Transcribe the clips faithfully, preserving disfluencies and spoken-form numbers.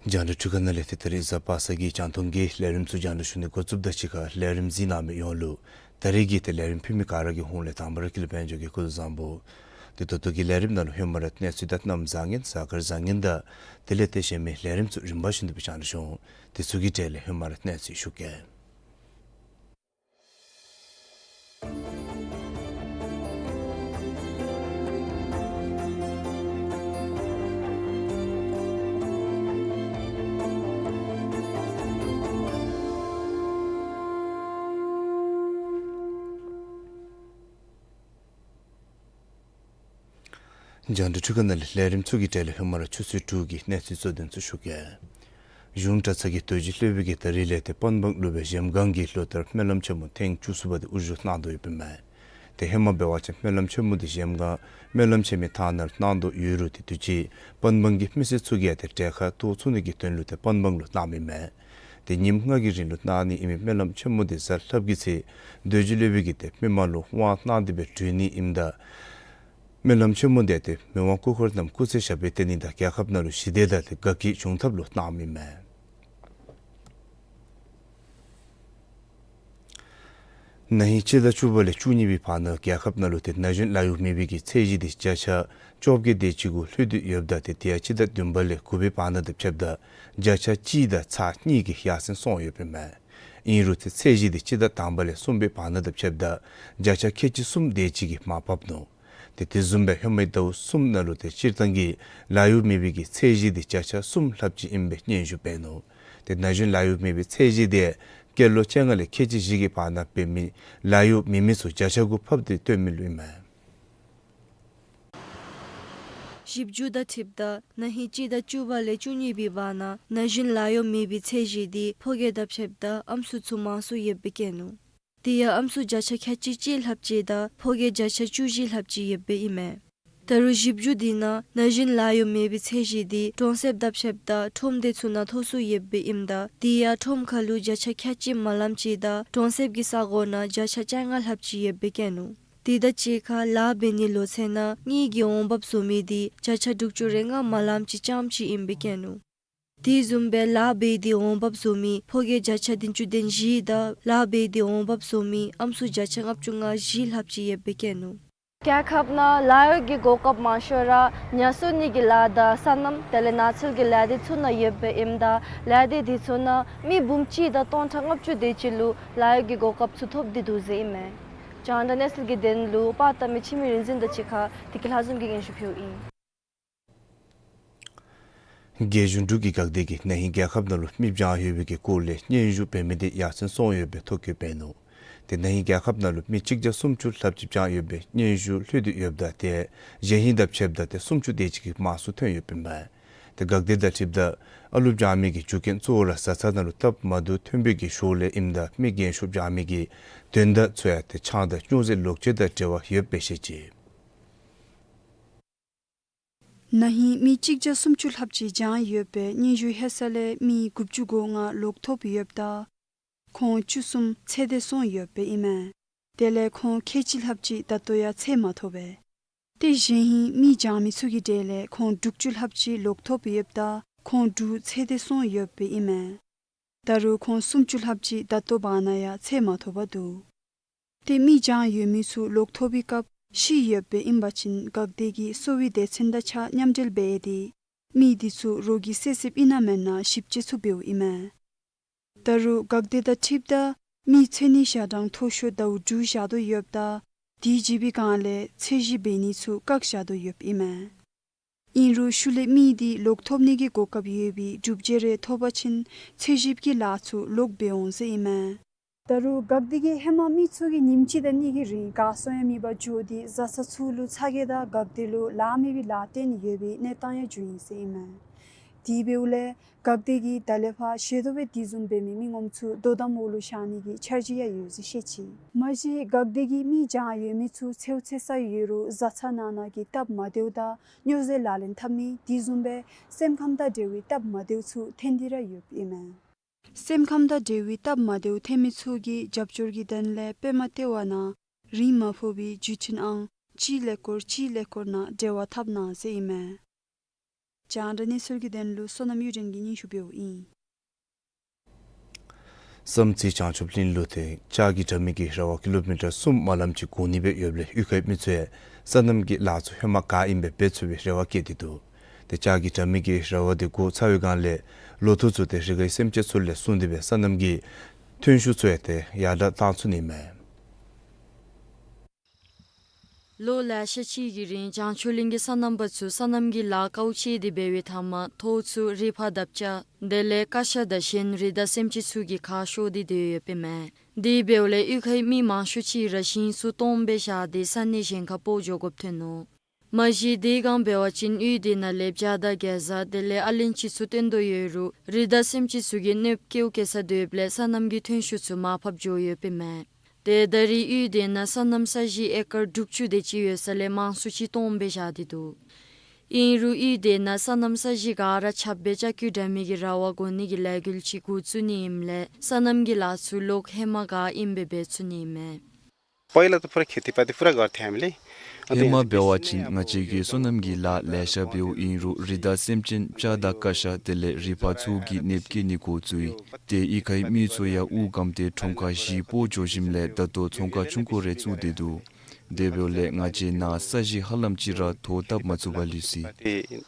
རྒྱང་བསྒྲགས་འཕྲུལ་ཁང་ནང་ལས་ཏེ་ད་རིས་གཟའ་པ་སངས་ཀྱི་རྒྱང་མཐོང་གི་ལས་རིམ་ཚུ་རྒྱང་བསྒྲགས་ཞུ་ནི་འགོ་བཙུགསཔ་ད་གཅིག་ཁར་ལས་རིམ་གཟིགས་གནང་མི་ཡོངས་ལུ་ད་རིས་ཀྱི་ཏེ་ལས་རིམ་ཕུལ་མི་ག་ར་གི་ཧོངས་ལས་དང་པ་ར་དཀྱིལ་ལུ་དཔལ་འབྱོར་གྱིས་སྐུ་གཟུགས་བཟང་པོ། ཏེ་ད་ལྟོ་གི་ལས་རིམ་ནང་ལུ་ཧེ་མ་ར་གནས་ཚུལ་དང་གནམ་བཟང་ངན་གཟའ་སྐར་བཟང་ངན་དང་དེ་ལས་ཏེ་གཞན་མི་ལས་རིམ་ཚུ་རིམ་པ་བཞིན་དུ་སྦེ་རྒྱང་བསྒྲགས་ཞུ་འོང་། དེ་ཚུ་གི་གྲས་ལས་ཧེ་མ་ར་གནས་ཚུལ་ཞུ་གེ། རྒྱང་བསྒྲགས་འཕྲུལ་ཁང་ནང་ལས་ལས་རིམ་ཚུ་གི་གྲས་ལས་ཧེ་མ་ར་ཆུ་ཚོད་དྲུག་གི་གནས་ཚུལ་གཙོ་དོན་ཚུ་ཞུ་གེ། གཞུང་གྲྭ་ཚང་གི་རྡོ་རྗེ་སློབ་དཔོན་གྱིས་ད་རིས་ལས་ཏེ་པན་སྦང་ལུ་སྦེ་གཞལམ་སྒང་གི་ལོ་ལྟར་སྨོན་ལམ་ཆེན་མོ་ཐེངས་བཅུ་གསུམ་པ་དེ་དབུ་བཞུགས་གནང་དོ་ཡོདཔ་ཨིན་མས། ཏེ་ཧེ་མ་འབད་བ་ཅིན་སྨོན་ལམ་ཆེན་མོ་དེ་གཞལམ་སྒང་སྨོན་ལམ་ཆེན་མོའི་ཐང་ནང་ལུ་གནང་དོ་ཡོད་རུང་ཏེ་དུས་ཅི་པན་སྦང་གི་མི་སེར་ཚུ་གིས་ཡང་ཏེ་གྲལ་ཁར་གཏོགས་ཚུགས་ནི་གི་དོན་ལུ་ཏེ་པན་སྦང་ལུ་གནངམ་ཨིན་མས། ཏེ་ཉིནམ་ལྔ་གི་རིང་ལུ་གནང་ནི་ཨིན་མི་སྨོན་ལམ་ཆེན་མོ་དེ་གཟའ་ལྷགཔ་གི་ཚེ་རྡོ་རྗེ་སློབ་དཔོན་གྱིས་ཏེ་མི་མང་ལུ་དབང་གནང་སྟེ་སྦེ་གྲོལ་ནི་ཨིནམ་ད་སྨོན་ལམ་ཆེན་མོ་དེ་ཏེ་མི་དབང་སྐུ་འཁོར་རྣམས་སྐུ་ཚེ་ཞབས་པད་བརྟན་ནི་དང་རྒྱལ་ཁབ་ནང་ལུ་ཞི་བདེ་དང་ཏེ་དགའ་སྐྱིད་འབྱུང་ཐབས་ལུ་གནངམ་ཨིན་མས། ན་ཧིང་སྤྱི་ཟླ་བཅུ་པ་ལས་བཅུ་གཉིས་པའི་བར་ན་རྒྱལ་ཁབ་ནང་ལུ་ཏེ་ན་གཞོན་ལཱ་གཡོག་མེད་པའི་གི་ཚད་གཞི་དེ་བརྒྱ་ཆ་བཅོ་བརྒྱད་དེ་ཅིག་གུ་ལྷོད་དེ་ཡོདཔ་ད་ཏེ་དེ་ཡང་སྤྱི་ཟླ་བདུན་པ་ལས་དགུ་པའི་བར་ན་དང་ཕྱདཔ་ད་བརྒྱ་ཆ་གཅིག་དང་ཚག་གཉིས་ཀྱིས་ཡར་སེང་སོང་ཡོདཔ་ཨིན་མས། ཨིན་རུང་ཏེ་ཚད་གཞི་དེ་སྤྱི་ཟླ་དང་པ་ལས་གསུམ་པའི་བར་ན་དང་ཕྱདཔ་ད་བརྒྱ་ཆ་ཁལ་གཅིག་གསུམ་དེ་ཅིག་གིས་མར་བབས་ནུག། ཏེ་དེ་བཟུམ་སྦེ་ཧེ་མའི་ཟླཝ་གསུམ་ནང་ལུ་ཏེ་སྤྱིར་བཏང་གི་ལཱ་གཡོག་མེད་པའི་གི་ཚད་གཞི་དེ་བརྒྱ་ཆ་གསུམ་ལྷགཔ་ཅིག་ཨིནམ་སྦེ་སྙན་ཞུ་འབད་ནུག། ཏེ་ན་གཞོན་ལཱ་གཡོག་མེད་པའི་ཚད་གཞི་དེ་སྐྱེས་ལོ་བཅོ་ལྔ་ལས་ཁལ་གཅིག་བཞི་གི་བར་ན་འབད་མི་ལཱ་གཡོག་མེད་མི་ཚུ་བརྒྱ་ཆ་དགུ་ཕབ་སྟེ་སྟོན་མི་ལུ་ཨིན་མས། ཞིབ་འཇུག་དང་འཁྲིལཝ་ད་ན་ཧིང་སྤྱི་ཟླ་བཅུ་པ་ལས་བཅུ་གཉིས་པའི་བར་ན་ན་གཞོན་ལཱ་གཡོག་མེད་པའི་ཚད་གཞི་དེ་ཕོ་སྐྱེས་དང་ཕྱདཔ་ད་ཨམ་སྲུ་ཚུ་མང་སུ་ཡོདཔ་སྦེ་བཀོད་ནུག། དེ་ཡང་ཨམ་སྲུ་བརྒྱ་ཆ་ཁལ་གཅིག་གཅིག་ལྷགཔ་ཅིག་དང་ཕོ་སྐྱེས་བརྒྱ་ཆ་བཅུ་བཞི་ལྷགཔ་ཅིག་ཡོདཔ་ཨིན་མས། ད་རུང་ཞིབ་འཇུག་དེ་ནང་ན་གཞོན་ལཱ་གཡོག་མེད་པའི་ཚད་གཞི་དེ་གྲོང་གསེབ་དང་ཕྱདཔ་ད་ཁྲོམ་སྡེ་ཚུ་ནང་མཐོ་སུ་ཡོདཔ་ཨིནམ་ད་དེ་ཡང་ཁྲོམ་ཁ་ལུ་བརྒྱ་ཆ་ཁལ་གཅིག་མ་ལངམ་ཅིག་དང་གྲོང་གསེབ་ཀྱི་ས་གོ་ནང་བརྒྱ་ཆ་བཅོ་ལྔ་ལྷགཔ་ཅིག་ཡོདཔ་སྦེ་བཀོད་ནུག། དེ་དང་གཅིག་ཁར་ལཱ་འབད་ནི་ལོ་ཚད་ནང་དངུལ་གྱི་འོང་འབབ་བཟོ་མི་དེ་བརྒྱ་ཆ་དྲུག་ཅུ་རེ་ལྔ་མ་ལངམ་ཅིག་རྐྱངམ་ཅིག་ཨིནམ་སྦེ་བཀོད་ནུག། དེ་བཟུམ་སྦེ་ལཱ་འབད་དེ་འོང་འབབ་བཟོ་མི་ཕོ་སྐྱེས་བརྒྱ་ཆ་བདུན་ཅུ་དོན་བཞི་དང་ལཱ་འབད་དེ་འོང་འབབ་བཟོ་མི་ཨམ་སྲུ་བརྒྱ་ཆ་ལྔ་བཅུ་ང་བཞི་ལྷགཔ་ཅིག་ཡོདཔ་སྦེ་བཀོད་ནུག། རྒྱལ་ཁབ་ནང་ལཱ་གཡོག་གི་གོ་སྐབས་མང་ཤོས་ར་ཉ་གསོ་ནི་གི་ལཱ་དང་སོ་ནམ་དེ་ལས་ནགས་ཚལ་གྱི་ལས་སྡེ་ཚུ་ནང་ཡོདཔ་ཨིནམ་ད་ལས་སྡེ་དེ་ཚུ་ནང་མི་འབུམ་གཅིག་དང་སྟོང་ཕྲག་ལྔ་བཅུ་དེ་ཅིག་ལུ་ལཱ་གཡོག་གི་གོ་སྐབས་ཚུ་ཐོབ་སྟེ་འདུག་ཟེར་ཨིན་མས། རྒྱང་བསྒྲགས་གནས་ཚུལ་གྱི་དོན་ལུ་པར་བཏབ་མི་འཆི་མེད་རིག་འཛིན་དང་གཅིག་ཁར་བདེ་སྐྱིད་ལྷ་འཛོམས་ཀྱིས་སྙན་ཞུ་ཕུལཝ་ཨིན། རྒྱལ་གཞུང་འབྲུག་གི་འགག་སྡེ་གིས་ན་ཧིང་རྒྱལ་ཁབ་ནང་ལུ་མི་བྱང་ཡོད་པའི་གི་སྐོར་ལས་སྙན་ཞུ་འབད་མི་དེ་ཡར་སེང་སོང་ཡོདཔ་སྦེ་ཐོ་བཀོད་འབད་ནུག། ཏེ་ན་ཧིང་རྒྱལ་ཁབ་ནང་ལུ་མི་གཅིག་བརྒྱ་སུམ་ཅུ་ལྷགཔ་ཅིག་བྱང་ཡོད་པའི་སྙན་ཞུ་ལྷོད་དེ་ཡོདཔ་ད་ཏེ་གཞེས་ཧིང་དང་ཕྱདཔ་ད་ཏེ་སུམ་ཅུ་དེ་ཅིག་གིས་མང་སུ་ཐོན་ཡོདཔ་ཨིན་མས། ཏེ་འགག་སྡེ་དང་འཁྲིལཝ་ད་ཨ་ལུ་བྱང་མི་གི་རྒྱུ་རྐྱེན་གཙོ་བོ་ར་བཟའ་ཚང་ནང་ལུ་སྟབས་མ་བདེཝ་ཐོན་པའི་གི་ཤུལ་ལས་ཨིནམ་ད་མི་རྒན་ཤོས་བྱང་མི་གི་དོན་དག་ཚུ་ཡང་ཏེ་ཆང་དང་སྨྱོ་རྫས་ལོག་སྤྱོད་དང་འབྲེལ་བ་ཡོདཔ་སྦེ་བཤད་ཅི། ན་ཧིང་མི་གཅིག་བརྒྱ་སུམ་ཅུ་ལྷགཔ་ཅིག་བྱང་ཡོདཔ་སྦེ་སྙན་ཞུ་ལྷོད་ས་ལས་མི་དགུ་བཅུ་གོ་ལྔ་ལོག་ཐོབ་ཡོདཔ་ད་ཁོང་བཅུ་གསུམ་ཚེ་འདས་སོང་ཡོདཔ་ཨིན་མས། དེ་ལས་ཁོང་ཁལ་གཅིག་ལྷགཔ་ཅིག་ད་ལྟོ་ཡང་འཚོལ་མ་ཐོབ་པས། ཏེ་གཞེས་ཧིང་མི་བྱང་མི་ཚུ་གི་གྲས་ལས་ཁོང་དྲུག་ཅུ་ལྷགཔ་ཅིག་ལོག་ཐོབ་ཡོདཔ་ད་ཁོང་དྲུག་ཚེ་འདས་སོང་ཡོདཔ་ཨིན་མས། ད་རུང་ཁོང་སུམ་ཅུ་ལྷགཔ་ཅིག་ད་ལྟོ་བར་ན་ཡང་འཚོལ་མ་ཐོབ་པར་འདུག། ཏེ་མི་བྱང་ཡོད་མི་ཚུ་ལོག་ཐོབ་པའི་སྐབས་ཤི་ཡོདཔ་ཨིན་པ་ཅིན་འགག་སྡེ་གིས་གསོ་བའི་སྡེ་ཚན་དང་གཅིག་ཁར་མཉམ་འབྲེལ་འབད་དེ་མི་དེ་ཚུ་རོགས་ཀྱིས་བསད་བསདཔ་ཨིན་ན་མེན་ན་ཞིབ་དཔྱད་ཚུ་འབདཝ་ཨིན་མས། ད་རུང་འགག་སྡེ་དང་འཁྲིལཝ་ད་མི་འཚོལ་ནིའི་ཞག་གྲངས་མཐོ་ཤོས་ཟླཝ་དྲུག་བཞག་དོ་ཡོདཔ་ད་དེའི་རྗེས་པའི་སྒང་ལས་འཚོལ་ཞིབ་འབད་ནི་ཚུ་བཀག་བཞག་དོ་ཡོདཔ་ཨིན་མས། ཨིན་རུང་ཤུལ་ལས་མི་དེ་ལོག་ཐོབ་ནི་གི་གོ་སྐབས་ཡོད་པའི་སྒྲུབ་བྱེད་རེ་ཐོབ་པ་ཅིན་འཚོལ་ཞིབ་ཀྱི་ལཱ་ཚུ་ལོག་འབད་འོང་ཟེར་ཨིན་མས། ད་རུང་འགག་སྡེ་གིས་ཧེ་མ་མི་ཚུ་གིས་ཉིནམ་གཅིག་དང་གཉིས་ཀྱི་རིང་གར་སོང་ཡང་མེད་པར་འགྱོ་སྟེ་བཟའ་ཚང་ཚུ་ལུ་ཚ་གྱང་དང་འགག་སྡེ་ལུ་ལཱ་མེད་པའི་ལཱ་བཏོན་ཡོད་པའི་གནས་སྟངས་ཡང་བྱུང་ཡི་ཟེར་ཨིན་མས། དེ་འབདཝ་ལས་འགག་སྡེ་གིས་ད་ལས་ཕར་ཤེས་རྟོགས་འབད་དེ་བཟུམ་འབད་མི་མི་ངོམ་ཚུ་དོ་དམ་འོག་ལུ་བཞག་ནི་གི་འཆར་གཞི་ཡང་ཡོད་ཟེར་བཤད་ཅི། མ་གཞི་འགག་སྡེ་གིས་མི་བྱང་ཡོད་མི་ཚུ་འཚོལ་འཚོལ་ས་ཡོད་རུང་བཟའ་ཚང་ནང་ན་གི་སྟབས་མ་བདེཝ་དང་སྨྱོ་རྫས་ལག་ལེན་འཐབ་མི་དེ་བཟུམ་སྦེ་སེམས་ཁམས་དང་འབྲེལ་བའི་སྟབས་མ་བདེཝ་ཚུ་ཐོན་ཏེ་ར་ཡོདཔ་ཨིན་མས། སེམས་ཁམས་དང་འབྲེལ་བའི་སྟབས་མ་བདེཝ་ཐོན་མི་ཚུ་གི་རྒྱབ་སྐྱོར་གྱི་དོན་ལས་པདྨ་ལྟེ་བ་ནང་རིན་མ་ཕོག་པའི་བརྒྱུད་འཕྲིན་ཨང་གཅིག་ཀླད་ཀོར་གཅིག་ཀླད་ཀོར་ནང་འབྲེལ་བ་འཐབ་གནང་ཟེར་ཨིན་མས། རྒྱང་བསྒྲགས་གནས་ཚུལ་གྱི་དོན་ལུ་བསོད་ནམས་གཡུ་སྒྲོན་གྱིས་སྙན་ཞུ་འབདཝ་ཨིན། བསམ་རྩེ་བྱང་ཆུབ་གླིང་ལུ་ཏེ་ལྕགས་ཀྱི་དྲ་མིག་གི་ར་བ་ཀི་ལོ་མི་ཊར་གསུམ་མ་ལམ་ཅིག་བསྒོར་ནི་སྦེ་ཡོདཔ་ལས་གཡུས་ཁའི་མི་ཚུ་ཡང་སོ་ནམ་གྱི་ལཱ་ཚུ་ཧེ་མ་ག་ཨིནམ་སྦེ་འབད་ཚུགས་པའི་རེ་བ་བསྐྱེད་དེ་འདུག། ཏེ་ལྕགས་ཀྱི་དྲ་མིག་གི་ར་བ་དེ་བསྒོར་ཚར་བའི་སྒང་ལས་ལོ་ཐོག་ཚུ་ཏེ་རི་ཁའི་སེམས་ཅན་ཚུ་ལས་བཟུང་སྟེ་སྦེ་སོ་ནམ་གྱི་ཐོན་ཤུགས་ཚུ་ཡང་ཏེ་ཡར་དྲག་བཏང་ཚུགས་ནི་མས། ལོ་ལེ་ཤ་ཅིག་གི་རིང་བྱང་ཆུབ་གླིང་གི་སོ་ནམ་པ་ཚུ་སོ་ནམ་གྱི་ལཱ་དཀའཝ་སྤྱད་དེ་འབད་བའི་མཐའ་མར་ཐོག་ཚུ་རི་ཕར་བརྡབ་བཅག་དེ་ལས་ཀ་ཤ་དང་གཞན་རི་དྭགས་སེམས་ཅན་ཚུ་གིས་ཁ་ཤོར་ཏེ་སྡོད་ཡོདཔ་ཨིན་མས། དེ་འབདཝ་ལས་གཡུས་ཁའི་མི་མང་ཤོས་ཅིག་ར་ཞིང་ཚུ་སྟོངམ་སྦེ་བཞག་སྟེ་ས་གནས་གཞན་ཁར་སྤོ་འགྱོ་དགོཔ་ཐོན་ནུག། མ་གཞི་དེ་སྒང་འབད་བ་ཅིན་གཡུས་དེ་ནང་ལས་བྱ་དང་གེ་ཛ་དེ་ལས་ཨ་ལན་ཅི་ཚུ་བཏོན་དོ་ཡོད་རུང་རི་དྭགས་སེམས་ཅན་ཚུ་གིས་གནོདཔ་བཀལཝ་བཀལ་ས་སྡོདཔ་ལས་སོ་ནམ་གྱི་ཐོན་ཤུགས་ཚུ་མར་ཕབ་འགྱོ་ཡོདཔ་ཨིན་མས། ཏེ་ད་རེས་གཡུས་དེ་ནང་སོ་ནམ་ས་གཞི་ཨེ་ཀར་དྲུག་ཅུ་དེ་ཅིག་ཡོད་ས་ལས་མང་སུ་ཅིག་སྟོངམ་སྦེ་བཞག་སྟེ་འདུག། ཨིན་རུང་གཡུས་དེ་ནང་སོ་ནམ་ས་གཞི་ག་ར་ཁྱབ་སྦེ་ལྕགས་ཀྱུ་དྲ་མིག་གི་ར་བ་བསྒོར་ནི་གི་ལས་འགུལ་ཅིག་འགོ་བཙུགས་ནི་ཨིནམ་ལས་སོ་ནམ་གྱི་ལཱ་ཚུ་ལོག་ཧེ་མ་ག་ཨིནམ་སྦེ་འབད་ཚུགས་ནི་ཨིན་མས། पहिला त पुरा खेतीपाती पुरा गर्थ्यौँ हामीले। ཧེ་མ་འབད་བ་ཅིན་ང་བཅས་ཀྱིས་སོ་ནམ་གྱི་ལཱ་ལེ་ཤ་འབདཝ་ཨིན་རུང་རི་དྭགས་སེམས་ཅན་བྱ་དང་ཀ་ཤ་དེ་ལས་རི་ཕག་ཚུ་གིས་གནོདཔ་བཀལ་ནི་འགོ་བཙུགས་ཡི། ཏེ་གཡུས་ཁའི་མི་ཚུ་ཡང་དབུགས་སྒམ་སྟེ་ཁྲོམ་ཁར་གཞིས་སྤོ་འགྱོ་ཞིནམ་ལས་ད་ལྟོ་ཚོང་ཁང་ཆུང་ཀུ་རེ་བཙུགས་ཏེ་འདུག། དེ་འབདཝ་ལས་ང་བཅས་ནཱ་ས་གཞི་ཧ་ལམ་ཅིག་ར་ཐོག་བཏབ་མ་ཚུགས་པར་ལུས་ཅི།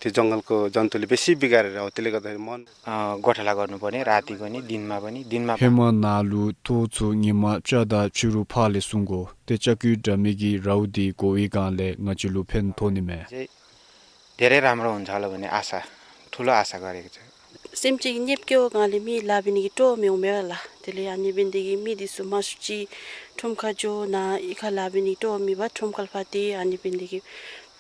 त्यो जङ्गलको जन्तुले बेसी बिगारेर हो, त्यसले गर्दाखेरि मन अँ, गोठाला गर्नुपर्ने, राति पनि, दिनमा पनि, दिनमा ཧེ་མ་ནཱ་ལུ་ཐོག་ཚུ་ཉིན་མ་བྱ་དང་ཕྱི་རུ་ཕག་ལས་སྲུང་དགོ། ཏེ་ལྕགས་ཀྱུ་དྲ་མིག་གི་རཝ་འདི་བསྒོར་བའི་སྒང་ལས་ང་བཅས་ལུ་ཕན་ཐོགས་ནི་མས། चाहिँ धेरै राम्रो हुन्छ होला भन्ने आशा, ठुलो आशा गरेको छ। སེམས་ཅན་གྱིས་གནོདཔ་བཀལཝ་སྒང་ལས་མི་ལཱ་འབད་ནི་གི་སྤྲོ་མི་འོང་མས་ལགས། དེ་ལས་ཨ་ནི་འབད་ནི་དེ་གིས་མི་འདི་ཚུ་མང་སུ་ཅིག་ཁྲོམ་ཁར་འགྱོ་ནཱ་གཡུས་ཁར་ལཱ་འབད་ནི་གི་སྤྲོ་མེད་པར་ཁྲོམ་ཁར་ཕར་སྡོད། ཨ་ནི་འབད་ནི་དེ་གིས་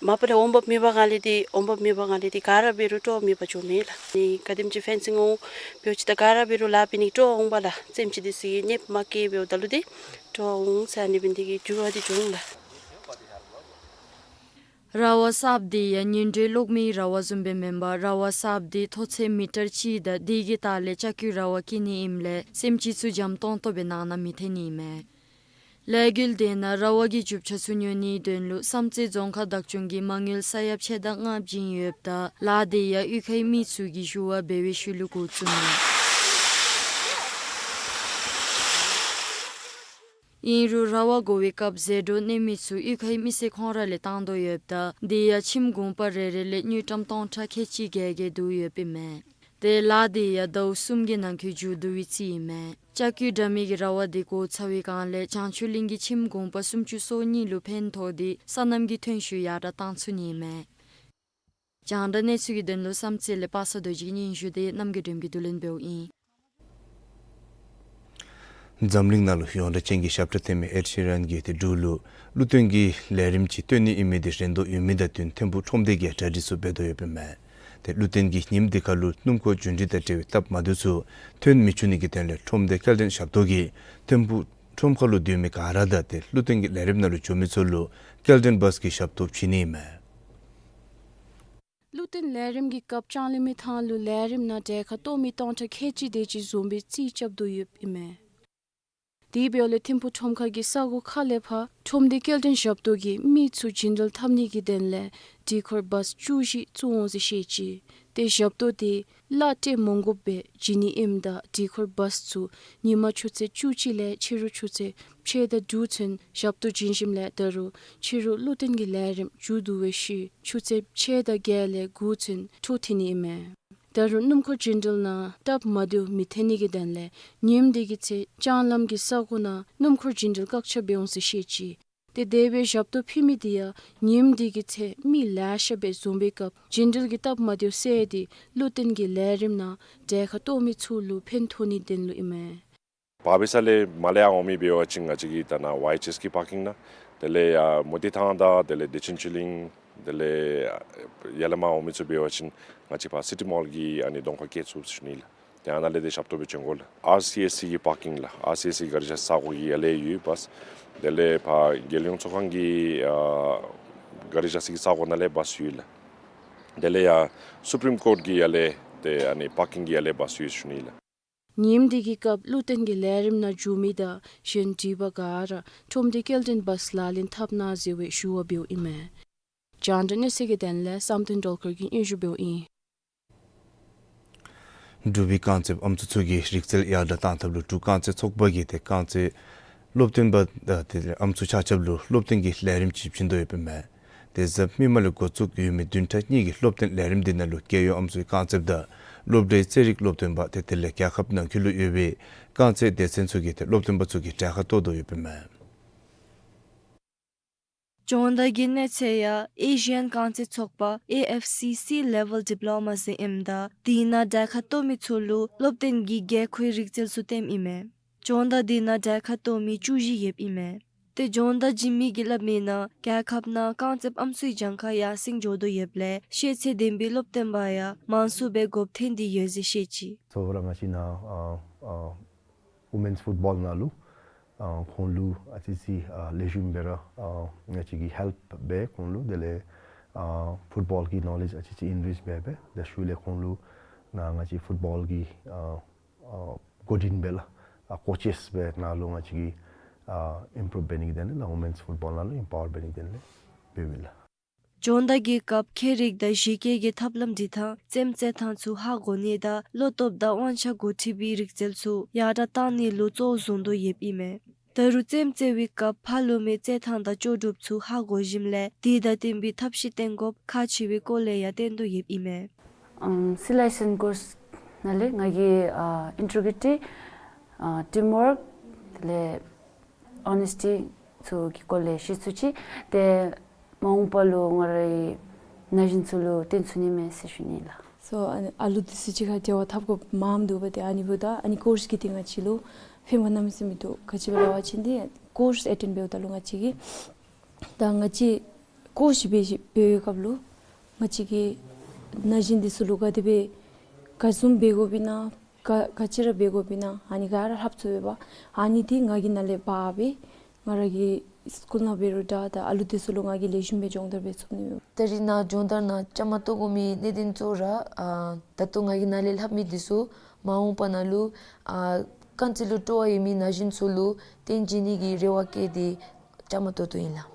མ་པ་ལས་འོང་འབབ་མེད་པའི་སྒང་ལས་འདི་འོང་འབབ་མེད་པའི་སྒང་ལས་འདི་ག་ར་འབད་རུང་སྤྲོ་མེད་པར་འགྱོཝ་མས་ལགས། ནི་ག་དེམ་ཅིག་ཕེན་སིང་འོང་འབདཝ་ཅིག་ད་ག་ར་འབད་རུང་ལཱ་འབད་ནི་སྤྲོ་འོང་པས་ལགས། སེམས་ཅན་འདི་ཚུ་གིས་གནོདཔ་མ་བཀལ་འབདཝ་ད་ལུ་འདི་སྤྲོ་འོང་ཟེར་ཨ་ནི་འབད་ནི་དེ་གིས་འགྱུར་བ་འདི་བྱུང་ལགས། ར་བ་གསརཔ་འདི་ཡང་ཉིན་དྲོད་གློག་མེའི་ར་བ་བཟུམ་སྦེ་མེན་པར་ར་བ་གསརཔ་འདི་མཐོ་ཚད་མི་ཊར་གཅིག་དང་དེ་གི་ལྟག་ལས་ལྕགས་ཀྱུ་ར་བ་བསྐྱིལ་ནི་ཨིནམ་ལས་སེམས་ཅན་ཚུ་འཇམ་ཏོང་ཏོ་སྦེ་ནང་ན་མི་ཐོན་ནི་ཨིན་མས། ལས་འགུལ་དེ་ནང་ར་བ་གི་རྒྱུ་ཆ་ཚུ་ཉོ་ནིའི་དོན་ལུ་བསམ་རྩེ་རྫོང་ཁག་བདག་སྐྱོང་གིས་མ་དངུལ་ས་ཡ་ཕྱེད་དང་ལྔ་བྱིན་ཡོདཔ་ད་ལཱ་དེ་ཡང་གཡུས་ཁའི་མི་ཚུ་གིས་ཞུ་བ་འབད་བའི་ཤུལ་ལུ་འགོ་བཙུགས་ནུག། ཨིན་རུང་ར་བ་བསྒོར་བའི་སྐབས་ཟད་འགྲོ་གནོད་མི་ཚུ་གཡུས་ཁའི་མི་སེར་ཁོང་ར་ལས་བཏང་དོ་ཡོདཔ་ད་དེ་ཡང་ཁྱིམ་གུང་པ་རེ་རེ་ལས་དངུལ་ཀྲམ་སྟོང་ཕྲག་ཁལ་གཅིག་བརྒལ་བརྒལ་བསྡུ་ཡོདཔ་ཨིན་མས། ཏེ་ལཱ་དེ་ཡང་ཟླཝ་གསུམ་གྱི་ནང་འཁོད་མཇུག་བསྡུ་བའི་རྩིས་ཨིན་མས། ལྕགས་ཀྱུ་དྲ་མིག་གི་ར་བ་དེ་བསྒོར་ཚར་བའི་སྒང་ལས་བྱང་ཆུབ་གླིང་གི་ཁྱིམ་གུང་པ་སུམ་ཅུ་སོ་གཉིས་ལུ་ཕན་ཐོགས་ཏེ་སོ་ནམ་གྱི་ཐོན་ཤུགས་ཡར་དྲག་བཏང་ཚུགས་ནི་ཨིན་མས། རྒྱང་བསྒྲགས་གནས་ཚུལ་གྱི་དོན་ལུ་བསམ་རྩེ་ལས་པ་སངས་རྡོ་རྗེ་གི་སྙན་ཞུ་དེ་རྣམ་རྒྱལ་སྒྲོལམ་གྱིས་བསྡུ་ལེན་འབདཝ་ཨིན། འཛམ་གླིང་ནང་ལུ་ཡོངས་གྲགས་ཅན་གྱི་ཞབས་ཁྲ་འཐེན་མི་ཨེཌ་ཤི་རན་གྱིས་ཏེ་འབྲུག་ལུ་ལུ་སྟོན་གྱི་ལས་རིམ་ཅིག་སྟོན་ནི་ཨིན་མི་དེ་རན་དོ་ཡོད་མི་དང་བསྟུན་ཐིམ་ཕུག་ཁྲོམ་སྡེ་གིས་གྲ་སྒྲིག་ཚུ་འབད་དོ་ཡོདཔ་ཨིན་མས། ཏེ་ལུ་སྟོན་གྱི་ཉིནམ་དེ་ཁར་ལུ་སྣུམ་འཁོར་རྒྱུན་འགྲུལ་དང་འབྲེལ་བའི་སྟབས་མ་བདེཝ་ཚུ་ཐོན་མི་བཅུག་ནི་གི་དོན་ལས་ཁྲོམ་སྡེ་སྐྱེལ་འདྲེན་ཞབས་ཏོག་གིས་ཐིམ་ཕུག་ཁྲོམ་ཁ་ལུ་སྡོད་མི་ག་ར་དང་ཏེ་ལུ་སྟོན་གྱི་ལས་རིམ་ནང་ལུ་འཛུལ་མི་ཚུ་ལུ་སྐྱེལ་འདྲེན་བཱས་ཀྱི་ཞབས་ཏོག་བྱིན་ནི་ཨིན་མས། བརྟན་ལས་རིམ་གྱི་སྐབས་ལྕང་གླིང་མི་ཐང་ལུ་ལས་རིམ་ནང་གྲལ་ཁར་གཏོགས་མི་སྟོང་ཕྲག་ཁལ་གཅིག་དེ་ཅིག་འཛོམས་པའི་རྩིས་རྐྱབ་དོ་ཡོདཔ་ཨིན་མས། དེ་འབདཝ་ལས་ཐིམ་ཕུག་ཁྲོམ་ཁ་གི་ས་གོ་ཁག་ལས་ཕར་ཁྲོམ་སྡེ་སྐྱེལ་འདྲེན་ཞབས་ཏོག་གིས་མི་ཚུ་བྱིན་འགྲུལ་འཐབ་ནི་གི་དོན་ལས་འགྲུལ་འཁོར་བཱས་བཅུ་བཞི་བཙུགས་འོང་ཟེར་བཤད་ཅི། ཏེ་ཞབས་ཏོག་དེ་གླ་སྤྲོད་མ་དགོཔ་སྦེ་བྱིན་ནི་ཨིནམ་ད་འགྲུལ་འཁོར་བཱས་ཚུ་ཉིན་མ་ཆུ་ཚོད་བཅུ་གཅིག་ལས་ཕྱི་རུ་ཆུ་ཚོད་ཕྱེད་དང་དྲུག་ཚུན་ཞབས་ཏོག་བྱིན་ཞིནམ་ལས་ད་རུང་ཕྱི་རུ་བློ་བརྟན་གྱི་ལས་རིམ་མཇུག་བསྡུ་བའི་ཤུལ་ཆུ་ཚོད་ཕྱེད་དང་བརྒྱད་ལས་དགུ་ཚུན་འཕྲོ་མཐུད་ནི་ཨིན་མས། ད་རུང་སྣུམ་འཁོར་བྱིན་འགྲུལ་ནང་སྟབས་མ་བདེཝ་མི་ཐོན་ནི་གི་དོན་ལས་ཉིནམ་དེ་གི་ཚེ་ལྕང་ལམ་གྱི་ས་གོ་ནང་སྣུམ་འཁོར་བྱིན་འགྲུལ་བཀག་ཆ་འབད་འོང་ཟེར་བཤད་ཅི། ཏེ་དེ་སྦེ་ཞབས་ཏོག་ཕུལ་མི་དེ་ཡང་ཉིནམ་དེ་གི་ཚེ་མི་ལེ་ཤ་སྦེ་འཛོམས་པའི་སྐབས་བྱིན་འགྲུལ་གྱི་སྟབས་མ་བདེཝ་སེལ་ཏེ་བློ་བརྟན་གྱི་ལས་རིམ་ནང་གྲལ་ཁར་གཏོགས་མི་ཚུ་ལུ་ཕན་ཐོགས་ནིའི་དོན་ལུ་ཨིན་མས། བར་སྦེ་ས་ལས་མར་ལས་ཡར་འོང་མི་འབད་བ་ཅིན་ང་བཅས་ཀྱི་ད་ནཱ་ཝའི་ཨེཆ་ཨེསི་གི་པར་ཀིང་ནང་དེ་ལས་ཡར་མོ་ཊའི་ཐང་དང་དེ་ལས་བདེ་ཆེན་ཆོས་གླིང་དེ་ལས་ཡར་ལས་མར་འོང་མི་ཚུ་འབད་བ་ཅིན་ང་བཅས་ཕར་སི་ཊི་མོལ་གྱི་ཨ་ནི་གདོང་ཁར་བསྐྱལ་ཚུགས་ཟེར་ཞུ་ནི་ལགས། ཏེ་ཨ་ནཱ་ལས་ཏེ་ཞབས་ཏོག་འབད་བྱོན་དགོ་ལགས། ཨར་སི་ཨེསི་གི་པར་ཀིང་ལགས། ཨར་སི་ཨེསི་གི་གཱ་རི་ཆ་ས་གོ་གི་ཡར་ལས་ཡོད་བཱས། དེ་ལས་ཕར་རྒྱལ་ཡོངས་ཚོགས་ཁང་གི་ཨ་གཱ་རི་ཆ་ས་གི་ས་གོ་ནང་ལས་བཱས་ཡོད་ལགས། དེ་ལས་ཡར་སུ་པྲིམ་ཀོཊ་གི་ཡར་ལས་ཏེ་ཨ་ནི་པར་ཀིང་གི་ཡར་ལས་བཱས་ཡོད་ཟེར་ཞུ་ནི་ལགས། ཉིནམ་དེ་གི་སྐབས་བློ་བརྟན་གྱི་ལས་རིམ་ནང་འཛུལ་མི་དང་གཞན་འགྲུལ་པ་ག་ར་ཁྲོམ་སྡེ་སྐྱེལ་འདྲེན་བཱས་ལག་ལེན་འཐབ་གནང་ཟེར་བའི་ཞུ་བ་འབདཝ་ཨིན་མས། རྒྱང་བསྒྲགས་གནས་ཚུལ་གྱི་དོན་ལས་བསམ་གཏན་སྒྲོལ་དཀར་གྱིས་སྙན་ཞུ་འབདཝ་ཨིན། འབྲུག་པའི་རྐང་རྩེད་ཨམ་སྲུ་ཚུ་གི་རིག་རྩལ་ཡར་དྲག་གཏང་ཐབས་ལུ་འབྲུག་རྐང་རྩེད་ཚོགས་པ་གིས་ཏེ་རྐང་རྩེད་སློབ་སྟོན་པ་དང་དེ་ལས་ཨམ་སྲུ་ཆ་ཁྱབ་ལུ་སློབ་སྟོན་གྱི་ལས་རིམ་ཅིག་བྱིན་དོ་ཡོདཔ་ཨིན་མས། ཏེ་གཟའ་མིག་དམར་ལས་འགོ་བཙུགས་ཡོད་མི་བདུན་ཕྲག་གཉིས་ཀྱི་སློབ་སྟོན་ལས་རིམ་འདི་ནང་ལུ་རྒྱལ་ཡོངས་ཨམ་སྲུའི་རྐང་རྩེད་དང་སློབ་གྲྭའི་རྩེད་རིགས་སློབ་སྟོན་པ་ཏེ་དེ་ལས་རྒྱལ་ཁབ་ནང་འཁོད་ལུ་ཡོད་པའི་རྐང་རྩེད་སྡེ་ཚན་ཚུ་གི་ཏེ་སློབ་སྟོན་པ་ཚུ་གིས་གྲལ་ཁར་གཏོགས་དོ་ཡོདཔ་ཨིན་མས། སྦྱོང་བརྡར་གྱི་གནས་ཚད་ཡང་ཨེ་ཤི་ཡན་རྐང་རྩེད་ཚོགས་པ་ཨེ་ཨེཕ་སི་སི་ལེ་ཝེལ་ཌི་པི་ལོ་མ་ཟེར་ཨིནམ་ད་དེ་ནང་གྲལ་ཁར་གཏོགས་མི་ཚུ་ལུ་སློབ་སྟོན་གྱི་དགོས་མཁོའི་རིག་རྩལ་ཚུ་སྟོནམ་ཨིན་མས། སྦྱོང་བརྡར་དེ་ནང་གྲལ་ཁར་གཏོགས་མི་བཅུ་བཞི་ཡོདཔ་ཨིན་མས། ཏེ་སྦྱོང་བརྡར་བྱིན་མི་གིས་སླབ་མིའི་ནང་རྒྱལ་ཁབ་ནང་རྐང་རྩེད་ཨམ་སྲུའི་གྱངས་ཁ་ཡར་སེང་འགྱོ་དོ་ཡོདཔ་ལས་ཤེས་ཚད་ལྡན་པའི་སློབ་སྟོན་པ་ཡང་མང་སུ་སྦེ་དགོཔ་ཐོན་ཏེ་ཡོད་ཟེར་བཤད་ཅི། གཙོ་བོ་ར་ང་བཅས་ནཱ་ཨ་ཨ་ཝུ་མེནསི་ཕུཊ་བཱོལ་ནང་ལུ་ཨ་ཁོང་ལུ་ཨ་ཙི་ཅིག་ཨ་ལེགས་ཤོམ་སྦེ་ར་ཨ་ང་བཅས་ཀྱིས་ཧེལཔ་འབད་ཁོང་ལུ། དེ་ལས་ཨ་ཕུཊ་བཱོལ་གྱི་ནོ་ལེཇ་ཨ་ཙི་ཅིག་ཨིན་རིཆ་འབད་འབད་དེ་ཤུལ་ལས་ཁོང་ལུ་ནཱ་ང་བཅས་ཕུཊ་བཱོལ་གྱི་ཨ་ཨ་འགོ་འདྲེན་འབད་ལགས། ཨ་ཀོ་ཅེསི་སྦེ་ནཱ་ལུ་ང་བཅས་ཀྱིས་ཨ་ཨིམ་པྲུབ་འབད་ནི་གི་དོན་ལས་ཝུ་མེནསི་ཕུཊ་བཱོལ་ནང་ལུ་ཨིམ་པ་ཝར་འབད་ནི་གི་དོན་ལས་འབདཝ་ཨིན་ལགས། སྦྱོང་བརྡར་གྱི་སྐབས་ཁྱད་རིག་དང་གཞི་བཀོད་ཀྱི་ཐབས་ལམ་འདི་དང་རྩེདམོ་རྩེད་ཐངས་ཚུ་ཧ་གོ་ནི་དང་བློ་སྟོབས་དང་དབང་ཆ་འགོ་ཁྲིད་པའི་རིག་རྩལ་ཚུ་ཡར་དྲག་གཏང་ནི་ལུ་གཙོ་བོ་བཟུང་དོ་ཡོདཔ་ཨིན་མས། ད་རུང་རྩེདམོ་རྩེ་བའི་སྐབས་ཕར་ལུ་མའི་རྩེད་ཐངས་དང་ལྕོགས་གྲུབ་ཚུ་ཧ་གོ་ཞིནམ་ལས་དེ་དང་བསྟུན་པའི་ཐབས་ཤེས་བཏོན་དགོཔ་ཁག་ཆེ་བའི་སྐོར་ལས་ཡང་བསྟན་དོ་ཡོདཔ་ཨིན་མས། ཨམ་སི་ལའི་སེནཊ་ཀོརསི་ནང་ལས་ང་གིས་ཨ་ཨིན་ཊི་གི་རི་ཊི་ཨ་ཊིམ་ཝརཀ་དེ་ལས་ཨོ་ནེསི་ཊི་ཚུ་གི་སྐོར་ལས་ཤེས་ཚུགས་ཅི། ཏེ་མ་འོངས་པ་ལུ་ང་རའི་ན་གཞོན་ཚུ་ལུ་སྟོན་ཚུགས་ནི་མས་ཟེར་ཞུ་ནི་ལགས། སོ་ཨ་ནི་ཨ་ལུ་འདི་ཚུ་གཅིག་ཁར་འབྲེལ་བ་འཐབ་དགོཔ་མངམ་འདུག་པ། ཏེ་ཨ་ནི་འབདཝ་ད་ཨ་ནི་ཀོརསི་གི་ཏེ་ང་བཅས་ལུ་ཕན་པ་གནམ་མེད་ས་མེད་འདུག། ག་ཅི་སྦེ་ལབ་པ་ཅིན་ཏེ་ཀོརསི་ཨེ་ཊེནཌ་འབདཝ་ད་ལུ་ང་བཅས་ཀྱིས་ད་ང་བཅས་ཀོརསི་འབད་འབད་བའི་སྐབས་ལུ་ང་བཅས་ཀྱི་ན་གཞོན་འདི་ཚུ་ལུ་ག་དེ་སྦེ་ག་བཟུམ་འབད་དགོཔ་ཨིན་ན་ག་ག་ཅི་ར་འབད་དགོཔ་ཨིན་ན་ཨ་ནི་ག་ར་ལྷབ་ཚུགས་པས། ཨ་ནི་འདི་ང་གིས་ནཱ་ལས་འབག་སྦེ་ང་ར་གི་སི་ཀུལ་ནང་འབད་རུང་འདྲ་ད་ཨ་ལུ་འདི་ཚུ་ལུ་ང་གིས་ལེགས་ཤོམ་སྦེ་སྦྱོང་བརྡར་འབད་ཚུགས་ནི་མས། ད་རིས་ནཱ་སྦྱོང་བརྡར་ནང་བཅའ་མར་གཏོགས་དགོ་མི་གནད་དོན་གཙོ་བོ་ར་ཨ་ད་ལྟོ་ང་གིས་ནཱ་ལས་ལྷབ་མི་འདི་ཚུ་མ་འོངས་པ་ནང་ལུ་ཨ་རྐང་རྩེད་ལུ་སྤྲོ་བ་ཡོད་མི་ན་གཞོན་ཚུ་ལུ་སྟོན་བྱིན་ནི་གི་རེ་བ་བསྐྱེད་དེ་བཅའ་མར་གཏོགས་དོ་ཨིན་ལགས།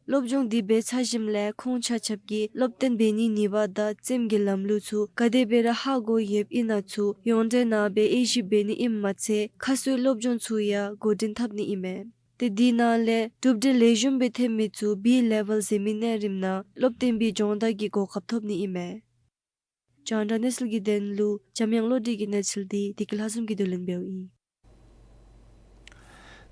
སློབ་སྦྱོང་འདི་འབད་ཚར་ཞིནམ་ལས་ཁོང་ཆ་ཁྱབ་ཀྱིས་སློབ་སྟོན་འབད་ནིའི་ནུས་པ་དང་རྩེདམོ་གི་ལམ་ལུགས་ཚུ་ག་དེ་སྦེ་ར་ཧ་གོ་ཡོདཔ་ཨིན་ན་ཚུ་ཡོངས་འབྲེལ་ནང་སྦེ་དབྱེ་ཞིབ་འབད་ནི་ཨིནམ་མ་ཚད་ཁ་གསོའི་སློབ་སྦྱོང་ཚུ་ཡང་འགོ་འདྲེན་འཐབ་ནི་ཨིན་མས། ཏེ་དེ་ནང་ལས་གྲུབ་འབྲས་ལེགས་ཤོམ་སྦེ་ཐོན་མི་ཚུ་བི་ལེ་ཝེལ་ཟེར་མི་གནས་རིམ་ནང་སློབ་སྟོན་པའི་སྦྱོང་བརྡར་གྱི་གོ་སྐབས་ཐོབ་ནི་ཨིན་མས། རྒྱང་བསྒྲགས་གནས་ཚུལ་གྱི་དོན་ལུ་འཇམ་དབྱངས་བློ་གྲོས་ཀྱི་གནས་ཚུལ་འདི་བདེ་སྐྱིད་ལྷ་འཛོམས་ཀྱིས་བསྡུ་ལེན་འབདཝ་ཨིན།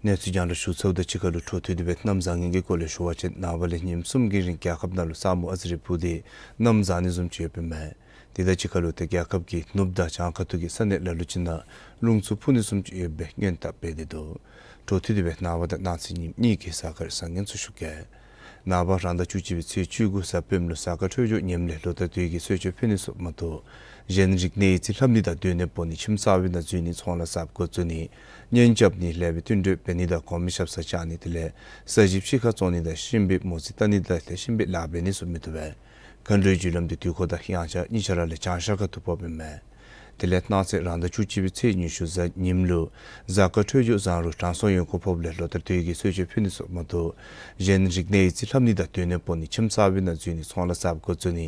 གནས་ཚུལ་རྒྱང་བསྒྲགས་ཞུ་ཚརཝ་དང་གཅིག་ཁར་ལུ་འཕྲོ་མཐུད་དེ་སྦེ་གནམ་བཟང་ངན་གྱི་སྐོར་ལས་ཞུ་བ་ཅིན་ནངས་པ་ལས་ཉིནམ་གསུམ་གྱི་རིང་རྒྱལ་ཁབ་ནང་ལུ་ས་སྨུག་ཨ་ཙི་རེ་སྤུབས་ཏེ་གནམ་བཟང་ནི་བཟུམ་ཅིག་ཡོདཔ་ཨིན་མས། དེ་དང་གཅིག་ཁར་ལུ་ཏེ་རྒྱལ་ཁབ་ཀྱི་ནུབ་དང་བྱང་ཁ་ཐུག་གི་ས་གནས་ལ་ལུ་ཅིག་ནང་རླུང་འཚུབ་འཕུ་ནི་བཟུམ་ཅིག་ཡོད་པའི་སྔོན་བརྡ་སྤེལ་ཏེ་འདུག། འཕྲོ་མཐུད་དེ་སྦེ་ནངས་པ་དང་གནངས་ཚེ་ཉིནམ་གཉིས་ཀྱི་གཟའ་སྐར་བཟང་ངན་ཚུ་ཞུ་གེ། ནངས་པ་རང་ཟླ་བཅུ་གཅིག་པའི་ཚེས་བཅུ་དགུ་གཟའ་སྤེནམ་ལུ་གཟའ་སྐར་འཕྲོད་སྦྱོར་ངནམ་ལས་ལོ་ཟླ་དུས་ཀྱི་གསོལ་མཆོད་ཕུལ་ནི་ཚུ་མ་གཏོགས་གཞན་རིག་གནས་ཡིག་རྩིས་ལྷབ་ནི་དང་སྡོད་གནས་སྤོ་ནི་ཁྱིམ་གསར་པའི་ནང་འཛུལ་ནི་ཚོང་ལཱ་གསརཔ་འགོ་བཙུགས་ནི་གཉེན་རྐྱབ་ནི་ལེགས་པའི་བསྟུན་གྲོས་འབད་ནི་དང་གོང་མའི་ཞབས་སར་བཅར་ནི་དེ་ལས་ས་ཞིང་ཕྱི་ཁར་བཙོང་ནི་དང་གཤིན་པོའི་མོ་རྩིས་བལྟ་ནི་དང་དེ་ལས་གཤིན་པོའི་ལཱ་འབད་ནི་ཚུ་མི་བཏུབ་པས། མཁའ་འགྲོའི་རྒྱུ་ལམ་དེ་དུས་འཁོར་དང་དབྱངས་འཆར་གཉིས་ཆ་ར་ལས་བྱང་ཤར་ཁ་ཐུག་ཕོགཔ་ཨིན་མས། དེ་ལས་གནངས་ཚེ་རང་ཟླ་བཅུ་གཅིག་པའི་ཚེས་ཉི་ཤུ་གཟའ་ཉིམ་ལུ་གཟའ་སྐར་འཕྲོད་སྦྱོར་བཟང་རུང་དྲང་སྲོང་ཡོན་ཁུངས་ཕོགཔ་ལས་ལོ་ལྟར་དུས་ཀྱི་གསོལ་མཆོད་ཕུལ་ནི་སོགས་མ་གཏོགས་གཞན་རིག་གནས་ཡིག་རྩིས་ལྷབ་ནི་དང་སྡོད་གནས་སྤོ་ནི་ཁྱིམ་གསར་པའི་ནང་འཛུལ་ནི་ཚོང་ལཱ་གསརཔ་འགོ་བཙུགས་ནི་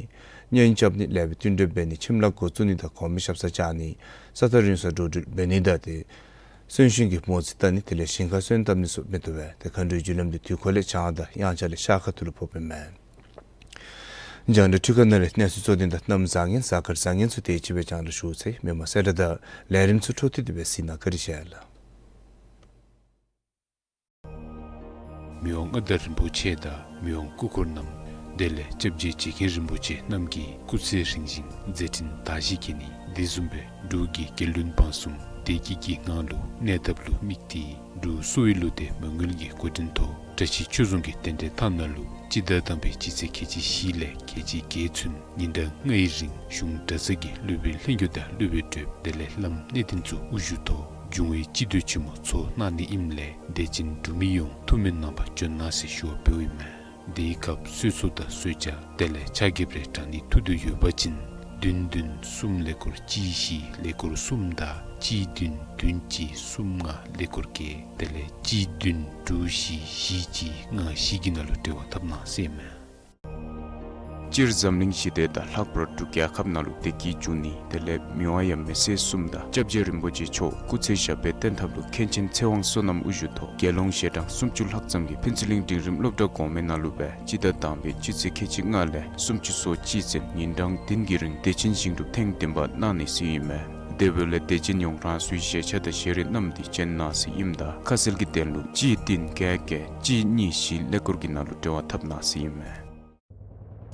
གཉེན་རྐྱབ་ནི་ལེགས་པའི་བསྟུན་གྲོས་འབད་ནི་ཁྱིམ་ལཱ་འགོ་བཙུགས་ནི་དང་གོང་མའི་ཞབས་སར་བཅར་ནི་ས་ཐག་རིང་སར་འགྲོ་འགྲུལ་འབད་ནི་དང་དེ་སོན་ཤིང་གི་མོ་རྩིས་བལྟ་ནི་དེ་ལས་ཞིང་ཁར་སོན་བཏབ་ནི་སོགས་མི་བཏུབ་པས། དེ་མཁའ་འགྲོའི་རྒྱུ་ལམ་དེ་དུས་འཁོར་ལས་བྱང་དང་དབྱངས་འཆར་ལས་ཤར་ཁ་ཐུག་ལུ་ཕོགཔ་ཨིན་མས། རྒྱང་བསྒྲགས་འཕྲུལ་ཁང་ནང་ལས་གནས་ཚུལ་གཙོ་དོན་དང་གནམ་བཟང་ངན་གཟའ་སྐར་བཟང་ངན་ཚུ་དེ་ཅིག་སྦེ་རྒྱང་བསྒྲགས་ཞུ་ཚར་ཡི། མི་མང་གསལ་བསྒྲགས་དང་ལས་རིམ་ཚུ་འཕྲོ་མཐུད་དེ་སྦེ་གཟིགས་གནང། བཀའ་དྲིན་ཆེ་ལགས། མི་དབང་མངའ་བདག་རིན་པོ་ཆེ་དང་མི་དབང་སྐུ་འཁོར་རྣམས་དེ་ལས་སྐྱབས་རྗེ་རྗེ་མཁན་རིན་པོ་ཆེ་རྣམས་ཀྱིས་སྐུ་ཚེ་རིང་ཞིང་མཛད་འཕྲིན་དར་ཞིང་རྒྱས་ནི་དེ་བཟུམ་སྦེ་འབྲུག་གི་རྒྱལ་བློན་འབངས་གསུམ་བདེ་སྐྱིད་ཀྱི་ངང་ལུ་གནས་ཐབས་ལུ་དམིགས་ཏེ་འབྲུག་གསོ་བའི་བློ་གཏད་མ་དངུལ་གྱི་འགོ་འདྲེན་ཐོག་བཀྲ་ཤིས་ཆོས་རྫོང་གི་རྟེན་འབྲེལ་ཐང་ནང་ལུ་སྤྱི་ཟླ་དང་པའི་སྤྱི་ཚེས་ཁལ་གཅིག་བཞི་ལས་ཁལ་གཅིག་བརྒྱད་ཚུན་ཉིན་གྲངས་ལྔའི་རིང་གཞུང་གྲྭ་ཚང་གི་སློབ་དཔོན་ལྷན་རྒྱས་དང་སློབ་དཔོན་གྲོགས་དེ་ལས་བླམ་གནས་བརྟན་ཚུ་དབུ་བཞུགས་ཐོག་འབྱུང་བའི་སྤྱི་འདུས་ཆེན་མོ་ཚོགས་གནང་ནི་ཨིནམ་ལས་དད་ཅན་འབྲུག་མི་ཡོངས་ཐུགས་སྨོན་གནང་བར་བྱོན་གནང་ཟེར་ཞུ་བ་འབདཝ་ཨིན་མས། དེའི་སྐབས་གསོལ་ཚོགས་དང་གསོལ་ཇ་དེ་ལས་ཕྱག་འགྱེད་རེ་དྲང་ནི་ཐུགས་འདོད་ཡོད་པ་ཅིན་བདུན་བདུན་གསུམ་ཀླད་ཀོར་གཅིག་བཞི་ཀླད་ཀོར་གསུམ་དང་གཅིག་བདུན་བདུན་གཅིག་གསུམ་ལྔ་ཀླད་ཀོར་བརྒྱད་དེ་ལས་གཅིག་བདུན་དྲུག་བཞི་བཞི་གཅིག་ལྔ་བཞི་གི་ནང་ལུ་འབྲེལ་བ་འཐབ་གནང་ཟེར་ཨིན་མས། སྤྱིར་འཛམ་གླིང་ཞི་བདེ་དང་ལྷག་པར་འབྲུག་རྒྱལ་ཁབ་ནང་ལུ་བདེ་སྐྱིད་འབྱུང་ནི་དེ་ལས་མི་དབང་ཡབ་མེས་སྲས་གསུམ་དང་སྐྱབས་རྗེ་རིན་པོ་ཆེ་མཆོག་སྐུ་ཚེ་ཞབས་པད་བརྟན་ཐབས་ལུ་མཁན་ཆེན་ཚེ་དབང་བསོད་ནམས་དབུ་བཞུགས་ཐོག་རྒྱལ་ཡོངས་ཞལ་གྲངས་སུམ་ཅུ་ལྷག་ཙམ་གྱིས་ཕུན་ཚོགས་གླིང་འབྲིང་རིམ་སློབ་གྲྭ་གོང་མའི་ནང་ལུ་སྦེ་སྤྱི་ཟླ་དང་པའི་སྤྱི་ཚེས་ཁལ་གཅིག་ལྔ་ལས་སུམ་ཅུ་སོ་གཅིག་ཚུན་ཉིན་གྲངས་བདུན་གྱི་རིང་བདེ་ཆེན་ཞིང་སྒྲུབ་ཐེངས་བདུན་པ་གནང་ནི་ཟེར་ཨིན་མས། དེ་འབདཝ་ལས་དད་ཅན་ཡོངས་རང་སོའི་བཞེས་ཆ་དང་བཞེས་རིགས་བསྣམས་ཏེ་བྱོན་གནང་ཟེར་ཨིནམ་ད་ཁ་གསལ་གྱི་དོན་ལུ་གཅིག་བདུན་བརྒྱད་བརྒྱད་གཅིག་གཉིས་བཞི་ཀླད་ཀོར་གྱི་ནང་ལུ་འབྲེལ་བ་འཐབ་གནང་ཟེར་ཨིན་མས།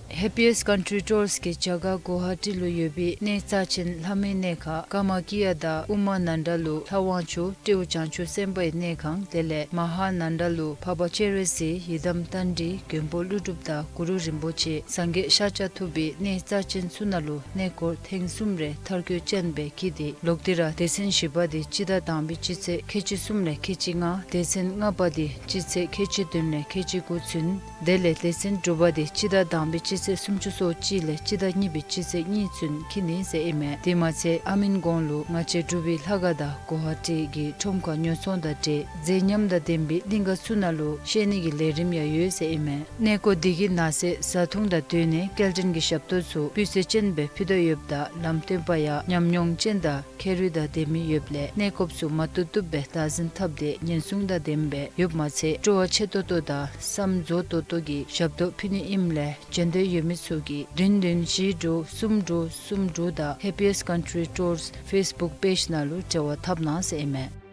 Happiest Country Tours གིས་རྒྱ་གར་གུ་ཝ་ཧ་ཊི་ལུ་ཡོད་པའི་གནས་རྩ་ཆེན་ལྷ་མོའི་གནས་ཁང་ཀ་མ་ཀྱ་ཡ་དང་ཨུ་མ་ནན་དྲ་ལུ་ལྷ་དབང་ཕྱུག་སྤྲེའུ་བྱང་ཆུབ་སེམས་དཔའི་གནས་ཁང་དེ་ལས་མ་ཧཱ་ནན་དྲ་ལུ་འཕགས་པ་སྤྱན་རས་གཟིགས་ཡི་དམ་རྟ་མགྲིན་མགོན་པོ་ཀླུ་སྒྲུབ་དང་གུ་རུ་རིན་པོ་ཆེ་སངས་རྒྱས་ཤཱཀྱ་ཐུབ་པའི་གནས་རྩ་ཆེན་ཚུ་ནང་ལུ་གནས་སྐོར་ཐེངས་གསུམ་རེ་མཐར་འཁྱོལ་ཅན་སྦེ་འཁྱིད་དེ་ལོག་སྟེ་ར་སྡེ་ཚན་བཞི་པ་དེ་སྤྱི་ཟླ་དང་པའི་སྤྱི་ཚེས་ཁལ་གཅིག་གསུམ་ལས་ཁལ་གཅིག་ལྔ་སྡེ་ཚན་ལྔ་པ་དེ་སྤྱི་ཚེས་ཁལ་གཅིག་བདུན་ལས་ཁལ་གཅིག་དགུ་ཚུན་དེ་ལས་སྡེ་ཚན་དྲུག་པ་དེ་སྤྱི་ཟླ་དང་པའི་སྤྱི་ཚེས་སུམ་ཅུ་སོ་གཅིག་ལས་སྤྱི་ཟླ་གཉིས་པའི་སྤྱི་ཚེས་གཉིས་ཚུན་འཁྱིད་ནི་ཟེར་ཨིན་མས། དེ་མ་ཚད་ཨ་མིན་གོང་ལུ་ང་བཅས་འབྲུག་པའི་ལྷ་ཁང་དང་གུ་ཝ་ཧ་ཊི་གི་ཁྲོམ་ཁར་ཉོ་ཚོང་དང་འབྲེལ་མཛེས་ཉམས་དང་ལྡན་པའི་གླིང་ག་ཚུ་ནང་ལུ་བཤལ་ནི་གི་ལས་རིམ་ཡང་ཡོད་ཟེར་ཨིན་མས། གནས་སྐོར་དེ་གི་ནང་གསེས་བཟའ་འཐུང་དང་སྡོད་གནས་སྐྱེལ་འདྲེན་གྱི་ཞབས་ཏོག་ཚུ་སྤུས་ཚད་ཅན་སྦེ་ཕུལ་དོ་ཡོདཔ་ད་ལམ་སྟོན་པ་ཡང་ཉམས་མྱོང་ཅན་དང་ཁྱད་རིག་དང་ལྡན་མི་ཡོདཔ་ལས་གནས་སྐོརཔ་ཚུ་མ་བཏུབ་བཏུབ་སྦེ་བདག་འཛིན་འཐབ་སྟེ་ཉེན་སྲུང་དང་ལྡནམ་སྦེ་ཡོདཔ་མ་ཚད་སྤྲོ་བ་ཆེ་ཏོག་ཏོ་དང་བསམ་རྫོགས་ཏོག་ཏོ་གི་ཞབས་ཏོག་ཕུལ་ནི་ཨིནམ་ལས་བྱོན་འདོད་ཡོད་མི་ཚུ་གིས་བདུན་བདུན་བཞི་དྲུག་གསུམ་དྲུག་གསུམ་དྲུག་དང་Happiest Country Tours Facebook page ནང་ལུ་འབྲེལ་བ་འཐབ་གནང་ཟེར་ཨིན་མས།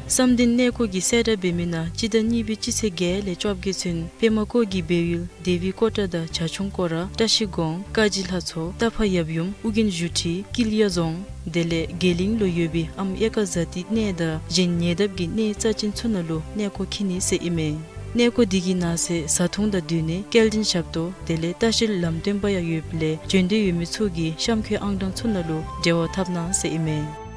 བསམ་གཏན་གནས་སྐོར་གྱི་གསལ་བསྒྲགས་འབད་མི་ནང་སྤྱི་ཟླ་གཉིས་པའི་སྤྱི་ཚེས་བརྒྱད་ལས་བཅོ་བརྒྱད་ཚུན་པདྨ་བཀོད་ཀྱི་སྦས་ཡུལ་དེ་བི་ཀོ་ཊ་དང་བྱ་ཁྱུང་སྐོར་ར་བཀྲ་ཤིས་སྒང་ཀ་གཅིག་ལྷ་མཚོ་རྟ་ཕག་ཡབ་ཡུམ་ཨོ་རྒྱན་བཞུགས་ཁྲི་ཀིལ་ཡ་རྫོང་དེ་ལས་དགེ་གླིང་ལུ་ཡོད་པའི་ཨམ་ཨེ་ཀ་ཛ་ཏི་གནས་དང་གཞན་ཉེ་འདབས་ཀྱི་གནས་རྩ་ཅན་ཚུ་ནང་ལུ་གནས་སྐོར་འཁྱིད་ནི་ཟེར་ཨིན་མས། གནས་སྐོར་དེ་གི་ནང་གསེས་བཟའ་འཐུང་དང་སྡོད་གནས་སྐྱེལ་འདྲེན་ཞབས་ཏོག་དེ་ལས་ལྟ་བཤལ་ལམ་སྟོན་པ་ཡང་ཡོདཔ་ལས་བྱོན་འདོད་ཡོད་མི་ཚུ་གིས་གཤམ་འཁོད་ཨང་གྲངས་ཚུ་ནང་ལུ་འབྲེལ་བ་འཐབ་གནང་ཟེར་ཨིན་མས།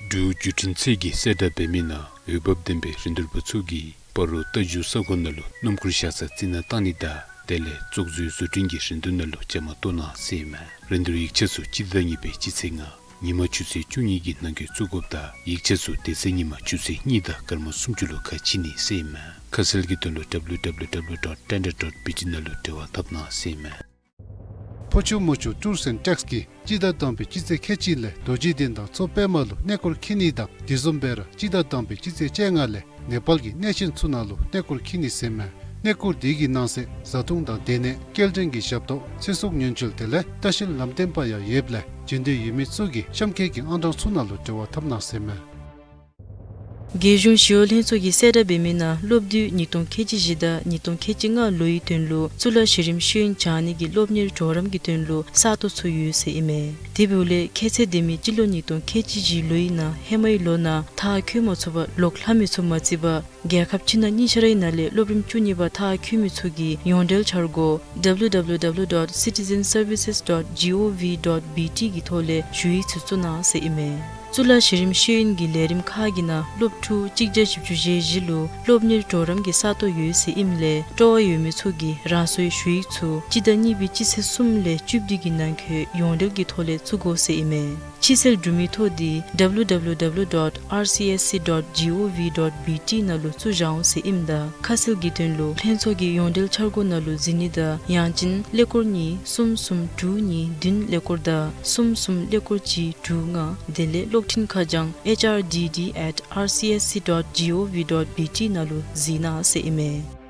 འབྲུག་བརྒྱུད་འཕྲིན་ཚད་ཀྱི་གསལ་བསྒྲགས་འབད་མི་ནང་འོས་འབབ་ལྡན་པའི་རིན་བསྡུར་པ་ཚུ་གིས་སྤ་རོ་རྟ་རྒྱུག་ས་གོ་ནང་ལུ་སྣུམ་འཁོར་བཞག་ས་རྩི་ནག་བཏང་ནི་དང་དེ་ལས་བཙོག་འཛུལ་བཟོ་སྐྲུན་གྱི་རིན་བསྡུར་ནང་ལུ་བཅའ་མར་གཏོགས་གནང་ཟེར་ཨིན་མས། རིན་བསྡུར་ཡིག་ཆ་ཚུ་སྤྱི་ཟླ་གཉིས་པའི་སྤྱི་ཚེས་ལྔ་ཉིན་མ་ཆུ་ཚོད་བཅུ་གཉིས་ཀྱི་ནང་འཁོད་བཙུགས་དགོཔ་དང་ཡིག་ཆ་ཚུ་དེ་ཚེ་ཉིན་མ་ཆུ་ཚོད་གཉིས་དང་སྐར་མ་སུམ་ཅུ་ལུ་ཁ་ཕྱེ་ནི་ཟེར་ཨིན་མས། ཁ་གསལ་གྱི་དོན་ལུ་W W W dot tender dot B T ནང་ལུ་འབྲེལ་བ་འཐབ་གནང་ཟེར་ཨིན་མས། ཕོ་ཆུ་མོ་ཆུ་ཊུརསི་ཨེནཌ་ཊེགསི་གིས་སྤྱི་ཟླ་དང་པའི་སྤྱི་ཚེས་ཁལ་གཅིག་ལས་རྡོ་རྗེ་གདན་དང་མཚོ་པདྨ་ལུ་གནས་སྐོར་འཁྱིད་ནི་དང་དེ་བཟུམ་སྦེ་ར་སྤྱི་ཟླ་དང་པའི་སྤྱི་ཚེས་བཅོ་ལྔ་ལས་ནེ་པཱལ་གྱི་གནས་ཆེན་ཚུ་ནང་ལུ་གནས་སྐོར་འཁྱིད་ནི་ཟེར་ཨིན་མས། གནས་སྐོར་དེ་གི་ནང་གསེས་བཟའ་འཐུང་དང་སྡོད་གནས་སྐྱེལ་འདྲེན་གྱི་ཞབས་ཏོག་ཚེ་སྲོག་ཉེན་བཅོལ་དེ་ལས་ལྟ་བཤལ་ལམ་སྟོན་པ་ཡང་ཡོདཔ་ལས་བྱོན་འདོད་ཡོད་མི་ཚུ་གིས་གཤམ་འཁོད་ཀྱི་ཨང་གྲངས་ཚུ་ནང་ལུ་འབྲེལ་བ་འཐབ་གནང་ཟེར་ཨིན་མས། རྒྱལ་གཞུང་ཞི་གཡོག་ལྷན་ཚོགས་ཀྱི་གསལ་བསྒྲགས་འབད་མི་ནང་སློབ་དུས་ཉིས་སྟོང་ཁལ་གཅིག་བཞི་དང་ཉིས་སྟོང་ཁལ་གཅིག་ལྔ་ལོའི་དོན་ལུ་གཙུག་ལག་གཞི་རིམ་ཤེས་ཡོན་སྦྱང་ནི་གི་སློབ་གཉེར་གྲོགས་རམ་གྱི་དོན་ལུ་ས་སྟོང་ཚུ་ཡོད་ཟེར་ཨིན་མས། དེ་འབདཝ་ལས་ཁྱད་ཚད་ལྡན་མི་སྤྱི་ལོ་ཉིས་སྟོང་ཁལ་གཅིག་བཞི་ལོའི་ནང་ཧེ་མའི་ལོ་ནང་མཐར་འཁྱོལ་མ་ཚུགས་པར་ལོག་ལྷབ་མི་ཚུ་མ་བརྩིས་པར་རྒྱལ་ཁབ་ཕྱི་ནང་གཉིས་ཆ་རའི་ནང་ལས་སློབ་རིམ་བཅུ་གཉིས་པ་མཐར་འཁྱོལ་མི་ཚུ་གིས་ཡོངས་འབྲེལ་འཆར་སྒོ་W W W dot citizen services dot G O V dot B T གི་ཐོག་ལས་ཞུ་ཡིག་ཚུ་བཙུགས་གནང་ཟེར་ཨིན་མས། གཙུག་ལག་གཞི་རིམ་ཤེས་ཡོན་གྱི་ལས་རིམ་ཁག་གི་ནང་སློབ་ཕྲུག་གཅིག་བརྒྱ་བཞི་བཅུ་ཞེ་བཞི་ལུ་སློབ་གཉེར་གྲོགས་རམ་གྱི་ས་སྟོང་ཡོད་ཟེར་ཨིནམ་ལས་སྤྲོ་བ་ཡོད་མི་ཚུ་གིས་རང་སོའི་ཞུ་ཡིག་ཚུ་སྤྱི་ཟླ་གཉིས་པའི་སྤྱི་ཚེས་གསུམ་ལས་བཅུ་བདུན་གྱི་ནང་འཁོད་ཡོངས་འབྲེལ་གྱི་ཐོག་ལས་བཙུགས་དགོ་ཟེར་ཨིན་མས། ཕྱིར་སེལ་གྲུབ་མི་ཐོ་འདི་W W W dot R C S C dot G O V dot B T ནང་ལུ་བཙུགས་བཞག་འོང་ཟེར་ཨིནམ་ད་ཁ་གསལ་གྱི་དོན་ལུ་ལྷན་ཚོགས་ཀྱི་ཡོངས་འབྲེལ་འཆར་སྒོ་ནང་ལུ་གཟིགས་ནི་དང་ཡང་ཅིན་ཀླད་ཀོར་གཉིས་གསུམ་གསུམ་དྲུག་གཉིས་བདུན་ཀླད་ཀོར་དང་གསུམ་གསུམ་ཀླད་ཀོར་གཅིག་དྲུག་ལྔ་དེ་ལས་གློག་འཕྲིན་ཁ་བྱང་H R D D at R C S C dot G O V dot B T ནང་ལུ་གཟིགས་གནང་ཟེར་ཨིན་མས།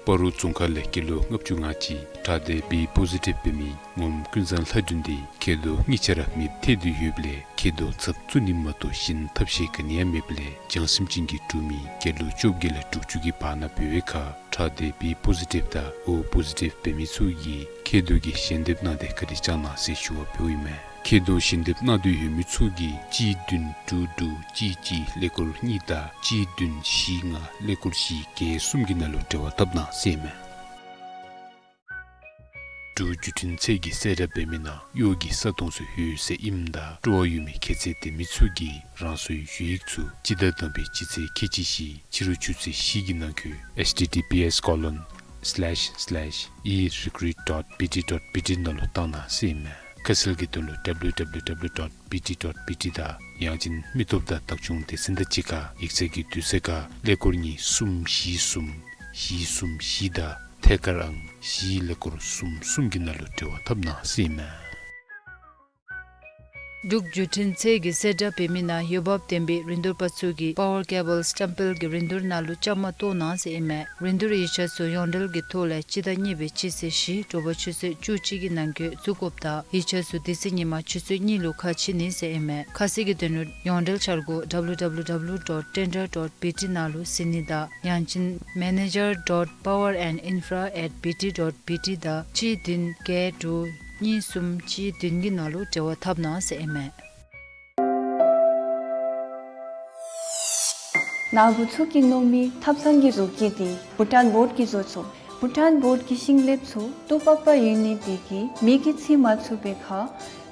སྤ་རོ་རྫོང་ཁག་ལས་སྐྱེས་ལོ་ལྔ་བཅུ་ང་གཅིག་ཁྲག་ལྡན་B positive འབད་མི་ངོམ་ཀུན་བཟང་ལྷ་སྒྲོན་འདི་མཁལ་རྡོག་གཉིས་ཆ་ར་མེདཔ་ཐལ་ཏེ་ཡོདཔ་ལས་མཁལ་རྡོག་ཚབ་བཙུགས་ནི་མ་གཏོགས་གཞན་ཐབས་ཤེས་ག་ནི་ཡང་མེདཔ་ལས་བྱང་སེམས་ཅན་གྱི་འབྲུག་མི་སྐྱེས་ལོ་བཅོ་བརྒྱད་ལས་དྲུག་ཅུ་གི་བར་ན་འབད་བའི་ཁར་ཁྲག་ལྡན་B positive དང་O positive འབད་མི་ཚུ་གིས་མཁལ་རྡོག་གི་ཞལ་འདེབས་གནང་སྟེ་བཀའ་དྲིན་བསྐྱངས་གནང་ཟེར་ཞུ་བ་ཕུལཝ་ཨིན་མས། མཁལ་རྡོག་ཞལ་འདེབས་གནང་འདོད་ཡོད་མི་ཚུ་གིས་གཅིག་བདུན་དྲུག་དྲུག་གཅིག་གཅིག་ཀླད་ཀོར་གཉིས་དང་གཅིག་བདུན་བཞི་ལྔ་ཀླད་ཀོར་བཞི་བརྒྱད་གསུམ་གྱི་ནང་ལུ་འབྲེལ་བ་འཐབ་གནང་ཟེར་ཨིན་མས། འབྲུག་བརྒྱུད་འཕྲིན་ཚད་ཀྱི་གསལ་བསྒྲགས་འབད་མི་ནང་གཡོག་གི་ས་སྟོང་ཚུ་ཡོད་ཟེར་ཨིནམ་ད་སྤྲོ་བ་ཡོད་མི་ཁྱད་ཚད་ལྡན་མི་ཚུ་གིས་རང་སོའི་ཞུ་ཡིག་ཚུ་སྤྱི་ཟླ་དང་པའི་སྤྱི་ཚེས་ཁལ་གཅིག་བཞི་ཕྱི་རུ་ཆུ་ཚོད་བཞི་གི་ནང་འཁོད H T T P S colon slash slash e recruit dot B T dot B T ནང་ལུ་བཏང་གནང་ཟེར་ཨིན་མས། ཁ་གསལ་གྱི་དོན་ལུ W W W dot B T dot B T དང་ཡང་ཅིན་མི་སྟོབས་དང་བདག་སྐྱོང་སྡེ་ཚན་དང་གཅིག་ཁར་ཡིག་ཚང་གི་དུས་ཚོད་ཁར་ཀླད་ཀོར་གཉིས་གསུམ་བཞི་གསུམ་བཞི་གསུམ་བཞི་དང་ཐད་ཀར་ཨང་བཞི་ཀླད་ཀོར་གསུམ་གསུམ་གྱི་ནང་ལུ་འབྲེལ་བ་འཐབ་གནང་ཟེར་ཨིན་མས། འབྲུག་བརྒྱུད་འཕྲིན་ཚད་ཀྱི་གསལ་བསྒྲགས་འབད་མི་ནང་འོས་འབབ་ལྡན་པའི་རིན་བསྡུར་པ་ཚུ་གིས་པ་ཝར་ཀེ་བཱལ་སི་ཊམ་པེལ་གྱི་རིན་བསྡུར་ནང་ལུ་བཅའ་མར་གཏོགས་གནང་ཟེར་ཨིན་མས། རིན་བསྡུར་ཡིག་ཆ་ཚུ་ཡོངས་འབྲེལ་གྱི་ཐོག་ལས་སྤྱི་ཟླ་གཉིས་པའི་སྤྱི་ཚེས་བཞི་དྲོ་པ་ཆུ་ཚོད་བཅུ་གཅིག་གི་ནང་འཁོད་བཙུགས་དགོཔ་དང་ཡིག་ཆ་ཚུ་དེ་ཚེ་ཉིན་མ་ཆུ་ཚོད་གཉིས་ལུ་ཁ་ཕྱེ་ནི་ཟེར་ཨིན་མས། ཁ་གསལ་གྱི་དོན་ལུ་ཡོངས་འབྲེལ་འཆར་སྒོ་W W W dot tender dot B T ནང་ལུ་གཟིགས་ནི་དང་ཡང་ཅིན་manager dot power and infra at B T dot B T དང་གཅིག་བདུན་བརྒྱད་དྲུག་གཉིས་གསུམ་གཅིག་བདུན་གྱི་ནང་ལུ་འབྲེལ་བ་འཐབ་གནང་ཟེར་ཨིན་མས། ནཱ་བུ་ཚུ་གིས་མནོ་མི་ཐབ་ཚང་གི་བཟོ་བཀོད་འདི་བྷུ་ཊཱན་བོཌ་ཀྱིས་བཟོ་ཚུགས། བྷུ་ཊཱན་བོཌ་ཀྱི་ཤིང་ལེབ་ཚུ་ཏོག་པག་པ་ཡོད་ནི་དེ་གིས་མེ་གིས་འཚིག་མ་ཚུགས་པའི་ཁར་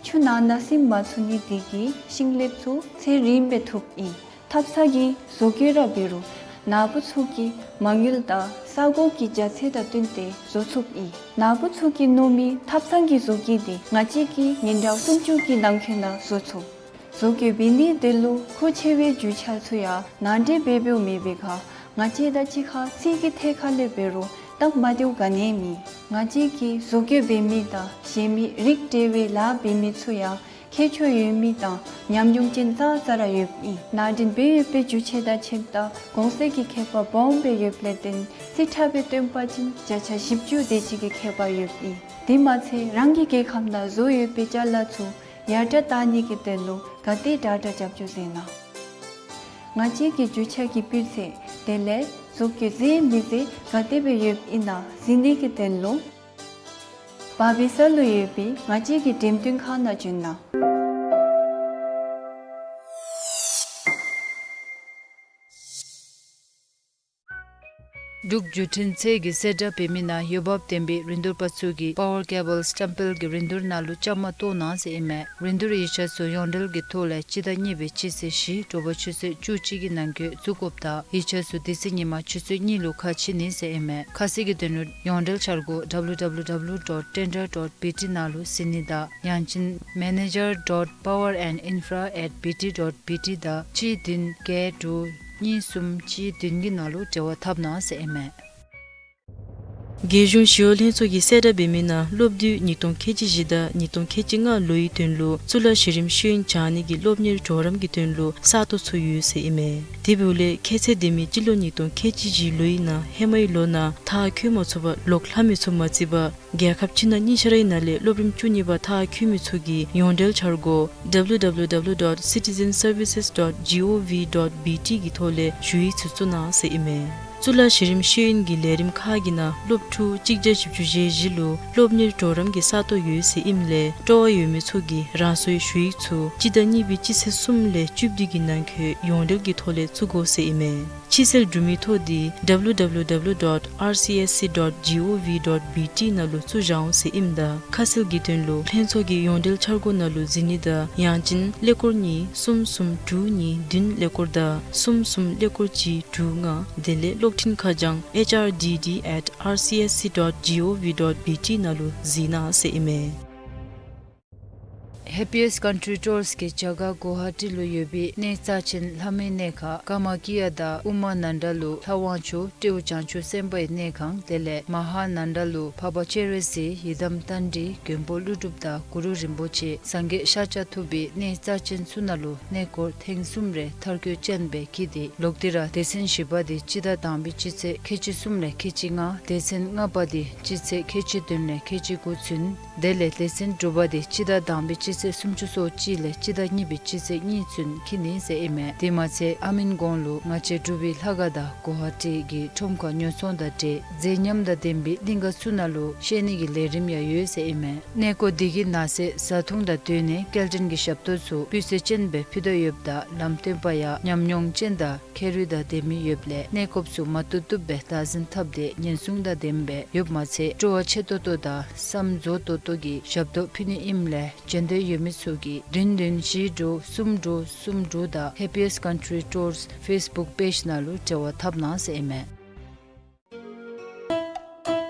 ཆུ་ནང་ན་སིམ་མ་ཚུགས་ནི་དེ་གིས་ཤིང་ལེབ་ཚུ་ཚེ་རིངམོ་སྦེ་ཐུབ་ཨིན། ཐབ་ཚང་གི་བཟོ་བཀོད་ར་འབད་རུང་ནཱ་བུ་ཚུ་གི་མ་དངུལ་དང་ས་གོ་གི་རྒྱ་ཚད་དང་བསྟུན་ཏེ་བཟོ་ཚུགས་ཨིན། ནཱ་བུ་ཚུ་གིས་མནོ་མི་ཐབ་ཚང་གི་བཟོ་བཀོད་འདི་ང་བཅས་ཀྱིས་ཉིན་གྲངས་སུམ་ཅུ་གི་ནང་འཁོད་ནང་བཟོ་ཚུགས། བཟོ་བཀོད་འབད་ནི་དེ་ལུ་མཁོ་ཆེ་བའི་རྒྱུ་ཆ་ཚུ་ཡང་ནང་འདྲེན་འབད་འབདཝ་མེད་པའི་ཁར་ང་བཅས་དང་གཅིག་ཁར་རྩིས་ཀྱི་ཐད་ཁར་ལས་འབད་རུང་སྟབས་མ་བདེཝ་ག་ནི་ཡང་མེད། ང་བཅས་ཀྱིས་བཟོ་བཀོད་འབད་མི་དང་གཞན་མི་རིགས་འདྲ་བའི་ལཱ་འབད་མི་ཚུ་ཡང་མཁས་མཆོག་ཡོད་མི་དང་ཉམས་མྱོང་ཅན་ཙང་ཙ་ར་ཡོདཔ་ཨིན། ནང་འདྲེན་འབད་ཡོད་པའི་རྒྱུ་ཆ་དང་ཁྱད་པར་གོང་གསལ་གྱི་ཁྱད་པར་སྦོམ་སྦེ་ཡོདཔ་ལས་བརྟེན་རྩིས་ཁྲ་སྦེ་སྟོན་པ་ཅིན་བརྒྱ་ཆ་བཞི་བཅུ་དེ་ཅིག་གི་ཁྱད་པར་ཡོདཔ་ཨིན། དེ་མ་ཚད་རང་གི་རྒྱལ་ཁབ་ནང་བཟོ་ཡོད་པའི་ཅ་ལ་ཚུ་ཡར་དྲག་བཏང་ནི་གི་དོན་ལུ་ག་དེ་དྲག་དྲག་རྒྱབ་སྐྱོར་མཛད་གནང་། ང་བཅས་ཀྱི་རྒྱུ་ཆ་གི་སྤུས་ཚད་དེ་ལས་བཟོ་བཀོད་མཛེས་མི་མཛེས་ག་དེ་སྦེ་ཡོདཔ་ཨིན་ན་གཟིགས་ནི་གི་དོན་ལུ་བར་པའི་ས་ལུ་ཡོད་པའི་ང་བཅས་ཀྱི་འགྲེམས་སྟོན་ཁང་ནང་བྱོན་གནང་། འབྲུག་བརྒྱུད་འཕྲིན་ཚད་ཀྱི་གསལ་བསྒྲགས་འབད་མི་ནང་འོས་འབབ་ལྡན་པའི་རིན་བསྡུར་པ་ཚུ་གིས་པ་ཝར་ཀེ་བཱལ་སི་ཊམ་པེལ་གྱི་རིན་བསྡུར་ནང་ལུ་བཅའ་མར་གཏོགས་གནང་ཟེར་ཨིན་མས། རིན་བསྡུར་ཡིག་ཆ་ཚུ་ཡོངས་འབྲེལ་གྱི་ཐོག་ལས་སྤྱི་ཟླ་གཉིས་པའི་སྤྱི་ཚེས་བཞི་དྲོ་པ་ཆུ་ཚོད་བཅུ་གཅིག་གི་ནང་འཁོད་བཙུགས་དགོཔ་དང་ཡིག་ཆ་ཚུ་དེ་ཚེ་ཉིན་མ་ཆུ་ཚོད་གཉིས་ལུ་ཁ་ཕྱེ་ནི་ཟེར་ཨིན་མས། ཁ་གསལ་གྱི་དོན་ལུ་ཡོངས་འབྲེལ་འཆར་སྒོ་W W W dot tender dot B T ནང་ལུ་གཟིགས་ནི་དང་ཡང་ཅིན་manager dot power and infra at B T dot B T དང་གཅིག་བདུན་བརྒྱད་དྲུག་གཉིས་གསུམ་གཅིག་བདུན་གྱི་ནང་ལུ་འབྲེལ་བ་འཐབ་གནང་ཟེར་ཨིན་མས། རྒྱལ་གཞུང་ཞི་གཡོག་ལྷན་ཚོགས་ཀྱིས་གསལ་བསྒྲགས་འབད་མི་ནང་སློབ་དུས་ཉིས་སྟོང་ཁལ་གཅིག་བཞི་དང་ཉིས་སྟོང་ཁལ་གཅིག་ལྔ་ལོའི་དོན་ལུ་གཙུག་ལག་གཞི་རིམ་ཤེས་ཡོན་སྦྱང་ནི་གི་སློབ་གཉེར་གྲོགས་རམ་གྱི་དོན་ལུ་ས་སྟོང་ཚུ་ཡོད་ཟེར་ཨིན་མས། དེ་འབདཝ་ལས་ཁྱད་ཚད་ལྡན་མི་སྤྱི་ལོ་ཉིས་སྟོང་ཁལ་གཅིག་བཞི་ལོའི་ནང་ཧེ་མའི་ལོ་ནང་མཐར་འཁྱོལ་མ་ཚུགས་པར་ལོག་ལྷག་མི་ཚུ་མ་བརྩིས་པར་རྒྱལ་ཁབ་ཕྱི་ནང་གཉིས་ཆ་རའི་ནང་ལས་སློབ་རིམ་བཅུ་གཉིས་པ་མཐར་འཁྱོལ་མི་ཚུ་གིས་ཡོངས་འབྲེལ་འཆར་སྒོ་W W W dot citizen services dot G O V dot B T གི་ཐོག་ལས་ཞུ་ཡིག་ཚུ་བཙུགས་གནང་ཟེར་ཨིན་མས། གཙུག་ལག་གཞི་རིམ་ཤེས་ཡོན་གྱི་ལས་རིམ་ཁག་གི་ནང་སློབ་ཕྲུག་གཅིག་བརྒྱ་བཞི་བཅུ་ཞེ་བཞི་ལུ་སློབ་གཉེར་གྲོགས་རམ་གྱི་ས་སྟོང་ཡོད་ཟེར་ཨིནམ་ལས་སྤྲོ་བ་ཡོད་མི་ཚུ་གིས་རང་སོའི་ཞུ་ཡིག་ཚུ་སྤྱི་ཟླ་གཉིས་པའི་སྤྱི་ཚེས་གསུམ་ལས་བཅུ་བདུན་གྱི་ནང་འཁོད་ཡོངས་འབྲེལ་གྱི་ཐོག་ལས་བཙུགས་དགོ་ཟེར་ཨིན་མས། ཕྱི་སེལ་གྲུབ་མིའི་ཐོ་འདི་W W W dot R C S C dot G O V dot B T ནང་ལུ་བཙུགས་བཞག་འོང་ཟེར་ཨིནམ་ད་ཁ་གསལ་གྱི་དོན་ལུ་ལྷན་ཚོགས་ཀྱི་ཡོངས་འབྲེལ་འཆར་སྒོ་ནང་ལུ་གཟིགས་ནི་དང་ཡང་ཅིན་ཀླད་ཀོར་གཉིས་གསུམ་གསུམ་དྲུག་གཉིས་བདུན་ཀླད་ཀོར་དང་གསུམ་གསུམ་ཀླད་ཀོར་གཅིག་དྲུག་ལྔ་དེ་ལས་གློག་འཕྲིན་ཁ་བྱང་H R D D at R C S C dot G O V dot B T ནང་ལུ་གཟིགས་གནང་ཟེར་ཨིན་མས། Happiest Country Tours གིས་རྒྱ་གར་གུ་ཝ་ཧ་ཊི་ལུ་ཡོད་པའི་གནས་རྩ་ཆེན་ལྷ་མོའི་གནས་ཁང་ཀ་མ་ཀི་ཡ་དང་ཨུ་མ་ནན་ད་ལུ་ལྷ་དབང་ཕྱུག་སྤྲེའུ་བྱང་ཆུབ་སེམས་དཔའི་གནས་ཁང་དེ་ལས་མ་ཧཱ་ནན་ད་ལུ་འཕགས་པ་སྤྱན་རས་གཟིགས་ཡི་དམ་རྟ་མགྲིན་མགོན་པོ་ཀླུ་སྒྲུབ་དང་གུ་རུ་རིན་པོ་ཆེ་སངས་རྒྱས་ཤཱཀྱ་ཐུབ་པའི་གནས་རྩ་ཆེན་ཚུ་ནང་ལུ་གནས་སྐོར་ཐེངས་གསུམ་རེ་མཐར་འཁྱོལ་ཅན་སྦེ་འཁྱིད་དེ་ལོག་སྟེ་ར་སྡེ་ཚན་བཞི་པ་དེ་སྤྱི་ཟླ་དང་པའི་སྤྱི་ཚེས་ཁལ་གཅིག་གསུམ་ལས་ཁལ་གཅིག་ལྔ་སྡེ་ཚན་ལྔ་པ་དེ་སྤྱི་ཚེས་ཁལ་གཅིག་བདུན་ལས་ཁལ་གཅིག་དགུ་ཚུན། དེ་ལས་སྡེ་ཚན་དྲུག་པ་དེ་སྤྱི་ཟླ་དང་པའི་སྤྱི་ཚེས་སུམ་ཅུ་སོ་གཅིག་ལས་སྤྱི་ཟླ་གཉིས་པའི་སྤྱི་ཚེས་གཉིས་ཚུན་འཁྱིད་ནི་ཟེར་ཨིན་མས། དེ་མ་ཚད་ཨ་མིན་གོང་ལུ་ང་བཅས་འབྲུག་པའི་ལྷ་ཁང་དང་གུ་ཝ་ཧ་ཊི་གི་ཁྲོམ་ཁར་ཉོ་ཚོང་དང་འབྲེལ་མཛེས་ཉམས་དང་ལྡན་པའི་གླིང་ག་ཚུ་ནང་ལུ་བཤལ་ནི་གི་ལས་རིམ་ཡང་ཡོད་ཟེར་ཨིན་མས། གནས་སྐོར་དེ་གི་ནང་གསེས་བཟའ་འཐུང་དང་སྡོད་གནས་སྐྱེལ་འདྲེན་གྱི་ཞབས་ཏོག་ཚུ་སྤུས་ཚད་ཅན་སྦེ་ཕུལ་དོ་ཡོདཔ་ད་ལམ་སྟོན་པ་ཡང་ཉམས་མྱོང་ཅན་དང་ཁེ་རུས་དང་ལྡན་མི་ཡོདཔ་ལས་གནས་སྐབས་སུ་མ་བཏུབ་བཏུབ་སྦེ་བདག་འཛིན་འཐབ་སྟེ་ཉེན་སྲུང་དང་ལྡནམ་སྦེ་ཡོདཔ་མ་ཚད་སྤྲོ་བ་ཆེ་ཏོག་ཏོ་དང་བསམ་རྫོགས་ཏོག་ཏོ་གི་ཞབས་ཏོག་ཕུལ་ནི་ཨིནམ་ལས་འབྱོན་འདོད་ཡོད་མི་ཚུ་གིས་བདུན་བདུན་བཞི་དྲུག་གསུམ་དྲུག་གསུམ་དྲུག་དང་Happiest Country Tours Facebook page ནང་ལུ་འབྲེལ་བ་འཐབ་གནང་ཟེར་ཨིན་མས།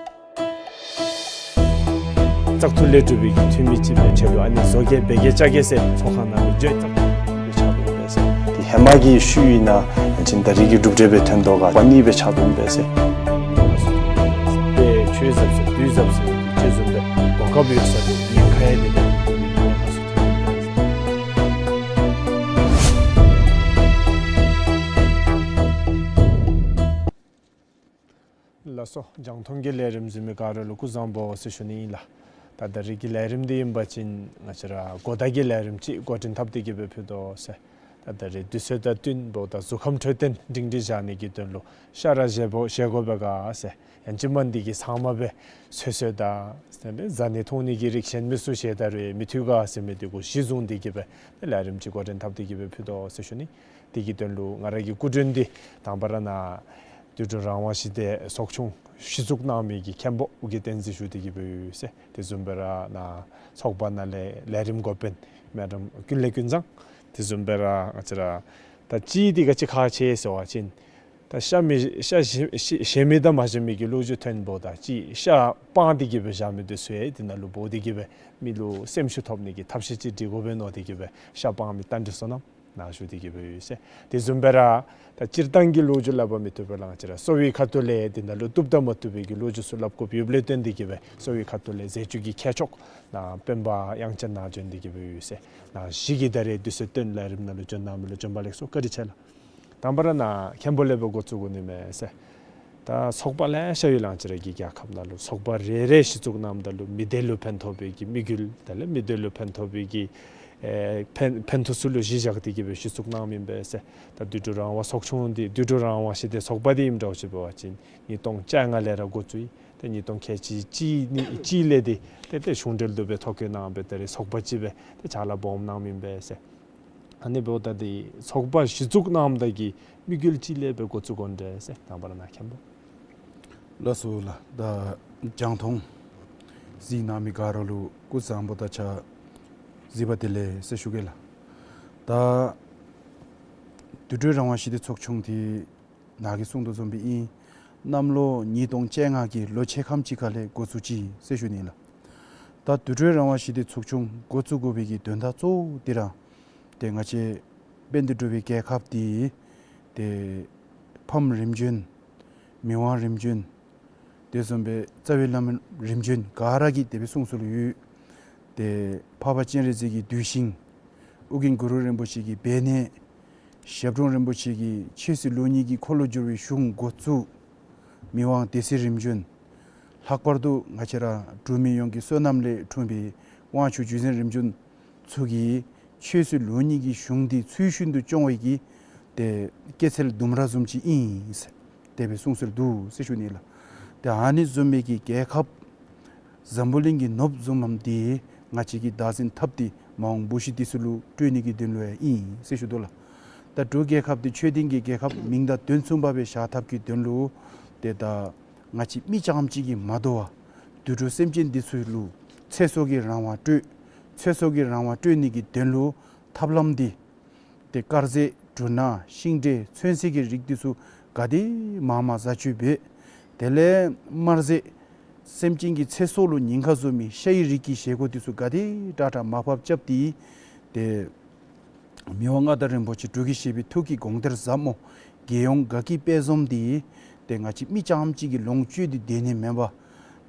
བཙག་འཐུ་ལས་གྲུབ་པའི་འཐུས་མི་ཅིག་སྦེ་ཆེད་དུ་ཨ་ནི་བཟོ་བཀོད་འབད་གེ་བཅའ་གེ་ཟེར་ཚོགས་ཁང་ནང་ལུ་འགྱོ་བཙག་འཐུ་སྦེ་ཆགས་འོང་པས་ཟེར། དེ་ཧེ་མ་གི་ཤུལ་ཨིན་ན་ཨ་ནི་ད་རིས་ཀྱི་གྲུབ་འབྲས་སྦེ་ཐོན་དོ་ག་པ་ནི་སྦེ་ཆགས་འོང་པས་ཟེར། དཔེ་ཆོས་ཟབ་ཟེར་དུས་ཟབ་ཟེར་ཅིག་བཟུམ་སྦེ་གོ་སྐབས་ཡོད་ས་དེ་ཉེན་ཁ་ཡང་དེ་ལས་དེ་ཉེན་ཁ་སུ་ཐོན་པས་ཟེར། ལགས་སོ། རྒྱང་མཐོང་གི་ལས་རིམ་གཟིགས་མི་ག་ར་ལུ་སྐུ་གཟུགས་བཟང་པོ་ཟེར་ཞུ་ནི་ཨིན་ལགས། ད་ད་རིས་ཀྱི་ལས་རིམ་འདི་ཨིན་པ་ཅིན་ང་བཅས་ར་གོ་བརྡ་གི་ལས་རིམ་ཅིག་འགོ་འདྲེན་འཐབ་སྟེ་གི་སྦེ་ཕུལ་དོ་ཟེར། ད་ད་རིས་དུས་ཚོད་དང་བསྟུན་འབདཝ་ད་གཟུགས་ཁམས་འཕྲོད་བསྟེན་སྒྲིང་སྒྲིང་བཞག་ནི་གི་དོན་ལུ་ཤ་ར་བཞེས་སྒོ་བཞེས་སྒོ་འབད་ག་ཟེར། ཡང་ཅིན་མ་འདི་གིས་ཚང་མ་སྦེ་ཚོད་ཚོད་དང་ཟ་ནི་འཐུང་ནི་གི་རིགས་གཞན་མི་ཚུ་བཞེས་ད་རུང་མི་འཐུས་ག་ཟེར་མི་འདི་གུ་གཞི་བཟུང་སྟེ་གི་སྦེ་ལས་རིམ་ཅིག་འགོ་འདྲེན་འཐབ་སྟེ་གི་སྦེ་ཕུལ་དོ་ཟེར་ཞུ་ནི། དེ་གི་དོན་ལུ་ང་ར་གི་སྐུ་མགྲོན་འདི་དང་པ་ར་ནཱ་དུད་འགྲོ་རང་དབང་ཞི་བདེ་ཚོགས་ཆུང་གཞི་བཙུགས་གནང་མི་གི་མཁན་པོ་ཨོ་རྒྱན་བསྟན་འཛིན་ཞུ་སྟེ་གི་སྦེ་ཡོད་ཟེར། དེ་བཟུམ་སྦེ་ར་ནཱ་ཚོགས་པ་ནང་ལས་ལས་རིམ་འགོ་དཔོན་མེ་ཌམ་ཀུན་ལེགས་ཀུན་བཟང་། དེ་བཟུམ་སྦེ་ར་ང་བཅས་ར་ད་ཅིག་འདི་ག་ཅི་ཁག་ཆེ་ཟེར་བ་ཅིན་ད་ཤ་མི་ཤ་བཞེས་བཞེས་མི་དང་མ་བཞེས་མི་གི་ལོ་རྒྱུས་ཐོན་འབདཝ་ད་ཅིག་ཤ་སྤང་སྟེ་གི་སྦེ་བཞག་མི་འདི་ཚུ་ཡང་དེ་ནང་ལུ་འབོ་སྟེ་གི་སྦེ་མི་ལུ་སེམས་ཤུགས་ཐོབ་ནི་གི་ཐབས་ཤེས་ཅིག་སྒྲིག་དགོ་པས་མནོ་སྟེ་གི་སྦེ་ཤ་སྤང་མི་རྟ་མགྲིན་བསོད་ནམས་ནཱ་བཞུགས་ཏེ་གི་སྦེ་ཡོད་ཟེར། དེ་བཟུམ་སྦེ་ར་ད་སྤྱིར་བཏང་གི་ལོ་རྒྱུས་སླབ་པ་མི་བཏུབ་པས་ལགས། ང་བཅས་ར་གསོ་བའི་ཁ་ཐུག་ལས་དེ་ནང་ལུ་བཏུབ་དང་མ་བཏུབ་པའི་གི་ལོ་རྒྱུས་ཚུ་སླབ་དགོཔ་ཡོདཔ་ལས་བརྟེན་ཏེ་གི་སྦེ་གསོ་བའི་ཁ་ཐུག་ལས་ཟས་བཅུད་ཀྱི་མཁས་མཆོག་ནཱ་སྤེན་པ་དབྱངས་ཅན་ནཱ་བྱོན་ཏེ་གི་སྦེ་ཡོད་ཟེར། ནཱ་གཞི་གིས་ད་རིས་དུས་ཚོད་བཏོན་ལས་རིམ་ནང་ལུ་བྱོན་གནང་མི་ལུ་བྱོན་པ་ལེགས་སོ། བཀའ་དྲིན་ཆེ་ལགས། དང་པ་ར་ནཱ་མཁན་པོ་ལས་སྦེ་འགོ་བཙུགས་དགོ་ནི་མས་ཟེར། ད་ཚོགས་པ་ལེ་ཤ་ཡོད་ལགས། ང་བཅས་ར་གི་རྒྱལ་ཁབ་ནང་ལུ་ཚོགས་པ་རེ་རེ་གཞི་བཙུགས་གནངམ་ད་ལུ་མི་སྡེ་ལུ་ཕན་ཐོགས་པའི་གི་དམིགས་ཡུལ་དེ་ལས་མི་སྡེ་ལུ་ཕན་ཐོགས་པའི་གི་ཨེ་ཕན་ཕན་ཐོགས་ཚུ་ལུ་གཞི་བཞག་སྟེ་གི་སྦེ་གཞི་བཙུགས་གནངམ་ཨིན་པས་ཟེར། ད་དུད་འགྲོ་རང་དབང་ཚོགས་ཆུང་འདི་དུད་འགྲོ་རང་དབང་ཞི་བདེ་ཚོགས་པ་འདི་ཨིནམ་འདྲཝ་ཅིག་འབད་བ་ཅིན་ཉིས་སྟོང་བཅོ་ལྔ་ལས་ར་འགོ་བཙུགས་ཡི། ཏེ་ཉིས་སྟོང་ཁལ་གཅིག་གཅིག་ནི་གཅིག་ལས་འདི་ཏེ་ཏེ་གཞུང་འབྲེལ་དུ་སྦེ་ཐོ་བཀོད་གནང་སྦེ་ད་རིས་ཚོགས་པ་ཅིག་སྦེ་ཏེ་ཕྱག་ལཱ་སྦོམ་གནངམ་ཨིན་པས་ཟེར། ཨ་ནི་འབདཝ་ད་འདི་ཚོགས་པ་གཞི་བཙུགས་གནངམ་ད་གི་དམིགས་ཡུལ་ཅིག་ལས་སྦེ་འགོ་བཙུགས་དགོ་ནི་འདྲས་ཟེར། དང་པ་ར་ནཱ་མཁན་པོ། ལགས་སོ་ལགས། ད་རྒྱང་མཐོང་གཟིགས་གནང་མི་ག་ར་ལུ་སྐུ་གཟུགས་བཟང་པོ་དང་ཆ་གཟིགས་པ་བདེ་ལེགས་ཟེར་ཞུ་གེ་ལགས། ད་དུད་འགྲོ་རང་དབང་ཞི་བདེ་ཚོགས་ཆུང་འདི་ནཱ་གིས་གསུང་དོ་བཟུམ་སྦེ་ཨིན། གནམ་ལོ་ཉིས་སྟོང་བཅོ་ལྔ་གི་ལོ་ཕྱེད་ཀ་ཅིག་ཁ་ལས་འགོ་བཙུགས་ཅི་ཟེར་ཞུ་ནི་ལགས། ད་དུད་འགྲོ་རང་དབང་ཞི་བདེ་ཚོགས་ཆུང་འགོ་བཙུགས་དགོ་པའི་གི་དོན་དག་གཙོ་བོ་འདི་ར་ཏེ་ང་བཅས་དཔལ་ལྡན་འབྲུག་པའི་རྒྱལ་ཁབ་འདི་ཏེ་ཕམ་རིམ་བྱོན་མི་དབང་རིམ་བྱོན་དེ་བཟུམ་སྦེ་རྩ་བའི་བླ་མ་རིམ་བྱོན་ག་ར་གི་དེ་སྦེ་གསུང་སྲོལ་ཡོད། ཏེ་འཕགས་པ་སྤྱན་རས་གཟིགས་ཀྱི་གདུལ་ཞིང་ཨོ་རྒྱན་གུ་རུ་རིན་པོ་ཆེ་གི་སྦས་གནས་ཞབས་དྲུང་རིན་པོ་ཆེ་གི་ཆོས་སྲིད་ལུགས་གཉིས་ཀྱི་འཁོར་ལོ་བསྒྱུར་བའི་གཞུང་འགོ་བཙུགས། མི་དབང་སྡེ་སྲིད་རིམ་བྱོན། ལྷག་པར་དུ་ང་བཅས་ར་འབྲུག་མི་ཡོངས་ཀྱི་བསོད་ནམས་ལས་འཁྲུངས་པའི་དབང་ཕྱུག་རྗེ་བཙུན་རིམ་བྱོན་ཚུ་གིས་ཆོས་སྲིད་ལུགས་གཉིས་ཀྱི་གཞུང་འདི་ཚུལ་བཞིན་དུ་སྐྱོང་བའི་གི་ཏེ་སྐྱེད་ཚལ་ལྡུམ་ར་བཟུམ་ཅིག་ཨིན་ཟེར། དེ་སྦེ་གསུངས་སྲོལ་འདུག་ཟེར་ཞུ་ནི་ལགས། ཏེ་ཨ་ནི་བཟུམ་མའི་གི་རྒྱལ་ཁབ་འཛམ་བུ་གླིང་གི་ནོར་བུ་བཟུམ་ལམ་འདི་ང་བཅས་ཀྱིས་བདག་འཛིན་འཐབ་སྟེ་མ་འོངས་བུ་གཞི་འདི་ཚུ་ལུ་སྤྲོད་ནི་གི་དོན་ལུ་ཡང་ཨིན་ཟེར་ཞུ་དོ་ལགས། ད་འབྲུག་རྒྱལ་ཁབ་འདི་ཆོས་ལྡན་གྱི་རྒྱལ་ཁབ་མིང་དང་དོན་མཚུངས་པ་སྦེ་བཞག་ཐབས་ཀྱི་དོན་ལུ་ཏེ་ད་ང་བཅས་མི་རྐྱངམ་གཅིག་གིས་མ་དོ་བར་དུད་འགྲོ་སེམས་ཅན་འདི་ཚུ་ལུ་ཚེ་སྲོག་གི་རང་དབང་སྤྲོད་ཚེ་སྲོག་གི་རང་དབང་སྤྲོད་ནི་གི་དོན་ལུ་ཐབས་ལམ་འདི་ཏེ་དཀར་ཟས་འབྲུ་སྣ་ཤིང་འབྲས་ཚོད་བསྲེ་གི་རིགས་འདི་ཚུ་ག་དེ་མང་མང་བཟའ་སྤྱོད་འབད། དེ་ལས་དམར་ཟས་སེམས་ཅན་གྱི་ཚེ་སྲོག་ལུ་ཉེན་ཁ་བཟོ་མི་ཤ་ཡི་རིགས་ཀྱི་བཞེས་སྒོ་འདི་ཚུ་ག་དེ་དྲག་དྲག་མར་ཕབ་རྐྱབ་སྟེ་ཏེ་མི་དབང་མངའ་བདག་རིན་པོ་ཆེ་འབྲུག་གི་བཞད་པའི་ཐུགས་ཀྱི་དགོངས་དོན་ཟབ་མོ་རྒྱལ་ཡོངས་དགའ་སྐྱིད་དཔལ་འཛོམས་འདི་ཏེ་ང་བཅས་མི་རྐྱངམ་གཅིག་གིས་ལོངས་སྤྱོད་དེ་སྡོད་ནི་མེན་པར་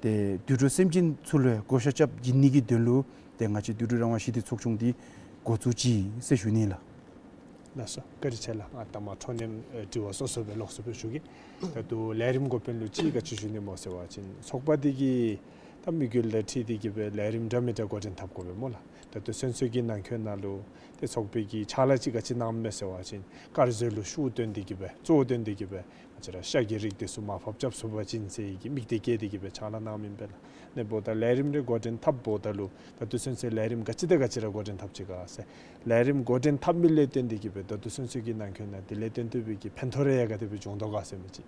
ཏེ་དུད་འགྲོ་སེམས་ཅན་ཚུ་ལུ་བགོ་བཤའ་རྐྱབ་བྱིན་ནི་གི་དོན་ལུ་ཏེ་ང་བཅས་དུད་འགྲོ་རང་དབང་ཞི་བདེ་ཚོགས་ཆུང་འདི་འགོ་བཙུགས་ཅི་ཟེར་ཞུ་ནི་ལགས། ལགས་སོ། བཀའ་དྲིན་ཆེ་ལགས། ཨ་ད་མ་འཕྲོ་མཉམ་ཨེ་དྲི་བ་སོ་སོ་སྦེ་ལོགས་སུ་སྦེ་ཞུ་གེ། ད་ལྟོ་ལས་རིམ་འགོ་དཔོན་ལུ་ཅིག་ག་ཅི་ཞུ་ནི་སྨོ་ཟེར་བ་ཅིན་ཚོགས་པ་འདི་གིས་ད་དམིགས་ཡུལ་དང་འཁྲིལ་ཏེ་གི་སྦེ་ལས་རིམ་འདྲ་མི་འདྲ་འགོ་འདྲེན་འཐབ་དགོ་པས་སྨོ་ལགས། ད་ལྟོ་ཚུན་ཚོད་ཀྱི་ནང་འཁོད་ནང་ལུ་ཏེ་ཚོགས་པའི་གི་ཕྱག་ལཱ་ཅིག་ག་ཅི་གནངམ་མས་ཟེར་བ་ཅིན་དཀར་ཟས་ལུ་ཤུགས་བཏོན་ཏེ་གི་སྦེ་གཙོ་བོ་བཏོན་ཏེ་གི་སྦེ་ང་བཅས་ར་ཤ་གི་རིགས་འདི་ཚུ་མར་ཕབ་རྐྱབ་ཚུགས་པ་ཅིན་ཟེར་གི་དམིགས་གཏད་བསྐྱེད་དེ་གི་སྦེ་ཕྱག་ལཱ་གནངམ་ཨིན་པས་ལགས། ཨ་ནི་འབདཝ་ད་ལས་རིམ་རེ་འགོ་འདྲེན་འཐབ་འབདཝ་ད་ལུ་ད་ལྟོ་ཚུན་ཚོད་ལས་རིམ་ག་ཅི་དང་ག་ཅི་ར་འགོ་འདྲེན་འཐབ་ཅི་ག་ཟེར། ལས་རིམ་འགོ་འདྲེན་འཐབ་མི་ལས་བརྟེན་ཏེ་གི་སྦེ་ད་ལྟོ་ཚུན་ཚོད་ཀྱི་ནང་འཁོད་ནང་དེ་ལས་བརྟེན་ཏེ་སྦེ་གི་ཕན་ཐོགས་རེ་ཡང་ག་དེ་སྦེ་བྱུང་དོ་ག་ཟེར་མི་ཅིག།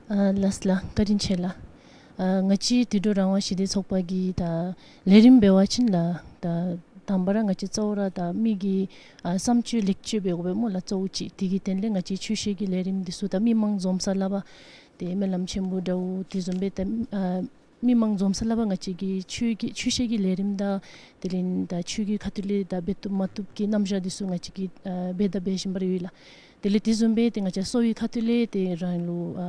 ཨ་ལགས་ལགས། བཀའ་དྲིན་ཆེ་ལགས། ཨ་ང་བཅས་དུད་འགྲོ་རང་དབང་ཞི་བདེ་ཚོགས་པ་གི་ད་ལས་རིམ་འབད་བ་ཅིན་ལགས་ད་དང་པ་ར་ང་བཅས་གཙོ་བོ་ར་ད་མི་གི་ཨ་བསམ་སྤྱོད་ལེགས་བཅོས་འབད་དགོ་པས་སྨོ་ལགས། གཙོ་བོ་ཅིག་དེ་གི་དོན་ལས་ང་བཅས་ཆོས་བཤད་ཀྱི་ལས་རིམ་འདི་ཚུ་ད་མི་མང་འཛོམས་ས་ལུ་འབད་ཏེ་སྨོན་ལམ་ཆེན་པོ་འདྲཝ་དེ་བཟུམ་སྦེ་ད་ཨ་མི་མང་འཛོམས་ས་ལུ་འབད་ང་བཅས་ཀྱི་ཆོས་ཀྱི་ཆོས་བཤད་ཀྱི་ལས་རིམ་དང་དེ་ལས་ད་ཆོས་ཀྱི་ཁ་ཐུག་ལས་ད་འབད་བཏུབ་མ་བཏུབ་ཀྱི་རྣམ་གཞག་འདི་ཚུ་ང་བཅས་ཀྱིས་ཨ་འབད་དང་འབད་བཞིན་པ་ར་ཡོད་ལགས། དེ་ལས་དེ་བཟུམ་སྦེ་ཏེ་ང་བཅས་གསོ་བའི་ཁ་ཐུག་ལས་ཏེ་རང་ལུ་ཨ་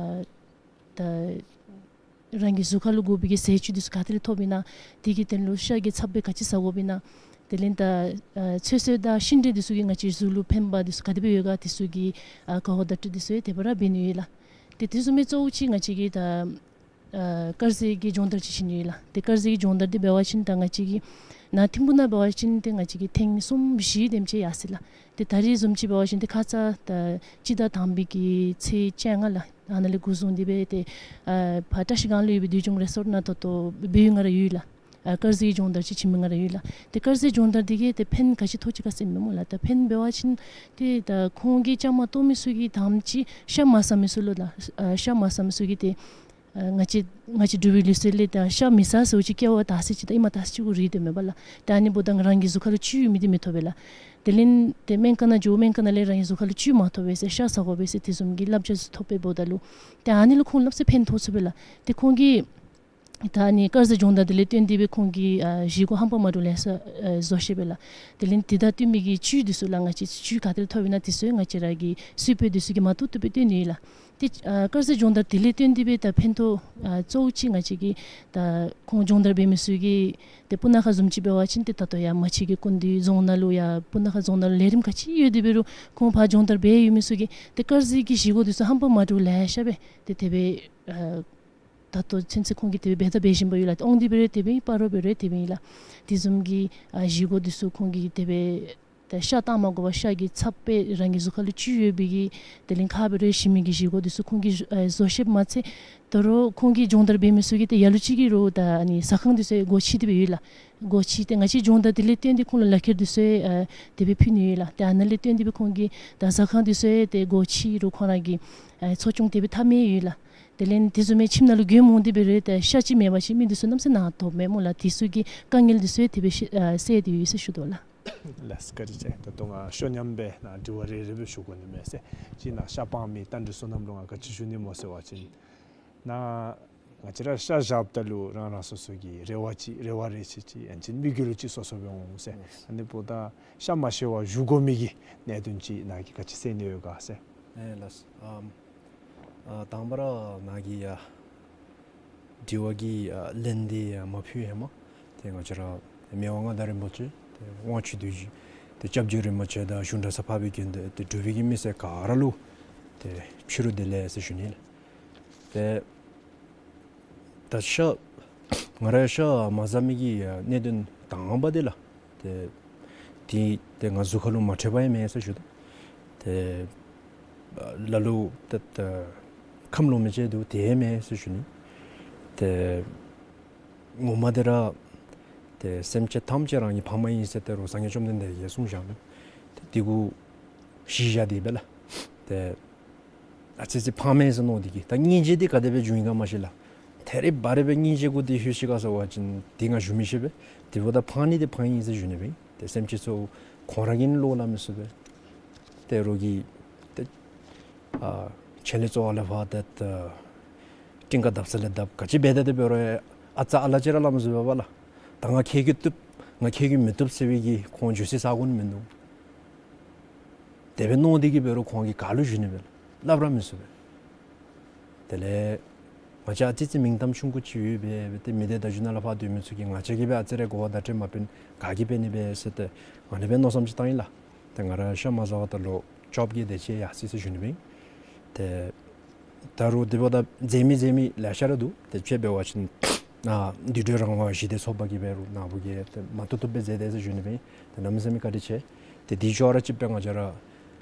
ད་རང་གི་གཟུགས་ཁ་ལུ་དགོ་པའི་གི་ཟས་བཅུད་འདི་ཚུ་ག་ཏེ་ལས་ཐོབ་ཨིན་ན། དེ་གི་དོན་ལུ་ཤ་གི་ཚབ་སྦེ་ག་ཅི་ཟ་དགོཔ་ཨིན་ན། དེ་ལས་ད་ཨ་ཚོད་བསྲེ་དང་ཤིང་འབྲས་འདི་ཚུ་གིས་ང་བཅས་གཟུགས་ལུ་ཕན་པ་འདི་ཚུ་ག་དེ་སྦེ་ཡོད་ག་དེ་ཚུ་གི་ཨ་གོ་བརྡ་སྤྲོད་འདི་ཚུ་ཡང་དེ་སྦེ་ར་འབད་ནི་ཡོད་ལགས། ཏེ་དེ་བཟུམ་སྦེ་གཙོ་བོ་ཅིག་ང་བཅས་ཀྱི་ད་ཨ་དཀར་ཟས་ཀྱི་སྦྱོང་བརྡར་ཅིག་བྱིན་ནི་ཡོད་ལགས། ཏེ་དཀར་ཟས་ཀྱི་སྦྱོང་བརྡར་འདི་འབད་བ་ཅིན་ད་ང་བཅས་ཀྱི་ནཱ་ཐིམ་ཕུག་ནང་འབད་བ་ཅིན་ཏེ་ང་བཅས་ཀྱིས་ཐེངས་གསུམ་བཞི་དེམ་ཅིག་ཡར་སོ་ཡི་ལགས། ཏེ་ད་རེས་བཟུམ་ཅིག་འབད་བ་ཅིན་ཏེ་ཁ་ཙ་ད་སྤྱི་ཟླ་དང་པའི་གི་ཚེས་བཅོ་ལྔ་ལགས། ཨ་ནཱ་ལས་འགོ་བཟུང་སྟེ་སྦེ་ཏེ་ཨ་ཕར་བཀྲ་ཤིས་སྒང་ལུ་ཡོད་པའི་བདུད་འཇོམས་རི་སོརཊ་ནང་ད་ལྟོ་འབད་ཡོད་ང་ར་ཡོད་ལགས། ཨ་དཀར་ཟས་ཀྱི་སྦྱོང་བརྡར་ཅིག་བྱིན་མི་ང་ར་ཡོད་ལགས། ཏེ་དཀར་ཟས་སྦྱོང་བརྡར་འདི་གིས་ཏེ་ཕན་ག་ཅི་ཐོགས་ཅི་ག་ཟེར་མས་སྨོ་ལགས། ད་ཕན་འབད་བ་ཅིན་ཏེ་ད་ཁོང་གིས་བཅའ་མར་གཏོགས་མི་ཚུ་གིས་དང་པ་ཅིག་ཤ་མ་ཟ་མི་ཚུ་ལུ་ལགས། ཨ་ཤ་མ་ཟ་མི་ཚུ་གིས་ཏེ་ཨ་ང་བཅས་ང་བཅས་འབྲུག་པའི་ལུགས་སྲོལ་ལས་ད་ཤ་མི་ཟ་ཟེརཝ་ཅིག་སྐྱེ་བ་དག་ས་ཅིག་དང་ཨིནམ་དག་ས་ཅིག་གུ་རེ་དོ་མས་པ་ལགས། ད་ཨ་ནི་འབདཝ་ད་རང་གི་གཟུགས་ཁ་ལུ་བཅུད་ཡོད་མི་འདི་མི་ཐོབ་པས་ལགས། དེ་ལས་ཏེ་སྨན་ཁང་ནང་འགྱོ་སྨན་ཁང་ནང་ལས་རང་གི་གཟུགས་ཁ་ལུ་བཅུད་མ་ཐོབ་པས་ཟེར་ཤ་ཟ་དགོ་པས་ཟེར་དེ་བཟུམ་གྱི་བསླབ་བྱ་ཚུ་ཐོབ་པས་འབདཝ་ད་ལུ་ཏེ་ཨ་ནི་ལུ་ཁོང་གནམ་མེད་ས་མེད་ཕན་ཐོགས་ཚུགས་པས་ལགས། ཏེ་ཁོང་གིས་ད་ཨ་ནི་དཀར་ཟས་སྦྱོང་བརྡར་འདི་ལས་བརྟེན་ཏེ་སྦེ་ཁོང་གིས་ཨ་བཞེས་སྒོ་རྣམ་པ་མ་འདྲཝ་ལེ་ཤ་ཨ་བཟོ་ཤེས་པས་ལགས། དེ་ལས་དེ་དང་བསྟུན་མི་གི་བཅུད་འདི་ཚུ་ལགས་ང་བཅས་བཅུད་ག་ཏེ་ལས་ཐོབ་ཨིན་ན་དེ་ཚུ་ཡང་ང་བཅས་ར་གི་སུས་སྤེལ་འདི་ཚུ་གིས་མ་བཏུབ་བཏུབ་སྦེ་སྟོན་ནི་ལགས། ཏེ་ཨ་དཀར་ཟས་སྦྱོང་བརྡར་དེ་ལས་བརྟེན་ཏེ་སྦེ་ད་ཕན་ཐོགས་ཨ་གཙོ་བོ་ཅིག་ང་བཅས་ཀྱི་ད་ཁོང་སྦྱོང་བརྡར་འབད་མི་ཚུ་གིས་ཏེ་སྤུ་ན་ཁ་བཟུམ་ཅིག་འབད་བ་ཅིན་ཏེ་ད་ལྟོ་ཡར་རྨ་ཆེན་གྱི་སྐུ་མདུན་རྫོང་ནང་ལུ་ཡར་སྤུ་ན་ཁ་རྫོང་ནང་ལུ་ལས་རིམ་ག་ཅི་ཡོད་དེ་འབད་རུང་ཁོང་ཕར་སྦྱོང་བརྡར་འབད་ཡོད་མི་ཚུ་གིས་ཏེ་དཀར་ཟས་ཀྱི་བཞེས་སྒོ་འདི་ཚུ་རྣམ་པ་མ་འདྲཝ་ལེ་ཤ་སྦེ་ཏེ་དེ་སྦེ་ཨ་ད་ལྟོ་ཚུན་ཚོད་ཁོང་གིས་དེ་སྦེ་འབད་དང་འབད་བཞིན་པ་ཡོད་ལགས། ཏེ་དབང་འདུས་འབད་རུང་དེ་སྦེ་ཨིན། སྤ་རོ་འབད་རུང་དེ་སྦེ་ཨིན་ལགས། དེ་བཟུམ་གྱི་ཨ་བཞེས་སྒོ་འདི་ཚུ་ཁོང་གིས་དེ་སྦེ་ད་ཤ་བཏང་མ་དགོ་པར་ཤ་གི་ཚབ་སྦེ་རང་གི་གཟུགས་ཁ་ལུ་བཅུད་ཡོད་པའི་གི་དེ་ལས་ཁ་འབད་རུང་ཞིམ་མི་གི་བཞེས་སྒོ་འདི་ཚུ་ཁོང་གིས་ཨ་བཟོ་ཤེསཔ་མ་ཚད་ད་རུང་ཁོང་གིས་སྦྱོང་བརྡར་འབད་མི་ཚུ་གིས་ཏེ་ལ་ལུ་ཅིག་གིས་ར་ད་ཨ་ནི་ཟ་ཁང་འདི་ཚུ་སྒོ་ཕྱེ་སྟེ་སྦེ་ཡོད་ལགས། སྒོ་ཕྱེ་སྟེ་ང་བཅས་སྦྱོང་བརྡར་དེ་ལས་བརྟེན་ཏེ་ཁོང་ལུ་ལག་ཁྱེར་འདི་ཚུ་ཨ་དེ་སྦེ་ཕུལ་ནི་ཡོད་ལགས། ཏེ་ཨ་ནཱ་ལས་བརྟེན་ཏེ་སྦེ་ཁོང་གིས་ད་ཟ་ཁང་འདི་ཚུ་ཏེ་སྒོ་ཕྱེ་རུང་ཁོང་ར་གི་ཨ་འཚོ་སྐྱོང་དེ་སྦེ་འཐབ་མི་ཡོད་ལགས། དེ་ལས་དེ་བཟུམ་མའི་ཁྱིམ་ནང་ལུ་མགྱོནམ་འོང་སྟེ་འབད་རུང་ད་ཤ་ཅིག་མེད་པ་ཅིན་མི་འདི་ཚུ་གནམ་མེད་ས་མེད་ནང་དོག་མས་སྨོ་ལགས། དེ་ཚུ་གི་དཀའ་ངལ་འདི་ཚུ་ཡང་དེ་སྦེ་ཤེས་ཨ་སེལ་ཏེ་ཡོད་ཟེར་ཞུ་དོ་ལགས། ལགས་སོ། བཀའ་དྲིན་ཆེ། ད་ལྟོ་ང་ཤོ་ཉམས་སྦེ་ནཱ་དྲི་བ་རེ་རེ་སྦེ་ཞུ་དགོ་ནི་མས་ཟེར། ཅིག་ནཱ་ཤ་སྤང་མི་རྟ་མགྲིན་བསོད་ནམས་ལུ་ང་ག་ཅི་ཞུ་ནི་སྨོ་ཟེར་བ་ཅིན་ནཱ་ང་བཅས་ར་ཤ་བཞགཔ་ད་ལུ་རང་རང་སོ་སོ་གི་རེ་བ་ཅིག་རེ་བ་རེ་ཆེ་ཅིག་ཡང་ཅིན་དམིགས་ཡུལ་ཅིག་སོ་སོ་སྦེ་འོང་ཟེར། ཨ་ནི་འབདཝ་ད་ཤ་མ་བཞེས་པར་བཞུགས་དགོ་མི་གི་གནད་དོན་ཅིག་ནཱ་གིས་ག་ཅི་གསལ་ནི་ཡོད་ག་ཟེར། ཨེ་ལགས། ཨམ་ཨ་དང་པ་ར་ནཱ་གི་ཡ་དྲི་བ་གི་ཨ་ལན་འདི་ཡ་མ་ཕུལ་ཧེ་མ་ཏེ་ང་བཅས་ར་མི་དབང་མངའ་བདག་རིན་པོ་ཆེ་ཏེ་དབང་ཕྱུག་རྡོ་རྗེ་ཏེ་སྐྱབས་རྗེ་རིན་པོ་ཆེ་དང་གཞུང་གྲྭ་ཚང་འཕགས་པའི་དགེ་འདུན་ཏེ་འབྲུག་པའི་གི་མི་སེར་ག་ར་ལུ་ཏེ་ཕྱི་རུ་བདེ་ལེགས་ཟེར་ཞུ་ནི་ལགས། ཏེ་ད་ཤ་ང་ར་ཤ་མ་བཟའ་མི་གི་གནད་དོན་དང་པ་འདི་ལགས། ཏེ་ཏེ་ཏེ་ང་གཟུགས་ཁ་ལུ་མ་འཕྲོད་པ་ཡང་མེད་ཟེར་ཞུ་དོ། ཏེ་ ལ་ལུ་ཏེ་ཏེ་ཁམས་ལོག་མི་ཅིག་འདུག། དེ་མེན་ཟེར་ཞུ་ནི། ཏེ་ངོ་མ་འདི་ར་ཏེ་སེམས་ཅན་ཐམས་ཅད་རང་གི་ཕ་མ་ཨིན་ཟེར་ཏེ་རུང་སངས་རྒྱས་བཅོམ་ལྡན་འདས་ཀྱིས་གསུངས་བཞག་མས། ཏེ་འདི་གུ་གཞི་བཞག་སྟེ་སྦེ་ལགས། ཏེ་ཨ་ཙི་ཅིག་ཕངས་མས་ཟེར་མནོ་སྟེ་གིས། ད་སྙིང་རྗེ་འདི་ག་དེ་སྦེ་འབྱུང་ཡི་ག་མ་ཤེས་ལགས། ཐད་རི་བ་རི་སྦེ་སྙིང་རྗེ་གུ་འདི་ལྷོད་ཅི་ག་ཟེར་བ་ཅིན་འདི་ང་ཞུ་མི་ཤེས་པས། དེ་འབདཝ་ད་ཕངས་ནི་འདི་ཕངས་ཡི་ཟེར་ཞུ་ནི་སྦེ། ཏེ་སེམས་ཅན་ཚུ་ཁོང་ར་གིས་བློ་སླབ་མི་ཚུགས་པས། ཏེ་རོགས་ཀྱིས་ཏེ་ཨ་ཆེན་ལས་བཙོ་བ་ལས་ཕར་ཏེ་ཏེ་ཊིང་ཀ་བརྡབ་ས་ལས་བརྡབ་ག་ཅི་འབད་དེ་ཏེ་འབད་རུང་ཨ་ཙ་ཨ་ལ་ཅིག་ར་སླབ་མི་ཚུགས་པས་ལགས། ད་ང་ཁྱེད་ཀྱིས་བཏུབ་ང་ཁྱེད་ཀྱིས་མི་བཏུབ་ཟེར་བའི་གི་ཁོང་འགྱོ་སའི་ས་གོ་ནི་མིན་འདུག། དེ་སྦེ་མནོ་སྟེ་གིས་འབད་རུང་ཁོང་གིས་ག་ལུ་ཞུ་ནི་སྦེ་སླབ་ར་མི་ཚུགས་པས། དེ་ལས་ང་བཅས་ཨ་ཙི་ཅིག་མིང་གཏམ་ཆུང་ཀུ་ཅིག་ཡོད་པས། ཏེ་མི་སྡེ་བརྡ་བརྒྱུད་ནང་ལས་ཕར་སྡོད་མི་ཚུ་གིས་ང་བཅས་ཀྱིས་སྦེ་ཨ་ཙི་རེ་གོ་བ་བརྡ་སྤྲོད་མ་འབད་ན་ག་གིས་འབད་ནི་སྦེ་ཟེར་ཏེ་ཨ་ནི་སྦེ་མནོ་བསམ་ཅིག་བཏང་ཡི་ལགས། ཏེ་ང་ར་ཤ་མ་ཟ་བར་ད་ལོ་བཅོ་བརྒྱད་དེ་ཅིག་ཡར་སོ་ཡི་ཟེར་ཞུ་ནི་སྦེ། ཏེ་ད་རུང་དེ་འབདཝ་ད་མཛད་མི་མཛད་མི་ལེ་ཤ་ར་འདུག། ཏེ་དཔྱེ་འབད་བ་ཅིན་ཨ་དུད་འགྲོ་རང་དབང་ཞི་བདེ་ཚོགས་པ་གིས་འབད་རུང་ནཱ་བུ་གིས་ཏེ་མ་བཏུབ་བཏུབ་སྦེ་མཛད་དེ་ཟེར་ཞུ་ནི་སྦེ། ཏེ་གནམ་མེད་ས་མེད་བཀའ་དྲིན་ཆེ། ཏེ་དེ་ཅོག་ར་གཅིག་སྦེ་ང་བཅས་ར་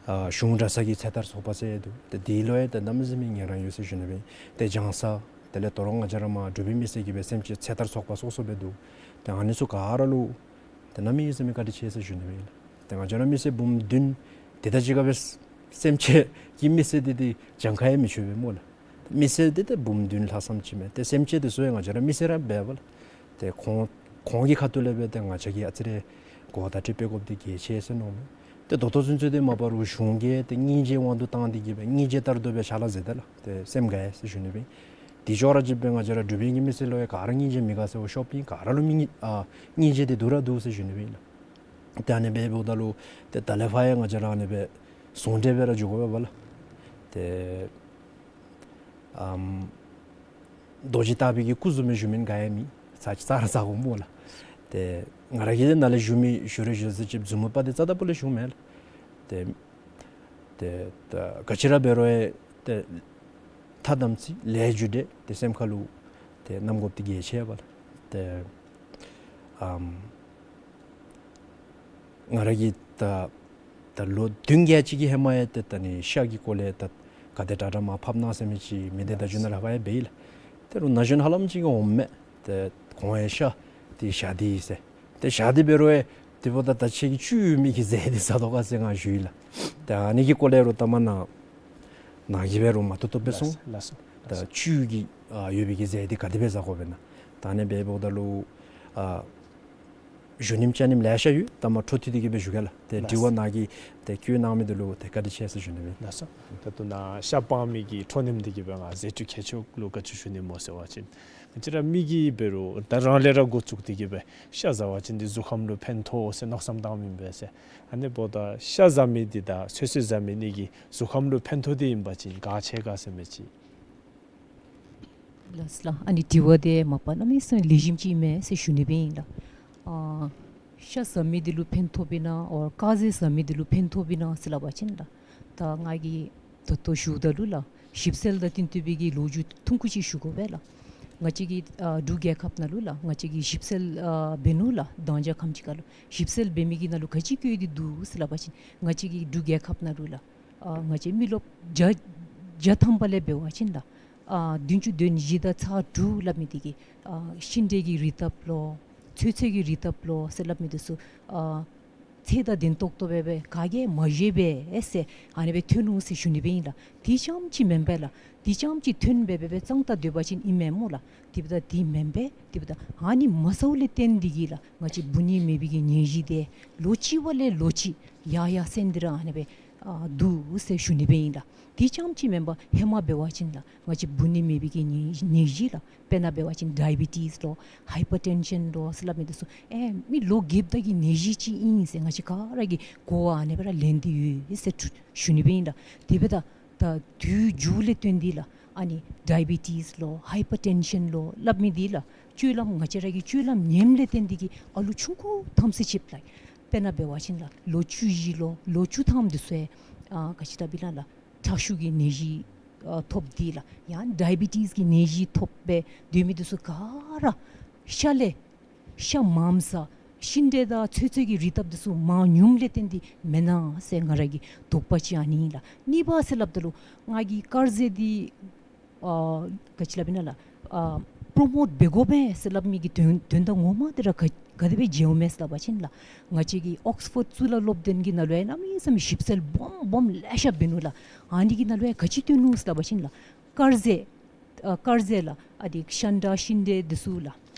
ཨ་གཞུང་གྲྭ་ཚང་གི་ཚེ་ཐར་ཚོགས་པ་ཟེར་འདུག། ཏེ་དེ་ལུ་ཡང་ཏེ་གནམ་མེད་ས་མེད་ངལ་རངས་ཡོད་ཟེར་ཞུ་ནི་སྦེ། ཏེ་སྦྱང་ས་དེ་ལས་དོ་རུང་ང་བཅས་ར་མར་འབྲུག་པའི་མི་སེར་གྱི་སྦེ་སེམས་ཅན་ཚེ་ཐར་ཚོགས་པ་སོ་སོ་སྦེ་འདུག། ཏེ་ཨ་ནི་ཚུ་ག་ར་ལུ་ཏེ་གནམ་མེད་ས་མེད་བཀའ་དྲིན་ཆེ་ཟེར་ཞུ་ནི་སྦེ་ཨིན་ལགས། ཏེ་ང་བཅས་ར་མི་སེར་འབུམ་བདུན་དེ་དང་གཅིག་ཁར་སྦེ་སེམས་ཅན་གྱི་མི་སེར་འདི་ཏེ་གྱངས་ཁ་ཡང་མི་ཆོད་པས་སྨོ་ལགས། མི་སེར་འདི་ཏེ་འབུམ་བདུན་ལྷག་ཙམ་ཅིག་མས། ཏེ་སེམས་ཅན་འདི་ཚུ་ཡང་ང་བཅས་ར་མི་སེར་ར་འབདཝ་ལགས། ཏེ་ཁོང་ཁོང་གི་ཁ་ཐུག་ལས་སྦེ་ཏེ་ང་བཅས་ཀྱིས་ཨ་ཙི་རེ་གོ་བརྡ་སྤྲོད་འབད་དགོཔ་འདི་གལ་ཆེ་ཟེར་མནོཝ་མས། ཏེ་ད་ལྟོ་ཚུན་ཚོད་འདི་མ་པ་རུང་གཞུང་གིས་ཏེ་སྙིང་རྗེ་དབང་དུ་བཏང་སྟེ་གིས་སྦེ་སྙིང་རྗེ་ལྟར་དུ་སྦེ་ཕྱག་ལཱ་མཛད་དེ་ལགས། ཏེ་སེམས་དགའ་ཡི་ཟེར་ཞུ་ནི་སྦེ། དེ་ཅོག་ར་གཅིག་སྦེ་ང་བཅས་ར་འབྲུག་པའི་གི་མི་སེར་ལུ་ཡང་ག་ར་སྙིང་རྗེ་མི་དགའ་ཟེར་བ་ཤོབ་ཨིན། ག་ར་ལུ་མི་སྙིང་ཨ་སྙིང་རྗེ་འདི་འདུག་ར་འདུག་ཟེར་ཞུ་ནི་སྦེ་ཨིན་ལགས། ཏེ་ཨ་ནི་སྦེ་འབདཝ་ད་ལུ་ཏེ་ད་ལས་ཕར་ཡང་ང་བཅས་ར་ཨ་ནི་སྦེ་ཟུང་འབྲེལ་སྦེ་ར་འགྱོ་དགོ་པས་ལགས། ཏེ་ཨམ་རྡོ་རྗེ་ལྟ་བུའི་གི་སྐུ་བཟུམ་སྦེ་བཞུགས་མི་ག་ཡང་མེད། ཚར་ཚར་ར་ཚརཝ་སྨོ་ལགས། ཏེ་ང་ར་གིས་ནཱ་ལས་ཞུ་མི་ཞུ་རུང་ཞུ་ཟེར་ཅིག་མཛུབ་མོ་དཔའ་འདི་རྩ་དང་པོ་ལས་ཞུཝ་མེན་ལགས། ཏེ་ཏེ་ད་ག་ཅི་ར་འབད་རུང་ཡང་ཏེ་ཐ་དམ་ཚིག་ལས་རྒྱུ་འབྲས་ཏེ་སེམས་ཁ་ལུ་ཏེ་བསྣམ་དགོཔ་འདི་གལ་ཆེ་བས་ལགས། ཏེ་ཨམ་ང་ར་གིས་ད་ད་ལོ་བདུན་བརྒྱད་ཅིག་གི་ཧེ་མ་ཡང་ཏེ་ད་ནི་ཤ་གི་སྐོར་ལས་ད་ག་དེ་དྲག་དྲག་མར་ཕབ་གནང་ཟེར་མི་ཅིག་མི་སྡེ་བརྡ་བརྒྱུད་ནང་ལས་ཕར་ཡང་འབད་ཡི་ལགས། ཏེ་རུང་ན་གཞོན་ཧ་ལམ་ཅིག་གིས་འོངམ་མས། ཏེ་ཁོང་ཡང་ཤ་འདི་བཞག་སྟེ་ཡི་ཟེར། ཏེ་བཞག་སྟེ་འབད་རུང་ཡང་དེ་འབདཝ་ད་ད་ཁྱེད་ཀྱིས་བཅུད་ཡོད་མི་གི་ཟས་འདི་ཟ་དོ་ག་ཟེར་ང་ཞུ་ཡི་ལགས། ཏེ་ཨ་ནི་གི་སྐོར་ལས་རུང་ལྟ་མ་ནཱ་ནཱ་གིས་འབད་རུང་མ་བཏུབ་བཏུབ་སྦེ་གསུང་། ལགས་སོ། ད་བཅུད་ཀྱི་ཨ་ཡོད་པའི་གི་ཟས་འདི་ག་དེ་སྦེ་ཟ་དགོ་པས་ན། ད་ཨ་ནི་སྦེ་འབདཝ་ད་ལུ་ཨ་ཞུ་ནིམ་བཅའ་ནིམ་ལེ་ཤ་ཡོད། ད་མ་འཕྲོ་མཐུད་དེ་གིས་སྦེ་ཞུ་གེ་ལགས། ཏེ་དྲི་བ་ནཱ་གིས་ཏེ་བཀོད་གནང་མི་འདི་ལུ་ཏེ་བཀའ་དྲིན་ཆེ་ཟེར་ཞུ་ནི་སྦེ། ལགས་སོ། ད་ལྟོ་ནཱ་ཤ་སྤང་མི་གི་འཕྲོ་མཐུད་དེ་གིས་སྦེ་ང་ཟས་བཅུད་ཁྱད་ཆོས་ལུ་ག་ཅི་ཞུ་ནི་སྨོ་ཟེར་བ་ཅིན་ང་བཅས་ར་མི་གིས་འབད་རུང་ད་རང་ལས་ར་འགོ་བཙུགས་ཏེ་གིས་སྦེ་ཤ་ཟ་བ་ཅིན་འདི་གཟུགས་ཁམས་ལུ་ཕན་ཐོགས་ཟེར་མནོ་བསམ་བཏང་མི་ཨིན་པས་ཟེར། ཨ་ནི་འབདཝ་ད་ཤ་ཟ་མི་འདི་དང་ཚོད་བསྲེ་ཟ་མི་གཉིས་ཀྱི་གཟུགས་ཁམས་ལུ་ཕན་ཐོགས་འདི་ཨིན་པ་ཅིན་ག་ཆེ་ག་ཟེར་མི་ཅིག། ལགས་ལགས། ཨ་ནི་དྲི་བ་འདི་མ་པ་གནམ་མེད་ས་མེད་ལེགས་ཤོམ་ཅིག་ཨིན་མས་ཟེར་ཞུ་ནི་སྦེ་ཨིན་ལགས། ཨ་ཤ་ཟ་མི་འདི་ལུ་ཕན་ཐོགས་པས་ན་ཨོ་ཀ་ཟས་ཟ་མི་འདི་ལུ་ཕན་ཐོགས་པས་ན་ཟེར་སླབ་པ་ཅིན་ལགས། ད་ང་གིས་ད་ལྟོ་ཞུཝ་ད་ལུ་ལགས་ཞིབ་འཚོལ་དང་བསྟུན་ཏེ་སྦེ་གི་ལོ་རྒྱུས་ཐུང་ཀུ་ཅིག་ཞུ་དགོ་པས་ལགས། ང་བཅས་ཀྱི་ཨ་འབྲུག་རྒྱལ་ཁབ་ནང་ལུ་ལགས་ང་བཅས་ཀྱིས་ཞིབ་འཚོལ་ཨ་འབད་ནུག་ལགས། གདངས་འཇགས་ཁམས་ཅིག་ཁར་ལུ་ཞིབ་འཚོལ་འབད་མི་གི་ནང་ལུ་ག་ཅི་བཀོད་དེ་འདུག་ཟེར་སླབ་པ་ཅིན་ང་བཅས་ཀྱི་འབྲུག་རྒྱལ་ཁབ་ནང་ལུ་ལགས། ཨ་ང་བཅས་མི་རློབས་བརྒྱ་བརྒྱ་ཐམ་པ་ལས་འབད་བ་ཅིན་ལགས། ཨ་བདུན་ཅུ་དོན་བཞི་དང་ཚག་དྲུག་སླབ་མི་འདི་གིས་ཨ་ཤིང་འབྲས་ཀྱི་རིགས་ཐབས་ལོ། ཚོད་བསྲེ་གི་རིགས་ཐབས་ལོ་ཟེར་སླབ་མི་འདི་ཚུ་ཨ་ཚད་དང་ལྡན་ཏོག་ཏོ་སྦེ་སྦེ་ག་གིས་མ་བཞེས་པས་ཟེར་ཨ་ནི་སྦེ་ཐོན་ནུག་ཟེར་ཞུ་ནི་སྦེ་ཨིན་ལགས། དེ་རྐྱངམ་ཅིག་མེན་པས་ལགས། དེ་རྐྱངམ་ཅིག་ཐོན་སྦེ་སྦེ་སྦེ་གཙང་ཏ་སྡོད་པ་ཅིན་ཨིན་མས་སྨོ་ལགས། དེ་འབདཝ་ད་དེ་མེན་པས། དེ་འབདཝ་ད་ཨ་ནི་མ་ཟཝ་ལས་བརྟེན་ཏེ་གིས་ལགས་ང་བཅས་འབུ་ནད་མེད་པའི་གི་ནད་གཞི་འདི་ལོ་གཅིག་པ་ལས་ལོ་གཅིག་ཡར་ཡར་སེང་སྟེ་ར་ཨ་ནི་སྦེ་ཨ་འདུག་ཟེར་ཞུ་ནི་སྦེ་ཨིན་ལགས། དེ་རྐྱངམ་ཅིག་མེན་པར་ཧེ་མ་འབད་བ་ཅིན་ལགས་ང་བཅས་འབུ་ནད་མེད་པའི་གི་ནད་ནད་གཞི་ལགས་དཔེར་ན་འབད་བ་ཅིན་ཌའི་བི་ཊིས་ལོ་ཧའི་པར་ཊེན་ཤཱན་ལོ་ཟེར་སླབ་མི་འདི་ཚུ་ཨེ་མི་ལོ་རྒསཔ་ད་གི་ནད་གཞི་ཅིག་ཨིན་ཟེར་ང་བཅས་ག་ར་གིས་གོ་བ་ཨ་ནི་སྦེ་ར་ལེན་ཏེ་ཡོད་ཟེར་ཞུ་ནི་སྦེ་ཨིན་ལགས། དེ་འབདཝ་ད་ད་དུས་འགྱུར་ལས་བརྟེན་ཏེ་ལགས་ཨ་ནི་ཌའི་བི་ཊིས་ལོ་ཧའི་པར་ཊེན་ཤཱན་ལོ་སླབ་མི་འདི་ལགས་སྤྱོད་ལམ་ང་བཅས་ར་གི་སྤྱོད་ལམ་ཉམས་ལས་བརྟེན་ཏེ་གིས་ཨ་ལུ་ཆུང་ཀུ་ཐམས་ཅད་ཅིག་ལགས་དཔེར་ན་འབད་བ་ཅིན་ལགས་ལོ་བཅུ་བཞི་ལོ་ལོ་བཅུ་ཐམ་འདི་ཚུ་ཨ་ག་ཅི་ལྟ་བུ་ལགས་ལགས་ཁྲག་ཤུགས་ཀྱི་ནད་གཞི་ཨ་ཐོབ་སྟེ་ལགས་ཡང་ཌའི་བི་ཊིས་ཀྱི་ནད་གཞི་ཐོབ་སྦེ་སྡོད་མི་འདི་ཚུ་ག་ར་ཤ་ལས་ཤ་མངམ་ཟ་ ཤིང་འབྲས་དང་ཚོད་ཚོད་ཀྱི་རིགས་བཏབ་འདི་ཚུ་མང་ཉུངམ་ལས་བརྟེན་ཏེ་མེན་ན་ཟེར་ང་ར་གི་དོགས་པ་ཅིག་ཨ་ནི་ཨིན་ལགས། གཉིས་པ་ཟེར་སླབ་ད་ལུ་ང་གིས་དཀར་ཟས་འདི་ཨ་ག་ཅི་སླབ་ཨིན་ན་ལགས། ཨ་པྲོ་མོཊ་འབད་དགོ་པས་ཟེར་སླབ་མི་གི་དོན་དོན་དག་ངོ་མ་འདི་ར་ག་ག་དེ་སྦེ་མཇལཝ་མས་ཟེར་སླབ་པ་ཅིན་ལགས། ང་བཅས་ཀྱི་ཨོགསི་ཕོཌ་གཙུག་ལག་སློབ་སྡེ་གི་ནང་ལུ་ཡང་གནམ་མེད་ས་མེད་ཞིབ་འཚོལ་སྦོམ་སྦོམ་ལེ་ཤ་འབད་ནུག་ལགས། ཨ་ནི་གི་ནང་ལུ་ཡང་ག་ཅི་སྟོན་ནུག་ཟེར་སླབ་པ་ཅིན་ལགས། དཀར་ཟས་ཨ་དཀར་ཟས་ལགས། ཨ་དེ་ཤ་འདྲ་ཤིང་འབྲས་འདི་ཚུ་ལགས།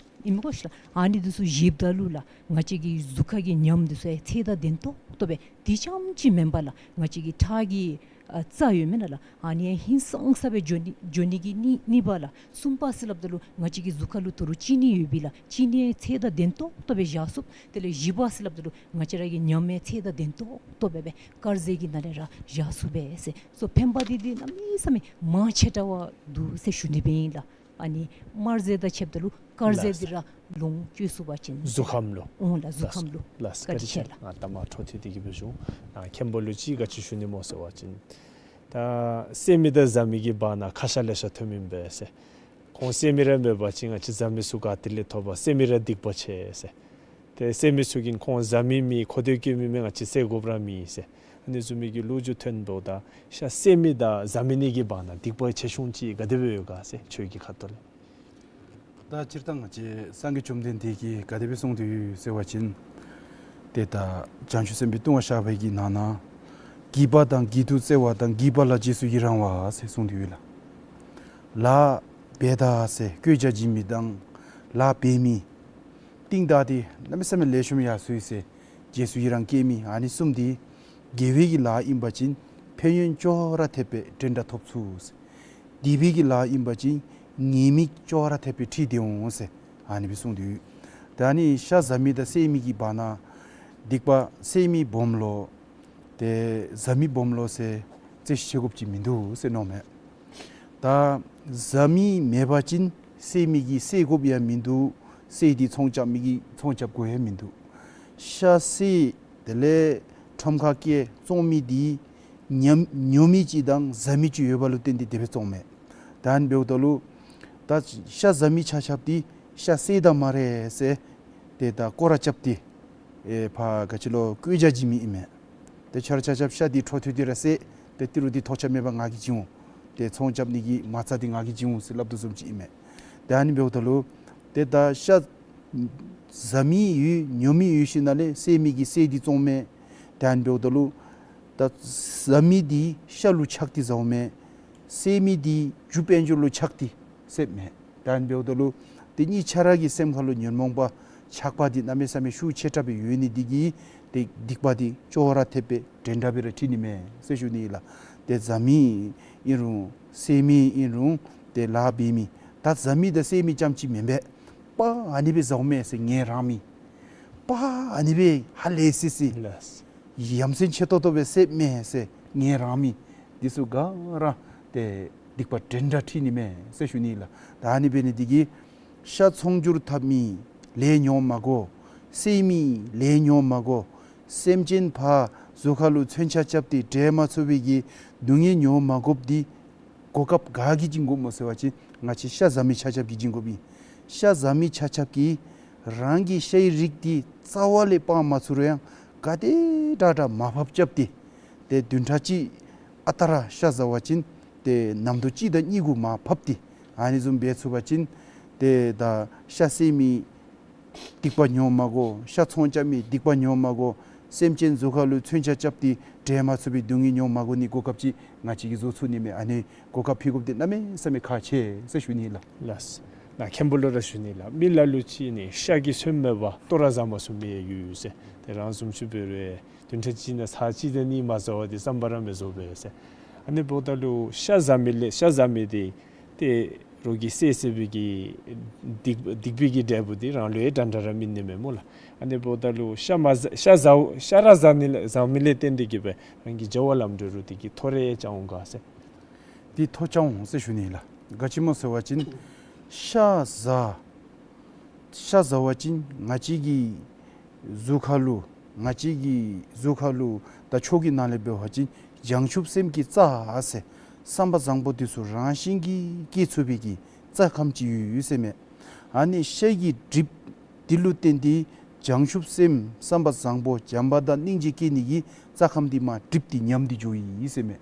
ཨིན་མས་གོ་ཤིག་ལགས། ཨ་ནི་འདི་ཚུ་བཞེསཔ་ད་ལུ་ལགས། ང་བཅས་ཀྱི་གཟུགས་ཁ་གི་ཉམས་འདི་ཚུ་ཡང་ཚད་དང་ལྡན་ཏོག་ཏོ་སྦེ། དེ་རྐྱངམ་ཅིག་མེན་པར་ལགས། ང་བཅས་ཀྱི་ཁྲག་གི་ཨ་རྩ་ཡོད་མེན་ན་ལགས། ཨ་ནི་ཡང་ཧིང་སངས་ས་སྦེ་འགྱོ་ནི་འགྱོ་ནི་གི་གཉིས་གཉིས་པ་ལགས། གསུམ་པ་ཟེར་སླབ་ད་ལུ་ང་བཅས་ཀྱི་གཟུགས་ཁ་ལུ་ད་རུང་གཅིན་སྙི་ཡོད་པས་ལགས། གཅིན་སྙི་ཡང་ཚད་དང་ལྡན་ཏོག་ཏོ་སྦེ་བཞག་ཚུགས། དེ་ལས་བཞི་པ་ཟེར་སླབ་ད་ལུ་ང་བཅས་ར་གི་ཉམས་ཡང་ཚད་དང་ལྡན་ཏོག་ཏོ་སྦེ་སྦེ་དཀར་ཟས་ཀྱི་ནང་ལས་ར་བཞག་ཚུགས་པས་ཟེར། སོ་ཕན་པ་འདི་འདི་གནམ་མེད་ས་མེད་མང་ཆེ་དྲགས་འདུག་ཟེར་ཞུ་ནི་སྦེ་ཨིན་ལགས། ཨ་ནི་དམར་ཟས་དང་ཕྱདཔ་ད་ལུ་དཀར་ཟས་ལགས་འདི་ར་ལོངས་སྤྱོད་ཚུགས་པ་ཅིན་གཟུགས་ཁམས་ལུ། འོང་ལགས། གཟུགས་ཁམས་ལུ། ལགས་བཀའ་དྲིན་ཆེ་ལགས། ཨ་ད་མ་འཕྲོ་མཐུད་དེ་གི་སྦེ་ཞུ། ཨ་མཁན་པོ་ལུ་ཅིག་ག་ཅི་ཞུ་ནི་སྨོ་ཟེར་བ་ཅིན་ད་བསད་མི་དང་བཟའ་མི་གི་བར་ན་ཁ་ཤ་ལེ་ཤ་ཐོནམ་ཨིན་པས་ཟེར། ཁོང་བསད་མི་ར་མེད་པ་ཅིན་ང་བཅས་བཟའ་མི་ཚུ་ག་ཏེ་ལས་ཐོབ་པ། བསད་མི་ར་སྡིག་པ་ཆེ་ཟེར། ཏེ་བསད་མི་ཚུ་གིས་ཁོང་བཟའ་མི་མེད་ཁོ་ཐོབ་བཀོད་མི་མེད་ང་བཅས་བསད་དགོཔ་ར་མེད་ཟེར། ཨ་ནི་བཟུམ་མའི་གི་ལོ་རྒྱུས་ཐོན་འདུག། ད་ཤ་བསད་མི་དང་བཟའ་མི་གཉིས་ཀྱི་བར་ན་སྡིག་པ་ཆེ་ཆུང་ཅིག་ག་དེ་སྦེ་ཡོད་ག་ཟེར་ཁྱོད་ཀྱི་ཁ་ཐུག་ལས། ད་སྤྱིར་བཏང་ང་བཅས་སངས་རྒྱས་བཅོམ་ལྡན་འདས་ཀྱིས་ག་དེ་སྦེ་གསུངས་ཏེ་ཡོད་ཟེར་བ་ཅིན་ཏེ་ད་བྱང་ཆུབ་སེམས་དཔའི་ལྟུང་བ་བཤགས་པའི་གི་ནང་ན་བགྱིས་པ་དང་བགྱིད་དུ་སྩལ་བ་དང་བགྱིས་པ་ལ་རྗེས་སུ་ཡི་རང་བ་ཟེར་གསུངས་ཏེ་ཡོད་ལགས། ལཱ་འབད་ད་ཟེར་བཀོད་རྒྱ་བྱིན་མི་དང་ལཱ་འབད་མི་རྟིང་བདའ་སྟེ་གནམ་མེད་ས་མེད་ལེགས་ཤོམ་ཡར་སོ་ཡི་ཟེར་རྗེས་སུ་ཡི་རང་བསྐྱེད་མི་ཨ་ནི་གསུམ་འདི་དགེ་བའི་གི་ལཱ་ཨིན་པ་ཅིན་ཕན་ཡོན་ཅོག་ར་འཐདཔ་སྦེ་འདྲེན་འདྲ་ཐོབ་ཚུགས་ཟེར། སྡིག་པའི་གི་ལཱ་ཨིན་པ་ཅིན་ཉེས་དམིགས་ཅོག་ར་འཐདཔ་སྦེ་འཁྲིལ་ཏེ་འོང་ཟེར་ཨ་ནི་སྦེ་གསུངས་ཏེ་ཡོད། ད་ཨ་ནི་ཤ་བཟའ་མི་དང་བསད་མི་གི་བར་ན་སྡིག་པ་བསད་མི་སྦོམ་ལོ་ཏེ་བཟའ་མི་སྦོམ་ལོ་ཟེར་རྩོད་གཞི་བྱེད་དགོཔ་ཅིག་མིན་འདུག་ཟེར་མནོཝ་མས། ད་བཟའ་མི་མེད་པ་ཅིན་བསད་མི་གིས་བསད་དགོཔ་ཡང་མིན་འདུག། བསད་དེ་ཚོང་རྐྱབ་མི་གིས་ཚོང་རྐྱབ་དགོ་ཡང་མིན་འདུག། ཤ་བསད་དེ་ལས་ཁྲོམ་ཁར་བསྐྱལ་བཙོང་མི་འདི་ཉམས་ཉོ་མི་ཅིག་དང་བཟའ་མི་ཅིག་ཡོདཔ་ལུ་བརྟེན་ཏེ་དེ་སྦེ་བཙོངམ་མས། ད་ཨ་ནི་འབདཝ་ད་ལུ་ད་ཤ་བཟའ་མི་ཆ་ཁྱབ་འདི་ཤ་བསད་ད་སྨ་རེ་ཟེར་ཏེ་ད་སྐོར་ར་རྐྱབ་སྟེ་ཨེ་ཕར་ག་ཅི་ལོ་བཀོད་རྒྱ་བྱིན་མི་ཨིན་མས། ཏེ་ཁྱོད་ར་ཆ་ཁྱབ་ཤ་འདི་འཕྲོ་མཐུད་དེ་ར་བསད། ཏེ་ཏི་རུ་འདི་ཐོགས་ཆགས་མེད་པར་ང་གིས་བྱིན་འོང་། ཏེ་ཚོང་རྐྱབ་ནི་གི་མ་རྩ་འདི་ང་གིས་བྱིན་འོང་ཟེར་སླབ་དོ་བཟུམ་ཅིག་ཨིན་མས། ཏེ་ཨ་ནི་འབདཝ་ད་ལུ་ཏེ་ད་ཤ་བཟའ་མི་ཡོད་ཉོ་མི་ཡོད་ཞིནམ་ལས་བསད་མི་གིས་བསད་དེ་བཙོངམ་མས། ཏེ་ཨ་ནི་འབདཝ་ད་ལུ་ད་བཟའ་མི་འདི་ཤ་ལུ་ཆགས་ཏེ་བཟའཝ་མས། བསད་མི་འདི་རྒྱུ་དཔལ་འབྱོར་ལུ་ཆགས་ཏེ་བསདཔ་མས། ད་ཨ་ནི་འབདཝ་ད་ལུ་ཏེ་གཉིས་ཆ་ར་གི་སེམས་ཁ་ལུ་ཉོན་མོངས་པ་ཆགས་པ་འདི་གནམ་མེད་ས་མེད་ཤུགས་ཆེ་དྲགས་སྦེ་ཡོད་ནི་འདི་གིས་ཏེ་སྡིག་པ་འདི་ཅོག་ར་འཐདཔ་སྦེ་འདྲེན་འདྲ་སྦེ་ར་འཁྲིལ་ནི་མས་ཟེར་ཞུ་ནི་ཨིན་ལགས། ཏེ་བཟའ་མི་ཨིན་རུང་བསད་མི་ཨིན་རུང་ཏེ་ལཱ་འབད་མི་ད་བཟའ་མི་དང་བསད་མི་རྐྱངམ་ཅིག་མེན་པས། པ་ཨ་ནི་སྦེ་བཟའཝ་མས་ཟེར་ངལ་རངས་མི། པ་ཨ་ནི་སྦེ་ཧ་ལས་སི་སི་ལགས། ཡ་མཚན་ཆེ་ཏོག་ཏོ་སྦེ་བསདཔ་མས་ཟེར་ངལ་རངས་མི་འདི་ཚུ་ག་ར་ཏེ་སྡིག་པ་འདྲེན་འདྲ་འཁྲིལ་ནི་མས་ཟེར་ཞུ་ནི་ཨིན་ལགས། ད་ཨ་ནི་འབད་ནི་འདི་གིས་ཤ་ཚོང་བསྒྱུར་འཐབ་མི་ལས་ཉོ་མ་དགོ། བསད་མི་ལས་ཉོ་མ་དགོ། སེམས་ཅན་ཕར་གཟུགས་ཁ་ལུ་མཚོན་ཆ་རྐྱབ་སྟེ་འདྲེན་མ་ཚུགས་པའི་གི་སྡུག་བསྔལ་ཉོ་མ་དགོཔ་འདི་གོ་སྐབས་ག་གིས་བྱིན་དགོཔ་སྨོ་ཟེར་བ་ཅིན་ང་བཅས་ཤ་བཟའ་མི་ཆ་ཁྱབ་ཀྱིས་བྱིན་དགོཔ་ཨིན། ཤ་བཟའ་མི་ཆ་ཁྱབ་ཀྱིས་རང་གི་ཤའི་རིགས་འདི་རྩ་བ་ལས་སྤང་མ་ཚུགས་རུང་ཡང་ག་དེ་དྲག་དྲག་མར་ཕབ་རྐྱབ་སྟེ་ཏེ་བདུན་ཕྲག་གཅིག་ཨ་རྟག་ར་ཤ་བཟའ་བ་ཅིན་ཏེ་ནམ་དུས་གཅིག་དང་གཉིས་གུ་མར་ཕབ་སྟེ་ཨ་ནི་བཟུམ་འབད་ཚུགས་པ་ཅིན་ཏེ་ད་ཤ་བསད་མི་སྡིག་པ་ཉོ་མ་དགོ། ཤ་ཚོང་རྐྱབ་མི་སྡིག་པ་ཉོ་མ་དགོ། སེམས་ཅན་གཟུགས་ཁ་ལུ་མཚོན་ཆ་རྐྱབ་སྟེ་འདྲེན་མ་ཚུགས་པའི་སྡུག་བསྔལ་ཉོ་མ་དགོ་ནི་གོ་སྐབས་ཅིག་ང་བཅས་ཀྱིས་བཟོ་ཚུགས་ནི་མས། ཨ་ནི་གོ་སྐབས་ཕུལ་དགོཔ་འདི་གནམ་མེད་ས་མེད་ཁག་ཆེ་ཟེར་ཞུ་ནི་ལགས། ལགས། ན་མཁན་པོ་ལུ་ར་ཞུ་ནི་ལགས། མི་ལ་ལུ་ཅིག་ནི་ཤ་གིས་སོན་མེད་པར་ལྟོ་ར་བཟའ་མ་ཚུགས་མི་ཡང་ཡོད་ཟེར། ཏེ་རང་བཟུམ་ཅིག་འབད་རུང་བདུན་ཕྲག་གཅིག་ནང་ཚར་གཅིག་དང་གཉིས་མ་བཟའ་བར་འདི་བསམ་པ་ར་མི་བཟོ་བས་ཟེར། ཨ་ནི་འབདཝ་ད་ལུ་ཤ་བཟའ་མི་ལས་ཤ་བཟའ་མི་འདི་ཏེ་རོགས་ཀྱིས་བསད་བསད་པའི་གི་སྡིག་སྡིག་པའི་གི་འབྲས་བུ་འདི་རང་ལུ་ཡང་འདྲན་འདྲ་ར་སྨིན་ནི་མས་སྨོ་ལགས། ཨ་ནི་འབདཝ་ད་ལུ་ཤ་མ་བཟའ་ཤ་བཟའ་ཤ་ར་བཟའ་ནི་ལས་བཟའ་མི་ལས་བརྟེན་ཏེ་གིས་སྦེ་རང་གི་བྱ་བ་ལམ་འགྲོ་རུང་འདི་གིས་ཐོ་རེ་རྐྱབ་འོང་ག་ཟེར། འདི་ཐོ་རྐྱབ་འོང་ཟེར་ཞུ་ནི་ལགས། ག་ཅི་སྨོ་ཟེར་བ་ཅིན་ཤ་བཟའ་ཤ་བཟའ་བ་ཅིན་ང་བཅས་ཀྱི་གཟུགས་ཁ་ལུ་ང་བཅས་ཀྱི་གཟུགས་ཁ་ལུ་ད་ཆོས་ཀྱི་ནང་ལས་འབད་བ་ཅིན་བྱང་ཆུབ་སེམས་ཀྱི་རྩ་ཟེར་བསམ་པ་བཟང་པོ་འདི་ཚུ་རང་བཞིན་གྱིས་སྐྱེ་ཚུགས་པའི་གི་རྩ་ཁམས་ཅིག་ཡོད་ཡོད་ཟེར་མས། ཨ་ནི་ཤ་གི་གྲིབ་འདི་ལུ་བརྟེན་ཏེ་ བྱང་ཆུབ་སེམས་བསམ་པ་བཟང་པོ་བྱམས་པ་དང་སྙིང་རྗེ་སྐྱེ་ནི་གི་རྩ་ཁམས་འདི་མར་འགྲིབ་སྟེ་ཉམས་ཏེ་འགྱོཝ་ཨིན་ཟེར་མས།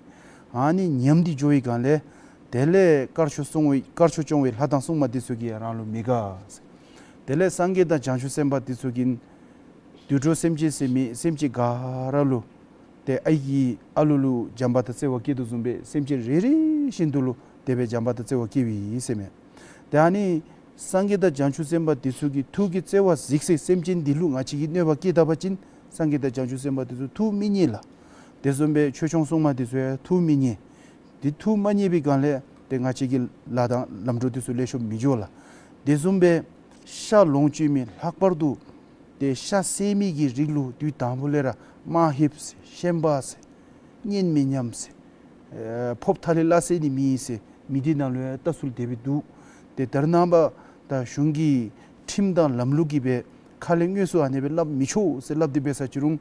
ཨ་ནི་ཉམས་ཏེ་འགྱོ་བའི་སྒང་ལས་དེ་ལས་དཀར་ཕྱོགས་སྲུང་བའི་དཀར་ཕྱོགས་སྐྱོང་བའི་ལྷ་དང་སྲུང་མ་འདི་ཚུ་གིས་རང་ལུ་མི་དགའ་ཟེར། དེ་ལས་སངས་རྒྱས་དང་བྱང་ཆུབ་སེམས་དཔའ་འདི་ཚུ་གིས་དུད་འགྲོ་སེམས་ཅན་ཟེར་མི་སེམས་ཅན་ག་ར་ལུ་ཏེ་ཨའི་གིས་ཨ་ལུ་ལུ་བྱམས་པ་དང་བརྩེ་བ་སྐྱེ་དོ་བཟུམ་སྦེ་སེམས་ཅན་རེ་རེ་བཞིན་དུ་ལུ་དེ་སྦེ་བྱམས་པ་དང་བརྩེ་བ་སྐྱེཝ་ཨིན་ཟེར་མས། ཏེ་ཨ་ནི་སངས་རྒྱས་དང་བྱང་ཆུབ་སེམས་དཔའ་འདི་ཚུ་གིས་ཐུགས་ཀྱི་བརྩེ་བ་གཟིགས་སའི་སེམས་ཅན་འདི་ལུ་ང་བཅས་ཀྱིས་གནོད་པ་བསྐྱལ་ད་པ་ཅིན་སངས་རྒྱས་དང་བྱང་ཆུབ་སེམས་དཔའ་འདི་ཚུ་ཐུགས་མི་མཉེས་ལགས། དེ་བཟུམ་སྦེ་ཆོས་སྐྱོང་སྲུང་མ་འདི་ཚུ་ཡང་ཐུགས་མི་མཉེས། འདི་ཐུགས་མ་མཉེས་པའི་སྒང་ལས་ཏེ་ང་བཅས་ཀྱི་ལཱ་དང་ལམ་འགྲོ་འདི་ཚུ་ལེགས་ཤོམ་མི་འགྱོ་ལགས། དེ་བཟུམ་སྦེ་ཤ་ལོངས་སྤྱོད་མི་ལྷག་པར་དུ་ཏེ་ཤ་བསད་མི་གི་རིགས་ལུ་དུས་དང་པོ་ལས་ར་དམག་ཧེབ་ཟེར་ཤན་པ་ཟེར་གཉེན་མི་མཉམ་ཟེར་ཨེ་ཕོརཔ་ཐ་ལི་སླ་བསད་ནི་མེད་ཟེར་མི་སྡེ་ནང་ལུ་ཡང་ལྟ་ཚུལ་དེ་སྦེ་འདུག། ཏེ་ད་རེས་ནངས་པ་ད་གཞུང་གི་ཁྲིམས་དང་ལམ་ལུགས་ཀྱིས་སྦེ་ཁ་ལས་དངོས་སུ་ཨ་ནེ་སྦེ་སླབ་མི་ཆོག་ཟེར་སླབ་སྟེ་འབད་ས་ཅི་རུང་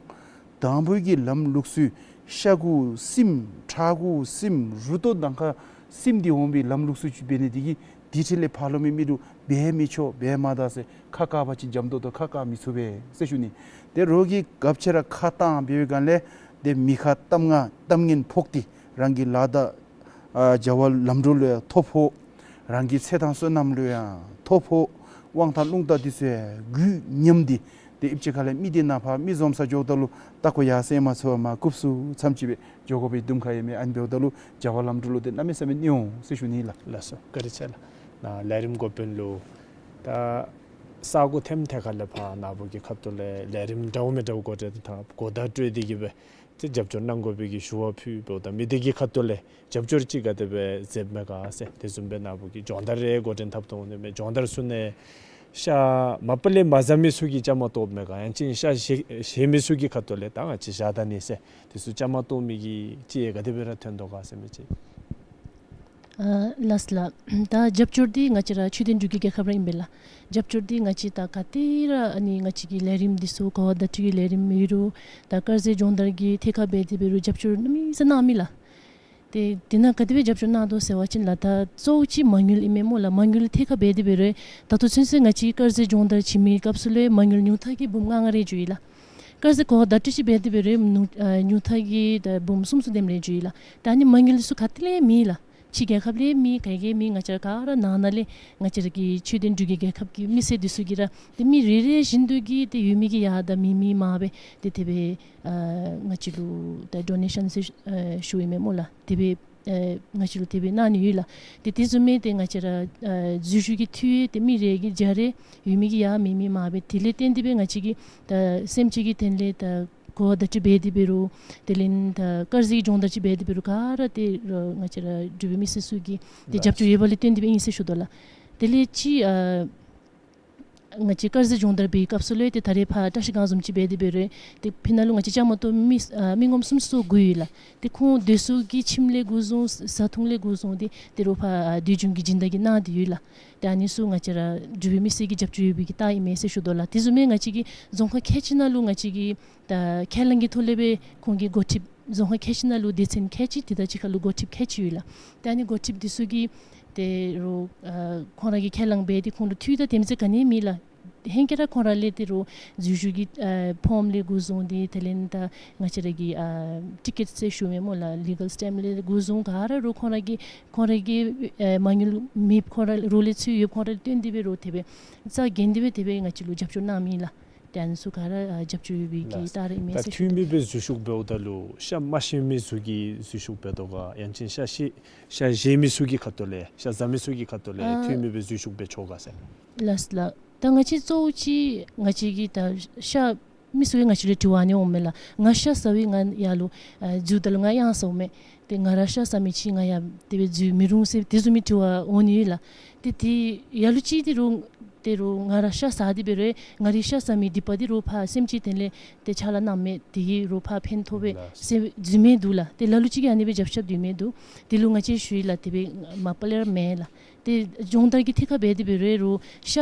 དང་པོའི་གི་ལམ་ལུགས་ཚུ་ཤ་གུ་སིམ་ཁྲག་གུ་སིམ་རུ་ཏོ་ནང་ཁར་སིམ་སྟེ་འོང་བའི་ལམ་ལུགས་ཚུ་ཅིག་འབད་ནི་དེ་གིས་དེ་འཕྲལ་ལས་ཕར་ལོགས་མི་མི་རུ་འབད་མི་ཆོག་འབད་མ་ད་ཟེར་ཁ་བཀག་པ་ཅིན་འཇམ་ཏོང་ཏོ་ཁ་བཀག་མི་ཚུགས་པས་ཟེར་ཞུ་ནི། ཏེ་རོགས་ཀྱིས་གབ་ཆེ་ར་ཁ་བཏང་འབད་བའི་སྒང་ལས་ཏེ་མི་ཁ་གཏམ་ང་གཏམ་ངན་ཕོག་སྟེ་རང་གི་ལཱ་དང་ཨ་བྱ་བ་ལམ་འགྲོ་ལུ་ཡང་ཐོ་ཕོག། རང་གི་ཚེ་དང་བསོད་ནམས་ལུ་ཡང་ཐོ་ཕོག། དབང་ཐང་རླུང་རྟ་འདི་ཚུ་ཡང་རྒུད་ཉམས་ཏེ་ཏེ་ཨིབ་ཅིག་ཁ་ལས་མི་སྡེ་ནང་ཕར་མི་འཛོམས་སར་འགྱོཝ་ད་ལུ་ལྟག་ཀོ་ཡར་སེང་མ་ཚུགས་པར་མར་རྐུབ་སུ་མཚམས་ཅིག་སྦེ་འགྱོ་དགོ་པའི་དུམ་ཁ་ཡང་མེད། ཨ་ནི་འབདཝ་ད་ལུ་བྱ་བ་ལམ་འགྲོ་ལུ་ཏེ་གནམ་མེད་ས་མེད་གནོད་འོང་ཟེར་ཞུ་ནི་ལགས། ལགས་སོ། བཀའ་དྲིན་ཆེ་ལགས། ནཱ་ལས་རིམ་འགོ་དཔོན་ལུ་ད་ས་གོ་ཐེམ་ཐད་ཁ་ལས་ཕར་ནཱ་བུ་གི་ཁ་ཐུག་ལས་ལས་རིམ་འདྲཝ་མི་འདྲཝ་འགོ་འདྲེན་དང་གོ་བརྡ་སྤྲོད་དེ་གིས་སྦེ་ཏེ་རྒྱབ་སྐྱོར་གནང་དགོ་པའི་གི་ཞུ་བ་ཕུལ་འབདཝ་ད་མི་སྡེ་གི་ཁ་ཐུག་ལས་རྒྱབ་སྐྱོར་ཅིག་ག་དེ་སྦེ་མཛདཔ་མས་ག་ཟེར། དེ་བཟུམ་སྦེ་ནཱ་བུ་གིས་སྦྱོང་བརྡར་རེ་འགོ་འདྲེན་འཐབ་དོ་འོང་ནི་མས། སྦྱོང་བརྡར་ཚུ་ནང་ཤ་མ་པ་ལས་མ་ཟ་མི་ཚུ་གིས་བཅའ་མར་གཏོགསཔ་མས་ག། ཡང་ཅིན་ཤ་བཞེས་བཞེས་མི་ཚུ་གི་ཁ་ཐུག་ལས་ད་ང་བཅས་བཞག་ད་ནི་ཟེར་དེ་ཚུ་བཅའ་མར་གཏོགས་མི་གི་ཅིག་ག་དེ་སྦེ་ར་ཐོན་དོ་ག་ཟེར་མི་ཅིག། ཨ་ལགས་ལགས། ད་རྒྱབ་སྐྱོར་འདི་ང་བཅས་ར་ཆོས་ལྡན་འབྲུག་གི་རྒྱལ་ཁབ་ར་ཨིན་པས་ལགས། རྒྱབ་སྐྱོར་འདི་ང་བཅས་ད་ག་ཏེ་ར་ཨ་ནི་ང་བཅས་ཀྱི་ལས་རིམ་འདི་ཚུ་གོ་བ་བརྡ་སྤྲོད་ཀྱི་ལས་རིམ་ཨིན་རུང་ད་དཀར་ཟས་སྦྱོང་བརྡར་གྱི་ཐད་ཁར་འབད་དེ་འབད་རུང་རྒྱབ་སྐྱོར་གནམ་མེད་ས་མེད་གནང་མི་ལགས། ཏེ་དེ་ནང་ག་དེ་སྦེ་རྒྱབ་སྐྱོར་གནང་དོ་ཟེར་བ་ཅིན་ལགས་ད་གཙོ་བོ་ཅིག་མ་དངུལ་ཨིན་མས་སྨོ་ལགས། མ་དངུལ་ཐད་ཁར་འབད་དེ་འབད་རུང་ད་ལྟོ་ཚུན་ཚོད་ང་བཅས་ཀྱིས་དཀར་ཟས་སྦྱོང་བརྡར་བྱིན་མི་སྐབས་སུ་ལུ་མ་དངུལ་ཉུང་མཐའ་གི་འབུམ་ལྔ་ལྔ་རེ་འགྱོ་ཡི་ལགས། དཀར་ཟས་གོ་བ་བརྡ་སྤྲོད་ཅིག་འབད་དེ་འབད་རུང་ཉུང་ཨ་ཉུང་མཐའ་གི་ད་འབུམ་གསུམ་གསུམ་དེམ་རེ་འགྱོ་ཡི་ལགས། ད་ཨ་ནི་མ་དངུལ་ཚུ་ག་ཏེ་ལས་མེད་ལགས། ཕྱི་རྒྱལ་ཁབ་ལས་མེད་ག་གིས་མེད། ང་བཅས་ར་ག་ར་ནང་ན་ལས་ང་བཅས་ར་གི་ཆོས་ལྡན་འབྲུག་གི་རྒྱལ་ཁབ་ཀྱི་མི་སེར་འདི་ཚུ་གིས་ར་ཏེ་མི་རེ་རེ་བཞིན་དུ་གིས་ཏེ་ཡོད་མི་གི་ཡར་དང་མེད་མི་མར་སྦེ་ཏེ་དེ་སྦེ་ཨ་ང་བཅས་ལུ་ད་ཌོ་ནེ་ཤཱན་ཟེར་ཨ་ཞུཝ་ཨིན་མས་སྨོ་ལགས། དེ་སྦེ་ཨ་ང་བཅས་ལུ་དེ་སྦེ་གནང་ནི་ཡོད་ལགས། ཏེ་དེ་བཟུམ་མའི་ཏེ་ང་བཅས་ར་ཨ་འཛུལ་ཞུགས་ཀྱི་འཐུས་ཏེ་མི་རེ་གིས་བརྒྱ་རེ་ཡོད་མི་གི་ཡར་མེད་མི་མར་སྦེ་དེ་ལས་བརྟེན་ཏེ་སྦེ་ང་བཅས་ཀྱིས་ད་སེམས་ཅན་གྱི་དོན་ལས་ད་གོ་བ་བརྡ་སྤྲོད་འབད་དེ་འབད་རུང་དེ་ལས་ད་དཀར་ཟས་ཀྱི་སྦྱོང་བརྡར་ཅིག་འབད་དེ་འབད་རུང་ག་ར་ཏེ་རོགས་ང་བཅས་ར་འབྲུག་པའི་མི་སེར་ཚུ་གི་ཏེ་རྒྱབ་སྐྱོར་ཡོད་པ་ལས་བརྟེན་ཏེ་སྦེ་ཨིན་ཟེར་ཞུ་དོ་ལགས། དེ་ལས་ཅིག་ཨ་ང་བཅས་དཀར་ཟས་སྦྱོང་བརྡར་འབད་བའི་སྐབས་སུ་ལུ་ཏེ་ད་རེས་ཕར་བཀྲ་ཤིས་སྒང་བཟུམ་ཅིག་འབད་དེ་འབད་རུང་ཏེ་ཕི་ནང་ལུ་ང་བཅས་བཅའ་མར་གཏོགས་མི་ཨ་མི་ངོམ་སུམ་ཅུ་སོ་དགུ་ཡོད་ལགས། ཏེ་ཁོང་དེ་ཚུ་གིས་ཁྱིམ་ལས་འགོ་བཟུང་བཟའ་འཐུང་ལས་འགོ་བཟུང་སྟེ་ཏེ་རོགས་ཕར་ཨ་དུས་རྒྱུན་གྱི་སྦྱིན་བདག་གིས་གནང་སྟེ་ཡོད་ལགས། ཏེ་ཨ་ནི་ཚུ་ང་བཅས་ར་འབྲུག་པའི་མི་སེར་གྱི་རྒྱབ་སྐྱོར་ཡོད་པའི་གི་རྟགས་ཨིན་མས་ཟེར་ཞུ་དོ་ལགས། དེ་བཟུམ་མའི་ང་བཅས་ཀྱི་རྫོང་ཁག་ཁལ་གཅིག་ནང་ལུ་ང་བཅས་ཀྱི་ད་ཁས་བླངས་ཀྱི་ཐོག་ལས་སྦེ་ཁོང་གི་འགོ་ཁྲིདཔ་རྫོང་ཁག་ཁལ་གཅིག་ནང་ལུ་སྡེ་ཚན་ཁལ་གཅིག་དེ་དང་གཅིག་ཁར་ལུ་འགོ་ཁྲིདཔ་ཁལ་གཅིག་ཡོད་ལགས། ཏེ་ཨ་ནི་འགོ་ཁྲིདཔ་འདི་ཚུ་གིས་ཏེ་རོགས་ཨ་ཁོང་ར་གིས་ཁས་བླངས་འབད་དེ་ཁོང་ལུ་འཐུས་དང་དེམ་ཅིག་ག་ནི་མེད་ལགས། ཧེང་སྐལ་ར་ཁོང་ར་ལས་ཏེ་རོགས་འཛུལ་ཞུགས་ཀྱི་ཨ་ཕོརམ་ལས་འགོ་བཟུང་སྟེ་དེ་ལས་ད་ང་བཅས་ར་གི་ཨ་ཊི་ཀེཊ་ཟེར་ཞུཝ་མས་སྨོ་ལགས། ལི་གལ་སི་ཊེམཔ་ལས་འགོ་བཟུང་ག་ར་རོགས་ཁོང་ར་གིས་ཁོང་ར་གིས་ཨ་མ་དངུལ་མེདཔ་ཁོང་ར་རོགས་ལས་ཚུར་ཡོདཔ་ཁོང་ར་ལས་བཏོན་ཏེ་སྦེ་རོགས་དེ་སྦེ་རྩ་འགེངས་ཏེ་སྦེ་དེ་སྦེ་ང་བཅས་ལུ་རྒྱབ་སྐྱོར་གནང་མི་ལགས། ཏེ་ཨ་ནི་ཚུ་ག་ར་ཨ་རྒྱབ་སྐྱོར་ཡོད་པའི་གི་རྟགས་རེ་ཨིན་མས་ཟེར་ཞུ་དོ། ད་འཐུས་མི་སྦེ་འཛུལ་ཞུགས་འབདཝ་ད་ལུ་ཤ་མ་བཞེས་མི་ཚུ་གིས་འཛུལ་ཞུགས་འབད་དོ་ག། ཡང་ཅིན་ཤ་བཞེས་ཤ་བཞེས་མི་ཚུ་གི་ཁ་ཐུག་ལས་ཤ་བཟའ་མི་ཚུ་གི་ཁ་ཐུག་ལས་ཨ་འཐུས་མི་སྦེ་འཛུལ་ཞུགས་འབད་ཆོག་ག་ཟེར། ལགས་ལགས། ད་ང་བཅས་གཙོ་བོ་ཅིག་ང་བཅས་ཀྱི་ད་ཤ་མི་ཚུ་གིས་ང་བཅས་ལུ་དྲི་བ་ཨ་ནི་འོངམ་མས་ལགས། ང་ཤ་བཟའ་བའི་ང་ཡར་ལུ་ཨ་འཛུལཝ་ད་ལུ་ང་གཡང་ཟཝ་མས། ཏེ་ང་ར་ཤ་བཟའ་མི་ཅིག་ང་ཡང་དེ་སྦེ་འཛུལ་མི་རུང་ཟེར་དེ་བཟུམ་མའི་དྲི་བ་འོང་ནི་ཡོད་ལགས། ཏེ་དེ་ལ་ལུ་ཅིག་ཏེ་རོགས་ཏེ་རོགས་ང་ར་ཤ་བཟའ་སྟེ་འབད་རུང་ང་རའི་ཤ་བཟའ་མི་སྡིག་པ་འདི་རོགས་ཕར་སེམས་ཅན་དོན་ལས་ཏེ་ཕྱག་ལཱ་གནངམ་མས། དེ་གིས་རོགས་ཕར་ཕན་ཐོགས་པས་ཟེར་འཛུལ་མི་འདུག་ལགས། ཏེ་ལ་ལུ་ཅིག་གིས་ཨ་ནི་སྦེ་རྒྱབ་ཤ་བརྡུང་མི་འདུག། དེ་ལུ་ང་བཅས་ཞུ་ཡི་ལགས། དེ་སྦེ་མ་པ་ལས་ར་མེན་ལགས། ཏེ་སྦྱོང་བརྡར་གྱི་ཐད་ཁར་འབད་དེ་འབད་རུང་རོགས་ཤ་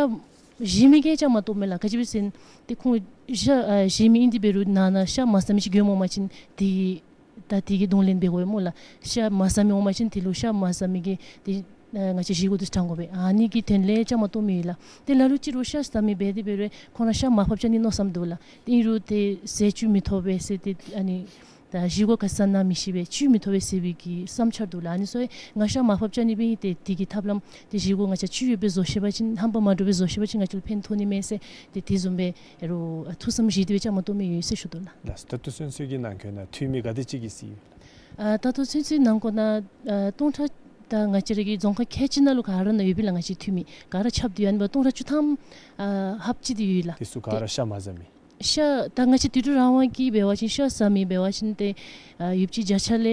བཞེས་མི་གིས་བཅའ་མར་གཏོགསཔ་མས་ལགས། ག་ཅི་སྦེ་ཟེར་ན་ཏེ་ཁོང་ཤ་ཨ་བཞེས་མི་ཨིན་ཏེ་འབད་རུང་ནང་ན་ཤ་མ་བཟའ་མི་ཅིག་འགྱོཝ་འོང་པ་ཅིན་དེ་ད་དེ་གི་གདོང་ལེན་འབད་དགོ་པས་སྨོ་ལགས། ཤ་མ་བཟའ་མི་འོང་པ་ཅིན་དེ་ལུ་ཤ་མ་བཟའ་མི་གིས་ཏེ་ ཨ་ང་བཅས་བཞེས་སྒོ་འདི་དྲང་དགོ་པས། ཨ་ནི་གི་དོན་ལས་བཅའ་མར་གཏོགས་མི་ཡོད་ལགས། ཏེ་ལ་ལུ་ཅིག་རུང་ཤ་ཟ་མི་འབད་དེ་འབད་རུང་ཁོང་ར་ཤ་མར་ཕབ་བཅག་ནི་མནོ་བསམ་འདུག་ལགས། ཏེ་ཨིན་རུང་ཏེ་ཟས་བཅུད་མི་ཐོབ་པས་ཟེར་ཏེ་ཨ་ནི་ད་བཞེས་སྒོ་ག་ཟ་ན་མི་ཤེས་པས། བཅུད་མི་ཐོབ་པས་ཟེར་བའི་གི་བསམ་འཆར་འདུག་ལགས། ཨ་ནི་ཚུ་ཡང་ང་ཤ་མར་ཕབ་བཅག་ནི་འབད་ནི་ཏེ་དེ་གི་ཐབས་ལམ་ཏེ་བཞེས་སྒོ་ང་བཅས་བཅུད་ཡོད་པའི་བཟོ་ཤེས་པ་ཅིན་ཧམ་པ་མ་འདྲཝ་སྦེ་བཟོ་ཤེས་པ་ཅིན་ང་བཅས་ལུ་ཕན་ཐོགས་ནི་མས་ཟེར་ཏེ་དེ་བཟུམ་སྦེ་ཨེ་རུང་ཨ་ཐུགས་བསམ་བཞེས་ཏེ་སྦེ་བཅའ་མར་གཏོགས་མི་ཡོད་ཟེར་ཞུ་དོ་ལགས། ལགས་སོ། ད་ལྟོ་ཚུན་ཚོད་ཀྱི་ནང་འཁོད་ནང་འཐུས་མི་ག་དེ་ཅིག་གིས་གཟིགས་ཡོད་ལགས། ཨ་ད་ལྟོ་ཚུན་ཚོད་ནང་འཁོད་ནང་ཨ་སྟོང་ཕྲག་ད་ང་བཅས་ར་གི་རྫོང་ཁག་ཁལ་གཅིག་ནང་ལུ་ག་ར་ནང་ཡོད་པས་ལགས། ང་བཅས་འཐུས་མི་ག་ར་ཁྱབ་སྟེ་ཡོད། ཨ་ནི་འབདཝ་སྟོང་ཕྲག་བཅུ་ཐམ་ཨ་ལྷགཔ་ཅིག་འདི་ཡོད་ལགས། དེ་ཚུ་ག་ར་ཤ་མ་ཟ་མི། ཤ་ད་ང་བཅས་དུད་འགྲོ་རང་དབང་གིས་འབད་བ་ཅིན་ཤ་ཟ་མི་འབད་བ་ཅིན་ཏེ་ཨ་ཡོདཔ་ཅིག་བརྒྱ་ཆ་ལས་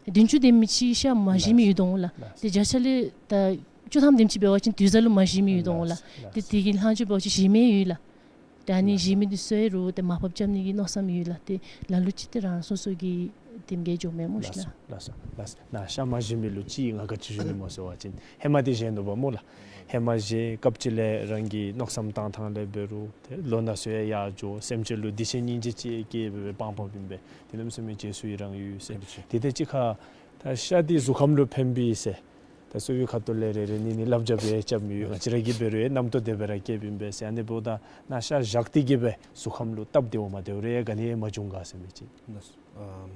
བདུན་ཅུ་དེམ་ཅིག་ཤ་མ་བཞེས་མི་ཡོད་དོ་འོང་ལགས། ཏེ་བརྒྱ་ཆ་ལས་ད་བཅུ་ཐམ་དེམ་ཅིག་འབད་བ་ཅིན་དུས་བཟང་ལུ་མ་བཞེས་མི་ཡོད་དོ་འོང་ལགས། ཏེ་དེ་གི་ལྷག་ཆད་འབད་བ་ཅིན་བཞེས་མི་ཡོད་ལགས། ད་ཨ་ནི་བཞེས་མི་འདི་ཚུ་ཡང་རུང་ཏེ་མར་ཕབ་རྐྱབ་ནི་གི་མནོ་བསམ་ཡོད་ལགས། ཏེ་ལ་ལུ་ཅིག་ཏེ་རང་སོ་སོ་གི་དེམ་གྱི་འགྱོ་མི་སྨོ་ཤིག་ལགས། ལགས་སོ། ལགས་སོ། ལགས་སོ། ན་ཤ་མ་བཞེས་མི་ལུ་ཅིག་ང་ག་ཅི་ཞུ་ནི་སྨོ་ཟེར་བ་ཅིན་ཧེ་མ་འདི་བཞེས་ནུག་པ་སྨོ་ལགས། ཧེ་མ་བཞེས་སྐབས་ཅིག་ལས་རང་གི་མནོ་བསམ་བཏང་ཐངས་ལས་འབད་རུང་ཏེ་ལོ་ན་སོ་ཡང་ཡར་འགྱོ། སེམས་ཅན་ལུ་བདེ་ཆེན་སྙིང་རྗེ་ཅིག་སྐྱེས་སྦེ་སྦེ་སྤང་སྤངམ་ཨིན་པས། དེ་ནམ་ཟེར་མི་རྗེས་སུ་ཡི་རང་ཡོད་ཟེར། དེ་དེ་ཅིག་ཁར་ད་ཤ་འདི་གཟུགས་ཁམས་ལུ་ཕན་པས་ཟེར། ད་གསོ་བའི་ཁ་ཐུག་ལས་རེ་རེ་གཉིས་གཉིས་བསླབ་བྱ་སྦེ་རྐྱབ་མི་ཡོད། ང་བཅས་ར་གིས་འབད་རུང་རྣམ་རྟོག་དེ་སྦེ་ར་སྐྱེཝ་ཨིན་པས་ཟེར། ཨ་ནི་འབདཝ་ད་ན་ཤ་བཞག་སྟེ་གིས་སྦེ་གཟུགས་ཁམས་ལུ་སྟབས་བདེཝ་མ་བདེཝ་རེ་ག་ནི་ཡང་མ་བྱུང་ག་ཟེར་མི་ཅིག། ལགས་སོ། ཨམ་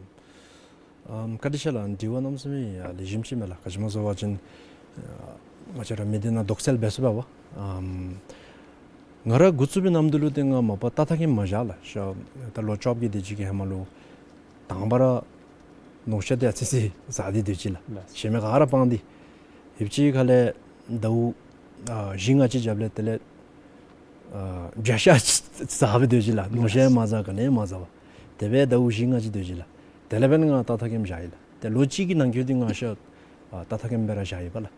ཨམ་བཀའ་དྲིན་ཆེ་ལགས། དྲི་བ་གནམ་མེད་ས་མེད་ལེགས་ཤོམ་ཅིག་མས་ལགས། ག་ཅི་སྨོ་ཟེར་བ་ཅིན་ཨ་ང་བཅས་ར་མི་སྡེ་ནང་དོགས་སེལ་འབད་ཚུགས་པས་པ། ཨམ་ང་ར་འགོ་བཙུགས་པའི་ནམ་དུས་ལུ་ཏེ་ང་མ་པ་ཏག་ཏག་གིས་མ་བཞག་ལགས། ཤ་ད་ལོ་བཅོ་བརྒྱད་དེ་ཅིག་གི་ཧེ་མ་ལུ་དང་པ་ར་ནོར་ཤ་འདི་ཨ་ཙི་ཅིག་ཟ་སྟེ་སྡོད་ཅི་ལགས། ལགས། གཞན་མི་ག་ར་སྤང་སྟེ། ཡོདཔ་ཅིག་ཁ་ལས་ཟླཝ་ཨ་བཞི་ལྔ་ཅིག་རྒྱབ་ལས་དེ་ལས་ཨ་བྱ་ཤ་ཟ་སྦེ་སྡོད་ཅི་ལགས། ནོར་ཤ་ཡང་མ་ཟ་ག་ནི་ཡང་མ་ཟ་བར། དེ་སྦེ་ཟླཝ་བཞི་ལྔ་ཅིག་སྡོད་ཅི་ལགས། དེ་ལས་འབདན་ང་ཏག་ཏག་གིས་བཞག་ཡི་ལགས། ཏེ་ལོ་གཅིག་གི་ནང་འཁོད་འདི་ང་ཤ་ཨ་ཏག་ཏག་གིས་སྦེ་ར་བཞག་ཡི་པ་ལགས།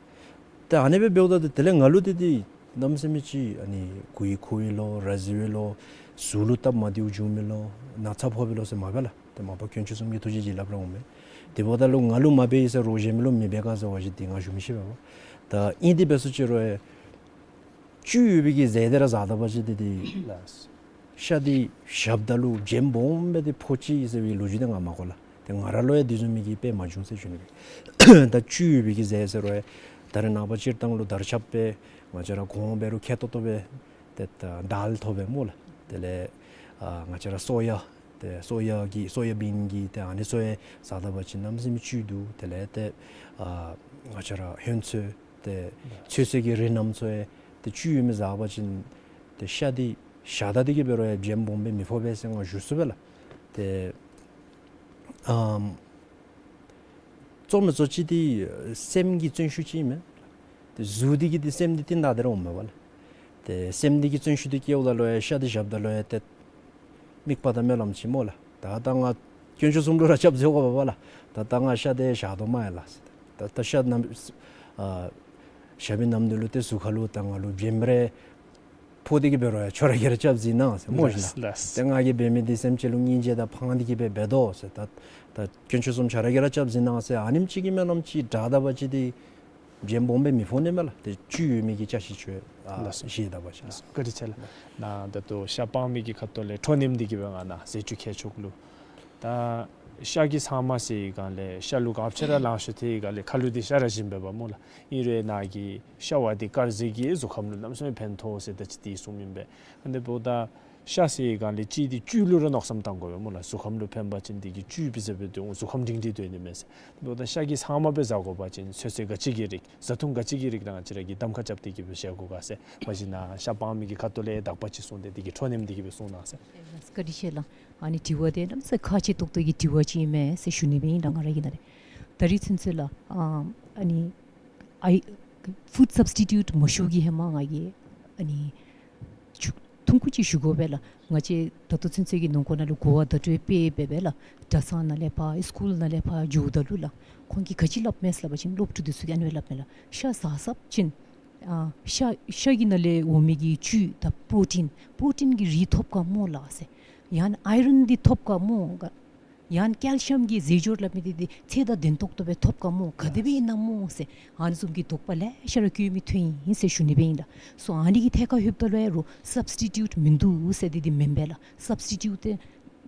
ཏེ་ཨ་ནི་སྦེ་འབདཝ་ད་ཏེ་དེ་ལས་ང་ལུ་ཏེ་ཏེ་གནམ་མེད་ས་མེད་ཅིག་ཨ་ནི་མགུ་ཡུ་འཁོར་བས་ལོ་ར་བཟི་བས་ལོ་གཟུགས་ལུ་སྟབས་མ་བདེཝ་བྱུང་མས་ལོ་ན་ཚ་ཕོག་པས་ལོ་ཟེར་མ་འབད་ལགས། ཏེ་མ་པ་དཀོན་མཆོག་གསུམ་གྱི་ཐུགས་རྗེ་བྱིན་རླབས་ར་འོང་མས། དེ་འབདཝ་ད་ལུ་ང་ལུ་མ་འབད་ཡི་ཟེར་རོགས་གཞན་མི་ལུ་མི་འབད་ག་ཟེར་བ་ཅིན་ཏེ་ང་ཞུ་མི་ཤེས་པས་པ། ད་ཨིན་ཏེ་འབད་སོང་ཅི་རུང་ཡང་བཅུད་ཡོད་པའི་གི་ཟས་དེ་ར་བཟའ་ད་པ་ཅིན་ཏེ་ཏེ་ལགས། ཤ་འདི་བཞགཔ་ད་ལུ་རྒྱན་སྦོམ་སྦེ་ཏེ་ཕོག་ཅི་ཟེར་བའི་ལོ་རྒྱུས་འདི་ང་མ་གོ་ལགས། ཏེ་ང་ར་ལུ་ཡང་དེ་བཟུམ་མའི་གི་དཔེ་མ་བྱུང་ཟེར་ཞུ་ནི་སྦེ། ད་བཅུད་ཡོད་པའི་གི་ཟས་ཟེར་རུང་ཡང་ད་རེས་ནངས་པ་སྤྱིར་བཏང་ལུ་དར་ཁྱབ་སྦེ་ང་བཅས་ར་གོང་འབད་རུང་ཁེ་ཏོག་ཏོ་སྦེ་ཏེ་ད་དཱལ་ཐོབ་པས་སྨོ་ལགས། དེ་ལས་ཨ་ང་བཅས་ར་སོ་ཡ་ཏེ་སོ་ཡ་གི་སོ་ཡ་བིན་གྱི་ཏེ་ཨ་ནི་ཚུ་ཡང་བཟའ་ད་པ་ཅིན་གནམ་མེད་ས་མེད་བཅུད་འདུག། དེ་ལས་ཏེ་ཨ་ང་བཅས་ར་ཧོན་ཚོད་ཏེ་ཚོད་བསྲེ་གི་རིགས་རྣམས་ཚུ་ཡང་ཏེ་བཅུད་ཡོད་མི་བཟའ་བ་ཅིན་ཏེ་ཤ་འདི་བཞག་ད་དེ་གིས་འབད་རུང་ཡང་རྒྱན་སྦོམ་སྦེ་མི་ཕོག་པས་ཟེར་ང་ཞུ་ཚུགས་པས་ལགས། ཏེ་ཨམ་གཙོ་མི་གཙོ་ཅིག་འདི་སེམས་ཀྱི་བརྩོན་ཤུགས་ཅིག་ཨིན་མས། ཏེ་གཟུགས་འདི་གིས་འདི་སེམས་འདི་རྟིང་བདའ་སྟེ་ར་འོངམ་མས་པ་ལགས། ཏེ་སེམས་འདི་གིས་བརྩོན་ཤུགས་འདི་བསྐྱེདཔ་ད་ལུ་ཡང་ཤ་འདི་བཞགཔ་ད་ལུ་ཡང་ཏེ་དམིགས་པ་དང་སྨོན་ལམ་ཅིག་སྨོ་ལགས། ད་ད་ང་དཀོན་མཆོག་གསུམ་ལུ་ར་སྐྱབས་འཚོལ་དགོ་པས་པ་ལགས། ད་ད་ང་ཤ་འདི་བཞག་དོ་མས་ལགས། ད་ད་ཤ་ནམ་ཨ་བཞག་པའི་ནམ་དུས་ལུ་ཏེ་གཟུགས་ཁ་ལུ་ད་ང་ལུ་རྒྱན་རེ་ཕོག་སྟེ་གིས་འབད་རུང་ཡང་ཁྱོད་ར་གིས་ར་སྐྱབས་མཛད་གནང་ཟེར་སྨོ་ཤིག་ལགས། ལགས། ཏེ་ང་གིས་འབད་མི་འདི་སེམས་ཅན་ལུ་སྙིང་རྗེ་དང་ཕངས་ཏེ་གིས་སྦེ་འབད་དོ་ཟེར། ད་ད་དཀོན་མཆོག་གསུམ་ཁྱོད་ར་གིས་ར་སྐྱབས་མཛད་གནང་ཟེར་ཨ་ནེམ་ཅིག་གི་སྨོན་ལམ་ཅིག་བསྒྲགས་ད་པ་ཅིན་འདི་རྒྱན་སྦོམ་སྦེ་མི་ཕོག་ནི་མས་ལགས། ཏེ་བཅུད་ཡོད་མི་གི་ཅ་ཆས་ཚུ་ཨ་ལགས་སོ། བཞེས་ད་པ་ཅིན། ལགས་སོ། བཀའ་དྲིན་ཆེ་ལགས། ནཱ་ད་ལྟོ་ཤ་སྤང་མི་གི་ཁ་ཐུག་ལས་ཁྲོ་ནེམ་འདི་གིས་སྦེ་ང་ནཱ་ཟས་བཅུད་མཁས་མཆོག་ལུ་ད་ཤ་གི་ཚབ་མ་ཟེར་བའི་སྒང་ལས་ཤ་ལུ་དགའ་བ་ཆེ་ར་ལང་ཤོར་ཏེ་གི་སྒང་ལས་ཁ་ལུ་འདི་ཤ་ར་བཞེས་པས་པ་སྨོ་ལགས། ཨིན་རུང་ནཱ་གི་ཤ་བ་འདི་དཀར་ཟས་ཀྱིས་གཟུགས་ཁམས་ལུ་གནམ་མེད་ས་མེད་ཕན་ཐོགས་ཟེར་ད་ཅི་འདི་གསུངམ་ཨིན་པས། ཨ་ནི་འབདཝ་ད་ཤ་ཟེར་བའི་སྒང་ལས་གཅིག་འདི་བཅུད་ལུ་ར་མནོ་བསམ་བཏང་དགོ་པས་སྨོ་ལགས། གཟུགས་ཁམས་ལུ་ཕན་པ་ཅིན་འདི་གིས་བཅུད་སྦེ་ཟེར་སྦེ་འདུག། གཟུགས་ཁམས་སྒྲིང་སྒྲིང་སྡོད་ནི་མས་ཟེར། འབདཝ་ད་ཤ་གི་ཚབ་མ་སྦེ་བཟའ་དགོ་པ་ཅིན་ཚོད་བསྲེ་ག་ཅི་གི་རིགས་བཟའ་འཐུང་ག་ཅི་གི་རིགས་ར་ང་བཅས་ར་གིས་གདམ་ཁ་རྐྱབ་སྟེ་གིས་སྦེ་བཞེས་དགོ་ག་ཟེར། མ་གཞི་ནཱ་ཤ་སྤང་མི་གི་ཁ་ཐུག་ལས་དག་པ་ཅིག་གསུངས་ཏེ་འདི་གིས་ཁྲོ་ནེམ་འདི་གིས་སྦེ་གསུངས་གནང་ཟེར། ལགས་སོ། བཀའ་དྲིན་ཆེ་ལགས། ཨ་ནི་དྲི་བ་འདི་གནམ་མེད་ས་མེད་ཁག་ཆེ་ཏོག་ཏོ་གི་དྲི་བ་ཅིག་ཨིན་མས་ཟེར་ཞུ་ནི་སྦེ་ཨིན་ལགས། ང་ར་གི་ནང་ལས་ད་རིས་ཚུན་ཚོད་ལགས་ཨ་ཨ་ནི་ཨའི་ཕུཌ་སབ་སི་ཊི་ཊུཊ་མ་ཞུ་གི་ཧེ་མ་ང་གིས་ཨ་ནི་ཆུ་ཐུང་ཀུ་ཅིག་ཞུ་དགོ་པས་ལགས། ང་བཅས་ད་ལྟོ་ཚུན་ཚོད་ཀྱི་ནང་འཁོད་ནང་ལུ་གོ་བ་བརྡ་སྤྲོད་སྤེལ་འབད་འབད་ལགས། གྲྭ་ཚང་ནང་ལས་ཕར་སི་ཀུལ་ནང་ལས་ཕར་འགྱོཝ་ད་ལུ་ལགས་ཁོང་གིས་ག་ཅི་སླབ་མས་ཟེར་སླབ་པ་ཅིན་སློབ་ཕྲུག་འདི་ཚུ་གིས་ཨ་ནི་སྦེ་སླབ་མས་ལགས། ཤ་ཟ་ཟཝ་ཅིན་ཨ་ཤ་ཤ་གི་ནང་ལས་འོང་མི་གི་བཅུད་དང་པྲོ་ཊིན་པྲོ་ཊིན་གྱི་རིགས་ཐོབ་ག་སྨོ་ལགས་ཟེར། ཡང་ན་ཨའི་རཱན་འདི་ཐོབ་ག་སྨོ་ག་ཡང་ཀེལ་ཤི་ཡམ་གྱི་རྫས་སྦྱོར་སླབ་མི་འདི་འདི་ཚད་དང་ལྡན་ཏོག་ཏོ་སྦེ་ཐོབ་ག་སྨོ་ག་དེ་སྦེ་ཨིན་ན་སྨོ་ཟེར་ཨ་ནི་བཟུམ་གྱི་དོགས་པ་ལེ་ཤ་ར་བཀོད་མི་ཐོན་ཡི་ཟེར་ཞུ་ནི་སྦེ་ཨིན་ལགས། སོ་ཨ་ནི་གི་ཐད་ཁར་ལྷོདཔ་ད་ལུ་ཡང་རུང་སབ་སི་ཊི་ཊུཊ་མིན་འདུག་ཟེར་འདི་འདི་མེན་པས་ལགས། སབ་སི་ཊི་ཊུཊ་འདི་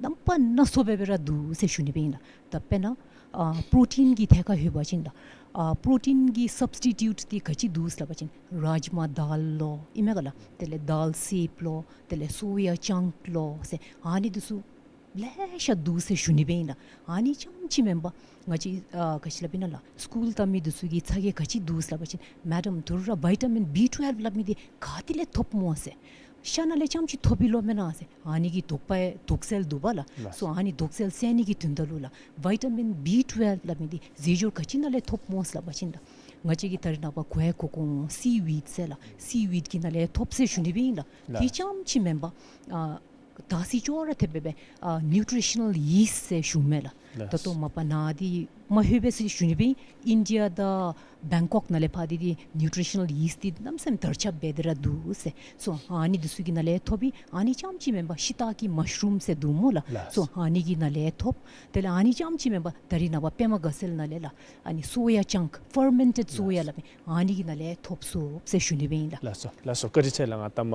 རྣམ་པ་སྣ་ཚོགས་སྦེ་སྦེ་ར་འདུག་ཟེར་ཞུ་ནི་སྦེ་ཨིན་ལགས། ད་དཔེར་ན་ཨ་པྲོ་ཊིན་གྱི་ཐད་ཁར་ལྷོད་པ་ཅིན་ལགས་ ཨ་པྲོ་ཊིན་གྱི་སབ་སི་ཊི་ཊུཊ་འདི་ག་ཅི་འདུག་ཟེར་སླབ་པ་ཅིན་རཱཇ་མ་དཱལ་ལོ་ཨིན་མས་ག་ལགས། དེ་ལས་དཱལ་སེབ་ལོ། དེ་ལས་སོ་ཡ་ཅང་ལོ་ཟེར་ཨ་ནི་འདི་ཚུ་ལེ་ཤ་འདུག་ཟེར་ཞུ་ནི་སྦེ་ཨིན་ལགས། ཨ་ནི་རྐྱངམ་ཅིག་མེན་པར་ང་བཅས་ཨ་ག་ཅི་སླབ་ཨིན་ན་ལགས། སི་ཀུལ་བལྟ་མི་འདི་ཚུ་གིས་ཚ་གྱང་ག་ཅི་འདུག་ཟེར་སླབ་པ་ཅིན་མེ་ཌམ་དོ་རུང་ར་བི་ཊ་མིན་བི་ཊུ་ཝེལབ་སླབ་མི་འདི་ག་ཏེ་ལས་ཐོབ་སྨོ་ཟེར། ཤ་ནང་ལས་རྐྱངམ་ཅིག་ཐོབ་ཨིན་ལོ་མེན་ན་ཟེར། ཨ་ནི་གི་དོགས་པ་དོགས་སེལ་འདུག་པ་ལགས། ལགས། སོ་ཨ་ནི་དོགས་སེལ་སེལ་ནི་གི་དོན་དག་ལུ་ལགས། བི་ཊ་མིན་བི་ཊུ་ཝེལབ་སླབ་མི་འདི་རྫས་སྦྱོར་ག་ཅི་ནང་ལས་ཐོབ་སྨོ་ཟེར་སླབ་པ་ཅིན་ལགས། ང་བཅས་ཀྱིས་ད་རེས་ནངས་པ་གོ་ཡ་གོ་གོ་འོང་། སི་ཝིཌ་ཟེར་ལགས། སི་ཝིཌ་ཀྱི་ནང་ལས་ཐོབ་ཟེར་ཞུ་ནི་སྦེ་ཨིན་ལགས། ལགས། དེ་རྐྱངམ་ཅིག་མེན་པར་ཨ་ད་སི་ཅོག་ར་འཐདཔ་སྦེ་ཨ་ནིའུ་ཊི་རི་ཤ་ནཱལ་ཡིསཊ་ཟེར་ཞུཝ་མས་ལགས། ལགས། ད་ལྟོ་མ་པ་ནཱ་འདི་མ་ལྷོད་པས་ཟེར་ཞུ་ནི་སྦེ་ཨིན། ཨིན་ཌི་ཡ་དང་བེང་ཀོག་ནང་ལས་ཕར་འདི་འདི་ནིའུ་ཊི་རི་ཤ་ནཱལ་ཡིསཊ་འདི་གནམ་མེད་ས་མེད་དར་ཁྱབ་འབད་དེ་ར་འདུག་ཟེར། སོ་ཨ་ནི་འདི་ཚུ་གི་ནང་ལས་ཐོབ་ཨིན། ཨ་ནི་རྐྱངམ་ཅིག་མེན་པར་ཤི་ཏཱ་ཀི་མ་ཤ་རུམ་ཟེར་འདུག་སྨོ་ལགས། ལགས། སོ་ཨ་ནི་གི་ནང་ལས་ཐོབ། དེ་ལས་ཨ་ནི་རྐྱངམ་ཅིག་མེན་པར་ད་རེས་ནངས་པ་པདྨ་དགའ་ཚལ་ནང་ལས་ལགས། ཨ་ནི་སོ་ཡ་ཅང་ཕར་མེན་ཊེཌ་སོ་ཡ་ལགས། སླབ་མི་ཨ་ནི་གི་ནང་ལས་ཐོབ་ཚུགས་ཟེར་ཞུ་ནི་སྦེ་ཨིན་ལགས། ལགས་སོ་ལགས་སོ། བཀའ་དྲིན་ཆེ་ལགས། ང་ལྟ་མ་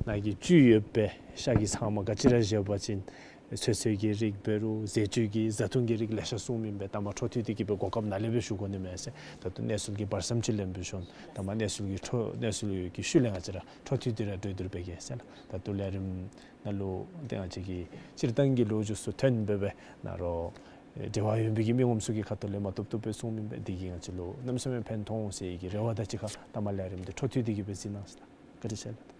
ནཱ་གི་བཅུད་ཡོད་པའི་ཤ་གི་ཚང་མ་ག་ཅི་ར་བཞེས་པ་ཅིན་ཚོད་བསྲེ་གི་རིགས་འབད་རུང་རྫས་བཅོས་ཀྱི་བཟའ་བཏུང་གི་རིགས་ལེ་ཤ་གསུངམ་ཨིན་པས། ལྟ་མ་འཕྲོ་མཐུད་དེ་གི་སྦེ་གོ་སྐབས་ནཱ་ལས་སྦེ་ཞུ་དགོ་ནི་མས་ཟེར། ད་ལྟོ་གནས་ཚུལ་གྱི་བར་མཚམས་ཅིག་ལེན་སྦེ་ཞུ་འོང་། ལྟ་མ་གནས་ཚུལ་གྱི་འཕྲོ་གནས་ཚུལ་གྱི་ཤུལ་ལས་ང་བཅས་ར་འཕྲོ་མཐུད་དེ་ར་གྲོས་བསྡུར་འབད་གེ་ཟེར་ལགས། ད་ལྟོ་ལས་རིམ་ནང་ལུ་ཏེ་ང་བཅས་ཀྱི་སྤྱིར་བཏང་གི་ལོ་རྒྱུས་ཚུ་ཐོན་སྦེ་སྦེ་ནཱ་རོགས་འབྲེལ་བ་ཡོད་པའི་གི་མི་ངོམ་ཚུ་གི་ཁ་ཐུག་ལས་མ་བཏུབ་བཏུབ་སྦེ་གསུངམ་ཨིན་པས། འདི་གིས་ང་བཅས་ལུ་གནམ་མེད་ས་མེད་ཕན་ཐོགས་འོང་ཟེར་གྱི་རེ་བ་དང་གཅིག་ཁར་ལྟ་མ་ལས་རིམ་འདི་འཕྲོ་མཐུད་དེ་གི་སྦེ་གཟིགས་གནང་ཟེར་ལགས། བཀའ་དྲིན་ཆེ་ལགས།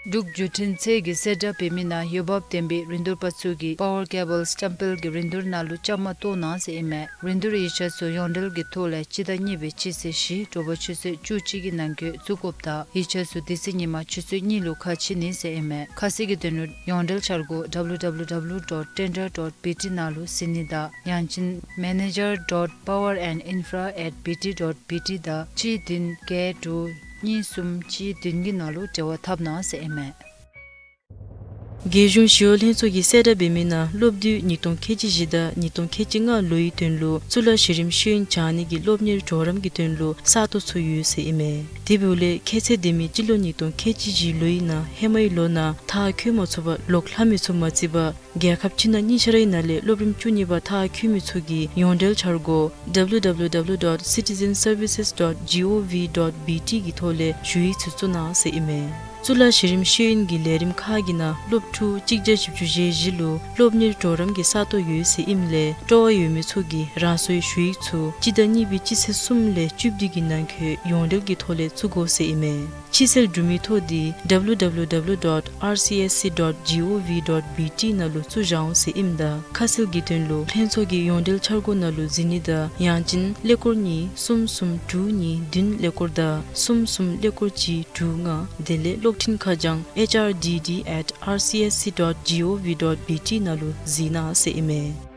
འབྲུག་བརྒྱུད་འཕྲིན་ཚད་ཀྱིས་གསལ་བསྒྲགས་འབད་མི་ནང་འོས་འབབ་ལྡན་པའི་རིན་བསྡུར་པ་ཚུ་གིས་པ་ཝར་ཀེ་བཱལ་སི་ཊེམ་པཱལ་གྱི་རིན་བསྡུར་ནང་ལུ་བཅའ་མར་གཏོགས་གནང་ཟེར་ཨིན་མས། རིན་བསྡུར་ཡིག་ཆ་ཚུ་ཡོངས་འབྲེལ་གྱི་ཐོག་ལས་སྤྱི་ཟླ་གཉིས་པའི་སྤྱི་ཚེས་བཞི་དྲོ་པ་ཆུ་ཚོད་བཅུ་གཅིག་གི་ནང་འཁོད་བཙུགས་དགོཔ་དང་ཡིག་ཆ་ཚུ་དེ་ཚེ་ཉིན་མ་ཆུ་ཚོད་གཉིས་ལུ་ཁ་ཕྱེ་ནི་ཟེར་ཨིན་མས། ཁ་གསལ་གྱི་དོན་ལུ་ཡོངས་འབྲེལ་འཆར་སྒོ་W W W dot tender dot B T ནང་ལུ་གཟིགས་ནི་དང་ཡང་ཅིན་manager dot power and infra at B T dot B T དང་གཅིག་བདུན་བརྒྱད་དྲུག་གཉིས་གསུམ་གཅིག་བདུན་གྱི་ནང་ལུ་འབྲེལ་བ་འཐབ་གནང་ཟེར་ཨིན་མས། རྒྱལ་གཞུང་ཞི་གཡོག་ལྷན་ཚོགས་ཀྱིས་གསལ་བསྒྲགས་འབད་མི་ནང་སློབ་དུས་ཉིས་སྟོང་ཁལ་གཅིག་བཞི་དང་ཉིས་སྟོང་ཁལ་གཅིག་ལྔ་ལོའི་དོན་ལུ་གཙུག་ལག་གཞི་རིམ་ཤེས་ཡོན་སྦྱང་ནི་གི་སློབ་གཉེར་གྲོགས་རམ་གྱི་དོན་ལུ་ས་སྟོང་ཚུ་ཡོད་ཟེར་ཨིན་མས། དེ་འབདཝ་ལས་ཁྱད་ཚད་ལྡན་མི་སྤྱི་ལོ་ཉིས་སྟོང་ཁལ་གཅིག་བཞི་ལོའི་ནང་ཧེ་མའི་ལོ་ནང་མཐར་འཁྱོལ་མ་ཚུགས་པར་ལོག་ལྷག་མི་ཚུ་མ་བརྩིས་པར་རྒྱལ་ཁབ་ཕྱི་ནང་གཉིས་ཆ་རའི་ནང་ལས་སློབ་རིམ་བཅུ་གཉིས་པ་མཐར་འཁྱོལ་མི་ཚུ་གིས་ཡོངས་འབྲེལ་འཆར་སྒོ་W W W dot citizen services dot G O V dot B T གི་ཐོག་ལས་ཞུ་ཡིག་ཚུ་བཙུགས་གནང་ཟེར་ཨིན་མས། གཙུག་ལག་གཞི་རིམ་ཤེས་ཡོན་གྱི་ལས་རིམ་ཁག་གི་ནང་སློབ་ཕྲུག་གཅིག་བརྒྱ་བཞི་བཅུ་ཞེ་བཞི་ལུ་སློབ་གཉེར་གྲོགས་རམ་གྱི་ས་སྟོང་ཡོད་ཟེར་ཨིནམ་ལས་སྤྲོ་བ་ཡོད་མི་ཚུ་གིས་རང་སོའི་ཞུ་ཡིག་ཚུ་སྤྱི་ཟླ་གཉིས་པའི་སྤྱི་ཚེས་གསུམ་ལས་བཅུ་བདུན་གྱི་ནང་འཁོད་ཡོངས་འབྲེལ་གྱི་ཐོག་ལས་བཙུགས་དགོ་ཟེར་ཨིན་མས། ཕྱིར་སེལ་གྲུབ་མིའི་ཐོ་འདི་W W W dot R C S C dot G O V dot B T ནང་ལུ་བཙུགས་བཞག་འོང་ཟེར་ཨིནམ་ད་ཁ་གསལ་གྱི་དོན་ལུ་ལྷན་ཚོགས་ཀྱི་ཡོངས་འབྲེལ་འཆར་སྒོ་ནང་ལུ་གཟིགས་ནི་དང་ཡང་ཅིན་ཀླད་ཀོར་གཉིས་གསུམ་གསུམ་དྲུག་གཉིས་བདུན་ཀླད་ཀོར་དང་གསུམ་གསུམ་ཀླད་ཀོར་གཅིག་དྲུག་ལྔ་དེ་ལས་གློག་འཕྲིན་ཁ་བྱང་H R D D at R C S C dot G O V dot B T ནང་ལུ་གཟིགས་གནང་ཟེར་ཨིན་མས།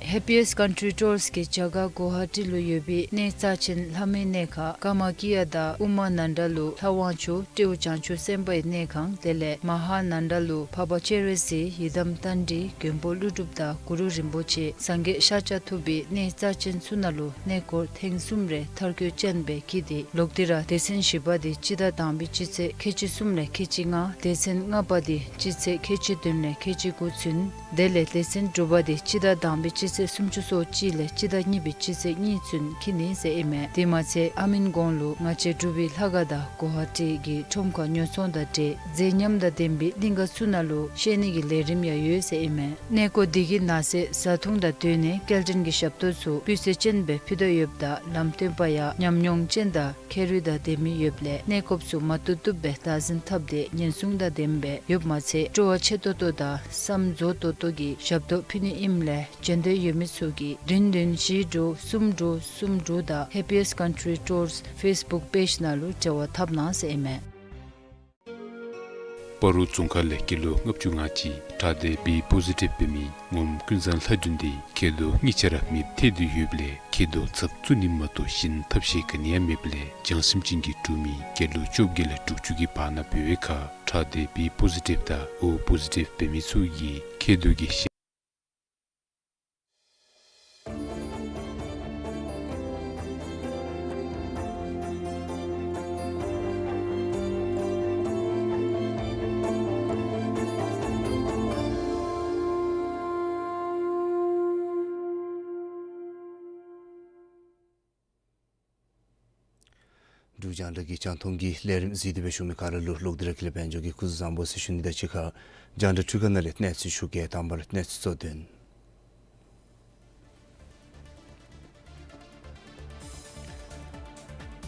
Happiest Country Tours གིས་རྒྱ་གར་གུ་ཝ་ཧ་ཊི་ལུ་ཡོད་པའི་གནས་རྩ་ཆེན་ལྷ་མོའི་གནས་ཁང་ཀ་མ་ཀི་ཡ་དང་ཨུ་མ་ནན་ད་ལུ་ལྷ་དབང་ཕྱུག་སྤྲེའུ་བྱང་ཆུབ་སེམས་དཔའི་གནས་ཁང་དེ་ལས་མ་ཧཱ་ནན་ད་ལུ་འཕགས་པ་སྤྱན་རས་གཟིགས་ཡི་དམ་རྟ་མགྲིན་མགོན་པོ་ཀླུ་སྒྲུབ་དང་གུ་རུ་རིན་པོ་ཆེ་སངས་རྒྱས་ཤཱཀྱ་ཐུབ་པའི་གནས་རྩ་ཆེན་ཚུ་ནང་ལུ་གནས་སྐོར་ཐེངས་གསུམ་རེ་མཐར་འཁྱོལ་ཅན་སྦེ་འཁྱིད་དེ་ལོག་སྟེ་ར་སྡེ་ཚན་བཞི་པ་འདི་སྤྱི་ཟླ་དང་པའི་སྤྱི་ཚེས་ཁལ་གཅིག་གསུམ་ལས་ཁལ་གཅིག་ལྔ་སྡེ་ཚན་ལྔ་པ་འདི་སྤྱི་ཚེས་ཁལ་གཅིག་བདུན་ལས་ཁལ་གཅིག་དགུ་ཚུན། དེ་ལས་སྡེ་ཚན་དྲུག་པ་འདི་སྤྱི་ཟླ་དང་པའི་སྤྱི་ཚེས་སུམ་ཅུ་སོ་གཅིག་ལས་སྤྱི་ཟླ་གཉིས་པའི་སྤྱི་ཚེས་གཉིས་ཚུན་འཁྱིད་ནི་ཟེར་ཨིན་མས། དེ་མ་ཚད་ཨ་མིན་གོང་ལུ་ང་བཅས་འབྲུག་པའི་ལྷ་ཁང་དང་གུ་ཝ་ཧ་ཊི་གི་ཁྲོམ་ཁར་ཉོ་ཚོང་དང་འབྲེལ་མཛེས་ཉམས་དང་ལྡན་པའི་གླིང་ག་ཚུ་ནང་ལུ་བཤལ་ནི་གི་ལས་རིམ་ཡང་ཡོད་ཟེར་ཨིན་མས། གནས་སྐོར་འདི་གི་ནང་གསེས་བཟའ་འཐུང་དང་སྡོད་གནས་སྐྱེལ་འདྲེན་གྱི་ཞབས་ཏོག་ཚུ་སྤུས་ཚད་ཅན་སྦེ་ཕུལ་དོ་ཡོདཔ་ད་ལམ་སྟོན་པ་ཡང་ཉམས་མྱོང་ཅན་དང་ཁྱད་རིག་དང་ལྡན་མི་ཡོདཔ་ལས་གནས་སྐོརཔ་ཚུ་མ་བཏུབ་བཏུབ་སྦེ་བདག་འཛིན་འཐབ་སྟེ་ཉེན་སྲུང་དང་ལྡནམ་སྦེ་ཡོདཔ་མ་ཚད་སྤྲོ་བ་ཆེ་ཏོག་ཏོ་དང་བསམ་རྫོགས་ཏོག་ཏོ་གི་ཞབས་ཏོག་ཕུལ་ནི་ཨིནམ་ལས་འབྱོན་འདོད་ཡོད་མི་ཚུ་གིས་བདུན་བདུན་བཞི་དྲུག་གསུམ་དྲུག་གསུམ་དྲུག་དང་Happiest Country Tours Facebook page ནང་ལུ་འབྲེལ་བ་འཐབ་གནང་ཟེར་ཨིན་མས། སྤ་རོ་རྫོང་ཁག་ལས་སྐྱེས་ལོ་ལྔ་བཅུ་ང་གཅིག་ཁྲག་སྡེ་B positive འབད་མི་ངོམ་ཀུན་བཟང་ལྷ་སྒྲོན་འདི་སྐྱེས་ལོ་གཉིས་ཆ་ར་མེདཔ་ཐལ་ཏེ་ཡོདཔ་ལས་མཁལ་རྡོག་ཚབ་བཙུགས་ནི་མ་གཏོགས་གཞན་ཐབས་ཤེས་ག་ནི་ཡང་མེདཔ་ལས་བྱང་སེམས་ཅན་གྱི་འབྲུག་མི་སྐྱེས་ལོ་བཅོ་བརྒྱད་ལས་དྲུག་ཅུ་གི་བར་ན་འབད་བའི་ཁར་ཁྲག་སྡེ་B positive དང་O positive འབད་མི་ཚུ་གིས་མཁལ་རྡོག་གི་གཞན་ འབྲུག་རྒྱང་བསྒྲགས་ཀྱི་རྒྱང་མཐོང་གི་ལས་རིམ་གཟིགས་ཏེ་སྦེ་བཞུགས་མི་ག་ར་ལུ་ལོག་སྟེ་ར་ཁྱེད་ལས་དཔལ་འབྱོར་གྱིས་སྐུ་གཟུགས་བཟང་པོ་ཟེར་ཞུ་ནི་དང་གཅིག་ཁར་རྒྱང་བསྒྲགས་འཕྲུལ་ཁང་ནང་ལས་གནས་ཚུལ་ཞུ་གེ། དང་པ་ར་གནས་ཚུལ་གཙོ་དོན།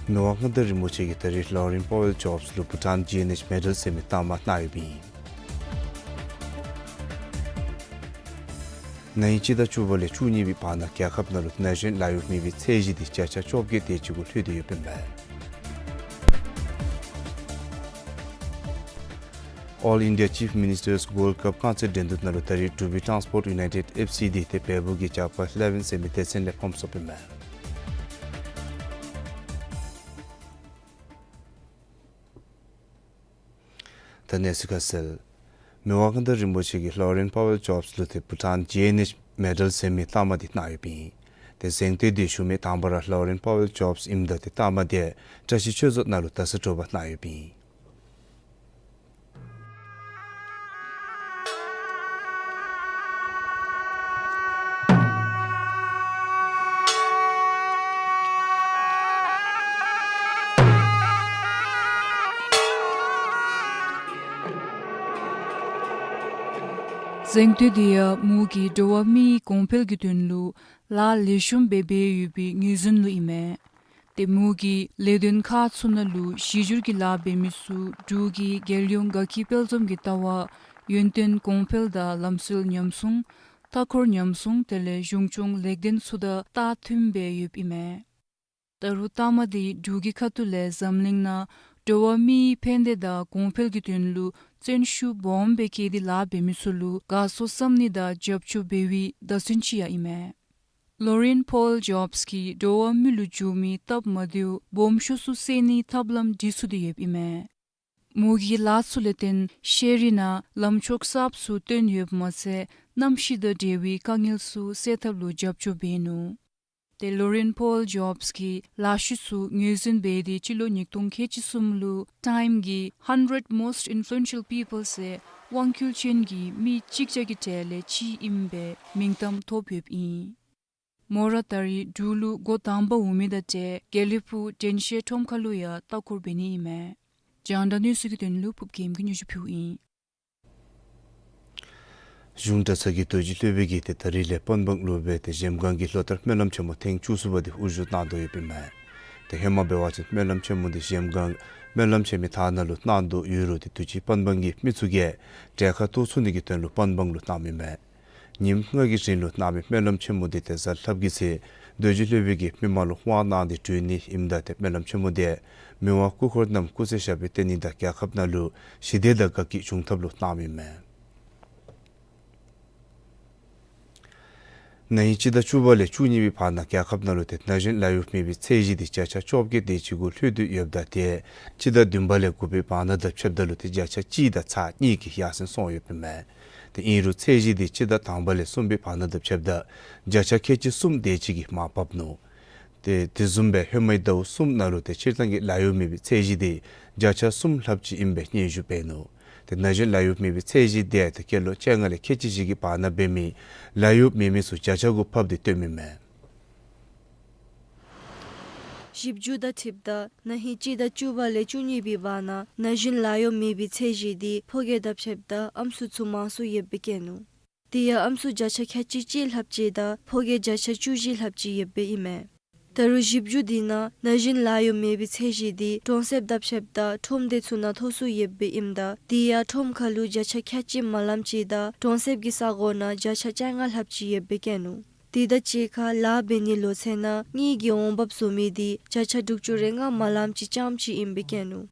མི་དབང་མངའ་བདག་རིན་པོ་ཆེ་གིས་ད་རིས་ལོ་རིན་པོ་ཝེལ་ཇོབས་ལུ་བྷུ་ཊཱན་ཇི་ཨེན་ཨེཆ་མེ་ཌལ་ཟེར་མི་རྟགས་མ་གནང་ཡོདཔ་ཨིན། ན་ཧིང་སྤྱི་ཟླ་བཅུ་པ་ལས་བཅུ་གཉིས་པའི་བར་ན་རྒྱལ་ཁབ་ནང་ལུ་ན་གཞོན་ལཱ་གཡོག་མེད་པའི་ཚད་གཞི་དེ་བརྒྱ་ཆ་བཅོ་བརྒྱད་དེ་ཅིག་གུ་ལྷོད་དེ་ཡོདཔ་ཨིན་པས། All India Chief Ministers Gold Cup རྐང་རྩེད་འགྲན་བསྡུར་ནང་ལུ་ད་རིས་འབྲུག་པའི་ཊཱནསི་པོརཊ་ཡུ་ནའི་ཊེཌ་ཨེཕ་སི་དེ་ཏེ་བལ་པོ་གི་ཇག་པ་ཨི་ལེ་ཝེན་ཟེར་མི་སྡེ་ཚན་ལས་ཕམ་སོཔ་ཨིན་མས། ད་གནས་ཚུལ་ཁ་གསལ། མི་དབང་མངའ་བདག་རིན་པོ་ཆེ་གིས་ལོ་རིན་པོ་ཝེལ་ཇོབས་ལུ་ཏེ་བྷུ་ཊཱན་ཇི་ཨེན་ཨེཆ་མེ་ཌལ་ཟེར་མི་རྟགས་མ་དེ་གནང་ཡོདཔ་ཨིན། ཏེ་གཟེངས་བསྟོད་དེ་ཞུ་མི་དང་པ་ར་ལོ་རིན་པོ་ཝེལ་ཇོབས་ཨིནམ་ད་ཏེ་རྟགས་མ་དེ་བཀྲ་ཤིས་ཆོས་རྫོང་ནང་ལུ་ད་ས་དྲོ་པ་གནང་ཡོདཔ་ཨིན། གཟེངས་བསྟོད་དེ་ཡང་མོ་གིས་འགྲོ་བ་མིའི་གོང་འཕེལ་གྱི་དོན་ལུ་ལཱ་ལེགས་ཤོམ་སྦེ་འབད་ཡོད་པའི་ངོས་འཛིན་ལུ་ཨིན་མས། ཏེ་མོ་གིས་ལས་དོན་ཁག་ཚུ་ནང་ལུ་གཞི་འགྱུར་གྱི་ལཱ་འབད་མི་ཚུ་འབྲུག་གི་རྒྱལ་ཡོངས་དགའ་སྐྱིད་དཔལ་འཛོམས་ཀྱི་ལྟ་བ་ཡུན་བརྟན་གོང་འཕེལ་དང་ལམ་སྲོལ་ཉམས་སྲུང་མཐའ་འཁོར་ཉམས་སྲུང་དེ་ལས་གཞུང་སྐྱོང་ལེགས་ལྡན་ཚུ་དང་ལྟ་མཐུནམ་སྦེ་ཡོདཔ་ཨིན་མས། ད་རུང་རྟགས་མ་དེ་འབྲུག་གི་ཁ་ཐུག་ལས་འཛམ་གླིང་ནང་འགྲོ་བ་མིའི་ཕན་བདེ་དང་གོང་འཕེལ་གྱི་དོན་ལུ་བརྩོན་ཤུགས་སྦོམ་སྦེ་བསྐྱེད་དེ་ལཱ་འབད་མི་ཚུ་ལུ་དགའ་ཚོར་བསམ་ནི་དང་རྒྱབ་སྐྱོར་འབད་བའི་བརྡ་མཚོན་ཅིག་ཡང་ཨིན་མས། ལོ་རིན་པོ་ཝེལ་ཇོབས་ཀྱིས་འགྲོ་བ་མི་ལུ་འབྱུང་མི་སྟབས་མ་བདེཝ་སྦོམ་ཤོས་ཚུ་སེལ་ནིའི་ཐབས་ལམ་སྒྲིག་ཚུགས་ཏེ་ཡོདཔ་ཨིན་མས། མོ་གིས་ལཱ་ཚུ་ལས་བརྟེན་ཤེས་རིག་ནང་ལམ་ཕྱོགས་གསརཔ་ཚུ་བཏོན་ཡོདཔ་མ་ཚད་གནམ་གཤིས་དང་འབྲེལ་བའི་དཀའ་ངལ་ཚུ་སེལ་ཐབས་ལུ་རྒྱབ་སྐྱོར་འབད་ནུག། ཏེ་ལོ་རིན་པོ་ཝེལ་ཇོབས་ཀྱིས་ལཱ་ཤུལ་ཚུ་ངོས་འཛིན་འབད་དེ་སྤྱི་ལོ་ཉིས་སྟོང་ཁལ་གཅིག་གསུམ་ལུ་ཊའིམ་གྱི་Hundred Most Influential People ཟེར་དབང་བསྒྱུར་ཅན་གྱི་མི་གཅིག་བརྒྱ་གི་གྲས་ལས་གཅིག་ཨིནམ་སྦེ་མིང་གཏམ་ཐོབ་ཡོདཔ་ཨིན། མོ་ར་ད་རིས་འབྲུག་ལུ་འགོ་དང་པ་འོང་མི་དང་འབྲེལ་དགེ་ལེགས་ཕུག་དྲན་ཤེས་ཁྲོམ་ཁ་ལུ་ཡང་ལྟ་སྐོར་འབད་ནི་ཨིན་མས། རྒྱང་བསྒྲགས་གནས་ཚུལ་གྱི་དོན་ལུ་ཕུབ་རྒྱལམ་གྱིས་སྙན་ཞུ་ཕུལཝ་ཨིན། གཞུང་གྲྭ་ཚང་གི་རྡོ་རྗེ་སློབ་དཔོན་གྱིས་ཏེ་ད་རིས་ལས་པན་སྦང་ལུ་སྦེ་ཏེ་གཞལམ་སྒང་གི་ལོ་ལྟར་སྨོན་ལམ་ཆེན་མོ་ཐེངས་བཅུ་གསུམ་པ་དེ་དབུ་བཞུགས་གནང་དོ་ཡོདཔ་ཨིན་མས། ཏེ་ཧེ་མ་འབད་བ་ཅིན་སྨོན་ལམ་ཆེན་མོ་དེ་གཞལམ་སྒང་སྨོན་ལམ་ཆེན་མོའི་ཐང་ནང་ལུ་གནང་དོ་ཡོད་རུང་ཏེ་དུས་ཅི་པན་སྦང་གི་མི་ཚུ་གིས་གྲལ་ཁར་གཏོགས་ཚུགས་ནི་གི་དོན་ལུ་པན་སྦང་ལུ་གནངམ་ཨིན་མས། ཉིནམ་ལྔ་གི་རིང་ལུ་གནང་མི་སྨོན་ལམ་ཆེན་མོ་དེ་ཏེ་གཟའ་ལྷགཔ་གི་ཚེ་རྡོ་རྗེ་སློབ་དཔོན་གྱིས་མི་མང་ལུ་དབང་གནང་སྟེ་གྲོལ་ནི་ཨིནམ་ད་ཏེ་སྨོན་ལམ་ཆེན་མོ་དེ་མི་དབང་སྐུ་འཁོར་རྣམས་སྐུ་ཚེ་ཞབས་པད་བརྟན་ནི་དང་རྒྱལ་ཁབ་ནང་ལུ་ཞི་བདེ་དང་དགའ་སྐྱིད་འབྱུང་ཐབས་ལུ་གནངམ་ཨིན་མས། ན་ཧིང་སྤྱི་ཟླ་བཅུ་པ་ལས་བཅུ་གཉིས་པའི་བར་ན་རྒྱལ་ཁབ་ནང་ལུ་ཏེ་ན་གཞོན་ལཱ་གཡོག་མེད་པའི་ཚད་གཞི་དེ་བརྒྱ་ཆ་བཅོ་བརྒྱད་དེ་ཅིག་གུ་ལྷོད་དེ་ཡོདཔ་ད་ཏེ་སྤྱི་ཟླ་བདུན་པ་ལས་དགུ་པའི་བར་ན་དང་ཕྱདཔ་ད་ལུ་ཏེ་བརྒྱ་ཆ་གཅིག་དང་ཚག་གཉིས་ཀྱིས་ཡར་སེང་སོང་ཡོདཔ་ཨིན་མས། ཏེ་ཨིན་རུང་ཚད་གཞི་དེ་སྤྱི་ཟླ་དང་པ་ལས་གསུམ་པའི་བར་ན་དང་ཕྱདཔ་ད་བརྒྱ་ཆ་ཁལ་གཅིག་གསུམ་དེ་ཅིག་གིས་མར་བབས་ནུག། ཏེ་དེ་བཟུམ་སྦེ་ཧེ་མའི་ཟླཝ་གསུམ་ནང་ལུ་ཏེ་སྤྱིར་བཏང་གི་ལཱ་གཡོག་མེད་པའི་ཚད་གཞི་དེ་བརྒྱ་ཆ་གསུམ་ལྷགཔ་ཅིག་ཨིནམ་སྦེ་སྙན་ཞུ་འབད་ནུག། ཏེ་ན་གཞོན་ལཱ་གཡོག་མེད་པའི་ཚད་གཞི་དེ་ཏེ་སྐྱེས་ལོ་བཅོ་ལྔ་ལས་ཁལ་གཅིག་བཞི་གི་བར་ན་འབད་མི་ལཱ་གཡོག་མེད་མི་ཚུ་བརྒྱ་ཆ་གུ་ཕབ་སྟེ་སྟོནམ་ཨིན་མས། ཞིབ་འཇུག་དང་འཁྲིལཝ་ད་ན་ཧིང་སྤྱི་ཟླ་བཅུ་པ་ལས་བཅུ་གཉིས་པའི་བར་ན་ན་གཞོན་ལཱ་གཡོག་མེད་པའི་ཚད་གཞི་དེ་ཕོ་སྐྱེས་དང་ཕྱདཔ་ད་ཨམ་སྲུ་ཚུ་མང་སུ་ཡོདཔ་སྦེ་བཀོད་ནུག། དེ་ཡང་ཨམ་སྲུ་བརྒྱ་ཆ་ཁལ་གཅིག་གཅིག་ལྷགཔ་ཅིག་དང་ཕོ་སྐྱེས་བརྒྱ་ཆ་བཅུ་བཞི་ལྷགཔ་ཅིག་ཡོདཔ་སྦེ་ཨིན་མས། ད་རུང་ཞིབ་འཇུག་དེ་ནང་ན་གཞོན་ལཱ་གཡོག་མེད་པའི་ཚད་གཞི་དེ་གྲོང་གསེབ་དང་ཕྱདཔ་ད་ཁྲོམ་སྡེ་ཚུ་ནང་མཐོ་སུ་ཡོདཔ་སྦེ་ཨིནམ་ད་དེ་ཡང་ཁྲོམ་ཁ་ལུ་བརྒྱ་ཆ་ཁལ་གཅིག་མ་ལངམ་ཅིག་དང་གྲོང་གསེབ་ཀྱི་ས་གོ་ནང་བརྒྱ་ཆ་བཅོ་ལྔ་ལྷགཔ་ཅིག་ཡོདཔ་སྦེ་བཀོད་ནུག། དེ་དང་གཅིག་ཁར་ལཱ་འབད་ནིའི་ལོ་ཚད་ནང་དངུལ་གྱི་འོང་འབབ་བཟོ་མི་དེ་བརྒྱ་ཆ་དྲུག་ཅུ་རེ་ལྔ་མ་ལངམ་ཅིག་རྐྱངམ་ཅིག་ཨིནམ་སྦེ་བཀོད་ནུག།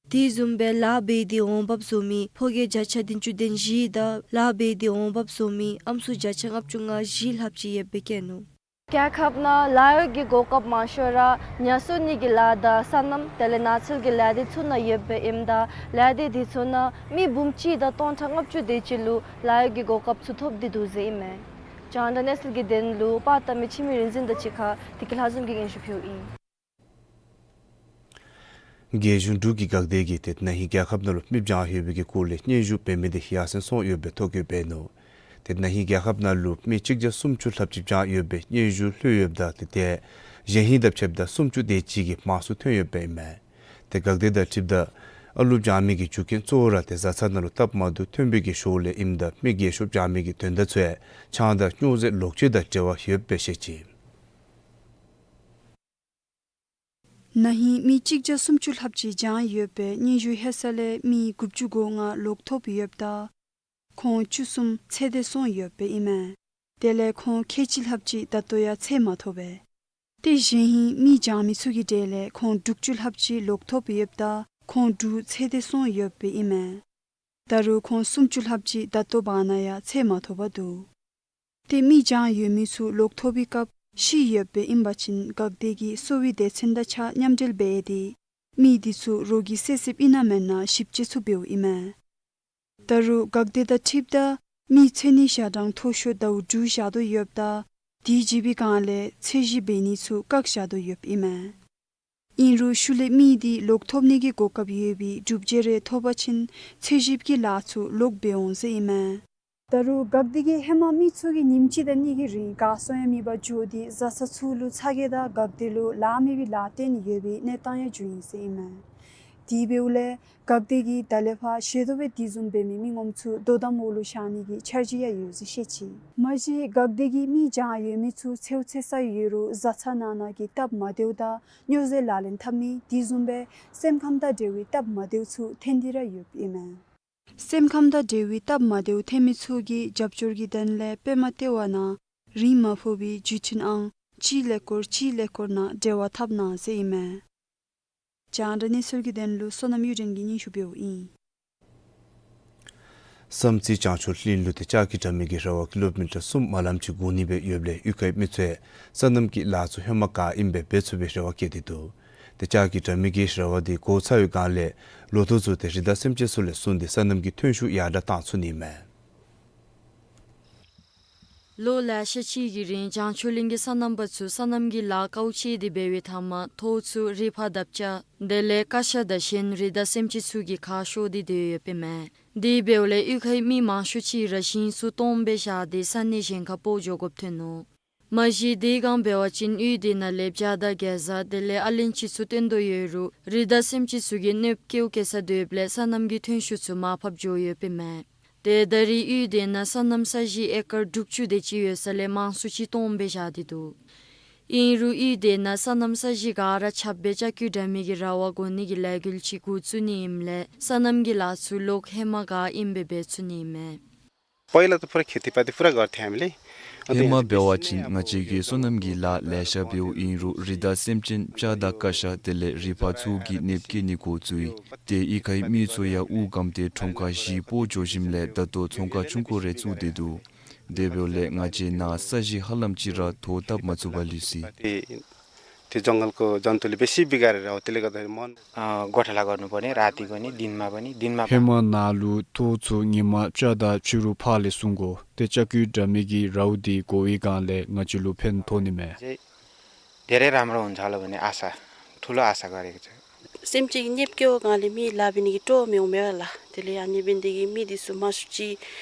དེ་བཟུམ་སྦེ་ལཱ་འབད་དེ་འོང་འབབ་བཟོ་མི་ཕོ་སྐྱེས་བརྒྱ་ཆ་བདུན་ཅུ་དོན་བཞི་དང་ལཱ་འབད་དེ་འོང་འབབ་བཟོ་མི་ཨམ་སྲུ་བརྒྱ་ཆ་ལྔ་བཅུ་ང་བཞི་ལྷགཔ་ཅིག་ཡོདཔ་སྦེ་བཀོད་ནུག། རྒྱལ་ཁབ་ནང་ལཱ་གཡོག་གི་གོ་སྐབས་མང་ཤོས་ར་ཉ་གསོ་ནི་གི་ལཱ་དང་སོ་ནམ་དེ་ལས་ནགས་ཚལ་གྱི་ལཱ་འདི་ཚུ་ནང་ཡོདཔ་སྦེ་ཨིནམ་ད་ལཱ་འདི་འདི་ཚུ་ནང་མི་འབུམ་གཅིག་དང་སྟོང་ཕྲག་ལྔ་བཅུ་དེ་ཅིག་ལུ་ལཱ་གཡོག་གི་གོ་སྐབས་ཚུ་ཐོབ་སྟེ་འདུག་ཟེར་ཨིན་མས། རྒྱང་བསྒྲགས་གནས་ཚུལ་གྱི་དོན་ལུ་པར་བཏབ་མི་འཆི་མེད་རིག་འཛིན་དང་གཅིག་ཁར་བདེ་སྐྱིད་ལྷ་འཛོམས་ཀྱིས་སྙན་ཞུ་ཕུལཝ་ཨིན། རྒྱལ་གཞུང་འབྲུག་གི་འགག་སྡེ་གིས་ཏེ་ན་ཧིང་རྒྱལ་ཁབ་ནང་ལུ་མེདཔ་བྱུང་ཡོད་པའི་གི་སྐོར་ལས་སྙན་ཞུ་འབད་མི་དེ་ཡར་སེང་སོང་ཡོདཔ་སྦེ་ཐོ་བཀོད་འབད་ནུག། ཏེ་ན་ཧིང་རྒྱལ་ཁབ་ནང་ལུ་མི་གཅིག་བརྒྱ་སུམ་ཅུ་ལྷགཔ་ཅིག་བྱུང་ཡོད་པའི་སྙན་ཞུ་ལྷོད་ཡོདཔ་ད་ཏེ་ཏེ་གཞེས་ཧིང་དང་ཕྱདཔ་ད་སུམ་ཅུ་དེ་ཅིག་གིས་མང་སུ་ཐོན་ཡོདཔ་ཨིན་མས། དེ་འགག་སྡེ་དང་འཁྲིལཝ་ད་ཨ་ལུ་བྱང་མི་གི་རྒྱུ་རྐྱེན་གཙོ་བོ་ར་དེ་བཟའ་ཚང་ནང་ལུ་སྟབས་མ་བདེཝ་ཐོན་པའི་གི་ཤུལ་ལས་ཨིནམ་ད་མི་རྒས་ཤོས་བྱང་མི་གི་དོན་དག་ཚུ་ཡང་ཆང་དང་སྨྱོ་རྫས་ལོག་སྤྱོད་དང་འབྲེལ་བ་ཡོདཔ་སྦེ་བཤད་ཅི། ན་ཧིང་མི་གཅིག་བརྒྱ་སུམ་ཅུ་ལྷགཔ་ཅིག་བྱང་ཡོད་པའི་སྙན་ཞུ་ལྷོད་ས་ལས་མི་དགུ་བཅུ་གོ་ལྔ་ལོག་ཐོབ་ཡོདཔ་ད་ཁོང་བཅུ་གསུམ་ཚེ་འདས་སོང་ཡོདཔ་ཨིན་མས། དེ་ལས་ཁོང་ཁལ་གཅིག་ལྷགཔ་ཅིག་ད་ལྟོ་ཡང་འཚོལ་མ་ཐོབ་པས། ཏེ་གཞན་ཧིང་མི་བྱང་མི་ཚུ་གི་གྲས་ལས་ཁོང་དྲུག་ཅུ་ལྷགཔ་ཅིག་ལོག་ཐོབ་ཡོདཔ་ད་ཁོང་དྲུག་ཚེ་འདས་སོང་ཡོདཔ་ཨིན་མས། ད་རུང་ཁོང་སུམ་ཅུ་ལྷགཔ་ཅིག་ད་ལྟོ་བར་ན་ཡང་འཚོལ་མ་ཐོབ་པར་འདུག། ཏེ་མི་བྱང་ཡོད་མི་ཚུ་ལོག་ཐོབ་པའི་སྐབས་ཤི་ཡོདཔ་ཨིན་པ་ཅིན་འགག་སྡེ་གིས་གསོ་བའི་སྡེ་ཚན་དང་གཅིག་ཁར་མཉམ་འབྲེལ་འབད་དེ་མི་འདི་ཚུ་རོགས་ཀྱིས་བསད་བསདཔ་ཨིན་ན་མེན་ན་ཞིབ་དཔྱད་ཚུ་འབདཝ་ཨིན་མས། ད་རུང་འགག་སྡེ་དང་འཁྲིལཝ་ད་མི་འཚོལ་ནིའི་ཞལ་གྲངས་མཐོ་ཤོས་ཟླཝ་དྲུག་བཞག་དོ་ཡོདཔ་ད་དེ་བརྗེད་པའི་སྒང་ལས་ཚོད་བཞེས་འབད་ནི་ཚུ་བཀག་བཞག་དོ་ཡོདཔ་ཨིན་མས། ཨིན་རུང་ཤུལ་ལས་མི་འདི་ལོག་ཐོབ་ནི་གི་གོ་སྐབས་ཡོད་པའི་གྲུབ་འབྲས་རེ་ཐོབ་པ་ཅིན་ཚོད་བཞེསཔ་གི་ལཱ་ཚུ་ལོག་འབད་འོང་ཟེར་ཨིན་མས། ད་རུང་འགག་སྡེ་གིས་ཧེ་མ་མི་ཚུ་གིས་ཉིནམ་གཅིག་དང་གཉིས་ཀྱི་རིང་ག་སོང་ཡང་མེད་པར་འགྱོ་སྟེ་བཟའ་ཚང་ཚུ་ལུ་ཚ་གྱང་དང་འགག་སྡེ་ལུ་ལཱ་མེད་པའི་ལཱ་བརྟེན་ཡོད་པའི་གནས་སྟངས་ཡང་བྱུང་ཡི་ཟེར་ཨིན་མས། དེ་འབདཝ་ལས་འགག་སྡེ་གིས་ད་ལས་ཕར་ཤེས་རྟོགས་འབད་དེ་བཟུམ་འབད་མི་མི་ངོམ་ཚུ་དོ་དམ་འོག་ལུ་བཞག་ནི་གི་འཆར་གཞི་ཡང་ཡོད་ཟེར་བཤད་ཅི། མ་གཞི་འགག་སྡེ་གིས་མི་བྱང་ཡོད་མི་ཚུ་འཚོལ་འཚོལ་ས་ཡོད་རུང་བཟའ་ཚང་ནང་ན་གི་སྟབས་མ་བདེཝ་དང་སྨྱོ་རྫས་ལག་ལེན་འཐབ་མི་དེ་བཟུམ་སྦེ་སེམས་ཁམས་དང་འབྲེལ་བའི་སྟབས་མ་བདེཝ་ཚུ་ཐོན་ཏེ་ར་ཡོདཔ་ཨིན་མས། སེམས་ཁམས་དང་འབྲེལ་བའི་སྟབས་མ་བདེཝ་ཐོན་མི་ཚུ་གི་རྒྱབ་སྐྱོར་གྱི་དོན་ལས་པདྨ་ལྟེ་བ་ནང་རིན་མ་ཕོག་པའི་བརྒྱུད་འཕྲིན་ཨང་གཅིག་ཀླད་ཀོར་གཅིག་ཀླད་ཀོར་ནང་འབྲེལ་བ་འཐབ་གནང་ཟེར་ཨིན་མས། རྒྱང་བསྒྲགས་གནས་ཚུལ་གྱི་དོན་ལུ་བསོད་ནམས་གཡུ་སྒྲོན་གྱིས་སྙན་ཞུ་འབདཝ་ཨིན། བསམ་རྩེ་བྱང་ཆུབ་གླིང་ལུ་ཏེ་ལྕགས་ཀྱི་དྲ་མིག་གི་ར་བ་ཀི་ལོ་མི་ཊར་གསུམ་མ་ལམ་ཅིག་སྒུར་ནི་སྦེ་ཡོདཔ་ལས་གཡུས་ཁའི་མི་ཚུ་ཡང་སོ་ནམ་གྱི་ལཱ་ཚུ་ཧེ་མ་ག་ཨིནམ་སྦེ་འབད་ཚུགས་པའི་རེ་བ་བསྐྱེད་དེ་འདུག། ཏེ་ལྕགས་ཀྱི་དྲ་མིག་གི་ར་བ་འདི་བསྒོར་ཚར་བའི་སྒང་ལས་ལོ་ཐོག་ཚུ་ཏེ་རི་དྭགས་སེམས་ཅན་ཚུ་ལས་སྲུང་སྟེ་སོ་ནམ་གྱི་ཐོན་ཤུགས་ཡར་དྲགས་བཏང་ཚུགས་ནི་མས། ལོ་ལེ་ཤ་ཅིག་གི་རིང་བྱང་ཆུབ་གླིང་གི་སོ་ནམ་པ་ཚུ་སོ་ནམ་གྱི་ལཱ་དཀའཝ་སྤྱད་དེ་འབད་བའི་མཐའ་མར་ཐོག་ཚུ་རི་ཕག་དང་བྱ་དེ་ལས་ཀ་ཤ་དང་གཞན་རི་དྭགས་སེམས་ཅན་ཚུ་གིས་ཁ་ཤོར་ཏེ་སྡོད་ཡོདཔ་ཨིན་མས། དེ་འབདཝ་ལས་གཡུས་ཁའི་མི་མང་ཤོས་ཅིག་ར་ཞིང་ཚུ་སྟོངམ་སྦེ་བཞག་སྟེ་ས་གནས་གཞན་ཁར་སྤོ་འགྱོ་དགོཔ་ཐོན་ནུག། མ་གཞི་དེ་སྒང་འབད་བ་ཅིན་གཡུས་དེ་ནང་ལས་བྱ་དང་གེ་ཛ་དེ་ལས་ཨ་ལན་ཅི་ཚུ་བཏོན་དོ་ཡོད་རུང་རི་དྭགས་སེམས་ཅན་ཚུ་གིས་གནོདཔ་བཀལཝ་བཀལ་ས་སྡོདཔ་ལས་སོ་ནམ་གྱི་ཐོན་ཤུགས་ཚུ་མར་ཕབ་འགྱོ་ཡོདཔ་ཨིན་མས། ཏེ་ད་རེས་གཡུས་དེ་ནང་སོ་ནམ་ས་གཞི་ཨེ་ཀར་དྲུག་ཅུ་དེ་ཅིག་ཡོད་ས་ལས་མང་སུ་ཅིག་སྟོངམ་སྦེ་བཞག་སྟེ་འདུག། ཨིན་རུང་གཡུས་དེ་ནང་སོ་ནམ་ས་གཞི་ག་ར་ཁྱབ་སྦེ་ལྕགས་ཀྱི་དྲ་མིག་གི་ར་བ་བསྒོར་ནི་གི་ལས་འགུལ་ཅིག་འགོ་བཙུགས་ནི་ཨིནམ་ལས་སོ་ནམ་གྱི་ལཱ་ཚུ་ལོག་ཧེ་མ་ག་ཨིནམ་སྦེ་འབད་ཚུགས་ནི་ཨིན་མས། पहिला त पुरा खेतीपाती पुरा गर्थ्यौँ हामीले। ཧེ་མ་འབད་བ་ཅིན་ང་བཅས་ཀྱིས་སོ་ནམ་གྱི་ལཱ་ལེ་ཤ་འབདཝ་ཨིན་རུང་རི་དྭགས་སེམས་ཅན་བྱ་དང་ཀ་ཤ་དེ་ལས་རི་ཕག་ཚུ་གིས་གནོདཔ་བཀལ་ནི་འགོ་བཙུགས་ཡི། ཏེ་གཡུས་ཁའི་མི་ཚུ་ཡང་དབུགས་སྒམ་སྟེ་ཁྲོམ་ཁར་གཞིས་སྤོ་འགྱོ་ཞིནམ་ལས་ད་ལྟོ་ཚོང་ཁང་ཆུང་ཀུ་རེ་བཙུགས་ཏེ་འདུག། དེ་འབདཝ་ལས་ང་བཅས་ནཱ་ས་གཞི་ཧ་ལམ་ཅིག་ར་དོ་བཏབ་མ་ཚུགས་པར་ལུས་ཅི། त्यो जङ्गलको जन्तुले बेसी बिगारेर हो, त्यसले गर्दाखेरि मन। अँ, गोठाला गर्नुपर्ने, राति पनि, दिनमा पनि, दिनमा ཧེ་མ་ནཱ་ལུ་ཐོག་ཚུ་ཉིན་མ་བྱ་དང་ཕྱི་རུ་ཕག་ལས་སྲུང་དགོ། ཏེ་ལྕགས་ཀྱི་དྲ་མིག་གི་རཝ་འདི་བསྒོར་བའི་སྒང་ལས་ང་བཅས་ལུ་ཕན་ཐོགས་ནི་མས། चाहिँ धेरै राम्रो हुन्छ होला भन्ने आशा, ठुलो आशा गरेको छ। སེམས་ཅན་གྱིས་གནོདཔ་བཀལ་བའི་སྒང་ལས་མི་ལཱ་འབད་ནི་གི་སྤྲོ་བ་མི་འོང་མས་ལགས། དེ་ལས་ཨ་ནི་འབད་ནི་དེ་གིས་མི་འདི་ཚུ་མང་ཤོས་ཅིག་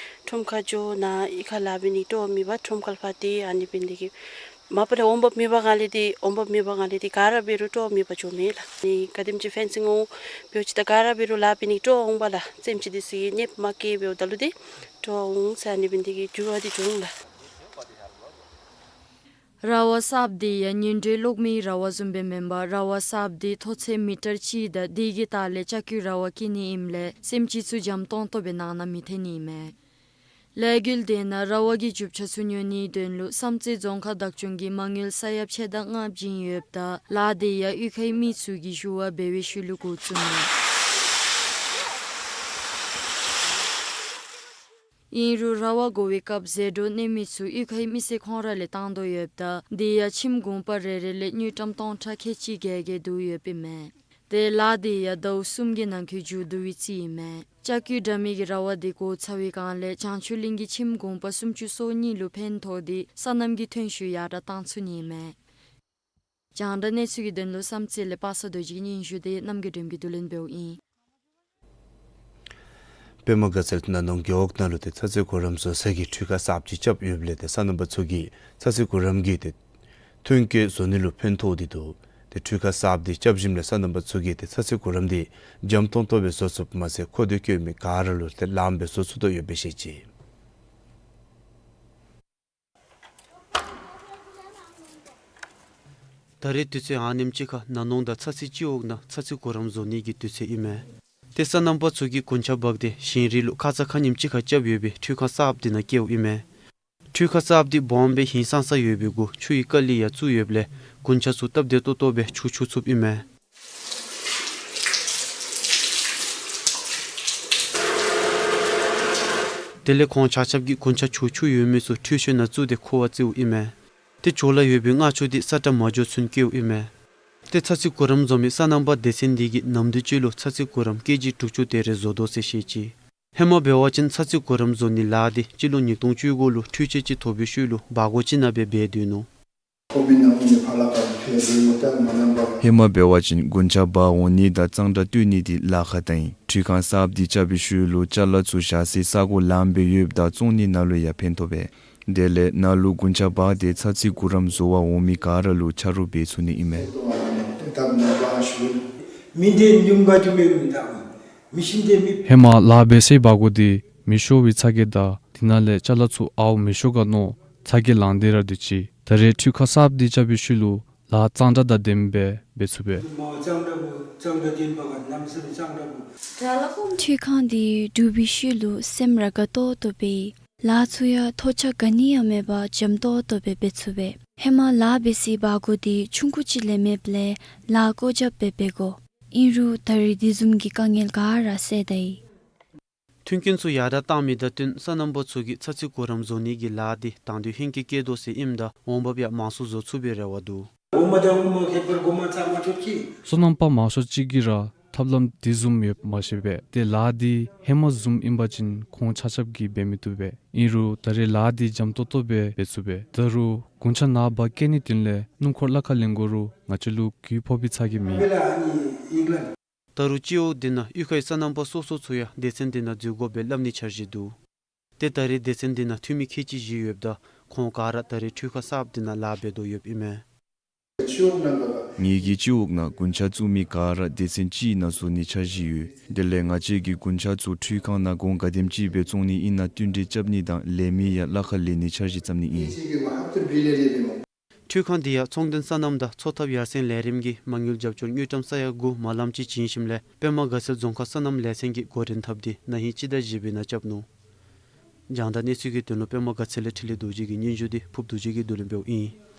ཁྲོམ་ཁར་འགྱོ་ནཱ་གཡུས་ཁར་ལཱ་འབད་ནི་གི་སྤྲོ་བ་མེད་པར་ཁྲོམ་ཁར་ཕར་སྡོད། ཨ་ནི་འབད་ནི་དེ་གིས་མ་པ་ལས་འོང་འབབ་མེད་པའི་སྒང་ལས་ཏེ་འོང་འབབ་མེད་པའི་སྒང་ལས་ཏེ་ག་ར་འབད་རུང་སྤྲོ་བ་མེད་པར་འགྱོཝ་མས་ལགས། ཨ་ནི་ག་དེམ་ཅིག་ཕེན་སིང་འོང་འབདཝ་ཅིག་དང་ག་ར་འབད་རུང་ལཱ་འབད་ནི་གི་སྤྲོ་བ་འོང་པས་ལགས། སེམས་ཅན་འདི་ཚུ་གིས་གནོདཔ་མ་བཀལ་འབདཝ་ད་ལུ་ཏེ་སྤྲོ་བ་འོང་ཟེར་ཨ་ནི་འབད་ནི་དེ་གིས་འགྱུར་བ་འདི་བྱུང་ལགས། ར་བ་གསརཔ་འདི་ཡང་ཉིན་དྲོད་གློག་མེའི་ར་བ་བཟུམ་སྦེ་མེན་པར་ར་བ་གསརཔ་འདི་མཐོ་ཚད་མི་ཊར་གཅིག་དང་དེ་གི་ལྟག་ལས་ལྕགས་ཀྱི་ར་བ་བཀལ་ནི་ཨིནམ་ལས་སེམས་ཅན་ཚུ་འཇམ་ཏོང་ཏོ་སྦེ་ནང་ན་མི་ཐོན་ནི་ཨིན་མས། ལས་འགུལ་དེ་ནང་ར་བ་གི་རྒྱུ་ཆ་ཚུ་ཉོ་ནིའི་དོན་ལུ་བསམ་རྩེ་རྫོང་ཁག་བདག་སྐྱོང་གིས་མ་དངུལ་ས་ཡ་ཕྱེད་དང་ལྔ་བྱིན་ཡོདཔ་ད་ལཱ་དེ་ཡང་གཡུས་ཁའི་མི་ཚུ་གིས་ཞུ་བ་འབད་བའི་ཤུལ་ལུ་འགོ་བཙུགས་ནུག། ཨིན་རུང་ར་བ་བསྒོར་བའི་སྐབས་ཟད་འགྲོ་གནས་མི་ཚུ་གཡུས་ཁའི་མི་སེར་ཁོང་ར་ལས་བཏང་དོ་ཡོདཔ་ད་དེ་ཡང་ཁྱིམ་གུང་པ་རེ་རེ་ལས་དངུལ་ཀྲམ་སྟོང་ཕྲག་ཁལ་གཅིག་བརྒལ་བརྒལ་བསྡུ་ཡོདཔ་ཨིན་མས། ཏེ་ལཱ་དེ་ཡང་ཟླཝ་གསུམ་གྱི་ནང་འཁོད་མཇུག་བསྡུ་བའི་རྩིས་ཨིན་མས། ལྕགས་ཀྱི་དྲ་མིག་གི་ར་བ་དེ་བསྒོར་ཚར་བའི་སྒང་ལས་བྱང་ཆུབ་གླིང་གི་ཁྱིམ་གུང་པ་སུམ་ཅུ་སོ་གཉིས་ལུ་ཕན་ཐོགས་ཏེ་སོ་ནམ་གྱི་ཐོན་ཤུགས་ཡར་དྲགས་བཏང་ཚུགས་ནི་ཨིན་མས། རྒྱང་བསྒྲགས་གནས་ཚུལ་གྱི་དོན་ལུ་བསམ་རྩེ་ལས་པ་སངས་རྡོ་རྗེ་གི་སྙན་ཞུ་དེ་རྣམ་རྒྱལ་སྒྲོལམ་གྱིས་བསྡུ་ལེན་འབདཝ་ཨིན། པདྨ་དགའ་ཚལ་ན་ནོང་རྒེད་འོག་ནང་ལུ་ཏེ་ཚ་ཚེ་གུ་རམ་བཟོ་ས་གི་འཕྲུལ་ཁང་གསརཔ་ཅིག་རྐྱབ་ཡོདཔ་ལས་ཏེ་སོ་ནམ་པ་ཚུ་གིས་ཚ་ཚེ་གུ་རམ་གྱི་ཏེ་ཐོན་སྐྱེད་བཟོ་ནི་ལུ་ཕན་ཐོགས་ཏེ་འདུག། ཏེ་འཕྲུལ་ཁང་གསརཔ་འདི་རྐྱབ་ཞིནམ་ལས་སོ་ནམ་པ་ཚུ་གིས་ཏེ་ཚ་ཚི་གུ་རམ་འདི་འཇམ་ཏོང་ཏོ་སྦེ་བཟོ་ཚུགསཔ་མ་ཚད་མཁོ་འདོད་བསྐྱེད་མི་ག་ར་ལུ་ཏེ་ལངམ་སྦེ་བཟོ་ཚུགས་དོ་ཡོདཔ་སྦེ་བཤད་ཅི། ད་རེས་དུས་ཚོད་ཨ་ནེམ་ཅིག་ཁར་ན་ནོང་དང་ཚ་ཚི་སྤྱི་འོག་ནང་ཚ་ཚི་གུ་རམ་བཟོ་ནི་གི་དུས་ཚོད་ཨིན་མས། ཏེ་སོ་ནམ་པ་ཚུ་གིས་གུན་ཆ་འབག་སྟེ་ཞིང་རི་ལུ་ཁ་ཙ་ཁ་ཉིནམ་ཅིག་ཁར་རྐྱབ་ཡོད་པའི་འཕྲུལ་ཁང་གསརཔ་འདི་ནང་བསྐྱལཝ་ཨིན་མས། འཕྲུལ་ཁང་གསརཔ་འདི་སྦོམ་སྦེ་ཧིང་སངས་ས་ཡོད་པའི་གུ་ཆུ་ཡི་ཀ་ལི་ཡང་བཙུགས་ཡོདཔ་ལས་གུན་ཆ་ཚུ་སྟབས་བདེ་ཏོག་ཏོ་སྦེ་བྱུག་བྱུག་ཚུགསཔ་ཨིན་མས། དེ་ལས་ཁོང་ཆ་ཁྱབ་ཀྱིས་གུན་ཆ་བྱུག་བྱུག་ཡོད་མི་ཚུ་འཕྲུལ་ཆས་ནང་བཙུགས་ཏེ་ཁུ་བ་བཙིརཝ་ཨིན་མས། ཏེ་ཇོ་ལ་ཡོད་པའི་མངར་ཆུ་འདི་ས་ཁྲ་མ་འགྱོ་ཚུན་བསྐྱལཝ་ཨིན་མས། ཏེ་ཚ་ཚི་གུ་རམ་བཟོ་མི་སོ་ནམ་པ་སྡེ་ཚན་འདི་གིས་ནམ་དུས་གཅིག་ལུ་ཚ་ཚི་གུ་རམ་ཀེ་ཇི་དྲུག་ཅུ་དེ་རེ་བཟོ་དོ་ཟེར་བཤད་ཅི། ཧེ་མ་འབད་བ་ཅིན་ཚ་ཚི་གུ་རམ་བཟོ་ནི་ལཱ་འདི་སྤྱི་ལོ་ཉིས་སྟོང་བཅུ་དགུ་ལུ་འཕྲུལ་ཆས་ཅིག་ཐོབ་པའི་ཤུལ་ལུ་འབག་སྒོ་ཅིག་ནང་སྦེ་འབད་སྡོད་ནུག། ཧེ་མ་འབད་བ་ཅིན་གུན་ཆ་འབག་འོང་ནི་དང་གཙང་སྦྲ་བཏོན་ནི་འདི་ལཱ་ཁག་ཏང་ཡི། འཕྲུལ་ཁང་གསརཔ་འདི་རྐྱབ་པའི་ཤུལ་ལུ་ཅ་ལ་ཚུ་བཞག་སའི་ས་གོ་ལངམ་སྦེ་ཡོདཔ་ད་བཙོང་ནི་ནང་ལུ་ཡང་ཕན་ཐོགས་པས། དེ་ལས་ནཱ་ལུ་གུན་ཆ་འབག་སྟེ་ཚ་ཚི་གུ་རམ་བཟོ་བར་འོང་མི་ག་ར་ལུ་ཆ་རོགས་འབད་ཚུགས་ནི་ཨིན་མས། ཧེ་མ་ལཱ་འབད་སའི་འབག་སྒོ་འདི་མེ་ཤོར་བའི་ཚ་གྱང་དང་དེ་ནང་ལས་ཅ་ལ་ཚུ་ཨརཝ་མེ་ཤོར་ག་མནོ་ཚ་གྱང་ལང་སྟེ་ར་སྡོད་ཅི། ད་རེས་འཕྲུལ་ཁང་གསརཔ་འདི་རྐྱབ་པའི་ཤུལ་ལུ་ལཱ་གཙང་སྦྲ་དང་ལྡནམ་སྦེ་འབད་ཚུགས་པས། འཕྲུལ་ཁང་འདི་གྲུབ་པའི་ཤུལ་ལུ་སེམས་ར་དགའ་ཏོག་ཏོ་སྦེ་ལཱ་ཚུ་ཡང་ཐོགས་ཆགས་ག་ནི་ཡང་མེད་པར་འཇམ་ཏོག་ཏོ་སྦེ་འབད་ཚུགས་པས། ཧེ་མ་ལཱ་འབད་སའི་འབག་སྒོ་འདི་ཆུང་ཀུ་ཅིག་ལས་མེདཔ་ལས་ལཱ་བཀོ་རྒྱབ་སྦེ་འབད་དགོ། ཨིན་རུང་ད་རེས་དེ་བཟུམ་གྱི་དཀའ་ངལ་ག་ར་སེལ་ད་ཡི། མཐུན་རྐྱེན་ཚུ་ཡར་དྲག་གཏང་མི་དང་བསྟུན་སོ་ནམ་པ་ཚུ་གིས་ཚ་ཚི་གུ་རམ་བཟོ་ནི་གི་ལཱ་འདི་དང་དུས་ཧེང་སྐལ་སྐྱེལ་དོ་ཟེར་ཨིནམ་ད་འོང་འབབ་ཡང་མང་སུ་བཟོ་ཚུགས་པའི་རེ་བ་འདུག། སོ་ནམ་པ་མང་ཤོས་ཅིག་གིས་ར་ཐབས་ལམ་དེ་བཟུམ་ཡོདཔ་མ་ཤེས་པས། ཏེ་ལཱ་འདི་ཧེ་མ་བཟུམ་ཨིན་པ་ཅིན་ཁོང་ཆ་ཁྱབ་ཀྱིས་འབད་མི་བཏུབ་པས། ཨིན་རུང་ད་རེས་ལཱ་འདི་འཇམ་ཏོག་ཏོ་སྦེ་འབད་ཚུགས་པས། ད་རུང་གུན་ཆ་ནཱ་འབག་བསྐྱལ་ནིའི་དོན་ལས་སྣུམ་འཁོར་གླ་ཁར་ལེན་དགོ་རུང་ང་བཅས་ལུ་གུ་ཕོག་པའི་ཚ་གྱང་མེད། ད་རུང་སྤྱི་འོག་འདི་ནང་གཡུས་ཁའི་སོ་ནམ་པ་སོ་སོ་ཚུ་ཡང་སྡེ་ཚན་འདི་ནང་འཛུལ་དགོ་པའི་སླབ་ནིའི་འཆར་གཞི་འདུག། ཏེ་ད་རེས་སྡེ་ཚན་འདི་ནང་འཐུས་མི་ཁལ་གཅིག་བཞི་ཡོདཔ་ད་ཁོང་ག་ར་ད་རེས་འཕྲུལ་ཁང་གསརཔ་འདི་ནང་ལཱ་འབད་དོ་ཡོདཔ་ཨིན་མས། ངེ་གི་སྤྱི་འོག་ནང་གུན་ཆ་བཙུགས་མི་ག་ར་སྡེ་ཚན་གཅིག་ནང་བཟོ་ནིའི་འཆར་གཞི་ཡོད། དེ་ལས་ང་བཅས་ཀྱི་གུན་ཆ་ཚུ་འཕྲུལ་ཁང་ནང་གོང་ག་དེམ་ཅིག་སྦེ་བཙོང་ནི་ཨིན་ན་བསྟུན་གྲོས་རྐྱབ་ནི་དང་ལས་མི་ཡང་གླ་ཁར་ལེན་ནིའི་འཆར་གཞི་བརྩམ་ནི་ཨིན། འཕྲུལ་ཁང་འདི་ཡང་ཚོང་དོན་སོ་ནམ་དང་འཚོ་ཐབས་ཡར་སེང་ལས་རིམ་གྱི་མ་དངུལ་རྒྱབ་སྐྱོར་དངུལ་ཀྲམ་ས་ཡ་དགུ་མ་ལམ་ཅིག་བྱིན་ཞིནམ་ལས་པདྨ་དགའ་ཚལ་རྫོང་ཁག་སོ་ནམ་ལས་ཚན་གྱིས་འགོ་འདྲེན་འཐབ་སྟེ་ན་ཧིང་སྤྱི་ཟླ་བཞི་པའི་ནང་རྐྱབ་ནུག། རྒྱང་བསྒྲགས་གནས་ཚུལ་གྱི་དོན་ལུ་པདྨ་དགའ་ཚལ་ལས་འཕྲིན་ལས་རྡོ་རྗེ་གི་སྙན་ཞུ་འདི་ཕུབ་རྡོ་རྗེ་གིས་བསྡུ་ལེན་འབདཝ་ཨིན།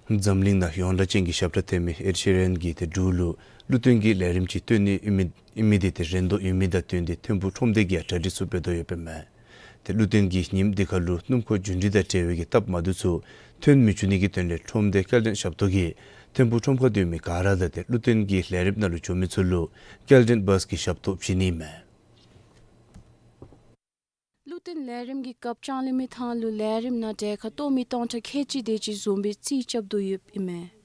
འཛམ་གླིང་ནང་ཡོངས་གྲགས་ཅན་གྱི་ཞབས་ཁྲ་འཐེན་མི་ཨེཌ་ཤི་རན་གྱིས་ཏེ་འབྲུག་ལུ་བློ་བརྟན་གྱི་ལས་རིམ་ཅིག་སྟོན་ནི་ཨིན་མི་ཨིན་མི་འདི་ཏེ་རན་དོ་ཡོད་མི་དང་བསྟུན་ཏེ་ཐིམ་ཕུག་ཁྲོམ་སྡེ་གིས་ཡང་གྲ་སྒྲིག་ཚུ་འབད་དོ་ཡོདཔ་ཨིན་མས། ཏེ་བློ་བརྟན་གྱི་ཉིནམ་འདི་ཁར་ལུ་སྣུམ་འཁོར་རྒྱུན་འགྲུལ་དང་འབྲེལ་བའི་གི་སྟབས་མ་བདེཝ་ཚུ་ཐོན་མི་བཅུག་ནི་གི་དོན་ལས་ཁྲོམ་སྡེ་སྐྱེལ་འདྲེན་ཞབས་ཏོག་གིས་ཐིམ་ཕུག་ཁྲོམ་ཁར་སྡོད་མི་ག་ར་དང་ཏེ་བློ་བརྟན་གྱི་ལས་རིམ་ནང་ལུ་འགྱོ་མི་ཚུ་ལུ་སྐྱེལ་འདྲེན་བཱས་ཀྱི་ཞབས་ཏོག་བྱིན་ནི་ཨིན་མས། བློ་བརྟན་ལས་རིམ་གྱི་སྐབས་ལྕང་གླིང་མི་ཐང་ལུ་ལས་རིམ་ནང་གྲལ་ཁར་གཏོགས་མི་སྟོང་ཕྲག་ཁལ་གཅིག་དེ་ཅིག་འཛོམས་པའི་རྩིས་རྐྱབ་དོ་ཡོདཔ་ཨིན་མས།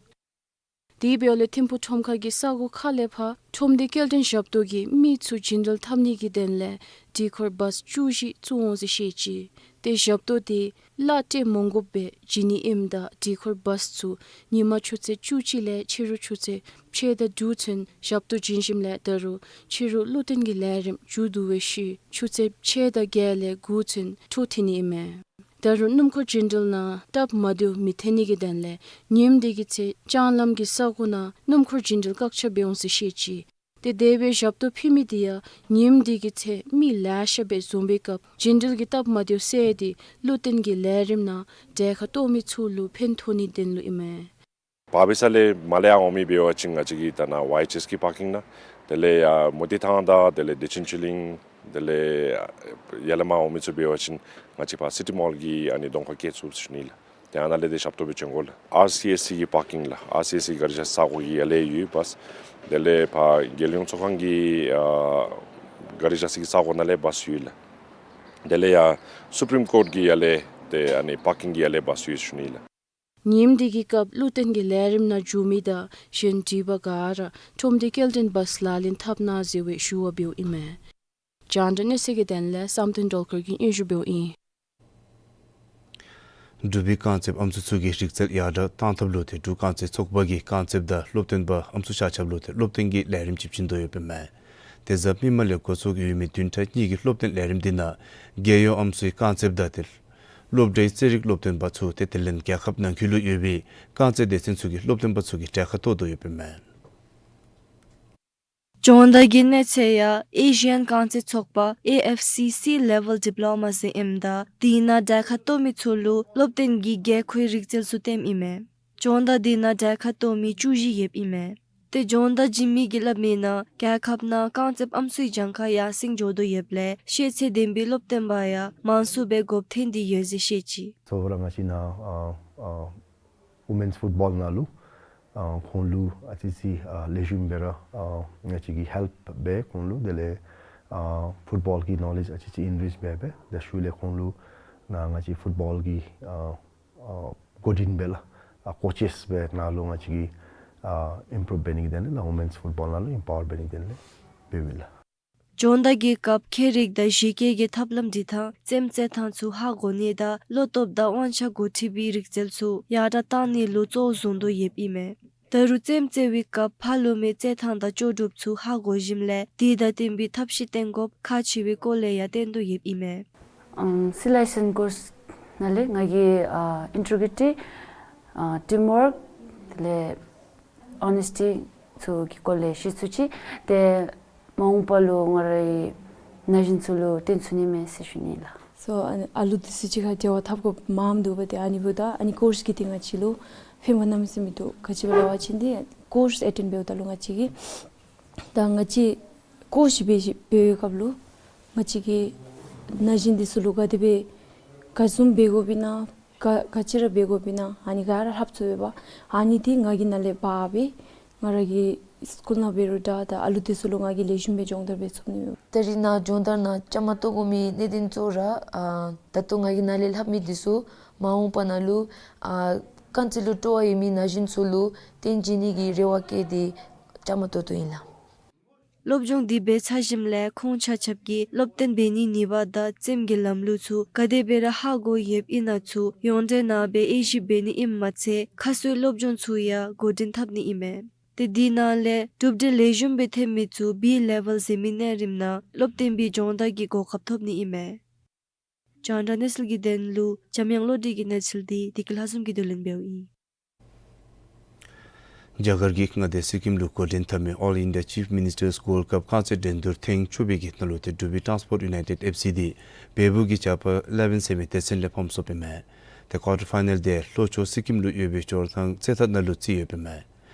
དེ་འབདཝ་ལས་ཐིམ་ཕུག་ཁྲོམ་ཁར་གྱི་ས་གོ་ཁག་ལས་ཕར་ཁྲོམ་སྡེ་སྐྱེལ་འདྲེན་ཞབས་ཏོག་གིས་མི་ཚུ་རྒྱུན་འགྲུལ་འཐབ་ནི་གི་དོན་ལས་འདི་ཁར་བཱས་བཅུ་བཞི་བཙུགས་འོང་ཟེར་བཤད་ཅི། ཏེ་ཞབས་ཏོག་འདི་གླ་སྤྲོད་མ་དགོཔ་སྦེ་བྱིན་ནི་ཨིནམ་ད་འདི་ཁར་བཱས་ཚུ་ཉིན་མ་ཆུ་ཚོད་བཅུ་གཅིག་ལས་ཕྱི་རུ་ཆུ་ཚོད་ཕྱེད་དང་དྲུག་ཚུན་ཞབས་ཏོག་བྱིན་ཞིནམ་ལས་ད་རུང་ཕྱི་རུ་བློ་བརྟན་གྱི་ལས་རིམ་མཇུག་བསྡུ་བའི་ཤུལ་ཆུ་ཚོད་ཕྱེད་དང་བརྒྱད་ལས་དགུ་ཚུན་འཕྲོ་མཐུད་ནི་ཨིན་མས། ད་རུང་སྣུམ་འཁོར་རྒྱུན་འགྲུལ་ནང་སྟབས་མ་བདེཝ་མི་ཐོན་ནི་གི་དོན་ལས་ཉིནམ་འདི་གི་ཚེ་ལྕང་ལམ་གྱི་ས་གོ་ནང་སྣུམ་འཁོར་རྒྱུན་འགྲུལ་བཀག་ཆ་འབད་འོང་ཟེར་བཤད་ཅི། ཏེ་དེ་སྦེ་ཞབས་ཏོག་ཕུལ་མི་འདི་ཡང་ཉིནམ་འདི་གི་ཚེ་མི་ལེ་ཤ་སྦེ་འཛོམས་པའི་སྐབས་རྒྱུན་འགྲུལ་གྱི་སྟབས་མ་བདེཝ་སེལ་ཏེ་བློ་བརྟན་གྱི་ལས་རིམ་ནང་གྲལ་ཁར་གཏོགས་མི་ཚུ་ལུ་ཕན་ཐོགས་ནིའི་དོན་ལུ་ཨིན་མས། བར་བའི་ས་ལས་མར་ལས་ཡར་འོང་མི་འབད་བ་ཅིན་ང་བཅས་ཀྱི་ད་ནཱ་ཝའི་ཨེཆ་ཨེསི་གི་པར་ཀིང་ནང་དེ་ལས་ཡར་མུ་ཏིག་ཐང་དང་དེ་ལས་བདེ་ཆེན་ཆོས་གླིང་དེ་ལས་ཡར་ལས་མར་འོང་མི་ཚུ་འབད་བ་ཅིན་ང་བཅས་ཕར་སི་ཊི་མོལ་གྱི་ཨ་ནི་གདོང་ཁར་བསྐྱལ་ཚུགས་ཟེར་ཞུ་ནི་ལགས། ཏེ་ཨ་ནཱ་ལས་ཏེ་ཞབས་ཏོག་འབད་བྱོན་དགོ་ལགས། ཨར་སི་ཨེསི་གི་པར་ཀིང་ལགས། ཨར་སི་ཨེསི་གི་གཱ་རི་བཞག་ས་གོ་གི་ཡར་ལས་ཡོད་བཱས། དེ་ལས་ཕར་རྒྱལ་ཡོངས་ཚོགས་ཁང་གི་ཨ་གཱ་རི་བཞག་ས་གི་ས་གོ་ནང་ལས་བཱས་ཡོད་ལགས། དེ་ལས་ཡར་སུ་པྲིམ་ཀོརཊ་གི་ཡར་ལས་ཏེ་ཨ་ནི་པར་ཀིང་གི་ཡར་ལས་བཱས་ཡོད་ཟེར་ཞུ་ནི་ལགས། ཉིནམ་འདི་གི་སྐབས་བློ་བརྟན་གྱི་ལས་རིམ་ནང་འཛུལ་མི་དང་གཞན་འདྲིས་པ་ག་ར་ཁྲོམ་སྡེ་སྐྱེལ་འདྲེན་བཱས་ལག་ལེན་འཐབ་གནང་ཟེར་བའི་ཞུ་བ་འབདཝ་ཨིན་མས། རྒྱང་བསྒྲགས་གནས་ཚུལ་གྱི་དོན་ལས་བསམ་གཏན་སྒྲོལ་དཀར་གྱིས་སྙན་ཞུ་འབདཝ་ཨིན། འབྲུག་པའི་རྐང་རྩེདཔ་ཨམ་སྲུ་ཚུ་གིས་རིག་རྩལ་ཡར་དྲག་གཏང་ཐབས་ལུ་ཏེ་འབྲུག་རྐང་རྩེད་ཚོགས་པ་གིས་རྐང་རྩེདཔ་དང་སློབ་སྟོན་པ་ཨམ་སྲུ་ཤ་ཁྱབ་ལུ་ཏེ་སློབ་སྟོན་གྱི་ལས་རིམ་ཅིག་བྱིན་དོ་ཡོདཔ་ཨིན་མས། དེ་གཟའ་མིག་དམར་ལས་འགོ་བཙུགས་ཡོད་མི་བདུན་ཕྲག་གཉིས་ཀྱི་སློབ་སྟོན་ལས་རིམ་འདི་ནང་རྒྱལ་ཡོངས་ཨམ་སྲུའི་རྐང་རྩེདཔ་དང་ཏེ་སློབ་གྲྭའི་རྩེད་རིགས་སློབ་སྟོན་པ་ཚུ་ཏེ་དེ་ལས་རྒྱལ་ཁབ་ནང་འཁོད་ལུ་ཡོད་པའི་རྐང་རྩེད་སྡེ་ཚན་ཚུ་གི་སློབ་སྟོན་པ་ཚུ་གིས་གྲལ་ཁར་གཏོགས་དོ་ཡོདཔ་ཨིན་མས། སྦྱོང་བརྡར་གྱི་གནས་ཚད་ཡང་ཨེ་ཤི་ཡན་རྐང་རྩེད་ཚོགས་པ་ཨེ་ཨེཕ་སི་སི་ལེ་ཝཱལ་ཌི་པི་ལོ་མ་ཟེར་ཨིནམ་ད་དེ་ནང་གྲལ་ཁར་གཏོགས་མི་ཚུ་ལུ་སློབ་སྟོན་གྱི་རྒྱལ་ཁའི་རིག་རྩལ་ཚུ་སྟོནམ་ཨིན་མས། སྦྱོང་བརྡར་དེ་ནང་གྲལ་ཁར་གཏོགས་མི་བཅུ་བཞི་ཡོདཔ་ཨིན་མས། ཏེ་སྦྱོང་བརྡར་བྱིན་མི་གིས་སླབ་མིའི་ནང་རྒྱལ་ཁབ་ནང་རྐང་རྩེདཔ་ཨམ་སྲུའི་གྱངས་ཁ་ཡར་སེང་འགྱོ་དོ་ཡོདཔ་ལས་ཤེས་ཚད་ལྡན་པའི་སློབ་སྟོན་པ་ཡང་མང་སུ་སྦེ་དགོཔ་ཐོན་ཏེ་ཡོད་ཟེར་བཤད་ཅི། གཙོ་བོ་ར་ང་བཅས་ནཱ་ཨ་ཨ་ཝོ་མེནསི་ཕུཊ་བཱོལ་ནང་ལུ་ཨ་ཁོང་ལུ་ཨ་ཙི་ཙི་ཨ་ལེགས་ཤོམ་སྦེ་ར་ཨ་ང་བཅས་ཀྱིས་ཧེལཔ་འབད་ཁོང་ལུ། དེ་ལས་ཨ་ཕུཊ་བཱོལ་གྱི་ནོ་ལེཇ་ཨ་ཙི་ཙི་ཨེན་རིཆ་འབད་འབད་དེ་ཤུལ་ལས་ཁོང་ལུ་ནཱ་ང་བཅས་ཕུཊ་བཱོལ་གྱི་ཨ་ཨ་འགོ་འདྲེན་འབད་ལགས། ཨ་ཀོ་ཅེསི་སྦེ་ནཱ་ལུ་ང་བཅས་ཀྱིས་ཨ་ཨིམ་པུ་རུབ་འབད་ནི་གི་དོན་ལས་ཝོ་མེནསི་ཕུཊ་བཱོལ་ནང་ལུ་ཨིམ་པ་ཝར་འབད་ནི་གི་དོན་ལས་འབདཝ་ཨིན་ལགས། སྦྱོང་བརྡར་གྱི་སྐབས་ཁྱད་རིག་དང་གཞི་བཀོད་ཀྱི་ཐབས་ལམ་འདི་དང་རྩེདམོ་རྩེད་ཐངས་ཚུ་ཧ་གོ་ནི་དང་བློ་སྟོབས་དང་དབང་ཆ་འགོ་ཁྲིད་པའི་རིག་རྩལ་ཚུ་ཡར་དྲག་གཏང་ནི་ལུ་གཙོ་བོ་བཟུང་དོ་ཡོདཔ་ཨིན་མས། ད་རུང་རྩེདམོ་རྩེ་བའི་སྐབས་ཕར་ལུ་མའི་རྩེད་ཐངས་དང་ལྕོགས་གྲུབ་ཚུ་ཧ་གོ་ཞིནམ་ལས་དེ་དང་བསྟུན་པའི་ཐབས་ཤེས་བཏོན་དགོཔ་ཁག་ཆེ་བའི་སྐོར་ལས་ཡང་བསྟན་དོ་ཡོདཔ་ཨིན་མས། ཨམ་སི་ལའི་སེན་ཀོརསི་ནང་ལས་ང་གིས་ཨ་ཨིན་ཊི་གི་རི་ཊི་ཨ་ཊིམ་ཝརཀ་དེ་ལས་ཨོ་ནེསི་ཊི་ཚུ་གི་སྐོར་ལས་ཤེས་ཚུགས་ཅི། ཏེ་མ་འོངས་པ་ལུ་ང་རའི་ན་གཞོན་ཚུ་ལུ་སྟོན་ཚུགས་ནི་མས་ཟེར་ཞུ་ནི་ལགས། སོ་ཨ་ནི་ཨ་ལུ་འདི་ཚུ་གཅིག་ཁར་འབྲེལ་བ་འཐབ་དགོཔ་མངམ་འདུག་པ། ཏེ་ཨ་ནི་འབདཝ་ད་ཨ་ནི་ཀོརསི་གི་འདི་ང་བཅས་ལུ་ཕན་པ་གནམ་མེད་ས་མེད་འདུག། ག་ཅི་སྦེ་ལབ་པ་ཅིན་འདི་ཀོརསི་ཨེ་ཊེནཌ་འབདཝ་ད་ལུ་ང་བཅས་ཀྱིས་ད་ང་བཅས་ཀོརསི་འབད་ཞིནམ་འབད་བའི་སྐབས་ལུ་ང་བཅས་ཀྱིས་ན་གཞོན་འདི་ཚུ་ལུ་ག་དེ་སྦེ་ག་བཟུམ་འབད་དགོཔ་ཨིན་ན་ག་ག་ཅི་ར་འབད་དགོཔ་ཨིན་ན་ཨ་ནི་ག་ར་ལྷབ་ཚུགས་པས། ཨ་ནི་འདི་ང་གིས་ནཱ་ལས་འབག་སྦེ་ང་ར་གི་སི་ཀུལ་ནང་འབད་རུང་འདྲ་ད་ཨ་ལུ་འདི་ཚུ་ལུ་ང་གིས་ལེགས་ཤོམ་སྦེ་སྦྱོང་བརྡར་འབད་ཚུགས་ནི་ཡོད། ད་རིས་ནཱ་སྦྱོང་བརྡར་ནང་བཅའ་མར་གཏོགས་དགོ་མི་གནད་དོན་གཙོ་བོ་ར་ཨ་ད་ལྟོ་ང་གིས་ནཱ་ལས་ལྷབ་མི་འདི་ཚུ་མ་འོངས་པ་ནང་ལུ་ཨ་རྐང་རྩེད་ལུ་སྤྲོ་བ་ཡོད་མི་ན་གཞོན་ཚུ་ལུ་སྟོན་བྱིན་ནི་གི་རེ་བ་བསྐྱེད་དེ་བཅའ་མར་གཏོགས་དོ་ཨིན་ལགས། སློབ་སྦྱོང་འདི་འབད་ཚར་ཞིནམ་ལས་ཁོང་ཆ་ཁྱབ་ཀྱིས་སློབ་སྟོན་འབད་ནིའི་ནུས་པ་དང་རྩེདམོ་གི་ལམ་ལུགས་ཚུ་ག་དེ་སྦེ་ར་ཧ་གོ་ཡོདཔ་ཨིན་ན་ཚུ་ཡོངས་འབྲེལ་ནང་སྦེ་དབྱེ་ཞིབ་འབད་ནི་ཨིནམ་མ་ཚད་ཁ་གསོའི་སློབ་སྦྱོང་ཚུ་ཡང་འགོ་འདྲེན་འཐབ་ནི་ཨིན་མས། ཏེ་འདི་ནང་ལས་གྲུབ་འབྲས་ལེགས་ཤོམ་སྦེ་ཐོན་མི་ཚུ་བི་ལེ་ཝཱལ་ཟེར་མི་གནས་རིམ་ནང་སློབ་སྟོན་པའི་སྦྱོང་བརྡར་གྱི་གོ་སྐབས་ཐོབ་ནི་ཨིན་མས། རྒྱང་བསྒྲགས་གནས་ཚུལ་གྱི་དོན་ལུ་འཇམ་དབྱངས་བློ་གྲོས་ཀྱི་གནས་ཚུལ་འདི་བདེ་སྐྱིད་ལྷ་འཛོམས་ཀྱིས་བསྡུ་ལེན་འབདཝ་ཨིན། རྒྱ་གར་གྱི་མངའ་སྡེ་སི་ཀིམ་ལུ་འགོ་འདྲེན་འཐབ་མི་All India Chief Ministers Gold Cup རྐང་རྩེད་འགྲན་བསྡུར་ཐེངས་བཅུ་པའི་གི་ནང་ལུ་ཏེ་འབྲུག་པའི་ཊཱནསི་པོརཊ་ཡུ་ནའི་ཊེཌ་ཨེཕ་སི་འདི་བལ་པོ་གི་ཇ་པ་ཨི་ལེ་ཝན་ཟེར་མི་སྡེ་ཚན་ལས་ཕམ་སོཔ་ཨིན་མས། ཏེ་ཀོར་ཊར་ཕའི་ནཱལ་འདི་ལྷོ་ཕྱོགས་སི་ཀིམ་ལུ་ཡོད་པའི་ཇོར་ཐང་རྩེད་ཐང་ནང་ལུ་རྩེ་ཡོདཔ་ཨིན་མས།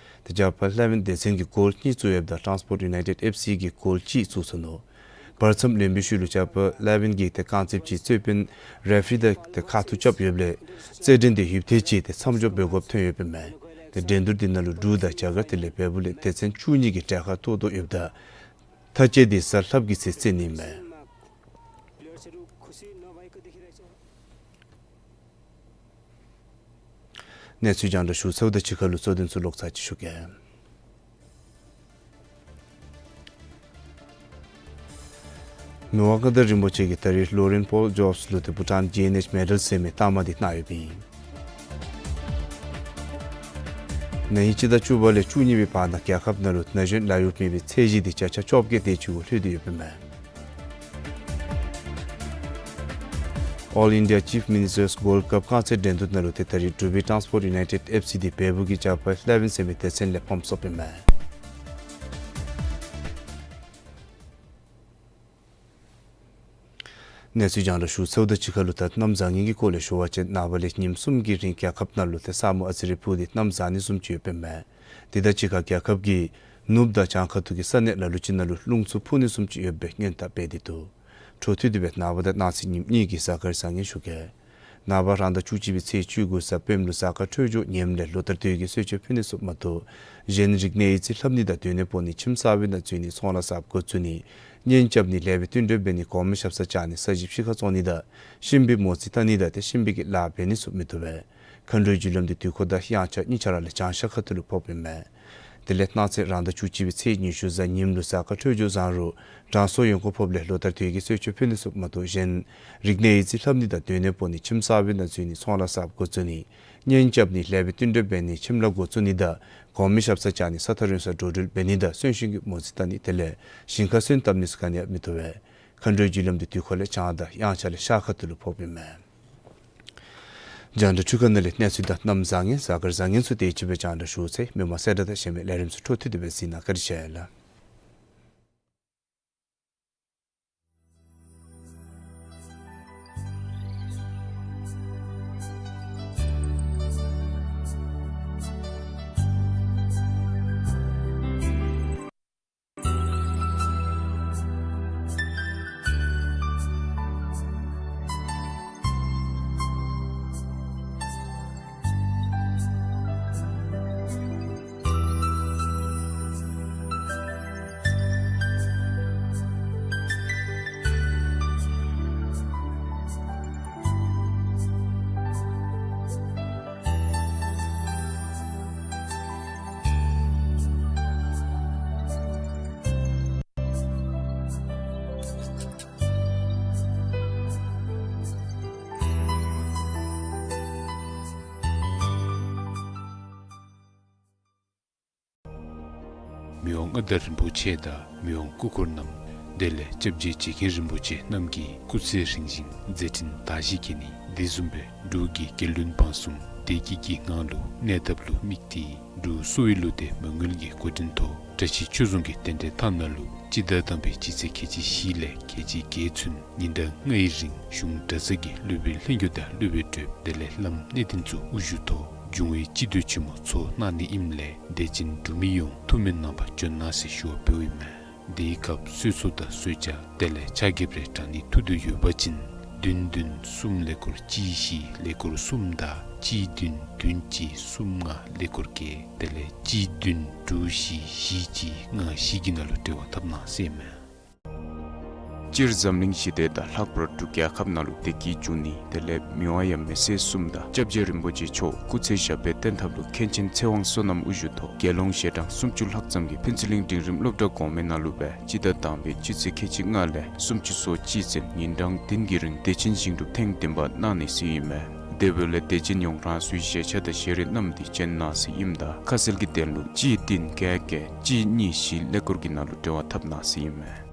ཏེ་ཇ་པ་ཨི་ལེ་ཝན་སྡེ་ཚན་གྱིས་གོལ་གཉིས་བཙུགས་ཡོདཔ་ད་ཊཱནསི་པོརཊ་ཡུ་ནའི་ཊེཌ་ཨེཕ་སི་གིས་གོལ་གཅིག་བཙུགས་སོ་ནུག། བར་མཚམས་ལེན་པའི་ཤུལ་ལུ་ཇ་པ་ཨི་ལེ་ཝན་གྱི་ཏེ་རྐང་རྩེདཔ་ཅིག་རྩོད་དཔོན་རེ་ཕི་རི་དང་ཏེ་ཁ་ཐུག་རྐྱབ་ཡོདཔ་ལས་རྩེད་འགྲན་འདི་ཡུདཔ་ཐེངས་ཅིག་ཏེ་མཚམས་འཇོག་འབད་དགོཔ་ཐོན་ཡོདཔ་ཨིན་མས། ཏེ་འགྲན་བསྡུར་འདི་ནང་ལུ་འབྲུག་དང་རྒྱ་གར་དེ་ལས་བལ་པོ་ལས་སྡེ་ཚན་བཅུ་གཉིས་ཀྱིས་གྲལ་ཁར་གཏོགས་དོ་ཡོདཔ་ད་མཐའ་དཔྱད་འདི་གཟའ་ལྷགཔ་གི་ཚེ་རྩེ་ནི་ཨིན་མས། གནས་ཚུལ་རྒྱང་བསྒྲགས་ཞུ་ཚརཝ་དང་གཅིག་ཁར་ལུ་གཙོ་དོན་ཚུ་ལོག་ཚར་ཅིག་ཞུ་གེ། མི་དབང་མངའ་བདག་རིན་པོ་ཆེ་གིས་ད་རིས་ལོ་རེན་པོལ་ཇོབས་ལུ་ཏེ་བྷུ་ཊཱན་ཇི་ཨེན་ཨེཆ་མེ་ཌལ་ཟེར་མི་རྟགས་མ་འདི་གནང་ཡོདཔ་ཨིན། ན་ཧིང་སྤྱི་ཟླ་བཅུ་པ་ལས་བཅུ་གཉིས་པའི་བར་ན་རྒྱལ་ཁབ་ནང་ལུ་ན་གཞོན་ལཱ་གཡོག་མེད་པའི་ཚད་གཞི་འདི་བརྒྱ་ཆ་བཅོ་བརྒྱད་དེ་ཅིག་གུ་ལྷོད་དེ་ཡོདཔ་ཨིན་མས། All India Chief Ministers Gold Cup རྐང་རྩེད་འགྲན་བསྡུར་ནང་ལུ་ཏེ་ད་རིས་འབྲུག་པའི་ཊཱནསི་པོརཊ་ཡུ་ནའི་ཊེཌ་ཨེཕ་སི་འདི་བལ་པོ་གི་ཇ་པ་ཨི་ལེ་ཝན་ཟེར་མི་སྡེ་ཚན་ལས་ཕམ་སོཔ་ཨིན་མས། གནས་ཚུལ་རྒྱང་བསྒྲགས་ཞུ་ཚརཝ་དང་གཅིག་ཁར་ལུ་ད་གནམ་བཟང་ངན་གྱི་སྐོར་ལས་ཞུ་བ་ཅིན་ནངས་པ་ལས་ཉིནམ་གསུམ་གྱི་རིང་རྒྱལ་ཁབ་ནང་ལུ་ཏེ་ས་སྨུག་ཨ་ཙི་རེ་ཕུབ་སྟེ་གནམ་བཟང་ནི་བཟུམ་ཅིག་ཡོདཔ་ཨིན་མས། དེ་དང་གཅིག་ཁར་རྒྱལ་ཁབ་ཀྱི་ནུབ་དང་བྱང་ཁ་ཐུག་གི་ས་གནས་ལ་ལུ་ཅིག་ནང་ལུ་རླུང་འཚུབ་འཕུ་ནི་བཟུམ་ཅིག་ཡོད་པའི་སྔོན་བརྡ་སྤེལ་ཏེ་འདུག། འཕྲོ་མཐུད་དེ་སྦེ་ནངས་པ་དང་གནངས་ཚེ་ཉིནམ་གཉིས་ཀྱི་གཟའ་སྐར་བཟང་ངན་ཞུ་གེ། ནངས་པ་རང་ཟླ་བཅུ་གཅིག་པའི་ཚེས་བཅུ་དགུ་གཟའ་སྤེནམ་ལུ་གཟའ་སྐར་འཕྲོད་སྦྱོར་ངནམ་ལས་ལོ་ལྟར་དུས་ཀྱི་གསོལ་མཆོད་ཕུལ་ནི་ཚུ་མ་གཏོགས་གཞན་རིག་གནས་ཡིག་རྩིས་ལྷབ་ནི་དང་སྡོད་གནས་སྤོ་ནི་ཁྱིམ་གསར་པའི་ནང་འཛུལ་ནི་ཚོང་ལཱ་གསརཔ་འགོ་བཙུགས་ནི་གཉེན་རྐྱབ་ནི་ལེགས་པའི་བསྟུན་གྲོས་འབད་ནི་གོང་མའི་ཞབས་སར་བཅར་ནི་ས་ཞིང་ཕྱི་ཁར་བཙོང་ནི་དང་གཤིན་པོའི་མོ་རྩིས་བལྟ་ནི་དང་ཏེ་གཤིན་པོའི་གི་ལཱ་འབད་ནི་ཚུ་མི་བཏུབ་པས། མཁའ་འགྲོའི་རྒྱུ་ལམ་འདི་དུས་འཁོར་དང་དབྱངས་འཆར་གཉིས་ཆ་ར་ལས་བྱང་ཤར་ཁ་ཐུག་ལུ་ཕོགཔ་ཨིན་མས། དེ་ལས་གནངས་ཚེ་རང་ཟླ་བཅུ་གཅིག་པའི་ཚེས་ཉི་ཤུ་གཟའ་ཉིམ་ལུ་གཟའ་སྐར་འཕྲོད་སྦྱོར་བཟང་རུང་དྲང་སྲོང་ཡོན་ཁུངས་ཕོགཔ་ལས་ལོ་ལྟར་དུས་ཀྱི་གསོལ་མཆོད་ཕུལ་ནི་ཚུ་མ་གཏོགས་གཞན་རིག་གནས་ཡིག་རྩིས་ལྷབ་ནི་དང་སྡོད་གནས་སྤོ་ནི་ཁྱིམ་གསར་པའི་ནང་འཛུལ་ནི་ཚོང་ལཱ་གསརཔ་འགོ་བཙུགས་ནི་གཉེན་རྐྱབ་ནི་ལེགས་པའི་བསྟུན་གྲོས་འབད་ནི་ཁྱིམ་ལཱ་འགོ་བཙུགས་ནི་དང་གོང་མའི་ཞབས་སར་བཅར་ནི་ས་ཐག་རིང་སར་འགྲོ་འགྲུལ་འབད་ནི་དང་གསོན་གཤིན་གྱི་མོ་རྩིས་བལྟ་ནི་དེ་ལས་ཞིང་ཁར་སོན་བཏབ་ནི་ཚུ་ག་ནི་ཡང་མི་བཏུབ་པས། མཁའ་འགྲོའི་རྒྱུ་ལམ་འདི་དུས་འཁོར་ལས་བྱང་དང་དབྱངས་འཆར་ལས་ཤར་ཁ་ཐུག་ལུ་ཕོགཔ་ཨིན་མས། རྒྱང་བསྒྲགས་འཕྲུལ་ཁང་ནང་ལས་གནས་ཚུལ་དང་གནམ་བཟང་ངན་གཟའ་སྐར་བཟང་ངན་ཚུ་དེ་ཅིག་སྦེ་རྒྱང་བསྒྲགས་ཞུ་ཚར་ཡི། མི་མང་གསལ་བསྒྲགས་དང་གཞན་མི་ལས་རིམ་ཚུ་འཕྲོ་མཐུད་དེ་སྦེ་གཟིགས་གནང། བཀའ་དྲིན་ཆེ་ལགས། མི་དབང་མངའ་བདག་རིན་པོ་ཆེ་དང་མི་དབང་སྐུ་འཁོར་རྣམས་དེ་ལས་སྐྱབས་རྗེ་རྗེ་མཁན་རིན་པོ་ཆེ་རྣམས་ཀྱིས་སྐུ་ཚེ་རིང་ཞིང་མཛད་འཕྲིན་དར་ཞིང་རྒྱས་ནི། དེ་བཟུམ་སྦེ་འབྲུག་གི་རྒྱལ་བློན་འབངས་གསུམ་བདེ་སྐྱིད་ཀྱི་ངང་ལུ་གནས་ཐབས་ལུ་དམིགས་ཏེ་འབྲུག་གསོ་བའི་བློ་གཏད་མ་དངུལ་གྱི་འགོ་འདྲེན་ཐོག་བཀྲ་ཤིས་ཆོས་རྫོང་གི་རྟེན་འབྲེལ་ཐང་ནང་ལུ་སྤྱི་ཟླ་དང་པའི་སྤྱི་ཚེས་ཁལ་གཅིག་བཞི་ལས་ཁལ་གཅིག་བརྒྱད་ཚུན་ཉིན་གྲངས་ལྔའི་རིང་གཞུང་གྲྭ་ཚང་གི་སློབ་དཔོན་ལྷན་རྒྱས་དང་སློབ་དཔོན་གྲོགས་དེ་ལས་བླམ་གནས་བརྟན་ཚུ་དབུ་བཞུགས་ཐོག་འབྱུང་བའི་སྤྱི་འདུས་ཆེན་མོ་ཚོགས་གནང་ནི་ཨིནམ་ལས་དད་ཅན་འབྲུག་མི་ཡོངས་ཐུགས་སྨོན་གནང་བར་བྱོན་གནང་ཟེར་ཞུ་བ་འབདཝ་ཨིན་མས། དེའི་སྐབས་གསོལ་ཚོགས་དང་གསོལ་ཇ་དེ་ལས་ཕྱག་འགྱེད་རེ་དྲང་ནི་ཐུགས་འདོད་ཡོད་པ་ཅིན་བདུན་བདུན་གསུམ་ཀླད་ཀོར་གཅིག་བཞི་ཀླད་ཀོར་གསུམ་དང་གཅིག་བདུན་བདུན་གཅིག་གསུམ་ལྔ་ཀླད་ཀོར་བརྒྱད་དེ་ལས་གཅིག་བདུན་དྲུག་བཞི་བཞི་གཅིག་ལྔ་བཞི་གི་ནང་ལུ་འབྲེལ་བ་འཐབ་གནང་ཟེར་ཨིན་མས། སྤྱིར་འཛམ་གླིང་ཞི་བདེ་དང་ལྷག་པར་འབྲུག་རྒྱལ་ཁབ་ནང་ལུ་བདེ་སྐྱིད་འབྱུང་ནི་དེ་ལས་མི་དབང་ཡང་མེས་སྲས་གསུམ་དང་སྐྱབས་རྗེ་རིན་པོ་ཆེ་མཆོག་སྐུ་ཚེ་ཞབས་པད་བརྟན་ཐབས་ལུ་མཁན་ཆེན་ཚེ་དབང་བསོད་ནམས་དབུ་བཞུགས་ཐོག་དགེ་སློང་ཞལ་གྲངས་སུམ་ཅུ་ལྷག་ཙམ་གྱིས་ཕུན་ཚོགས་གླིང་འབྲིང་རིམ་སློབ་གྲྭ་གོང་མའི་ནང་ལུ་སྦེ་སྤྱི་ཟླ་དང་པའི་སྤྱི་ཚེས་ཁལ་གཅིག་ལྔ་ལས་སུམ་ཅུ་སོ་གཅིག་ཚུན་ཉིན་གྲངས་བདུན་གྱི་རིང་བདེ་ཆེན་ཞིང་སྒྲུབ་ཐེངས་བདུན་པ་གནང་ནི་ཟེར་ཨིན་མས། དེ་འབདཝ་ལས་དད་ཅན་ཡོངས་རང་སོའི་ཞལ་ཆད་དང་ཞལ་རས་བསྣམས་ཏེ་བྱོན་གནང་ཟེར་ཨིནམ་ད་ཁ་གསལ་གྱི་དོན་ལུ་གཅིག་བདུན་བརྒྱད་བརྒྱད་གཅིག་གཉིས་བཞི་ཀླད་ཀོར་གྱི་ནང་ལུ་འབྲེལ་བ་འཐབ་གནང་ཟེར་ཨིན་མས།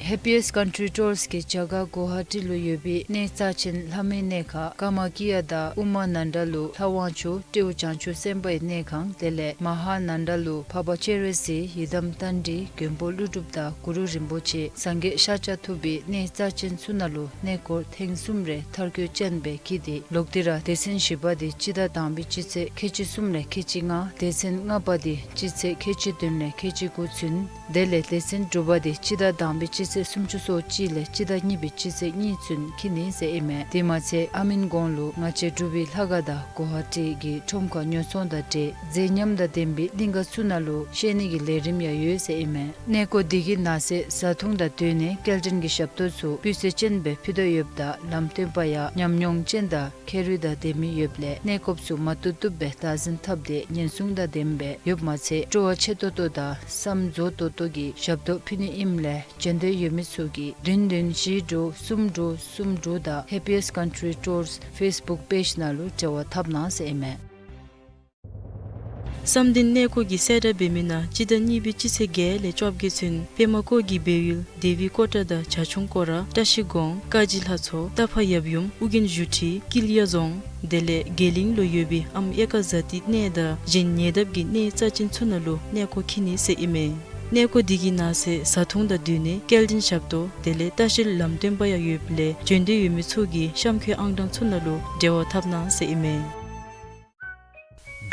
Happiest Country Tours གིས་རྒྱ་གར་གུ་ཝ་ཧ་ཊི་ལུ་ཡོད་པའི་གནས་རྩ་ཆེན་ལྷ་མོའི་གནས་ཁང་ཀ་མ་ཀྱ་དང་ཨུ་མ་ནན་ད་ལུ་ལྷ་དབང་ཕྱུག་སྤྲེའུ་བྱང་ཆུབ་སེམས་དཔའི་གནས་ཁང་དེ་ལས་མ་ཧཱ་ནན་ད་ལུ་འཕགས་པ་སྤྱན་རས་གཟིགས་ཡི་དམ་རྟ་མགྲིན་མགོན་པོ་ཀླུ་སྒྲུབ་དང་གུ་རུ་རིན་པོ་ཆེ་སངས་རྒྱས་ཤཱཀྱ་ཐུབ་པའི་གནས་རྩ་ཆེན་ཚུ་ནང་ལུ་གནས་སྐོར་ཐེངས་གསུམ་རེ་མཐར་འཁྱོལ་ཅན་སྦེ་བསྐྱིས་ཏེ་ལོག་སྟེ་ར་སྡེ་ཚན་བཞི་པ་དེ་སྤྱི་ཟླ་དང་པའི་སྤྱི་ཚེས་ཁལ་གཅིག་གསུམ་ལས་ཁལ་གཅིག་ལྔ་སྡེ་ཚན་ལྔ་པ་དེ་སྤྱི་ཚེས་ཁལ་གཅིག་བདུན་ལས་ཁལ་གཅིག་དགུ་ཚུན་དེ་ལས་སྡེ་ཚན་དྲུག་པ་དེ་སྤྱི་ཟླ་དང་པའི་སྤྱི་ཚེས་སུམ་ཅུ་སོ་གཅིག་ལས་སྤྱི་ཟླ་གཉིས་པའི་སྤྱི་ཚེས་གཉིས་ཚུན་འཁྱིལ་ནི་ཟེར་ཨིན་མས། དེ་མ་ཚད་ཨ་མིན་གོང་ལུ་ང་བཅས་འབྲུག་པའི་ལྷ་ཁང་དང་གུ་ཝ་ཧ་ཊི་གི་ཁྲོམ་ཁར་ཉོ་ཚོང་དང་འབྲེལ་མཛེས་ཉམས་དང་ལྡན་པའི་གླིང་ག་ཚུ་ནང་ལུ་བཤལ་ནི་གི་ལས་རིམ་ཡང་ཡོད་ཟེར་ཨིན་མས། གནས་སྐོར་འདི་གི་ནང་གསེས་བཟའ་འཐུང་དང་སྡོད་གནས་སྐྱེལ་འདྲེན་གྱི་ཞབས་ཏོག་ཚུ་སྤུས་ཚད་ཅན་སྦེ་ཕུལ་དོ་ཡོདཔ་ད་ལམ་སྟོན་པ་ཡང་ཉམས་མྱོང་ཅན་དང་ཁྱད་རིག་དང་ལྡན་མི་ཡོདཔ་ལས་གནས་སྐོརཔ་ཚུ་མ་བཏུབ་བཏུབ་སྦེ་བདག་འཛིན་འཐབ་སྟེ་ཉེན་སྲུང་དང་ལྡནམ་སྦེ་ཡོདཔ་མ་ཚད་སྤྲོ་བ་ཆེ་ཏོག་ཏོ་དང་བསམ་རྫོགས་ཏོག་ཏོ་གི་ཞབས་ཏོག་ཕུལ་ནི་ཨིནམ་ལས་བྱོན་འདོད་ཡོད་མི་ཚུ་གིས་བདུན་བདུན་བཞི་དྲུག་གསུམ་དྲུག་གསུམ་དྲུག་དང་Happiest Country Tours Facebook page ནང་ལུ་འབྲེལ་བ་འཐབ་གནང་ཟེར་ཨིན་མས། བསམ་གཏན་གནས་སྐོར་གྱི་གསལ་བསྒྲགས་འབད་མི་ནང་སྤྱི་ཟླ་གཉིས་པའི་སྤྱི་ཚེས་བརྒྱད་ལས་བཅོ་བརྒྱད་ཚུན་པདྨ་བཀོད་ཀྱི་སྦས་ཡུལ་དེ་བི་ཀོ་ཊ་དང་བྱ་ཁྱུང་སྐོར་ར་བཀྲ་ཤིས་སྒང་ཀ་གཞི་ལྷ་མཚོ་རྟ་ཕག་ཡབ་ཡུམ་ཨོ་རྒྱན་བཞུགས་ཁྲི་ཀིལ་ཡ་རྫོང་དེ་ལས་དགེ་གླིང་ལུ་ཡོད་པའི་ཨམ་ཨེ་ཀ་ཛ་ཏི་གནས་དང་གཞན་ཉེ་འདབས་ཀྱི་གནས་རྩ་ཅན་ཚུ་ནང་ལུ་གནས་སྐོར་འཁྱིལ་ནི་ཟེར་ཨིན་མས། གནས་སྐོར་འདི་གི་ནང་གསེས་བཟའ་འཐུང་དང་སྡོད་གནས་སྐྱེལ་འདྲེན་ཞབས་ཏོག་དེ་ལས་ལྟ་བཤལ་ལམ་སྟོན་པ་ཡང་ཡོདཔ་ལས་བྱོན་འདོད་ཡོད་མི་ཚུ་གིས་གཤམ་འཁོད་ཨང་གྲངས་ཚུ་ནང་ལུ་འབྲེལ་བ་འཐབ་གནང་ཟེར་ཨིན་མས།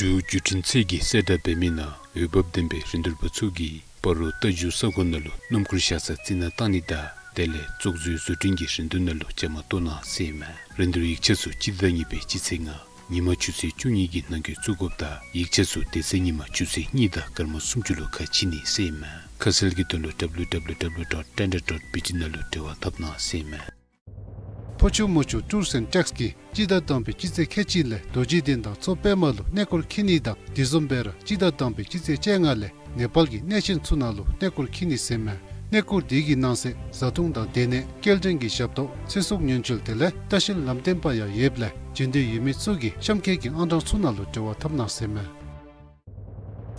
འབྲུག་བརྒྱུད་འཕྲིན་ཚད་ཀྱིས་གསལ་བསྒྲགས་འབད་མི་ནང་འོས་འབབ་ལྡན་པའི་རིན་བསྡུར་པ་ཚུ་གིས་སྤ་རོ་རྟ་རྒྱུག་ས་གོ་ནང་ལུ་སྣུམ་འཁོར་བཞག་ས་རྩི་ནག་བཏང་ནི་དང་དེ་ལས་བཙོག་བཟོའི་བཟོ་སྐྲུན་གྱི་རིན་བསྡུར་ནང་ལུ་བཅའ་མར་གཏོགས་གནང་ཟེར་ཨིན་མས། རིན་བསྡུར་ཡིག་ཆ་ཚུ་སྤྱི་ཟླ་གཉིས་པའི་སྤྱི་ཚེས་ལྔ་ཉིན་མ་ཆུ་ཚོད་བཅུ་གཉིས་ཀྱི་ནང་འཁོད་བཙུགས་དགོཔ་དང་ཡིག་ཆ་ཚུ་དེ་ཚེ་ཉིན་མ་ཆུ་ཚོད་གཉིས་དང་སྐར་མ་སུམ་ཅུ་ལུ་ཁ་ཕྱེ་ནི་ཟེར་ཨིན་མས། ཁ་གསལ་གྱི་དོན་ལུ་W W W dot tender dot B T ནང་ལུ་འབྲེལ་བ་འཐབ་གནང་ཟེར་ཨིན་མས། ཕོ་ཆུ་མོ་ཆུ་ཊུརསི་ཨེནཌ་ཊེགསི་གིས་སྤྱི་ཟླ་དང་པའི་སྤྱི་ཚེས་ཁལ་གཅིག་ལས་རྡོ་རྗེ་གདན་དང་མཚོ་པདྨ་ལུ་གནས་སྐོར་འཁྱིད་ནི་དང་དེ་བཟུམ་སྦེ་ར་སྤྱི་ཟླ་དང་པའི་སྤྱི་ཚེས་བཅོ་ལྔ་ལས་ནེ་པཱལ་གྱི་གནས་ཆེན་ཚུ་ནང་ལུ་གནས་སྐོར་འཁྱིད་ནི་ཟེར་ཨིན་མས། གནས་སྐོར་དེ་གི་ནང་གསེས་བཟའ་འཐུང་དང་སྡོད་གནས་སྐྱེལ་འདྲེན་གྱི་ཞབས་ཏོག་ཚེ་སྲོག་ཉེན་བཅོལ་དེ་ལས་ལྟ་བཤལ་ལམ་སྟོན་པ་ཡང་ཡོདཔ་ལས་བྱོན་འདོད་ཡོད་མི་ཚུ་གིས་གཤམ་འཁོད་ཀྱི་ཨང་གྲངས་ཚུ་ནང་ལུ་འབྲེལ་བ་འཐབ་གནང་ཟེར་ཨིན་མས།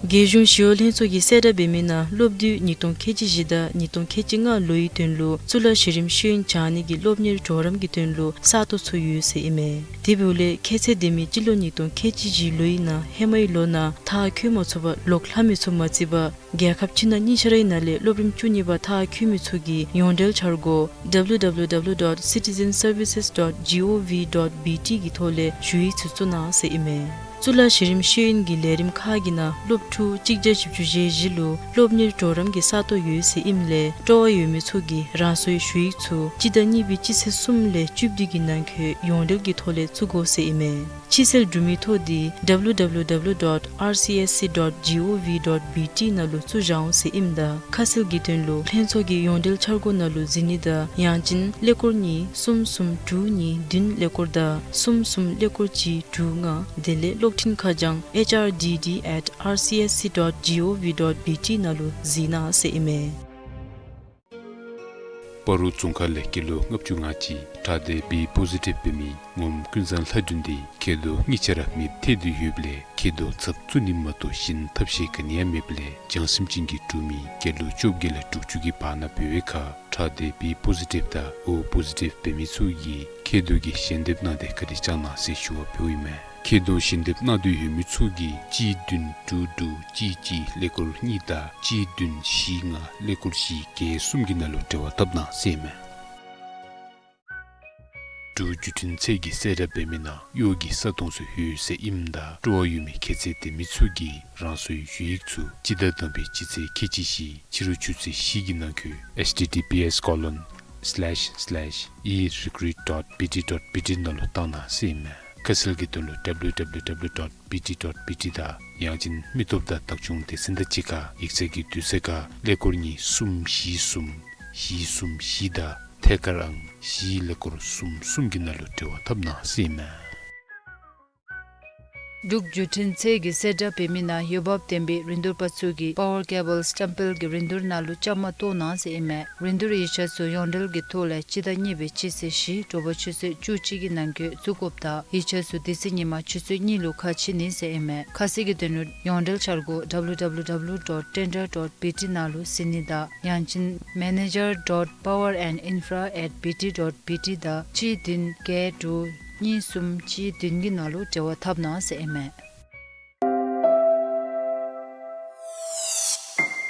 རྒྱལ་གཞུང་ཞི་གཡོག་ལྷན་ཚོགས་ཀྱིས་གསལ་བསྒྲགས་འབད་མི་ནང་སློབ་དུས་ཉིས་སྟོང་ཁལ་གཅིག་བཞི་དང་ཉིས་སྟོང་ཁལ་གཅིག་ལྔ་ལོའི་དོན་ལུ་གཙུག་ལག་གཞི་རིམ་ཤེས་ཡོན་སྦྱང་ནི་གི་སློབ་གཉེར་གྲོགས་རམ་གྱི་དོན་ལུ་ས་སྟོང་ཚུ་ཡོད་ཟེར་ཨིན་མས། དེ་འབདཝ་ལས་ཁྱད་ཚད་ལྡན་མི་སྤྱི་ལོ་ཉིས་སྟོང་ཁལ་གཅིག་བཞི་ལོའི་ནང་ཧེ་མའི་ལོ་ནང་མཐར་འཁྱོལ་མ་ཚུགས་པར་ལོག་ལྷག་མི་ཚུ་མ་བརྩིས་པར་རྒྱལ་ཁབ་ཕྱི་ནང་གཉིས་ཆ་རའི་ནང་ལས་སློབ་རིམ་བཅུ་གཉིས་པ་མཐར་འཁྱོལ་མི་ཚུ་གིས་ཡོངས་འབྲེལ་འཆར་སྒོ་W W W dot citizen services dot G O V dot B T གི་ཐོག་ལས་ཞུ་ཡིག་ཚུ་བཙུགས་གནང་ཟེར་ཨིན་མས། གཙུག་ལག་གཞི་རིམ་ཤེས་ཡོན་གྱི་ལས་རིམ་ཁག་གི་ནང་སློབ་ཕྲུག་གཅིག་བརྒྱ་བཞི་བཅུ་ཞེ་བཞི་ལུ་སློབ་གཉེར་གྲོགས་རམ་གྱི་ས་སྟོང་ཡོད་ཟེར་ཨིནམ་ལས་སྤྲོ་བ་ཡོད་མི་ཚུ་གིས་རང་སོའི་ཞུ་ཡིག་ཚུ་སྤྱི་ཟླ་གཉིས་པའི་སྤྱི་ཚེས་གསུམ་ལས་བཅུ་བདུན་གྱི་ནང་འཁོད་ཡོངས་འབྲེལ་གྱི་ཐོག་ལས་བཙུགས་དགོ་ཟེར་ཨིན་མས། ཕྱིར་སེལ་གྲུབ་མི་ཐོ་འདི་W W W dot R C S C dot G O V dot B T ནང་ལུ་བཙུགས་བཞག་འོང་ཟེར་ཨིནམ་ད་ཁ་གསལ་གྱི་དོན་ལུ་ལྷན་ཚོགས་ཀྱི་ཡོངས་འབྲེལ་འཆར་སྒོ་ནང་ལུ་གཟིགས་ནི་དང་ཡང་ཅིན་ཀླད་ཀོར་གཉིས་གསུམ་གསུམ་དྲུག་གཉིས་བདུན་ཀླད་ཀོར་དང་གསུམ་གསུམ་ཀླད་ཀོར་གཅིག་དྲུག་ལྔ་དེ་ལས་གློག་འཕྲིན་ཁ་བྱང་H R D D at R C S C dot G O V dot B T ནང་ལུ་གཟིགས་གནང་ཟེར་ཨིན་མས། སྤ་རོ་རྫོང་ཁག་ལས་སྐྱེས་ལོ་ལྔ་བཅུ་ང་གཅིག་ཁྲག་སྡེ་B positive འབད་མི་ངོམ་ཀུན་བཟང་ལྷ་སྒྲོན་འདི་མཁལ་རྡོག་གཉིས་ཆ་ར་མེདཔ་ཐལ་ཏེ་ཡོདཔ་ལས་མཁལ་རྡོག་ཚབ་བཙུགས་ནི་མ་གཏོགས་གཞན་ཐབས་ཤེས་ག་ནི་ཡང་མེདཔ་ལས་བྱང་སེམས་ཅན་གྱི་འབྲུག་མི་སྐྱེས་ལོ་བཅོ་བརྒྱད་ལས་དྲུག་ཅུ་གི་བར་ན་འབད་བའི་ཁར་ཁྲག་སྡེ་B positive དང་O positive འབད་མི་ཚུ་གིས་མཁལ་རྡོག་གི་ཞལ་འདེབས་གནང་སྟེ་བཀའ་དྲིན་བསྐྱངས་གནང་ཟེར་ཞུ་བ་ཕུལཝ་ཨིན་མས། མཁལ་རྡོག་ཞལ་འདེབས་གནང་འདོད་ཡོད་མི་ཚུ་གིས་གཅིག་བདུན་དྲུག་དྲུག་གཅིག་གཅིག་ཀླད་ཀོར་གཉིས་དང་གཅིག་བདུན་བཞི་ལྔ་ཀླད་ཀོར་བཞི་བརྒྱད་གསུམ་གྱི་ནང་ལུ་འབྲེལ་བ་འཐབ་གནང་ཟེར་ཨིན་མས། འབྲུག་བརྒྱུད་འཕྲིན་ཚད་ཀྱིས་གསལ་བསྒྲགས་འབད་མི་ནང་གཡོག་གི་ས་སྟོང་ཚུ་ཡོད་ཟེར་ཨིནམ་ད་སྤྲོ་བ་ཡོད་མི་ཁྱད་ཚད་ལྡན་མི་ཚུ་གིས་རང་སོའི་ཞུ་ཡིག་ཚུ་སྤྱི་ཟླ་དང་པའི་སྤྱི་ཚེས་ཁལ་གཅིག་བཞི་ཕྱི་རུ་ཆུ་ཚོད་བཞི་གི་ནང་འཁོད་H T T P S colon slash slash e recruit dot B T dot B T ནང་ལུ་བཏང་གནང་ཟེར་ཨིན་མས། ཁ་གསལ་གྱི་དོན་ལུ W W W dot B T dot B T དང་ཡང་ཅིན་མི་སྟོབས་དང་བདག་སྐྱོང་སྡེ་ཚན་དང་གཅིག་ཁར་ཡིག་ཚང་གི་དུས་ཚོད་ཁར་ཀླད་ཀོར་གཉིས་གསུམ་བཞི་གསུམ་བཞི་གསུམ་བཞི་དང་ཐད་ཀར་ཨང་བཞི་ཀླད་ཀོར་གསུམ་གསུམ་གྱི་ནང་ལུ་འབྲེལ་བ་འཐབ་གནང་ཟེར་ཨིན་མས། འབྲུག་བརྒྱུད་འཕྲིན་ཚད་ཀྱིས་གསལ་བསྒྲགས་འབད་མི་ནང་འོས་འབབ་ལྡན་པའི་རིན་བསྡུར་པ་ཚུ་གིས་པ་ཝར་ཀེ་བཱལ་སི་ཊམ་སྤེལ་གྱི་རིན་བསྡུར་ནང་ལུ་བཅའ་མར་གཏོགས་གནང་ཟེར་ཨིན་མས། རིན་བསྡུར་ཡིག་ཆ་ཚུ་ཡོངས་འབྲེལ་གྱི་ཐོག་ལས་སྤྱི་ཟླ་གཉིས་པའི་སྤྱི་ཚེས་བཞི་དྲོ་པ་ཆུ་ཚོད་བཅུ་གཅིག་གི་ནང་འཁོད་བཙུགས་དགོཔ་དང་ཡིག་ཆ་ཚུ་དེ་ཚེ་ཉིན་མ་ཆུ་ཚོད་གཉིས་ལུ་ཁ་ཕྱེ་ནི་ཟེར་ཨིན་མས། ཁ་གསལ་གྱི་དོན་ལུ་ཡོངས་འབྲེལ་འཆར་སྒོ་W W W dot tender dot B T ནང་ལུ་གཟིགས་ནི་དང་ཡང་ཅིན་manager dot power and infra at B T dot B T དང་གཅིག་བདུན་བརྒྱད་དྲུག་གཉིས་གསུམ་གཅིག་བདུན་གྱི་ནང་ལུ་འབྲེལ་བ་འཐབ་གནང་ཟེར་ཨིན་མས།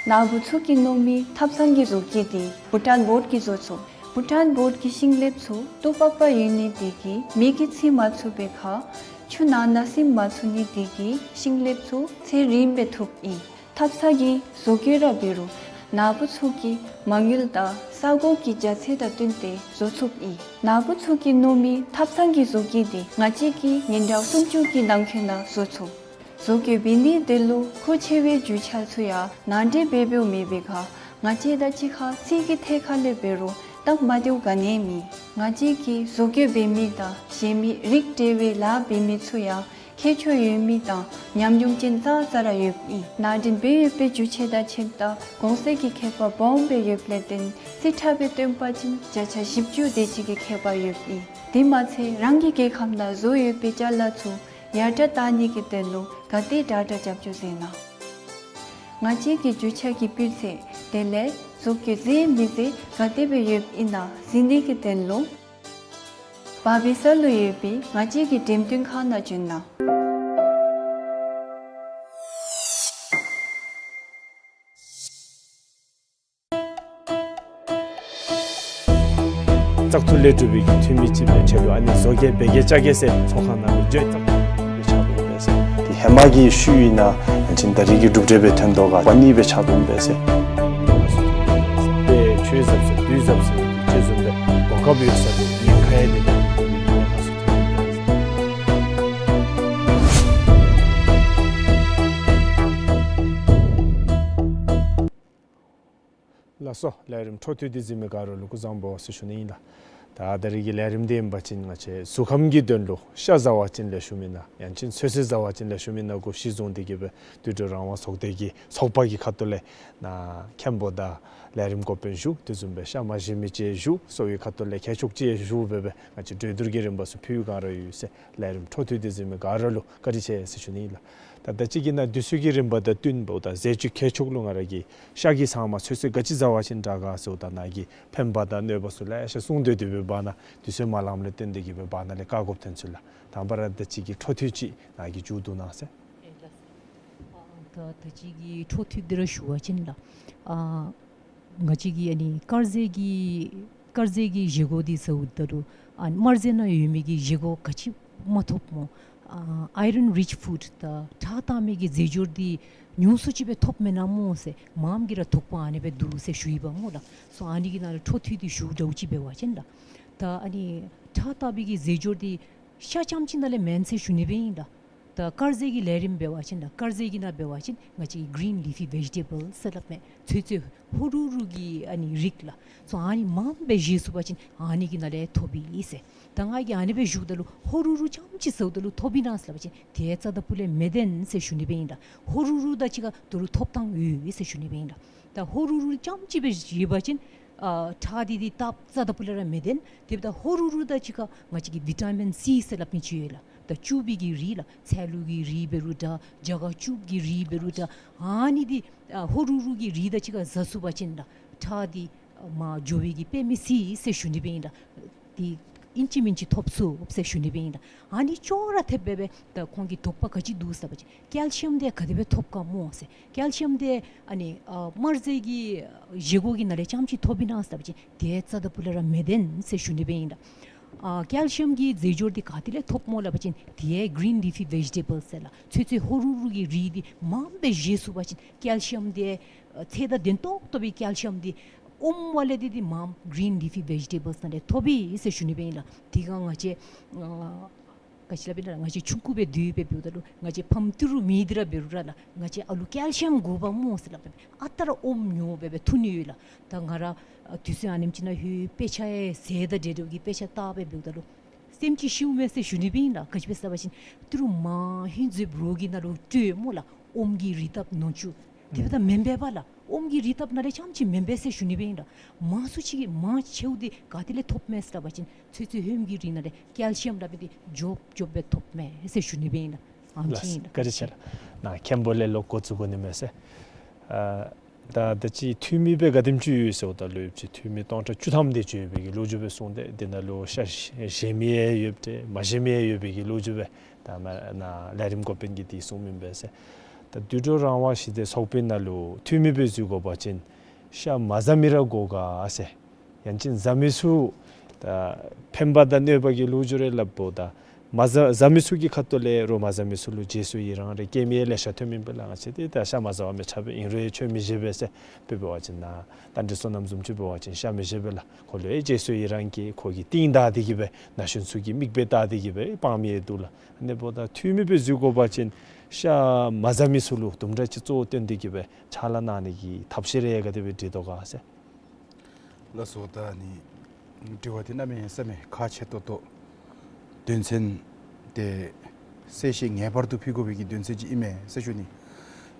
ནཱ་བུ་ཚུ་གིས་མནོ་མི་ཐབ་ཚང་གི་བཟོ་བཀོད་འདི་བྷུ་ཊཱན་བོརཌ་ཀྱིས་བཟོ་ཚུགས། བྷུ་ཊཱན་བོརཌ་ཀྱི་ཤིང་ལེབ་ཚུ་ཏོག་པག་པ་ཡོད་ནི་དེ་གིས་མེ་གིས་འཚིག་མ་ཚུགས་པའི་ཁར་ཆུ་ནང་ན་ཟིམ་མ་ཚུགས་ནི་དེ་གིས་ཤིང་ལེབ་ཚུ་ཚད་རིངམོ་སྦེ་ཐུབ་ཨིན། ཐབ་ཚང་གི་བཟོ་བཀོད་ར་འབད་རུང་ནཱ་བུ་ཚུ་གི་མ་དངུལ་དང་ས་གོ་གི་རྒྱ་ཚད་དང་བསྟུན་ཏེ་བཟོ་ཚུགསཔ་ཨིན། ནཱ་བུ་ཚུ་གིས་མནོ་མི་ཐབ་ཚང་གི་བཟོ་བཀོད་འདི་ང་བཅས་ཀྱིས་ཉིན་གྲངས་སུམ་ཅུ་གི་ནང་འཁོད་ནང་བཟོ་ཚུགས། བཟོ་བཀོད་འབད་ནི་དེ་ལུ་མཁོ་ཆེ་བའི་རྒྱུ་ཆ་ཚུ་ཡང་ནང་འདྲེན་འབད་འབདཝ་མེད་པའི་ཁར་ང་བཅས་དང་གཅིག་ཁར་རྩིས་ཀྱི་ཐད་ཁར་ལས་འབད་རུང་སྟབས་མ་བདེཝ་ག་ནི་ཡང་མེད། ང་བཅས་ཀྱིས་བཟོ་བཀོད་འབད་མི་དང་གཞན་མི་རིགས་འབྲེལ་བའི་ལཱ་འབད་མི་ཚུ་ཡང་མཁས་མཆོག་ཡོད་མི་དང་ཉམས་མྱོང་ཅན་ཙང་ཙ་ར་ཡོདཔ་ཨིན། ནང་འདྲེན་འབད་ཡོད་པའི་རྒྱུ་ཆ་དང་ཁྱིམ་བདག་གོང་ཚད་ཀྱི་ཁྱད་པར་སྦོམ་སྦེ་ཡོདཔ་ལས་བརྟེན་རྩིས་ཁྲ་སྦེ་སྟོན་པ་ཅིན་བརྒྱ་ཆ་བཞི་བཅུ་དེ་ཅིག་གི་ཁྱད་པར་ཡོདཔ་ཨིན། དེ་མ་ཚད་རང་གི་རྒྱལ་ཁམས་ནང་བཟོ་ཡོད་པའི་ཅ་ལ་ཚུ་ཡར་དྲག་གཏང་ནི་གི་དོན་ལུ་ག་དེ་དྲག་དྲག་རྒྱབ་སྐྱོར་མཛད་གནང་། ང་བཅས་ཀྱི་རྒྱུ་ཆ་གི་སྤུས་ཚད་དེ་ལས་བཟོ་བཀོད་མཛེས་མི་མཛེས་ག་དེ་སྦེ་ཡོདཔ་ཨིན་ན་གཟིགས་ནི་གི་དོན་ལུ་བར་པའི་ས་ལུ་ཡོད་པའི་ང་བཅས་ཀྱི་འགྲེམས་སྟོན་ཁང་ནང་བྱོན་གནང་། བཙག་འཐུ་ལས་གྲུབ་པའི་འཐུས་མི་ཅིག་སྦེ་ཁྲལ་ལུ་ཨ་ནི་བཟོ་བཀོད་འབད་གེ་བཅའ་གེ་ཟེར་ཚོགས་ཁང་ནང་ལུ་བརྗོད་བཙག་འཐུ་ལས་ཕྱག་དྲུང་འབད་ཟེར། དེ་ཧེ་མ་གི་ཤུལ་ཨིན་ན་ཡང་ཅིན་ད་རིས་ཀྱི་གྲུབ་འབྲས་སྦེ་ཐོན་དོ་ག་པ་ནི་སྦེ་ཕྱག་དྲུང་འབད་ཟེར། དེ་ཆོས་ཟབ་ཟེར་དུས་ཟབ་ཟེར་ཅིག་བཟུམ་སྦེ་གོ་སྐབས་ཡོད་ས་དེ་ཉེན་ཁ་ཡང་དེ་ལས་ཉེན་ཁ་སུ་ཐོན་འབད་ཟེར། ལགས་སོ། ལས་རིམ་འཕྲོ་མཐུད་དེ་གཟིགས་མི་ག་ར་ལུ་སྐུ་གཟུགས་བཟང་པོ་ཟེར་ཞུ་ནི་ཨིན་ལགས། ད་ད་རིས་ཀྱི་ལས་རིམ་འདི་ཨིན་པ་ཅིན་ང་བཅས་གཟུགས་ཁམས་ཀྱི་དོན་ལུ་ཤ་བཟའ་བ་ཅིན་ལེགས་ཤོམ་ཨིན་ན་ཡང་ཅིན་ཚོད་བསྲེ་བཟའ་བ་ཅིན་ལེགས་ཤོམ་ཨིན་ན་གུ་གཞི་བཟུང་སྟེ་གི་སྦེ་དུད་འགྲོ་རང་དབང་ཚོགས་སྡེ་གི་ཚོགས་པ་གི་ཁ་ཐུག་ལས་ནཱ་མཁན་པོ་དང་ལས་རིམ་འགོ་དཔོན་བཞུགས། དེ་བཟུམ་སྦེ་ཤ་མ་བཞེས་མི་ཅིག་བཞུགས། གསོ་བའི་ཁ་ཐུག་ལས་མཁས་མཆོག་ཅིག་བཞུགས་སྦེ་སྦེ་ང་བཅས་གྲོས་བསྡུར་གྱི་རིམ་པ་ཚུ་ཕུལ་བའི་སྒང་ར་ཡོད་ཟེར། ལས་རིམ་འཕྲོ་མཐུད་དེ་གཟིགས་མི་ག་ར་ལུ་བཀའ་དྲིན་ཆེ་ཟེར་ཞུ་ནི་ཨིན་ལགས། ད་ད་ཅི་གི་ནཱ་དུས་ཚོད་ཀྱི་རིམ་པ་དང་བསྟུན་འབདཝ་ད་ཟས་བཅུད་མཁས་མཆོག་ལུ་ང་ར་གིས་ཤ་གི་ཚང་མ་ཚོད་བསྲེ་ག་ཅི་བཟའ་བ་ཅིན་དྲག་ག་ཟེརཝ་ད་ནཱ་གིས་ཕན་པ་དང་གནོད་པ་ཚུ་ལེ་ཤ་གསུངས་སྡོད་སྡོད་པའི་བར་ན་དུས་ཚོད་མ་ལངམ་ལས་བརྟེན་ཏེ་གི་སྦེ་བར་ན་ལས་བཀག་དགོཔ་ཐོན་ཅི་ལགས། དང་པ་ར་ད་ཅི་གི་འཕྲོ་མཐུད་ཅིག་ནཱ་གིས་མཇུག་བསྡུ་གནང་ཟེར། ཨེ་ལགས་སོ། ཨ་ད་ད་ཅི་གི་འཕྲོ་མཐུད་འདི་ར་ཞུ་བ་ཅིན་ལགས། ཨ་ང་བཅས་ཀྱི་ཨ་ནི་དཀར་ཟས་ཀྱི་དཀར་ཟས་ཀྱི་བཞེས་སྒོ་འདི་ཟེརཝ་ད་ལུ་ཨ་དམར་ཟས་ནང་ཡོད་མི་གི་བཞེས་སྒོ་ག་ཅི་མ་ཐོབ་སྨོ། ཨ་iron rich food ད་ཁྲག་བཏང་མི་གི་རྫས་སྦྱོར་འདི་ཉུང་སུ་ཅིག་སྦེ་ཐོབ་མེན་ན་སྨོ་ཟེར་མངམ་གིས་ར་དོགས་པ་ཨ་ནི་སྦེ་འདུག་ཟེར་ཞུ་ཡི་པ་སྨོ་ལགས། སོ་ཨ་ནི་གི་ནང་ལུ་འཕྲོ་མཐུད་དེ་ཞུཝ་འདྲཝ་ཅིག་འབད་བ་ཅིན་ལགས། ད་ཨ་ནི་ཁྲག་བཏང་མི་གི་རྫས་སྦྱོར་འདི་ཤ་རྐྱངམ་ཅིག་ནང་ལས་མེན་ཟེར་ཞུ་ནི་སྦེ་ཨིན་ལགས། ད་དཀར་ཟས་ཀྱི་ལས་རིམ་འབད་བ་ཅིན་ད་དཀར་ཟས་ཀྱི་ནང་འབད་བ་ཅིན་ང་བཅས་green leafy vegetable ཟེར་སླབ་མས། ཚོད་ཚོད་ཧོ་རུ་རུ་གི་ཨ་ནི་རིགས་ལགས། སོ་ཨ་ནི་མངམ་སྦེ་བཞེས་ཚུགས་པ་ཅིན་ཨ་ནི་གི་ནང་ལས་ཐོབ་ཨིན་ཟེར། ད་ང་གིས་ཨ་ནི་སྦེ་ཞུཝ་ད་ལུ་ཧོ་རུ་རུ་རྐྱངམ་ཅིག་ཟཝ་ད་ལུ་ཐོབ་ཨིན་ན་ཟེར་སླབ་པ་ཅིན་དེ་རྩ་ད་པུ་ལས་མི་བདེན་ཟེར་ཞུ་ནི་སྦེ་ཨིན་ལགས། ཧོ་རུ་རུ་དང་གཅིག་ཁར་ད་རུང་ཐོབ་ཐངས་ཡོད་ཟེར་ཞུ་ནི་སྦེ་ཨིན་ལགས། ད་ཧོ་རུ་རུ་རྐྱངམ་ཅིག་སྦེ་བཞེས་པ་ཅིན་ཨ་ཁྲག་འདི་འདི་སྟབས་རྩ་ད་པུ་ལས་ར་མི་བདེན། དེ་འབདཝ་ད་ཧོ་རུ་རུ་དང་གཅིག་ཁར་ང་བཅས་ཀྱི་བི་ཊ་མིན་སི་ཟེར་སླབ་མི་ཅིག་ཡོད་ལགས། ད་སྐྱུར་པའི་གི་རིགས་ལགས། ཚལ་ལུ་གི་རིགས་འབད་རུང་འདྲ་རྒྱ་སྒ་སྐྱུརཔ་གི་རིགས་འབད་རུང་འདྲ་ཨ་ནི་འདི་ཨ་ཧོ་རུ་རུ་གི་རིགས་དང་གཅིག་ཁར་བཟའ་ཚུགས་པ་ཅིན་ད་ཁྲག་འདི་མར་འགྱོ་བའི་གི་དཔེ་མི་སྲིད་ཟེར་ཞུ་ནི་སྦེ་ཨིན་ལགས། འདི་ཨིན་ཅི་མིན་ཅི་ཐོབ་ཚུགས་ཟེར་ཞུ་ནི་སྦེ་ཨིན་ལགས། ཨ་ནི་ཅོག་ར་འཐདཔ་སྦེ་སྦེ་ད་ཁོང་གི་དོགས་པ་ག་ཅི་འདུག་ཟེར་བ་ཅིན་ཀེལ་ཤི་ཡམ་འདི་ག་དེ་སྦེ་ཐོབ་ག་སྨོ་ཟེར། ཀེལ་ཤི་ཡམ་འདི་ཨ་ནི་ཨ་དམར་ཟས་ཀྱི་བཞེས་སྒོ་གི་ནང་ལས་རྐྱངམ་ཅིག་ཐོབ་ཨིན་ན་ཟེར་བ་ཅིན་དེ་རྩ་ད་པུ་ལས་ར་མི་བདེན་ཟེར་ཞུ་ནི་སྦེ་ཨིན་ལགས། ཨ་ཀེལ་ཤི་ཡམ་གྱི་རྫས་སྦྱོར་འདི་ག་ཏེ་ལས་ཐོབ་སྨོ་སླབ་པ་ཅིན་དེ་green leafy vegetable ཟེར་ལགས། ཚོད་ཚོད་ཧོ་རུ་རུ་གི་རིགས་འདི་མངམ་སྦེ་བཞེས་ཚུགས་པ་ཅིན་ཀེལ་ཤི་ཡམ་འདི་ཨ་ཚད་དང་ལྡན་ཏོག་ཏོ་སྦེ་ཀེལ་ཤི་ཡམ་འདི་ཨོམ་ཝ་ལས་འདི་འདི་མངམ་green leafy vegetables ནང་ལས་ཐོབ་ཨིན་ཟེར་ཞུ་ནི་སྦེ་ཨིན་ལགས། དེ་སྒང་ང་བཅས་ཨ་ག་ཅི་སླབ་ཨིན་ན་ང་བཅས་ཆུང་ཀུ་སྦེ་སྡོད་པའི་འབདཝ་ད་ལུ་ང་བཅས་ཕམ་ཏི་རུ་མི་འདི་ར་འབད་རུང་ར་ལགས། ང་བཅས་ཨ་ལུ་ཀེལ་ཤི་ཡམ་དགོ་པས་སྨོ་ཟེར་སླབ་སྦེ་ཨ་རྟག་ར་ཨོམ་ཉོ་སྦེ་སྦེ་འཐུང་ནི་ཡོད་ལགས། ད་ང་ར་ཨ་དུས་ཚོད་ཨ་ནེམ་ཅིག་ནང་ལྷོད་དཔེ་ཆ་ཡང་ཟེར་ད་འདྲ་འདྲ་གི་དཔེ་ཆ་བལྟ་སྦེ་འབདཝ་ད་ལུ་སེམས་ཅིག་ཤིཝ་མས་ཟེར་ཞུ་ནི་སྦེ་ཨིན་ལགས། ག་ཅི་སྦེ་ཟེར་བ་ཅིན་ཏི་རུ་མ་ཧིན་ཛེབ་རོ་གི་ནང་ལུ་སྤྲོད་སྨོ་ལགས། ཨོམ་གྱི་རིགས་དང་ནང་འཁྲུག་དེ་འབདཝ་ད་མེན་པས་པ་ལགས། ཨོམ་གྱི་རིགས་དང་ནང་ལས་རྐྱངམ་ཅིག་མེན་པས་ཟེར་ཞུ་ནི་སྦེ་ཨིན་ལགས། མང་སུ་ཅིག་གིས་མང་ཆེཝ་འདི་ག་ཏེ་ལས་ཐོབ་མས་ཟེར་བ་ཅིན་ཚོད་ཚོད་ཧོནམ་གྱི་རིགས་ནང་ལས་ཀེལ་ཤི་ཡམ་སླབ་མི་འདི་འཇོབ་འཇོབ་སྦེ་ཐོབ་མས་ཟེར་ཞུ་ནི་སྦེ་ཨིན་ལགས། ཨ་ནེམ་ཅིག་ཨིན་ལགས། བཀའ་དྲིན་ཆེ་ལགས། ནཱ་མཁན་པོ་ལས་ལོག་འགོ་བཙུགས་དགོ་ནི་མས་ཟེར། ཨ་ད་ད་ཅི་འཐུས་མི་སྦེ་ག་དེམ་ཅིག་ཡོད་ཟེརཝ་ད་ལུ་ཡོདཔ་ཅིག་འཐུས་མི་སྟོང་ཕྲག་བཅུ་ཐམ་དེ་ཅིག་ཡོད་པའི་གི་ལོ་རྒྱུས་སྦེ་གསུངས་ཏེ་དེ་ནང་ལུ་ཤ་བཞེས་མི་ཡང་ཡོདཔ་ཏེ་མ་བཞེས་མི་ཡང་ཡོད་པའི་གི་ལོ་རྒྱུས་སྦེ་ད་མ་ནཱ་ལས་རིམ་འགོ་དཔོན་གྱིས་དེ་གསུངམ་ཨིན་པས་ཟེར། ད་དུད་འགྲོ་རང་དབང་ཞི་བདེ་ཚོགས་པའི་ནང་ལུ་འཐུས་མི་སྦེ་འཛུལ་དགོ་པ་ཅིན་ཤ་མ་བཟའ་མི་ར་དགོ་ག་ཟེར། ཡང་ཅིན་བཟའ་མི་ཚུ་ད་ཕན་པ་དང་གནོད་པ་གི་ལོ་རྒྱུས་རེ་སླབ་འོང་། ད་མ་བཟའ་བཟའ་མི་ཚུ་གི་ཁ་ཐུག་ལས་རོགས་མ་བཟའ་མི་ཚུ་ལུ་བརྗེད་སོང་ཡི་རང་རེ་སྐྱེ་མི་ཡང་ལེ་ཤ་ཐོནམ་ཨིན་པས་ལགས། ང་བཅས་ཏེ་ད་ཤ་མ་བཟའ་བ་མི་ཆ་བས་ཨིན་རུང་ཡང་ཁྱོད་མི་བཞེས་པས་ཟེར་དཔེ་འབད་བ་ཅིན་ནཱ་རྟ་མགྲིན་བསོད་ནམས་བཟུམ་ཅིག་འབད་བ་ཅིན་ཤ་མི་བཞེས་པས་ལགས། ཁོ་ལུ་ཡང་བརྗེད་སོང་ཡི་རང་སྐྱེ། ཁོ་གི་རྟིང་བདའ་སྟེ་གི་སྦེ་ན་གཞོན་ཚུ་གིས་མིག་དཔེ་བལྟ་སྟེ་གི་སྦེ་སྤང་མི་ཡང་འདུག་ལགས། ཨ་ནི་འབདཝ་ད་འཐུས་མི་སྦེ་འཛུལ་དགོ་པ་ཅིན་ཤ་མ་བཟའ་མི་ཚུ་ལུ་དུམ་གྲ་ཅིག་གཙོ་བོ་བཏོན་ཏེ་གི་སྦེ་ཕྱག་ལཱ་གནང་ནི་གི་ཐབས་ཤེས་རེ་ག་དེ་སྦེ་སྒྲིག་དོ་ག་ཟེར། ལགས་སོ། ད་ནི་དྲི་བ་འདི་གནམ་མེད་ས་མེད་ཁག་ཆེ་ཏོག་ཏོ་དོན་ཚན་དེ་གསལ་བཤད་ངེས་པར་དུ་ཕུལ་དགོ་པའི་གི་དོན་ཚན་ཅིག་ཨིན་མས་ཟེར་ཞུ་ནི།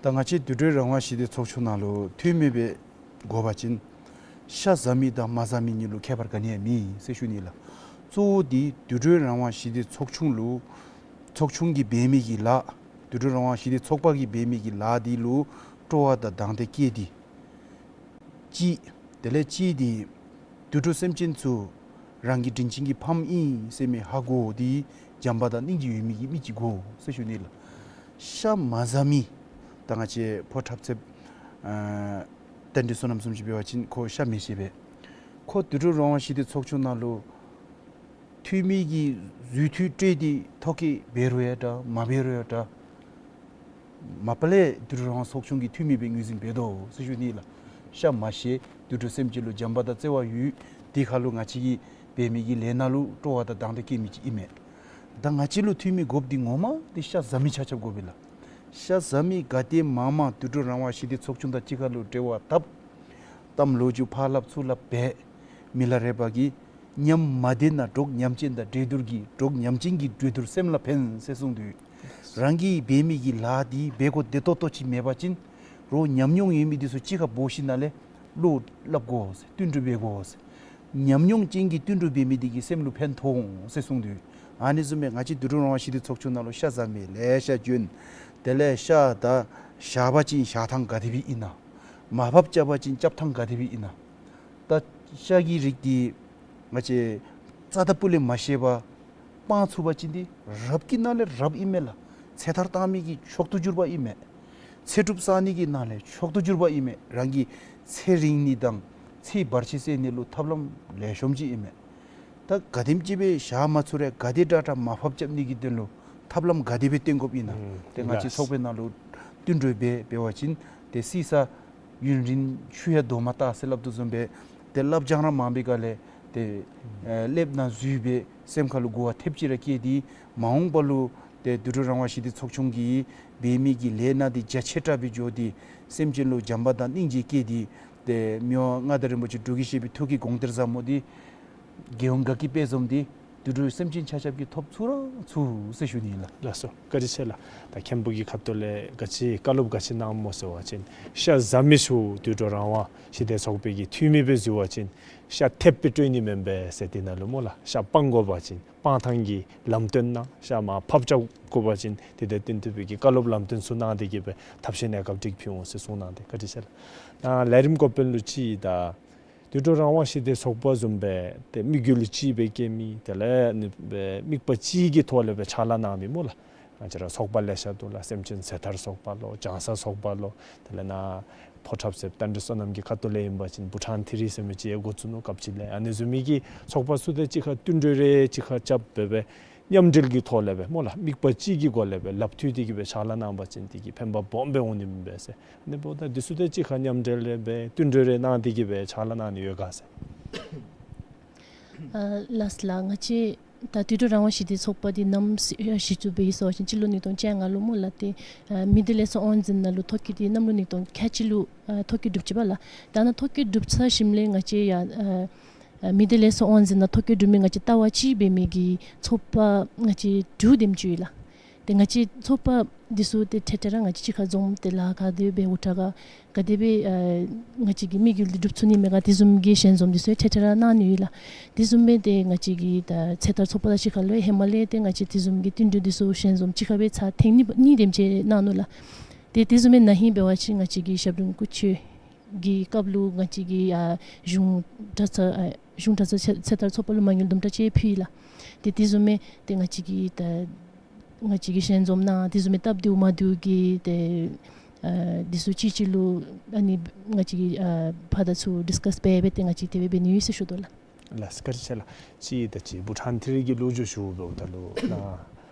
ད་ང་བཅས་དུད་འགྲོ་རང་དབང་ཞི་བདེ་ཚོགས་ཆུང་ནང་ལུ་འཐུས་མི་སྦེ་དགོ་པ་ཅིན་ཤ་བཟའ་མི་དང་མ་བཟའ་མི་གཉིས་ལུ་ཁྱད་པར་ག་ནི་ཡང་མེད་ཟེར་ཞུ་ནི་ལགས། གཙོ་བོ་འདི་དུད་འགྲོ་རང་དབང་ཞི་བདེ་ཚོགས་ཆུང་ལུ་ཚོགས་ཆུང་གིས་འབད་མི་གི་ལཱ་དུད་འགྲོ་རང་དབང་ཞི་བདེ་ཚོགས་པ་གིས་འབད་མི་གི་ལཱ་འདི་ལུ་སྤྲོ་བ་དང་དང་འདོད་བསྐྱེད་དེ་གཅིག། དེ་ལས་གཅིག་འདི་དུད་འགྲོ་སེམས་ཅན་ཚུ་རང་གི་དྲིན་ཅན་གྱི་ཕམ་ཨིན་ཟེར་མི་ཧ་གོ་སྟེ་བྱམས་པ་དང་སྙིང་རྗེ་ཡོད་མི་གི་མི་ཅིག་དགོ་ཟེར་ཞུ་ནི་ལགས། ཤ་མ་བཟའ་མི་ད་ང་བཅས་ཕོ་འཁྲབ་ཚེབ་ཨ་རྟ་མགྲིན་བསོད་ནམས་བཟུམ་ཅིག་འབད་བ་ཅིན་ཁོ་ཤ་མི་བཞེས་པས། ཁོ་དུད་འགྲོ་རང་དབང་ཞི་བདེ་ཚོགས་ཆུང་ནང་ལུ་འཐུས་མི་གི་རྫུ་འཕྲུལ་སྤྲོད་དེ་ཐོ་བཀོད་འབད་རུང་ཡང་འདྲ་མ་འབད་རུང་ཡང་འདྲ། མ་པ་ལས་དུད་འགྲོ་རང་དབང་ཚོགས་ཆུང་གི་འཐུས་མི་སྦེ་ངོས་འཛིན་འབད་དོ་ཟེར་ཞུ་ནི་ལགས། ཤ་མ་བཞེས། དུད་འགྲོ་སེམས་ཅན་ལུ་བྱམས་པ་དང་བརྩེ་བ་ཡོད། དེ་ཁར་ལུ་ང་བཅས་ཀྱིས་འབད་མི་གི་ལས་སྣ་ལུ་སྤྲོ་བ་དང་དང་འདོད་བསྐྱེད་མི་ཅིག་ཨིན་མས། ད་ང་བཅས་ལུ་འཐུས་མི་དགོཔ་འདི་ངོ་མ་འདི་ཤ་བཟའ་མི་ཆ་ཁྱབ་དགོ་པས་ལགས། ཤ་བཟའ་མི་ག་དེ་མང་མང་དུད་འགྲོ་རང་དབང་ཞི་བདེ་ཚོགས་ཆུང་དང་གཅིག་ཁར་ལུ་འབྲེལ་བ་འཐབ། གཏམ་ལོ་རྒྱུས་ཕར་སླབ་ཚུར་སླབ་འབད། མི་ལ་རས་པ་གིས་ ཉམས་མ་བདེ་ན་གྲོགས་ཉམས་ཅན་དང་འདྲེས་སྡུར་གྱིས། གྲོགས་ཉམས་ཅན་གྱི་འདྲེས་སྡུར་སེམས་ལ་ཕན་ཟེར་གསུངས་དོ། རང་གིས་འབད་མི་གི་ལཱ་འདི་འབད་དགོ་བདེ་ཏོག་ཏོ་ཅིག་མེད་པ་ཅིན་རོགས་ཉམས་མྱོང་ཡོད་མི་འདི་ཚུ་གཅིག་ཁར་འབོ་ཞིནམ་ལས་བློ་སླབ་དགོ་ཟེར། བསྟུན་གྲོས་འབད་དགོ་ཟེར། ཉམས་མྱོང་ཅན་གྱིས་བསྟུན་གྲོས་འབད་མི་འདི་གིས་སེམས་ལུ་ཕན་ཐོགས་འོང་ཟེར་གསུངས་དོ། ཨ་ནི་བཟུམ་སྦེ་ང་བཅས་དུད་འགྲོ་རང་དབང་ཞི་བདེ་ཚོགས་ཆུང་ནང་ལུ་ཤ་བཟའ་མི་ལེ་ཤ་བྱོན། དེ་ལས་ཤ་ད་བཞག་པ་ཅིན་བཞག་ཐངས་ག་དེ་སྦེ་ཨིན་ན། མར་ཕབ་རྐྱབ་པ་ཅིན་རྐྱབ་ཐངས་ག་དེ་སྦེ་ཨིན་ན། ད་ཤ་གི་རིགས་འདི་ང་བཅས་རྩ་དང་སྤུ་ལས་མ་ཤེས་པར་སྤང་ཚུགས་པ་ཅིན་འདི་རབ་ཀྱི་ནང་ལས་རབ་ཨིན་མས་ལགས། ཚེ་ཐར་བཏང་མི་གི་མཆོག་ཏུ་གྱུར་པ་ཨིན་མས། ཚེ་སྒྲུབ་བསག་ནི་གི་ནང་ལས་མཆོག་ཏུ་གྱུར་པ་ཨིན་མས། རང་གི་ཚེ་རིང་ནི་དང་ཚེ་བར་ཆད་སེལ་ནི་ལུ་ཐབས་ལམ་ལེགས་ཤོམ་ཅིག་ཨིན་མས། ད་ག་དེམ་ཅིག་སྦེ་བཞག་མ་ཚུགས་རུང་ག་དེ་དྲག་དྲག་མར་ཕབ་རྐྱབ་ནི་གི་དོན་ལུ་ཐབས་ལམ་ག་དེ་སྦེ་བཏོན་དགོཔ་ཨིན་ན། ཨུམ་ཏེ་ང་བཅས་ལགས། ཚོགས་པའི་ནང་ལུ་བསྟུན་གྲོས་འབད་འབད་བ་ཅིན་ཏེ་བསིལ་ས་ཡུན་རིང་ཆུ་ཡང་རྡོ་མ་བཏགས་ཟེར་སླབ་དོ་བཟུམ་སྦེ་ཏེ་སླབ་སྦྱང་ར་མང་པའི་སྒང་ལས་ཏེ་ཨེ་སླབ་ན་འཛོལ་སྦེ་སེམས་ཁ་ལུ་གོ་བ་ཐེབས་ཅིག་ར་སྐྱེས་ཏེ་མ་འོངས་པ་ལུ་ཏེ་དུད་འགྲོ་རང་དབང་ཞི་བདེ་ཚོགས་ཆུང་གིས་འབད་མི་གི་ལས་སྣ་འདི་རྒྱ་ཆེ་དྲགས་སྦེ་འགྱོ་སྟེ་སེམས་ཅན་ལུ་བྱམས་པ་དང་སྙིང་རྗེ་སྐྱེས་ཏེ་ཏེ་མི་དབང་མངའ་བདག་རིན་པོ་ཆེ་འབྲུག་རྒྱལ་བཞི་པའི་ཐུགས་ཀྱི་དགོངས་གཏེར་ཟབ་མོ་འདི་རྒྱལ་ཡོངས་དགའ་སྐྱིད་དཔལ་འཛོམས་འདི་དུད་འགྲོ་སེམས་ཅན་ཆ་ཁྱབ་ཀྱིས་ཐོབ་ཚུགས་ར་ཚུགས་ཟེར་ཞུ་ནི་ཨིན་ལགས། ལགས་སོ། བཀའ་དྲིན་ཆེ་ལགས། ད་མཁན་པོ་གིས་ཁ་ཐུག་ལས་ག་ཅི་བཀའ་སློབ་ག་ཅི་གནངམ་སྨོ་ཟེར་བ་ཅིན་ཤ་བཟའ་མི་ཚུ་དུད་འགྲོ་རང་དབང་ཞི་བདེ་ཚོགས་པའི་གི་འཐུས་མི་སྦེ་འཛུལ་བ་ཅིན་ཤ་ཐེབས་སྦེ་སྤྲོད་ནི་མེན་པས་ཟེར། དེ་ནང་ལུ་སྨོ་ལགས་ཤ་སྤང་དགོ་པ་ཅིན་སྤང་ཐངས་ཀྱི་ལམ་སྟོན་གནང་། ཤ་མར་ཕབ་རྐྱབ་དགོ་པ་ཅིན་དེ་དང་བསྟུན་ཏེ་སྦེ་གི་བཀའ་སློབ་ལམ་སྟོན་ཚུ་གནང་སྟེ་གི་སྦེ་ཐབས་ཤེས་གནས་སྐབས་འགྲིག་ཕུལ་འོང་ཟེར་གསུངས་གནང་སྟེ་བཀའ་དྲིན་ཆེ་ལགས། ད་ལས་རིམ་འགོ་དཔོན་ལུ་ཅིག་ད་དུད་འགྲོ་རང་དབང་ཞི་བདེ་ཚོགས་པ་བཟུམ་སྦེ་ཏེ་དམིགས་ཡུལ་གཅིག་སྦེ་བསྐྱེད་མི་དེ་ལས་ནི་སྦེ་དམིགས་པ་གཅིག་གི་ཐོག་ལས་སྦེ་ཕྱག་ལཱ་གནང་མི་སྨོ་ལགས། ང་བཅས་ར་ཚོགས་པ་ལེ་ཤ་འདུག་ལགས། སེམས་ཅན་ཚེ་ཐར་ཚོགས་པ་ལོ་ལྗང་ས་ཚོགས་པ་ལོ། དེ་ལས་ནཱ་ཕོ་བྲང་ཟེར་རྟ་མགྲིན་བསོད་ནམས་ཀྱི་ཁ་ཐུག་ལས་ཨིན་པ་ཅིན་བྷུ་ཊཱན་ཐི་རི་ཟེར་མི་ཅིག་ཡང་འགོ་བཙུགས་ནུག་སྐབས་ཅིག་ལས། ཨ་ནི་བཟུམ་མའི་གི་ཚོགས་པ་ཚུ་དང་གཅིག་ཁར་བསྟུན་གྲོས་རེ་གཅིག་ཁར་རྐྱབ་སྦེ་སྦེ་མཉམ་འབྲེལ་གྱི་ཐོག་ལས་སྦེ་སྨོ་ལགས་དམིགས་པ་གཅིག་གི་སྒོ་ལས་སྦེ་ལགཔ་མཐུད་དེ་གི་སྦེ་ཕྱག་ལཱ་གནང་པ་ཅིན་དེ་གིས་ཕན་པ་སྦོམ་སྦེ་འོང་ནི་མས་ཟེར། ཨ་ནི་འབདཝ་ད་འདི་ཚུ་དང་གཅིག་ཁར་མཉམ་འབྲེལ་ལས་སྦེ་བསྟུན་གྲོས་རེ་གནང་སྟེ་གི་སྦེ་ཕྱག་ལཱ་གནང་ནི་ཡོད་ག་ཟེར། ཨ་ལགས་ལགས། ང་བཅས་ད་དུད་འགྲོ་རང་དབང་ཞི་བདེ་ཚོགས་པ་འདི་ནམ་གཞི་བཙུགས་པའི་ཟེར་བ་ཅིན་སྤྱི་ལོ་ཉིས་སྟོང་བཅོ་ལྔ་ལུ་སྨོ་ལགས། ཏེ་ཨ་མི་སྡེ་ལས་ཚོགས་དབང་འཛིན་ནང་ལུ་ཐོ་བཀོད་འདི་གནམ་ལོ་ཉིས་སྟོང་ཁལ་གཅིག་ལུ་ཨ་ཐོ་བཀོད་གྲུབ་ཅི་པ་ལགས། ད་ནཱ་ཐོ་བཀོད་གྲུབ་ཚར་ཞིནམ་ལས་ང་བཅས་ཡང་ཨ་ཨ་མི་སྡེ་ལས་ཚོགས་དབང་འཛིན་ནང་ཐོ་བཀོད་གྲུབ་མི་ང་བཅས་ལྟ་བ་གཅིག་འབད་མི་གི་ཚོགས་པ་ང་བཅས་དྲུག་དེམ་ཅིག་ཡོད་ལགས། ཏེ་ང་བཅས་ཚོགས་པ་འདི་ཚུ་ཏེ་འཕྲལ་འཕྲལ་ར་ང་བཅས་གཅིག་ཁར་འཛོམས་ཏེ་ལཱ་ག་དེ་སྦེ་འུ་ཐག་ག་ག་དེ་སྦེ་ཨ་ང་བཅས་ཀྱི་དམིགས་ཡུལ་འདི་འགྲུབ་ཚུགས་ནི་མས་ག་དེ་བཟུམ་གྱི་ཞལ་འཛོམས་འདི་ཚུ་ཡང་འཕྲལ་འཕྲལ་ར་གནང་ནི་ཡོད་ལགས། དེ་བཟུམ་སྦེ་ཏེ་ང་བཅས་ཀྱི་ད་ཚེ་ཐར་ཚོགས་པ་དང་གཅིག་ཁར་ལུ་ཡང་ཧེ་མ་ལས་ཏེ་ང་བཅས་དེ་བཟུམ་གྱི་བསྟུན་གྲོས་འདི་ཚུ་ཞལ་འཛོམས་གཅིག་ཁར་སྦེ་ཚར་ཐེངས་གཉིས་གཉིས་དེམ་ཅིག་གནང་ནུག་ལགས། ཏེ་དེ་བཟུམ་སྦེ་ན་ཧིང་འབད་བ་ཅིན་ང་བཅས་ཀྱི་ཞབས་དྲུང་སྐུ་མཆོད་ཀྱི་སྐབས་ལུ་ང་བཅས་ཀྱི་ཨ་གཞུང་གྲྭ་ཚང་ཨ་གཞུང་གྲྭ་ཚང་ཚེ་ཚེ་ཐར་ཚོགས་པ་ལུ་མ་དངུལ་དུམ་གྲ་ཅིག་ཕུལ་ཡི་ལགས། ཏེ་དེ་བཟུམ་སྦེ་ཏེ་ང་བཅས་ཀྱི་ད་ང་བཅས་ཀྱི་ཞལ་འཛོམས་ནང་དེ་བཟུམ་མའི་སྟབས་བདེཝ་མ་བདེཝ་གི་ཏེ་ཨ་འདི་ཚུ་གཅིག་གཅིག་ལུ་ཨ་ནི་ང་བཅས་ཀྱི་ཨ་ཕར་དང་ཚུར་ཌིསི་ཀཱསི་འབད་འབད་དེ་ང་བཅས་དེ་སྦེ་འབད་ནི་ཡོད་ཟེར་ཞུ་དོ་ལགས། ལགས་བཀའ་དྲིན་ཆེ་ལགས། གཅིག་ད་ཅི་བྷུ་ཊཱན་ཐི་རི་གི་ལོ་རྒྱུས་ཞུཝ་ད་ལུ་ནཱ་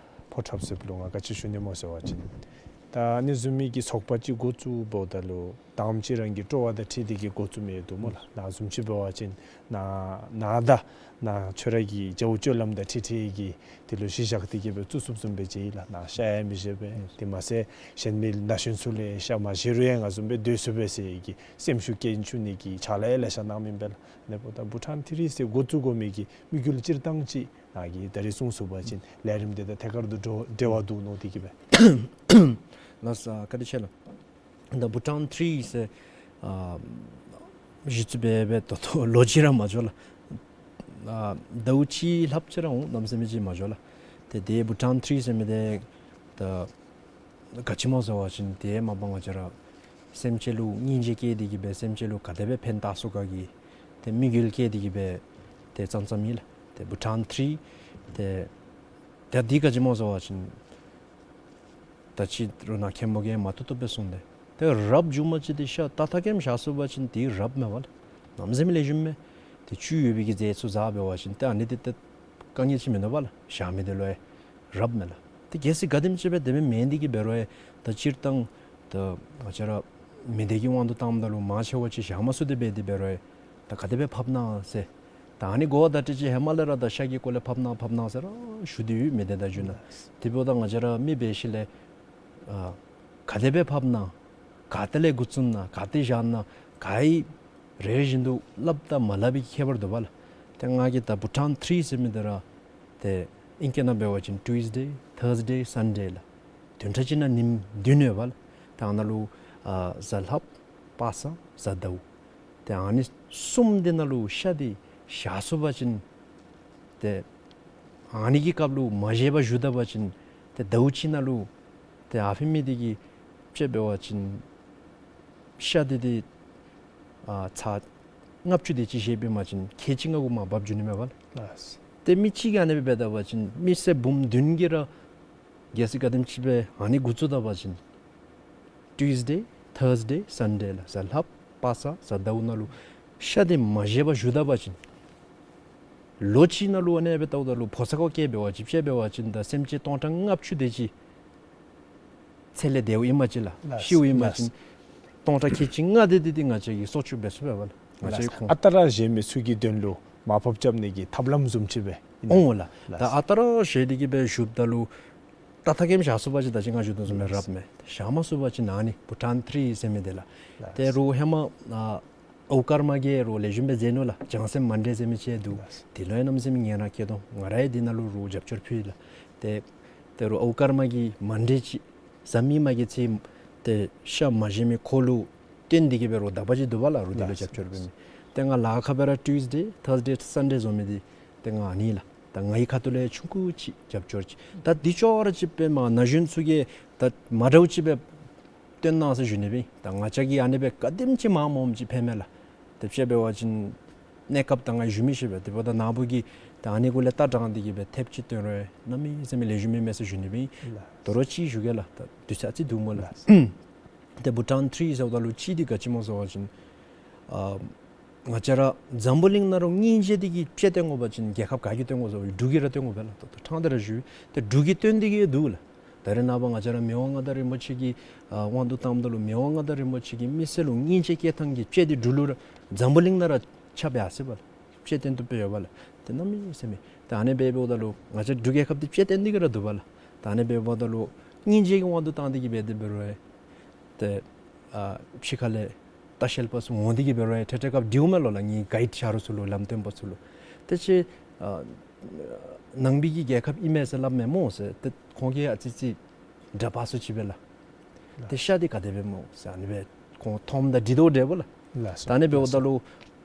ཕོ་བྲང་ཟེར་བ་ལུ་ང་ག་ཅི་ཞུ་ནི་སྨོ་ཟེར་བ་ཅིན་ད་ཨ་ནི་བཟུམ་མའི་གི་ཚོགས་པ་ཅིག་འགོ་བཙུགསཔ་ད་ལུ་དང་པ་ཅིག་རང་གི་སྤྲོ་བ་དང་འཁྲིལ་ཏེ་གི་འགོ་བཙུགས་མི་ཡོད་དོ་སྨོ་ལགས། ནཱ་བཟུམ་ཅིག་འབད་བ་ཅིན་ནཱ་ནཱ་ད་ནཱ་ཁྱོད་ར་གི་རྒྱའུ་སྤྱོད་ལམ་དང་འཁྲིལ་འཁྲིལ་གི་དེ་ལུ་གཞི་བཞག་སྟེ་གི་སྦེ་བཙུགས་ཚུགསཔ་བཟུམ་སྦེ་མཇལ་ཡི་ལགས། ནཱ་ཤ་ཡང་མི་བཞེས་པས། དེ་མ་ཚད་གཞན་མི་ན་གཞོན་ཚུ་ལུ་ཡང་ཤ་མ་བཞེས་རུང་ཡང་ང་བཟུམ་སྦེ་སྡོད་ཚུགས་པས་ཟེར་གི་སེམས་ཤུགས་སྐྱེད་བཅུག་ནི་གི་ཕྱག་ལཱ་ཡང་ལེ་ཤ་གནང་མི་ཨིན་པས་ལགས། ཨ་ནི་འབདཝ་ད་བྷུ་ཊཱན་ཐི་རི་ཟེར་འགོ་བཙུགས་དགོ་མི་གི་དམིགས་ཡུལ་སྤྱིར་བཏང་ཅིག་ནཱ་གིས་ད་རིས་གསུངས་ཚུགས་པ་ཅིན་ལས་རིམ་དེ་དང་ཐད་ཀར་དུ་འབྲེལ་བ་འདུག་མནོ་སྟེ་གི་སྦེ། ལགས་སོ། བཀའ་དྲིན་ཆེ་ལགས། ད་བྷུ་ཊཱན་ཐི་རི་ཟེར་ཨ་གཞི་བཙུགས་འབད་འབད་ད་ལྟོ་ལོ་གཅིག་ར་མ་འགྱོ་ལགས། ཨ་ཟླཝ་གཅིག་ལྷགཔ་ཅིག་ར་འོང་། གནམ་མེད་ས་མེད་ཅིག་མ་འགྱོ་ལགས། ཏེ་དེ་བྷུ་ཊཱན་ཐི་རི་ཟེར་མི་དེ་ད་ག་ཅི་སྨོ་ཟེར་བ་ཅིན་དེ་མ་པ་ང་བཅས་ར་སེམས་ཅན་ལུ་སྙིང་རྗེ་བསྐྱེད་དེ་གི་སྦེ་སེམས་ཅན་ལུ་ག་དེ་སྦེ་ཕན་བཏགས་ཚུགས་ག་གི་ཏེ་དམིགས་ཡུལ་བསྐྱེད་དེ་གི་སྦེ་ཏེ་བརྩམས་བརྩམསཔ་ཨིན་ལགས། ཏེ་བྷུ་ཊཱན་ཐི་རི་ཏེ་ད་འདི་ག་ཅི་སྨོ་ཟེར་བ་ཅིན་ད་ཅི་རུང་ནཱ་མཁན་པོ་གིས་མ་ཐུབ་ཐུབ་སྦེ་གསུངས་ཏེ། ཏེ་རབ་བྱུངམ་ཅིག་ཏེ་ཤ་ཏག་ཏག་གེམ་བཞག་ཚུགས་པ་ཅིན་དེ་རབ་མས་པ་ལགས། གནམ་མེད་ས་མེད་ལེགས་ཤོམ་མས། ཏེ་བཅུད་ཡོད་པའི་གི་རྫས་ཚུ་བཟའ་འབད་བ་ཅིན་ཏེ་ཨ་ནི་དེ་ཏེ་དཀའ་ངལ་ཅིག་མིན་འདུག་པ་ལགས། བཞག་མི་དེ་ལུ་ཡང་རབ་མས་ལགས། ཏེ་གལ་སྲིད་ག་དེམ་ཅིག་སྦེ་དེ་སྦེ་མེན་ཏེ་གི་འབད་རུང་ཡང་ད་སྤྱིར་བཏང་ད་ང་བཅས་ར་མི་སྡེ་གི་དབང་དུ་བཏངམ་ད་ལུ་མང་ཆེ་བ་ཅིག་བཞག་མ་ཚུགས་ཏེ་འབད་དེ་འབད་རུང་ཡང་ད་ག་དེ་སྦེ་ཕབ་གནང་ཟེར། ད་ཨ་ནི་གོ་བ་བརྡ་སྤྲོད་ཅིག་ཧེ་མ་ལས་ར་ད་ཤ་གི་སྐོར་ལས་ཕབ་གནང་ཕབ་གནང་ཟེར་ར་ཞུ་སྟེ་ཡོད་མི་སྡེ་དང་བརྒྱུད་ནས། དེ་འབདཝ་ད་ང་བཅས་ར་མི་འབད་ཞིནམ་ལས་ཨ་ག་དེ་སྦེ་ཕབ་གནང་། ག་ཏེ་ལས་འགོ་བཙུགས་གནང་། ག་ཏེ་བཞག་གནང་། ག་ཡི་རེ་བཞིན་དུ་སླབ་དང་མ་སླབ་པའི་ཁྱད་པར་འདུག་པ་ལགས། ཏེ་ང་གིས་ད་བྷུ་ཊཱན་ཐི་རི་ཟེར་མི་འདི་ར་ཏེ་ཨིང་སྐད་ནང་འབད་བ་ཅིན་ཊུས་ཌེ་ཐརསི་ཌེ་སཱན་ཌེ་ལགས། བདུན་ཕྲག་གཅིག་ནང་ཉིནམ་བདུན་ཡོད་པ་ལགས། ད་ཨ་ནཱ་ལུ་ཨ་གཟའ་ལྷགཔ་དཔག་བསམ་གཟའ་ཟླཝ། ཏེ་ཨ་ནི་གསུམ་འདི་ནང་ལུ་ཤ་འདི་བཞག་ཚུགས་པ་ཅིན་ཏེ་ཨ་ནི་གི་སྐབས་ལུ་མ་བཞེས་པར་བཞུགས་ད་པ་ཅིན་ཏེ་ཟླཝ་གཅིག་ནང་ལུ་ཏེ་ཨ་ཕི་མི་འདི་གིས་དཔྱེ་འབད་བ་ཅིན་ཤ་འདི་འདི་ཨ་ཚར་ལྔ་བཅུ་དེ་ཅིག་བཞེས་པའི་མ་ཅིན་ཁལ་གཅིག་ལྔ་གུ་མར་འབག་འགྱོ་ནི་མས་པ་ལགས། ལགས། ཏེ་མི་གཅིག་གིས་ཨ་ནི་སྦེ་འབད་ད་པ་ཅིན་མི་སེར་འབུམ་བདུན་གྱིས་ར་གལ་སྲིད་ག་དེམ་ཅིག་སྦེ་ཨ་ནི་འགོ་བཙུགས་ད་པ་ཅིན་ཊུས་ཌེ་ཐརསི་ཌེ་སཱན་ཌེ་ལགས། གཟའ་ལྷགཔ་དཔག་བསམ་གཟའ་ཟླཝ་ནང་ལུ་ཤ་འདི་མ་བཞེས་པར་བཞུགས་ད་པ་ཅིན་ལོ་གཅིག་ནང་ལུ་ཨ་ནི་སྦེ་བལྟཝ་ད་ལུ་ཕོ་ཚོད་ཁར་བཀལ་འབད་བ་ཅིན་དཔྱེ་འབད་བ་ཅིན་ད་སེམས་ཅན་སྟོང་ཕྲག་ལྔ་བཅུ་དེ་ཅིག་ཚེ་ལས་འདས་པ་ཨིན་པ་ཅིན་ལགས། ལགས། ཤིཝ་ཨིན་པ་ཅིན་ལགས། སྟོང་ཕྲག་ཁལ་གཅིག་ལྔ་དེ་འདི་འདི་ང་བཅས་ཀྱིས་སྲོག་སྐྱོབ་འབད་ཚུགས་པས་པ་ལགས། ང་བཅས་ལགས། ཁོང་ཨ་རྟག་ར་བཞེས་མི་ཚུ་གི་དོན་ལུ་མར་ཕབ་རྐྱབ་ནི་གི་ཐབས་ལམ་བཟུམ་ཅིག་སྦེ་ཨིན་ན། འོང་ལགས། ལགས། ད་ཨ་རྟག་ར་བཞེས་ཏེ་གི་སྦེ་བཞུགསཔ་ད་ལུ་ཏག་ཏག་གེམ་བཞག་ཚུགས་པ་ཅིན་ད་ཅི་ང་ཞུ་དོ་བཟུམ་སྦེ་རབ་མས། བཞག་མ་ཚུགས་པ་ཅིན་ཨ་ནི་བྷུ་ཊཱན་ཐི་རི་ཟེར་མི་འདི་ལགས། ལགས། ཏེ་རུང་ཧེ་མ་ཨ་ཨའུ་ཀརྨ་གིས་རུང་ལེགས་ཤོམ་སྦེ་མཛད་ནུག་ལགས། བྱང་སེམས་མཎྜལ་ཟེར་མི་ཅིག་འདུག། ལགས། དེ་ལུ་ཡང་གནམ་མེད་ས་མེད་ངལ་རངས་བསྐྱེད་དོ། ང་ར་ཡང་འདི་ནང་ལུ་རུང་རྒྱབ་སྐྱོར་ཕུལ་ཡི་ལགས། ཏེ་ཏེ་རུང་ཨའུ་ཀརྨ་གི་མཎྜལ་ཅིག་གཟའ་མིག་དམར་གྱི་ཚེ་ཏེ་ཤ་མ་བཞེས་མི་ཁོ་ལུ་བརྟེན་ཏེ་གི་སྦེ་རུང་དག་པ་ཅིག་འདུག་པ་ལགས། རུང་དེ་ལུ་ལགས། རྒྱབ་སྐྱོར་འབད་མི། ཏེ་ང་ལཱ་ཁག་སྦེ་ར་ཊུས་ཌེ་ཐརསི་ཌེ་སཱན་ཌེ་བཟོ་མི་འདི་ཏེ་ང་ཨ་ནི་ལགས། ད་ངེའི་ཁ་ཐུག་ལས་ཆུང་ཀུ་ཅིག་རྒྱབ་སྐྱོར་ཅིག། ད་འདི་ཅོག་ར་ཅིག་སྦེ་མར་ན་གཞོན་ཚུ་གིས་ད་མ་འདྲཝ་ཅིག་སྦེ་སྟོན་གནང་ཟེར་ཞུ་ནི་སྦེ་ཨིན། ད་ང་བཅས་ཀྱིས་ཨ་ནི་སྦེ་ག་དེམ་ཅིག་མངམ་མངམ་ཅིག་ཕན་མས་ལགས། ཏེ་དཔྱེ་འབད་བ་ཅིན་གནས་སྐབས་ད་ང་ཞུ་མི་ཤེས་པས། དེ་འབདཝ་ད་ནཱ་བུ་གིས་ད་ཨ་ནི་གུ་ལས་ལྟ་དྲངས་ཏེ་གི་སྦེ་ཐེབས་ཅིག་སྟོན་རུང་གནམ་མེད་ས་མེད་ལེགས་ཤོམ་ཨིན་མས་ཟེར་ཞུ་ནི་སྦེ་ཨིན། ལགས། དོ་རུང་ཅིག་ཞུ་གེ་ལགས། ད་དུས་ཚོད་ཨ་ཙི་འདུག་སྨོ་ལགས། ལགས། ཏེ་བྷུ་ཊཱན་ཐི་རི་ཟེརཝ་ད་ལུ་གཅིག་འདི་ག་ཅི་སྨོ་ཟེར་བ་ཅིན་ཨ་ང་བཅས་ར་འཛམ་བུ་གླིང་ནང་ར་སྙིང་རྗེ་འདི་གིས་དཔྱེ་སྟོན་དགོ་པ་ཅིན་རྒྱལ་ཁབ་ག་གིས་སྟོན་དགོ་ཟེར་བ་ཅིན་འབྲུག་གིས་ར་སྟོན་དགོ་པས་ལགས། ད་ལྟོ་ཕྲང་སྟེ་ར་ཞུ། ཏེ་འབྲུག་གིས་སྟོན་ཏེ་གི་འདུག་ལགས། ད་རེས་ནངས་པ་ང་བཅས་ར་མི་དབང་མངའ་བདག་རིན་པོ་ཆེ་གི་ཨ་དབང་དུ་བཏངམ་ད་ལུ་མི་དབང་མངའ་བདག་རིན་པོ་ཆེ་གིས་མི་སེར་ལུ་སྙིང་རྗེ་སྐྱེ་ཐངས་ཀྱི་དཔྱེ་འདི་འབྲུག་ལུ་ར་འཛམ་བུ་གླིང་ནང་ར་ཁྱབ་ཡར་སོ་ཡི་པ་ལགས། དཔྱེ་སྟོན་བཏུབ་སྦེ་ཡོད་པ་ལགས། ཏེ་གནམ་མེད་ས་མེད། ད་ཨ་ནི་སྦེ་འབདཝ་ད་ལུ་ང་བཅས་འབྲུག་རྒྱལ་ཁབ་འདི་དཔྱེ་སྟོན་ཏེ་གི་ར་འདུག་པ་ལགས། ད་ཨ་ནི་སྦེ་འབདཝ་ད་ལུ་སྙིང་རྗེ་གི་དབང་དུ་བཏང་སྟེ་གི་སྦེ་དེ་འབད་རུང་ཡང་ཏེ་ཨ་ཕྱི་ཁ་ལས་ལྟ་བཤལ་པ་ཚུ་འོང་སྟེ་གི་འབད་རུང་ཡང་ཏེ་ཏེ་སྐབས་འདི་འོང་མས་ལོ་ལགས། ངེའི་གཱའིཌ་ཆ་རོགས་ཚུ་ལུ་ལམ་སྟོན་པ་ཚུ་ལུ། ཏེ་ཅིག་ཨ་ནང་པའི་གི་རྒྱལ་ཁབ་ཨིན་མས་ཟེར་སླབ་མས་སྨོ་ཟེར། ཏེ་ཁོང་གིས་ཨ་ཙི་ཙི་དྲག་པ་ཚུ་ཅིག་སྦེ་ལགས། ཏེ་ཤ་འདི་ག་དེ་སྦེ་སྨོ་ཟེར་ཨ་ནི་སྦེ་ཁོང་མཐོངམ་ད་འདྲི་དོ་འདྲཝ་ལགས། ལགས་སོ། ད་ཨ་ནི་འབདཝ་ད་ལུ་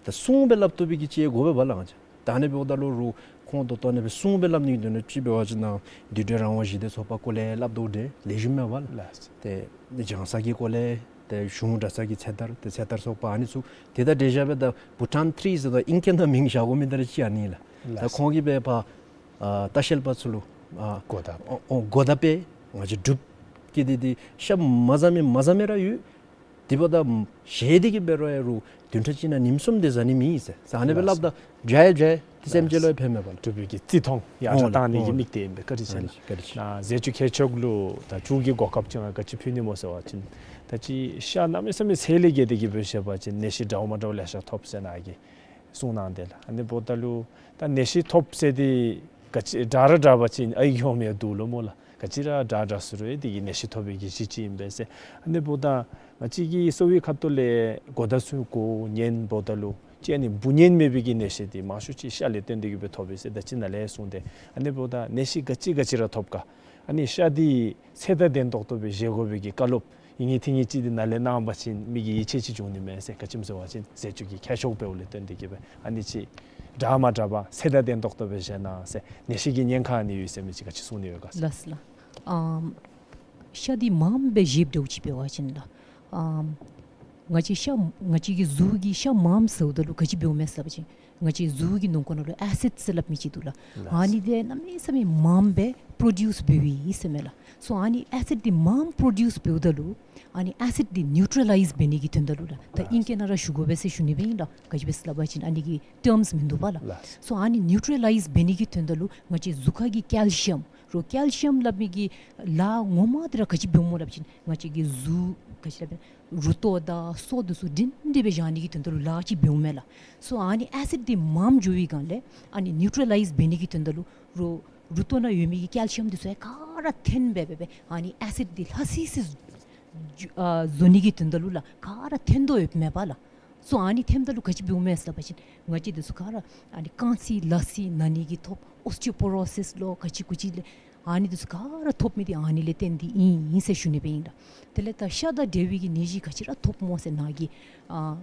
ད་གསུང་སྦེ་སླབ་བཏུབ་པའི་གི་ཅིག་དགོ་པས་པ་ལགས། ང་བཅས་ད་ཨ་ནི་འབདཝ་ད་ལུ་རུང་ཁོང་ད་ལྟོ་ཨ་ནི་སྦེ་གསུང་སྦེ་སླབ་ནི་གི་དོན་ལུ་ཅིག་འབད་བ་ཅིན་ནཱ་འདུས་སྡོད་རང་དབང་ཞི་བདེ་ཚོགས་པ་སྐོར་ལས་སླབ་དོ་འདྲཝ་ལེགས་ཤོམ་མས་པ་ལགས། ལགས་སོ། ཏེ་ནི་གྱང་ས་གི་སྐོར་ལས་ཏེ་གཞུང་གྲྭ་ཚང་གི་ཚེ་ཐར་ཏེ་ཚེ་ཐར་ཚོགས་པ་ཨ་ནི་ཚུ་ཏེ་ད་འདྲཝ་བཞག་སྦེ་ད་བྷུ་ཊཱན་ཐི་རི་ཟེར་ད་ཨིང་སྐད་ནང་མིང་བཞག་དགོ་མི་འདི་ར་ཅིག་ཨ་ནི་ལགས། ལགས་སོ། ད་ཁོང་གིས་སྦེ་ཕར་ཨ་ལྟ་བཤལ་པ་ཚུ་ལུ་ཨ་གོ་བརྡ་ཨོ་ཨོ་གོ་བརྡ་སྤེལ། ང་བཅས་འབྲུག་གི་འདི་འདི་ཤ་མ་བཟའ་མི་མ་བཟའ་མི་ར་ཡོད། དེ་འབདཝ་ད་བཞེས་ཏེ་གི་འབད་རུང་ཡང་རུང་བདུན་ཕྲག་གཅིག་ནང་ཉིནམ་གསུམ་དེ་བཟའ་ནི་མེད་ཟེར། ཟེར་ཨ་ནི་སྦེ་སླབ་ད་འདྲཝ་འདྲཝ་ཏེ་སེམས་ཅན་ལུ་ཡང་ཕན་མས་པ་ལགས། འབྲུག་པའི་གི་བརྩི་མཐོང་ཡར་དྲག་གཏང་ནི་གི་དམིགས་གཏད་ཨིན་པས། བཀའ་དྲིན་ཆེ་ལགས། བཀའ་དྲིན་ཆེ། ནཱ་ཟས་བཅུད་མཁས་མཆོག་ལུ་ད་མཇུག་གི་གོ་སྐབས་ཅིག་ང་ག་ཅི་ཕུལ་ནི་སྨོ་ཟེར་བ་ཅིན་ད་ཅི་ཤ་གནམ་མེད་ས་མེད་ཚད་ལས་བརྒལ་ཏེ་གི་སྦེ་བཞེས་པ་ཅིན་ནད་གཞི་འདྲཝ་མ་འདྲཝ་ལེ་ཤ་ཐོབ་ཟེར་ནཱ་གིས་གསུངས་གནང་དེས་ལགས། ཨ་ནི་འབདཝ་ད་ལུ་ད་ནད་གཞི་ཐོབ་ཟེར་འདི་ག་ཅི་དྲག་ར་དྲག་པ་ཅིན་ཨའི་གི་ཧོང་མི་འདུག་ལོ་སྨོ་ལགས། ག་ཅི་ར་དྲག་དྲག་ཟེར་རུང་ཡང་དེ་གིས་ནད་གཞི་ཐོབ་པའི་གི་གཞི་ཅིག་ཨིན་པས་ཟེར། ཨ་ནི་འབདཝ་ད་ང་བཅས་ཀྱི་གསོ་བའི་ཁ་ཐུག་ལས་གོ་བརྡ་ཚུ་གོ་ཉན་འབདཝ་ད་ལུ་ཅིག་ཨ་ནི་འབུ་ཉན་མེད་པའི་གི་ནད་གཞི་འདི་མང་ཤོས་ཅིག་ཤ་ལས་བརྟེན་ཏེ་གི་སྦེ་ཐོབ་པས་ཟེར་ད་ཅི་ནཱ་ལས་གསུངས་ཏེ། ཨ་ནི་འབདཝ་ད་ནད་གཞི་ག་ཅི་ག་ཅི་ར་ཐོབ་ག། ཨ་ནི་ཤ་འདི་ཚད་དང་ལྡན་ཏོག་ཏོ་སྦེ་བཞེས་དགོ་པའི་གི་བཀའ་སློབ་ཨིན་ངེས་ཐིང་ངེས་ཅིག་འདི་ནཱ་ལས་གནང་བ་ཅིན་མི་གི་ཡིད་ཆེས་ཅིག་འབྱུང་ནི་མས་ཟེར། ག་ཅི་སྨོ་ཟེར་བ་ཅིན་ཟས་བཅུད་ཀྱི་མཁས་མཆོག་འབདཝ་ལས་བརྟེན་ཏེ་གི་སྦེ་ཨ་ནི་ཅིག་དྲག་མ་དྲག་པར་ཚད་དང་ལྡན་ཏོག་ཏོ་སྦེ་བཞེས་གནང་ཟེར། ནད་གཞི་གི་ཉེན་ཁ་ཨ་ནི་ཡོད་ཟེར་མི་ཅིག་ག་ཅི་གསུང་ནི་ཡོད་ག་ཟེར། ལགས་ལགས། ཨམ་ཤ་འདི་མངམ་སྦེ་བཞེསཔ་འདྲཝ་ཅིག་འབད་བ་ཅིན་ལགས། ཨམ་ང་བཅས་ཤ་ང་བཅས་ཀྱི་གཟུགས་ཀྱི་ཤ་མངམ་ཟཝ་ད་ལུ་ག་ཅི་འབདཝ་མས་ཟེར་བ་ཅིན་ང་བཅས་གཟུགས་ཀྱི་ནང་འཁོད་ནང་ལུ་ཨེ་སིཌ་ཟེར་སླབ་མི་ཅིག་འདུག་ལགས། ལགས། ཨ་ནི་འདི་གནམ་མེད་ས་མེད་མངམ་སྦེ་པྲོ་ཌིའུསི་འབདཝ་ཨིན་ཟེར་མས་ལགས། སོ་ཨ་ནི་ཨེ་སིཌ་འདི་མངམ་པྲོ་ཌིའུསི་འབདཝ་ད་ལུ་ཨ་ནི་ཨེ་སིཌ་འདི་ནིའུ་ཊ་ལའིཛ་འབད་ནི་གི་དོན་དག་ལུ་ལགས། ད་ལགས། ཨིང་སྐད་ནང་ར་ཞུ་དགོ་པས་ཟེར་ཞུ་ནི་སྦེ་ཨིན་ལགས། ག་ཅི་སྦེ་ཟེར་སླབ་པ་ཅིན་ཨ་ནི་གི་ཊརམསི་མིན་འདུག་པ་ལགས། ལགས། སོ་ཨ་ནི་ནིའུ་ཊ་ལའིཛ་འབད་ནི་གི་དོན་དག་ལུ་ང་བཅས་གཟུགས་ཁ་གི་ཀེལ་ཤི་ཡམ་རོགས་ཀེལ་ཤི་ཡམ་སླབ་མི་གི་ལཱ་ངོ་མ་འདི་ར་ག་ཅི་འབདཝ་སྨོ་སླབ་པ་ཅིན་ང་བཅས་ཀྱི་གཟུགས་ག་ཅི་སླབ་རུ་ཏོ་དང་སོ་འདི་ཚུ་སྒྲིང་སྒྲི་སྦེ་བཞག་ནི་གི་དོན་དག་ལུ་ལཱ་ཅིག་འབདཝ་མས་ལགས། སོ་ཨ་ནི་ཨེ་སིཌ་འདི་མངམ་འགྱོ་བའི་སྒང་ལས་ཨ་ནི་ནིའུ་ཊ་ལའིཛ་འབད་ནི་གི་དོན་དག་ལུ་རོགས་རུ་ཏོ་ནང་ཡོད་མི་གི་ཀེལ་ཤི་ཡམ་འདི་ཚུ་ཡང་ག་ར་འཐོན་སྦེ་སྦེ་སྦེ་ཨ་ནི་ཨེ་སིཌ་འདི་ལྷ་སི་སི་ཨ་བཟོ་ནི་གི་དོན་དག་ལུ་ལགས་ག་ར་འཐོན་དོ་ཡོདཔ་མས་པ་ལགས། སོ་ཨ་ནི་ཐེམ་ད་ལུ་ག་ཅི་འབདཝ་མས་ཟེར་བ་ཅིན་ང་བཅས་འདི་ཚུ་ག་ར་ཨ་ནི་རྐང་རྩི་ལག་རྩི་ན་ནི་གི་ཐོབ། ཨོས་ཊི་ཡོ་པོ་རོ་སིས་ལོ་ག་ཅི་གུ་ཅི་ལས་ཨ་ནི་འདི་ཚུ་ག་ར་ཐོབ་མི་འདི་ཨ་ནི་ལས་བརྟེན་ཏེ་ཨིན་ཨིན་ཟེར་ཞུ་ནི་སྦེ་ཨིན་ལགས། དེ་ལས་ད་ཤ་དང་འབྲེལ་བའི་གི་ནད་གཞི་ག་ཅི་ར་ཐོབ་སྨོ་ཟེར་ནཱ་གི་ཨ་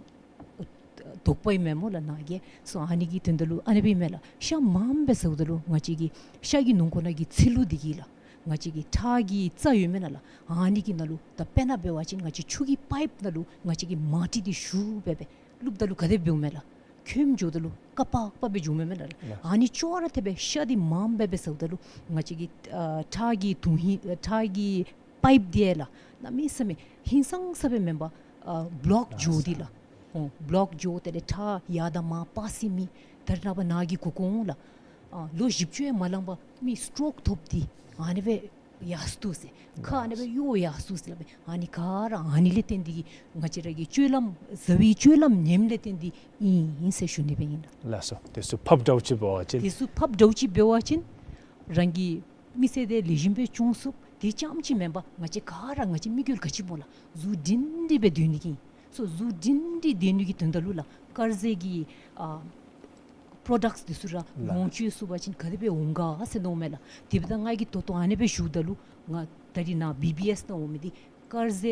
དོགས་པ་ཨིན་མས་སྨོ་ལགས་ནཱ་གི། སོ་ཨ་ནི་གི་དོན་དག་ལུ་ཨ་ནི་སྦེ་ཨིན་མས་ལགས། ཤ་མངམ་སྦེ་ཟཝ་ད་ལུ་ང་བཅས་ཀྱི་ཤ་གི་ནང་ཁོག་ནང་གི་ཚིལ་ལུ་འདི་གིས་ལགས། ང་བཅས་ཀྱི་ཁྲག་གི་རྩ་ཡོད་མེན་ན་ལགས། ཨ་ནི་གི་ནང་ལུ་ད་དཔེར་ན་འབད་བ་ཅིན་ང་བཅས་ཆུ་གི་པའིཔ་ནང་ལུ་ང་བཅས་ཀྱི་མ་ཊི་འདི་ཞུ་སྦེ་སྦེ་བླུགཔ་ད་ལུ་ག་དེ་འབདཝ་མས་ལགས། ཁོམ་འགྱོཝ་ད་ལུ་ཀ་པ་ཀ་པ་སྦེ་འགྱོཝ་མས་མེན་ན་ལགས། ལགས། ཨ་ནི་ཅོག་ར་འཐདཔ་སྦེ་ཤ་འདི་མངམ་སྦེ་སྦེ་ཟཝ་ད་ལུ་ང་བཅས་ཀྱི་ཨ་ཁྲག་གི་དོན་ཧིང་ཁྲག་གི་པའིཔ་འདི་ཡང་ལགས་གནམ་མེད་ས་མེད་ཧིང་སངས་ས་སྦེ་མེན་པར་ཨ་བློཀ་འགྱོ་སྟེ་ལགས། ཨོ་བློཀ་འགྱོ་དེ་ལས་ཁྲག་ཡར་དང་མར་འཕར་སི་མི་ད་རེས་ནངས་པ་ནཱ་གི་གུ་གུ་འོང་ལགས། ཨ་ལོ་བཞི་བཅུ་ཡང་མ་ལང་པར་མི་སི་ཊོག་ཐོབ་སྟེ་ཨ་ནི་སྦེ་ཡར་སོ་ཏོ་ཟེར། ཁ་ཨ་ནི་སྦེ་གཡོ་ཡར་སོ་ཏོ་ཟེར་སླབ་མས། ཨ་ནི་ག་ར་ཨ་ནི་ལས་བརྟེན་ཏེ་གིས་ང་བཅས་ར་གི་སྤྱོད་ལམ་བཟའ་བའི་སྤྱོད་ལམ་ཉམས་ལས་བརྟེན་ཏེ་ཨིན་ཨིན་ཟེར་ཞུ་ནི་སྦེ་ཨིན་ལགས། ལགས་སོ། དེ་ཚུ་ཕབ་འདྲཝ་ཅིག་འབད་བ་ཅིན། དེ་ཚུ་ཕབ་འདྲཝ་ཅིག་འབད་བ་ཅིན་རང་གི་མི་ཚེ་འདི་ལེགས་ཤོམ་སྦེ་སྐྱོང་ཚུགས། དེ་རྐྱངམ་ཅིག་མེན་པར་ང་བཅས་ག་ར་ང་བཅས་མི་རྒྱུད་ག་ཅི་སྨོ་ལགས་གཟུགས་སྒྲིང་སྒྲིང་སྦེ་སྡོད་ནི་གི། སོ་གཟུགས་སྒྲིང་སྒྲིང་སྡོད་ནི་གི་དོན་དག་ལུ་ལགས་དཀར་ཟས་ཀྱི་ཨ་པྲོ་ཌཀཊསི་འདི་ཚུ་ར་ལགས། ལོངས་སྤྱོད་ཚུགས་པ་ཅིན་ག་དེ་སྦེ་འོང་ག་ཟེར་མནོཝ་མས་ལགས། དེ་འབདཝ་ད་ང་གིས་ད་ལྟོ་ཨ་ནི་སྦེ་ཞུཝ་ད་ལུ་ང་ད་རིས་ནཱ་བི་བི་ཨེསི་ནང་འོང་མི་འདི་དཀར་ཟས་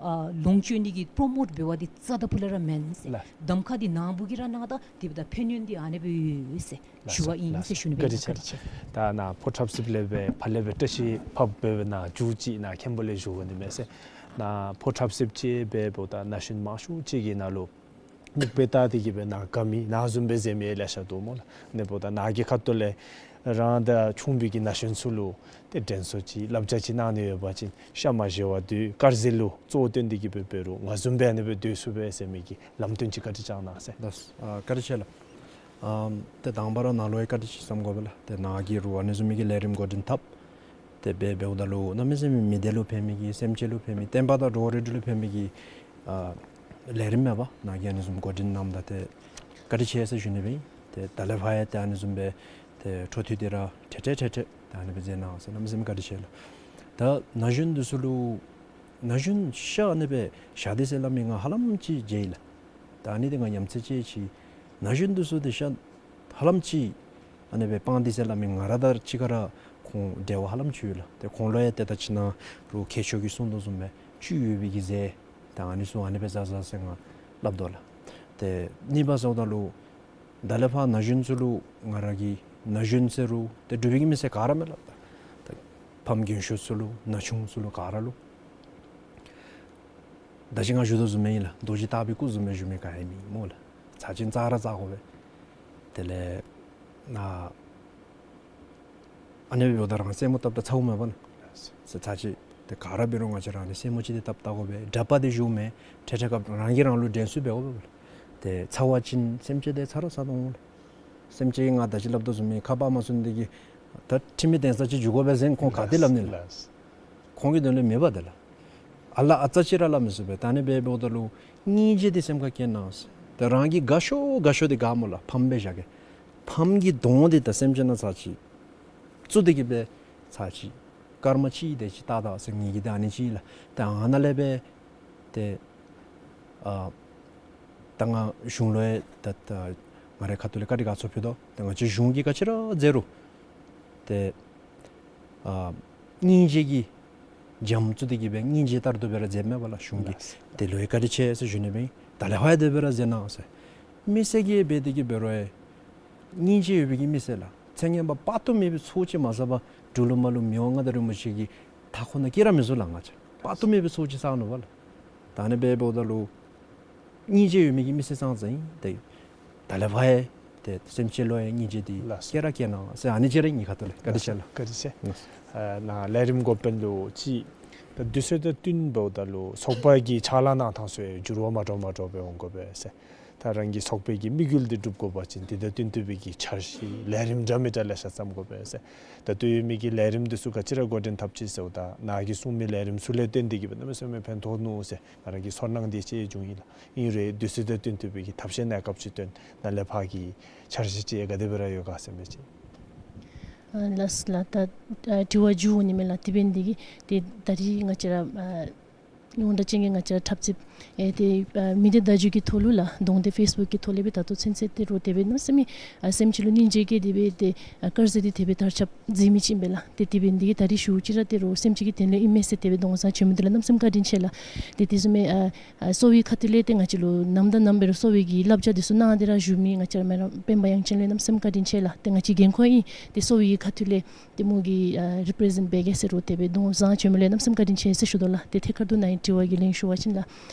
ཨ་ལོངས་སྤྱོད་ནི་གི་པྲོ་མོཊ་འབད་བ་འདི་རྩ་དང་ཕུ་ལས་ར་མེན་ཟེར། ལགས། གདམ་ཁ་འདི་ནཱ་བུ་གིས་ར་གནང་ད་དེ་འབདཝ་ད་ཕན་ཡོན་འདི་ཨ་ནི་སྦེ་ཡོད་ཟེར་ཞུ་བ་ཨིན་ཟེར་ཞུ་ནི་སྦེ་ཨིན། བཀའ་དྲིན་ཆེ། ད་ནཱ་ཕོ་འཁྲབ་རྩེདཔ་ལས་སྦེ་ཕར་ལས་སྦེ་བཀྲ་ཤིས་ཕབ་སྦེ་སྦེ་ནཱ་མཇུག་ཅིག་ནཱ་མཁན་པོ་ལས་ཞུ་དགོ་ནི་མས་ཟེར། ནཱ་ཕོ་འཁྲབ་རྩེདཔ་ཅིག་སྦེ་འབདཝ་ད་ན་གཞོན་མང་ཤོས་ཅིག་གིས་ནཱ་ལུ་མིག་དཔེ་བལྟ་སྟེ་གིས་སྦེ་ནཱ་དགའ་མི་ནཱ་བཟུམ་སྦེ་མཛད་མི་ལེ་ཤ་འདུག་སྨོ་ལགས། ཨ་ནི་འབདཝ་ད་ནཱ་གི་ཁ་ཐུག་ལས་རང་དང་ཆུང་བའི་གི་ན་གཞོན་ཚུ་ལུ་ཏེ་དྲན་གསོ་ཅིག་བསླབ་བྱ་ཅིག་གནང་ནི་ཡོད་པ་ཅིན་ཤ་མ་བཞེས་པར་སྡོད། དཀར་ཟས་ལུ་གཙོ་བོ་བཏོན་ཏེ་གིས་སྦེ་འབད་རུང་ང་བཟུམ་སྦེ་ཨ་ནི་སྦེ་སྡོད་ཚུགས་པས་ཟེར་མི་གི་ལམ་སྟོན་ཅིག་བཀའ་དྲིན་བསྐྱང་གནང་ཟེར། ལགས། ཨ་བཀའ་དྲིན་ཆེ་ལགས། ཨམ་ཏེ་དང་པ་ར་ནཱ་ལུ་ཡང་བཀའ་དྲིན་ཆེ་བསམ་དགོ་པས་ལགས། ཏེ་ནཱ་གིས་རུང་ཨ་ནི་བཟུམ་མའི་གི་ལས་རིམ་འགོ་འདྲེན་འཐབ། ཏེ་འབད་འབདཝ་ད་ལུ་གནམ་མེད་ས་མེད་མི་སྡེ་ལུ་ཕན་མི་གི་སེམས་ཅན་ལུ་ཕན་མི་བསྟན་པ་དང་འགྲོ་བ་རིགས་དྲུག་ལུ་ཕན་མི་གི་ཨ་ལས་རིམ་མས་པ། ནཱ་གིས་ཨ་ནི་བཟུམ་འགོ་འདྲེན་གནངམ་ད་ཏེ་བཀའ་དྲིན་ཆེ་ཟེར་ཞུ་ནི་སྦེ་ཨིན། ཏེ་ད་ལས་ཕར་ཡང་ཏེ་ཨ་ནི་བཟུམ་སྦེ་ཏེ་འཕྲོ་མཐུད་དེ་ར་འཕྲལ་འཕྲལ་འཕྲལ་འཕྲལ་ཏེ་ཨ་ནི་སྦེ་མཛད་གནང་ཟེར། གནམ་མེད་ས་མེད་བཀའ་དྲིན་ཆེ་ལགས། ད་ན་གཞོན་འདི་ཚུ་ལུ་ན་གཞོན་ཤ་ཨ་ནི་སྦེ་བཞག་སྟེ་ཟེར་སླབ་མི་ང་ཧ་ལམ་ཅིག་མཇལ་ཡི་ལགས། ད་ཨ་ནི་འདི་ང་ཡ་མཚན་ཅིག་ཅིག་ན་གཞོན་འདི་ཚུ་འདི་ཤ་ཧ་ལམ་ཅིག་ཨ་ནི་སྦེ་སྤང་སྟེ་ཟེར་སླབ་མི་ང་ར་དང་གཅིག་ཁར་ཁོང་འབྲེལ་བ་ཧ་ལམ་ཅིག་ཡོད་ལགས། ཏེ་ཁོང་ལུ་ཡང་ཏེ་ད་ཅི་ནཱ་རུང་མཁས་མཆོག་གིས་གསུངས་དོ་བཟུམ་སྦེ་བཅུད་ཡོད་པའི་གི་ཟས་ད་ཨ་ནི་ཚུ་ཨ་ནི་སྦེ་བཟའ་བཟའ་ཟེར་ང་སླབ་དོ་ལགས། ཏེ་གཉིས་པ་ཟེརཝ་ད་ལུ་ད་ལས་ཕར་ན་གཞོན་ཚུ་ལུ་ང་ར་གིས་ན་གཞོན་ཟེར་རུང་ཏེ་འབྲུག་པའི་གི་མི་སེར་ག་ར་མས་ལགས། ད་ཕམ་རྒན་ཤོས་ཚུ་ལུ་ན་ཆུང་ཚུ་ལུ་ག་ར་ལུ་ད་ཅི་ང་ཞུ་དོ་བཟུམ་སྦེ་ཨིན་ལགས། རྡོ་རྗེ་ལྟ་བུའི་སྐུ་བཟུམ་སྦེ་བཞུགས་མི་ག་ཡང་མེད་སྨོ་ལགས། ཚར་གཅིག་བཙག་ར་བཙག་དགོ་པས། དེ་ལས་ནཱ་ཨ་ནི་སྦེ་འབདཝ་ད་རང་སེན་མོ་བཏབ་ད་ཚཝ་མས་པ་ན། ཚར་གཅིག་ཏེ་ག་ར་འབད་རུང་ང་བཅས་ར་ཨ་ནི་སེན་མོ་ཅིག་འདི་བཏབ་བལྟ་དགོ་པས། དྲག་པ་འདི་བཞུགས་མས། འཕྲལ་འཕྲལ་སྐབས་རང་གིས་རང་ལུ་དྲན་གསོ་འབད་དགོ་པས་ལགས། ཏེ་ཚཝ་ཅིན་སེམས་ཅན་འདི་ཚ་ར་ཚ་དོ་འོང་ལགས། སེམས་ཅན་ང་ད་ཅི་སླབ་དོ་བཟུམ་མི་ཁ་པར་མ་བཟོ་ནི་འདི་གིས་ད་ཁྲིམས་མེད་གདན་ས་ཅིག་འགྱོ་དགོ་པས་ཟེར་ཁོང་ག་ཏེ་སླབ་ནི་ལགས། ལགས། ཁོང་གི་དོན་ལུ་མེད་པ་འདི་ལགས། ཨ་ལ་ཨ་ཙ་ཅིག་ར་སླབ་མི་ཚུགས་པས། ད་ཨ་ནི་སྦེ་འབདཝ་ད་ལུ་སྙིང་རྗེ་འདི་སེམས་ཁར་བསྐྱེད་གནང་ཟེར། ད་རང་གི་དགའ་ཤོས་དགའ་ཤོས་འདི་ག་སྨོ་ལགས། ཕམ་སྦེ་བཞག་གེ། ཕམ་གྱི་གདོང་འདི་ད་སེམས་ཅན་ནང་ཚར་གཅིག་བཙུགས་ཏེ་གིས་སྦེ་ཚར་གཅིག་སྐར་མ་གཅིག་དེ་ཅིག་བལྟ་ད་ཟེར་ངེ་གི་ད་ཨ་ནི་ཅིག་ལགས། ད་ཨ་ནཱ་ལས་སྦེ་ཏེ་ཨ་ད་ང་གཞུང་ལུ་ཡང་ད་ད་ང་རའི་ཁ་ཐུག་ལས་བཀའ་དྲིན་དགའ་ཚོར་ཕུལ་དོ། ད་ང་བཅས་གཞུང་གིས་ག་ཅི་ར་མཛད་རུང་ཏེ་ཨ་སྙིང་རྗེ་གི་འཇམ་བཙུགས་ཏེ་གིས་སྦེ་སྙིང་རྗེ་ལྟར་དུ་སྦེ་ར་མཛད་མས་པ་ལགས་གཞུང་གིས། ལགས། དེ་ལུ་ཡང་བཀའ་དྲིན་ཆེ་ཟེར་ཞུ་ནི་སྦེ་ཨིན། ད་ལས་ཕར་ཡང་དེ་སྦེ་ར་མཛད་གནང་ཟེར། མི་སེར་གྱིས་འབད་དེ་གིས་འབད་རུང་ཡང་སྙིང་རྗེ་ཡོད་པའི་གི་མི་སེར་ལགས། ཚེ་སྔོན་པ་དཔག་ཏུ་མེད་པའི་ཚོགས་ཅིག་མ་ཟ་བར་འབྲུག་ལུ་མར་ལུ་མི་དབང་མངའ་བདག་རིན་པོ་ཆེ་གི་མཐའ་འཁོར་ནང་སྐྱེ་ར་མི་ཚུགས་ལགས་ང་བཅས། དཔག་ཏུ་མེད་པའི་ཚོགས་ཅིག་བསགས་ནུག་པ་ལགས། ད་ཨ་ནི་སྦེ་འབདཝ་ད་ལུ་སྙིང་རྗེ་ཡོད་མི་གི་མི་སེར་ཙང་ཙང་ཨིན། ཏེ་ད་ལས་ཕར་ཡང་ཏེ་སེམས་ཅན་ལུ་ཡང་སྙིང་རྗེ་འདི་ལགས་སོ། བསྐྱེད་ར་བསྐྱེད་གནང་ཟེར་ཨ་ནི་ཅིག་ར་ངེའི་ཁ་ཐུག་ལས། བཀའ་དྲིན་ཆེ་ལགས། བཀའ་དྲིན་ཆེ། ལགས་སོ། ཨ་ནཱ་ལས་རིམ་འགོ་དཔོན་ལུ་ཅིག་ད་དུས་ཚོད་དང་བསྟུན་འབདཝ་ད་ལུ་ཚོགས་པ་གི་ཕྱག་ལཱ་གནང་ཐངས་ཚུ་ཡང་འགྱུར་བ་མ་འདྲཝ་མ་འདྲཝ་སྦེ་འོང་དགོ་པས་ཟེར། ད་རང་གི་ཚོགས་པའི་གི་དམིགས་ཡུལ་འདི་འགྲུབ་དགོ་པ་ཅིན་དེ་དང་བསྟུན་ཏེ་སྦེ་གི་འཆར་གཞི་ལས་རིམ་འདྲ་མི་འདྲ་ལེ་ཤ་བརྩམ་དགོ་པས་ཟེར། ད་ལྟོ་ཡོད་མི་གི་ལས་རིམ་འདི་ཚུ་ག་ཅི་ར་འགོ་འདྲེན་འཐབ་ཅི་ཟེརཝ་ད་ནཱ་གིས་གསུངས་མི་ལས་རིམ་ཚུ་ལས་བརྟེན་ཏེ་གིས་སྦེ་གནམ་མེད་ས་མེད་ཕན་ཐོགས་ནུག་ཟེར་ང་རང་གི་ཚོར་སྣང་འདི་ཅིག་བྱུང་ཡི་ལགས། ཨིན་རུང་དུས་ཚོད་དང་བསྟུན་ཏེ་སྦེ་གི་ཐབས་ཤེས་གནས་སྐབས་ཅིག་བཏོན་ནཱ་ལས་ཕར་གྱི་འཆར་གཞི་ཅིག་ག་དེ་སྦེ་ར་ཡོད་ག་ཟེར་མི་ཅིག། ཨ་ལགས་ལགས། ད་ཨ་དྲི་བ་མཇུག་འོང་ནི་མས་ལགས། དེ་འབད་ནི་འདི་གིས་ཏེ་ད་རིས་ང་བཅས་ར་ཨ་ཡོངས་གྲགས་ཅན་གྱི་ང་བཅས་ར་འཁྲབ་རྩེདཔ་ ཨེ་ཏེ་ཨ་མི་སྡེ་བརྡ་བརྒྱུད་ཀྱི་ཐོག་ལུ་ལགས་གདོང་འདེད་ཕེསི་བུཀ་གི་ཐོག་ལས་སྦེ་ད་ལྟོ་ཚུན་ཚོད་ཏེ་རོགས་དེ་སྦེ་གནམ་མེད་ས་མེད་ཨ་སེམས་ཅན་ལུ་སྙིང་རྗེ་སྐྱེས་ཏེ་སྦེ་ཏེ་ཨ་དཀར་ཟས་འདི་དེ་སྦེ་དར་ཁྱབ་མཛད་མི་ཅིག་ཨིན་པས་ལགས། ཏེ་དེ་འབད་ནི་འདི་གིས་ད་རིས་ཞུ་ཅི་ར་ཏེ་རོགས་སེམས་ཅན་གྱི་དོན་ལུ་ཨིན་མས་ཟེར་དེ་སྦེ་གདོང་བཟང་བྱོན་མི་འདི་ལུ་གནམ་མེད་ས་མེད་བཀའ་དྲིན་ཆེ་ལགས། ཏེ་དེ་བཟུམ་མའི་ཨ་ཨ་གསོ་བའི་ཁ་ཐུག་ལས་ཏེ་ང་བཅས་ལུ་ནམ་དང་ནམ་འབད་རུང་གསོ་བའི་གི་བསླབ་བྱ་འདི་ཚུ་གནང་སྟེ་ར་བཞུགས་མི་ང་བཅས་ར་མེ་ར་སྤེན་པ་དབྱངས་ཅན་ལུ་གནམ་མེད་ས་མེད་བཀའ་དྲིན་ཆེ་ལགས། ཏེ་ང་བཅས་འགན་ཁུར་ཨིན། ཏེ་གསོ་བའི་ཁ་ཐུག་ལས་ཏེ་མོ་གི་ཨ་རི་པི་རི་ཟེནཊ་འབད་གེ་ཟེར་རོགས་དེ་སྦེ་གདོང་བཟང་བྱོན་མི་ལུ་གནམ་མེད་ས་མེད་བཀའ་དྲིན་ཆེ་ཟེར་ཞུ་དོ་ལགས། ཏེ་ཐད་ཀར་དུ་ནཱ་ཨིན་དྲི་བ་གི་ལན་ཞུ་བ་ཅིན་ལགས།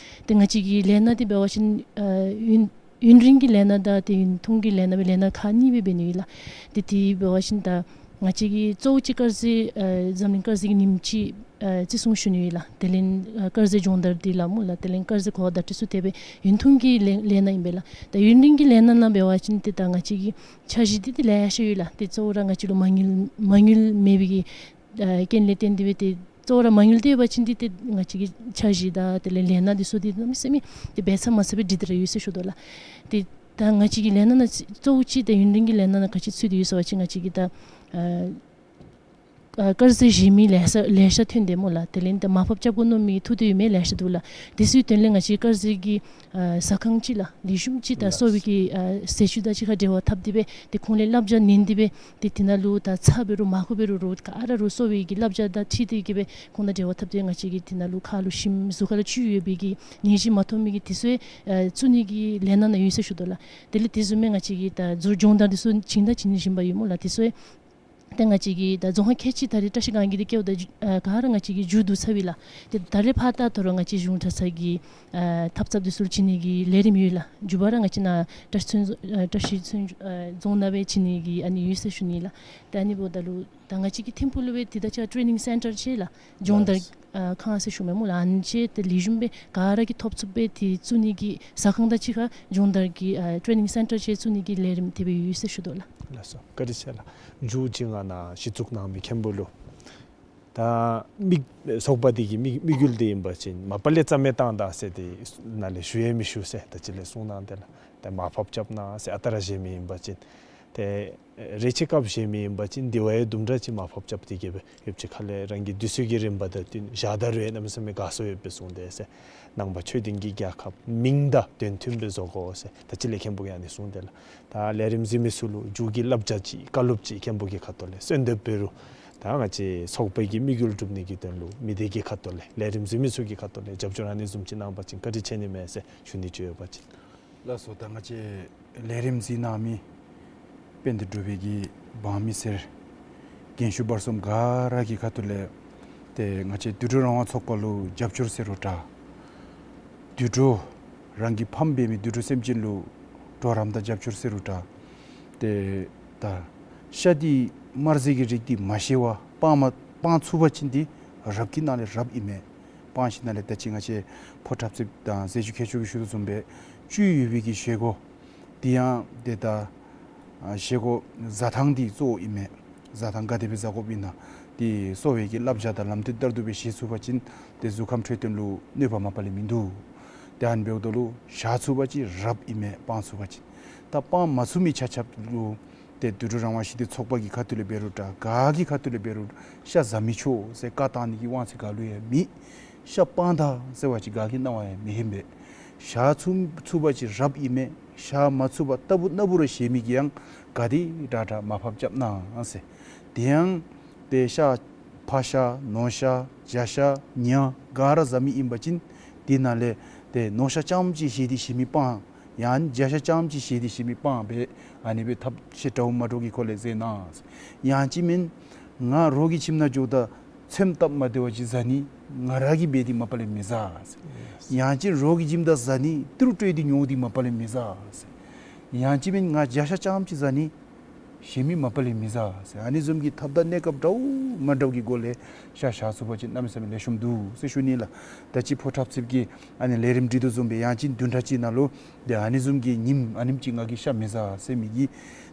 ཏེ་ང་བཅས་ཀྱི་ལས་སྣ་འདི་འབད་བ་ཅིན་ཨ་ཡུན་ཡུན་རིང་གི་ལས་སྣ་དང་ཏེ་ཡུན་ཐུང་གི་ལས་སྣ་སྦེ་ལས་སྣ་ཁག་གཉིས་སྦེ་འབད་ནི་ཨིན་ལགས། ཏེ་དེ་འབད་བ་ཅིན་ད་ང་བཅས་ཀྱི་གཙོ་བོ་ཅིག་དཀར་ཟས་ཨ་འཛམ་གླིང་དཀར་ཟས་ཀྱི་ཉིནམ་ཅིག་ཨ་བརྩི་སྲུང་ཞུ་ནི་ཨིན་ལགས། དེ་ལས་ཨ་དཀར་ཟས་སྦྱོང་བརྡར་འདི་ལགས་སྨོ་ལགས། དེ་ལས་དཀར་ཟས་གོ་བརྡ་སྤྲོད་ཚུ་དེ་སྦེ་ཡུན་ཐུང་གི་ལས་ལས་སྣ་ཨིན་པས་ལགས། ད་ཡུན་རིང་གི་ལས་ལས་སྣ་ནང་འབད་བ་ཅིན་ཏེ་ད་ང་བཅས་ཀྱི་འཆར་གཞི་འདི་ཏེ་ལེ་ཤ་ཡོད་ལགས། ཏེ་གཙོ་བོ་ར་ང་བཅས་ལུ་མ་དངུལ་མ་དངུལ་མེད་པའི་གི་ཨ་རྐྱེན་ལས་བརྟེན་ཏེ་སྦེ་ཏེ་གཙོ་བོ་ར་མ་དངུལ་འདི་ཡོད་པ་ཅིན་འདི་ཏེ་ང་བཅས་ཀྱི་འཆར་གཞི་དང་དེ་ལས་ལས་སྣ་འདི་ཚུ་འདི་གནམ་མེད་ས་མེད་ཏེ་འབད་ཚར་མ་ཚར་སྦེ་སྒྲིག་སྟེ་ར་ཡོད་ཟེར་ཞུ་དོ་ལགས། ཏེ་ད་ང་བཅས་ཀྱི་ལས་སྣ་ནང་གཙོ་བོ་ཅིག་ད་ཡུན་རིང་གི་ལས་སྣ་ནང་ག་ཅི་ཚུད་དེ་ཡོད་ཟེར་བ་ཅིན་ང་བཅས་ཀྱི་ད་ཨ་ཨ་དཀར་ཟས་བཞེས་མི་ལེ་ཤ་ལེ་ཤ་ཐོན་ཏེ་སྨོ་ལགས། དེ་ལས་ད་མར་ཕབ་རྐྱབ་དགོ་མནོ་མི་ཐུག་སྟེ་ཡོད་མི་ལེ་ཤ་འདུག་ལགས། དེ་ཚུའི་དོན་ལས་ང་བཅས་དཀར་ཟས་ཀྱི་ཨ་ཟ་ཁང་ཅིག་ལགས་ལེགས་ཤོམ་ཅིག་ད་གསོ་བའི་གི་ཨ་ཟས་བཅུད་དང་གཅིག་ཁར་འབྲེལ་བ་འཐབ་སྟེ་སྦེ་ཏེ་ཁོང་ལས་བསླབ་བྱ་ཉན་ཏེ་སྦེ་ཏེ་དེ་ནང་ལུ་ད་ཚྭ་འབད་རུང་མར་ཁུ་འབད་རུང་རོགས་ག་ར་རོགས་གསོ་བའི་གི་བསླབ་བྱ་དང་འཁྲིལ་ཏེ་གི་སྦེ་ཁོང་དང་འབྲེལ་བ་འཐབ་སྟེ་ང་བཅས་ཀྱི་དེ་ནང་ལུ་ཁ་ལུ་ཞིམ་གཟུགས་ཁ་ལུ་བཅུད་ཡོད་པའི་གི་ནད་གཞི་མ་ཐོབ་མི་གི་དེ་ཚུ་ཨ་བཙུགས་ནི་གི་ལས་སྣ་ནང་ཡོད་ཟེར་ཞུ་དོ་ལགས། དེ་ལས་དེ་བཟུམ་མའི་ང་བཅས་ཀྱི་ད་ཟུར་སྦྱོང་བརྡར་འདི་ཚུ་བྱིན་ད་བྱིན་བཞིན་པ་ཡོད་སྨོ་ལགས། དེ་ཚུ་ཏེ་ང་བཅས་ཀྱི་ད་རྫོང་ཁག་ཁལ་གཅིག་ད་རེས་བཀྲ་ཤིས་སྒང་གི་འདི་བཀལཝ་ད་ཨ་ག་ར་ང་བཅས་ཀྱིས་མཇུག་བསྡུ་ཚར་བས་ལགས། ཏེ་ད་རེས་ཕར་ད་ད་རུང་ང་བཅས་གཞུང་གྲྭ་ཚང་གི་ཨ་འཐབ་རྩོད་འདི་ཚུ་བྱིན་ནི་གི་ལས་རིམ་ཡོད་ལགས། མཇུག་བར་ར་ང་བཅས་ནཱ་བཀྲ་ཤིས་ཚོན་ཨ་བཀྲ་ཤིས་ཚོན་ཨ་རྫོང་ནང་སྦེ་བྱིན་ནི་གི་ཨ་ནི་ཡོད་ཟེར་ཞུ་ནི་ལགས། ཏེ་ཨ་ནི་འབདཝ་ད་ལུ་ད་ང་བཅས་ཀྱི་ཐིམ་ཕུག་ལུ་སྦེ་ཏེ་ད་ཅི་ཊེ་ནིང་སེན་ཊར་ཅིག་ལགས་སྦྱོང་བརྡར་ལགས། ཨ་ཁང་ཟེར་ཞུཝ་མས་སྨོ་ལགས། ཨ་ནི་ཅིག་ཏེ་ལེགས་ཤོམ་སྦེ་ག་ར་གིས་ཐོབ་ཚུགསཔ་སྦེ་ཏེ་བཙུགས་ནི་གི་ཟ་ཁང་དང་གཅིག་ཁར་སྦྱོང་བརྡར་གྱི་ཨ་ཊེ་ནིང་སེན་ཊར་ཅིག་བཙུགས་ནི་གི་ལས་རིམ་དེ་སྦེ་ཡོད་ཟེར་ཞུ་དོ་ལགས། ལགས་སོ། བཀའ་དྲིན་ཆེ་ལགས། མཇུག་ཅིག་ང་ནཱ་གཞི་བཙུགས་གནང་མི་མཁན་པོ་ལུ་ད་མི་ཚོགས་པ་འདི་གི་དམིགས་དམིགས་ཡུལ་འདི་ཨིན་པ་ཅིན་མ་པ་ལས་རྩ་མེད་བཏང་ད་ཟེར་ཏེ་ནཱ་ལས་ཞུ་ཡང་མི་ཞུ་ཟེར་ད་ཅི་ལས་གསུངས་གནང་དེ་ལགས། ད་མར་ཕབ་རྐྱབ་གནང་ཟེར་ཨ་རྟག་ར་བཞེས་མི་ཨིན་པ་ཅིན་ཏེ་རེ་ཆེ་སྐབས་བཞེས་མི་ཨིན་པ་ཅིན་དེ་བ་ཡང་དུམ་གྲ་ཅིག་མར་ཕབ་རྐྱབ་སྟེ་གི་སྦེ་ཡོདཔ་ཅིག་ཁ་ལས་རང་གི་དུས་ཚོད་ཀྱི་རིམ་པ་དང་བསྟུན་བཞག་ད་རུང་ཡང་གནམ་མེད་ས་མེད་དགའ་ཚོར་ཡོདཔ་སྦེ་གསུངས་དེས་ཟེར། ནང་པ་ཆོས་ལྡན་གྱི་རྒྱལ་ཁབ་མིང་དང་དོན་མཐུན་སྦེ་བཟོ་དགོ་ཟེར་ད་ཅི་ལས་མཁན་པོ་གིས་ཨ་ནི་གསུངས་དེས་ལགས། ད་ལས་རིམ་གཟིགས་མི་ཚུ་ལུ་མཇུག་གི་བསླབ་བྱ་ཅིག་བཀའ་སློབ་ཅིག་མཁན་པོ་གི་ཁ་ཐུག་ལས་གསོལ་འདེབས་འབད་རུང་ད་ང་བཅས་ཚོགས་པའི་གི་དམིགས་ཡུལ་སྒྲུབ་ནི་གི་དོན་ལུ་མི་སྡེ་གི་ཁ་ཐུག་ལས་ལས་རིམ་གཟིགས་མི་ཚུ་གི་ཁ་ཐུག་ལས་རྒྱབ་སྐྱོར་ཨ་ནི་བཟུམ་ཅིག་གནང་པ་ཅིན་བཀའ་དྲིན་ཆེ་ནི་མས་ཟེར་ཞུ་ནི་ཅིག་ཡོད་པ་ཅིན། ལགས་སོ། ད་ང་བཅས་ལས་རིམ་གཟིགས་གནང་མི་དཔལ་ལྡན་འབྲུག་པའི་གི་འབངས་མི་སེར་རྒན་ཤོས་བར་གསུམ་ག་ར་གི་ཁ་ཐུག་ལས་ཏེ་ང་བཅས་དུད་འགྲོ་རང་དབང་ཚོགས་པ་ལུ་རྒྱབ་སྐྱོར་ཟེར་རུང་འདྲ། དུད་འགྲོ་རང་གི་ཕམ་འབད་མི་དུད་འགྲོ་སེམས་ཅན་ལུ་གྲོགས་རམ་དང་རྒྱབ་སྐྱོར་ཟེར་རུང་འདྲ། ཏེ་ད་ཤ་འདི་དམར་ཟས་ཀྱི་རིགས་འདི་མ་བཞེས་པར་སྤང་མ་སྤང་ཚུགས་པ་ཅིན་འདི་རབ་ཀྱི་ནང་ལས་རབ་ཨིན་མས། སྤང་ཞིནམ་ལས་ད་ཅི་ང་བཅས་ཕོ་འཁྲབ་རྩེདཔ་དང་ཟས་བཅུད་མཁས་མཆོག་གིས་ཞུ་དོ་བཟུམ་སྦེ་བཅུད་ཡོད་པའི་གི་བཞེས་སྒོ་འདི་ཡང་ཏེ་ད་ཨ་བཞེས་སྒོ་བཟའ་ཐངས་འདི་གཙོ་བོ་ཨིན་མས། བཟའ་ཐངས་ག་དེ་སྦེ་བཟའ་དགོཔ་ཨིན་ན་འདི་གསོ་བའི་གི་བསླབ་བྱ་དང་ལམ་སྟོན་ལྟར་དུ་སྦེ་བཞེས་ཚུགས་པ་ཅིན་ཏེ་གཟུགས་ཁམས་འཕྲོད་བསྟེན་ལུ་གནོད་པ་མ་པ་ལས་མིན་འདུག། ཏེ་ཨ་ནི་འབདཝ་ད་ལུ་བཞག་ཚུགས་པ་ཅིན་རབ་ཨིན་མས། སྤང་ཚུགས་པ་ཅིན། ད་སྤང་མ་ཚུགས་མི་ཆ་ཁྱབ་ལུ་ཏེ་དུད་འགྲོ་རང་དབང་ཞི་བདེ་ཚོགས་པ་གི་ཁ་ཐུག་ལས་འབད་རུང་འདྲ་ག་གི་ཁ་ཐུག་ལས་འབད་རུང་ཤ་བཟའ་མི་ཆོག་ཟེར་བཀའ་བཏང་ནི་གི་དབང་ཚད་ག་ལུ་ཡང་མེད། ཤ་སྤང་ད་ཟེར་བ་ཅིན་ག་གི་གནང་བ་ཡང་མི་ཧན་པས། བཞག་ཚུགས་ཚུགས་པ་ཅིན་རབ་ཨིན་མས། བཞག་མ་ཚུགས་པར་ལྟ་བུ་ན་བུ་ར་བཞེས་མི་གིས་ཡང་ག་དེ་དྲག་དྲག་མར་ཕབ་རྐྱབ་གནང་ཟེར། དེ་ཡང་ཏེ་ཤ་ཕག་ཤ་ནོར་ཤ་བྱ་ཤ་ཉ་ག་ར་བཟའ་མི་ཨིན་པ་ཅིན་དེ་ནང་ལས་ཏེ་ནོར་ཤ་རྐྱངམ་ཅིག་བཞེས་ཏེ་བཞེས་མི་སྤང་། ཡང་བྱ་ཤ་རྐྱངམ་ཅིག་བཞེས་ཏེ་བཞེས་མི་སྤང་སྦེ་ཨ་ནི་སྦེ་ཐབས་ཤེས་འདྲཝ་མ་འདྲཝ་གི་སྒོ་ལས་མཛད་གནང་། ཡང་ཅིན་མེན་ང་རོགས་ཀྱི་ཁྱིམ་ནང་འགྱོཝ་ད་ཚོདམ་སྟབས་མ་བདེཝ་ཅིག་བཟའ་ནི་ང་ར་གིས་འབད་དེ་མ་པ་ལས་མི་བཟའ་ཟེར། ཡང་ཅིན་རོགས་ཀྱི་ཁྱིམ་ད་བཟའ་ནི་ཏི་རུ་སྤྲོད་དེ་ཉོ་སྟེ་མ་པ་ལས་མི་བཟའ་ཟེར། ཡང་ཅིན་མེན་ང་བྱ་ཤ་རྐྱངམ་ཅིག་བཟའ་ནི་བཞེས་མི་མ་པ་ལས་མི་བཟའ་ཟེར། ཨ་ནི་བཟུམ་གྱི་ཐབས་དང་གནས་སྐབས་འདྲཝ་མ་འདྲཝ་གི་སྒོ་ལས་ཤ་བཞག་ཚུགས་པ་ཅིན་གནམ་མེད་ས་མེད་ལེགས་ཤོམ་འདུག་ཟེར་ཞུ་ནི་ལགས། ད་ཅི་ཕོ་འཁྲབ་རྩེདཔ་གི་ཨ་ནི་ལས་རིམ་སྒྲིག་དོ་བཟུམ་སྦེ་ཡང་ཅིན་བདུན་ཕྲག་གཅིག་ནང་ལུ་ཏེ་ཨ་ནི་བཟུམ་གྱི་ཉིནམ་ཨ་ནེམ་ཅིག་ང་གིས་ཤ་མི་བཟའ་ཟེར་མི་གི་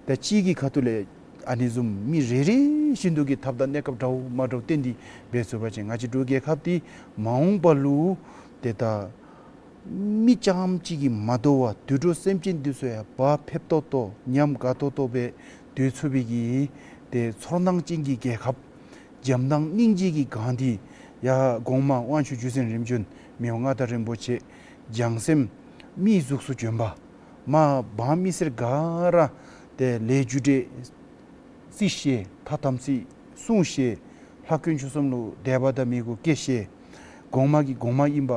ད་ཅི་གི་ཁ་ཐུག་ལས་ཨ་ནི་བཟུམ་མི་རེ་རེ་བཞིན་དུ་གི་ཐབས་དང་གནས་སྐབས་འདྲཝ་མ་འདྲཝ་བསྟན་ཏེ་འབད་ཚུགས་པ་ཅིན་ང་བཅས་འབྲུག་རྒྱལ་ཁབ་འདི་མ་འོངས་པ་ལུ་ཏེ་ད་མི་རྐྱངམ་ཅིག་གིས་མ་དོ་བར་དུད་འགྲོ་སེམས་ཅན་འདི་ཚུ་ཡང་བག་ཕེབས་ཏོག་ཏོ་ཉམས་དགའ་ཏོག་ཏོ་སྦེ་སྡོད་ཚུགས་པའི་གི་ཏེ་ཚོར་སྣང་ཅན་གྱི་རྒྱལ་ཁབ་འཇམ་དབྱངས་སྙིང་རྗེ་གི་གངས་འདི་ཡར་གོང་མ་དབང་ཕྱུག་བརྒྱུད་འཛིན་རིམ་བྱོན་མི་དབང་མངའ་བདག་རིན་པོ་ཆེ་ བྱང་སེམས་མིའི་གཟུགས་སུ་བྱོན་པ། མ་འབངས་མི་སེར་ག་ར་ཏེ་ལས་རྒྱུ་འབྲས་རྩིས་ཤེས། ཐ་དམ་ཚིག་སྲུང་ཤེས། ལྷ་དཀོན་མཆོག་གསུམ་ལུ་དད་པ་དང་མོས་གུས་བསྐྱེད་ཤེས། གོང་མ་གིས་གོང་མ་ཨིན་པ་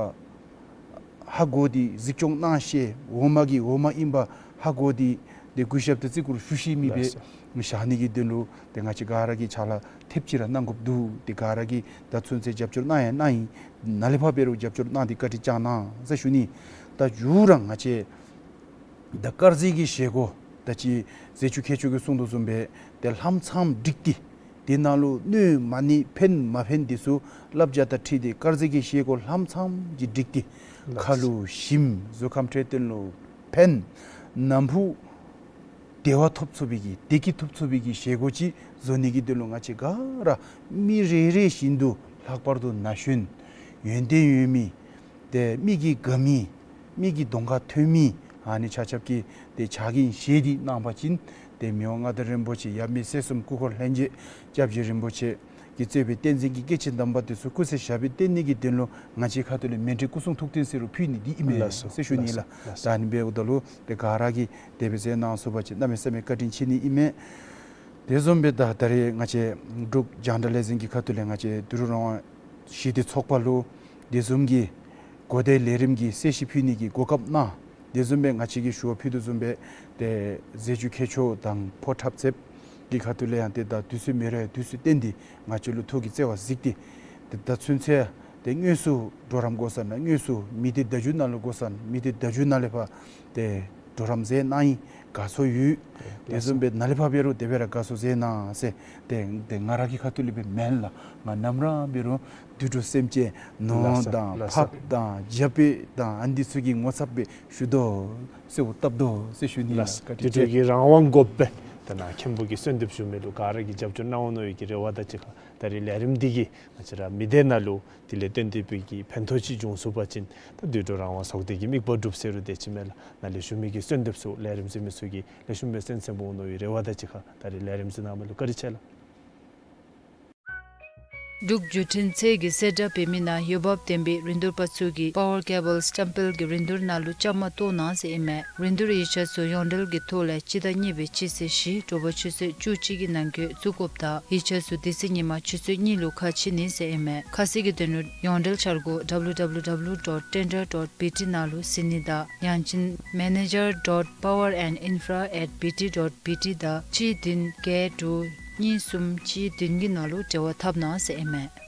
ཧ་གོ་སྟེ་གཟིགས་སྐྱོང་གནང་ཤེས། འོག་མ་གིས་འོག་མ་ཨིན་པ་ཧ་གོ་སྟེ་ཏེ་གུས་ཞབས་ཏེ་བརྩི་བཀུར་ཞུ་ཤེས་མི་སྦེ་ལགས་སོ། བཞག་ནི་གི་དོན་ལུ་ཏེ་ང་བཅས་ག་ར་གིས་ཕྱག་ལཱ་ཐེབས་ཅིག་ར་གནང་དགོཔ་འདུག། ཏེ་ག་ར་གིས་ད་ཚུན་ཚོད་རྒྱབ་སྐྱོར་གནང་ཡང་གནང་ཡི། ནཱ་ལས་ཕར་འབད་རུང་རྒྱབ་སྐྱོར་གནང་སྟེ་བཀའ་དྲིན་བསྐྱང་གནང་ཟེར་ཞུ་ནི། ད་མཇུག་ར་ང་བཅས་ད་དཀར་ཟས་ཀྱི་བཞེས་སྒོ་ད་ཅི་ཟས་བཅུད་ཁྱད་ཆོས་ཀྱིས་གསུང་དོ་བཟུམ་སྦེ་ཏེ་ལྷམ་ཚངམ་བསྒྲིགས་ཏེ་དེ་ནང་ལུ་གནོད་མ་ནི་ཕན་མ་ཕན་དེ་ཚུ་བསླབ་བྱ་དང་འཁྲིལ་ཏེ་དཀར་ཟས་ཀྱི་བཞེས་སྒོ་ལྷམ་ཚངམ་ཅིག་བསྒྲིགས་ཏེ་ལགས། ཁ་ལུ་ཞིམ། གཟུགས་ཁམས་འཕྲོད་བསྟེན་ལུ་ཕན། ནམ་ཕུགས་བདེ་བ་ཐོབ་ཚུགས་པའི་གི་བདེ་སྐྱིད་ཐོབ་ཚུགས་པའི་གི་བཞེས་སྒོ་ཅིག་བཟོ་ནི་གི་དོན་ལུ་ང་བཅས་ག་ར་མི་རེ་རེ་བཞིན་དུ་ལྷག་པར་དུ་ན་གཞོན་ཡོན་ཏན་ཡོད་མི་ཏེ་མི་གིས་དགའ་མི་མི་གི་གདོང་ཁར་ཐོན་མི་ཨ་ནི་ཆ་ཁྱབ་ཀྱིས་ཏེ་ཕྱག་འགན་བཞེས་ཏེ་གནང་བ་ཅིན་ཏེ་མི་དབང་མངའ་བདག་རིན་པོ་ཆེ་ཡབ་མེས་སྲས་གསུམ་སྐུ་འཁོར་ལྷན་རྒྱས་སྐྱབས་རྗེ་རིན་པོ་ཆེ་གིས་གཙོས་པའི་བསྟན་འཛིན་གྱི་སྐྱེས་ཆེན་དམ་པ་དེ་ཚུ་སྐུ་ཚེ་ཞབས་པད་བརྟན་ནི་གི་དོན་ལུ་ང་བཅས་ཁ་ཐུག་ལས་མཎྜལ་སྐུ་གསུང་ཐུགས་རྟེན་ཟེར་རུང་ཕུལ་ནི་འདི་ཨིན་མས་ལགས་སོ། ཟེར་ཞུ་ནི་ལགས་ལགས། སོ། ད་ཨ་ནི་འབདཝ་ད་ལུ་ཏེ་ག་ར་གིས་དེ་སྦེ་མཛད་གནང་ཚུགས་པ་ཅིན་གནམ་མེད་ས་མེད་བཀའ་དྲིན་ཆེ་ནི་ཨིན་མས། དེ་བཟུམ་སྦེ་ད་ད་རེས་ང་བཅས་འབྲུག་རྒྱང་བསྒྲགས་ལས་འཛིན་གྱི་ཁ་ཐུག་ལས་ང་བཅས་དུད་འགྲོ་རང་དབང་ཞི་བདེ་ཚོགས་པ་ལུ་དེ་བཟུམ་གྱི་གོ་བརྡའི་ལས་རིམ་གྱི་གསལ་བཤད་ཕུལ་ནི་གི་གོ་སྐབས་གནང་། དེ་བཟུམ་སྦེ་ང་བཅས་ཀྱིས་ཞུ་བ་ཕུལ་དོ་བཟུམ་སྦེ་ཏེ་ཟས་བཅུད་ཁྱད་ཆོས་དང་ཕོ་འཁྲབ་ཚེབ་ཀྱི་ཁ་ཐུག་ལས་ཡང་ཏེ་ད་དུས་ཚོད་མེད་རུང་དུས་ཚོད་བཏོན་ཏེ་ང་བཅས་ལུ་ཐུགས་ཀྱི་བརྩེ་བ་གཟིགས་ཏེ་ཏེ་ད་ཚུན་ཚོད་ཏེ་དངོས་སུ་གྲོགས་རམ་དགོ་ས་ན་དངོས་སུ་མི་སྡེ་བརྡ་བརྒྱུད་ནང་ལུ་དགོ་ས་ན་མི་སྡེ་བརྡ་བརྒྱུད་ནང་ལས་ཕར་ཏེ་གྲོགས་རམ་མཛད་གནང་ཡི། དགའ་ཚོར་ཡོད། དེ་བཟུམ་སྦེ་ནཱ་ལས་ཕར་འབད་རུང་དེ་སྦེ་ར་དགའ་ཚོར་མཛད་གནང་ཟེར་ཏེ་ཏེ་ང་ར་གི་ཁ་ཐུག་ལས་སྦེ་མེན་ལགས། ང་ནམ་ར་འབད་རུང་དུད་འགྲོ་སེམས་ཅན་ནོར་ལགས་སོ་དང་ལགས་སོ། ཕགཔ་དང་རྒྱ་སྤོས་དང་ཨ་ནི་ཚུ་གི་ངོ་ཚབ་སྦེ་ཞུ་དོ་ཟེར་འོ་བཏབ་དོ་ཟེར་ཞུ་ནི་ལགས། ལགས་སོ། བཀའ་དྲིན་ཆེ། དུད་འགྲོ་གི་རང་དབང་དགོ་པས། ད་ནཱ་མཁན་པོ་གིས་གསོལ་འདེབས་ཞུ་མི་ལུ་ག་ར་གིས་རྒྱབ་སྐྱོར་གནང་འོང་མནོ་བའི་གི་རེ་བ་དང་གཅིག་ཁར་ད་རེས་ལས་རིམ་འདི་གིས་ང་བཅས་ར་མི་སྡེ་ནང་ལུ་དེ་ལས་བརྟེན་ཏེ་སྦེ་གི་ཕན་ཐོགས་ཅིག་འབྱུང་ཚུགས་པ་ཅིན་ད་དུད་འགྲོ་རང་དབང་ཚོགས་སྡེ་གི་དམིགས་པ་འགྲུབ་ཟེར་རུང་དེ་ཅིག་མས་ལགས། ནཱ་ལས་ཞུ་མི་གི་གསོལ་འདེབས་ཚུ་ལས་རིམ་གཟིགས་མི་ཚུ་གིས་ལེགས་ཤོམ་སྦེ་གསན་གསན་འོང་མནོ་བའི་རེ་བ་དང་གཅིག་ཁར་ད་རེས་ལས་རིམ་གཟིགས་གནང་མི་ལུ་བཀའ་དྲིན་ཆེ་ལགས། འབྲུག་བརྒྱུད་འཕྲིན་ཚད་ཀྱི་གསལ་བསྒྲགས་འབད་མི་ནང་འོས་འབབ་ལྡན་པའི་རིན་བསྡུར་པ་ཚུ་གིས་པ་ཝར་ཀེ་བཱལ་སི་ཊམ་སྤེལ་གྱི་རིན་བསྡུར་ནང་ལུ་བཅའ་མར་གཏོགས་གནང་ཟེར་ཨིན་མས། རིན་བསྡུར་ཡིག་ཆ་ཚུ་ཡོངས་འབྲེལ་གྱི་ཐོག་ལས་སྤྱི་ཟླ་གཉིས་པའི་སྤྱི་ཚེས་བཞི་དྲོ་པ་ཆུ་ཚོད་བཅུ་གཅིག་གི་ནང་འཁོད་བཙུགས་དགོཔ་དང་ཡིག་ཆ་ཚུ་དེ་ཚེ་ཉིན་མ་ཆུ་ཚོད་གཉིས་ལུ་ཁ་ཕྱེ་ནི་ཟེར་ཨིན་མས། ཁ་གསལ་གྱི་དོན་ལུ་ཡོངས་འབྲེལ་འཆར་སྒོ་W W W dot tender dot B T ནང་ལུ་གཟིགས་ནི་དང་ཡང་ཅིན་manager dot power and infra at B T dot B T དང་གཅིག་བདུན་བརྒྱད་དྲུག་གཉིས་གསུམ་གཅིག་བདུན་གྱི་ནང་ལུ་འབྲེལ་བ་འཐབ་གནང་ཟེར་ཨིན་མས།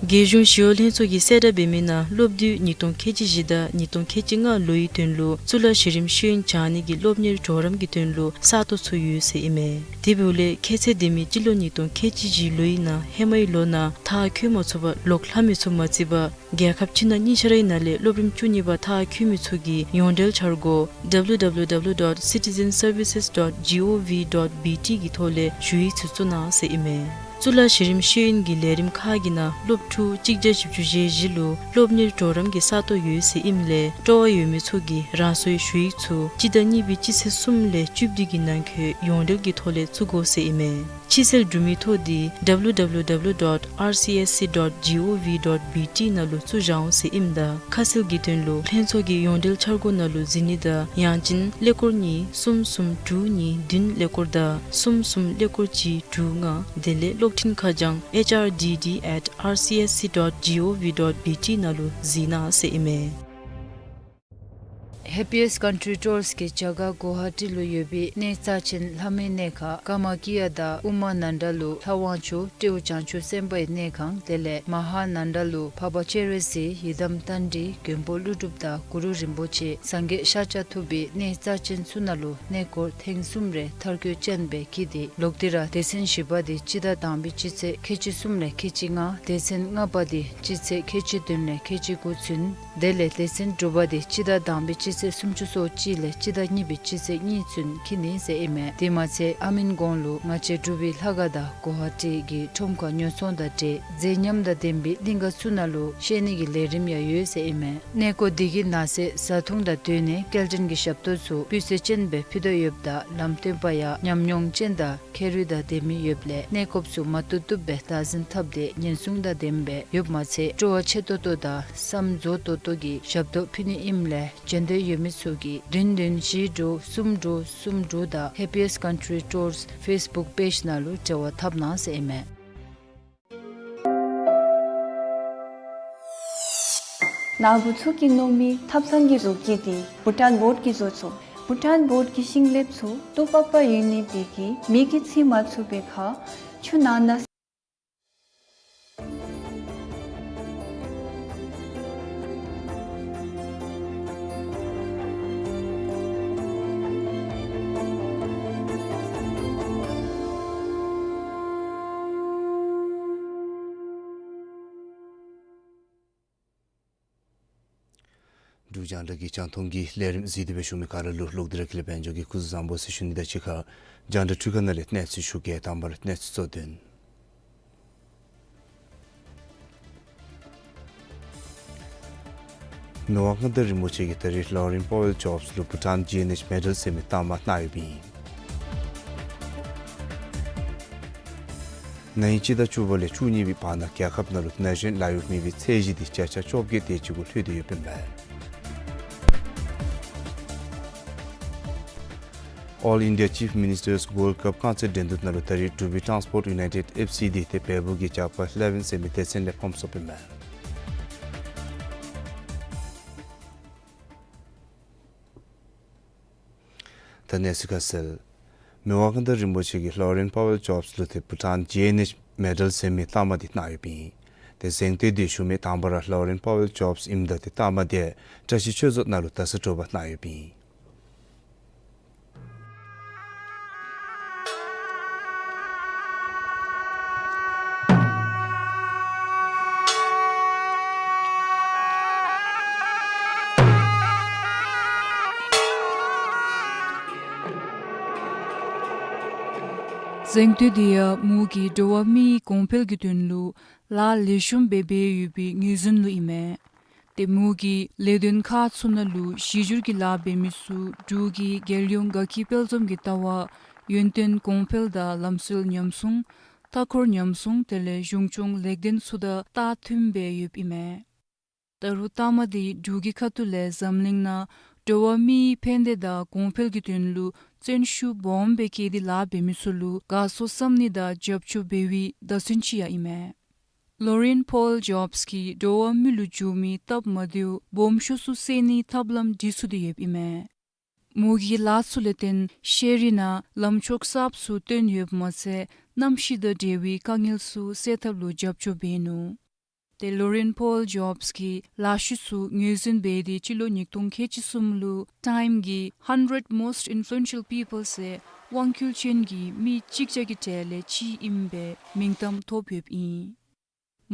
རྒྱལ་གཞུང་ཞི་གཡོག་ལྷན་ཚོགས་ཀྱིས་གསལ་བསྒྲགས་འབད་མི་ནང་སློབ་དུས་ཉིས་སྟོང་ཁལ་གཅིག་བཞི་དང་ཉིས་སྟོང་ཁལ་གཅིག་ལྔ་ལོའི་དོན་ལུ་གཙུག་ལག་གཞི་རིམ་ཤེས་ཡོན་སྦྱང་ནི་གི་སློབ་གཉེར་གྲོགས་རམ་གྱི་དོན་ལུ་ས་སྟོང་ཚུ་ཡོད་ཟེར་ཨིན་མས། དེ་འབདཝ་ལས་ཁྱད་ཚད་ལྡན་མི་སྤྱི་ལོ་ཉིས་སྟོང་ཁལ་གཅིག་བཞི་ལོའི་ནང་ཧེ་མའི་ལོ་ནང་མཐར་འཁྱོལ་མ་ཚུགས་པར་ལོག་ལྷག་མི་ཚུ་མ་ཚུད་པར་རྒྱལ་ཁབ་ཕྱི་ནང་གཉིས་ཆ་རའི་ནང་ལས་སློབ་རིམ་བཅུ་གཉིས་པ་མཐར་འཁྱོལ་མི་ཚུ་གིས་ཡོངས་འབྲེལ་འཆར་སྒོ་W W W dot citizen services dot G O V dot B T གི་ཐོག་ལས་ཞུ་ཡིག་ཚུ་བཙུགས་གནང་ཟེར་ཨིན་མས། གཙུག་ལག་གཞི་རིམ་ཤེས་ཡོན་གྱི་ལས་རིམ་ཁག་གི་ནང་སློབ་ཕྲུག་གཅིག་བརྒྱ་བཞི་བཅུ་ཞེ་བཞི་ལུ་སློབ་གཉེར་གྲོགས་རམ་གྱི་ས་སྟོང་ཡོད་ཟེར་ཨིནམ་ལས་སྤྲོ་བ་ཡོད་མི་ཚུ་གིས་རང་སོའི་ཞུ་ཡིག་ཚུ་སྤྱི་ཟླ་གཉིས་པའི་སྤྱི་ཚེས་གསུམ་ལས་བཅུ་བདུན་གྱི་ནང་འཁོད་ཡོངས་འབྲེལ་གྱི་ཐོག་ལས་བཙུགས་དགོ་ཟེར་ཨིན་མས། ཕྱིར་སེལ་གྲུབ་མི་ཐོ་འདི་W W W dot R C S C dot G O V dot B T ནང་ལུ་བཙུགས་བཞག་འོང་ཟེར་ཨིནམ་ད་ཁ་གསལ་གྱི་དོན་ལུ་ལྷན་ཚོགས་ཀྱི་ཡོངས་འབྲེལ་འཆར་སྒོ་ནང་ལུ་གཟིགས་ནི་དང་ཡང་ཅིན་ཀླད་ཀོར་གཉིས་གསུམ་གསུམ་དྲུག་གཉིས་བདུན་ཀླད་ཀོར་དང་གསུམ་གསུམ་ཀླད་ཀོར་གཅིག་དྲུག་ལྔ་དེ་ལས་གློག་འཕྲིན་ཁ་བྱང་H R D D at R C S C dot G O V dot B T ནང་ལུ་གཟིགས་གནང་ཟེར་ཨིན་མས། Happiest Country Tours གིས་རྒྱ་གར་གུ་ཝ་ཧ་ཊི་ལུ་ཡོད་པའི་གནས་རྩ་ཆེན་ལྷ་མོའི་གནས་ཁང་ཀ་མ་ཀི་ཡ་དང་ཨུ་མ་ནན་དྲ་ལུ་ལྷ་དབང་ཕྱུག་སྤྲེའུ་བྱང་ཆུབ་སེམས་དཔའི་གནས་ཁང་དེ་ལས་མ་ཧཱ་ནན་དྲ་ལུ་འཕགས་པ་སྤྱན་རས་གཟིགས་ཡི་དམ་རྟ་མགྲིན་མགོན་པོ་ཀླུ་སྒྲུབ་དང་གུ་རུ་རིན་པོ་ཆེ་སངས་རྒྱས་ཤཱཀྱ་ཐུབ་པའི་གནས་རྩ་ཆེན་ཚུ་ནང་ལུ་གནས་སྐོར་ཐེངས་གསུམ་རེ་མཐར་འཁྱོལ་ཅན་སྦེ་བསྐྱིས་ཏེ་ལོག་སྟེ་ར་སྡེ་ཚན་བཞི་པ་འདི་སྤྱི་ཟླ་དང་པའི་སྤྱི་ཚེས་ཁལ་གཅིག་གསུམ་ལས་ཁལ་གཅིག་ལྔ་སྡེ་ཚན་ལྔ་པ་འདི་སྤྱི་ཚེས་ཁལ་གཅིག་བདུན་ལས་ཁལ་གཅིག་དགུ་ཚུན་དེ་ལས་སྡེ་ཚན་དྲུག་པ་འདི་སྤྱི་ཟླ་དང་པའི་སྤྱི་ ཚེས་སུམ་ཅུ་སོ་གཅིག་ལས་སྤྱི་ཟླ་གཉིས་པའི་སྤྱི་ཚེས་གཉིས་ཚུན་འཁྱིད་ནི་ཟེར་ཨིན་མས། དེ་མ་ཚད་ཨ་མིན་གོང་ལུ་ང་བཅས་འབྲུག་པའི་ལྷ་ཁང་དང་གོ་ཧ་ཊི་གི་ཁྲོམ་ཁར་ཉོ་ཚོང་དང་འབྲེལ་མཛེས་ཉམས་དང་ལྡན་པའི་གླིང་ག་ཚུ་ནང་ལུ་བཤལ་ནི་གི་ལས་རིམ་ཡང་ཡོད་ཟེར་ཨིན་མས། གནས་སྐོར་འདི་གི་ནང་གསེས་བཟའ་འཐུང་དང་སྡོད་གནས་སྐྱེལ་འདྲེན་གྱི་ཞབས་ཏོག་ཚུ་སྤུས་ཚད་ཅན་སྦེ་ཕུལ་དོ་ཡོདཔ་ད་ལམ་སྟོན་པ་ཡང་ཉམས་མྱོང་ཅན་དང་ཁྱད་རིག་དང་ལྡན་མི་ཡོདཔ་ལས་གནས་སྐོརཔ་ཚུ་མ་བཏུབ་བཏུབ་སྦེ་བདག་འཛིན་འཐབ་སྟེ་ཉེན་སྲུང་དང་ལྡནམ་སྦེ་ཡོདཔ་མ་ཚད་སྤྲོ་བ་ཆེ་ཏོག་ཏོ་དང་བསམ་རྫོགས་ཏོག་ཏོ་གི་ཞབས་ཏོག་ཕུལ་ནི་ཨིནམ་ལས་འགྲན་བསྡུར་ཡོད་མི་ཚུ་གིས་བདུན་བདུན་བཞི་དྲུག་གསུམ་དྲུག་གསུམ་དྲུག་དང་Happiest Country Tours Facebook page ནང་ལུ་འབྲེལ་བ་འཐབ་གནང་ཟེར་ཨིན་མས། ནཱ་བུ་ཚུ་གིས་མནོ་མི་ཐབ་ཚང་གི་བཟོ་བཀོད་འདི་བྷུ་ཊཱན་བོཌ་ཀྱིས་བཟོ་ཚུགས། བྷུ་ཊཱན་བོཌ་ཀྱི་ཤིང་ལེབ་ཚུ་ཏོག་པག་པ་ཡོད་ནི་དེ་གིས་མེ་གིས་འཚིག་མ་ཚུགས་པའི་ཁར་ཆུ་ནང་ན། འབྲུག་རྒྱང་བསྒྲགས་ཀྱི་རྒྱང་མཐོང་གི་ལས་རིམ་གཟིགས་ཏེ་སྦེ་བཞུགས་མི་ག་ར་ལུ་ལོག་སྟེ་ར་ཁྱེད་ལུ་དཔལ་འབྱོར་གྱི་སྐུ་གཟུགས་བཟང་པོ་ཟེར་ཞུ་ནི་དང་གཅིག་ཁར་རྒྱང་བསྒྲགས་འཕྲུལ་ཁང་ནང་ལས་གནས་ཚུལ་ཞུ་གེ། དང་པ་ར་གནས་ཚུལ་གཙོ་དོན། མི་དབང་མངའ་བདག་རིན་པོ་ཆེ་གིས་ད་རིས་ལོ་རེན་པོ་ཝེལ་ཇོབས་ལུ་བྷུ་ཊཱན་ཇི་ཨེན་ཨེཆ་མེ་ཌལ་ཟེར་མི་རྟགས་མ་གནང་ཡོདཔ་ཨིན། ན་ཧིང་སྤྱི་ཟླ་བཅུ་པ་ལས་བཅུ་གཉིས་པའི་བར་ན་རྒྱལ་ཁབ་ནང་ལུ་ན་གཞོན་ལཱ་གཡོག་མེད་པའི་ཚད་གཞི་འདི་བརྒྱ་ཆ་བཅོ་བརྒྱད་དེ་ཅིག་གུ་ལྷོད་དེ་ཡོདཔ་ཨིན་པས། All India Chief Ministers Gold Cup རྐང་རྩེད་འགྲན་བསྡུར་ནང་ལུ་ད་རིས་འབྲུག་པའི་ཊཱན་སི་པོརཊ་ཡུ་ནའི་ཊེཌ་ཨེཕ་སི་འདི་ཏེ་བལ་པོ་གི་ཇག་པ་ཨི་ལེ་ཝེན་ཟེར་མི་སྡེ་ཚན་ལས་ཕམ་སོཔ་ཨིན་པས། ད་གནས་ཚུལ་ཁ་གསལ། མི་དབང་མངའ་བདག་རིན་པོ་ཆེ་གིས་ལོ་རེན་པོ་ཝེལ་ཇོབས་ལུ་ཏེ་བྷུ་ཊཱན་ཇི་ཨེན་ཨེཆ་མེ་ཌལ་ཟེར་མི་རྟགས་མ་འདི་གནང་ཡོདཔ་ཨིན། ཏེ་གཟེངས་བསྟོད་འདི་ཞུ་མི་དང་པ་ར་ལོ་རེན་པོ་ཝེལ་ཇོབས་ཨིནམ་ད་ཏེ་རྟགས་མ་འདི་བཀྲ་ཤིས་ཆོས་རྫོང་ནང་ལུ་ད་ས་དྲོ་པ་གནང་ཡོདཔ་ཨིན། གཟེངས་བསྟོད་འདི་ཡང་མོ་གིས་འགྲོ་བ་མིའི་གོང་འཕེལ་གྱི་དོན་ལུ་ལཱ་ལེགས་ཤོམ་སྦེ་འབད་ཡོད་པའི་ངོས་འཛིན་ལུ་ཨིན་མས། ཏེ་མོ་གིས་ལས་དོན་ཁག་ཚུ་ནང་ལུ་གཞི་འགྱུར་གྱི་ལཱ་འབད་མི་ཚུ་འབྲུག་གི་རྒྱལ་ཡོངས་དགའ་སྐྱིད་དཔལ་འཛོམས་ཀྱི་ལྟ་བ་ཡུན་བརྟན་གོང་འཕེལ་དང་ལམ་སྲོལ་ཉམས་སྲུང་ལྟ་སྐོར་ཉམས་སྲུང་དེ་ལས་གཞུང་སྐྱོང་ལེགས་ལྡན་ཚུ་དང་ལྟ་མཐུནམ་སྦེ་ཡོདཔ་ཨིན་མས། ད་རུང་རྟགས་མ་འདི་འབྲུག་གི་ཁ་ཐུག་ལས་འཛམ་གླིང་ནང་འགྲོ་བ་མིའི་ཕན་བདེ་དང་གོང་འཕེལ་གྱི་དོན་ལུ་བརྩོན་ཤུགས་སྦོམ་སྦེ་བསྐྱེད་དེ་ལཱ་འབད་མི་ཚུ་ལུ་དགའ་ཚོར་བསམ་ནི་དང་རྒྱབ་སྐྱོར་འབད་བའི་བརྡ་མཚོན་ཅིག་ཡང་ཨིན་མས། ལོ་རེན་པོ་ཝེལ་ཇོབས་ཀྱིས་འགྲོ་བ་མི་ལུ་འབྱུང་མི་སྟབས་མ་བདེཝ་སྦོམ་ཤོས་ཚུ་སེལ་ནིའི་ཐབས་ལམ་འདི་ཚུ་དེ་ཡོདཔ་ཨིན་མས། མོ་གི་ལཱ་ཚུ་ལས་བརྟེན་ཤེས་རིག་ནང་ལམ་ཕྱོགས་གསརཔ་ཚུ་བཏོན་ཡོདཔ་མ་ཚད་གནམ་གཤིས་དང་འབྲེལ་བའི་དཀའ་ངལ་ཚུ་སེལ་ཐབས་ལུ་རྒྱབ་སྐྱོར་འབད་ནུག། ཏེ་ལོ་རེན་པོ་ཝེལ་ཇོབས་ཀྱིས་ལཱ་ཤུལ་ཚུ་ངོས་འཛིན་འབད་དེ་སྤྱི་ལོ་ཉིས་སྟོང་ཁལ་གཅིག་གསུམ་ལུ་ཊའིམ་གྱི་Hundred Most Influential People ཟེར་དབང་བསྒྱུར་ཅན་གྱི་མི་གཅིག་བརྒྱ་གི་གྲས་ལས་གཅིག་ཨིནམ་སྦེ་མིང་གཏམ་ཐོབ་ཡོདཔ་ཨིན།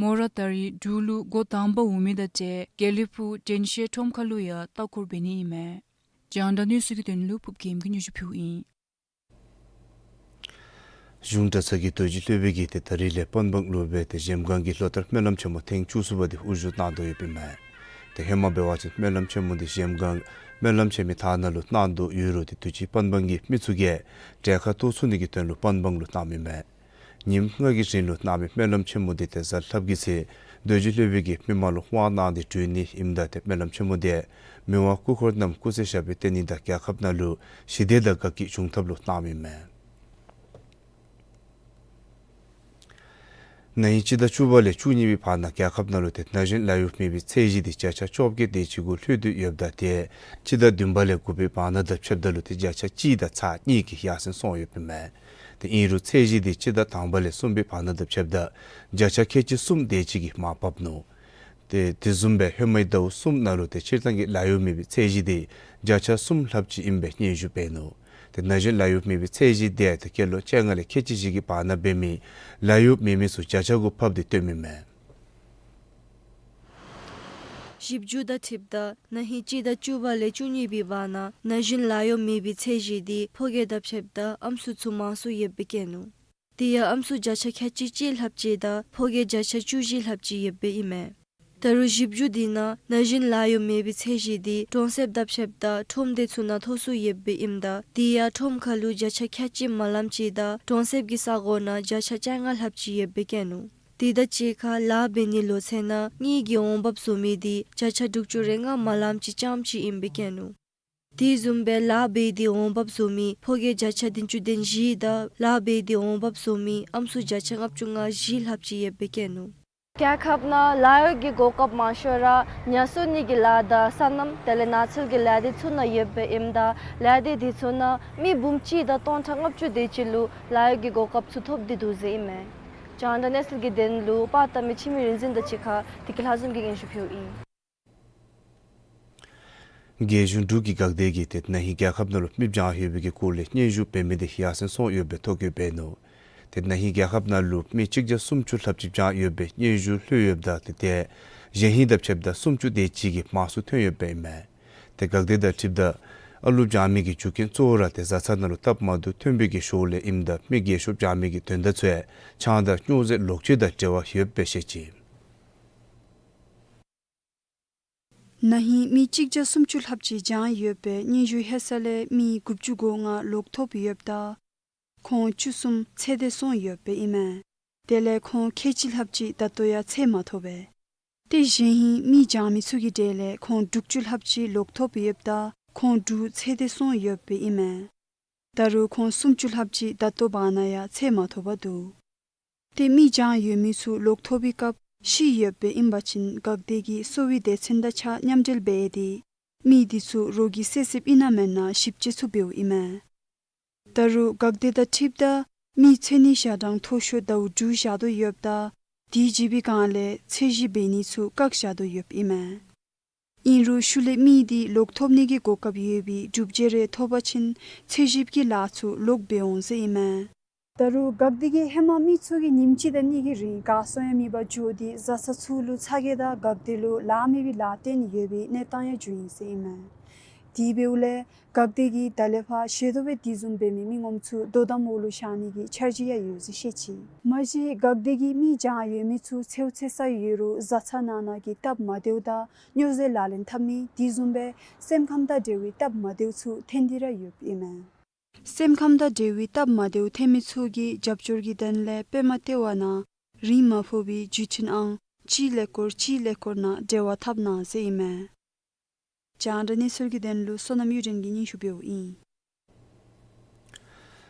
མོ་ར་ད་རིས་འབྲུག་ལུ་འགོ་དང་པ་འོང་མི་དང་འབྲེལ་དགེ་ལེགས་ཕུག་དྲན་ཤེས་ཁྲོམ་ཁ་ལུ་ཡང་ལྟ་སྐོར་འབད་ནི་ཨིན་མས། རྒྱང་བསྒྲགས་གནས་ཚུལ་གྱི་དོན་ལུ་ཕུརབ་རྒྱལམོ་གིས་སྙན་ཞུ་ཕུལཝ་ཨིན། གཞུང་གྲྭ་ཚང་གི་རྡོ་རྗེ་སློབ་དཔོན་གྱིས་ཏེ་ད་རིས་ལས་པན་སྦང་ལུ་སྦེ་ཏེ་གཞལམ་སྒང་གི་ལོ་ལྟར་སྨོན་ལམ་ཆེན་མོ་ཐེངས་བཅུ་གསུམ་པ་འདི་དབུ་བཞུགས་གནང་དོ་ཡོདཔ་ཨིན་མས། ཏེ་ཧེ་མ་འབད་བ་ཅིན་སྨོན་ལམ་ཆེན་མོ་འདི་གཞལམ་སྒང་སྨོན་ལམ་ཆེན་མོའི་ཐང་ནང་ལུ་གནང་དོ་ཡོད་རུང་ཏེ་དུས་ཅི་པན་སྦང་གི་མི་ཚུ་གིས་གྲལ་ཁར་གཏོགས་ཚུགས་ནི་གི་དོན་ལུ་པན་སྦང་ལུ་གནངམ་ཨིན་མས། ཉིནམ་ལྔ་གི་རིང་ལུ་གནང་མི་སྨོན་ལམ་ཆེན་མོ་འདི་ཏེ་གཟའ་ལྷགཔ་གི་ཚེ་རྡོ་རྗེ་སློབ་དཔོན་གྱིས་མི་མང་ལུ་དབང་གནང་སྟེ་གྲོལ་ནི་ཨིནམ་ད་ཏེ་སྨོན་ལམ་ཆེན་མོ་འདི་མི་དབང་སྐུ་འཁོར་རྣམས་སྐུ་ཚེ་ཞབས་པད་བརྟན་ནི་དང་རྒྱལ་ཁབ་ནང་ལུ་ཞི་བདེ་དང་དགའ་སྐྱིད་འབྱུང་ཐབས་ལུ་གནངམ་ཨིན་མས། ན་ཧིང་སྤྱི་ཟླ་བཅུ་པ་ལས་བཅུ་གཉིས་པའི་བར་ན་རྒྱལ་ཁབ་ནང་ལུ་ཏེ་ན་གཞོན་ལཱ་གཡོག་མེད་པའི་ཚད་གཞི་འདི་བརྒྱ་ཆ་བཅོ་བརྒྱད་དེ་ཅིག་གུ་ལྷོད་དེ་ཡོདཔ་ད་ཏེ་སྤྱི་ཟླ་བདུན་པ་ལས་དགུ་པའི་བར་ན་དང་ཕྱདཔ་ད་ལུ་ཏེ་བརྒྱ་ཆ་གཅིག་དང་ཚག་གཉིས་ཀྱི་ཡར་སེང་སོང་ཡོདཔ་ཨིན་མས། ཏེ་ཨིན་རུང་ཚད་གཞི་འདི་སྤྱི་ཟླ་དང་པ་ལས་གསུམ་པའི་བར་ན་དང་ཕྱདཔ་ད་བརྒྱ་ཆ་ཁལ་གཅིག་གསུམ་དེ་ཅིག་གིས་མར་བབས་ནུག། ཏེ་དེ་བཟུམ་སྦེ་ཧེ་མའི་ཟླཝ་གསུམ་ནང་ལུ་ཏེ་སྤྱིར་བཏང་གི་ལཱ་གཡོག་མེད་པའི་ཚད་གཞི་འདི་བརྒྱ་ཆ་གསུམ་ལྷགཔ་ཅིག་ཨིནམ་སྦེ་སྙན་ཞུ་འབད་ནུག། ཏེ་ན་གཞོན་ལཱ་གཡོག་མེད་པའི་ཚད་གཞི་འདི་ཏེ་སྐྱེས་ལོ་བཅོ་ལྔ་ལས་ཁལ་གཅིག་བཞི་གི་བར་ན་འབད་མི་ལཱ་གཡོག་མེད་མི་ཚུ་བརྒྱ་ཆ་གུ་ཕབ་སྟེ་སྟོནམ་ཨིན་མས། ཞིབ་འཇུག་དང་འཁྲིལཝ་ད་ན་ཧིང་གཅིག་དང་བཅུ་པ་ལས་བཅུ་གཉིས་པའི་བར་ན་ན་གཞོན་ལཱ་གཡོག་མེད་པའི་ཚད་གཞི་འདི་ཕོ་སྐྱེས་དང་ཕྱདཔ་ད་ཨམ་སྲུ་ཚུ་མང་སུ་ཡོདཔ་སྦེ་བཀོད་ནུག། དེ་ཡང་ཨམ་སྲུ་བརྒྱ་ཆ་ཁལ་གཅིག་ལྷགཔ་ཅིག་དང་ཕོ་སྐྱེས་བརྒྱ་ཆ་བཅུ་བཞི་ལྷགཔ་ཅིག་ཡོདཔ་ཨིན་མས། ད་རུང་ཞིབ་འཇུག་འདི་ནང་ན་གཞོན་ལཱ་གཡོག་མེད་པའི་ཚད་གཞི་འདི་གྲོང་གསེབ་དང་ཕྱདཔ་ད་ཁྲོམ་སྡེ་ཚུ་ནང་མཐོ་སུ་ཡོདཔ་ཨིནམ་ད་དེ་ཡང་ཁྲོམ་ཁ་ལུ་བརྒྱ་ཆ་ཁལ་གཅིག་མ་ལངམ་ཅིག་དང་གྲོང་གསེབ་ཀྱི་ས་གོ་ནང་བརྒྱ་ཆ་བཅོ་ལྔ་ལྷགཔ་ཅིག་ཡོདཔ་སྦེ་བཀོད་ནུག། དེ་དང་གཅིག་ཁར་ལཱ་འབད་ནིའི་ལོ་ཚད་ནང་དངུལ་གྱི་འོང་འབབ་བཟོ་མི་འདི་བརྒྱ་ཆ་དྲུག་ཅུ་རེ་ལྔ་མ་ལངམ་ཅིག་རྐྱངམ་ཅིག་ཨིནམ་སྦེ་བཀོད་ནུག། དེ་བཟུམ་སྦེ་ལཱ་འབད་དེ་འོང་འབབ་བཟོ་མི་ཕོ་སྐྱེས་བརྒྱ་ཆ་བདུན་ཅུ་དོན་བཞི་དང་ལཱ་འབད་དེ་འོང་འབབ་བཟོ་མི་ཨམ་སྲུ་བརྒྱ་ཆ་ལྔ་བཅུ་ང་བཞི་ལྷགཔ་ཅིག་ཡོདཔ་སྦེ་བཀོད་ནུག། རྒྱལ་ཁབ་ནང་ལཱ་གཡོག་གི་གོ་སྐབས་མང་ཤོས་ར་ཉ་གསོ་ནི་གི་ལཱ་དང་སོ་ནམ་དེ་ལས་ནགས་ཚལ་གྱི་ལཱ་འདི་ཚུ་ནང་ཡོདཔ་ཨིནམ་ད་ལཱ་འདི་འདི་ཚུ་ནང་མི་འབུམ་གཅིག་དང་སྟོང་ཕྲག་ལྔ་བཅུ་དེ་ཅིག་ལུ་ལཱ་གཡོག་གི་གོ་སྐབས་ཚུ་ཐོབ་སྟེ་འདུག་ཟེར་ཨིན་མས། རྒྱང་བསྒྲགས་གནས་ཚུལ་གྱི་དོན་ལུ་པར་བཏབ་མི་འཆི་མེད་རིག་འཛིན་དང་གཅིག་ཁར་བདེ་སྐྱིད་ལྷ་འཛོམས་ཀྱིས་སྙན་ཞུ་ཕུལཝ་ཨིན། རྒྱལ་གཞུང་འབྲུག་གི་འགག་སྡེ་གིས་ཏེ་ན་ཧིང་རྒྱལ་ཁབ་ནང་ལུ་མི་སྦྱང་ཡོད་པའི་གི་སྐོར་ལས་སྙན་ཞུ་འབད་མི་འདི་ཡར་སེང་སོང་ཡོདཔ་སྦེ་ཐོ་བཀོད་འབད་ནུག། ཏེ་ན་ཧིང་རྒྱལ་ཁབ་ནང་ལུ་མི་གཅིག་བརྒྱ་སུམ་ཅུ་ལྷགཔ་ཅིག་སྦྱང་ཡོད་པའི་སྙན་ཞུ་ལྷོད་ཡོདཔ་ད་ཏེ་ཏེ་གཞེས་ཧིང་དང་ཕྱདཔ་ད་སུམ་ཅུ་དེ་ཅིག་གིས་མང་སུ་ཐོན་ཡོདཔ་ཨིན་མས། ཏེ་འགག་སྡེ་དང་འཁྲིལཝ་ད་ཨ་ལུ་སྦྱང་མི་གི་རྒྱུ་རྐྱེན་གཙོ་བོ་ར་ཏེ་བཟའ་ཚང་ནང་ལུ་སྟབས་མ་བདེཝ་ཐོན་པའི་གི་ཞོར་ལས་ཨིནམ་ད་མི་རྒས་ཤོས་སྦྱང་མི་གི་དོན་དག་ཚུ་ཡང་ཆང་དང་སྨྱོ་རྫས་ལོག་སྤྱོད་དང་འབྲེལ་བ་ཡོདཔ་སྦེ་བཤད་ཅི། ན་ཧིང་མི་གཅིག་བརྒྱ་སུམ་ཅུ་ལྷགཔ་ཅིག་སྦྱང་ཡོད་པའི་སྙན་ཞུ་ལྷོད་ས་ལས་མི་དགུ་བཅུ་གོ་ལྔ་ལོག་ཐོབ་ཡོདཔ་ད་ཁོང་བཅུ་གསུམ་ཚེ་འདས་སོང་ཡོདཔ་ཨིན་མས། དེ་ལས་ཁོང་ཁལ་གཅིག་ལྷགཔ་ཅིག་ད་ལྟོ་ཡང་ཚེ་མ་ཐོབ་པས། ཏེ་གཞེས་ཧིང་མི་སྦྱང་མི་ཚུ་གི་གྲས་ལས་ཁོང་དྲུག་ཅུ་ལྷགཔ་ཅིག་ལོག་ཐོབ་ཡོདཔ་ད་ཁོང་དྲུག་ཚེ་འདས་སོང་ཡོདཔ་ཨིན་མས། ད་རུང་ཁོང་སུམ་ཅུ་ལྷགཔ་ཅིག་ད་ལྟོ་བར་ན་ཡང་ཚེ་མ་ཐོབ་པར་འདུག། ཏེ་མི་སྦྱང་ཡོད་མི་ཚུ་ལོག་ཐོབ་པའི་སྐབས་ཤི་ཡོདཔ་ཨིན་པ་ཅིན་འགག་སྡེ་གིས་གསོ་བའི་སྡེ་ཚན་དང་གཅིག་ཁར་མཉམ་འབྲེལ་འབད་དེ་མི་འདི་ཚུ་རོགས་ཀྱིས་བསད་བསདཔ་ཨིན་ན་མེན་ན་ཞིབ་དཔྱད་ཚུ་འབདཝ་ཨིན་མས། ད་རུང་འགག་སྡེ་དང་འཁྲིལཝ་ད་མི་འཚོ་ནི་ཞག་གྲངས་མཐོ་ཤོས་ཟླཝ་དྲུག་བཞག་དོ་ཡོདཔ་ད་དེ་བརྗེད་པའི་སྒང་ལས་ཚོས་གཞི་འབད་ནི་ཚུ་བཀག་བཞག་དོ་ཡོདཔ་ཨིན་མས། ཨིན་རུང་ཤུལ་ལས་མི་འདི་ལོག་ཐོབ་ནི་གི་གོ་སྐབས་ཡོད་པའི་སྒྲུབ་བྱེད་རེ་ཐོབ་པ་ཅིན་ཚོས་གཞི་གི་ལཱ་ཚུ་ལོག་འབད་འོང་ཟེར་ཨིན་མས། ད་རུང་འགག་སྡེ་གིས་ཧེ་མ་མི་ཚུ་གིས་ཉིནམ་གཅིག་དང་གཉིས་ཀྱི་རིང་ག་སོང་ཡང་མེད་པར་འགྱོ་སྟེ་བཟའ་ཚང་ཚུ་ལུ་ཚ་གྱང་དང་འགག་སྡེ་ལུ་ལཱ་མེད་པའི་ལཱ་བཏོན་ཡོད་པའི་གནས་སྟངས་ཡང་བྱུང་ཡི་ཟེར་ཨིན་མས། དེ་འབདཝ་ལས་འགག་སྡེ་གིས་ད་ལས་ཕར་ཤེས་རྟོགས་འབད་དེ་བཟུམ་འབད་མི་མི་ངོམ་ཚུ་དོ་དམ་འོག་ལུ་བཞག་ནི་གི་འཆར་གཞི་ཡང་ཡོད་ཟེར་བཤད་ཅི། མ་གཞི་འགག་སྡེ་གིས་མི་སྦྱང་ཡོད་མི་ཚུ་འཚོ་ཚོད་ས་ཡོད་རུང་བཟའ་ཚང་ནང་ན་གི་སྟབས་མ་བདེཝ་དང་སྨྱོ་རྫས་ལག་ལེན་འཐབ་མི་དེ་བཟུམ་སྦེ་སེམས་ཁམས་དང་འབྲེལ་བའི་སྟབས་མ་བདེཝ་ཚུ་ཐོན་ཏེ་ར་ཡོདཔ་ཨིན་མས། སེམས་ཁམས་དང་འབྲེལ་བའི་སྟབས་མ་བདེཝ་ཐོན་མི་ཚུ་གི་རྒྱབ་སྐྱོར་གྱི་དོན་ལས་པདྨ་ལྟེ་བ་ནང་རིན་མ་ཕོག་པའི་བརྒྱུད་འཕྲིན་ཨང་གཅིག་ཀླད་ཀོར་གཅིག་ཀླད་ཀོར་ནང་འབྲེལ་བ་འཐབ་གནང་ཟེར་ཨིན་མས། རྒྱང་བསྒྲགས་གནས་ཚུལ་གྱི་དོན་ལུ་བསོད་ནམས་གཡུ་སྒྲོན་གྱིས་སྙན་ཞུ་འབདཝ་ཨིན།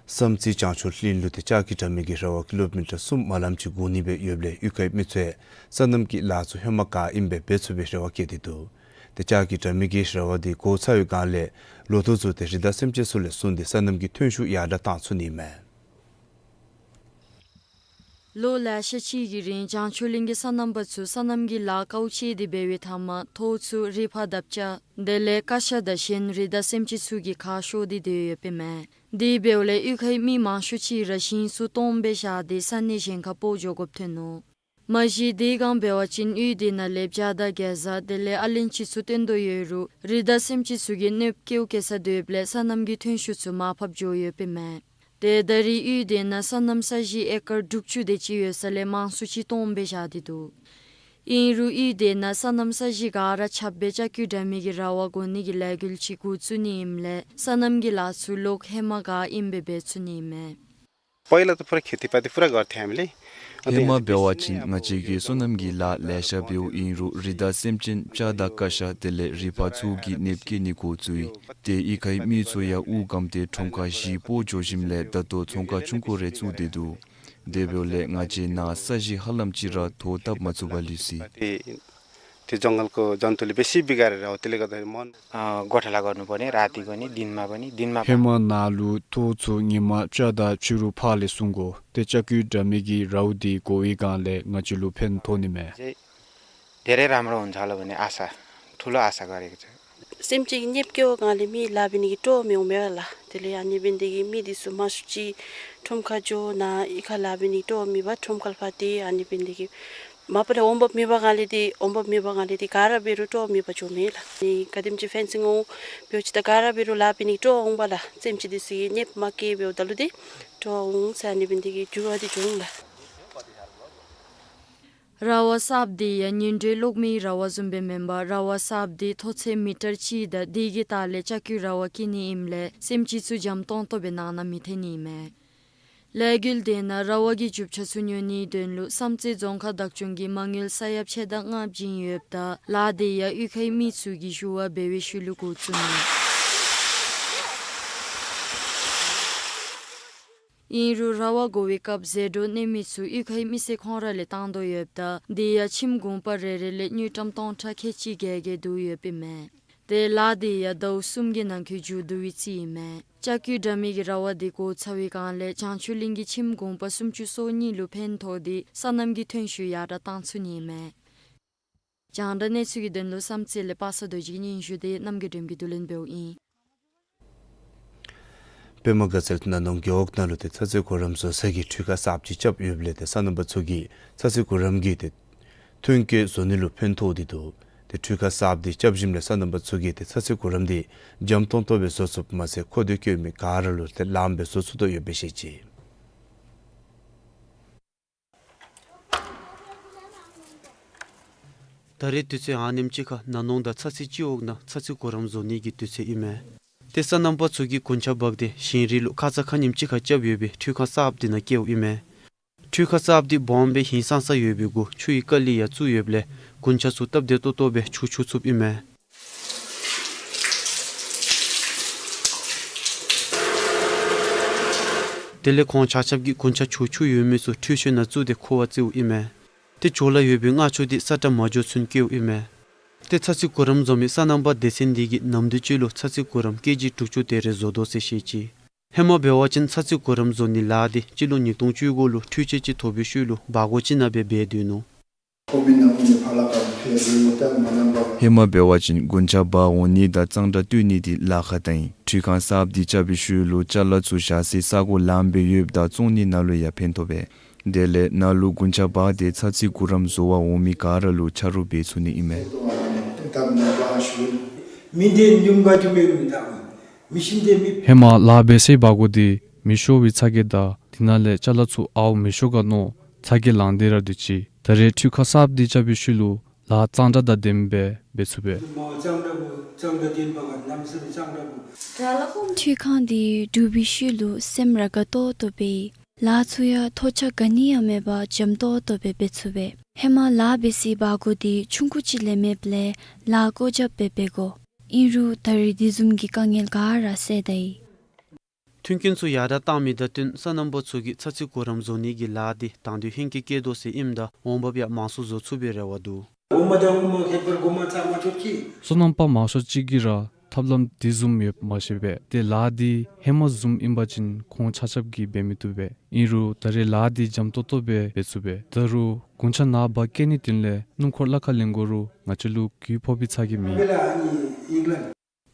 བསམ་རྩེ་བྱང་ཆུབ་གླིང་ལུ་ཏེ་ལྕགས་ཀྱི་དྲ་མིག་གི་ར་བ་ཀི་ལོ་མི་ཊར་གསུམ་མ་ལངམ་ཅིག་འགོར་ནི་སྦེ་ཡོདཔ་ལས་གཡུས་ཁའི་མི་ཚུ་ཡང་སོ་ནམ་གྱི་ལཱ་ཚུ་ཧེ་མ་ག་ཨིནམ་སྦེ་འབད་ཚུགས་པའི་རེ་བ་བསྐྱེད་དེ་འདུག། ཏེ་ལྕགས་ཀྱི་དྲ་མིག་གི་ར་བ་འདི་འགོ་ཚར་བའི་སྒང་ལས་ལོ་ཐོག་ཚུ་ཏེ་རི་དྭགས་སེམས་ཅན་ཚུ་ལས་བཟུང་སྟེ་སོ་ནམ་གྱི་ཐོན་ཤུགས་ཡར་དྲག་བཏང་ཚུགས་ནི་མས། ལོ་ལེ་ཤ་ཅིག་གི་རིང་བྱང་ཆུབ་གླིང་གི་སོ་ནམ་པ་ཚུ་སོ་ནམ་གྱི་ལཱ་དཀའཝ་སྤྱད་དེ་འབད་བའི་མཐའ་མ་ཐོག་ཚུ་རི་ཕག་དང་སྤྱ་དེ་ལས་ཀ་ཤ་དང་གཞན་རི་དྭགས་སེམས་ཅན་ཚུ་གིས་ཁ་ཤོར་ཏེ་སྡོད་ཡོདཔ་ཨིན་མས། དེ་འབདཝ་ལས་གཡུས་ཁའི་མི་མང་ཤོས་ཅིག་ར་ཞིང་ཚུ་སྟོངམ་སྦེ་བཞག་སྟེ་ས་གནས་གཞན་ཁར་སྤོ་འགྱོ་དགོཔ་ཐོན་ནུག། མ་གཞི་དེ་སྒང་འབད་བ་ཅིན་གཡུས་དེ་ནང་ལས་སྤྱ་དང་གེ་ཛ་དེ་ལས་ཨ་ལན་ཅི་ཚུ་བཏོན་དོ་ཡོད་རུང་རི་དྭགས་སེམས་ཅན་ཚུ་གིས་གནོདཔ་བཀལཝ་བཀལ་ས་སྡོདཔ་ལས་སོ་ནམ་གྱི་ཐོན་ཤུགས་ཚུ་མར་ཕབ་འགྱོ་ཡོདཔ་ཨིན་མས། ཏེ་ད་རེས་གཡུས་དེ་ནང་སོ་ནམ་ས་གཞི་ཨེ་ཀར་དྲུག་ཅུ་དེ་ཅིག་ཡོད་ས་ལས་མང་སུ་ཅིག་སྟོངམ་སྦེ་བཞག་སྟེ་འདུག། ཨིན་རུང་གཡུས་དེ་ནང་སོ་ནམ་ས་གཞི་ག་ར་ཁྱབ་སྦེ་ལྕགས་ཀྱི་དྲ་མིག་གི་ར་བ་འགོ་ནི་གི་ལས་འགུལ་ཅིག་འགོ་བཙུགས་ནི་ཨིནམ་ལས་སོ་ནམ་གྱི་ལཱ་ཚུ་ལོག་ཧེ་མ་ག་ཨིནམ་སྦེ་འབད་ཚུགས་ནི་ཨིན་མས། पहिला त पुरा खेतीपाती पुरा गर्थ्यो हामीले। ཧེ་མ་འབད་བ་ཅིན་ང་བཅས་ཀྱིས་སོ་ནམ་གྱི་ལཱ་ལེ་ཤ་འབདཝ་ཨིན་རུང་རི་དྭགས་སེམས་ཅན་སྤྱ་དང་ཀ་ཤ་དེ་ལས་རི་ཕག་ཚུ་གིས་གནོདཔ་བཀལ་ནི་འགོ་བཙུགས་ཡི། ཏེ་གཡུས་ཁའི་མི་ཚུ་ཡང་དབུགས་སྒམ་སྟེ་ཁྲོམ་ཁར་གཞིས་སྤོ་འགྱོ་ཞིནམ་ལས་ད་ལྟོ་ཚོང་ཁང་ཆུང་ཀུ་རེ་བཙུགས་ཏེ་འདུག། དེ་འབདཝ་ལས་ང་བཅས་ནཱ་ས་གཞི་ཧ་ལམ་ཅིག་ར་ཐོག་བཏབ་མ་ཚུགས་པར་ལུས་ཅི། ཏེ་ཏེ་जंगल को जन्तुले बेसी बिगारेर हो, त्यसले गर्दाखेरि मन अ, गोठाला गर्नुपर्ने, राति पनि, दिनमा पनि, दिनमा ཧེ་མ་ནཱ་ལུ་ཐོག་ཚུ་ཉིན་མ་སྤྱ་དང་ཕྱི་རུ་ཕག་ལས་སྲུང་དགོ། ཏེ་ལྕགས་ཀྱི་དྲ་མིག་གི་རཝ་འདི་བསྒོར་བའི་སྒང་ལས་ང་བཅས་ལུ་ཕན་ཐོགས་ནི་མས། चाहिँ धेरै राम्रो हुन्छ होला भन्ने आशा, ठुलो आशा गरेको छ। སེམས་ཅན་གྱིས་གནོདཔ་བཀལཝ་སྒང་ལས་མི་ལཱ་འབད་ནི་གི་སྤྲོ་མི་འོང་མས་ལགས། དེ་ལས་ཨ་ནི་འབད་ནི་དེ་གིས་མི་འདི་ཚུ་མང་སུ་ཅིག་ཁྲོམ་ཁར་འགྱོ་ནཱ་གཡུས་ཁར་ལཱ་འབད་ནི་གི་སྤྲོ་མེད་པར་ཁྲོམ་ཁར་ཕར་ཏེ་ཨ་ནི་འབད་ནི་དེ་གིས་ མ་པ་ལས་འོང་འབབ་མེད་པ་གང་ལས་འདི་འོང་འབབ་མེད་པ་གང་ལས་འདི་ག་ར་འབད་རུང་སྤྲོ་མེད་པར་འགྱོ་མས་ལགས། ནི་ག་དེམ་ཅིག་ཕེན་སིང་འོང་འབདཝ་ཅིག་ད་ག་ར་འབད་རུང་ལཱ་འབད་ནི་སྤྲོ་འོང་པས་ལགས། སེམས་ཅན་འདི་ཚུ་གིས་གནོདཔ་མ་བཀལ་འབདཝ་ད་ལུ་འདི་སྤྲོ་འོང་ཟེར་ཨ་ནི་འབད་ནི་འདི་གིས་འགྱུར་བ་འདི་བྱུང་ལགས། ར་བ་གསརཔ་འདི་ཡང་ཉིན་དྲོད་གློག་མེའི་ར་བ་བཟུམ་སྦེ་མེན་པར་ར་བ་གསརཔ་འདི་མཐོ་ཚད་མི་ཊར་གཅིག་དང་དེ་གི་ལྟག་ལས་ལྕགས་ཀྱི་ར་བ་བཀལ་ནི་ཨིནམ་ལས་སེམས་ཅན་ཚུ་འཇམ་ཏོང་ཏོ་སྦེ་ནང་ན་མི་ཐོན་ནི་ཨིན་མས། ལས་འགུལ་འདི་ནང་ར་བ་གི་རྒྱུ་ཆ་ཚུ་ཉོ་ནིའི་དོན་ལུ་བསམ་རྩེ་རྫོང་ཁག་བདག་སྐྱོང་གིས་མ་དངུལ་ས་ཡ་ཕྱེད་དང་ལྔ་བྱིན་ཡོདཔ་ད་ལཱ་འདི་ཡང་གཡུས་ཁའི་མི་ཚུ་གིས་ཞུ་བ་འབད་བའི་ཤུལ་ལུ་འགོ་བཙུགས་ནུག། ཨིན་རུང་ར་བ་དགོ་པའི་སྐབས་ཟད་འགྲོ་གནོད་མི་ཚུ་གཡུས་ཁའི་མི་སེར་ཁོང་ར་ལས་བཏང་དོ་ཡོདཔ་ད་དེ་ཡང་ཁྱིམ་གུང་པ་རེ་རེ་ལས་དངུལ་ཀྲམ་སྟོང་ཕྲག་ཁལ་གཅིག་བརྒལ་བརྒལ་བསྡུ་ཡོདཔ་ཨིན་མས། ཏེ་ལཱ་འདི་ཡང་ཟླཝ་གསུམ་གྱི་ནང་འཁོད་མཇུག་བསྡུ་བའི་རྩིས་ཨིན་མས། ལྕགས་ཀྱུ་འདྲ་མིན་གྱི་ར་བ་འདི་བརྐོ་ཚར་བའི་སྒང་ལས་བྱང་ཆུབ་གླིང་གི་ཁྱིམ་གུང་པ་སུམ་ཅུ་སོ་གཉིས་ལུ་ཕན་ཐོགས་ཏེ་སོ་ནམ་གྱི་ཐོན་ཤུགས་ཡར་དྲག་བཏང་ཚུགས་ནི་ཨིན་མས། རྒྱང་བསྒྲགས་གནས་ཚུལ་གྱི་དོན་ལུ་བསམ་རྩེ་ལས་པ་སངས་རྡོ་རྗེ་གི་སྙན་ཞུ་འདི་རྣམ་རྒྱལ་སྒྲོལམ་གྱིས་བསྡུ་ལེན་འབདཝ་ཨིན། པདྨ་དགའ་ཚལ་ན་ནོང་རྒེད་འོག་ནང་ལུ་ཏེ་ཚ་ཚིལ་གུ་རམ་བཟོ་ས་གི་འཕྲུལ་ཁང་གསརཔ་ཅིག་རྐྱབ་ཡོདཔ་ལས་ཏེ་སོ་ནམ་པ་ཚུ་གིས་ཚ་ཚིལ་གུ་རམ་གྱིས་ཏེ་ཐོན་སྐྱེད་བཟོ་ནི་ལུ་ཕན་ཐོགས་ཏེ་འདུག། ཏེ་འཕྲུལ་ཁང་གསརཔ་འདི་རྐྱབ་ཞིནམ་ལས་སོ་ནམ་པ་ཚུ་གིས་ཏེ་ཚ་ཚིལ་གུ་རམ་འདི་འཇམ་ཏོང་ཏོ་སྦེ་བཟོ་ཚུགསཔ་མ་ཚད་མཁོ་འདོད་བསྐྱེད་མི་ག་ར་ལུ་ཏེ་ལངམ་སྦེ་བཟོ་ཚུགས་དོ་ཡོདཔ་སྦེ་བཤད་ཅི། ད་རེས་དུས་ཚོད་ཨ་ནེམ་ཅིག་ཁར་ན་ནོང་དང་ཚ་ཚིལ་སྤྱི་འོག་ནང་ཚ་ཚིལ་གུ་རམ་བཟོ་ནི་གི་དུས་ཚོད་ཨིན་མས། ཏེ་སོ་ནམ་པ་ཚུ་གིས་རྒུན་ཆང་འབག་སྟེ་ཞིང་རི་ལུ་ཁ་ཙ་ཁ་ཉིནམ་ཅིག་ཁར་རྐྱབ་ཡོད་པའི་འཕྲུལ་ཁང་གསརཔ་འདི་ནང་བསྐྱལཝ་ཨིན་མས། འཕྲུལ་ཁང་གསརཔ་འདི་སྦོམ་སྦེ་ཧིང་སངས་ས་ཡོད་པའི་གུ་ཆུ་ཡི་ཀ་ལི་ཡང་བཙུགས་ཡོདཔ་ལས་རྒུན་ཆང་ཚུ་སྟབས་བདེ་ཏོག་ཏོ་སྦེ་འཁྱུ་འཁྱུ་ཚུགསཔ་ཨིན་མས། དེ་ལས་ཁོང་ཆ་ཁྱབ་ཀྱིས་རྒུན་ཆང་འཁྱུ་འཁྱུ་ཡོད་མི་ཚུ་འཕྲུལ་ཆས་ནང་བཙུགས་ཏེ་ཁུ་བ་བཙིརཝ་ཨིན་མས། ཏེ་ཇོ་ལ་ཡོད་པའི་མངར་ཆུ་འདི་ས་ཁྲ་མ་འགྱོ་ཚུན་བསྐྱལཝ་ཨིན་མས། ཏེ་ཚ་ཚིལ་གུ་རམ་བཟོ་མི་སོ་ནམ་པ་སྡེ་ཚན་འདི་གིས་ནམ་དུས་གཅིག་ལུ་ཚ་ཚིལ་གུ་རམ་ཀེ་ཇི་དྲུག་ཅུ་དེ་རེ་བཟོ་དོ་ཟེར་བཤད་ཅི། ཧེ་མ་འབད་བ་ཅིན་ཚ་ཚིལ་གུ་རམ་བཟོ་ནི་ལཱ་འདི་སྤྱི་ལོ་ཉིས་སྟོང་བཅུ་དགུ་ལུ་འཕྲུལ་ཆས་ཅིག་ཐོབ་པའི་ཤུལ་ལུ་འབག་སྒོ་ཅིག་ནང་སྦེ་འབད་སྡོད་ནུག། ཧེ་མ་འབད་བ་ཅིན་རྒུན་ཆང་འབག་འོང་ནི་དང་གཙང་སྦྲ་བཏུལ་ནི་འདི་ལཱ་ཁག་ཏང་ཨིན། འཕྲུལ་ཁང་གསརཔ་འདི་རྐྱབ་པའི་ཤུལ་ལུ་ཅ་ལ་ཚུ་བཞག་སའི་ས་གོ་ལངམ་སྦེ་ཡོདཔ་ད་བཙོང་ནི་ནང་ལུ་ཡང་ཕན་ཐོགས་པས། དེ་ལས་ནཱ་ལུ་རྒུན་ཆང་འབག་སྟེ་ཚ་ཚིལ་གུ་རམ་བཟོ་བར་འོང་མི་ག་ར་ལུ་ཆ་རོགས་འབད་ཚུགས་ནི་ཨིན་མས། ཧེ་མ་ལཱ་འབད་སའི་འབག་སྒོ་འདི་མེ་ཤོར་བའི་ཚ་གྱང་དང་དེ་ནང་ལས་ཅ་ལ་ཚུ་ཨརཝ་མེ་ཤོར་ག་མནོ་ཚ་གྱང་ལང་སྟེ་ར་སྡོད་ཅི། ད་རེས་འཕྲུལ་ཁང་གསརཔ་འདི་རྐྱབ་པའི་ཤུལ་ལུ་ལཱ་གཙང་སྦྲ་དང་ལྡནམ་སྦེ་འབད་ཚུགས་པས། འཕྲུལ་ཁང་འདི་གྲུབ་པའི་ཤུལ་ལུ་སེམས་ར་དགའ་ཏོག་ཏོ་སྦེ་ལཱ་ཚུ་ཡང་ཐོགས་ཆགས་ག་ནི་ཡང་མེད་པར་འཇམ་ཏོག་ཏོ་སྦེ་འབད་ཚུགས་པས། ཧེ་མ་ལཱ་འབད་སའི་འབག་སྒོ་འདི་ཆུང་ཀུ་ཅིག་ལས་མེདཔ་ལས་ལཱ་བཀོ་རྒྱབ་སྦེ་འབད་དགོ། ཨིན་རུང་ད་རེས་དེ་བཟུམ་གྱི་དཀའ་ངལ་ག་ར་སེལ་ད་ཡི། མཐུན་རྐྱེན་ཚུ་ཡར་དྲག་བཏང་མི་དང་བསྟུན་སོ་ནམ་པ་ཚུ་གིས་ཚ་ཚིལ་གུ་རམ་བཟོ་ནི་གི་ལཱ་འདི་དང་དོད་ཧེང་སྐལ་བསྐྱེད་དོ་ཟེར་ཨིནམ་ད་འོང་འབབ་ཡང་མང་སུ་བཟོ་ཚུགས་པའི་རེ་བ་འདུག། སོ་ནམ་པ་མང་ཤོས་ཅིག་གིས་ར་ཐབས་ལམ་དེ་བཟུམ་ཡོདཔ་མ་ཤེས་པས། ཏེ་ལཱ་འདི་ཧེ་མ་བཟུམ་ཨིན་པ་ཅིན་ཁོང་ཆ་ཁྱབ་ཀྱིས་འབད་མི་བཏུབ་པས། ཨིན་རུང་ད་རེས་ལཱ་འདི་འཇམ་ཏོག་ཏོ་སྦེ་འབད་ཚུགས་པས། ད་རུང་རྒུན་ཆང་ནཱ་འབག་བསྐྱལ་ནིའི་དོན་ལས་སྣུམ་འཁོར་གླ་ཁར་ལེན་དགོ་རུང་ང་བཅས་ལུ་གུ་ཕོག་པའི་ཚ་གྱང་མེད།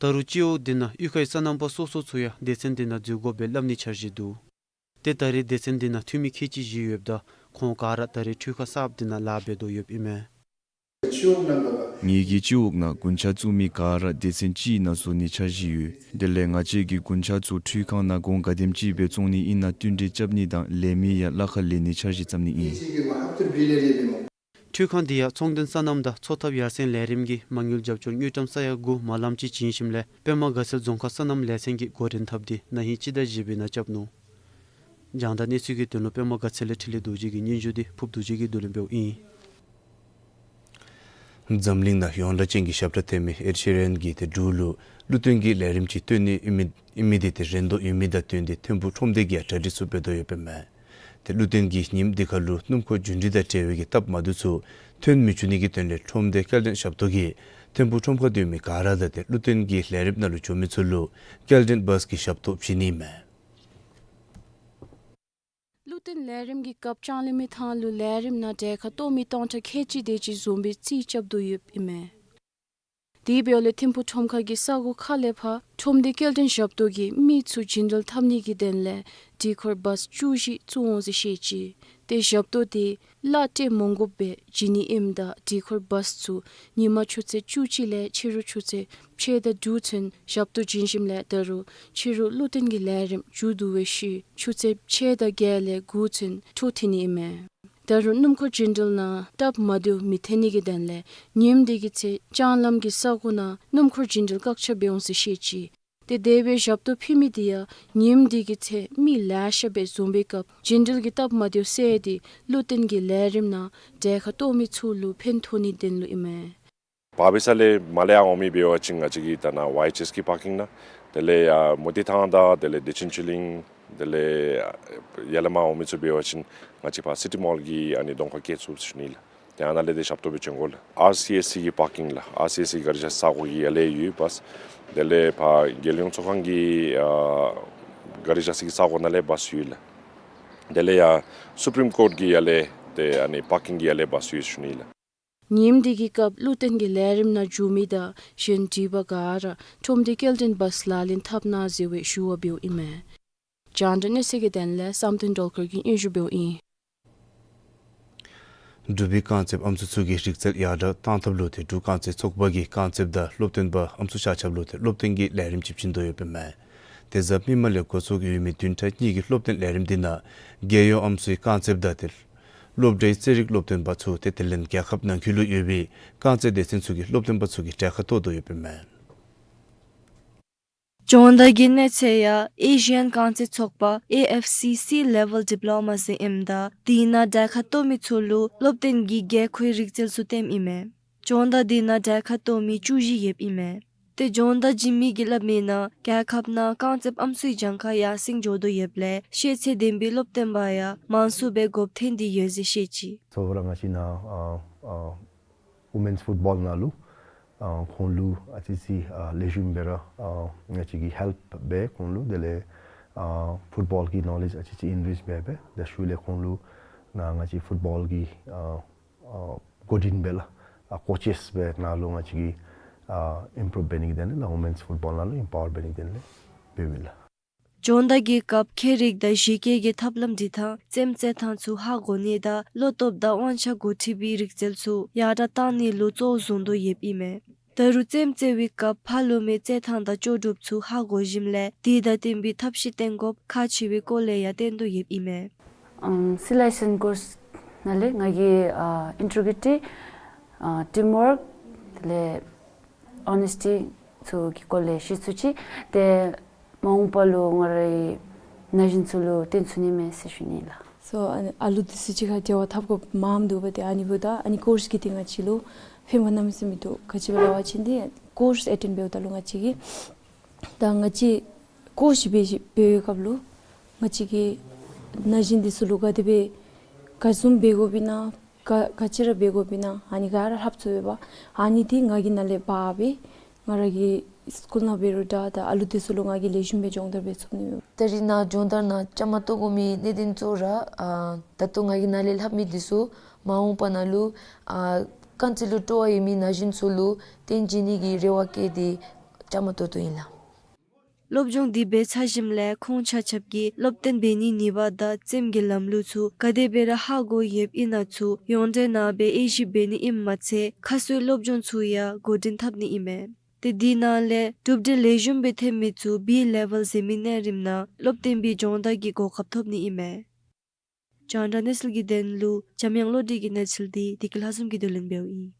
ད་རུང་སྤྱི་འོག་འདི་ནང་གཡུས་ཁའི་སོ་ནམ་པ་སོ་སོ་ཚུ་ཡང་སྡེ་ཚན་འདི་ནང་འཛུལ་དགོ་པའི་སླབ་ནིའི་འཆར་གཞི་འདུག། ཏེ་ད་རེས་སྡེ་ཚན་འདི་ནང་འཐུས་མི་ཁལ་གཅིག་བཞེས་ཡོདཔ་ད་ཁོང་ག་ར་ད་རེས་འཕྲུལ་ཁང་གསརཔ་འདི་ནང་ལཱ་འབད་དོ་ཡོདཔ་ཨིན་མས། ངེ་གི་སྤྱི་འོག་ནང་རྒུན་ཆང་བཙུགས་མི་ག་ར་སྡེ་ཚན་གཅིག་ནང་བཟོ་ནིའི་འཆར་གཞི་ཡོད། དེ་ལས་ང་བཅས་ཀྱིས་རྒུན་ཆང་ཚུ་འཕྲུལ་ཁང་ནང་གོང་ག་དེམ་ཅིག་སྦེ་བཙོང་ནི་ཨིན་ན་བསྟུན་གྲོས་རྐྱབ་ནི་དང་ལས་མི་ཡང་གླ་ཁར་ལེན་ནིའི་འཆར་གཞི་བརྩམ་ནི་ཨིན། འཕྲུལ་ཁང་འདི་ཡང་ཚོང་དོན་སོ་ནམ་དང་འཚོ་ཐབས་ཡར་སེང་ལས་རིམ་གྱི་མ་དངུལ་རྒྱབ་སྐྱོར་དངུལ་ཀྲམ་ས་ཡ་དགུ་མ་ལངམ་ཅིག་བྱིན་ཞིནམ་ལས་པདྨ་དགའ་ཚལ་རྫོང་ཁག་སོ་ནམ་ལས་ཚན་གྱིས་འགོ་འདྲེན་འཐབ་སྟེ་ན་ཧིང་སྤྱི་ཟླ་བཞི་པའི་ནང་རྐྱབ་ནུག། རྒྱང་བསྒྲགས་གནས་ཚུལ་གྱི་དོན་ལུ་པདྨ་དགའ་ཚལ་ལས་འཕྲིན་ལས་རྡོ་རྗེ་གི་སྙན་ཞུ་འདི་ཕུབ་རྡོ་རྗེ་གིས་བསྡུ་ལེན་འབདཝ་ཨིན། འཛམ་གླིང་ནང་ཡོངས་གྲགས་ཅན་གྱི་ཞབས་ཁྲ་འཐེན་མི་ཨེཌ་ཤི་རན་གྱིས་ཏེ་འབྲུག་ལུ་བློ་མཐུན་གྱི་ལས་རིམ་ཅིག་སྟོན་ནི་ཨིན་མི་ཨིན་མི་འདི་ཏེ་རན་དོ་ཡོད་མི་དང་བསྟུན་ཏེ་ཐིམ་ཕུག་ཁྲོམ་སྡེ་གིས་ཡང་གྲ་སྒྲིག་ཚུ་འབད་དོ་ཡོདཔ་ཨིན་མས། ཏེ་བློ་མཐུན་གྱིས་ཉིནམ་འདི་ཁར་ལུ་སྣུམ་འཁོར་རྒྱུན་འགྲུལ་དང་འབྲེལ་བའི་གི་སྟབས་མ་བདེཝ་ཚུ་ཐོན་མི་བཅུག་ནི་གི་དོན་ལས་ཁྲོམ་སྡེ་སྐྱེལ་འདྲེན་ཞབས་ཏོག་གིས་ཐིམ་ཕུག་ཁྲོམ་ཁར་སྡོད་མི་ག་ར་དང་ཏེ་བློ་མཐུན་གྱི་ལས་རིམ་ནང་ལུ་འབྱོན་མི་ཚུ་ལུ་སྐྱེལ་འདྲེན་བཱས་ཀྱི་ཞབས་ཏོག་བྱིན་ནི་ཨིན་མས། བློ་མཐུན་ལས་རིམ་གྱི་སྐབས་ལྕང་གླིང་མི་ཐང་ལུ་ལས་རིམ་ནང་གྲལ་ཁར་གཏོགས་མི་སྟོང་ཕྲག་ཁལ་གཅིག་དེ་ཅིག་འཛོམས་པའི་རྩིས་རྐྱབ་དོ་ཡོདཔ་ཨིན་མས། དེ་འབདཝ་ལས་ཐིམ་ཕུག་ཁྲོམ་ཁ་གི་ས་གོ་ཁག་ལས་ཕར་ཁྲོམ་སྡེ་སྐྱེལ་འདྲེན་ཞབས་ཏོག་གིས་མི་ཚུ་རྒྱུན་འགྲུལ་འཐབ་ནི་གི་དོན་ལས་ འགྲུལ་འཁོར་བཱས་བཅུ་བཞི་བཙུགས་འོང་ཟེར་བཤད་ཅི། ཏེ་ཞབས་ཏོག་འདི་གླ་སྤྲོད་མ་དགོཔ་སྦེ་བྱིན་ནི་ཨིནམ་ད་འགྲུལ་འཁོར་བཱས་ཚུ་ཉིན་མ་ཆུ་ཚོད་བཅུ་གཅིག་ལས་ཕྱི་རུ་ཆུ་ཚོད་ཕྱེད་དང་དྲུག་ཚུན་ཞབས་ཏོག་བྱིན་ཞིནམ་ལས་ད་རུང་ཕྱི་རུ་བློ་བརྟན་གྱི་ལས་རིམ་མཇུག་བསྡུ་བའི་ཤུལ་ཆུ་ཚོད་ཕྱེད་དང་བརྒྱད་ལས་དགུ་ཚུན་འཕྲོ་མཐུད་ནི་ཨིན་མས། ད་རུང་སྣུམ་འཁོར་འགྲུལ་འཁོར་ནང་སྟབས་མ་བདེཝ་མི་ཐོན་ནི་གི་དོན་ལས་ཉིནམ་འདི་གི་ཚེ་ལྕང་ལམ་གྱི་ས་གོ་ནང་སྣུམ་འཁོར་འགྲུལ་འཁོར་བཀག་ཆ་འབད་འོང་ཟེར་བཤད་ཅི། ཏེ་དེ་སྦེ་ཞབས་ཏོག་ཕུལ་མི་འདི་ཡང་ཉིནམ་འདི་གི་ཚེ་མི་ལེ་ཤ་སྦེ་འཛོམས་པའི་སྐབས་འགྲུལ་འཁོར་གྱི་སྟབས་མ་བདེཝ་སེལ་ཏེ་བློ་བརྟན་གྱི་ལས་རིམ་ནང་གྲལ་ཁར་གཏོགས་མི་ཚུ་ལུ་ཕན་ཐོགས་ནིའི་དོན་ལུ་ཨིན་མས། བར་བའི་ས་ལས་མར་ལས་ཡར་འོང་མི་འབད་བ་ཅིན་ང་བཅས་ཀྱི་ད་ནཱ་ཝའི་ཨེཆ་ཨེསི་གི་པར་ཀིང་ནང་དེ་ལས་ཡར་མུ་ཏིག་ཐང་དང་དེ་ལས་བདེ་ཆེན་ཆོས་གླིང་དེ་ལས་ཡར་ལས་མར་འོང་མི་ཚུ་འབད་བ་ཅིན་ང་བཅས་ཕར་སི་ཊི་མོལ་གྱི་ཨ་ནི་གདོང་ཁར་བསྐྱལ་ཚུགས་ཟེར་ཞུ་ནི་ལགས། ཏེ་ཨ་ནཱ་ལས་ཏེ་ཞབས་ཏོག་འབད་བྱོན་དགོ་ལགས། ཨར་སི་ཨེསི་གི་པར་ཀིང་ལགས། ཨར་སི་ཨེསི་གི་གཱ་རི་བཞག་ས་གོ་གི་ཡར་ལས་ཡོད་བཱས། དེ་ལས་ཕར་རྒྱལ་ཡོངས་ཚོགས་ཁང་གི་ཨ་གཱ་རི་བཞག་ས་གི་ས་གོ་ནང་ལས་བཱས་ཡོད་ལགས། དེ་ལས་ཡར་སུ་པྲིམ་ཀོརཊ་གི་ཡར་ལས་ཏེ་ཨ་ནི་པར་ཀིང་གི་ཡར་ལས་བཱས་ཡོད་ཟེར་ཞུ་ནི་ལགས། ཉིནམ་འདི་གི་སྐབས་བློ་བརྟན་གྱི་ལས་རིམ་ནང་འཛུལ་མི་དང་གཞན་འདྲིས་པ་ག་ར་ཁྲོམ་སྡེ་སྐྱེལ་འདྲེན་བཱས་ལག་ལེན་འཐབ་གནང་ཟེར་བའི་ཞུ་བ་འབདཝ་ཨིན་མས། རྒྱང་བསྒྲགས་གནས་ཚུལ་གྱི་དོན་ལས་བསམ་གཏན་སྒྲོལ་དཀར་གྱིས་སྙན་ཞུ་འབདཝ་ཨིན། འབྲུག་པའི་རྐང་རྩེདཔ་ཨམ་སྲུ་ཚུ་གི་རིག་རྩལ་ཡར་དྲག་གཏང་ཐབས་ལུ་ཏེ་འབྲུག་རྐང་རྩེད་ཚོགས་པ་གིས་རྐང་རྩེདཔ་དང་སློབ་སྟོན་པ་ཨམ་སྲུ་ཆ་ཁྱབ་ལུ་ཏེ་སློབ་སྟོན་གྱི་ལས་རིམ་ཅིག་བྱིན་དོ་ཡོདཔ་ཨིན་མས། དེ་གཟའ་མིག་དམར་ལས་འགོ་བཙུགས་ཡོད་མི་བདུན་ཕྲག་གཉིས་ཀྱི་སློབ་སྟོན་ལས་རིམ་འདི་ནང་རྒྱལ་ཡོངས་ཨམ་སྲུའི་རྐང་རྩེདཔ་དང་ཏེ་སློབ་གྲྭའི་རྩེད་རིགས་སློབ་སྟོན་པ་ཚུ་ཏེ་དེ་ལས་རྒྱལ་ཁབ་ནང་འཁོད་ལུ་ཡོད་པའི་རྐང་རྩེད་སྡེ་ཚན་ཚུ་གི་སློབ་སྟོན་པ་ཚུ་གི་གྲལ་ཁར་གཏོགས་དོ་ཡོདཔ་ཨིན་མས། སྦྱོང་བརྡར་གྱི་གནས་ཚད་ཡང་ཨེ་ཤི་ཡན་རྐང་རྩེད་ཚོགས་པ་ཨེ་ཨེཕ་སི་སི་ལེ་ཝེལ་ཌི་པི་ལོ་མ་ཟེར་ཨིནམ་ད་དེ་ནང་གྲལ་ཁར་གཏོགས་མི་ཚུ་ལུ་སློབ་སྟོན་གྱི་དགེ་མཁོའི་རིག་རྩལ་ཚུ་སྟོནམ་ཨིན་མས། སྦྱོང་བརྡར་དེ་ནང་གྲལ་ཁར་གཏོགས་མི་བཅུ་བཞི་ཡོདཔ་ཨིན་མས། ཏེ་སྦྱོང་བརྡར་བྱིན་མི་གིས་སླབ་མིའི་ནང་རྒྱལ་ཁབ་ནང་རྐང་རྩེདཔ་ཨམ་སྲུའི་གྱངས་ཁ་ཡར་སེང་འགྱོ་དོ་ཡོདཔ་ལས་ཤེས་ཚད་ལྡན་པའི་སློབ་སྟོན་པ་ཡང་མང་སུ་སྦེ་དགོཔ་ཐོན་ཏེ་ཡོད་ཟེར་བཤད་ཅི། གཙོ་བོ་ར་ང་བཅས་ནཱ་ཨ་ཨ་ཝོ་མེནསི་ཕུཊ་བཱོལ་ནང་ལུ་ཨ་ཁོང་ལུ་ཨ་ཙི་ཙི་ཨ་ལེགས་ཤོམ་སྦེ་ར་ཨ་ང་བཅས་ཀྱིས་ཧེལཔ་འབད་ཁོང་ལུ། དེ་ལས་ཨ་ཕུཊ་བཱོལ་གྱི་ནོ་ལེཇ་ཨ་ཙི་ཙི་ཨེན་རིཆ་འབད་འབད་དེ་ཤུལ་ལས་ཁོང་ལུ་ནཱ་ང་བཅས་ཕུཊ་བཱོལ་གྱི་ཨ་ཨ་འགོ་འདྲེན་འབད་ལགས། ཨ་ཀོ་ཅེསི་སྦེ་ནཱ་ལུ་ང་བཅས་ཀྱིས་ཨ་ཨིམ་པྲུབ་འབད་ནི་གི་དོན་ལས་ཝོ་མེནསི་ཕུཊ་བཱོལ་ནང་ལུ་ཨིམ་པ་ཝར་འབད་ནི་གི་དོན་ལས་འབདཝ་ཨིན་ལགས། སྦྱོང་བརྡར་གྱི་སྐབས་ཁྱད་རིག་དང་གཞི་བཀོད་ཀྱི་ཐབས་ལམ་འདི་དང་རྩེདམོ་རྩེད་ཐངས་ཚུ་ཧ་གོ་ནི་དང་བློ་སྟོབས་དང་དབང་ཆ་འགོ་ཁྲིད་པའི་རིག་རྩལ་ཚུ་ཡར་དྲག་གཏང་ནི་ལུ་གཙོ་བོ་བཟུང་དོ་ཡོདཔ་ཨིན་མས། ད་རུང་རྩེདམོ་རྩེ་བའི་སྐབས་ཕར་ལུ་མའི་རྩེད་ཐངས་དང་ལྕོགས་གྲུབ་ཚུ་ཧ་གོ་ཞིནམ་ལས་དེ་དང་བསྟུན་པའི་ཐབས་ཤེས་བཏོན་དགོཔ་ཁག་ཆེ་བའི་སྐོར་ལས་ཡང་བསྟན་དོ་ཡོདཔ་ཨིན་མས། ཨམ་སི་ལའི་སེནཊ་ཀོརསི་ནང་ལས་ང་གིས་ཨ་ཨིན་ཊི་གི་རི་ཊི་ཨ་ཊིམ་ཝརཀ་དེ་ལས་ཨོ་ནེསི་ཊི་ཚུ་གི་སྐོར་ལས་ཤེས་ཚུགས་ཅི། ཏེ་མ་འོངས་པ་ལུ་ང་རའི་ན་གཞོན་ཚུ་ལུ་བསྟན་ཚུགས་ནི་མས་ཟེར་ཞུ་ནི་ལགས། སོ་ཨ་ནི་ཨ་ལུ་འདི་ཚུ་གཅིག་ཁར་འབྲེལ་བ་འཐབ་དགོཔ་མངམ་འདུག་པ། ཏེ་ཨ་ནི་འབདཝ་ད་ཨ་ནི་ཀོརསི་གིས་ཏེ་ང་བཅས་ལུ་ཕན་པ་གནམ་མེད་ས་མེད་འདུག། ག་ཅི་སྦེ་སླབ་པ་ཅིན་ཏེ་ཀོརསི་ཨེ་ཊེནཌ་འབདཝ་ད་ལུ་ང་བཅས་ཀྱིས་ད་ང་བཅས་ཀོརསི་འབད་འབད་བའི་སྐབས་ལུ་ང་བཅས་ཀྱིས་ན་གཞོན་འདི་ཚུ་ལུ་ག་དེ་སྦེ་ག་བཟུམ་འབད་དགོཔ་ཨིན་ན་ག་ག་ཅི་ར་འབད་དགོཔ་ཨིན་ན་ཨ་ནི་ག་ར་ལྷབ་ཚུགས་པས། ཨ་ནི་འདི་ང་གིས་ནཱ་ལས་འབག་སྦེ་ང་ར་གི་སི་ཀུལ་ནང་འབད་རུང་འདྲ་ད་ཨ་ལུ་འདི་ཚུ་ལུ་ང་གིས་ལེགས་ཤོམ་སྦེ་སྦྱོང་བརྡར་འབད་ཚུགས་ནི་ཡོད། ད་རིས་ནཱ་སྦྱོང་བརྡར་ནང་བཅའ་མར་གཏོགས་དགོ་མི་གནད་དོན་གཙོ་བོ་ར་ཨ་ད་ལྟོ་ང་གིས་ནཱ་ལས་ལྷབ་མི་འདི་ཚུ་མ་འོངས་པ་ནང་ལུ་ཨ་རྐང་རྩེད་ལུ་སྤྲོ་བ་ཡོད་མི་ན་གཞོན་ཚུ་ལུ་སྟོན་བྱིན་ནི་གི་རེ་བ་བསྐྱེད་དེ་བཅའ་མར་གཏོགས་དོ་ཨིན་ལགས། སློབ་སྦྱོང་འདི་འབད་ཚར་ཞིནམ་ལས་ཁོང་ཆ་ཁྱབ་ཀྱིས་སློབ་སྟོན་འབད་ནིའི་ནུས་པ་དང་རྩེདམོ་གི་ལམ་ལུགས་ཚུ་ག་དེ་སྦེ་ར་ཧ་གོ་ཡོདཔ་ཨིན་ན་ཚུ་ཡོངས་འབྲེལ་ནང་སྦེ་དབྱེ་ཞིབ་འབད་ནི་ཨིནམ་མ་ཚད་ཁ་གསོའི་སློབ་སྦྱོང་ཚུ་ཡང་འགོ་འདྲེན་འཐབ་ནི་ཨིན་མས། ཏེ་དེ་ནང་ལས་གྲུབ་འབྲས་ལེགས་ཤོམ་སྦེ་ཐོན་མི་ཚུ་བི་ལེ་ཝེལ་ཟེར་མི་གནས་རིམ་ནང་སློབ་སྟོན་པའི་སྦྱོང་བརྡར་གྱི་གོ་སྐབས་ཐོབ་ནི་ཨིན་མས། རྒྱང་བསྒྲགས་གནས་ཚུལ་གྱི་དོན་ལུ་འཇམ་དབྱངས་བློ་གྲོས་ཀྱི་གནས་ཚུལ་འདི་བདེ་སྐྱིད་ལྷ་འཛོམས་ཀྱིས་བསྡུ་ལེན་འབདཝ་ཨིན།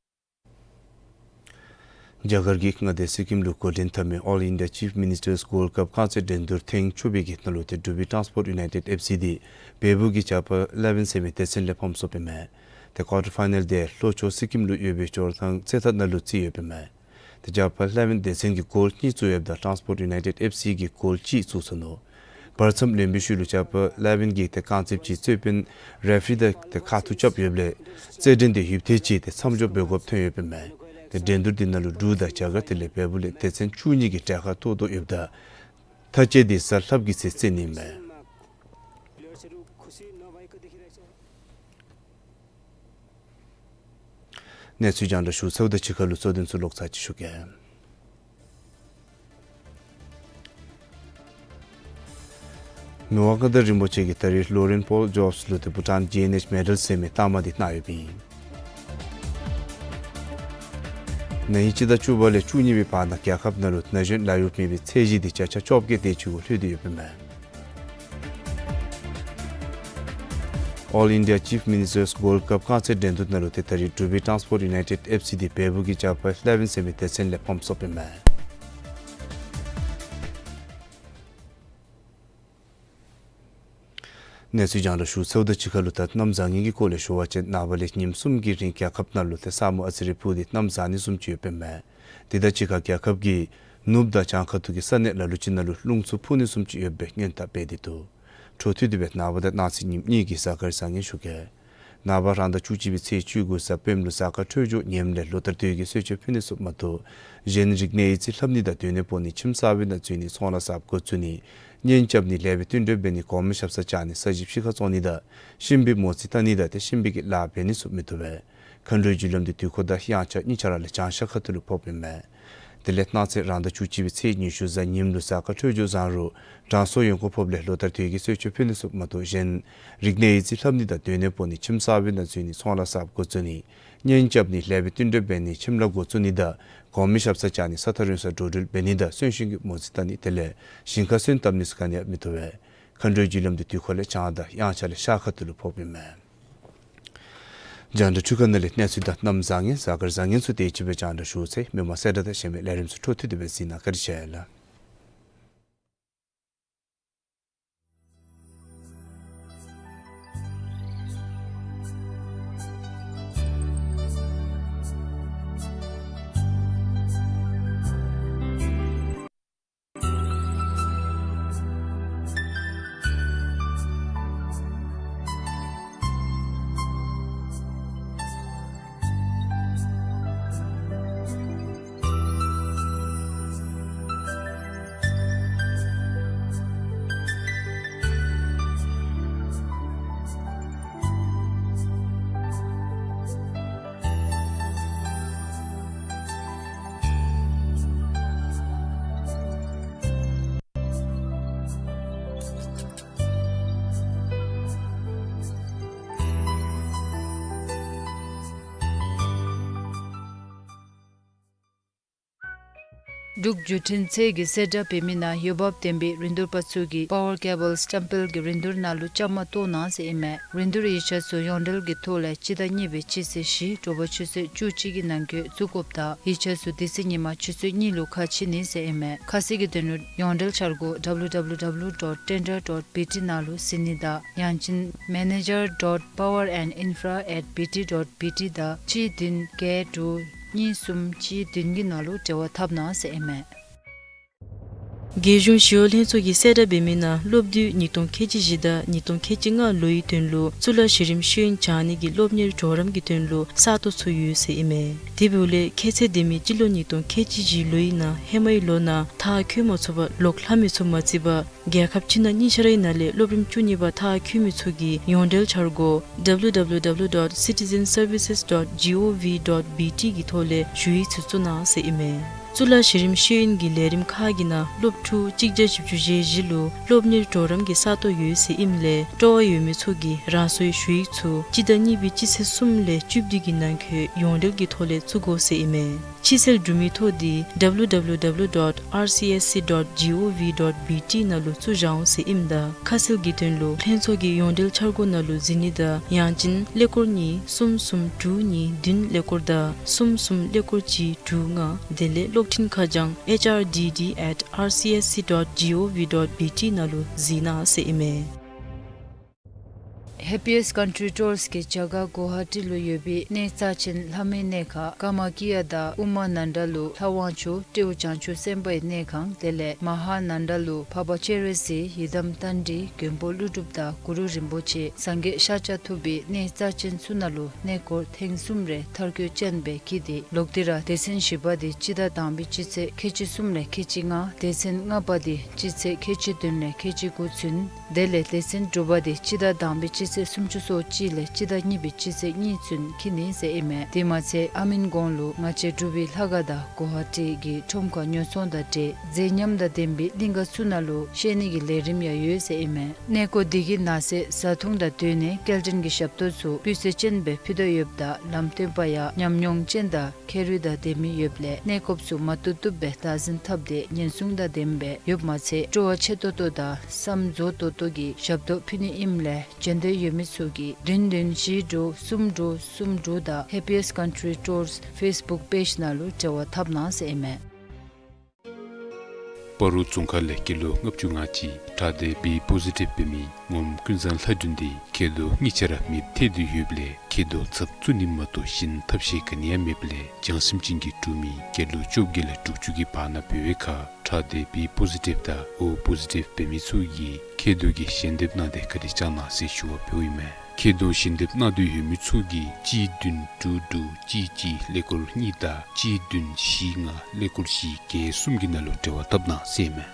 རྒྱ་གར་གྱིས་མངའ་སྡེ་སི་ཀིམ་ལུ་འགོ་འདྲེན་འཐབ་མི་ཨོལ་ཨིན་ཌི་ཡ་ཅིཕ་མི་ནིས་ཊརསི་གོལཌ་ཀཔ་རྐང་རྩེད་འགྲན་བསྡུར་ཐེངས་བཅུ་པའི་གི་ནང་ལུ་ཏེ་འབྲུག་པའི་ཊཱནསི་པོརཊ་ཡུ་ནའི་ཊེཌ་ཨེཕ་སི་འདི་བལ་པོ་གི་ཇ་པ་ཨི་ལེ་ཝེན་ཟེར་མི་སྡེ་ཚན་ལས་ཕམ་སོཔ་ཨིན་མས། ཏེ་ཀོར་ཊར་ཕའི་ནཱལ་འདི་ལྷོ་ཕྱོགས་སི་ཀིམ་ལུ་ཡོད་པའི་ཇོར་ཐང་རྩེད་ཐང་ནང་ལུ་རྩེ་ཡོདཔ་ཨིན་མས། ཏེ་ཇ་པ་ཨི་ལེ་ཝེན་སྡེ་ཚན་གྱིས་གོལ་གཉིས་བཙུགས་ཡོདཔ་ད་ཊཱནསི་པོརཊ་ཡུ་ནའི་ཊེཌ་ཨེཕ་སི་གིས་གོལ་གཅིག་བཙུགས་སོ་ནུག། བར་མཚམས་ལོན་པའི་ཤུལ་ལུ་ཇ་པ་ཨི་ལེ་ཝེན་གྱི་ཏེ་རྐང་རྩེདཔ་ཅིག་རྩོད་དཔོན་རེ་ཕི་རི་དང་ཏེ་ཁ་ཐུག་རྐྱབ་ཡོདཔ་ལས་རྩེད་འགྲན་འདི་ཡུདཔ་ཐེངས་ཅིག་ཏེ་མཚམས་འཇོག་འབད་དགོཔ་ཐོན་ཡོདཔ་ཨིན་མས། ཏེ་འགྲན་བསྡུར་འདི་ནང་ལུ་འབྲུག་དང་རྒྱ་གར་དེ་ལས་བལ་པོ་ལས་སྡེ་ཚན་བཅུ་གཉིས་ཀྱིས་གྲལ་ཁར་གཏོགས་དོ་ཡོདཔ་ད་མཐའ་དཔྱད་འདི་གཟའ་ལྷགཔ་གི་ཚེ་རྩེ་ནི་ཨིན་མས། གནས་ཚུལ་རྒྱང་བསྒྲགས་ཞུ་ཚརཝ་དང་གཅིག་ཁར་ལུ་གཙོ་དོན་ཚུ་ལོག་ཚར་ཅིག་ཞུ་གེ། མི་དབང་མངའ་བདག་རིན་པོ་ཆེ་གིས་ད་རིས་ལོ་རེན་པོལ་ཇོབས་ལུ་ཏེ་བྷུ་ཊཱན་ཇེ་ཨེན་ཨེཆ་མེ་ཌལ་ཟེར་མི་རྟགས་མ་འདི་གནང་ཡོདཔ་ཨིན། ན་ཧིང་སྤྱི་ཟླ་བཅུ་པ་ལས་བཅུ་གཉིས་པའི་བར་ན་རྒྱལ་ཁབ་ནང་ལུ་ན་གཞོན་ལཱ་གཡོག་མེད་པའི་ཚད་གཞི་འདི་བརྒྱ་ཆ་བཅོ་བརྒྱད་དེ་ཅིག་གུ་ལྷོད་དེ་ཡོདཔ་ཨིན་མས། All India Chief Ministers Gold Cup རྐང་རྩེད་འགྲན་བསྡུར་ནང་ལུ་ཏེ་ད་རིས་འབྲུག་པའི་ཊཱན་སི་པོརཊ་ཡུ་ནའི་ཊེཌ་ཨེཕ་སི་འདི་བལ་པོ་གི་ཇ་པ་ཨི་ལེ་ཝེན་ཟེར་མི་སྡེ་ཚན་ལས་ཕམ་སོཔ་ཨིན་མས། གནས་ཚུལ་རྒྱང་བསྒྲགས་ཞུ་ཚརཝ་དང་གཅིག་ཁར་ལུ་ད་གནམ་བཟང་ངན་གྱི་སྐོར་ལས་ཞུ་བ་ཅིན་ནངས་པ་ལས་ཉིནམ་གསུམ་གྱི་རིང་རྒྱལ་ཁབ་ནང་ལུ་ཏེ་ས་སྨུག་ཨ་ཙི་རེ་སྤུབས་ཏེ་གནམ་བཟང་ནི་བཟུམ་ཅིག་ཡོདཔ་ཨིན་མས། དེ་དང་གཅིག་ཁར་རྒྱལ་ཁབ་ཀྱི་ནུབ་དང་བྱང་ཁ་ཐུག་གི་ས་གནས་ལ་ལུ་ཅིག་ནང་ལུ་རླུང་འཚུབ་འཕུ་ནི་བཟུམ་ཅིག་ཡོད་པའི་སྔོན་བརྡ་སྤེལ་ཏེ་འདུག། འཕྲོ་མཐུད་དེ་སྦེ་ནངས་པ་དང་གནངས་ཚེ་ཉིནམ་གཉིས་ཀྱི་གཟའ་སྐར་བཟང་ངན་ཞུ་གེ། ནངས་པ་རང་ཟླ་བཅུ་གཅིག་པའི་ཚེས་བཅུ་དགུ་གཟའ་སྤེནམ་ལུ་གཟའ་སྐར་འཕྲོད་སྦྱོར་ངནམ་ལས་ལོ་ལྟར་དུས་ཀྱི་གསོལ་མཆོད་ཕུལ་ནི་ཚུ་མ་གཏོགས་གཞན་རིག་གནས་ཡིད་ཚིམ་ལྷབ་ནི་དང་སྡོད་གནས་སྤོ་ནི་ཁྱིམ་གསར་པའི་ནང་འཛུལ་ནི་ཚོང་ལཱ་གསརཔ་འགོ་བཙུགས་ནི་གཉེན་རྐྱབ་ནི་ལེགས་པའི་བསྟུན་གྲོས་འབད་ནི་གོང་མའི་ཞབས་སར་བཅར་ནི་ས་གཞི་ཕྱི་ཁར་བཙོང་ནི་དང་གཤིན་པོའི་མོ་རྩིས་བལྟ་ནི་དང་ཏེ་གཤིན་པོའི་གི་ལཱ་འབད་ནི་ཚུ་མི་བཏུབ་པས། མཁའ་འགྲོའི་རྒྱུ་ལམ་འདི་དུས་འཁོར་དང་དབྱངས་འཆར་གཉིས་ཆ་ར་ལས་བྱང་ཤར་ཁ་ཐུག་ལུ་ཕོགཔ་ཨིན་མས། དེ་ལས་གནངས་ཚེ་རང་ཟླ་བཅུ་གཅིག་པའི་ཚེས་ཉི་ཤུ་གཟའ་ཉིམ་ལུ་གཟའ་སྐར་འཕྲོད་སྦྱོར་བཟང་རུང་དྲང་སྲོང་ཡོན་ཁོག་ཕོགཔ་ལས་ལོ་ལྟར་དུས་ཀྱི་གསོལ་མཆོད་ཕུལ་ནི་ཚུ་མ་གཏོགས་གཞན་རིག་གནས་ཡིད་ཚིམ་ལྷབ་ནི་དང་སྡོད་གནས་སྤོ་ནི་ཁྱིམ་གསར་པའི་ནང་འཛུལ་ནི་ཚོང་ལཱ་གསརཔ་འགོ་བཙུགས་ནི་གཉེན་རྐྱབ་ནི་ལེགས་པའི་བསྟུན་གྲོས་འབད་ནི་ཁྱིམ་ལཱ་འགོ་བཙུགས་ནི་དང་གོང་མའི་ཞབས་སར་བཅར་ནི་ས་ཐག་རིང་སར་འགྲོ་འགྲུལ་འབད་ནི་དང་གསོན་གཤིན་གྱི་མོ་རྩིས་བལྟ་ནི་དེ་ལས་ཞིང་ཁར་སོན་བཏབ་ནི་ཚུ་ག་ནི་ཡང་མི་བཏུབ་པས། མཁའ་འགྲོའི་རྒྱུ་ལམ་འདི་དུས་འཁོར་ལས་བྱང་དང་དབྱངས་འཆར་ལས་ཤར་ཁ་ཐུག་ལུ་ཕོགཔ་ཨིན་མས། རྒྱང་བསྒྲགས་འཕྲུལ་ཁང་ནང་ལས་གནས་ཚུལ་དང་གནམ་བཟང་ངན་གཟའ་སྐར་བཟང་ངན་ཚུ་དེ་ཅིག་སྦེ་རྒྱང་བསྒྲགས་ཞུ་ཚར་ཡི། མི་མང་གསལ་བསྒྲགས་དང་གཞན་མི་ལས་རིམ་ཚུ་འཕྲོ་མཐུད་དེ་སྦེ་གཟིགས་གནང། བཀའ་དྲིན་ཆེ་ལགས། འབྲུག་བརྒྱུད་འཕྲིན་ཚད་ཀྱི་གསལ་བསྒྲགས་འབད་མི་ནང་འོས་འབབ་ལྡན་པའི་རིན་བསྡུར་པ་ཚུ་གིས་པ་ཝར་ཀེ་བཱལ་སི་ཊེམ་པཱལ་གྱི་རིན་བསྡུར་ནང་ལུ་བཅའ་མར་གཏོགས་གནང་ཟེར་ཨིན་མས། རིན་བསྡུར་ཡིག་ཆ་ཚུ་ཡོངས་འབྲེལ་གྱི་ཐོག་ལས་སྤྱི་ཟླ་གཉིས་པའི་སྤྱི་ཚེས་བཞི་དྲོ་པ་ཆུ་ཚོད་བཅུ་གཅིག་གི་ནང་འཁོད་བཙུགས་དགོཔ་དང་ཡིག་ཆ་ཚུ་དེ་ཚེ་ཉིན་མ་ཆུ་ཚོད་གཉིས་ལུ་ཁ་ཕྱེ་ནི་ཟེར་ཨིན་མས། ཁ་གསལ་གྱི་དོན་ལུ་ཡོངས་འབྲེལ་འཆར་སྒོ་W W W dot tender dot B T ནང་ལུ་གཟིགས་ནི་དང་ཡང་ཅིན་manager dot power and infra at B T dot B T དང་གཅིག་བདུན་བརྒྱད་དྲུག་གཉིས་གསུམ་གཅིག་བདུན་གྱི་ནང་ལུ་འབྲེལ་བ་འཐབ་གནང་ཟེར་ཨིན་མས། རྒྱལ་གཞུང་ཞི་གཡོག་ལྷན་ཚོགས་ཀྱི་གསལ་བསྒྲགས་འབད་མི་ནང་སློབ་དུས་ཉིས་སྟོང་ཁལ་གཅིག་བཞི་དང་ཉིས་སྟོང་ཁལ་གཅིག་ལྔ་ལོའི་དོན་ལུ་གཙུག་ལག་གཞི་རིམ་ཤེས་ཡོན་སྦྱང་ནི་གི་སློབ་གཉེར་གྲོགས་རམ་གྱི་དོན་ལུ་ས་སྟོང་ཚུ་ཡོད་ཟེར་ཨིན་མས། དེ་འབདཝ་ལས་ཁྱད་ཚད་ལྡན་མི་སྤྱི་ལོ་ཉིས་སྟོང་ཁལ་གཅིག་བཞི་ལོའི་ནང་ཧེ་མའི་ལོ་ནང་མཐར་འཁྱོལ་མ་ཚུགས་པར་ལོག་ལྷག་མི་ཚུ་མ་བརྩིས་པར་རྒྱལ་ཁབ་ཕྱི་ནང་གཉིས་ཆ་རའི་ནང་ལས་སློབ་རིམ་བཅུ་གཉིས་པ་མཐར་འཁྱོལ་མི་ཚུ་གིས་ཡོངས་འབྲེལ་འཆར་སྒོ་W W W dot citizen services dot G O V dot B T གི་ཐོག་ལས་ཞུ་ཡིག་ཚུ་བཙུགས་གནང་ཟེར་ཨིན་མས། གཙུག་ལག་གཞི་རིམ་ཤེས་ཡོན་གྱི་ལས་རིམ་ཁག་གི་ནང་སློབ་ཕྲུག་གཅིག་བརྒྱ་བཞི་བཅུ་ཞེ་བཞི་ལུ་སློབ་གཉེར་གྲོགས་རམ་གྱི་ས་སྟོང་ཡོད་ཟེར་ཨིནམ་ལས་སྤྲོ་བ་ཡོད་མི་ཚུ་གིས་རང་སོའི་ཞུ་ཡིག་ཚུ་སྤྱི་ཟླ་གཉིས་པའི་སྤྱི་ཚེས་གསུམ་ལས་བཅུ་བདུན་གྱི་ནང་འཁོད་ཡོངས་འབྲེལ་གྱི་ཐོག་ལས་བཙུགས་དགོ་ཟེར་ཨིན་མས། ཕྱིར་སེལ་གྲུབ་མི་ཐོ་འདི་W W W dot R C S C dot G O V dot B T ནང་ལུ་བཙུགས་བཞག་འོང་ཟེར་ཨིནམ་ད་ཁ་གསལ་གྱི་དོན་ལུ་ལྷན་ཚོགས་ཀྱི་ཡོངས་འབྲེལ་འཆར་སྒོ་ནང་ལུ་གཟིགས་ནི་དང་ཡང་ཅིན་ཀླད་ཀོར་གཉིས་གསུམ་གསུམ་དྲུག་གཉིས་བདུན་ཀླད་ཀོར་དང་གསུམ་གསུམ་ཀླད་ཀོར་གཅིག་དྲུག་ལྔ་དེ་ལས་གློག་འཕྲིན་ཁ་བྱང་H R D D at R C S C dot G O V dot B T ནང་ལུ་གཟིགས་གནང་ཟེར་ཨིན་མས། Happiest Country Tours གིས་རྒྱ་གར་གུ་ཝ་ཧ་ཊི་ལུ་ཡོད་པའི་གནས་རྩ་ཆེན་ལྷ་མོའི་གནས་ཁང་ཀ་མ་ཀྱ་དང་ཨུ་མ་ནན་ད་ལུ་ལྷ་དབང་ཕྱུག་སྤྲེའུ་བྱང་ཆུབ་སེམས་དཔའི་གནས་ཁང་དེ་ལས་མ་ཧཱ་ནན་ད་ལུ་འཕགས་པ་སྤྱན་རས་གཟིགས་ཡི་དམ་རྟ་མགྲིན་མགོན་པོ་ཀླུ་སྒྲུབ་དང་གུ་རུ་རིན་པོ་ཆེ་སངས་རྒྱས་ཤཱཀྱ་ཐུབ་པའི་གནས་རྩ་ཆེན་ཚུ་ནང་ལུ་གནས་སྐོར་ཐེངས་གསུམ་རེ་མཐར་འཁྱོལ་ཅན་སྦེ་བསྐྱིས་ཏེ་ལོག་སྟེ་ར་སྡེ་ཚན་བཞི་པ་འདི་སྤྱི་ཟླ་དང་པའི་སྤྱི་ཚེས་ཁལ་གཅིག་གསུམ་ལས་ཁལ་གཅིག་ལྔ་སྡེ་ཚན་ལྔ་པ་འདི་སྤྱི་ཚེས་ཁལ་གཅིག་བདུན་ལས་ཁལ་གཅིག་དགུ་ཚུན་དེ་ལས་སྡེ་ཚན་དྲུག་པ་འདི་སྤྱི་ཟླ་དང་པའི་ སྤྱི་ཚེས་སུམ་ཅུ་སོ་གཅིག་ལས་སྤྱི་ཟླ་གཉིས་པའི་སྤྱི་ཚེས་གཉིས་ཚུན་འཁྱིད་ནི་ཟེར་ཨིན་མས། དེ་མ་ཚད་ཨ་མིན་གོང་ལུ་ང་བཅས་འབྲུག་པའི་ལྷ་ཁང་དང་གོ་ཧ་ཊི་གི་ཁྲོམ་ཁར་ཉོ་ཚོང་དང་འབྲེལ་མཛེས་ཉམས་དང་ལྡན་པའི་གླིང་ག་ཚུ་ནང་ལུ་བཤལ་ནི་གི་ལས་རིམ་ཡང་ཡོད་ཟེར་ཨིན་མས། གནས་སྐོར་འདི་གི་ནང་གསེས་བཟའ་འཐུང་དང་སྡོད་གནས་སྐྱེལ་འདྲེན་གྱི་ཞབས་ཏོག་ཚུ་སྤུས་ཚད་ཅན་སྦེ་ཕུལ་དོ་ཡོདཔ་ད་ལམ་སྟོན་པ་ཡང་ཉམས་མྱོང་ཅན་དང་ཁྱད་རིག་དང་ལྡན་མི་ཡོདཔ་ལས་གནས་སྐོརཔ་ཚུ་མ་བཏུབ་བཏུབ་སྦེ་བདག་འཛིན་འཐབ་སྟེ་ཉེན་སྲུང་དང་ལྡནམ་སྦེ་ཡོདཔ་མ་ཚད་སྤྲོ་བ་ཆེ་ཏོག་ཏོ་དང་བསམ་རྫོགས་ཏོག་ཏོ་གི་ཞབས་ཏོག་ཕུལ་ནི་ཨིནམ་ལས་འབྱོན་འདོད་ཡོད་མི་ཚུ་གིས་བདུན་བདུན་བཞི་དྲུག་གསུམ་དྲུག་གསུམ་དྲུག་དང་Happiest Country Tours Facebook page ནང་ལུ་འབྲེལ་བ་འཐབ་གནང་ཟེར་ཨིན་མས། སྤ་རོ་རྫོང་ཁག་ལས་སྐྱེས་ལོ་ལྔ་བཅུ་ང་གཅིག་ཁྲག་སྡེ་བི་པོ་ཟི་ཊིབ་འབད་མི་ངོམ་ཀུན་བཟང་ལྷ་སྒྲོན་འདི་མཁལ་རྡོག་གཉིས་ཆ་ར་མེདཔ་ཐལ་ཏེ་ཡོདཔ་ལས་མཁལ་རྡོག་ཚབ་བཙུགས་ནི་མ་གཏོགས་གཞན་ཐབས་ཤེས་ག་ནི་ཡང་མེདཔ་ལས་བྱང་སེམས་ཅན་གྱི་འབྲུག་མི་སྐྱེས་ལོ་བཅོ་བརྒྱད་ལས་དྲུག་ཅུ་གི་བར་ན་འབད་བའི་ཁར་ཁྲག་སྡེ་བི་པོ་ཟི་ཊིབ་དང་ཨོ་པོ་ཟི་ཊིབ་འབད་མི་ཚུ་གིས་མཁལ་རྡོག་གི་ཞལ་འདེབས་གནང་སྟེ་བཀའ་དྲིན་བསྐྱངས་གནང་ཟེར་ཞུ་བ་འབདཝ་ཨིན་མས། མཁལ་རྡོག་ཞལ་འདེབས་གནང་འདོད་ཡོད་མི་ཚུ་གིས་གཅིག་བདུན་དྲུག་དྲུག་གཅིག་གཅིག་ཀླད་ཀོར་གཉིས་དང་གཅིག་བདུན་བཞི་ལྔ་ཀླད་ཀོར་བཞི་བརྒྱད་གསུམ་གྱི་ནང་ལུ་འབྲེལ་བ་འཐབ་གནང་ཟེར་ཨིན་མས།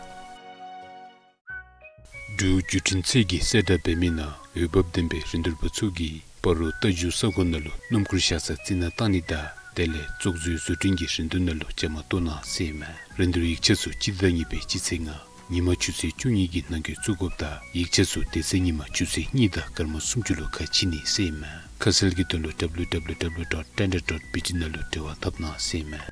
འབྲུག་བརྒྱུད་འཕྲིན་ཚད་ཀྱིས་གསལ་བསྒྲགས་འབད་མི་ནང་འོས་འབབ་ལྡན་པའི་རིན་བསྡུར་པ་ཚུ་གིས་སྤ་རོ་རྟ་རྒྱུག་ས་གོ་ནང་ལུ་སྣུམ་འཁོར་བཞག་ས་རྩི་ནག་བཏང་ནི་དང་དེ་ལས་བཙོག་བཟོའི་བཟོ་སྐྲུན་གྱི་རིན་བསྡུར་ནང་ལུ་བཅའ་མར་གཏོགས་གནང་ཟེར་ཨིན་མས། རིན་བསྡུར་ཡིག་ཆ་ཚུ་སྤྱི་ཟླ་གཉིས་པའི་སྤྱི་ཚེས་ལྔ་ཉིན་མ་ཆུ་ཚོད་བཅུ་གཉིས་ཀྱི་ནང་འཁོད་བཙུགས་དགོཔ་དང་ཡིག་ཆ་ཚུ་དེ་ཚེ་ཉིན་མ་ཆུ་ཚོད་གཉིས་དང་སྐར་མ་སུམ་ཅུ་ལུ་ཁ་ཕྱེ་ནི་ཟེར་ཨིན་མས། ཁ་གསལ་གྱི་དོན་ལུ་www.tender.bt ནང་ལུ་འབྲེལ་བ་འཐབ་གནང་ཟེར་ཨིན་མས།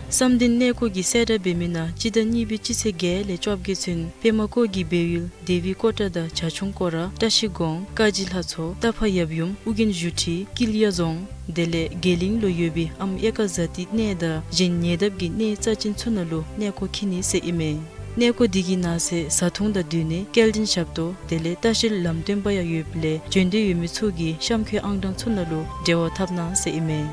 བསམ་གཏན་གནས་སྐོར་གྱིས་གསལ་བསྒྲགས་འབད་མི་ནང་སྤྱི་ཟླ་གཉིས་པའི་སྤྱི་ཚེས་བརྒྱད་ལས་བཅོ་བརྒྱད་ཚུན་པདྨ་བཀོད་ཀྱི་སྦས་ཡུལ་དེ་བི་ཀོ་ཊ་དང་བྱ་ཁྱུང་སྐོར་ར་བཀྲ་ཤིས་སྒང་ཀ་གཞི་ལྷ་མཚོ་རྟ་ཕག་ཡབ་ཡུམ་ཨོ་རྒྱན་བཞུགས་ཁྲི་ཀིལ་ཡ་རྫོང་དེ་ལས་དགེ་གླིང་ལུ་ཡོད་པའི་ཨམ་ཨེ་ཀ་ཛ་ཏིའི་གནས་དང་གཞན་ཉེ་འདབས་ཀྱི་གནས་རྩ་ཅན་ཚུ་ནང་ལུ་གནས་སྐོར་འཁྱིད་ནི་ཟེར་ཨིན་མས། གནས་སྐོར་འདི་གི་ནང་གསེས་བཟའ་འཐུང་དང་སྡོད་གནས་སྐྱེལ་འདྲེན་ཞབས་ཏོག་དེ་ལས་ལྟ་བཤལ་ལམ་སྟོན་པ་ཡང་ཡོདཔ་ལས་བྱོན་འདོད་ཡོད་མི་ཚུ་གིས་གཤམ་འཁོད་ཨང་གྲངས་ཚུ་ནང་ལུ་འབྲེལ་བ་འཐབ་གནང་ཟེར་ཨིན་མས།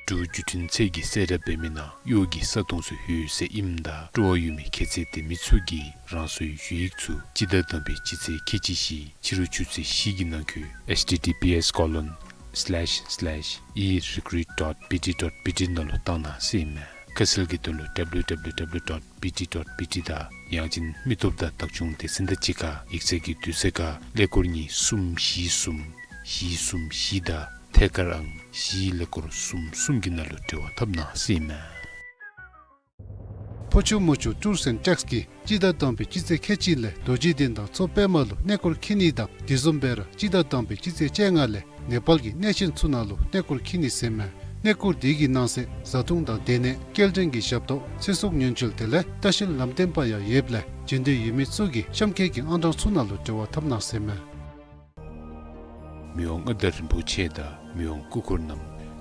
འབྲུག་བརྒྱུད་འཕྲིན་ཚད་ཀྱིས་གསལ་བསྒྲགས་འབད་མི་ནང་གཡོག་གི་ས་སྟོང་ཚུ་ཡོད་ཟེར་ཨིནམ་ད་སྤྲོ་བ་ཡོད་མི་ཁྱད་ཚད་ལྡན་མི་ཚུ་གིས་རང་སོའི་ཞུ་ཡིག་ཚུ་སྤྱི་ཟླ་དང་པའི་སྤྱི་ཚེས་ཁལ་གཅིག་བཞི་ཕྱི་རུ་ཆུ་ཚོད་བཞི་གི་ནང་འཁོད་https colon slash slash erecruit dot bt dot bt ནང་ལུ་བཏང་གནང་ཟེར་ཨིན་མས། ཁ་གསལ་གྱི་དོན་ལུ་www dot bt dot bt དང་ཡང་ཅིན་མི་སྟོབས་དང་བདག་སྐྱོང་སྡེ་ཚན་དང་གཅིག་ཁར་ཡིག་ཚང་གི་དུས་ཚོད་ཁར་ཀླད་ཀོར་གཉིས་གསུམ་བཞི་གསུམ་བཞི་གསུམ་བཞི་དང་ཐད་ཀར་ཨང་བཞི་ཀླད་ཀོར་གསུམ་གསུམ་གྱི་ནང་ལུ་འབྲེལ་བ་འཐབ་གནང་ཟེར་ཨིན་མས། ཕོ་ཆུ་མོ་ཆུ་ཊུརསི་ཨེནཌ་ཊེགསི་གིས་སྤྱི་ཟླ་དང་པའི་སྤྱི་ཚེས་ཁལ་གཅིག་ལས་རྡོ་རྗེ་གདན་དང་མཚོ་པདྨ་ལུ་གནས་སྐོར་འཁྱིད་ནི་དང་དེ་བཟུམ་སྦེ་ར་སྤྱི་ཟླ་དང་པའི་སྤྱི་ཚེས་བཅོ་ལྔ་ལས་ནེ་པཱལ་གྱི་གནས་ཆེན་ཚུ་ནང་ལུ་གནས་སྐོར་འཁྱིད་ནི་ཟེར་ཨིན་མས། གནས་སྐོར་འདི་གི་ནང་གསེས་བཟའ་འཐུང་དང་སྡོད་གནས་སྐྱེལ་འདྲེན་གྱི་ཞབས་ཏོག་ཚེ་སྲོག་ཉེན་བཅོལ་དེ་ལས་ལྟ་བཤལ་ལམ་སྟོན་པ་ཡང་ཡོདཔ་ལས་བྱོན་འདོད་ཡོད་མི་ཚུ་གིས་གཤམ་འཁོད་ཀྱི་ཨང་གྲངས་ཚུ་ནང་ལུ་འབྲེལ་བ་འཐབ་གནང་ཟེར་ཨིན་མས། མི་དབང་མངའ་བདག་རིན་པོ་ཆེ་དང་མི་དབང་སྐུ་འཁོར་རྣམས་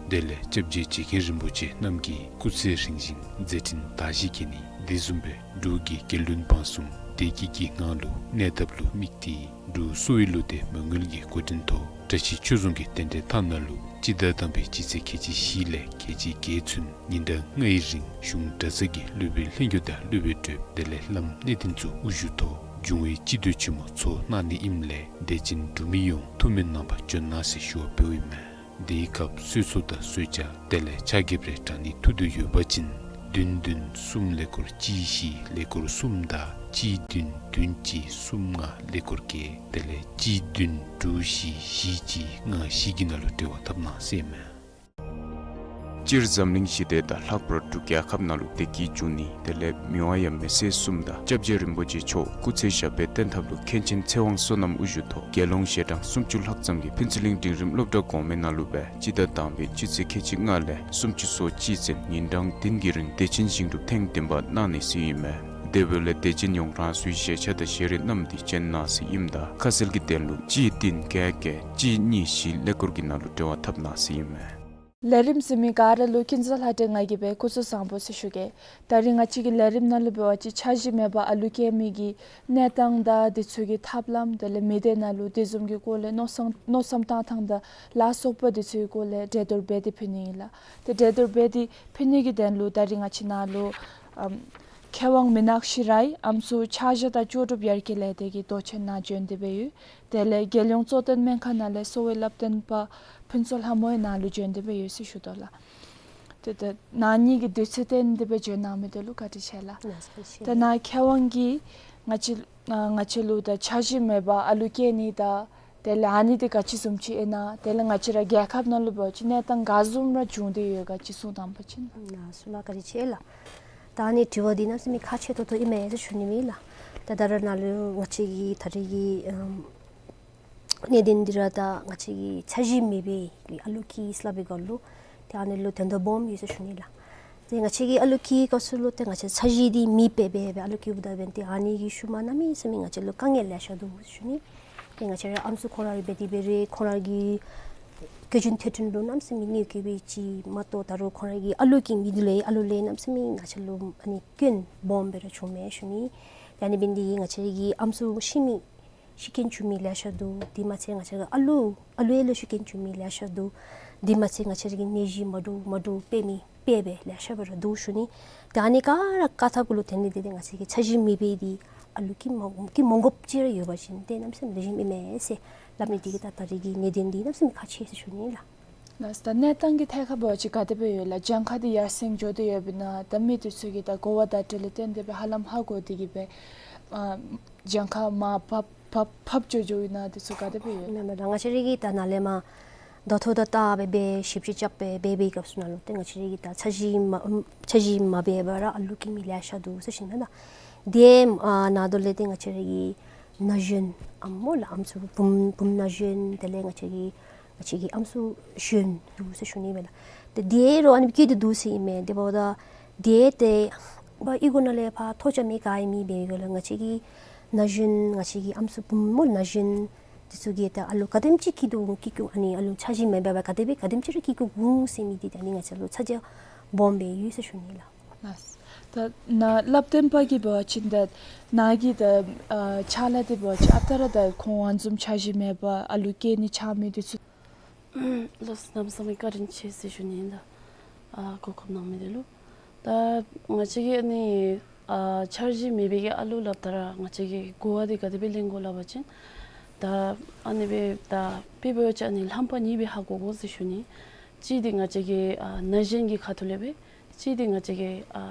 དེ་ལས་སྐྱབས་རྗེ་རྗེ་མཁན་རིན་པོ་ཆེ་རྣམས་ཀྱིས་སྐུ་ཚེ་རིང་ཞིང་མཛད་འཕྲིན་དར་ཞིང་རྒྱས་ནི་དེ་བཟུམ་སྦེ་འབྲུག་གི་རྒྱལ་བློན་འབངས་གསུམ་བདེ་སྐྱིད་ཀྱི་ངང་ལུ་གནས་ཐབས་ལུ་དམིགས་ཏེ་འབྲུག་གསོ་བའི་བློ་གཏད་མ་དངུལ་གྱི་འགོ་འདྲེན་ཐོག་བཀྲ་ཤིས་ཆོས་རྫོང་གི་རྟེན་འབྲེལ་ཐང་ནང་ལུ་སྤྱི་ཟླ་དང་པའི་སྤྱི་ཚེས་ཁལ་གཅིག་བཞི་ལས་ཁལ་གཅིག་བརྒྱད་ཚུན་ཉིན་གྲངས་ལྔའི་རིང་གཞུང་གྲྭ་ཚང་གི་སློབ་དཔོན་ལྷན་རྒྱས་དང་སློབ་དཔོན་གྲོགས་དེ་ལས་བླམ་གནས་བརྟན་ཚུ་དབུ་བཞུགས་ཐོག་འབྱུང་བའི་སྤྱི་བསྟོད་ཆེན་མོ་ཚོགས་གནང་ནི་ཨིནམ་ལས་དད་ཅན་འབྲུག་མི་ཡོངས་ཐུགས་སྨོན་གནང་བར་བྱོན་གནང་ཟེར་ཞུ་བ་འབདཝ་ཨིན་མས། དེའི་སྐབས་གསོལ་ཚོགས་དང་གསོལ་ཇ་དེ་ལས་ཕྱག་འགྱེད་རེ་དྲང་ནི་ཐུགས་འདོད་ཡོད་པ་ཅིན་བདུན་བདུན་གསུམ་ཀླད་ཀོར་གཅིག་བཞི་ཀླད་ཀོར་གསུམ་དང་གཅིག་བདུན་བདུན་གཅིག་གསུམ་ལྔ་ཀླད་ཀོར་བརྒྱད་དེ་ལས་གཅིག་བདུན་དྲུག་བཞི་བཞི་གཅིག་ལྔ་བཞི་གི་ནང་ལུ་འབྲེལ་བ་འཐབ་གནང་ཟེར་ཨིན་མས། སྤྱིར་འཛམ་གླིང་ཞི་བདེ་དང་ལྷག་པར་འབྲུག་རྒྱལ་ཁབ་ནང་ལུ་བདེ་སྐྱིད་འབྱུང་ནི་དེ་ལས་མི་དབང་ཡབ་མེས་སྲས་གསུམ་དང་སྐྱབས་རྗེ་རིན་པོ་ཆེ་མཆོག་སྐུ་ཚེ་ཞབས་པད་བརྟན་ཐབས་ལུ་མཁན་ཆེན་ཚེ་དབང་བསོད་ནམས་དབུ་བཞུགས་ཐོག་དགེ་སློང་ཞལ་གྲངས་སུམ་ཅུ་ལྷག་ཙམ་གྱིས་ཕུན་ཚོགས་གླིང་འབྲིང་རིམ་སློབ་གྲྭ་གོང་མའི་ནང་ལུ་སྦེ་སྤྱི་ཟླ་དང་པའི་སྤྱི་ཚེས་ཁལ་གཅིག་ལྔ་ལས་སུམ་ཅུ་སོ་གཅིག་ཚུན་ཉིན་གྲངས་བདུན་གྱི་རིང་བདེ་ཆེན་ཞིང་སྒྲུབ་ཐེངས་བདུན་པ་གནང་ནི་ཟེར་ཨིན་མས། དེ་འབདཝ་ལས་དད་ཅན་ཡོངས་རང་སོའི་བཞེས་ཆ་དང་བཞེས་རིགས་བསྣམས་ཏེ་བྱོན་གནང་ཟེར་ཨིནམ་ད་ཁ་གསལ་གྱི་དོན་ལུ་གཅིག་བདུན་བརྒྱད་བརྒྱད་གཅིག་གཉིས་བཞི་ཀླད་ཀོར་གྱི་ནང་ལུ་འབྲེལ་བ་འཐབ་གནང་ཟེར་ཨིན་མས། ལས་རིམ་གཟིགས་མི་ག་ར་ལུ་ཀུན་བཟང་ལྷ་སྒྲོན་ང་གིས་སྦེ་སྐུ་གཟུགས་བཟང་པོ་ཟེར་ཞུ་གེ། ད་རིས་ང་བཅས་ཀྱི་ལས་རིམ་ནང་ལུ་འབད་བ་ཅིན་འཆར་གཞི་མེད་པར་ཨ་ལུ་སྐྱེ་མི་གི་གནས་སྟངས་དང་དེ་ཚུ་གི་ཐབས་ལམ་དེ་ལས་མི་སྡེ་ནང་ལུ་དེ་བཟུམ་གྱི་སྐོར་ལས་མནོ་བསམ་མནོ་བསམ་བཏང་ཐངས་དང་ལ་སོགས་པ་དེ་ཚུ་གི་སྐོར་ལས་གྲོས་བསྡུར་འབད་དེ་ཕུལ་ནི་ཨིན་ལགས། ཏེ་གྲོས་བསྡུར་འབད་དེ་ཕུལ་ནི་གི་དོན་ལུ་ད་རིས་ང་བཅས་ནཱ་ལུ་ཨམ་མཁས་དབང་མི་ནག་ཤི་ར་ཡི་ཨམ་སྲུ་ཕྱག་བཞེས་དང་ལྕོགས་གྲུབ་ཡར་རྒྱས་ལས་སྡེ་གི་མདོ་ཆེན་ནཱ་བྱོན་ཏེ་སྦེ་ཡོད། དེ་ལས་རྒྱལ་ཡོངས་གཙོ་བསྟེན་སྨན་ཁང་ནང་ལས་གསོ་བའི་བསླབ་སྟོན་པ་ཕུན་ཚོགས་ལྷ་མོ་ཡང་ནཱ་ལུ་བྱོན་ཏེ་སྦེ་ཡོད་ཟེར་ཞུ་དོ་ལགས། ཏེ་ད་ནཱ་གཉིས་ཀྱིས་དུས་ཚོད་བཏོན་ཏེ་སྦེ་བྱོན་གནང་མི་འདི་ལུ་བཀའ་དྲིན་ཆེ་ལགས། ལགས་སོ། ཏེ་ནཱ་མཁས་དབང་གིས་ ང་བཅས་ཨ་ང་བཅས་ལུ་ད་འཆར་གཞི་མེད་པར་ཨ་ལུ་སྐྱེ་ནི་དང་དེ་ལས་ཨ་ནི་འདི་ག་ཅི་བཟུམ་ཅིག་ཨིན་ན། དེ་ལས་ང་བཅས་ར་རྒྱལ་ཁབ་ནང་ལུ་འབད་བ་ཅིན་གནས་སྟངས་ག་བཟུམ་ར་བྱུང་སྟེ་ཡོད་ག་ཅིག་གསུང་དང་པ་ཅིན། ལགས་སོ་ལགས། བཀའ་དྲིན་ཆེ་ལགས། ད་ཨ་ནི་དྲི་བ་འདི་གནམ་མེད་ས་མེད་ཁག་ཆེ་ཏོག་ཏོ་ཨིན་མས་ཟེར་ཞུ་ནི་ཨིན་ལགས། ད་ད་རེས་ནངས་ལུ་ང་བཅས་ཀྱི་ད་རེས་ཀྱི་ཨམ་གནད་དོན་འདི་ར་ད་ང་བཅས་ཀྱི་འཆར་གཞི་མེད་པའི་ཨ་ལུ་སྐྱེས་སླབ་པའི་སྐོར་ལུ་ཏེ་ཨ་ནི་ལུ་དོན་དག་སྦོམ་ཡོད་ཟེར་ཞུ་ནི་ལགས། ཏེ་ང་བཅས་ཀྱི་ཨ་ལུ་སྐྱེས་སྐབས་སུ་ལུ་ཏེ་ང་བཅས་འཆར་གཞི་འདི་མེདཔ་སྦེ་སྦེ་ཨ་ལུ་སྐྱེཝ་ད་འབདན་ཏེ་ཨ་ནི་གི་ཤུལ་མ་གནམ་མེད་ས་མེད་ང་བཅས་ལུ་དཀའ་ངལ་ལེ་ཤ་འདུག་ཟེར་ཞུ་ནི། ཏེ་ང་བཅས་ར་ཨམ་སྲུ་ཁོང་ར་ར་འབད་དེ་འབད་རུང་ཁོང་ར་གི་བཀོལ་སྤྱོད་ཐོབ་ཐང་ལུ་གནམ་མེད་ས་མེད་གནོད་སྐྱེལ་བའི་ཅིག་མ་གཏོགས་ད་རུང་ཁོང་ར་གི་ཨ་ལུ་སྐྱེ་མི་འདི་ལས་ཨ་ལུ་ལས་གནམ་མེད་ས་མེད་ང་བཅས་ལུ་ཨ་ནི་སྐྱོན་སྦོམ་སྦེ་ར་བྱུངམ་མས་ཞུ་ནི། ཏེ་ཨ་ནི་འབདན་འདི་ང་བཅས་ར་གི་ཨམ་སྲུ་ཤི་མི་ཤི་རྐྱེན་བྱུང་མི་ལེ་ཤ་འདུག། དེ་མ་ཚད་ང་བཅས་ར་ཨ་ལུ་ཨ་ལུ་ཡང་ལུ་ཤི་རྐྱེན་བྱུང་མི་ལེ་ཤ་འདུག། དེ་མ་ཚད་ང་བཅས་ར་གི་ནད་གཞི་མ་འདྲཝ་མ་འདྲཝ་འཕེལ་མི་འཕེལ་སྦེ་ལེ་ཤ་སྦེ་ར་འདུག་ཞུ་ནི། ཏེ་ཨ་ནི་ག་ར་བཀག་ཐབས་གུ་ལུ་དེ་ནི་འདི་ཏེ་ང་བཅས་ཀྱི་འཆར་གཞི་མེད་པའི་འདི་ཨ་ལུ་སྐྱེ་མ་སྐྱེ་མ་དགོཔ་ཅིག་ར་ཡོད་པ་ཅིན་ཏེ་གནམ་མེད་ས་མེད་ལེགས་ཤོམ་ཨིན་མས་ཟེར་སླབ་ནི་འདི་གིས་ད་ད་རེས་ཀྱི་གནད་དོན་འདི་གནམ་མེད་ས་མེད་ཁག་ཆེ་ཟེར་ཞུ་ནི་ལགས། ལགས་སོ། ད་གནས་སྟངས་ཀྱི་ཐད་ཁར་འབད་བ་ཅིན་ག་དེ་སྦེ་ཡོད་ལགས། གྱངས་ཁ་འདི་ཡར་སེང་འགྱོ་སྟེ་ཡོདཔ་ཨིན་ན། ད་མི་འདི་ཚུ་གིས་ད་གོ་བ་བརྡ་སྤྲོད་ལས་བརྟེན་ཏེ་སྦེ་ཧ་ལམ་ཧ་གོ་སྟེ་གིས་སྦེ་ཨ་གྱངས་ཁ་མར་ཕབ་ཕབ་ཕབ་འགྱོ་འགྱོཝ་ཨིན་ན། འདི་ཚུ་ག་དེ་སྦེ་ཡོད། མེན་མེན་ལགས། ང་བཅས་ར་གིས་ད་ནཱ་ལས་མར་ད་ལྟོ་ད་ལྟ་སྦེ་སྦེ་ཞིབ་དཔྱད་རྐྱབ་སྦེ་འབད་བའི་སྐབས་སུ་ནང་ལུ་ཏེ་ང་བཅས་ར་གིས་ད་འཆར་གཞི་མ་འཆར་གཞི་མ་འབད་བར་ར་ཨ་ལུ་སྐྱེ་མི་ལེ་ཤ་འདུག་ཟེར་ཞུ་ནི་ལགས། དེ་ཨ་ནང་དོ་ལས་ཏེ་ང་བཅས་ར་གི་ན་གཞོན་ཨམ་སྨོ་ལགས། ཨམ་སྲུ་བུམོ་བུམོ་ན་གཞོན་དེ་ལས་ང་བཅས་ཀྱི་ང་བཅས་ཀྱི་ཨམ་སྲུ་གཞོན་འདུག་ཟེར་ཞུ་ནི་ཨིན་པས་ལགས། ཏེ་དེ་ར་ཨ་ནི་སྦེ་སྐྱེས་ཏེ་འདུག་ཟེར་ཨིན་མས། དེ་འབདཝ་ད་དེ་ཏེ་ཨ་ཨི་གུ་ནང་ལས་ཕར་ཐོ་ཅ་མེད་ག་ཨིན་མི་འབད་བའི་སྒང་ལས་ང་བཅས་ཀྱི་ན་གཞོན་ང་བཅས་ཀྱི་ཨམ་སྲུ་བུམོ་ན་གཞོན་འདི་ཚུ་གིས་ད་ཨ་ལུ་ག་དེམ་ཅིག་སྐྱེ་དོ་འོང་སྐྱེ་དགོ་ཨ་ནི་ཨ་ལུ་འཆར་གཞི་མེད་པར་ག་དེ་སྦེ་ག་དེམ་ཅིག་ར་སྐྱེ་དགོ་འོང་ཟེར་མི་འདི་ད་ཨ་ནི་ང་བཅས་ལུ་ཚ་གྱང་སྦོམ་སྦེ་ཡོད་ཟེར་ཞུ་ནི་ལགས། ལགས། ད་ནཱ་སླབ་སྟོན་པ་གིས་འབད་བ་ཅིན་ད་ནཱ་གི་ད་ཨ་ཕྱག་ལཱ་འདི་འབད་བ་ཅིན་ཨ་རྟག་ར་ད་ཁོང་ཨ་ནི་བཟུམ་འཆར་གཞི་མེད་པར་ཨ་ལུ་སྐྱེ་ནི་འཆར་མི་འདི་ཚུ། ལགས་སོ། གནམ་མེད་ས་མེད་བཀའ་དྲིན་ཆེ་ཟེར་ཞུ་ནི་ཨིན་ད། ཨ་གོ་སྐབས་གནང་མི་འདི་ལུ། ད་ང་བཅས་ཀྱིས་ཨ་ནི་ཨ་འཆར་གཞི་མེད་པའི་གི་ཨ་ལུ་སླབ་ད་ར་ང་བཅས་ཀྱིས་གོ་བ་འདི་ག་དེ་སྦེ་ལེན་དགོ་སླབ་པ་ཅིན་ད་ཨ་ནི་སྦེ་ད་དཔེ་འབད་བ་ཅིན་ཨ་ནི་རྣམ་པ་གཉིས་སྦེ་ཧ་གོ་དགོ་ཟེར་ཞུ་ནི། གཅིག་འདི་ང་བཅས་ཀྱི་ཨ་ན་གཞོན་གྱི་ཁ་ཐུག་ལས་སྦེ། གཅིག་འདི་ང་བཅས་ཀྱི་ཨ་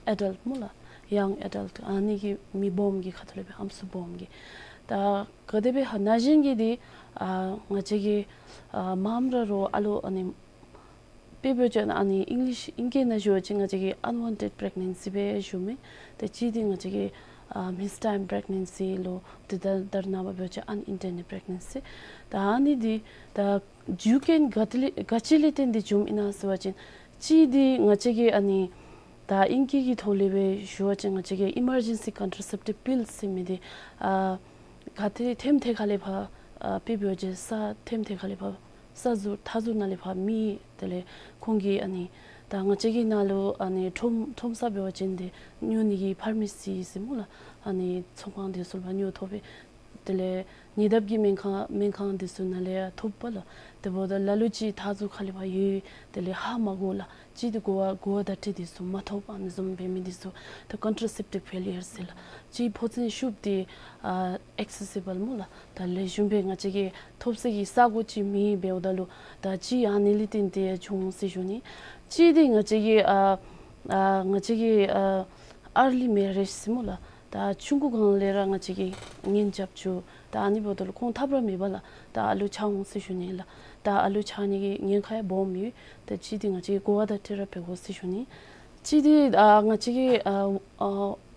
ཨེ་ཌལཊ་སྨོ་ལགས། ཡང་ཨེ་ཌལཊ་ཨ་ནི་གི་མི་སྦོམ་གྱི་ཁ་ཐུག་ལས་སྦེ་ཨམ་སྲུ་སྦོམ་གྱི། ད་ག་དེ་སྦེ་ཧ་ན་གཞོན་གྱི་འདི་ཨ་ང་བཅས་ཀྱི་ཨ་མངམ་ར་རོགས་ཨ་ལུ་ཨ་ནི་དཔེ་འབད་བ་ཅིན་ཨ་ནི་ཨིང་ལིཤ་ཨིང་སྐད་ནང་ཞུ་བ་ཅིན་ང་བཅས་ཀྱིས་ཨན་ཝཱན་ཊེཌ་པི་རེག་ནེན་སི་སྦེ་ཞུ་མི། ཏེ་གཅིག་འདི་ང་བཅས་ཀྱིས་ཨ་མིསི་ཊའིམ་པི་རེག་ནེན་སི་ལུ་ཏེ་ད་ད་རེས་ནངས་པ་འབད་བ་ཅིན་ཨན་ཨིན་ཊེན་ཌེཌ་པི་རེག་ནེན་སི། ད་ཨ་ནི་འདི་ད་རྒྱུ་རྐྱེན་ག་ཏེ་ལས་ག་ཅི་ལས་བརྟེན་ཏེ་བྱུངམ་ཨིན་ན་ཟེར་བ་ཅིན་གཅིག་འདི་ང་བཅས་ཀྱིས་ཨ་ནི་ད་ཨིང་སྐད་ཀྱི་ཐོག་ལས་སྦེ་ཞུ་བ་ཅིན་ང་བཅས་ཀྱིས་ཨི་མར་ཇེན་སི་ཀོན་ཊ་སེབ་ཊིབ་པིལ་ཟེར་མི་འདི་ཨ་ག་ཏེ་ཐེམ་ཐེ་ཁ་ལས་ཕར་ཨ་དཔེ་འབད་བ་ཅིན་ས་ཐེམ་ཐེ་ཁ་ལས་ཕར་ས་ཟུར་མཐའ་ཟུར་ནང་ལས་ཕར་མི་དེ་ལས་ཁོང་གིས་ཨ་ནི་ད་ང་བཅས་ཀྱི་ནང་ལུ་ཨ་ནི་ཁྲོམ་ཁྲོམ་ས་འབད་བ་ཅིན་ཏེ་ཉོ་ནི་གི་ཕར་མ་སི་ཟེར་སྨོ་ལགས། ཨ་ནི་ཚོང་ཁང་འདི་ཚུ་ལས་ཕར་ཉོ་ཐོབ་པས། དེ་ལས་ཉེ་འདབས་ཀྱི་སྨན་ཁང་སྨན་ཁང་འདི་ཚུ་ནང་ལས་ཡང་ཐོབ་པས་ལགས། དེ་འབདཝ་ད་ལ་ལུ་ཅིག་མཐའ་ཟུར་ཁ་ལས་ཕར་ཡོད། དེ་ལས་ཧ་མ་གོ་ལགས། གཅིག་འདི་གོ་བ་གོ་བ་བརྡ་སྤྲོད་འདི་ཚུ་མ་ཐོབ། ཨ་ནི་བཟུམ་འབད་མི་འདི་ཚུ་ད་ཀོན་ཊ་སེབ་ཊིབ་ཕེ་ལི་ཡར་ཟེར་ལགས། གཅིག་ཕོ་ཚོད་ཤུགས་འདི་ཨ་ཨེག་སེ་སི་བཱལ་སྨོ་ལགས། ད་ལེགས་ཤོམ་སྦེ་ང་བཅས་ཀྱིས་ཐོབ་ས་གི་ས་གོ་ཅིག་མེད། འབདཝ་ད་ལུ་ད་གཅིག་ཨ་ནི་ལས་བརྟེན་ཏེ་བྱུང་ཟེར་ཞུ་ནི། གཅིག་འདི་ང་བཅས་ཀྱི་ཨ་ཨ་ང་བཅས་ཀྱི་ཨ་ཨར་ལི་མེ་རེཇ་ཟེར་སྨོ་ལགས། ད་ཆུང་ཀུ་སྒང་ལས་ར་ང་བཅས་ཀྱིས་གཉེན་རྐྱབ་བཅུག། ད་ཨ་ནི་འབདཝ་ད་ལུ་ཁོང་ཐབས་ར་མེད་པས་ལགས། ད་ཨ་ལུ་ཆགས་འོང་ཟེར་ཞུ་ནི་ལགས། ད་ཨ་ལུ་ཆགས་ནི་གི་ཉེན་ཁ་ཡང་སྦོམ་ཡོད། ད་གཅིག་འདི་ང་བཅས་ཀྱིས་གོ་བ་བརྡ་སྤྲོད་ར་འབད་དགོ་ཟེར་ཞུ་ནི། གཅིག་འདི་ཨ་ང་བཅས་ཀྱིས་ཨ་ཨ་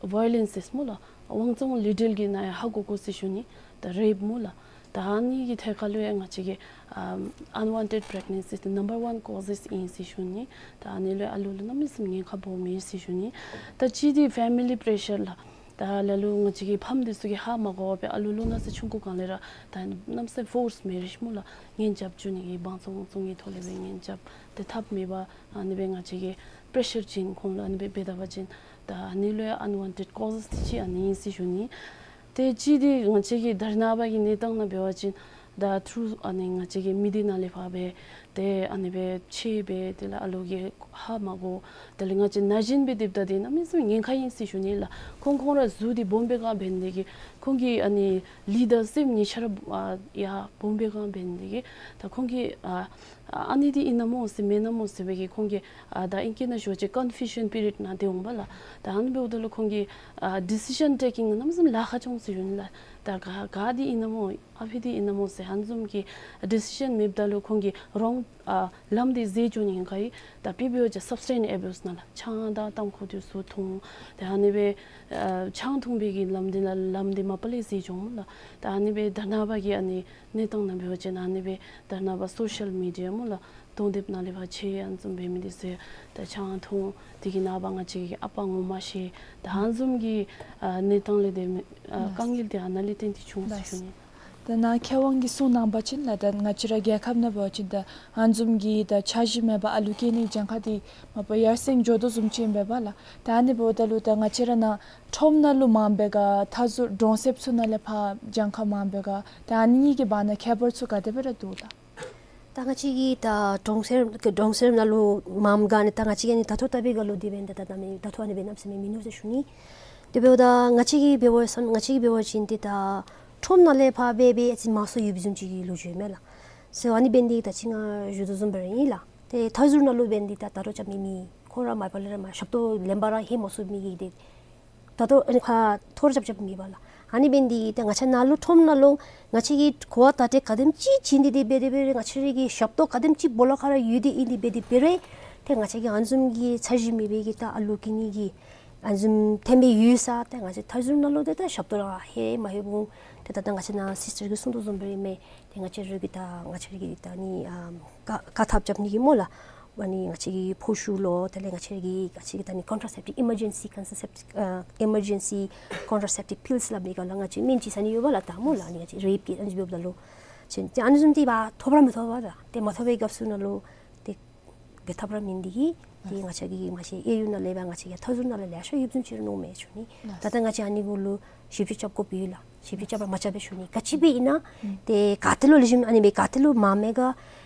ཝའི་ལེནསི་ཟེར་སྨོ་ལགས། དབང་བཙོང་ལས་འབྲེལ་གྱི་ནང་ཡང་ཧ་གོ་དགོ་ཟེར་ཞུ་ནི། ད་རེཔ་སྨོ་ལགས། ད་ཨ་ནི་གི་ཐད་ཁར་ལུ་ཡང་ང་བཅས་ཀྱིས་ཨ་ཨན་ཝཱན་ཊེཌ་པི་རེག་ནེན་སི་འདི་ནམ་བར་ཝཱན་ཀོ་ཟེས་ཨིན་ཟེར་ཞུ་ནི། ད་ཨ་ནི་ལུ་ཡང་ཨ་ལུ་ལུ་གནམ་མེད་ས་མེད་ཉེན་ཁ་སྦོམ་ཨིན་ཟེར་ཞུ་ནི། ད་གཅིག་འདི་ཕེ་མི་ལི་པི་རེ་ཤར་ལགས། ད་ལ་ལུ་ང་བཅས་ཀྱི་ཕམ་འདི་ཚུ་གིས་ཧ་མ་གོ་བར་སྦེ་ཨ་ལུ་ལོ་ན་ཚོད་ཆུང་ཀུ་སྒང་ལས་ར་ད་གནམ་མེད་ས་མེད་ཕོརསི་མེ་རེཇ་སྨོ་ལགས། གཉེན་རྐྱབ་བཅུག་ནི་གི་དབང་བཙོང་དབང་བཙོང་གི་ཐོག་ལས་སྦེ་གཉེན་རྐྱབ། ཏེ་ཐབས་མེད་པར་ཨ་ནི་སྦེ་ང་བཅས་ཀྱིས་པི་རེ་ཤར་བྱིན་ཁོང་ལུ་ཨ་ནི་སྦེ་འབད་ད་པ་ཅིན་ད་ཨ་ནི་ལུ་ཡང་ཨན་ཝཱན་ཊེཌ་ཀོ་ཟེས་ཅིག་ཨ་ནི་ཨིན་ཟེར་ཞུ་ནི། ཏེ་གཅིག་འདི་ང་བཅས་ཀྱི་ད་རེས་ནངས་པ་གི་གནས་སྟངས་ནང་འབད་བ་ཅིན་ད་ཐུར་ཨ་ནི་ང་བཅས་ཀྱི་མི་སྡེ་ནང་ལས་ཕར་སྦེ་ ཏེ་ཨ་ནི་སྦེ་ཆད་སྦེ་དེ་ལས་ཨ་ལོ་གིས་ཧ་མ་གོ། དེ་ལས་ང་བཅས་ན་གཞོན་སྦེ་སྡོདཔ་ད་འདི་གནམ་མེད་ས་མེད་ཉེན་ཁ་ཨིན་ཟེར་ཞུ་ནི་ལགས། ཁོང་ཁོང་ར་གཟུགས་འདི་སྦོམ་སྦེ་གང་འབད་ནི་དེ་གིས་ཁོང་གི་ཨ་ནི་ལུས་དང་སེམས་གཉིས་ཆ་ར་ཨ་ཡར་སྦོམ་སྦེ་གང་འབད་ནི་དེ་གིས་ད་ཁོང་གིས་ཨ་ཨ་ནི་འདི་ཨིན་ན་མོ་ཟེར་མེན་ན་མོ་ཟེར་བའི་གི་ཁོང་གིས་ཨ་ད་ཨིང་སྐད་ནང་ཞུ་བ་ཅིན་ཀོན་ཕིའུ་ཤཱན་པི་རི་ཡོཌ་ནང་སྡོད་འོང་པ་ལགས། ད་ཨ་ནི་འབདཝ་ད་ལུ་ཁོང་གི་ཨ་ཌི་སི་ཤཱན་ཊེ་ཀིང་གནམ་མེད་ས་མེད་ལཱ་ཁག་འགྱོ་འོང་ཟེར་ཞུ་ནི་ལགས། ད་ག་ག་འདི་ཨིན་ན་མོ་ཨ་ཕི་འདི་ཨིན་ན་མོ་ཟེར་ཨ་ནི་བཟུམ་གྱི་ཌི་སི་ཤཱན་མེདཔ་ད་ལུ་ཁོང་གིས་རོང་ཨ་ལམ་འདི་ཟད་འགྱོ་ནི་ཨིན་ག་ཨིན། ད་དཔེ་འབད་བ་ཅིན་སབ་སི་ཊེན་ཊིབ་ཨེ་བིའུ་སི་ནང་ལགས། ཆང་དང་ཏམ་ཁུ་འདི་ཚུ་འཐུང་། ཏེ་ཨ་ནི་སྦེ་ཨ་ཆང་འཐུང་བའི་གི་ལམ་འདི་ནང་ལམ་འདི་མ་པ་ལས་ཟད་འགྱོ་འོང་ལགས། ད་ཨ་ནི་སྦེ་ད་ནངས་པ་གི་ཨ་ནི་གནས་སྟངས་ནང་འབད་བ་ཅིན་ཨ་ནི་སྦེ་ད་ནངས་པ་སོ་ཤལ་མི་ཌི་ཡ་སྨོ་ལགས། གདོང་དེབ་ནང་ལས་ཕར་ཆད་ཨ་ནི་བཟུམ་འབད་མི་འདི་ཚུ་ད་ཆང་འཐུང་དེ་གི་ནངས་པ་ང་བཅས་ཀྱི་ཨ་པ་ངོ་མ་ཤེས། ད་ཨ་ནི་བཟུམ་གྱི་ཨ་གནས་སྟངས་ལས་དེ་མི་ཨ་ལགས། དཀའ་ངལ་དེ་ཨ་ནཱ་ལས་བརྟེན་ཏེ་བྱུང་ཟེར་ཞུ་ནི། ད་ནཱ་མཁས་དབང་གིས་གསུངས་གནང་བ་ཅིན་ལགས། ད་ང་བཅས་ར་རྒྱལ་ཁབ་ནང་འབད་བ་ཅིན་ད་ཨ་ནི་བཟུམ་གྱི་ད་འཆར་གཞི་མེད་པར་ཨ་ལུ་སྐྱེ་ནི་གྱངས་ཁ་དེ་མ་པ་ཡར་སེང་འགྱོ་དོ་བཟུམ་ཅིག་ཨིན་པས་ལགས། ད་ཨ་ནི་འབདཝ་ད་ལུ་ད་ང་བཅས་ར་ནཱ་ཁྲོམ་ནང་ལུ་མངམ་སྦེ་ག་མཐའ་ཟུར་གྲོང་གསེབ་ཚུ་ནང་ལས་ཕར་གྱངས་ཁ་མངམ་སྦེ་ག་ད་ཨ་ནི་གཉིས་ཀྱི་བར་ན་ཁྱད་པར་ཚུ་ག་དེ་སྦེ་ར་འདུག་ལགས། ད་ང་བཅས་ཀྱི་ད་གྲོང་གསེབ་གྲོང་གསེབ་ནང་ལུ་མངམ་ག་ནི་ད་ང་བཅས་ཀྱི་ནི་ད་ལྟོ་ལྟ་བུའི་ག་ལུ་དེ་འབདན་ད་ད་ད་མི་ད་ལྟོ་ཨ་ནི་སྦེ་གནམ་མེད་ས་མེད་མིན་ནུག་ཟེར་ཞུ་ནི། དེ་འབདཝ་ད་ང་བཅས་ཀྱི་འབད་བ་ས་ང་བཅས་ཀྱི་འབད་བ་ཅིན་ཏེ་ད་ཁྲོམ་ནང་ལས་ཕར་འབད་འབད་ཨ་ཙི་མང་སུ་ཡོད་པའི་བཟུམ་ཅིག་གི་ལོ་རྒྱུས་མས་ལགས། ཟེར་ཨ་ནི་འབདན་འདི་ད་ཅི་ང་ཞུ་དོ་བཟུམ་སྦེ་ར་ཨིན་ལགས། ཏེ་མཐའ་ཟུར་ནང་ལུ་འབདན་འདི་ད་ད་རུང་རྐྱབ་མི་མེད། ཁོང་ར་མ་པ་ལས་ར་མ་ཞབས་ཏོག་ལེན་པར་ར་ལྷོད་མ་ཚུགས་མི་གི་འདི་ད་ལྟོ་ཨ་ནི་ཁ་ཐོར་རྐྱབ་རྐྱབ་མེད་པ་ལགས། ཨ་ནི་འབདན་འདི་ཏེ་ང་བཅས་ནཱ་ལུ་ཁྲོམ་ནང་ལུ་ང་བཅས་ཀྱིས་གོ་བ་བརྡ་སྤྲོད་ག་དེམ་ཅིག་བྱིན་ཏེ་འདི་འབད་དེ་འབད་རུང་ང་བཅས་ར་གི་ཞབས་ཏོག་ག་དེམ་ཅིག་སྦོ་ལོགས་ཁར་ར་ཡོད་དེ་ཨིན་འདི་འབད་དེ་འབད་རུང་ཏེ་ང་བཅས་ཀྱི་ཨ་ནི་བཟུམ་གྱི་འཆར་གཞི་མེད་པའི་གི་ད་ཨ་ལུ་སྐྱེ་ནི་གི་ཨ་ནི་བཟུམ་ཐོན་པའི་ཡུལ་ས་ཏེ་ང་བཅས་མཐའ་ཟུར་ནང་ལུ་ཏེ་ད་ཞབས་ཏོག་ར་ལྷོད་མ་ལྷོད་འོང་། ཏེ་ད་ད་ང་བཅས་ནཱ་སིས་ཊར་གྱིས་གསུང་དོ་བཟུམ་སྦེ་ར་མས། ཏེ་ང་བཅས་ར་གི་ད་ང་བཅས་ར་གི་ད་ནི་ཨམ་བཀག་བཀག་ཐབས་རྐྱབ་ནི་གི་སྨོ་ལགས། ཨ་ནི་ང་བཅས་ཀྱི་ཕོ་ཤུ་ལོ་དེ་ལས་ང་བཅས་ར་གི་ང་བཅས་ཀྱི་ད་ནི་ཀོན་ཊ་ར་སེབ་ཊིབ་ཨི་མར་ཇེན་སི་ཀོན་ཊ་ར་སེབ་ཊིབ་ཨ་ཨི་མར་ཇེན་སི་ཀོན་ཊ་ར་སེབ་ཊིབ་པིལསི་སླབ་མི་ག་ལགས། ང་བཅས་སྨན་ཅིག་ཟ་ནི་ཡོད་པ་ལགས། ད་སྨོ་ལགས་ཨ་ནི་ང་བཅས་རེབ་ཀྱི་ཨ་ནི་འབདཝ་ད་ལུ་ཅིན་ཏེ་ཨ་ནི་བཟུམ་འདི་མ་ཐོབ་ར་མི་ཐོབ་པ་ད་ཏེ་མ་ཐོབ་པའི་སྐབས་སུ་ནང་ལུ་ཏེ་འབད་ཐབས་ར་མེད་འདི་གིས་ཏེ་ང་བཅས་ཀྱི་མ་གཞི་གཡས་གཡོན་ནང་ལས་འབད་ང་བཅས་ཀྱི་མཐའ་ཟུར་ནང་ལས་ལེ་ཤ་ཡོདཔ་བཟུམ་ཅིག་ར་མནོཝ་མས་ཞུ་ནི། ད་ལྟོ་ང་བཅས་ཨ་ནི་གུ་ལུ་ཞིབ་དཔྱད་རྐྱབ་དགོཔ་ཨིན་ལགས། ཞིབ་དཔྱད་རྐྱབ་པ་མ་རྐྱབ་པས་ཞུ་ནི། ག་ཅི་འབད་ཨིན་ན་ཏེ་ག་ཏེ་ལུ་ལེགས་ཤོམ་ཨ་ནི་སྦེ་ག་ཏེ་ལུ་མངམ་མས་ག་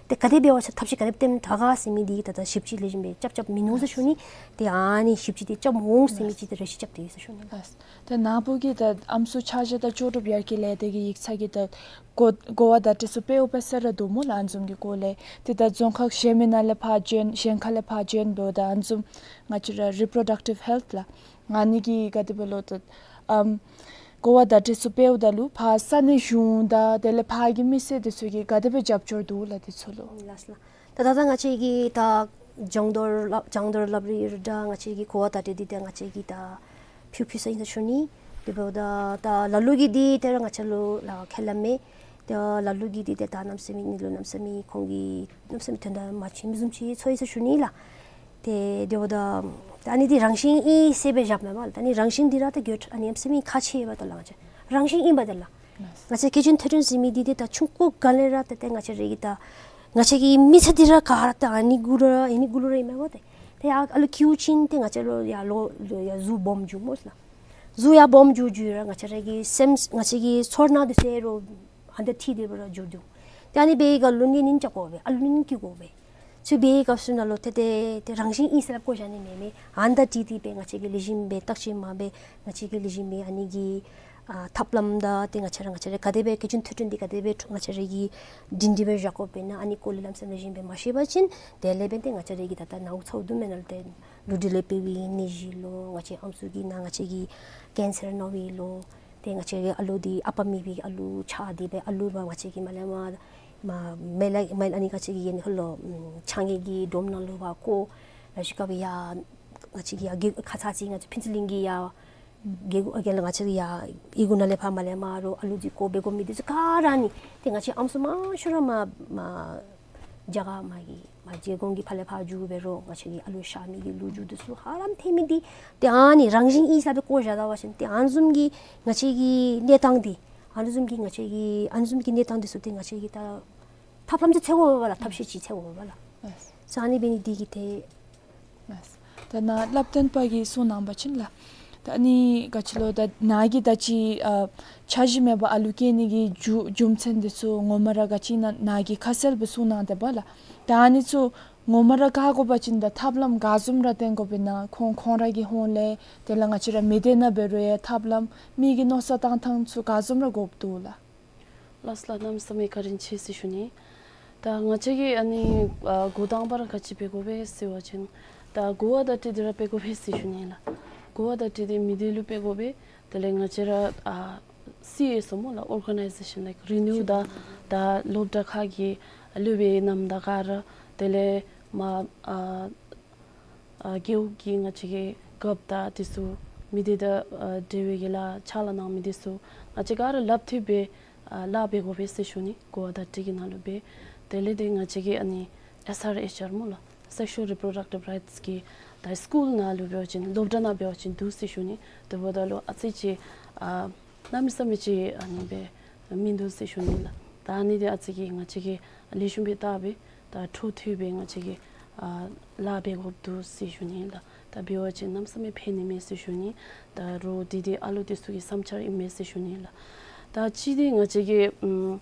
ཏེ་ག་དེ་འབད་བ་ཅིན་ཐབས་ཤེས་ག་དེ་སྦེ་བཏོན་དྲག་ག་ཟེར་མི་འདི་ད་ལྟོ་ཞིབ་དཔྱད་ལེགས་ཤོམ་སྦེ་རྐྱབ་རྐྱབ་མིན་ནུག་ཟེར་ཞུ་ནི། ཏེ་ཨ་ནི་ཞིབ་དཔྱད་འདི་རྐྱབ་འོང་ཟེར་མི་ཅིག་ཏེ་རེ་ཞིག་རྐྱབ་སྟེ་ཡོད་ཟེར་ཞུ་ནི་ལགས། ད་ནཱ་བུ་གིས་ད་ཨམ་སྲུ་ཆ་བཞག་དང་ལྕོགས་གྲུབ་ཡར་རྒྱས་ལས་སྡེ་གི་ཡིག་ཚང་གི་ད་གོ་གོ་བ་བརྡ་སྤྲོད་ཚུ་སྤེལཝ་སྦེ་ཟེར་ར་འདུག་སྨོ་ལགས། ཨ་ནི་བཟུམ་གྱི་སྐོར་ལས་ཏེ་ད་རྫོང་ཁག་གཞན་མི་ནང་ལས་ཕར་བྱོན་གཞན་ཁ་ལས་ཕར་བྱོན་འབདཝ་ད་ཨ་ནི་བཟུམ་ང་བཅས་ར་རི་པོ་རོ་ཌག་ཊིབ་ཧེལཐ་ལགས། ཨ་ནི་གི་ག་དེ་སྦེ་ལོ་ད་ཨམ་གོ་བ་བརྡ་སྤྲོད་ཚུ་སྤེལཝ་ད་ལུ་ཕར་ས་གནས་གཞུང་དང་དེ་ལས་ཕར་གྱི་མི་སེར་འདི་ཚུ་གིས་ག་དེ་སྦེ་རྒྱབ་སྐྱོར་འདུག་ལགས་འདི་ཚུ་ལུ། ལགས་ལགས། ད་ད་ད་ང་བཅས་ཀྱི་ད་སྦྱང་བརྡར་སླབ་སྦྱང་བརྡར་སླབ་རིགས་ར་ད་ང་བཅས་ཀྱི་གོ་བ་བརྡ་སྤྲོད་འདི་ད་ང་བཅས་ཀྱིས་ད་ཕུལ་ཕུལ་ས་ཨིན་ཟེར་ཞུ་ནི། དེ་འབདཝ་ད་ད་ལ་ལུ་གིས་འདི་ཏེ་ར་ང་བཅས་ལུ་ལགས་ཁས་ལེན་མས། ཏེ་ལ་ལུ་གིས་འདི་ཏེ་ད་གནམ་མེད་ས་མེད་ཨ་ནི་ལུ་གནམ་མེད་ས་མེད་ཁོང་གིས་གནམ་མེད་ས་མེད་དོན་དག་མ་བྱིན་མི་བཟུམ་ཅིག་ཚོར་ཡི་ཟེར་ཞུ་ནི་ལགས། ཏེ་དེ་འབདཝ་ད་ད་ཨ་ནི་འདི་རང་བཞིན་ཨིན་ཟེར་སྦེ་བཞགཔ་མེན་པ་ལགས། ད་ཨ་ནི་རང་བཞིན་འདི་ར་ད་གྱོད་ཨ་ནི་གནམ་མེད་ས་མེད་ཁག་ཆེ་བ་ད་ལགས། ང་བཅས་རང་བཞིན་ཨིན་པ་ད་ལགས། ང་བཅས་ཀྱི་ཆུང་ཐོས་གྲོན་ཟེར་མི་འདི་ཏེ་ད་ཆུང་ཀུ་ག་ལས་ར་ཏེ་ཏེ་ང་བཅས་ར་གི་ད་ང་བཅས་ཀྱི་མི་ཚེ་འདི་ར་ག་ར་ད་ཨ་ནི་གུ་ར་ཨ་ནི་གུ་ལུ་ར་ཨིན་མས་གོ། ཏེ་ཏེ་ཡར་ཨ་ལུ་སྐྱེས་ཅིན་ཏེ་ང་བཅས་ལུ་ཡར་ལོ་ལོ་ཡར་གཟུགས་སྦོམ་འགྱོ་སྨོ་ལགས། གཟུགས་ཡར་སྦོམ་འགྱོ་འགྱོ་ར་ང་བཅས་ར་གི་སེམས་ང་བཅས་ཀྱི་ཚོར་སྣང་འདི་ཚུ་ར་ཨ་ནི་ད་ཐིག་སྟེ་སྦེ་ར་འགྱོ་འགྱོ། ཏེ་ཨ་ནི་འབད་བའི་སྒང་ལུ་ནི་ནི་རྐྱབ་དགོ་པས། ཨ་ལུ་ནི་ནི་སྐྱེ་དགོ་པས། ཚུ་འབད་བའི་སྐབས་སུ་ནང་ལུ་ཏེ་ཏེ་ཏེ་རང་བཞིན་ཨིན་ཟེར་སླབ་དགོ་བཞག་ནི་མེད་མས། ཨ་ནི་ད་ཏིག་ཏིག་སྦེ་ང་བཅས་ཀྱིས་ལེགས་ཤོམ་སྦེ་བརྟག་དཔྱད་མ་འབད་ང་བཅས་ཀྱིས་ལེགས་ཤོམ་སྦེ་ཨ་ནི་གི་ཨ་ཐབས་ལམ་དང་ཏེ་ང་བཅས་ར་ང་བཅས་ར་ག་དེ་སྦེ་ཀྱི་ཆུང་ཐོས་གྲོན་འདི་ག་དེ་སྦེ་ང་བཅས་ར་གིས་སྒྲིང་སྒྲི་སྦེ་བཞག་དགོཔ་ཨིན་ན་ཨ་ནི་སྐོར་ལས་ལམ་སེམས་ལེགས་ཤོམ་སྦེ་མ་ཤེས་པ་ཅིན་དེ་ལས་འབདན་ཏེ་ང་བཅས་ར་གི་ད་ད་ནཝ་ཚཝ་དུམ་མེན་ན་ལུ་ཏེ་ལུས་འབྲེལ་ལས་འཕེལ་བའི་ནད་གཞི་ལོ་ང་བཅས་ཨམ་སྲུ་གི་ནང་ང་བཅས་ཀྱི་ཀེན་སར་ན་བའི་ལོ་ཏེ་ང་བཅས་ཀྱི་ཨ་ལུ་འདི་ཨ་པ་མེད་པའི་ཨ་ལུ་ཆགས་ཏེ་སྦེ་ཨ་ལུ་མ་ང་བཅས་ཀྱི་མ་ལས་མ་མ་མེ་ལ་མེ་ལ་ཨ་ནི་ང་བཅས་ཀྱི་ཡན་ཧོ་ལོ་ཆང་གི་སྒྲོམ་ནང་ལུ་བཀོ། ལ་ཤི་ཀ་བི་ཡ་ང་བཅས་ཀྱི་ཡ་གི་ཁ་ཙ་ཅིག་ང་བཅས་ཕུན་ཚོགས་གླིང་གི་ཡ་གི་གུ་ཨ་གི་ལ་ང་བཅས་ཀྱི་ཡ་ཨི་གུ་ནང་ལས་ཕར་མ་ལས་མ་རོགས་ཨ་ལུ་འདི་བཀོ་སྦེ་བཀོ་མི་འདི་ཚུ་ག་ར་ནི་ཏེ་ང་བཅས་ཨམ་སྲུ་མང་ཤོས་ར་མ་མ་རྒྱ་གར་མ་གི་མ་རྗེ་གོང་གི་ཕར་ལས་ཕར་འགྱོ་སྦེ་རོགས་ང་བཅས་ཀྱི་ཨ་ལུ་ཤ་མི་གི་ལོ་རྒྱུས་འདི་ཚུ་ཧ་ལམ་ཐོན་མི་འདི་ཏེ་ཨ་ནི་རང་བཞིན་ཨིན་ཟེར་སྦེ་བཀོ་བཞག་ད་པ་ཅིན་ཏེ་ཨ་ནི་བཟུམ་གྱི་ང་བཅས་ཀྱི་གནས་སྟངས་འདི་ཨ་ནི་བཟུམ་གྱི་ང་བཅས་ཀྱི་ཨ་ནི་བཟུམ་གྱི་གནས་སྟངས་འདི་ཚུ་ཏེ་ང་བཅས་ཀྱི་ད་ཐབས་ལམ་ཅིག་འཚོལ་དགོ་པས་ལགས། ཐབས་ཤེས་ཅིག་འཚོལ་དགོ་པས་ལགས། ལགས། ས་ཨ་ནི་འབད་ནི་འདི་གིས་ཏེ་ལགས། ད་ནཱ་བསླབ་སྟོན་པ་གིས་གསུངས་གནང་བ་ཅིན་ལགས། ད་ཨ་ནི་ག་ཅི་ལོ་ད་ནཱ་གིས་ད་ཅི་ཨ་འཆར་གཞི་མེད་པར་ཨ་ལུ་སྐྱེ་ནི་གི་རྒྱུ་རྒྱུ་མཚན་འདི་ཚུ་ངོ་མ་ར་ག་ཅི་ཨིན་ན་ནཱ་གིས་ཁ་གསལ་སྦེ་གསུངས་གནང་དེས་པ་ལགས། ད་ཨ་ནི་ཚུ་ངོ་མ་ར་བཀག་དགོ་པ་ཅིན་ད་ཐབས་ལམ་ག་བཟུམ་ར་བསྟེན་དགོཔ་ཨིན་ན། ཁོང་ཁོང་ར་གི་ཧོངས་ལས་དེ་ལས་ང་བཅས་ར་མི་སྡེ་ནང་འབད་རུང་ཡང་ཐབས་ལམ་མི་གི་མནོ་བསམ་བཏང་ཐངས་ཚུ་ག་བཟུམ་ར་དགོཔ་འདུག་ལགས། ལགས་ལགས། གནམ་མེད་ས་མེད་བཀའ་དྲིན་ཆེ་ཟེར་ཞུ་ནི། ད་ང་བཅས་ཀྱིས་ཨ་ནི་ཨ་འགོ་དང་པ་ར་ག་ཅི་འབད་དགོ་པས་ཟེར་བ་ཅིན་ད་གོ་བ་བརྡ་སྤྲོད་འདི་ར་འབད་དགོ་པས་ཟེར་ཞུ་ནི་ལགས། གོ་བ་བརྡ་སྤྲོད་འདི་མི་སྡེ་ལུ་འབད་དགོ་པས། དེ་ལས་ང་བཅས་ར་ཨ་སི་ཨེསི་ཨོ་སྨོ་ལགས། Organization like Renew ད་ད་སློབ་གྲྭ་ཁག་གི་སློབ་དཔོན་རྣམས་དང་ག་ར་དེ་ལས་མ་ཨ་ཨ་རྒེད་འོག་གི་ང་བཅས་ཀྱི་རྒཔོ་དང་དེ་ཚུ་མི་སྡེ་དང་ཨ་འབྲེལ་བའི་གི་ལཱ་ཕྱག་ལཱ་གནང་མི་དེ་ཚུ་ང་བཅས་ག་ར་ལགཔ་མཐུད་སྦེ་ཨ་ལཱ་འབད་དགོ་པས་ཟེར་ཞུ་ནི། གོ་བ་བརྡ་སྤྲོད་ཀྱི་ནང་ལུ་སྦེ། དེ་ལས་དེ་ང་བཅས་ཀྱི་ཨ་ནི་ཨེསི་ཨར་ཨེཆ་ཨར་སྨོ་ལགས། Sexual Reproductive Rights གི་ད་སི་ཀུལ་ནང་ལུ་འབད་བ་ཅིན་སློབ་གྲྭ་ནང་འབད་བ་ཅིན་འདུག་ཟེར་ཞུ་ནི། དེ་འབདཝ་ད་ལུ་ཨ་ཙི་ཅིག་ཨ་གནམ་མེད་ས་མེད་ཅིག་ཨ་ནི་སྦེ་མིན་འདུག་ཟེར་ཞུ་ནི་ལགས། ད་ཨ་ནི་འདི་ཨ་ཙི་ཅིག་ང་བཅས་ཀྱིས་ལེགས་ཤོམ་སྦེ་བལྟ་སྦེ་ད་འཕྲོ་མཐུད་སྦེ་ང་བཅས་ཀྱིས་ཨ་ལཱ་འབད་དགོཔ་འདུག་ཟེར་ཞུ་ནི་ལགས། ད་འབད་བ་ཅིན་གནམ་མེད་ས་མེད་ཕན་ནི་མས་ཟེར་ཞུ་ནི། ད་རོགས་འདི་འདི་ཨ་ལུ་འདི་ཚུ་གི་བསམ་འཆར་ཨིན་མས་ཟེར་ཞུ་ནི་ལགས། ད་གཅིག་འདི་ང་བཅས་ཀྱིས་ཨམ་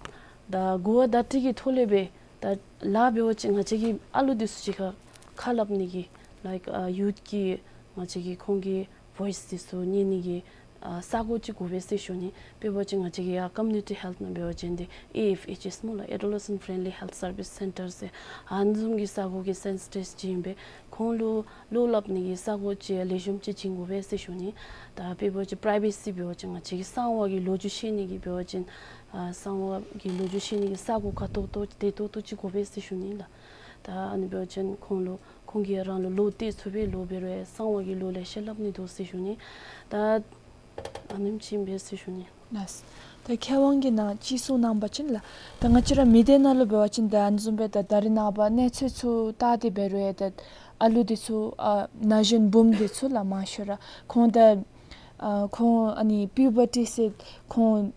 ད་གོ་བ་བརྡ་སྤྲོད་ཀྱི་ཐོག་ལས་སྦེ་ད་ལཱ་འབད་བ་ཅིན་ང་བཅས་ཀྱི་ཨ་ལུ་འདི་ཚུ་གཅིག་ཁར་ཁ་སླབ་ནི་གི་ལའིཀ་ཨ་ཡུཐ་ཀྱི་ང་བཅས་ཀྱི་ཁོང་གི་ཝོའིསི་འདི་ཚུ་ཉན་ནི་གི་ཨ་ས་གོ་ཅིག་དགོ་པས་ཟེར་ཞུ་ནི། དཔེ་འབད་བ་ཅིན་ང་བཅས་ཀྱི་ཡར་ཀོམ་མུ་ནི་ཊི་ཧེལཐ་ནང་འབད་བ་ཅིན་འདི་ཨེ་ཨེཕ་ཨེཆ་ཨེསི་སྨོ་ལགས། Adolescent Friendly Health Service Center ཟེར་ཨ་ནི་བཟུམ་གྱི་ས་གོ་གི་སེན་སི་ཊར་ཅིག་ཨིན་པས། ཁོང་ལུ་བློ་སླབ་ནི་གི་ས་གོ་ཅིག་ལེགས་ཤོམ་ཅིག་བྱིན་དགོ་པས་ཟེར་ཞུ་ནི། ད་དཔེ་འབད་བ་ཅིན་པ་རའི་བེ་སི་འབད་བ་ཅིན་ང་བཅས་ཀྱི་གསང་བ་གི་ལོ་རྒྱུས་བཤད་ནི་གི་འབད་བ་ཅིན་ཨ་གསང་བ་གི་ལོ་རྒྱུས་བཤད་ནི་གི་ས་གོ་ག་ཏོག་ཏོ་བདེ་ཏོག་ཏོ་ཅིག་དགོ་པས་ཟེར་ཞུ་ནི་ལགས། ད་ཨ་ནི་འབད་བ་ཅིན་ཁོང་ལུ་ཁོང་གིས་རང་ལུ་བློ་གཏད་ཚུགས་པའི་ལོ་འབད་རུང་ཡང་གསང་བ་གི་ལོ་ལེ་ཤ་སླབ་ནི་འདུག་ཟེར་ཞུ་ནི། ད་ཨ་ནེམ་ཅིག་ཨིན་པས་ཟེར་ཞུ་ནི། ལགས། ད་མཁས་དབང་གིས་ནཱ་ཅིག་གསུང་གནང་བ་ཅིན་ལགས། ད་ང་བཅས་ར་མི་སྡེ་ནང་ལུ་འབད་བ་ཅིན་ད་ཨ་ནི་བཟུམ་སྦེ་ད་ད་རེས་ནངས་པ་གནས་ཚུལ་ཚུ་བལྟ་སྟེ་འབད་རུང་ཡང་ད་ཨ་ལུ་འདི་ཚུ་ཨ་ན་གཞོན་བུམོ་འདི་ཚུ་ལགས་མང་ཤོས་ར་ཁོང་ད་ཨ་ཁོང་ཨ་ནི་པིའུ་བར་ཊི་ཟེར་ཁོང་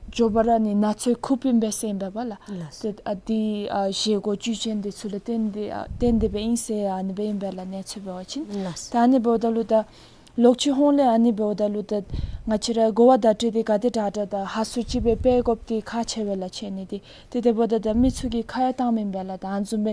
མགྱོགས་པ་ར་ཨ་ནི་ན་ཚོད་ཁུགཔ་ཨིན་པས་ཟེར་ཨིན་པས་ལགས། ལགས། ཏེ་ཨ་འདི་ཨ་བཞེས་སྒོ་བཅུད་ཅན་འདི་ཚུ་ལུ་བརྟེན་ཏེ་ཨ་བརྟེན་ཏེ་སྦེ་ཨིན་ཟེར་ཨ་ནི་སྦེ་ཨིན་པས་ལགས་གནས་ཚུལ་འབད་བ་ཅིན། ལགས། ད་ཨ་ནི་འབདཝ་ད་ལུ་ད་ལོག་ཅི་ཧོང་ལས་ཨ་ནི་འབདཝ་ད་ལུ་ད་ང་བཅས་ར་གོ་བ་བརྡ་སྤྲོད་འདི་ག་དེ་དྲག་དྲག་ད་ཧ་སུ་ཅིག་སྦེ་སྤེལ་དགོཔ་འདི་ཁག་ཆེ་བས་ལགས་ཆེ་ནི་འདི། ཏེ་དེ་འབདཝ་ད་ད་མི་ཚུ་གིས་ཁ་ཡང་བཏངམ་ཨིན་པས་ལགས། ད་ཨ་ནི་བཟུམ་སྦེ་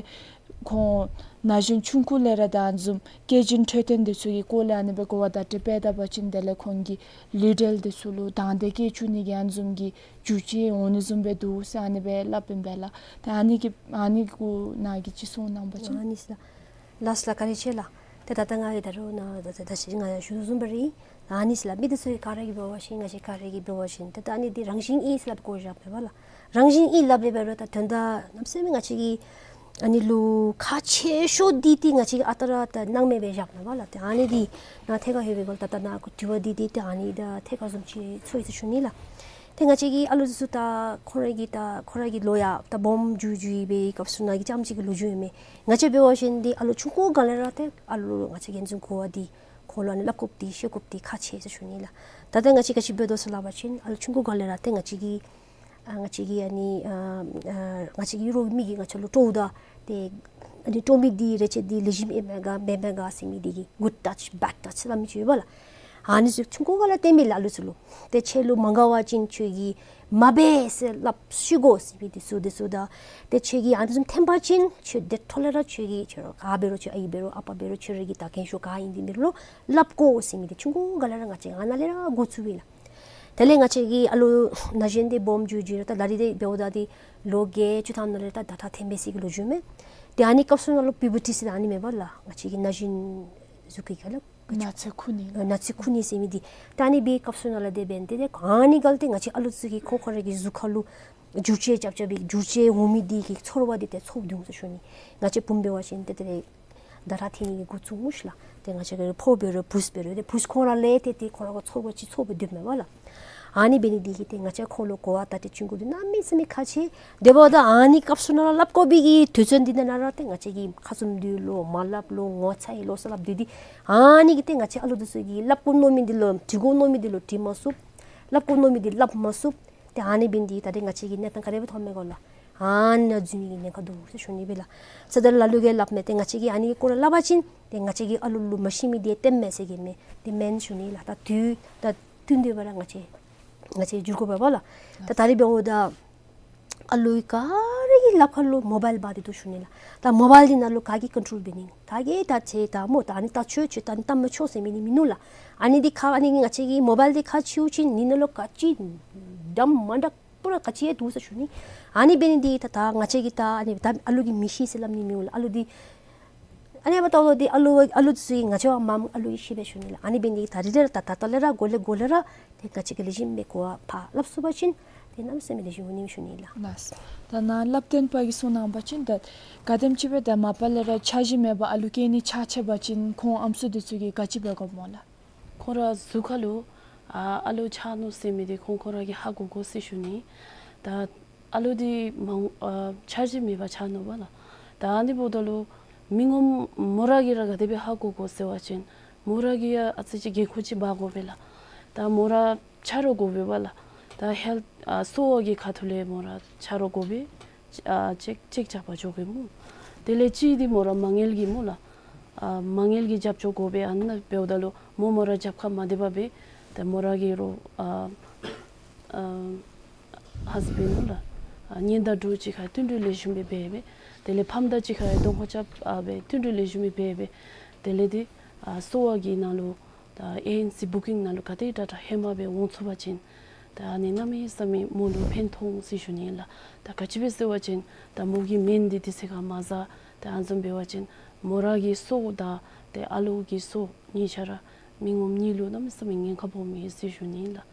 ཁོང་ན་གཞོན་ཆུང་ཀུ་ལས་ར་ད་ཨ་ནི་བཟུམ་སྐྱེས་ཆེན་འཕྲོད་བསྟེན་འདི་ཚུ་གི་སྐོར་ལས་ཨ་ནི་སྦེ་གོ་བ་བརྡ་སྤྲོད་འབད་ད་པ་ཅིན་དེ་ལས་ཁོང་གི་ལུས་འབྲེལ་འདི་ཚུ་ལུ་དང་འདོད་སྐྱེ་བཅུག་ནི་གི་ཨ་ནི་བཟུམ་གྱི་རྒྱུ་ཅིག་འོང་ནི་བཟུམ་སྦེ་འདུག་ཟེར་ཨ་ནི་སྦེ་སླབ་ཨིན་པས་ལགས། ད་ཨ་ནི་གི་ཨ་ནི་གུ་ནཱ་གིས་ཅིག་གསུང་གནང་བ་ཅིན། ཨ་ནི་ཟེར་ལགས། ལགས་ལགས། བཀའ་དྲིན་ཆེ་ལགས། ཏེ་ད་ལྟོ་ང་གིས་ད་རུང་ནཱ་ད་ད་ད་ཅི་ང་ཞུ་བཟུམ་སྦེ་ར་ཨིན། ཨ་ནི་ཟེར་ལགས། མི་འདི་ཚུ་གིས་ག་ར་གིས་འབད་བ་ཅིན་ང་བཅས་ག་ར་གིས་འབད་བ་ཅིན་ཏེ་ད་ཨ་ནི་འདི་རང་བཞིན་ཨིན་ཟེར་སླབ་དགོཔ་མས་པ་ལགས། རང་བཞིན་ཨིན་སླབ་སྦེ་འབད་རུང་ད་དོན་དག་གནམ་མེད་ས་མེད་ང་བཅས་ཀྱིས་ཨ་ནི་ལུ་ཁག་ཆེ་ཤོས་འདི་ཏེ་ང་བཅས་ཀྱིས་ཨ་རྟག་ར་ད་སྣང་མེད་སྦེ་བཞགཔ་མས་པ་ལགས། ཏེ་ཨ་ནི་འདི་ནཱ་ཐད་ཀར་ལྷོད་པའི་སྒང་ལུ་ད་ད་ནཱ་དྲི་བ་འདི་འདི་ཏེ་ཨ་ནི་ད་ཐད་ཀར་བཟུམ་ཅིག་ཚོར་ཡི་ཟེར་ཞུ་ནི་ལགས། ཏེ་ང་བཅས་ཀྱི་ཨ་ལུ་འདི་ཚུ་ད་ཁོང་ར་གི་ད་ཁོང་ར་གི་ལོ་ཡང་ད་སྦོམ་འགྱོ་འགྱོ་བའི་སྐབས་སུ་ནཱ་གི་རྐྱངམ་ཅིག་གི་ལོ་རྒྱུས་ཨིན་མས། ང་བཅས་འབད་བ་ཅིན་འདི་ཨ་ལུ་ཆུང་ཀུ་སྒང་ལས་ར་ཏེ་ཨ་ལུ་ང་བཅས་ཀྱིས་འཛིན་དགོ་པ་འདི་ཁོང་ལུ་ཨ་ནི་སླབ་དགོཔ་འདི་བཤད་དགོཔ་འདི་ཁག་ཆེ་ཟེར་ཞུ་ནི་ལགས། ད་ལྟོ་ང་བཅས་ག་ཅི་འབད་དོ་ཟེར་སླབ་པ་ཅིན་ཨ་ལུ་ཆུང་ཀུ་སྒང་ལས་ར་ཏེ་ང་བཅས་ཀྱི་ཨ་ང་བཅས་ཀྱི་ཨ་ནི་ཨ་ཨ་ང་བཅས་ཀྱི་རོགས་མི་གིས་ང་བཅས་ལུ་སྤྲོཝ་ད་ཏེ་ཨ་ནི་སྤྲོ་མི་འདི་རེ་ཆེ་འདི་ལེགས་ཤོམ་ཨིན་མས་ག་མེན་མས་ག་ཟེར་མི་འདི་གི་good touch bad touch སླབ་མི་ཅིག་ཡོད་པ་ལགས། ཨ་ནི་ཚུ་ཆུང་ཀུ་སྒང་ལས་སྟོན་མི་ལགས་ཨ་ལུ་ཚུ་ལུ། ཏེ་ཁྱོད་ལུ་མ་དགའ་བ་ཅིན་ཁྱོད་ཀྱིས་མ་འབད་ཟེར་སླབ་ཤི་དགོ་ཟེར་མི་འདི་ཚུ་འདི་ཚུ་ད། ཏེ་ཁྱོད་ཀྱིས་ཨ་ནི་བཟུམ་ཐོན་པ་ཅིན་ཁྱོད་དེ་འཕྲོ་ལས་ར་ཁྱོད་ཀྱིས་ཁྱོད་ར་ག་འབད་རུང་ཁྱོད་ཨའི་འབད་རུང་ཨ་པ་འབད་རུང་ཁྱོད་ར་གི་ད་རྒན་ཤོས་ག་ཨིན་འདི་འབད་རུང་སླབ་དགོ་ཟེར་མི་འདི་ཆུང་ཀུ་སྒང་ལས་ར་ང་བཅས་ཨ་ནཱ་ལས་ར་འགོ་བཙུགས་པས་ལགས། དེ་ལས་ང་བཅས་ཀྱི་ཨ་ལུ་ན་གཞོན་འདི་སྦོམ་འགྱོ་འགྱོ་ར་ད་ད་རིས་འདི་འབདཝ་ད་འདི་ལོ་བརྒྱད་ཅུ་ཐམ་ནང་ལས་ད་ད་ད་ཐོན་པའི་ཟེར་གི་ལོ་རྒྱུས་མས། ཏེ་ཨ་ནི་སྐབས་སུ་ནང་ལུ་པིའུ་བར་ཊི་ཟེར་ཨ་ནི་མས་པ་ལགས། ང་བཅས་ཀྱི་ན་གཞོན་གཟུགས་ཀྱི་ཁ་ལུ་ན་ཚོད་ཁུག་ནི་ལགས། ན་ཚོད་ཁུག་ནི་ཟེར་མི་འདི། ད་ཨ་ནི་འབད་བའི་སྐབས་སུ་ནང་ལས་དེ་འབད་ནི་དེ་ཏེ་ཨ་ནི་སྒང་ལས་ཏེ་ང་བཅས་ཨ་ལུ་ཚུ་གིས་ཁོང་ཁོང་ར་གི་གཟུགས་ཁ་ལུ་འགྱུར་བཅོས་རྐྱབ་རྐྱབ་པའི་འགྱུར་བཅོས་འོང་མི་འདི་གི་ཚོར་བ་འདི་ཏེ་ཚོར་འོང་ཟེར་ཞུ་ནི། ང་བཅས་བུམོ་འབད་བ་ཅིན་ཏེ་ཏེ་ད་ར་ཐོན་ནི་གི་འགོ་བཙུགས་སྨོ་ཤིག་ལགས། ཏེ་ང་བཅས་ཀྱི་ཕོཝ་འབད་རུང་བུཚ་འབད་རུང་ཏེ་བུཚ་ཁོང་ར་ལས་ཏེ་ཏེ་ཁོང་ར་གི་ཚོར་བ་ཅིག་ཚོར་བའི་དུས་མས་པ་ལགས། ཨ་ནི་འབད་ནི་འདི་གིས་ཏེ་ང་བཅས་ཁོང་ལུ་གོ་བ་བརྡ་སྤྲོད་བྱིན་དགོཔ་འདི་གནམ་མེད་ས་མེད་ཁག་ཆེ། དེ་འབདཝ་ད་ཨ་ནི་སྐབས་སུ་ནང་ལུ་སླབ་དགོ་པའི་གི་དུས་ཚོད་འདི་ནང་ན་ར་ཏེ་ང་བཅས་ཀྱིས་ཁ་བཙུམ་སྡོད་ལོ་མ་སླབ་ལོ་ངོ་ཚ་ཡི་ལོ་ཟེར་སླབ་སྡོད་དེ། ཨ་ནི་གིས་ཏེ་ང་བཅས་ཨ་ལུ་འདི་ཚུ་གིས་སླབ་དགོ་མནོ་མི་འདི་ལུ་དྲི་དགོ་མནོ་མི་འདི་ལུ་དྲི་མ་ཚུགས། སླབ་དགོ་མནོ་མི་འདི་སླབ་མ་ཚུགས། ཏེ་ཨ་ནི་འབད་ནི་འདི་ད་ཏེ་ང་བཅས་ཀྱི་གནས་སྟངས་ག་དེ་སྦེ་ཐོནམ་མས་གོ་ལགས། ཨ་ནི་ནང་འཛུལ་ནི་གི་ཉེན་ཁ་འདུག་ཟེར་ཞུ་ནི་སྦེ་ལགས། ས་ད་ལ་ལུ་གིས་སླབ་མས། ཏེ་ང་བཅས་ཀྱིས་ཨ་ནི་སྐོར་ལས་སླབ་པ་ཅིན་ཏེ་ང་བཅས་ཀྱིས་ཨ་ལུ་ལུ་མ་ཤེས་མི་འདི་སྟོནམ་མས་ཟེར་གྱི་མས། ཏེ་མེན་ཞུ་ནི་ལགས། ད་དུས་ད་བསྟུན་ཏེ་འབད་ར་ང་བཅས་ང་བཅས་འགྱུར་དགོ་པས་པ་ལགས། ད་ད་རིས་འབདཝ་ད་ཨ་ལུ་ག་ར་གི་ ལགཔ་ཁར་ལུ་མོ་བཱའིལ་འབག་སྟེ་འདུག་ཞུ་ནི་ལགས། ད་མོ་བཱའིལ་འདི་ནང་ལུ་ག་གིས་ཀོན་ཊོལ་འབད་ནི། ད་གིས་ད་ཅིག་ད་མོ་ད་ཨ་ནི་ད་ཆོས་ཆོས་ད་ཨ་ནི་ད་མི་ཆོས་ཟེར་མི་ནི་མིན་ནུག་ལགས། ཨ་ནི་འདི་ཁ་ཨ་ནི་ང་བཅས་ཀྱིས་མོ་བཱའིལ་འདི་ཁ་ཕྱེ་བ་ཅིན་ཨ་ནི་ནང་ལུ་ག་ཅི་འདྲ་མ་འདྲཝ་པུ་ར་ག་ཅི་ཡང་འདུག་ཟེར་ཞུ་ནི། ཨ་ནི་འབད་ནི་འདི་ད་ད་ང་བཅས་ཀྱིས་ད་ཨ་ནི་ད་ཨ་ལུ་གིས་མི་ཤེས་ཟེར་སླབ་ནི་མི་འོང་ལགས། ཨ་ལུ་འདི་ཨ་ནི་འབདཝ་ད་ལུ་འདི་ཨ་ལུ་ཨ་ལུ་ཚུ་གིས་ང་བཅས་བ་མ་ཨ་ལུ་གིས་ཤེས་པས་ཞུ་ནི་ལགས། ཨ་ནི་འབད་ནི་འདི་ད་རིས་ར་ད་ད་ལྟོ་ལས་ར་འགོ་ལས་འགོ་ལས་ར་ཏེ་ང་བཅས་ཀྱིས་ལེགས་ཤོམ་སྦེ་གོ་བ་ཕར་སླབ་ཚུགས་པ་ཅིན་ཏེ་གནམ་མེད་ས་མེད་ལེགས་ཤོམ་འོང་ནི་ཞུ་ནི་ལགས། ལགས། ད་ནཱ་བསླབ་སྟོན་པ་གིས་གསུང་གནང་བ་ཅིན་ད་ག་དེམ་ཅིག་སྦེ་ད་མ་པ་ལས་ར་འཆར་གཞི་མེད་པར་ཨ་ལུ་སྐྱེ་ནི་ཆགས་ཆགས་པ་ཅིན་ཁོང་ཨམ་སྲུ་འདི་ཚུ་གིས་ག་ཅི་འབད་དགོཔ་སྨོ་ལགས། ཁོང་ར་གཟུགས་ཁར་ལུ་ཨ་ཨ་ལུ་ཆགས་ནུག་ཟེར་མི་འདི་ཁོང་ཁོང་ར་གིས་ཧ་གོ་དགོ་ཟེར་ཞུ་ནི། ད་ཨ་ལུ་འདི་མང་ཨ་འཆར་གཞི་མེད་པར་ཆགས་ནུག་པ་ལགས། ད་ཨ་ནི་འབདཝ་ད་ལུ་མི་ངོམ་མོ་ར་གིས་ར་ག་དེ་སྦེ་ཧ་གོ་དགོ་ཟེར་བ་ཅིན་མོ་ར་གིས་ཡང་ཨ་ཙི་ཅིག་འགན་ཁུར་ཅིག་འབག་དགོ་པས་ལགས། ད་མོ་ར་ཆ་རོགས་དགོ་པས་པ་ལགས། ད་ཧེལཐ་ཨ་གསོ་བ་གི་ཁ་ཐུག་ལས་མོ་ར་ཆ་རོགས་དགོ་པས། ཨ་ཅེཀ་ཅེཀ་རྐྱབ་པར་འགྱོ་དགོ་སྨོ། དེ་ལས་གཅིག་འདི་མོ་ར་མ་དངུལ་གྱི་སྨོ་ལགས། ཨ་མ་དངུལ་གྱི་རྒྱབ་སྐྱོར་དགོ་པས། ཨ་ནཱ་འབདཝ་ད་ལུ་མོ་མོ་ར་རྒྱབ་ཁར་མ་སྡོད་པར་སྦེ་ད་མོ་ར་གི་རོགས་ཨ་ཨ་ཧཱས་བྷེནཌ་སྨོ་ལགས། ཨ་གཉེན་དང་གྲོགས་ཅིག་ཁར་བསྟུན་གྲོས་ལེགས་ཤོམ་སྦེ་འབད་སྦེ། དེ་ལས་ཕམ་དང་གཅིག་ཁར་གདོང་ཁ་རྐྱབ་ཨ་སྦེ་བསྟུན་གྲོས་ལེགས་ཤོམ་སྦེ་འབད་སྦེ། དེ་ལས་འདི་ཨ་གསོ་བ་གི་ནང་ལུ་ད་ཨེ་ཨེན་སི་བུ་ཀིང་ནང་ལུ་ག་དེ་དྲག་དྲག་ཧེ་མ་སྦེ་འོང་ཚུགས་པ་ཅིན་ད་ཨ་ནི་གནམ་མེད་ས་མེད་མོ་ལུ་ཕན་ཐོགས་འོང་ཟེར་ཞུ་ནི་ལགས། ད་ག་ཅི་སྦེ་ཟེར་བ་ཅིན་ད་མོ་གི་སྨན་འདི་དུས་ཚོད་ཁར་མ་ཟ། ད་ཨ་ནི་བཟུམ་འབད་བ་ཅིན་མོ་ར་གི་གསོ་དང་ཏེ་ཨ་ལུ་གི་གསོ་གཉིས་ཆ་ར་མི་ངོམ་གཉིས་ལུ་གནམ་མེད་ས་མེད་ཉེན་ཁ་སྦོམ་ཨིན་ཟེར་ཞུ་ནི་ལགས།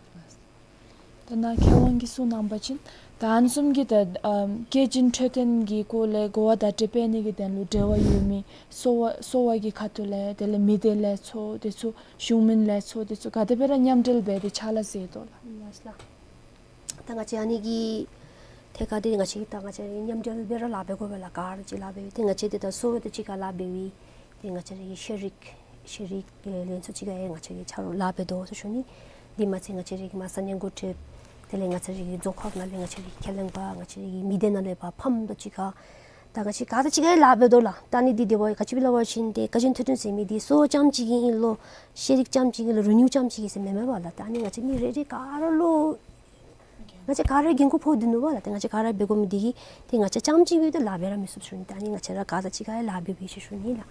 ད་ནཱ་མཁས་དབང་གིས་གསུང་གནང་བ་ཅིན་ད་ཨ་ནི་བཟུམ་གྱི་ད་ཨམ་སྐྱེ་ཅན་འཕྲོད་བསྟེན་གྱི་སྐོར་ལས་གོ་བ་བརྡ་སྤྲོད་འབད་ནི་གི་དོན་ལུ་འབྲེལ་བ་ཡོད་མི་གསོ་བ་གསོ་བ་གི་ཁ་ཐུག་ལས་དེ་ལས་མི་སྡེ་ལས་ཚོགས་དེ་ཚུ་གཞུང་མིན་ལས་ཚོགས་དེ་ཚུ་ག་དེ་སྦེ་ར་མཉམ་འབྲེལ་འབད་དེ་ཕྱག་ལཱ་མཛད་དོ་ལགས། ལགས་ལགས། ད་ང་བཅས་ཨ་ནི་གི་ཐད་ཁར་འདི་ང་བཅས་ཀྱིས་ད་ང་བཅས་མཉམ་འབྲེལ་སྦེ་ར་ལཱ་འབད་དགོ་པས་ལགས། ག་ར་གཅིག་ལཱ་འབད་ཏེ་ང་བཅས་འདི་ད་གསོ་བ་དང་གཅིག་ཁར་ལཱ་འབད་བའི་ཏེ་ང་བཅས་ར་གི་ཤེས་རིག་ཤེས་རིག་ལས་ཚོགས་ཅིག་ཁར་ཡང་ང་བཅས་ཀྱིས་ཆ་རོགས་ལཱ་འབད་དོ་ཟེར་ཞུ་ནི། འདི་མ་ཚད་ང་བཅས་ར་གི་མ་ས་གནས་འགོ་ཁྲིདཔ་དེ་ལས་ང་བཅས་ར་གི་རྫོང་ཁག་ནང་ལས་ང་བཅས་ར་གི་ཁས་ལེན་པ་ང་བཅས་ར་གི་མི་སྡེ་ནང་ལས་ཕར་ཕམ་དང་གཅིག་ཁར་ད་ང་བཅས་ག་ར་གཅིག་ཁར་ཡང་ལཱ་འབད་དོ་ལགས། ད་ཨ་ནི་འདི་དེ་བ་ག་ཅི་སྦེ་སླབ་པ་ཅིན་ཏེ་སྐྱེ་ཅན་འཕྲོད་བསྟེན་ཟེར་མི་འདི་གསོ་རྐྱངམ་ཅིག་གི་ཨིན་ལོ་ཤེས་རིག་རྐྱངམ་ཅིག་གི་ལོ་རིག་ནུས་རྐྱངམ་ཅིག་གི་ཟེར་མེན་མས་པ་ལགས། ད་ཨ་ནི་ང་བཅས་མི་རེ་རེ་ག་ར་ལུ་ང་བཅས་ག་ར་འགན་ཁུར་ཕོག་སྟེ་འདུག་པ་ལགས། ཏེ་ང་བཅས་ག་ར་འབད་དགོ་མི་འདི་གིས་ཏེ་ང་བཅས་རྐྱངམ་ཅིག་སྦེ་ཏེ་ལཱ་འབད་ར་མི་ཚུགས་ཞུ་ནི། ད་ཨ་ནི་ང་བཅས་ར་ག་ར་གཅིག་ཁར་ཡང་ལཱ་འབད་བའི་ཟེར་ཞུ་ནི་ལགས།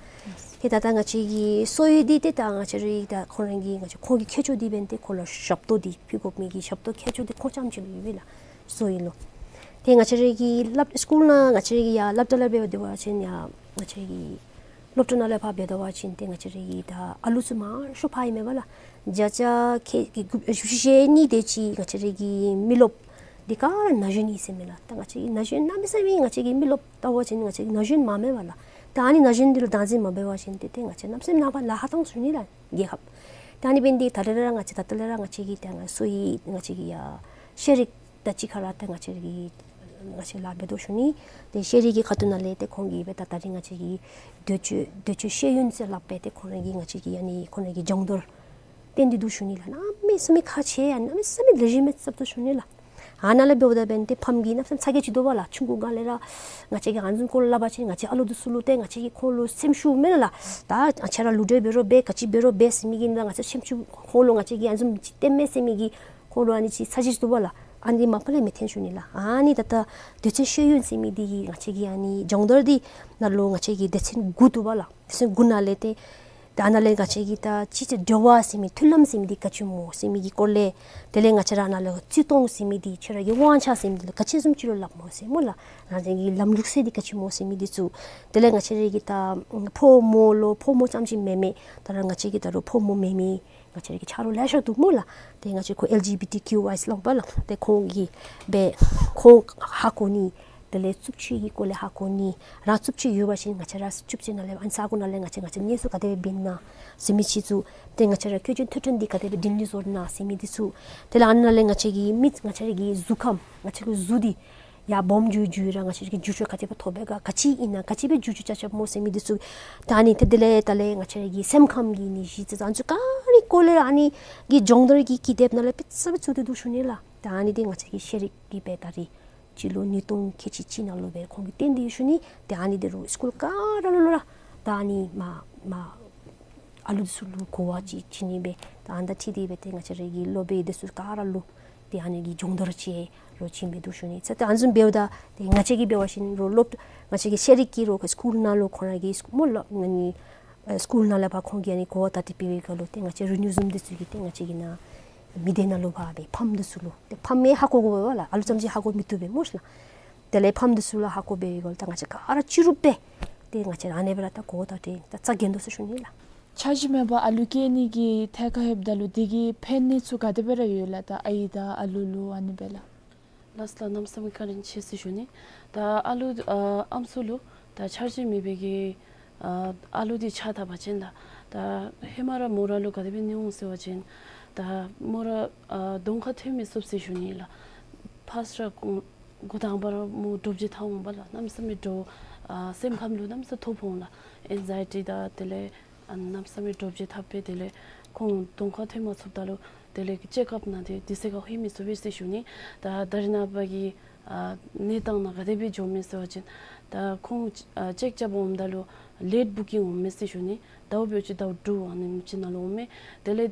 ཏེ་ད་ད་ང་བཅས་ཀྱི་གསོ་བའི་འདི་ཏེ་ད་ང་བཅས་ར་ད་ཁོང་ར་གི་ང་བཅས་ཁོང་གི་ཁྱད་ཆོས་འདི་འབད་ནི་ཏེ་ཁོང་ལུ་ཞབས་ཏོག་འདི་ཕུལ་དགོ་མི་གི་ཞབས་ཏོག་ཁྱད་ཆོས་འདི་ཁོང་རྐྱངམ་ཅིག་ལུ་ཡོད་པས་ལགས། གསོ་བའི་ལུ། ཏེ་ང་བཅས་ར་གི་སློབ་སི་ཀུལ་ནང་ང་བཅས་ར་གི་ཡར་སློབ་གྲྭ་ལས་འབད་དེ་འབད་བ་ཅིན་ཡར་ང་བཅས་ར་གི་སློབ་གྲྭ་ནང་ལས་ཕར་འབད་དེ་འབད་བ་ཅིན་ཏེ་ང་བཅས་ར་གི་ད་ཨ་ལུ་ཚུ་མང་ཤོས་ཕར་ཨིན་མས་པ་ལགས། བརྒྱ་ཆ་ཁལ་གཅིག་བཞི་བཅུ་ཞེ་གཉིས་དེ་ཅིག་ང་བཅས་ར་གི་མི་རློབས་འདི་ག་ར་ན་གཞོན་ཨིན་ཟེར་མས་ལགས། ད་ང་བཅས་ཀྱི་ན་གཞོན་གནམ་མེད་ས་མེད་ང་བཅས་ཀྱི་མི་རློབས་བལྟ་བ་ཅིན་ང་བཅས་ཀྱི་ན་གཞོན་མང་མས་པ་ལགས། ད་ཨ་ནི་ན་གཞོན་འདི་ལུ་བདག་འཛིན་མ་འབད་བ་ཅིན་ཏེ་ཏེ་ང་བཅས་གནམ་མེད་ས་མེད་ནངས་པ་ལཱ་ཁག་བཏང་ཚུགས་ནི་ལགས་རྒྱལ་ཁབ། ད་ཨ་ནི་འབད་ནི་འདི་ད་རེས་ར་ང་བཅས་ད་ལྟོ་ལས་ར་ང་བཅས་ཀྱི་ད་ང་གསོ་བའི་ང་བཅས་ཀྱི་ཡ་ཤེས་རིག་དང་གཅིག་ཁར་ར་ཏེ་ང་བཅས་ཀྱིས་ང་བཅས་ལཱ་འབད་དོ་ཞུ་ནི། ཏེ་ཤེས་རིག་གི་ཁ་ཐུག་ནང་ལས་ཏེ་ཁོང་གིས་སྦེ་ད་ད་རིས་ང་བཅས་ཀྱི་འདོད་སྤྱོད་འདོད་སྤྱོད་ཤེས་ཡོན་ཟེར་སླབ་སྦེ་ཏེ་ཁོང་ར་གིས་ང་བཅས་ཀྱི་ཨ་ནི་ཁོང་ར་གི་སྦྱོང་བརྡར་བསྟན་ཏེ་འདུག་ཞུ་ནི་ལགས། གནམ་མེད་ས་མེད་ཁག་ཆེ་ཡ་གནམ་མེད་ས་མེད་ལེགས་ཤོམ་སྦེ་རྐྱབ་དོ་ཞུ་ནི་ལགས། ཨ་ནཱ་ལས་འབདཝ་ད་འབདན་ཏེ་ཕམ་གྱི་གནམ་མེད་ས་མེད་ཚ་གྱང་ཅིག་འདུག་པ་ལགས། ཆུང་ཀུ་སྒང་ལས་ར་ང་བཅས་ཀྱིས་ཨ་ནི་བཟུམ་སྐོར་ལས་སླབ་པ་ཅིན་ང་བཅས་ཨ་ལུ་འདི་ཚུ་ལུ་ཏེ་ང་བཅས་ཀྱིས་ཁོང་ལུ་སེམས་ཤུགས་མེད་ལགས། ད་ང་བཅས་ར་ལུ་འབྲེལ་འབད་རོགས་འབད་ག་ཅི་འབད་རོགས་འབད་ཟེར་མི་གི་ད་ང་བཅས་སེམས་ཤུགས་ཁོང་ལུ་ང་བཅས་ཀྱིས་ཨ་ནི་བཟུམ་ཅིག་སྟོན་མས་ཟེར་མི་གི་ཁོང་ལུ་ཨ་ནི་ཅིག་ཚ་གྱང་ཅིག་འདུག་པ་ལགས། ཨ་ནི་མ་པ་ལས་མི་འཐོན་ཞུ་ནི་ལགས། ཨ་ནི་ད་ད་དོན་ཚན་ཤེས་ཡོན་ཟེར་མི་འདི་གིས་ང་བཅས་ཀྱི་ཨ་ནི་སྦྱོང་བརྡར་འདི་ནང་ལུ་ང་བཅས་ཀྱི་སྡེ་ཚན་དགུ་འདུག་པ་ལགས། སྡེ་ཚན་དགུ་ནང་ལས་ཏེ་ད་ཨ་ནཱ་ལས་ང་བཅས་ཀྱི་ད་སྤྱི་ཚེ་འབྲེལ་བ་ཟེར་མི་མཐུན་ལམ་ཟེར་མི་འདི་ག་ཅི་སྨོ་ཟེར་མི་གི་སྐོར་ལས། དེ་ལས་ང་བཅས་ར་ནཱ་ལས་བརྩི་མཐོང་ཟེར་མི་འདི་ཁྱོད་ར་གི་དབང་ཆ་ཟེར་མི་འདི་ལུ་ག་ཅི་བཟུམ་ཅིག་ལུ་སླབ་སྨོ་ཟེར་སྨོ་ལགས། ང་བཅས་ཀྱི་ལམ་ལུགས་སྲོལ་འདི་ག་ཅི་སྨོ་ཟེར་མི་འདི་ཚུ། དེ་ལས་ང་བཅས་ར་གི་ད་ཕོ་མོ་ལུ་ཕོ་མོ་རྐྱངམ་ཅིག་མེན་མི་ད་རུང་ང་བཅས་ཀྱི་ད་རུང་ཕོ་མོ་མེན་མི་ང་བཅས་ར་གི་ཆ་རོགས་ལེ་ཤ་འདུག་སྨོ་ལགས། ཏེ་ང་བཅས་ཁོ་ཨེལ་ཇི་བི་ཊི་ཀིའུ་ཨའི་ལུ་སླབ་པ་ལགས། ཏེ་ཁོང་གིས་སྦེ་ཁོང་ཧ་གོ་ནི། དེ་ལས་རྩུབ་སྤྱོད་ཀྱི་སྐོར་ལས་ཧ་གོ་ནི། རང་རྩུབ་སྤྱོད་ཡོད་པ་ཅིན་ང་བཅས་ར་རྩུབ་སྤྱོད་ནང་ལས་ཨ་ནི་ས་གོ་ནང་ལས་ང་བཅས་ང་བཅས་གནས་ཚུལ་ག་དེ་སྦེ་འབད་ན་ཟེར་མི་ཅིག་ཚུ། ཏེ་ང་བཅས་ར་སྐྱེ་ཅན་འཕྲོད་བསྟེན་འདི་ག་དེ་སྦེ་སྒྲིང་སྒྲི་བཟོ་ན་ཟེར་མི་འདི་ཚུ། དེ་ལས་ཨ་ནཱ་ལས་ང་བཅས་ཀྱི་མི་ང་བཅས་ར་གི་གཟུགས་ཁམས་ང་བཅས་ཀྱི་གཟུགས་འདི་ཡར་སྦོམ་འགྱོ་འགྱོ་ར་ང་བཅས་ཀྱི་འགྱུར་བཅོས་ག་དེ་སྦེ་ཐོབ་པས་ག་ག་ཅི་ཨིན་ན་ག་ཅི་སྦེ་འགྱུར་བཅོས་རྐྱབ་རྐྱབ་སྨོ་ཟེར་མི་འདི་ཚུ། ད་ཨ་ནི་ཏེ་དེ་ལས་ད་ལས་ང་བཅས་ར་གི་སེམས་ཁམས་ཀྱི་ནད་གཞི་ཚུ་ཨ་ནི་ཚུ་ག་ར་གི་སྐོར་ལས་ཨ་ནི་གི་སྦྱོང་བརྡར་གྱི་ཀི་དེབ་ནང་ལས་དཔེ་ཚུ་སྦེ་བཙུགས་ཏེ་འདུག་ཞུ་ནི་ལགས། ད་ཨ་ནི་འདི་ང་བཅས་ཀྱི་ཤེས་རིག་གི་སྦེ་ད་རིས་སྤྱི་ལོ་ཉིས་སྟོང་ཁལ་གཅིག་གཅིག་ནང་ལུ་སྦེ་ཁོང་གིས་བཏོན་ཏེ་ཡོད་ཞུ་ནི། ཏེ་ཨ་ནི་འདི་རུང་སི་ཀུལ་ག་ར་ལུ་ལུ་ར་ད་ཨ་ནི་མ་མ་ཨ་ལུ་འདི་ཚུ་ལུ་གོ་བ་ཅིག་བྱིན་ནི་སྦེ་ད་ཨ་ནི་དང་འཁྲིལ་ཏེ་སྦེ་ཏེ་ང་བཅས་ར་གི་སློབ་དཔོན་འདི་ཚུ་ག་ར་ལུ་ཏེ་ཨ་ནི་གི་སྦྱོང་བརྡར་ཅིག་ རོགས་བྱིན་སྦེ་འདུག་ཞུ་ནི། ཚེ་ད་ཨ་ནི་བཟུམ་འབདཝ་ད་ཏེ་ང་བཅས་ཀྱིས་འབད་བ་ཅིན་རོགས་སློབ་ང་བཅས་ཀྱི་ཤེས་རིག་གི་རོགས་ཀྱི་སི་ཀུལ་ནང་ལུ་ཁོང་ར་གི་སི་ཀུལ་མོ་ལོ་ང་ནི་ཨ་སི་ཀུལ་ནང་ལས་ཕར་ཁོང་གིས་ཨ་ནི་གོ་བརྡ་སྤྲོད་པའི་སྐབས་ལུ་ཏེ་ང་བཅས་རི་ནིའུ་བཟུམ་འདི་ཚུ་གིས་ཏེ་ང་བཅས་ཀྱི་ནཱ་མི་སྡེ་ནང་ལུ་འབག་སྦེ་ཕམ་འདི་ཚུ་ལུ་ཏེ་ཕམ་མས་ཧ་གོ་དགོ་པས་ལགས། ཨ་ལུ་ཙམ་ཅིག་ཧ་གོ་མི་བཏུབ་པས་སྨོ་ཤ་ལགས། དེ་ལས་ཕམ་འདི་ཚུ་ལུ་ཧ་གོ་བའི་སྐོར་ད་ང་བཅས་ག་ར་ཅི་རུང་སྦེ་ཏེ་ང་བཅས་ར་ཨ་ནི་སྦེ་ར་ད་གོ་བརྡ་སྤྲོད་ད་རྩ་འགེངས་དོ་ཟེར་ཞུ་ནི་ལགས། འཆར་གཞི་མེད་པར་ཨ་ལུ་སྐྱེ་ནི་གི་ཐད་ཁར་ལྷོདཔ་ད་ལུ་དེ་གི་ཕན་གནོད་ཚུ་ག་དེ་སྦེ་ར་ཡོད་ལགས། ད་ཨའི་དང་ཨ་ལུ་ལུ་ཨ་ནི་སྦེ་ལགས། ལགས་སོ་ལགས། གནམ་མེད་ས་མེད་བཀའ་དྲིན་ཆེ་ཟེར་ཞུ་ནི། ད་ཨ་ལུ་ཨ་ཨམ་སྲུ་ལུ་ད་འཆར་གཞི་མེད་པའི་གི་ཨ་ཨ་ལུ་འདི་ཆགས་ད་པ་ཅིན་ལགས། ད་ཧེ་མ་ར་མོ་ར་ལུ་ག་དེ་སྦེ་ཨིན་ནི་འོང་ཟེར་བ་ཅིན་ད་མོ་ར་ཨ་གདོང་ཁར་ཐོན་མི་ཚུགས་ཟེར་ཞུ་ནི་ལགས། ཕར་སི་ར་འགོ་འགོ་དང་པ་ར་མོ་འདྲོག་བྱེལ་འཐབ་འོང་པ་ལགས། གནམ་མེད་ས་མེད་འདྲོག་ཨ་སེམས་ཁམས་ལུ་གནམ་མེད་ས་མཐོ་ཕོག་འོང་ལགས། ཨེང་ཛའི་ཊི་དང་དེ་ལས་ཨ་ནི་གནམ་མེད་ས་མེད་འདྲོག་བྱེལ་འཐབ་སྦེ་དེ་ལས་ཁོང་གདོང་ཁར་ཐོན་མ་ཚུགསཔ་ད་ལུ་དེ་ལས་ཀྱི་ཅེཀ་ཨཔ་ནང་ཏེ་དུས་ཚོད་ཁར་ལྷོད་མི་ཚུགས་པས་ཟེར་ཞུ་ནི། ད་ད་རེས་ནངས་པ་གི་ཨ་གནས་སྟངས་ནང་ག་དེ་སྦེ་འགྱོཝ་མས་ཟེར་བ་ཅིན་ད་ཁོང་ཨ་ཅེཀ་རྐྱབ་འོངམ་ད་ལུ་ལེཊ་བུ་ཀིང་འོངམ་མས་ཟེར་ཞུ་ནི། ཟླཝ་འབད་བ་ཅིན་ཟླཝ་དྲུག་ཨ་ནེམ་ཅིག་ནང་ལུ་འོངམ་མས། དེ་ལས་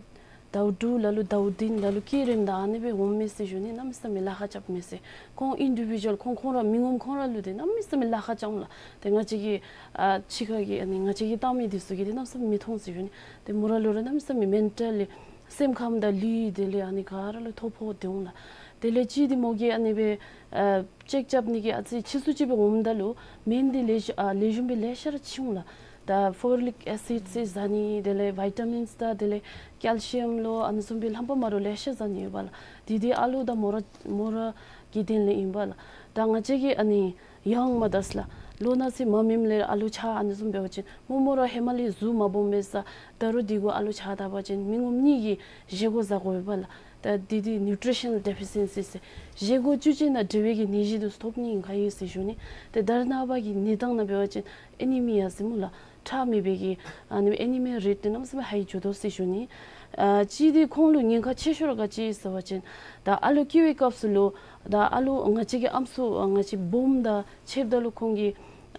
ཟླཝ་དྲུག་ལ་ལུ་ཟླཝ་བདུན་ལ་ལུ་སྐྱེ་རནམ་ད་ཨ་ནི་སྦེ་འོངམ་མས་ཟེར་ཞུ་ནི། གནམ་མེད་ས་མེད་ལཱ་ཁག་རྐྱབ་མས་ཟེར། ཁོང་ཨིན་ཌི་བི་ཌུ་ཨལ་ཁོང་ཁོང་ར་མི་ངོམ་ཁོང་ར་ལུ་ཏེ་གནམ་མེད་ས་མེད་ལཱ་ཁག་རྐྱབ་འོང་ལགས། ཏེ་ང་བཅས་ཀྱི་ཨ་ཕྱི་ཁ་གི་ཨ་ནི་ང་བཅས་ཀྱིས་བལྟ་མི་འདི་ཚུ་གིས་ཏེ་གནམ་མེད་ས་མེད་མི་མཐོང་ཟེར་ཞུ་ནི། ཏེ་མོ་ར་ལུ་ར་གནམ་མེད་ས་མེད་མེན་ཊལ་ལི་སེམས་ཁམས་དང་ལུས་དེ་ལས་ཨ་ནི་ག་ར་ལུ་ཐོ་ཕོག་སྟེ་འོང་ལགས། དེ་ལས་གཅིག་འདི་མོ་གིས་ཨ་ནི་སྦེ་ཨ་ཅེཀ་རྐྱབ་ནི་གི་ཨ་ཙི་ཕྱིས་སུ་ཅིག་སྦེ་འོངམ་ད་ལུ་སྨན་འདི་ལེགས་ཤོམ་ཨ་ལེགས་ཤོམ་སྦེ་ལེ་ཤ་ར་ཅིག་འོང་ལགས། ད་ཕོ་ལིག་ཨེ་སིཌ་ཟེར་ཟ་ནི་དེ་ལས་བི་ཊ་མིནསི་དང་དེ་ལས་ཀེལ་ཤི་ཡམ་ལོ་ཨ་ནི་བཟུམ་སྦེ་རྣམ་པ་མ་འདྲཝ་ལེ་ཤ་ཟ་ནི་ཡོད་པ་ལགས། དེ་འདི་ཨ་ལུ་དང་མོ་ར་མོ་ར་གི་དོན་ལས་ཨིན་པ་ལགས། ད་ང་བཅས་ཀྱིས་ཨ་ནི་ཡང་མ་དར་ལགས། ལོ་ན་ཚོད་མ་སྨིནམ་ལས་ཨ་ལུ་ཆགས་ཨ་ནི་བཟུམ་འབད་བ་ཅིན་མོ་མོ་ར་ཧེ་མ་ལས་གཟུགས་མ་སྦོམ་པས་ས། ད་རུང་དེ་གུ་ཨ་ལུ་ཆགས་ད་པ་ཅིན་མི་ངོམ་གཉིས་ཀྱིས་བཞེས་སྒོ་བཟའ་དགོ་པས་ལགས། ད་དེ་དེ་ནིའུ་ཊི་རི་ཤ་ནཱལ་ཌེ་ཕི་ཤེན་སི་ཟེར། བཞེས་སྒོ་བཅུད་ཅན་དང་འབྲེལ་བའི་གི་ནད་གཞི་འདི་ཚུ་ཐོབ་ནི་ཨིན་ག་ཡོད་ཟེར་ཞུ་ནི། ཏེ་ད་རེས་ནངས་པ་གི་གནས་སྟངས་ནང་འབད་བ་ཅིན་ཨེ་ནི་མི་ཡ་ཟེར་སྨོ་ལགས། ཁྲག་མེད་པའི་གི་ཨ་ནི་ཨེ་ནི་མི་ཡ་རེཊ་འདི་གནམ་མེད་ས་མེད་ཧའི་འགྱོ་དོ་ཟེར་ཞུ་ནི། ཨ་གཅིག་འདི་ཁོང་ལུ་ཉེན་ཁ་ཆེ་ཤོས་ར་ག་ཅི་ཟེར་བ་ཅིན་ད་ཨ་ལུ་སྐྱེ་བའི་སྐབས་སུ་ལུ་ད་ཨ་ལུ་ང་བཅས་ཀྱི་ཨམ་སྲུ་ཨ་ང་བཅས་སྦོམ་དང་ཕྱདཔ་ད་ལུ་ཁོང་གི་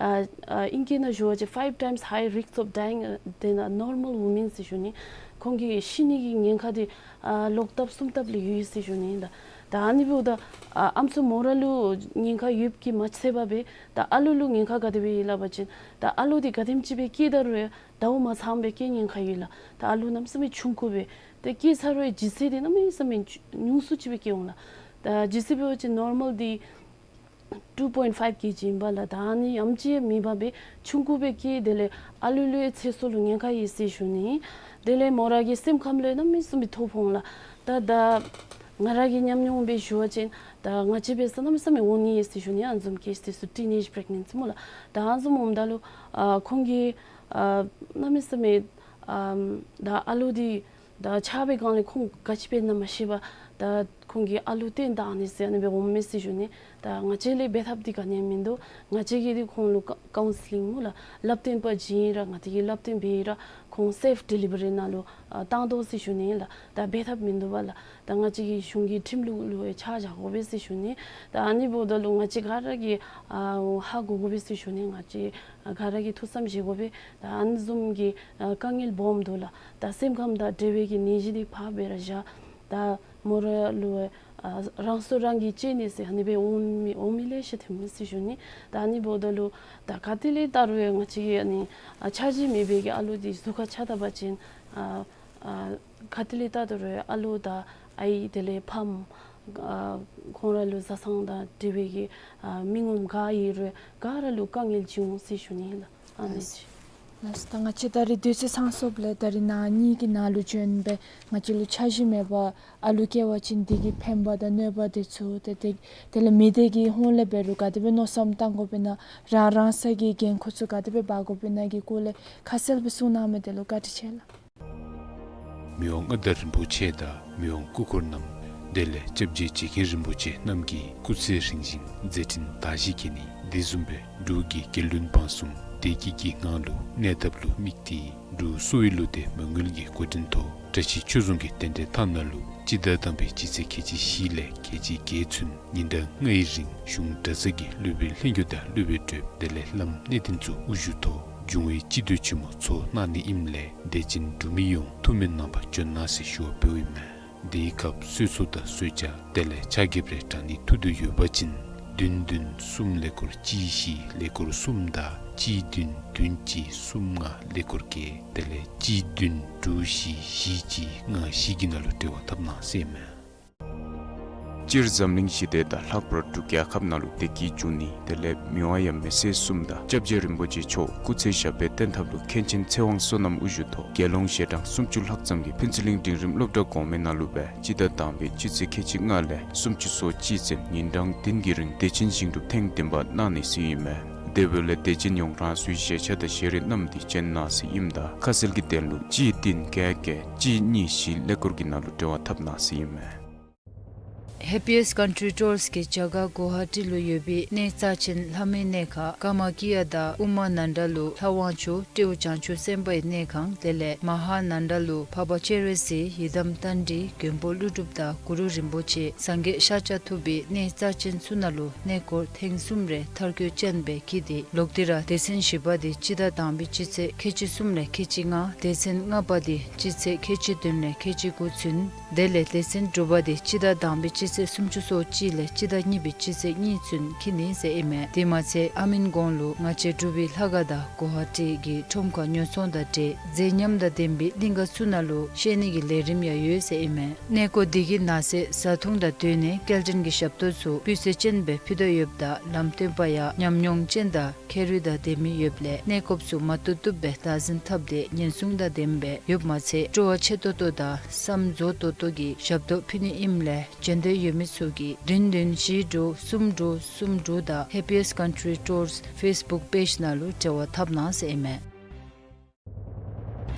ཨ་ཨ་ཨིང་སྐད་ནང་ཞུ་བ་ཅིན་five times high risk of dying than a normal woman ཟེར་ཞུ་ནི། ཁོང་གི་ཤི་ནི་གི་ཉེན་ཁ་འདི་ཨ་ལོག་ལྟབ་གསུམ་ལྟབ་ལས་ཡོད་ཟེར་ཞུ་ནི་ད། ད་ཨ་ནི་འབདཝ་ད་ཨ་ཨམ་སྲུ་མོ་ར་ལུ་ཉེན་ཁ་ཡོདཔ་གིས་མ་ཚད་པར་སྦེ་ད་ཨ་ལུ་ལུ་ཉེན་ཁ་ག་དེ་སྦེ་ཡོད་ལགས་པ་ཅིན་ད་ཨ་ལུ་འདི་ག་དེམ་ཅིག་སྦེ་སྐྱེ་ད་རུང་ཟླཝ་མ་ཚངམ་སྦེ་སྐྱེ་ཉེན་ཁ་ཡོད་ལགས། ད་ཨ་ལུ་གནམ་མེད་ས་མེད་ཆུང་ཀུ་སྦེ་ཏེ་སྐྱེ་ཚར་རུང་ལྗིད་ཚད་འདི་གནམ་མེད་ས་མེད་ཆུ་ཉུང་སུ་ཅིག་སྦེ་སྐྱེ་འོང་ལགས། ད་ལྗིད་ཚད་འབད་བ་ཅིན་ནོར་མཱལ་འདི་two point five ཀེ་ཇི་ཨིན་པ་ལགས། ད་ཨ་ནི་ཡང་ཅིན་མེད་པར་སྦེ་ཆུང་ཀུ་སྦེ་སྐྱེ། དེ་ལས་ཨ་ལུ་ལུ་ཡང་ཚེ་སྲོག་ལུ་ཉེན་ཁ་ཡོད་ཟེར་ཞུ་ནི། དེ་ལས་མོ་ར་གི་སེམས་ཁམས་ལུ་ཡང་གནམ་མེད་ས་མེད་ཐོ་ཕོག་འོང་ལགས། ད་ད་ང་ར་གི་ཉམས་མྱོང་སྦེ་ཞུ་བ་ཅིན་ད་ང་བཅས་འབད་སར་གནམ་མེད་ས་མེད་འོང་ནི་ཡོད་ཟེར་ཞུ་ནི། ཨ་ནི་བཟུམ་ཀེསི་འདི་ཚུ་ཊིན་ཨེཇ་པི་རེག་ནེནཊ་སི་སྨོ་ལགས། ད་ཨ་ནི་བཟུམ་འོངམ་ད་ལུ་ཨ་ཁོང་གིས་ཨ་གནམ་མེད་ས་མེད་ཨ་ད་ཨ་ལུ་འདི་ད་ཆགས་པའི་སྒང་ལས་ཁོང་ག་ཅི་འབད་ན་མ་ཤེས་པར་ད་ཁོང་གིས་ཨ་ལུ་བཏོན་བཏང་ནི་ཟེར་ཨ་ནི་སྦེ་འོངམ་མས་ཟེར་ཞུ་ནི། ད་ང་བཅས་ལས་འབད་ཐབས་འདི་ག་ནི་ཡང་མིན་འདུག། ང་བཅས་ཀྱིས་འདི་ཁོང་ལུ་ཀ་ཀའུན་སི་ལིང་སྨོ་ལགས། བསླབ་སྟོན་པ་བྱིན་ཡི་ར་ང་བཅས་ཀྱིས་བསླབ་སྟོན་འབད་ཡི་ར་ཁོང་སེཕ་ཌི་ལི་བ་རི་ནང་ལུ་ཨ་བཏང་དོ་ཟེར་ཞུ་ནི་ལགས། ད་འབད་ཐབས་མིན་འདུག་པ་ལགས། ད་ང་བཅས་ཀྱིས་གཞུང་གི་ཁྲིམས་ལུགས་ལུ་ཡང་ཆ་བཞག་དགོ་པས་ཟེར་ཞུ་ནི། ད་ཨ་ནི་འབདཝ་ད་ལུ་ང་བཅས་ག་ར་གིས་ཨ་ཧ་གོ་དགོ་པས་ཟེར་ཞུ་ནི། ང་བཅས་ག་ར་གིས་ཐུགས་བསམ་བཞེས་དགོ་པས། ད་ཨ་ནི་བཟུམ་གྱི་ཨ་དཀའ་ངལ་སྦོམ་འདུག་ལགས། ད་སེམས་ཁམས་དང་འབྲེལ་བའི་གི་ནད་གཞི་འདི་ཕར་སྦེ་ར་བཞག། ད་མོ་ར་ལུ་ཨ་རང་སྲོག་རང་གིས་བཅད་ནི་ཟེར་ཨ་ནི་སྦེ་འོང་མི་འོང་མི་ལེ་ཤ་ཐོན་མས་ཟེར་ཞུ་ནི། ད་ཨ་ནི་འབདཝ་ད་ལུ་ད་ག་ཏེ་ལས་བལྟ་རུང་ཡང་ང་བཅས་ཀྱི་ཨ་ནི་ཨ་འཆར་གཞི་མེད་པའི་གི་ཨ་ལུ་འདི་གཟུགས་ཁར་ཆགས་ད་པ་ཅིན་ཨ་ཨ་ག་ཏེ་ལས་བལྟ་ད་རུང་ཨ་ལུ་དང་ཨའི་དེ་ལས་ཕམ་ཨ་ཁོང་ར་ལུ་བཟའ་ཚང་དང་འབྲེལ་བའི་གི་ཨ་མི་ངོམ་ག་ཡོད་རུང་ག་ར་ལུ་དཀའ་ངལ་ཅིག་འོང་ཟེར་ཞུ་ནི་ལགས། ཨ་ནི་ཅིག། ལགས་སོ། ད་ང་བཅས་ད་རིས་དུས་ཚོད་ཚང་སོངམ་ལས་ད་རིས་ནཱ་གཉིས་ཀྱི་ནང་ལུ་བྱོན་སྦེ་ང་བཅས་ལུ་འཆར་གཞི་མེད་པར་ཨ་ལུ་སྐྱེ་བ་ཅིན་དེ་གི་ཕན་པ་དང་གནོད་པ་དེ་ཚུ་ཏེ་དེ་དེ་ལས་མི་སྡེ་གི་ཧོངས་ལས་འབད་རུང་ག་དེ་སྦེ་མནོ་བསམ་བཏང་དགོ་པས་ན་རང་རང་སོའི་གི་འགན་ཁུར་ཚུ་ག་དེ་སྦེ་འབག་དགོ་པས་ན་གི་སྐོར་ལས་ཁ་གསལ་སྦེ་གསུང་གནང་མི་དེ་ལུ་བཀའ་དྲིན་ཆེ་ལགས། མི་དབང་མངའ་བདག་རིན་པོ་ཆེ་དང་མི་དབང་སྐུ་འཁོར་རྣམས་དེ་ལས་སྐྱབས་རྗེ་རྗེ་མཁན་རིན་པོ་ཆེ་རྣམས་ཀྱི་སྐུ་ཚེ་རིང་ཞིང་མཛད་འཕྲིན་དར་ཞིང་རྒྱས་ནི་དེ་བཟུམ་སྦེ་འབྲུག་གི་རྒྱལ་བློན་འབངས་གསུམ་བདེ་སྐྱིད་ཀྱི་ངང་ལུ་གནས་ཐབས་ལུ་དམིགས་ཏེ་འབྲུག་གསོ་བའི་བློ་གཏད་མ་དངུལ་གྱི་འགོ་འདྲེན་ཐོག་བཀྲ་ཤིས་ཆོས་རྫོང་གི་རྟེན་འབྲེལ་ཐང་ནང་ལུ་སྤྱི་ཟླ་དང་པའི་སྤྱི་ཚེས་ཁལ་གཅིག་བཞི་ལས་ཁལ་གཅིག་བརྒྱད་ཚུན་ཉིན་གྲངས་ལྔའི་རིང་གཞུང་གྲྭ་ཚང་གི་སློབ་དཔོན་ལྷན་རྒྱས་དང་སློབ་དཔོན་གྲོགས་དེ་ལས་བླམ་གནས་བརྟན་ཚུ་དབུ་བཞུགས་ཐོག་འབྱུང་བའི་སྤྱི་འདུས་ཆེན་མོ་ཚོགས་གནང་ནི་ཨིནམ་ལས་དད་ཅན་འབྲུག་མི་ཡོངས་ཐུགས་སྨོན་གནང་བར་བྱོན་གནང་ཟེར་ཞུ་བ་འབདཝ་ཨིན་མས། དེའི་སྐབས་གསོལ་ཚོགས་དང་གསོལ་ཇ་དེ་ལས་ཕྱག་འགྱེད་རེ་དྲང་ནི་ཐུག་དོ་ཡོད་པ་ཅིན་བདུན་བདུན་གསུམ་ཀླད་ཀོར་གཅིག་བཞི་ཀླད་ཀོར་གསུམ་དང་གཅིག་བདུན་བདུན་གཅིག་གསུམ་ལྔ་ཀླད་ཀོར་བརྒྱད་དེ་ལས་གཅིག་བདུན་དྲུག་བཞི་བཞི་གཅིག་ལྔ་བཞི་གི་ནང་ལུ་འབྲེལ་བ་འཐབ་གནང་ཟེར་ཨིན་མས། སྤྱིར་འཛམ་གླིང་ཞི་བདེ་དང་ལྷག་པར་འབྲུག་རྒྱལ་ཁབ་ནང་ལུ་བདེ་སྐྱིད་འབྱུང་ནི་དེ་ལས་མི་དབང་ཡབ་མེས་སྲས་གསུམ་དང་སྐྱབས་རྗེ་རིན་པོ་ཆེ་མཆོག་སྐུ་ཚེ་ཞབས་པད་བརྟན་ཐབས་ལུ་མཁན་ཆེན་ཚེ་དབང་བསོད་ནམས་དབུ་བཞུགས་ཐོག་དགེ་སློང་ཞལ་གྲངས་སུམ་ཅུ་ལྷག་ཙམ་གྱིས་ཕུན་ཚོགས་གླིང་འབྲིང་རིམ་སློབ་གྲྭ་གོང་མའི་ནང་ལུ་སྦེ་སྤྱི་ཟླ་དང་པའི་སྤྱི་ཚེས་ཁལ་གཅིག་ལྔ་ལས་སུམ་ཅུ་སོ་གཅིག་ཚུན་ཉིན་གྲངས་བདུན་གྱི་རིང་བདེ་ཆེན་ཞིང་སྒྲུབ་ཐེངས་བདུན་པ་གནང་ནི་ཟེར་ཨིན་མས། དེ་འབདཝ་ལས་དད་ཅན་ཡོངས་རང་སོའི་ཞལ་ཆས་དང་ཞལ་རས་བསྣམས་ཏེ་བྱོན་གནང་ཟེར་ཨིནམ་ད་ཁ་གསལ་གྱི་དོན་ལུ་གཅིག་བདུན་བརྒྱད་བརྒྱད་གཅིག་གཉིས་བཞི་ཀླད་ཀོར་གྱི་ནང་ལུ་འབྲེལ་བ་འཐབ་གནང་ཟེར་ཨིན་མས། Happiest Country Tours གིས་རྒྱ་གར་གུ་ཝ་ཧ་ཊི་ལུ་ཡོད་པའི་གནས་རྩ་ཆེན་ལྷ་མོའི་གནས་ཁང་ཀ་མ་ཀི་ཡ་དང་ཨུ་མ་ནན་ད་ལུ་ལྷ་དབང་ཕྱུག་སྤྲེའུ་བྱང་ཆུབ་སེམས་དཔའི་གནས་ཁང་དེ་ལས་མ་ཧཱ་ནན་ད་ལུ་འཕགས་པ་སྤྱན་རས་གཟིགས་ཡི་དམ་རྟ་མགྲིན་མགོན་པོ་ཀླུ་སྒྲུབ་དང་གུ་རུ་རིན་པོ་ཆེ་སངས་རྒྱས་ཤཱཀྱ་ཐུབ་པའི་གནས་རྩ་ཆེན་ཚུ་ནང་ལུ་གནས་སྐོར་ཐེངས་གསུམ་རེ་མཐར་འཁྱོལ་ཅན་སྦེ་འཁྱིད་དེ་ལོག་སྟེ་ར་སྡེ་ཚན་བཞི་པ་དེ་སྤྱི་ཟླ་དང་པའི་སྤྱི་ཚེས་ཁལ་གཅིག་གསུམ་ལས་ཁལ་གཅིག་ལྔ་སྡེ་ཚན་ལྔ་པ་དེ་སྤྱི་ཚེས་ཁལ་གཅིག་བདུན་ལས་ཁལ་གཅིག་དགུ་ཚུན་དེ་ལས་སྡེ་ཚན་དྲུག་པ་དེ་སྤྱི་ཟླ་དང་པའི་སྤྱི་ཚེས་སུམ་ཅུ་སོ་གཅིག་ལས་སྤྱི་ཟླ་གཉིས་པའི་སྤྱི་ཚེས་གཉིས་ཚུན་འཁྱིད་ནི་ཟེར་ཨིན་མས། དེ་མ་ཚད་ཨ་མིན་གོང་ལུ་ང་བཅས་འབྲུག་པའི་ལྷ་ཁང་དང་གུ་ཝ་ཧ་ཊི་གི་ཁྲོམ་ཁར་ཉོ་ཚོང་དང་འབྲེལ་མཛེས་ཉམས་དང་ལྡན་པའི་གླིང་ག་ཚུ་ནང་ལུ་བཤལ་ནི་གི་ལས་རིམ་ཡང་ཡོད་ཟེར་ཨིན་མས། གནས་སྐོར་འདི་གི་ནང་གསེས་བཟའ་འཐུང་དང་སྡོད་གནས་སྐྱེལ་འདྲེན་གྱི་ཞབས་ཏོག་ཚུ་སྤུས་ཚད་ཅན་སྦེ་ཕུལ་དོ་ཡོདཔ་ད་ལམ་སྟོན་པ་ཡང་ཉམས་མྱོང་ཅན་དང་ཁེ་རུ་དང་ལྡན་མི་ཡོདཔ་ལས་གནས་སྐོརཔ་ཚུ་མ་བཏུབ་བཏུབ་སྦེ་བདག་འཛིན་འཐབ་སྟེ་ཉེན་སྲུང་དང་ལྡནམ་སྦེ་ཡོདཔ་མ་ཚད་སྤྲོ་བ་ཆེ་ཏོག་ཏོ་དང་བསམ་རྫོགས་ཏོག་ཏོ་གི་ཞབས་ཏོག་ཕུལ་ནི་ཨིནམ་ལས་བྱོན་འདོད་ཡོད་མི་ཚུ་གིས་བདུན་བདུན་བཞི་དྲུག་གསུམ་དྲུག་གསུམ་དྲུག་དང་Happiest Country Tours Facebook page ནང་ལུ་འབྲེལ་བ་འཐབ་གནང་ཟེར་ཨིན་མས།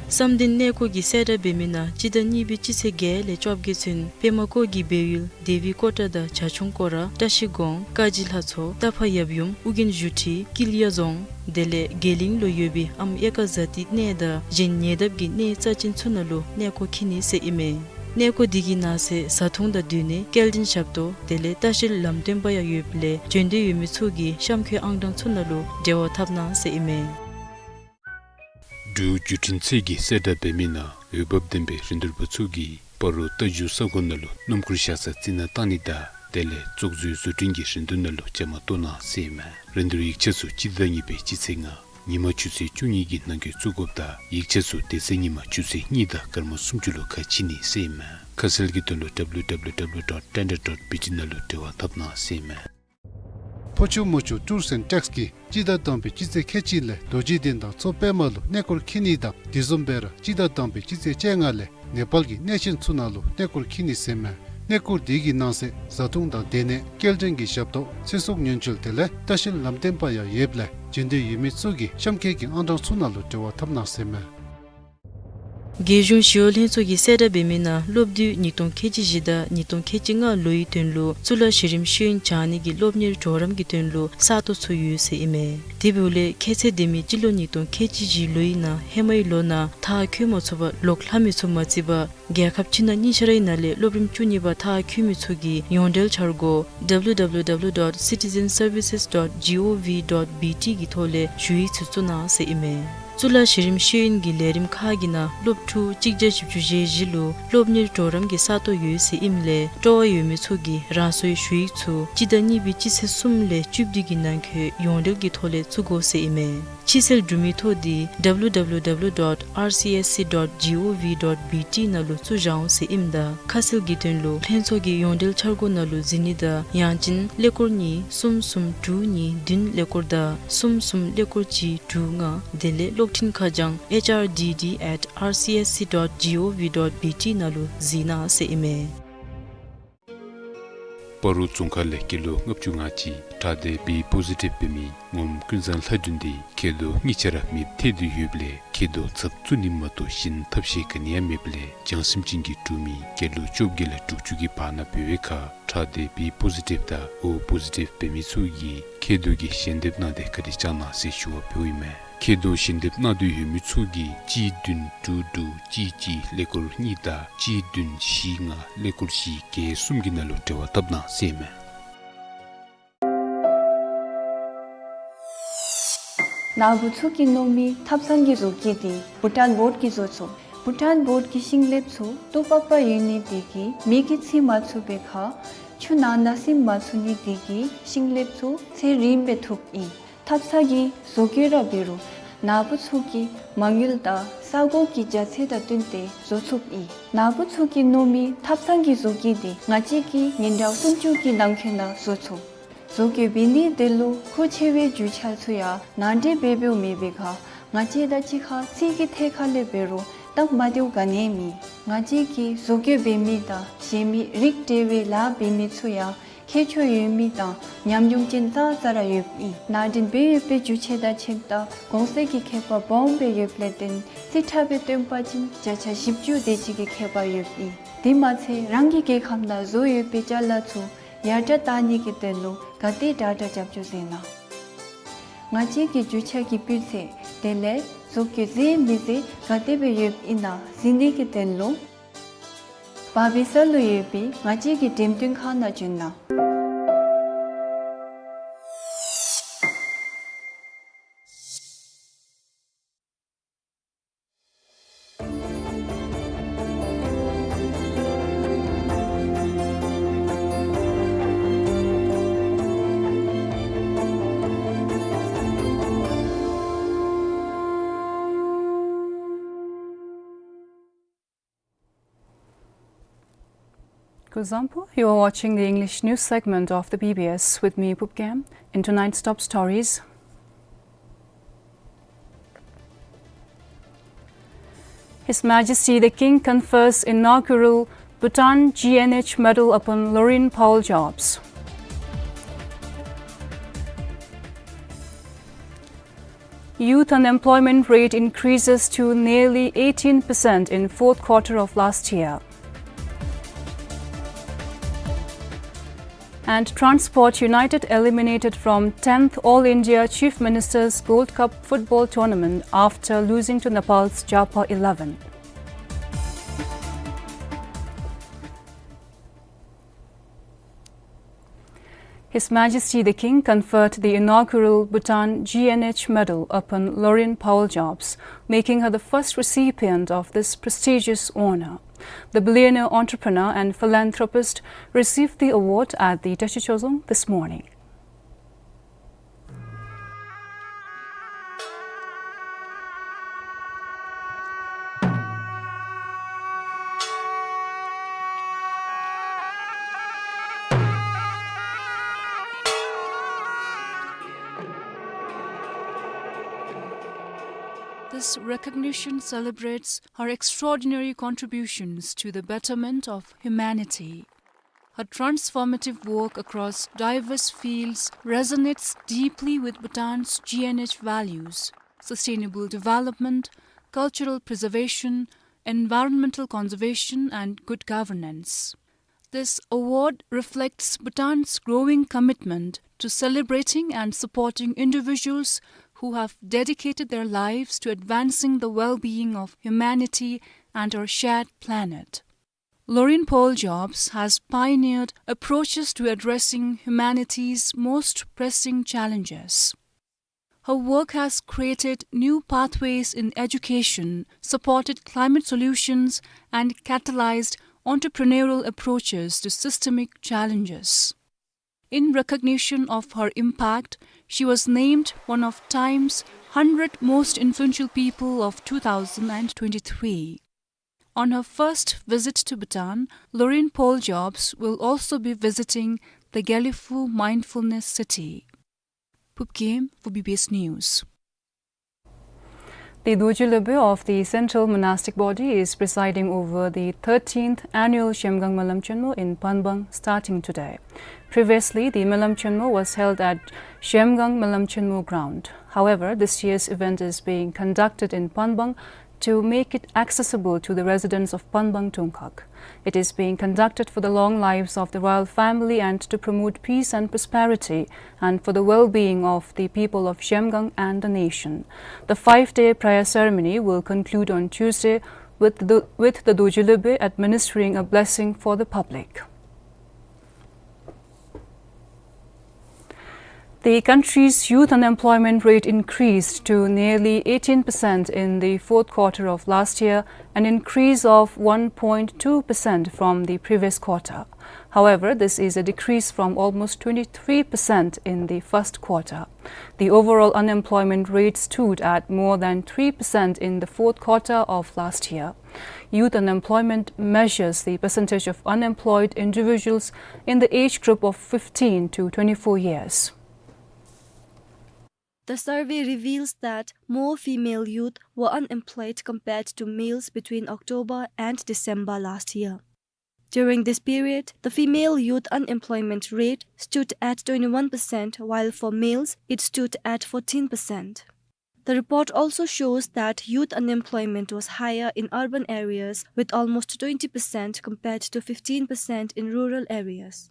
བསམ་གཏན་གནས་སྐོར་གྱི་གསལ་བསྒྲགས་འབད་མི་ནང་སྤྱི་ཟླ་གཉིས་པའི་སྤྱི་ཚེས་བརྒྱད་ལས་བཅོ་བརྒྱད་ཚུན་པདྨ་བཀོད་ཀྱི་སྦས་ཡུལ་དེ་བི་ཀོ་ཊ་དང་བྱ་ཁྱུང་སྐོར་ར་བཀྲ་ཤིས་སྒང་ཀ་གཞི་ལྷ་མཚོ་རྟ་ཕག་ཡབ་ཡུམ་ཨོ་རྒྱན་བཞུགས་ཁྲི་ཀི་ལི་ཡ་རྫོང་དེ་ལས་དགེ་གླིང་ལུ་ཡོད་པའི་ཨམ་ཨེ་ཀ་ཛ་ཏི་གནས་དང་གཞན་ཉེ་འདབས་ཀྱི་གནས་རྩ་ཅན་ཚུ་ནང་ལུ་གནས་སྐོར་འཁྱིད་ནི་ཟེར་ཨིན་མས། གནས་སྐོར་འདི་གི་ནང་གསེས་བཟའ་འཐུང་དང་སྡོད་གནས་སྐྱེལ་འདྲེན་ཞབས་ཏོག་དེ་ལས་ལྟ་བཤལ་ལམ་སྟོན་པ་ཡང་ཡོདཔ་ལས་བྱོན་འདོད་ཡོད་མི་ཚུ་གིས་གཤམ་འཁོད་ཨང་གྲངས་ཚུ་ནང་ལུ་འབྲེལ་བ་འཐབ་གནང་ཟེར་ཨིན་མས། འབྲུག་བརྒྱུད་འཕྲིན་ཚད་ཀྱི་གསལ་བསྒྲགས་འབད་མི་ནང་འོས་འབབ་ལྡན་པའི་རིན་བསྡུར་པ་ཚུ་གིས་སྤ་རོ་རྟ་རྒྱུག་ས་གོ་ནང་ལུ་སྣུམ་འཁོར་བཞག་ས་རྩི་ནག་བཏང་ནི་དང་དེ་ལས་བཙོག་འཛུལ་བཟོ་སྐྲུན་གྱི་རིན་བསྡུར་ནང་ལུ་བཅའ་མར་གཏོགས་གནང་ཟེར་ཨིན་མས། རིན་བསྡུར་ཡིག་ཆ་ཚུ་སྤྱི་ཟླ་གཉིས་པའི་སྤྱི་ཚེས་ལྔ་ཉིན་མ་ཆུ་ཚོད་བཅུ་གཉིས་ཀྱི་ནང་འཁོད་བཙུགས་དགོཔ་དང་ཡིག་ཆ་ཚུ་སྡེ་ཚན་ཉིན་མ་ཆུ་ཚོད་གཉིས་དང་སྐར་མ་སུམ་ཅུ་ལུ་ཁ་ཕྱེ་ནི་ཟེར་ཨིན་མས། ཁ་གསལ་གྱི་དོན་ལུ་W W W dot tender dot B T ནང་ལུ་འབྲེལ་བ་འཐབ་གནང་ཟེར་ཨིན་མས། ཕོ་ཆུ་མོ་ཆུ་ཊུརསི་ཨེནཌ་ཊེགསི་གིས་སྤྱི་ཟླ་དང་པའི་སྤྱི་ཚེས་ཁལ་གཅིག་ལས་རྡོ་རྗེ་གདན་དང་མཚོ་པདྨ་ལུ་གནས་སྐོར་འཁྱིད་ནི་དང་དེ་བཟུམ་སྦེ་ར་སྤྱི་ཟླ་དང་པའི་སྤྱི་ཚེས་བཅོ་ལྔ་ལས་ནེ་པཱལ་གྱི་གནས་ཆེན་ཚུ་ནང་ལུ་གནས་སྐོར་འཁྱིད་ནི་ཟེར་ཨིན་མས། གནས་སྐོར་འདི་གི་ནང་གསེས་བཟའ་འཐུང་དང་སྡོད་གནས་སྐྱེལ་འདྲེན་གྱི་ཞབས་ཏོག་ཚེ་སྲོག་ཉེན་བཅོལ་དེ་ལས་ལྟ་བཤལ་ལམ་སྟོན་པ་ཡང་ཡོདཔ་ལས་བྱོན་འདོད་ཡོད་མི་ཚུ་གིས་གཤམ་འཁོད་ཀྱི་ཨང་གྲངས་ཚུ་ནང་ལུ་འབྲེལ་བ་འཐབ་གནང་ཟེར་ཨིན་མས། རྒྱལ་གཞུང་ཞི་གཡོག་ལྷན་ཚོགས་ཀྱི་གསལ་བསྒྲགས་འབད་མི་ནང་སློབ་དུས་ཉིས་སྟོང་ཁལ་གཅིག་བཞི་དང་ཉིས་སྟོང་ཁལ་གཅིག་ལྔ་ལོའི་དོན་ལུ་གཙུག་ལག་གཞི་རིམ་ཤེས་ཡོན་སྦྱང་ནི་གི་སློབ་གཉེར་གྲོགས་རམ་གྱི་དོན་ལུ་ས་སྟོང་ཚུ་ཡོད་ཟེར་ཨིན་མས། དེ་འབདཝ་ལས་ཁྱད་ཚད་ལྡན་མི་སྤྱི་ལོ་ཉིས་སྟོང་ཁལ་གཅིག་བཞི་ལོའི་ནང་ཧེ་མའི་ལོ་ནང་མཐར་འཁྱོལ་མ་ཚུགས་པར་ལོག་ལྷག་མི་ཚུ་མ་བརྩིས་པར་རྒྱལ་ཁབ་ཕྱི་ནང་གཉིས་ཆ་རའི་ནང་ལས་སློབ་རིམ་བཅུ་གཉིས་པ་མཐར་འཁྱོལ་མི་ཚུ་གིས་ཡོངས་འབྲེལ་འཆར་སྒོ་W W W dot citizen services dot G O V dot B T གི་ཐོག་ལས་ཞུ་ཡིག་ཚུ་བཙུགས་གནང་ཟེར་ཨིན་མས། གཙུག་ལག་གཞི་རིམ་ཤེས་ཡོན་གྱི་ལས་རིམ་ཁག་གི་ནང་སློབ་ཕྲུག་གཅིག་བརྒྱ་བཞི་བཅུ་ཞེ་བཞི་ལུ་སློབ་གཉེར་གྲོགས་རམ་གྱི་ས་སྟོང་ཡོད་ཟེར་ཨིནམ་ལས་སྤྲོ་བ་ཡོད་མི་ཚུ་གིས་རང་སོའི་ཞུ་ཡིག་ཚུ་སྤྱི་ཟླ་གཉིས་པའི་སྤྱི་ཚེས་གསུམ་ལས་བཅུ་བདུན་གྱི་ནང་འཁོད་ཡོངས་འབྲེལ་གྱི་ཐོག་ལས་བཙུགས་དགོ་ཟེར་ཨིན་མས། ཕྱིར་བསལ་འབྲུ་མའི་ཐོ་འདི་W W W dot R C S C dot G O V dot B T ནང་ལུ་བཙུགས་བཞག་འོང་ཟེར་ཨིནམ་ད་ཁ་གསལ་གྱི་དོན་ལུ་ལྷན་ཚོགས་ཀྱི་ཡོངས་འབྲེལ་འཆར་སྒོ་ནང་ལུ་གཟིགས་ནི་དང་ཡང་ཅིན་ཀླད་ཀོར་གཉིས་གསུམ་གསུམ་དྲུག་གཉིས་བདུན་ཀླད་ཀོར་དང་གསུམ་གསུམ་ཀླད་ཀོར་གཅིག་དྲུག་ལྔ་དེ་ལས་གློག་འཕྲིན་ཁ་བྱང་H R D D at R C S C dot G O V dot B T ནང་ལུ་གཟིགས་གནང་ཟེར་ཨིན་མས། སྤ་རོ་རྫོང་ཁག་ལས་སྐྱེས་ལོ་ལྔ་བཅུ་ང་གཅིག་ཁྲག་སྡེ་B positive འབད་མི་ངོམ་ཀུན་བཟང་ལྷ་སྒྲོན་འདི་མཁལ་རྡོག་གཉིས་ཆ་ར་མེདཔ་ཐལ་ཏེ་ཡོདཔ་ལས་མཁལ་རྡོག་ཚབ་བཙུགས་ནི་མ་གཏོགས་གཞན་ཐབས་ཤེས་ག་ནི་ཡང་མེདཔ་ལས་བྱང་སེམས་ཅན་གྱི་འབྲུག་མི་སྐྱེས་ལོ་བཅོ་བརྒྱད་ལས་དྲུག་ཅུ་གི་བར་ན་འབད་བའི་ཁར་ཁྲག་སྡེ་B positive དང་O positive འབད་མི་ཚུ་གིས་མཁལ་རྡོག་གི་ཞལ་འདེབས་གནང་སྟེ་བཀའ་དྲིན་བསྐྱང་གནང་ཟེར་ཞུ་བ་ཕུལཝ་ཨིན་མས། མཁལ་རྡོག་ཞལ་འདེབས་གནང་འདོད་ཡོད་མི་ཚུ་གིས་གཅིག་བདུན་དྲུག་དྲུག་གཅིག་གཅིག་ཀླད་ཀོར་གཉིས་དང་གཅིག་བདུན་བཞི་ལྔ་ཀླད་ཀོར་བཞི་བརྒྱད་གསུམ་གྱི་ནང་ལུ་འབྲེལ་བ་འཐབ་གནང་ཟེར་ཨིན་མས། ནཱ་བུ་ཚུ་གིས་མནོ་མི་ཐབ་ཚང་གི་བཟོ་བཀོད་འདི་བྷུ་ཊཱན་བྷོཌ་ཀྱིས་བཟོ་ཚུགས། བྷུ་ཊཱན་བོཌ་ཀྱི་ཤིང་ལེབ་ཚུ་ཏུ་པག་པ་ཡོད་ནི་དེ་གིས་མེ་གིས་འཚིག་མ་ཚུགས་པའི་ཁར་ཆུ་ནང་ན་ཟིམ་མ་ཚུགས་ནི་དེ་གིས་ཤིང་ལེབ་ཚུ་ཚེ་རིངམོ་སྦེ་ཐུབ་ཨིན། ཐབ་ཚང་གི་བཟོ་བཀོད་ར་འབད་རུང་ནཱ་བུ་ཚུ་གིས་མ་དངུལ་དང་ས་གོ་གི་རྒྱ་ཚད་དང་བསྟུན་ཏེ་བཟོ་ཚུགས་ཨིན། ནཱ་བུ་ཚུ་གིས་མནོ་མི་ཐབ་ཚང་གི་བཟོ་བཀོད་འདི་ང་བཅས་ཀྱིས་ཉིན་གྲངས་སུམ་ཅུ་གི་ནང་འཁོད་ནང་བཟོ་ཚུགས། བཟོ་བཀོད་འབད་ནི་དེ་ལུ་མཁོ་ཆེ་བའི་རྒྱུ་ཆ་ཚུ་ཡང་ནང་འདྲེན་འབད་འབདཝ་མེད་པའི་ཁར་ང་བཅས་དང་གཅིག་ཁར་ཚིག་གི་ཐད་ཁར་ལས་འབད་རུང་སྟབས་མ་བདེཝ་ག་ནི་ཡང་མེད། ང་བཅས་ཀྱིས་བཟོ་བཀོད་འབད་མི་དང་གཞན་མི་རིགས་འབྲེལ་བའི་ལཱ་འབད་མི་ཚུ་ཡང་ཁྱད་ཆོས་ཡོད་མི་དང་ཉམས་མྱོང་ཅན་ཙང་ཙ་ར་ཡོདཔ་ཨིན། ནང་འདྲེན་འབད་ཡོད་པའི་རྒྱུ་ཆ་དང་ཆས་དང་གོང་ཚད་ཀྱི་ཁྱད་པར་སྦོམ་སྦེ་ཡོདཔ་ལས་བརྟེན་རྩིས་ཁྲ་སྦེ་སྟོན་པ་ཅིན་བརྒྱ་ཆ་བཞི་བཅུ་དེ་ཅིག་གི་ཁྱད་པར་ཡོདཔ་ཨིན། དེ་མ་ཚད་རང་གི་རྒྱལ་ཁམས་ནང་བཟོ་ཡོད་པའི་ཅ་ལ་ཚུ་ཡར་དྲག་བཏང་ནི་གི་དོན་ལུ་ག་དེ་དྲག་དྲག་རྒྱབ་སྐྱོར་མཛད་གནང་། ང་བཅས་ཀྱི་རྒྱུ་ཆ་གི་སྤུས་ཚད་དེ་ལས་བཟོ་བཀོད་མཛེས་མི་མཛེས་ག་དེ་སྦེ་ཡོདཔ་ཨིན་ན་གཟིགས་ནི་གི་དོན་ལུ་བར་སྦིས་ས་ལུ་ཡོད་པའི་ང་བཅས་ཀྱི་འགྲེམས་སྟོན་ཁང་ནང་བྱོན་གནང་། Kuzuzangpo, you are watching the English news segment of the B B S with me, Pupkem. In tonight's top stories, His Majesty the King confers inaugural Bhutan G N H medal upon Loreen Paul Jobs. Youth unemployment rate increases to nearly eighteen percent in fourth quarter of last year. And Transport United eliminated from tenth All India Chief Ministers Gold Cup football tournament after losing to Nepal's Japa eleven. His Majesty the King conferred the inaugural Bhutan G N H medal upon Loreen Paul Jobs, making her the first recipient of this prestigious honor. The billionaire entrepreneur and philanthropist received the award at the Teshi Chozong this morning. This recognition celebrates her extraordinary contributions to the betterment of humanity. Her transformative work across diverse fields resonates deeply with Bhutan's G N H values: sustainable development, cultural preservation, environmental conservation, and good governance. This award reflects Bhutan's growing commitment to celebrating and supporting individuals who have dedicated their lives to advancing the well-being of humanity and our shared planet. Loreen Paul Jobs has pioneered approaches to addressing humanity's most pressing challenges. Her work has created new pathways in education, supported climate solutions, and catalyzed entrepreneurial approaches to systemic challenges. In recognition of her impact, she was named one of Time's hundred most influential people of two thousand and twenty-three. On her first visit to Bhutan, Loreen Paul Jobs will also be visiting the Gelephu Mindfulness City. Pupkem for B B S News. The Dorji Lhobe of the Central Monastic Body is presiding over the thirteenth annual Zhemgang Malam Chenmo in Panbang, starting today. Previously, the Malam Chenmo was held at Zhemgang Malam Chenmo ground. However, this year's event is being conducted in Panbang to make it accessible to the residents of Panbang Tongkhak. It is being conducted for the long lives of the royal family and to promote peace and prosperity and for the well-being of the people of Zhemgang and the nation. The five-day prayer ceremony will conclude on Tuesday with the, with the Dorji Lhobe administering a blessing for the public. The country's youth unemployment rate increased to nearly eighteen percent in the fourth quarter of last year, an increase of one point two percent from the previous quarter. However, this is a decrease from almost twenty-three percent in the first quarter. The overall unemployment rate stood at more than three percent in the fourth quarter of last year. Youth unemployment measures the percentage of unemployed individuals in the age group of fifteen to twenty-four years. The survey reveals that more female youth were unemployed compared to males between October and December last year. During this period, the female youth unemployment rate stood at twenty-one percent, while for males, it stood at fourteen percent. The report also shows that youth unemployment was higher in urban areas, with almost twenty percent compared to fifteen percent in rural areas.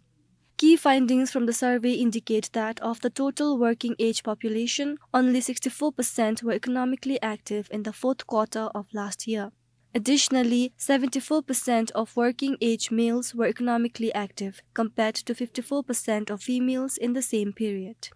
Key findings from the survey indicate that of the total working age population, only sixty-four percent were economically active in the fourth quarter of last year. Additionally, seventy-four percent of working age males were economically active, compared to fifty-four percent of females in the same period.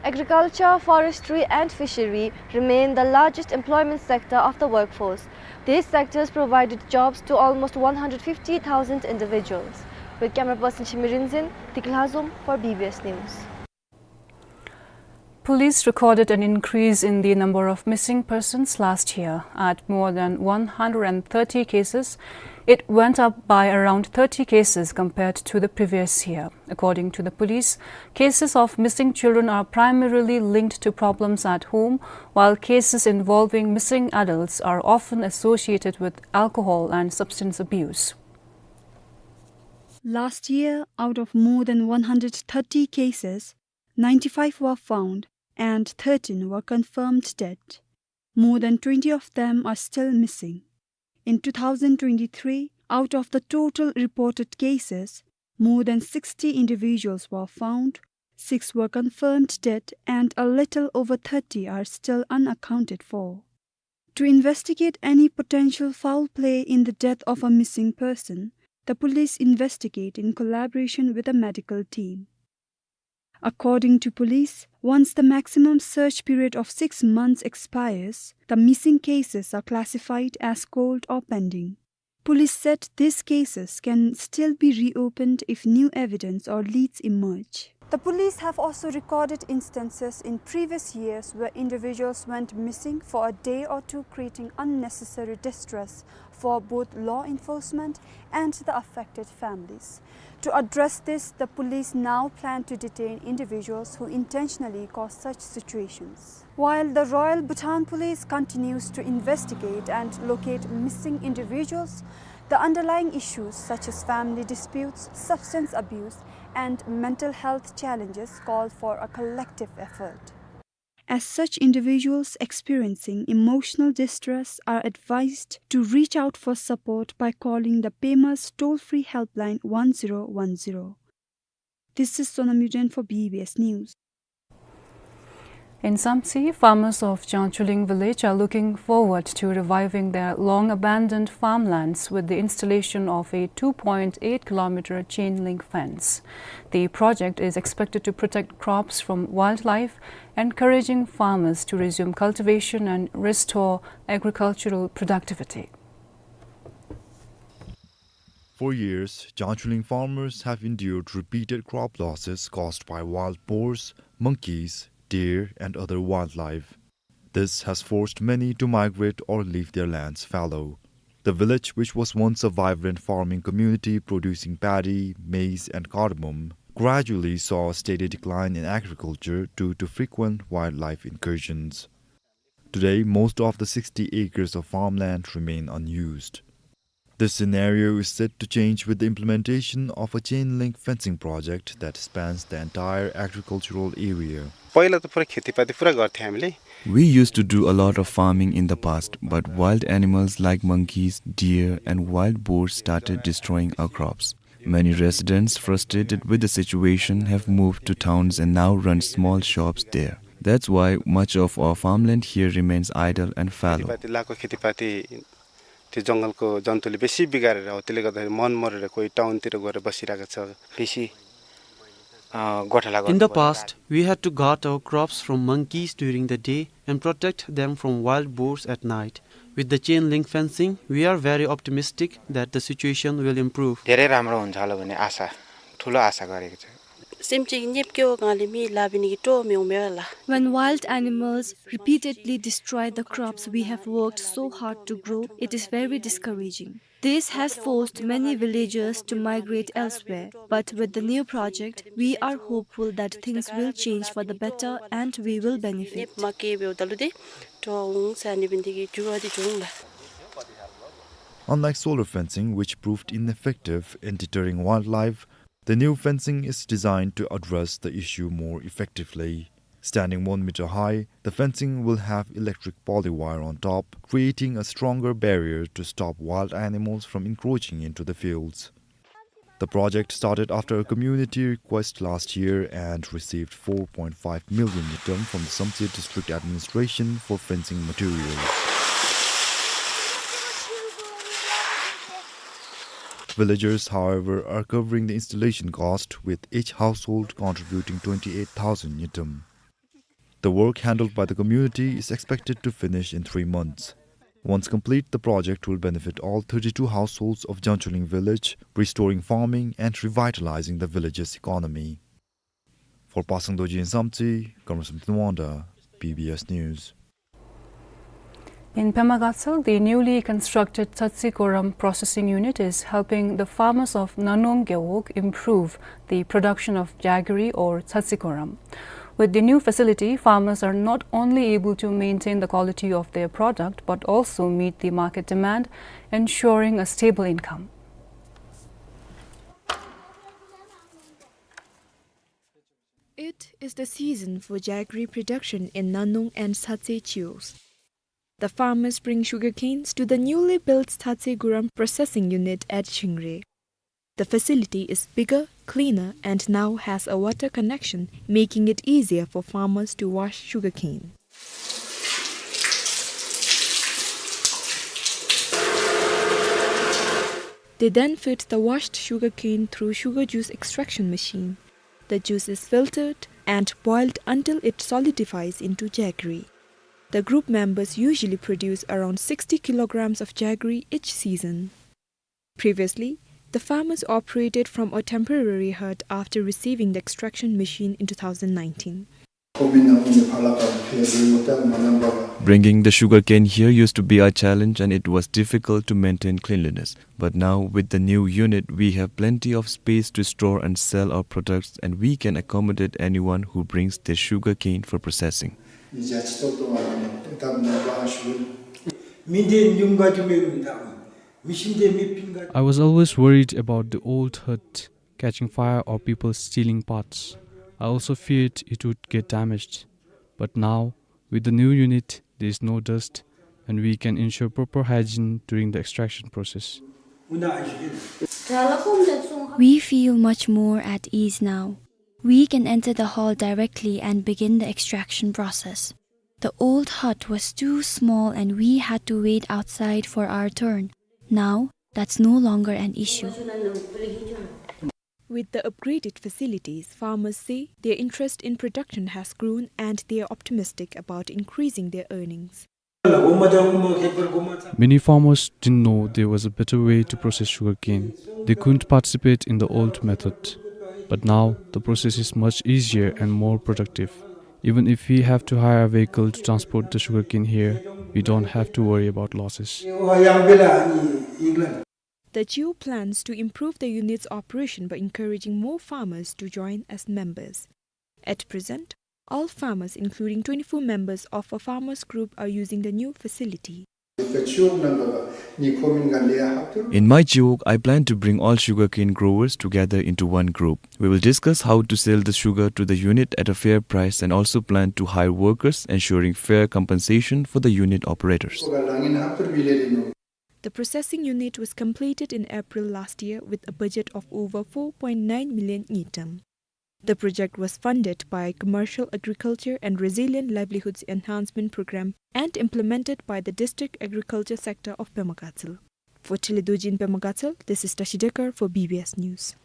Agriculture, forestry and fishery remain the largest employment sector of the workforce. These sectors provided jobs to almost one hundred fifty thousand individuals. With camera person Shimirinzin, Tiklazum for B B S News. Police recorded an increase in the number of missing persons last year. At more than one hundred and thirty cases, it went up by around thirty cases compared to the previous year. According to the police, cases of missing children are primarily linked to problems at home, while cases involving missing adults are often associated with alcohol and substance abuse. Last year, out of more than one hundred thirty cases, ninety-five were found and thirteen were confirmed dead. More than twenty of them are still missing. In two thousand twenty-three, out of the total reported cases, more than sixty individuals were found, six were confirmed dead, and a little over thirty are still unaccounted for. To investigate any potential foul play in the death of a missing person, the police investigate in collaboration with a medical team. According to police, once the maximum search period of six months expires, the missing cases are classified as cold or pending. Police said these cases can still be reopened if new evidence or leads emerge. The police have also recorded instances in previous years where individuals went missing for a day or two, creating unnecessary distress for both law enforcement and the affected families. To address this, the police now plan to detain individuals who intentionally cause such situations. While the Royal Bhutan Police continues to investigate and locate missing individuals, the underlying issues such as family disputes, substance abuse, and mental health challenges call for a collective effort. As such, individuals experiencing emotional distress are advised to reach out for support by calling the Pema's toll-free helpline one zero one zero. This is Sonam Yuden for B B S News. In Samtse, farmers of Jangchuling village are looking forward to reviving their long-abandoned farmlands with the installation of a two point eight kilometer chain link fence. The project is expected to protect crops from wildlife, encouraging farmers to resume cultivation and restore agricultural productivity. For years, Jangchuling farmers have endured repeated crop losses caused by wild boars, monkeys, deer, and other wildlife. This has forced many to migrate or leave their lands fallow. The village, which was once a vibrant farming community producing paddy, maize, and cardamom, gradually saw a steady decline in agriculture due to frequent wildlife incursions. Today, most of the sixty acres of farmland remain unused. This scenario is set to change with the implementation of a chain link fencing project that spans the entire agricultural area. पहिला त पुरा खेतीपाती पुरा गर्थ्यौँ हामीले। We used to do a lot of farming in the past, but wild animals like monkeys, deer, and wild boars started destroying our crops. Many residents, frustrated with the situation, have moved to towns and now run small shops there. That's why much of our farmland here remains idle and fallow. खेतीपाती, लाको खेतीपाती त्यो जङ्गलको जन्तुले बेसी बिगारेर हो, त्यसले गर्दाखेरि मन मरेर कोही टाउनतिर गएर बसिरहेको छ। बेसी अ, गोठाला In the past, we had to guard our crops from monkeys during the day and protect them from wild boars at night. With the chain link fencing, we are very optimistic that the situation will improve. धेरै राम्रो हुन्छ होला भन्ने आशा, ठुलो आशा गरेको छ। सेम चाहिँ नेप्क्यो गाले मी लाबिनी कि टो म्याउ म्याउ ला। When wild animals repeatedly destroy the crops we have worked so hard to grow, it is very discouraging. This has forced many villagers to migrate elsewhere, but with the new project, we are hopeful that things will change for the better and we will benefit. नेप माके बेउ दलु दे, टो उङ सानी बिन्दी कि जुवा दि जुङ ला। Unlike solar fencing, which proved ineffective in deterring wildlife, the new fencing is designed to address the issue more effectively. Standing one meter high, the fencing will have electric poly wire on top, creating a stronger barrier to stop wild animals from encroaching into the fields. The project started after a community request last year and received four point five million ngultrum from the Samtse District Administration for fencing materials. Villagers, however, are covering the installation cost, with each household contributing twenty-eight thousand ngultrum. The work handled by the community is expected to finish in three months. Once complete, the project will benefit all thirty-two households of Jangcholing village, restoring farming and revitalizing the village's economy. For Pasang Dorji in Samtse, Kamrasam Thanwangda, B B S News. In Pema Gatshel, the newly constructed Tsatse Goram processing unit is helping the farmers of Nanong Gewog improve the production of jaggery or Tsatse Goram. With the new facility, farmers are not only able to maintain the quality of their product, but also meet the market demand, ensuring a stable income. It is the season for jaggery production in Nanong and Tsatse chiefs. The farmers bring sugarcanes to the newly built Tsatse Goram processing unit at Chingre. The facility is bigger, cleaner, and now has a water connection, making it easier for farmers to wash sugarcane. They then feed the washed sugarcane through sugar juice extraction machine. The juice is filtered and boiled until it solidifies into jaggery. The group members usually produce around sixty kilograms of jaggery each season. Previously, the farmers operated from a temporary hut after receiving the extraction machine in two thousand nineteen. Bringing the sugarcane here used to be a challenge and it was difficult to maintain cleanliness. But now, with the new unit, we have plenty of space to store and sell our products, and we can accommodate anyone who brings their sugarcane for processing. I was always worried about the old hut catching fire or people stealing parts. I also feared it would get damaged. But now, with the new unit, there is no dust, and we can ensure proper hygiene during the extraction process. We feel much more at ease now. We can enter the hall directly and begin the extraction process. The old hut was too small and we had to wait outside for our turn. Now, that's no longer an issue. With the upgraded facilities, farmers say their interest in production has grown and they are optimistic about increasing their earnings. Many farmers didn't know there was a better way to process sugarcane. They couldn't participate in the old method. But now, the process is much easier and more productive. Even if we have to hire a vehicle to transport the sugarcane here, we don't have to worry about losses. The G O plans to improve the unit's operation by encouraging more farmers to join as members. At present, all farmers, including twenty-four members of a farmers group, are using the new facility. In my G O, I plan to bring all sugarcane growers together into one group. We will discuss how to sell the sugar to the unit at a fair price and also plan to hire workers, ensuring fair compensation for the unit operators. The processing unit was completed in April last year with a budget of over four point nine million ngultrum. The project was funded by Commercial Agriculture and Resilient Livelihoods Enhancement Program and implemented by the District Agriculture Sector of Pema Gatshel. For Tele Dorji in Pema Gatshel, this is Tashi Dekar for B B S News.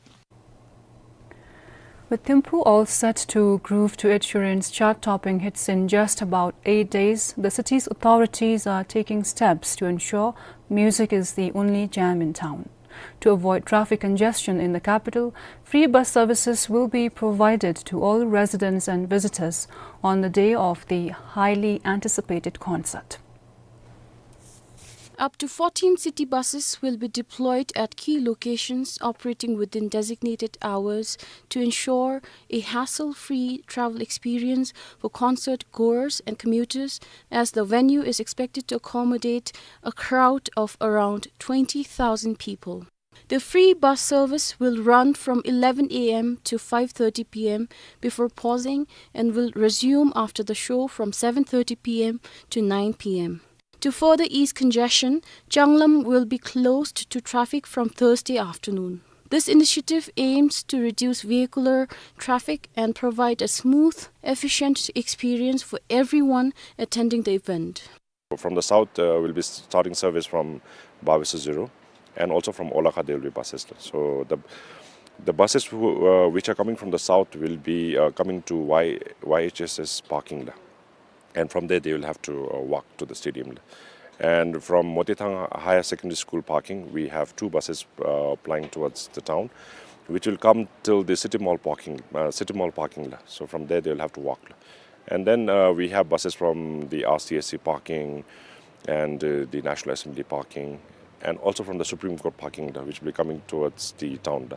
With Thimphu all set to groove to Ed Sheeran's chart-topping hits in just about eight days, the city's authorities are taking steps to ensure music is the only jam in town. To avoid traffic congestion in the capital, free bus services will be provided to all residents and visitors on the day of the highly anticipated concert. Up to fourteen city buses will be deployed at key locations, operating within designated hours to ensure a hassle-free travel experience for concert goers and commuters, as the venue is expected to accommodate a crowd of around twenty thousand people. The free bus service will run from eleven a m to five thirty p m before pausing, and will resume after the show from seven thirty p m to nine p m. To further ease congestion, Changlam will be closed to traffic from Thursday afternoon. This initiative aims to reduce vehicular traffic and provide a smooth, efficient experience for everyone attending the event. From the south, uh, we'll be starting service from Bawis Zero, and also from Olakha there will be buses. So the, the buses who, uh, which are coming from the south will be, uh, coming to Y-, Y H S S parking la. And from there they will have to, uh, walk to the stadium la. And from Motithang Higher Secondary School parking, we have two buses, uh, plying towards the town, which will come till the City Mall parking, uh, City Mall parking la. So from there they will have to walk la. And then, uh, we have buses from the R C S C parking and, uh, the National Assembly parking, and also from the Supreme Court parking la, which will be coming towards the town la.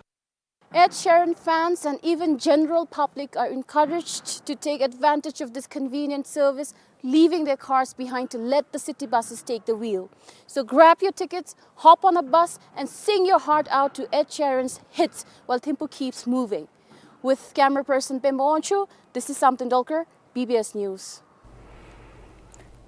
Ed Sheeran fans and even general public are encouraged to take advantage of this convenient service, leaving their cars behind to let the city buses take the wheel. So grab your tickets, hop on a bus, and sing your heart out to Ed Sheeran's hits while Thimphu keeps moving. With camera person Pemba Wangchuk, this is Samten Dolkar, B B S News.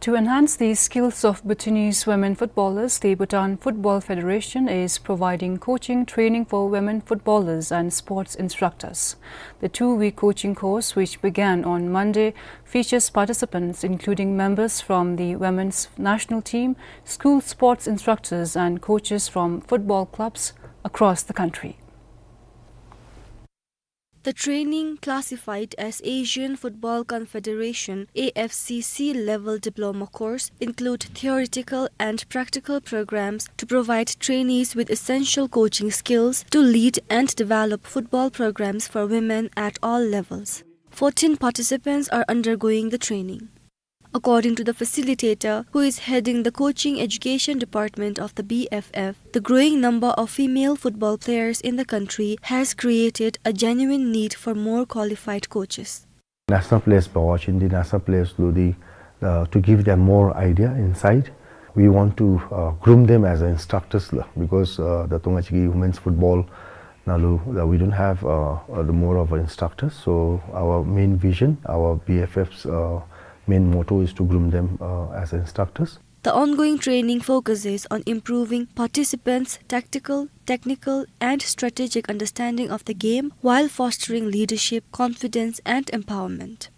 To enhance the skills of Bhutanese women footballers, the Bhutan Football Federation is providing coaching training for women footballers and sports instructors. The two-week coaching course, which began on Monday, features participants including members from the women's national team, school sports instructors, and coaches from football clubs across the country. The training, classified as Asian Football Confederation, A F C C level diploma course, include theoretical and practical programs to provide trainees with essential coaching skills to lead and develop football programs for women at all levels. Fourteen participants are undergoing the training. According to the facilitator, who is heading the coaching education department of the B F F, the growing number of female football players in the country has created a genuine need for more qualified coaches. National players, by watching the national players, to the, uh, to give them more idea inside. We want to, uh, groom them as instructors la, because, uh, the Tonga Chiki women's football, nalu, uh, we don't have, uh, uh, the more of instructors. So our main vision, our B F F's, uh, main motto is to groom them, uh, as instructors. The ongoing training focuses on improving participants' tactical, technical, and strategic understanding of the game while fostering leadership, confidence, and empowerment.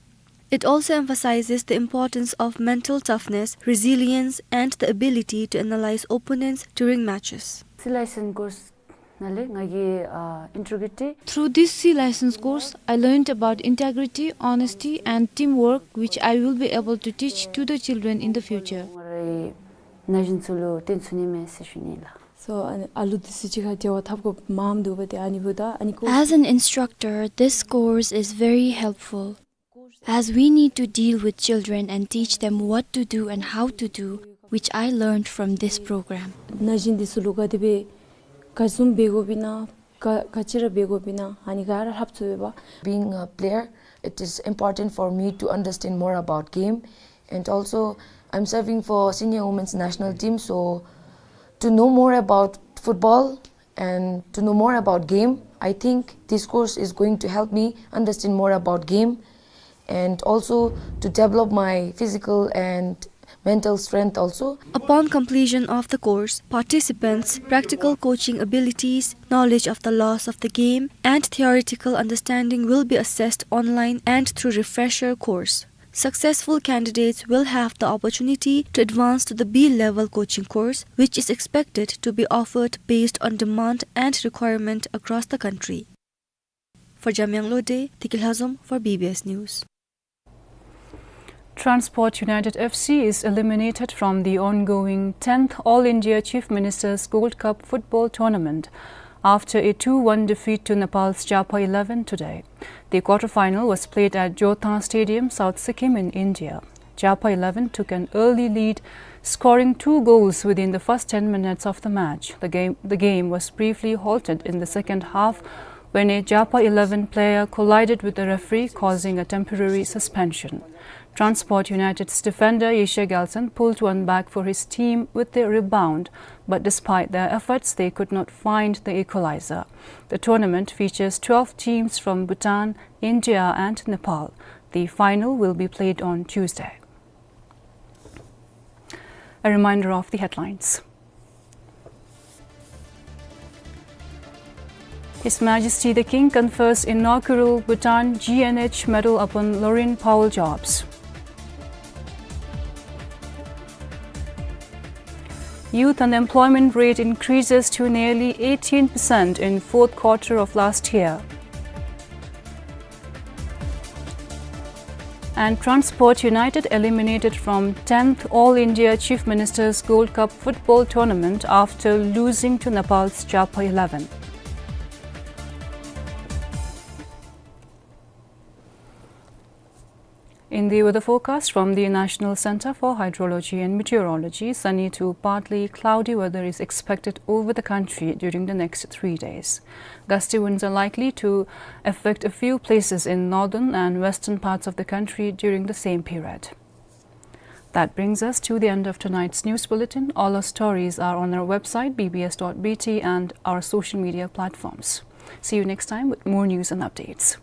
It also emphasizes the importance of mental toughness, resilience, and the ability to analyze opponents during matches. Sea license course ནང་ལས་ང་གིས་ཨ་ཨིན་ཊི་གི་རི་ཊི། Through this sea license course, I learned about integrity, honesty, and teamwork, which I will be able to teach to the children in the future. ང་རའི་ན་གཞོན་ཚུ་ལུ་སྟོན་ཚུགས་ནི་མས་ཟེར་ཞུ་ནི་ལགས། So, ཨ་ནི་ཨ་ལུ་འདི་ཚུ་གཅིག་ཁར་འབྲེལ་བ་འཐབ་དགོཔ་མངམ་འདུག་པ། ཏེ་ཨ་ནི་འབདཝ་ད་ཨ་ནི་ཀོ། As an instructor, this course is very helpful, as we need to deal with children and teach them what to do and how to do, which I learned from this program. ན་གཞོན་འདི་ཚུ་ལུ་ག་དེ་སྦེ་ག་བཟུམ་འབད་དགོཔ་ཨིན་ན་ག་ག་ཅི་ར་འབད་དགོཔ་ཨིན་ན་ཨ་ནི་ག་ར་ལྷབ་ཚུགས་པས། Being a player, it is important for me to understand more about game, and also I'm serving for senior women's national team, so to know more about football, and to know more about game, I think this course is going to help me understand more about game and also to develop my physical and mental strength also. Upon completion of the course, participants' practical coaching abilities, knowledge of the laws of the game, and theoretical understanding will be assessed online and through refresher course. Successful candidates will have the opportunity to advance to the B level coaching course, which is expected to be offered based on demand and requirement across the country. For Jamyang Lode, Tiki Lhazom for B B S News. Transport United F C is eliminated from the ongoing tenth All India Chief Ministers Gold Cup football tournament after a two one defeat to Nepal's Japa eleven today. The quarter-final was played at Jothang Stadium, South Sikkim in India. Japa eleven took an early lead, scoring two goals within the first ten minutes of the match. The game, the game was briefly halted in the second half when a Japa eleven player collided with the referee, causing a temporary suspension. Transport United's defender Yeshe Gelson pulled one back for his team with a rebound, but despite their efforts, they could not find the equalizer. The tournament features twelve teams from Bhutan, India and Nepal. The final will be played on Tuesday. A reminder of the headlines. His Majesty the King confers inaugural Bhutan G N H medal upon Lorin Powell Jobs. Youth unemployment rate increases to nearly eighteen percent in fourth quarter of last year. And Transport United eliminated from tenth All India Chief Ministers Gold Cup football tournament after losing to Nepal's Japa eleven. In the weather forecast from the National Centre for Hydrology and Meteorology, sunny to partly cloudy weather is expected over the country during the next three days. Gusty winds are likely to affect a few places in northern and western parts of the country during the same period. That brings us to the end of tonight's news bulletin. All our stories are on our website, B B S dot B T, and our social media platforms. See you next time with more news and updates.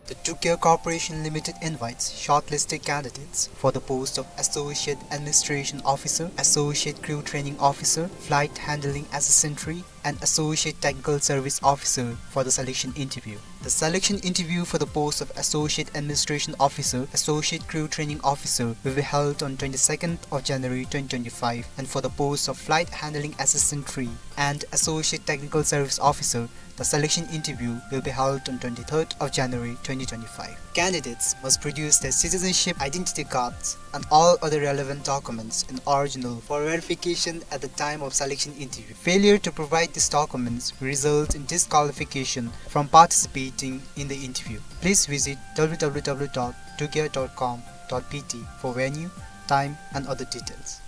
The Tukia Corporation Limited invites shortlisted candidates for the post of Associate Administration Officer, Associate Crew Training Officer, Flight Handling Assistant three, and Associate Technical Service Officer for the selection interview. The selection interview for the post of Associate Administration Officer, Associate Crew Training Officer will be held on twenty-second of January twenty twenty-five, and for the post of Flight Handling Assistant three and Associate Technical Service Officer, the selection interview will be held on twenty-third of January twenty twenty-five. Candidates must produce their citizenship identity cards and all other relevant documents in original for verification at the time of selection interview. Failure to provide these documents will result in disqualification from participating in the interview. Please visit w w w dot tukia dot com dot b t for venue, time and other details.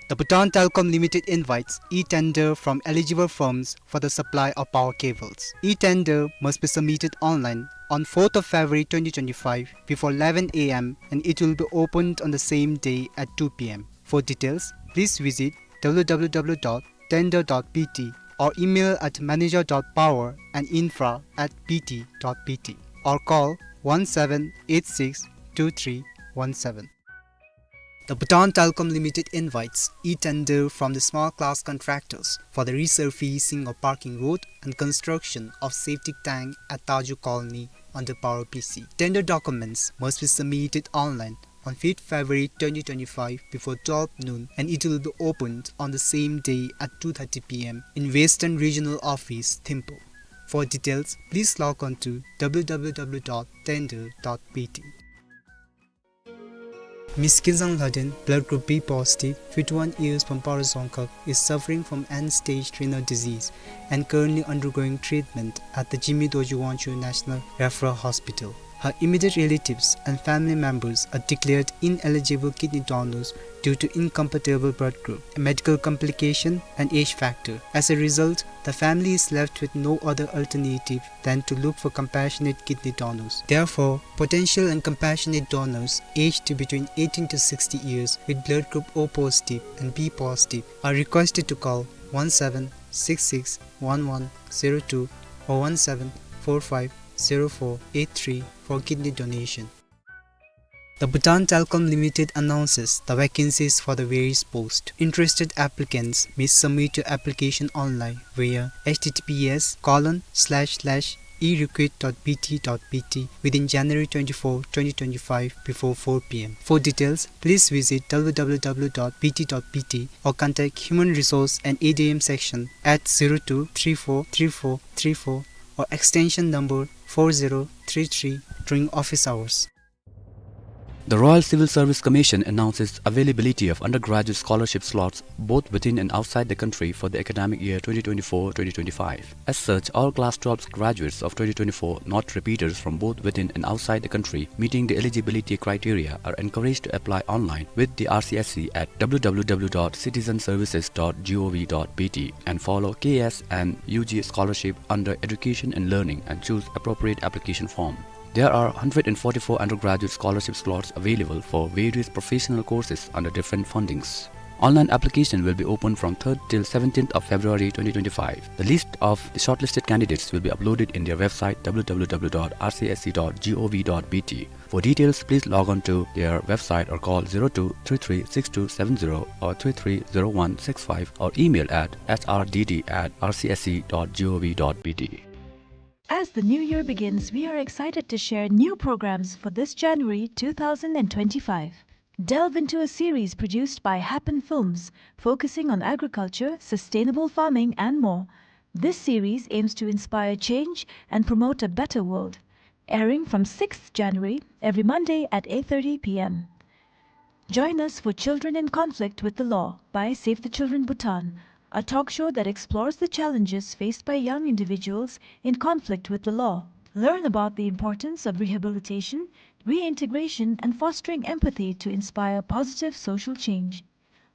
The Bhutan Telecom Limited invites e-tender from eligible firms for the supply of power cables. E-tender must be submitted online on fourth of February twenty twenty-five before eleven a m and it will be opened on the same day at two p m. For details, please visit w w w dot tender dot b t or email at manager dot power and infra at b t dot b t or call one seven eight six two three one seven. The Bhutan Telecom Limited invites e-tender from the small class contractors for the resurfacing of parking road and construction of septic tank at Taju Colony under Power P C. Tender documents must be submitted online on fifth February twenty twenty-five before twelve noon, and it will be opened on the same day at two thirty p m in Western Regional Office, Thimphu. For details, please log on to w w w dot tender dot b t. Miss Kinzang Lhaden, blood group B positive, fifty-one years, from Paro Dzongkhag, is suffering from end-stage renal disease and currently undergoing treatment at the Jigme Dorji Wangchug National Referral Hospital. Her immediate relatives and family members are declared ineligible kidney donors due to incompatible blood group, a medical complication, and age factor. As a result, the family is left with no other alternative than to look for compassionate kidney donors. Therefore, potential and compassionate donors aged to between eighteen to sixty years with blood group O positive and B positive are requested to call one seven six six one one zero two or one seven four five zero four eight three for kidney donation. The Bhutan Telecom Limited announces the vacancies for the various posts. Interested applicants may submit your application online via H T T P S colon slash slash e recruit dot B T dot B T within January twenty-four, twenty twenty-five before four P M. For details, please visit W W W dot B T dot B T or contact Human Resource and A D M section at zero two three four three four three four or extension number four zero three three during office hours. The Royal Civil Service Commission announces availability of undergraduate scholarship slots both within and outside the country for the academic year twenty twenty-four twenty twenty-five. As such, all class twelve graduates of twenty twenty-four, not repeaters, from both within and outside the country meeting the eligibility criteria are encouraged to apply online with the R C S C at W W W dot citizenservices dot gov dot B T and follow K S and U G scholarship under Education and Learning and choose appropriate application form. There are hundred and forty-four undergraduate scholarship slots available for various professional courses under different fundings. Online application will be open from third till seventeenth of February twenty twenty-five. The list of the shortlisted candidates will be uploaded in their website W W W dot R C S C dot gov dot B T. For details, please log on to their website or call zero two three three six two seven zero or three three zero one six five or email at S R D D at R C S C dot gov dot B T. As the new year begins, we are excited to share new programs for this January two thousand and twenty-five. Delve into a series produced by Happen Films, focusing on agriculture, sustainable farming, and more. This series aims to inspire change and promote a better world. Airing from sixth January, every Monday at eight thirty P M. Join us for Children in Conflict with the Law by Save the Children Bhutan, a talk show that explores the challenges faced by young individuals in conflict with the law. Learn about the importance of rehabilitation, reintegration, and fostering empathy to inspire positive social change.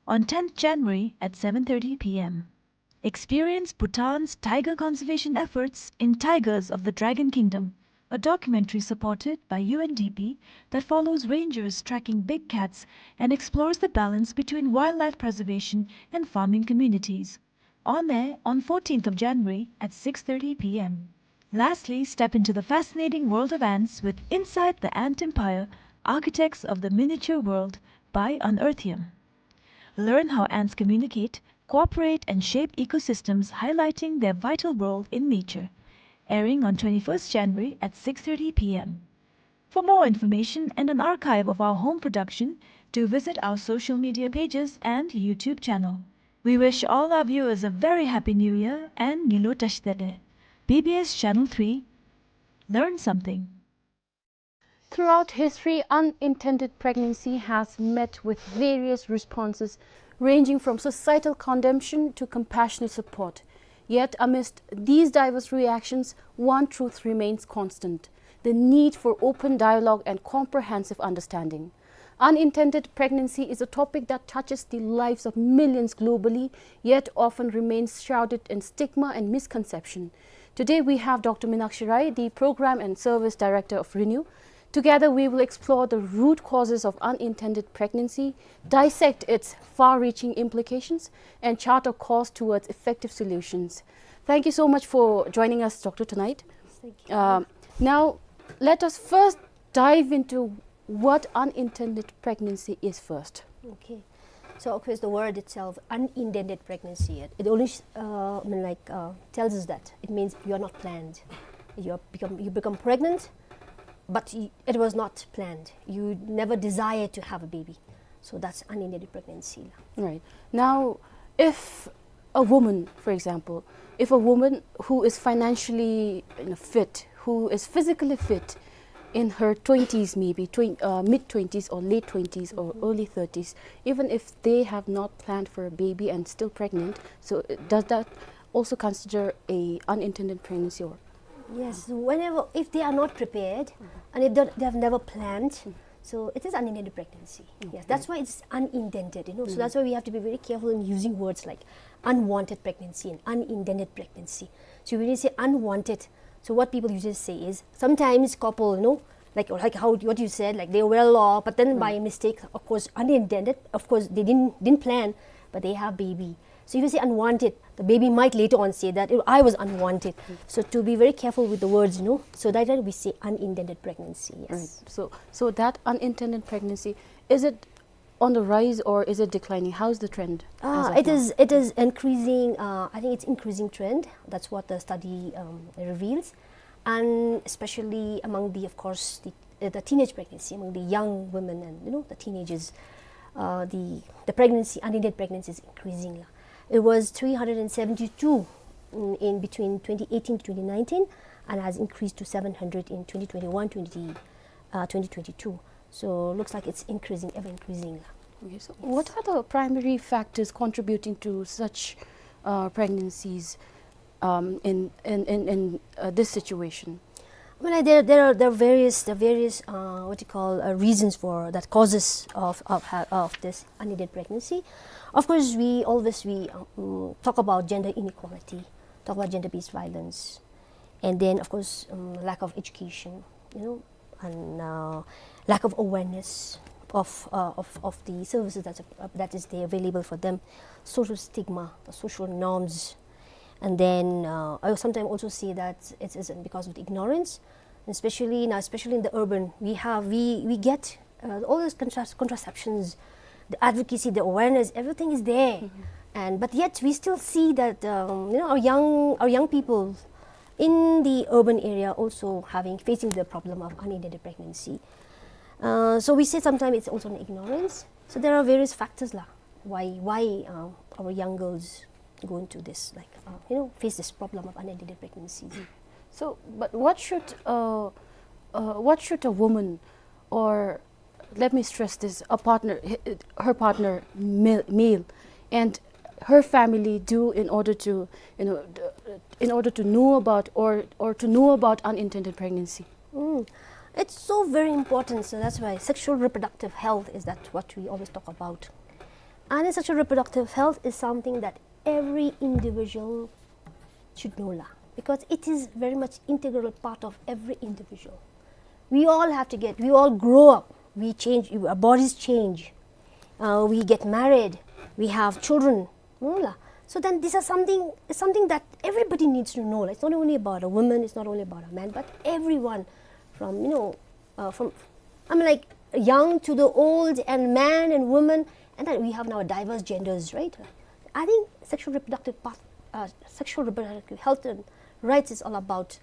On tenth January at seven thirty P M. Experience Bhutan's tiger conservation efforts in Tigers of the Dragon Kingdom, a documentary supported by U N D P that follows rangers tracking big cats and explores the balance between wildlife preservation and farming communities. On air on fourteenth of January at six thirty P M. Lastly, step into the fascinating world of ants with Inside the Ant Empire, Architects of the Miniature World by Unearthium. Learn how ants communicate, cooperate, and shape ecosystems, highlighting their vital role in nature. Airing on twenty-first January at six thirty P M. For more information and an archive of our home production, do visit our social media pages and YouTube channel. We wish all our viewers a very happy New Year and Ngilu Tashdele. B B S Channel three. Learn something. Throughout history, unintended pregnancy has met with various responses, ranging from societal condemnation to compassionate support. Yet, amidst these diverse reactions, one truth remains constant: the need for open dialogue and comprehensive understanding. Unintended pregnancy is a topic that touches the lives of millions globally, yet often remains shrouded in stigma and misconception. Today, we have Doctor Minakshi Rai, the Program and Service Director of RENEW. Together, we will explore the root causes of unintended pregnancy, dissect its far-reaching implications, and chart a course towards effective solutions. Thank you so much for joining us, Doctor, tonight. Thank you. Um, now, let us first dive into what unintended pregnancy is first. Okay. So, of course, the word itself, unintended pregnancy, it, it only, uh, I mean, like, uh, tells us that it means you're not planned. You're become, you become pregnant, but y-, it was not planned. You never desired to have a baby. So that's unintended pregnancy. Right. Now, if a woman, for example, if a woman who is financially, you know, fit, who is physically fit, in her twenties, maybe twen-, uh, mid twenties or late twenties or early thirties, even if they have not planned for a baby and still pregnant, so, uh, does that also consider a unintended pregnancy, or? Yes, whenever, if they are not prepared, and if they, they have never planned, so it is unintended pregnancy. Yes, that's why it's unintended, you know. So that's why we have to be very careful in using words like unwanted pregnancy and unintended pregnancy. So when you say unwanted, so what people usually say is, sometimes couple, you know, like, like how, what you said, like, they're well off, but then by mistake, of course, unintended, of course, they didn't, didn't plan, but they have baby. So if you say unwanted, the baby might later on say that, "Oh, I was unwanted." So to be very careful with the words, you know, so that time we say unintended pregnancy, yes. Right. So, so that unintended pregnancy, is it on the rise or is it declining? How's the trend as Ah, of it now? is, it is increasing, uh, I think it's increasing trend. That's what the study, um, reveals. And especially among the, of course, the, uh, the teenage pregnancy, among the young women and, you know, the teenagers, uh, the, the pregnancy, unintended pregnancy is increasing. It was three hundred and seventy-two in, in between twenty eighteen to twenty nineteen, and has increased to seven hundred in twenty twenty-one, twenty, uh, twenty twenty-two. So looks like it's increasing, ever increasing. Okay, so what are the primary factors contributing to such, uh, pregnancies, um, in, in, in, in, uh, this situation? I mean, like, there, there are, there are various, there are various, uh, what you call, uh, reasons for that, causes of, of ha-, of this unintended pregnancy. Of course, we always, we, um, talk about gender inequality, talk about gender-based violence, and then, of course, um, lack of education, you know, and, uh, lack of awareness of, uh, of, of the services that's, uh, that is there available for them, social stigma, the social norms, and then, uh, I sometimes also see that it is because of the ignorance, especially now, especially in the urban, we have, we, we get, uh, all those contras-, contraceptions, the advocacy, the awareness, everything is there. And, but yet we still see that, um, you know, our young, our young people in the urban area also having, facing the problem of unintended pregnancy. Uh, so we say sometimes it's also an ignorance. So there are various factors lah, why, why, uh, our young girls go into this, like, uh, you know, face this problem of unintended pregnancies. So, but what should, uh, uh, what should a woman, or let me stress this, a partner, h-, her partner, male, male, and her family do in order to, you know, d-, in order to know about or, or to know about unintended pregnancy? Mm. It's so very important, so that's why sexual reproductive health is that what we always talk about. And sexual reproductive health is something that every individual should know lah, because it is very much integral part of every individual. We all have to get, we all grow up, we change, our bodies change, uh, we get married, we have children, no lah. So then these are something, something that everybody needs to know lah. It's not only about a woman, it's not only about a man, but everyone from, you know, uh, from, I mean, like, young to the old and man and woman, and then we have now diverse genders, right? I think sexual reproductive part, uh, sexual reproductive health and rights is all about,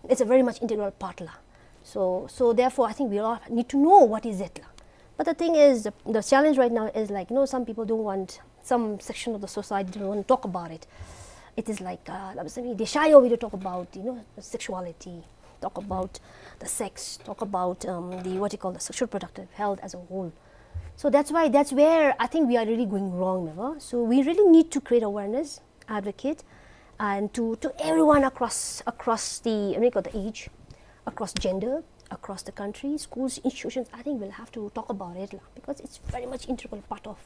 it's a very much integral part lah. So, so therefore, I think we all need to know what is it lah. But the thing is, the, the challenge right now is, like, you know, some people don't want, some section of the society don't want to talk about it. It is like, uh, like, they shy away to talk about, you know, sexuality, talk about the sex, talk about, um, the, what you call, the sexual reproductive health as a whole. So that's why, that's where I think we are really going wrong, never? So we really need to create awareness, advocate, and to, to everyone across, across the, I mean, the age, across gender, across the country, schools, institutions. I think we'll have to talk about it lah, because it's very much integral part of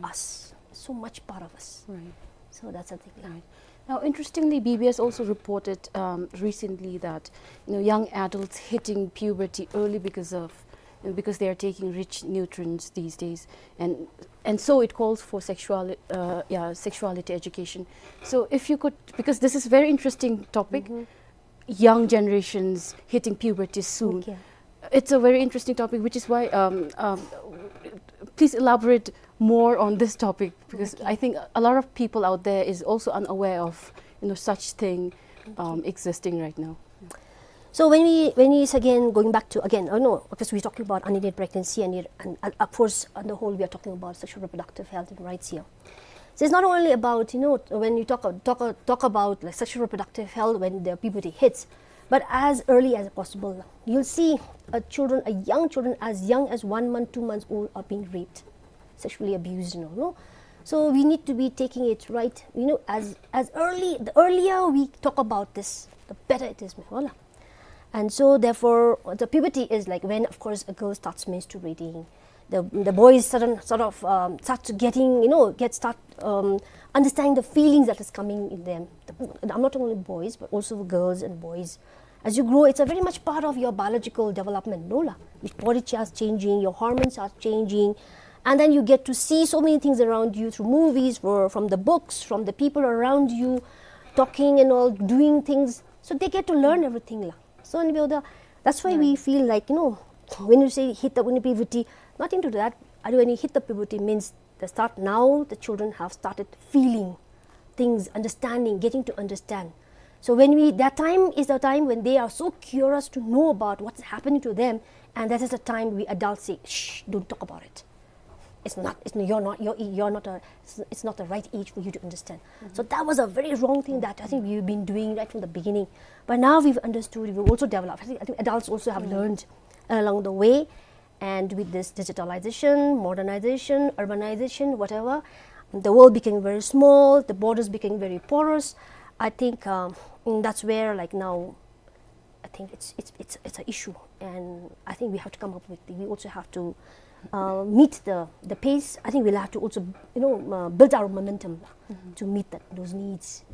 us, so much part of us. Right. So that's the thing lah. Right. Now, interestingly, B B S also reported, um, recently that, you know, young adults hitting puberty early because of, you know, because they are taking rich nutrients these days, and, and so it calls for sexual, uh, yeah, sexuality education. So if you could, because this is very interesting topic, young generations hitting puberty soon. Okay. It's a very interesting topic, which is why, um, um, please elaborate more on this topic, because I think a lot of people out there is also unaware of, you know, such thing, um, existing right now. So when we, when we, again, going back to, again, oh no, because we're talking about unintended pregnancy and, it, and, uh, of course, on the whole, we are talking about sexual reproductive health and rights here. So it's not only about, you know, when you talk, talk, talk about, like, sexual reproductive health when the puberty hits, but as early as possible. You'll see, uh, children, uh, young children as young as one month, two months old are being raped, sexually abused, you know, no? So we need to be taking it right, you know, as, as early, the earlier we talk about this, the better it is, ma'am. Voilà. And so therefore, the puberty is like when, of course, a girl starts menstruating. The, the boys sudden, sort of, um, start to getting, you know, get, start, um, understanding the feelings that is coming in them. The, I'm not only boys, but also girls and boys. As you grow, it's a very much part of your biological development, no la? Your body starts changing, your hormones are changing, and then you get to see so many things around you through movies, for, from the books, from the people around you, talking and all, doing things. So they get to learn everything la. So, and we are the, that's why we feel like, you know, when you say hit the, when you puberty, nothing to do that. When you hit the puberty means the start now, the children have started feeling things, understanding, getting to understand. So when we, that time is the time when they are so curious to know about what's happening to them, and that is the time we adults say, "Shh, don't talk about it. It's not, it's not, you're not, you're, you're not a, it's, it's not the right age for you to understand." So that was a very wrong thing that I think we've been doing right from the beginning. But now we've understood, we've also developed. I think, I think adults also have learned along the way. And with this digitalization, modernization, urbanization, whatever, the world became very small, the borders became very porous. I think, um, mm, that's where, like, now, I think it's, it's, it's, it's an issue. And I think we have to come up with, we also have to, uh, meet the, the pace. I think we'll have to also, you know, uh, build our momentum to meet that, those needs.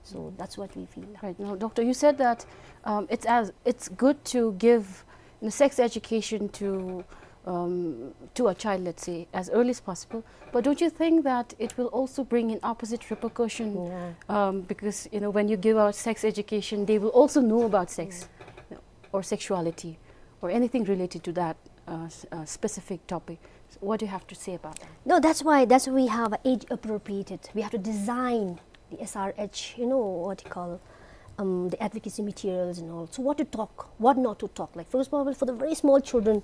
So that's what we feel. Right. Now, Doctor, you said that, um, it's as, it's good to give, you know, sex education to, um, to a child, let's say, as early as possible. But don't you think that it will also bring in opposite repercussion? Yeah. Um, because, you know, when you give out sex education, they will also know about sex, you know, or sexuality or anything related to that, uh, s-, uh, specific topic. So what do you have to say about that? No, that's why, that's why we have age appropriated. We have to design the S R H, you know, what you call, um, the advocacy materials and all. So what to talk, what not to talk. Like, for example, for the very small children,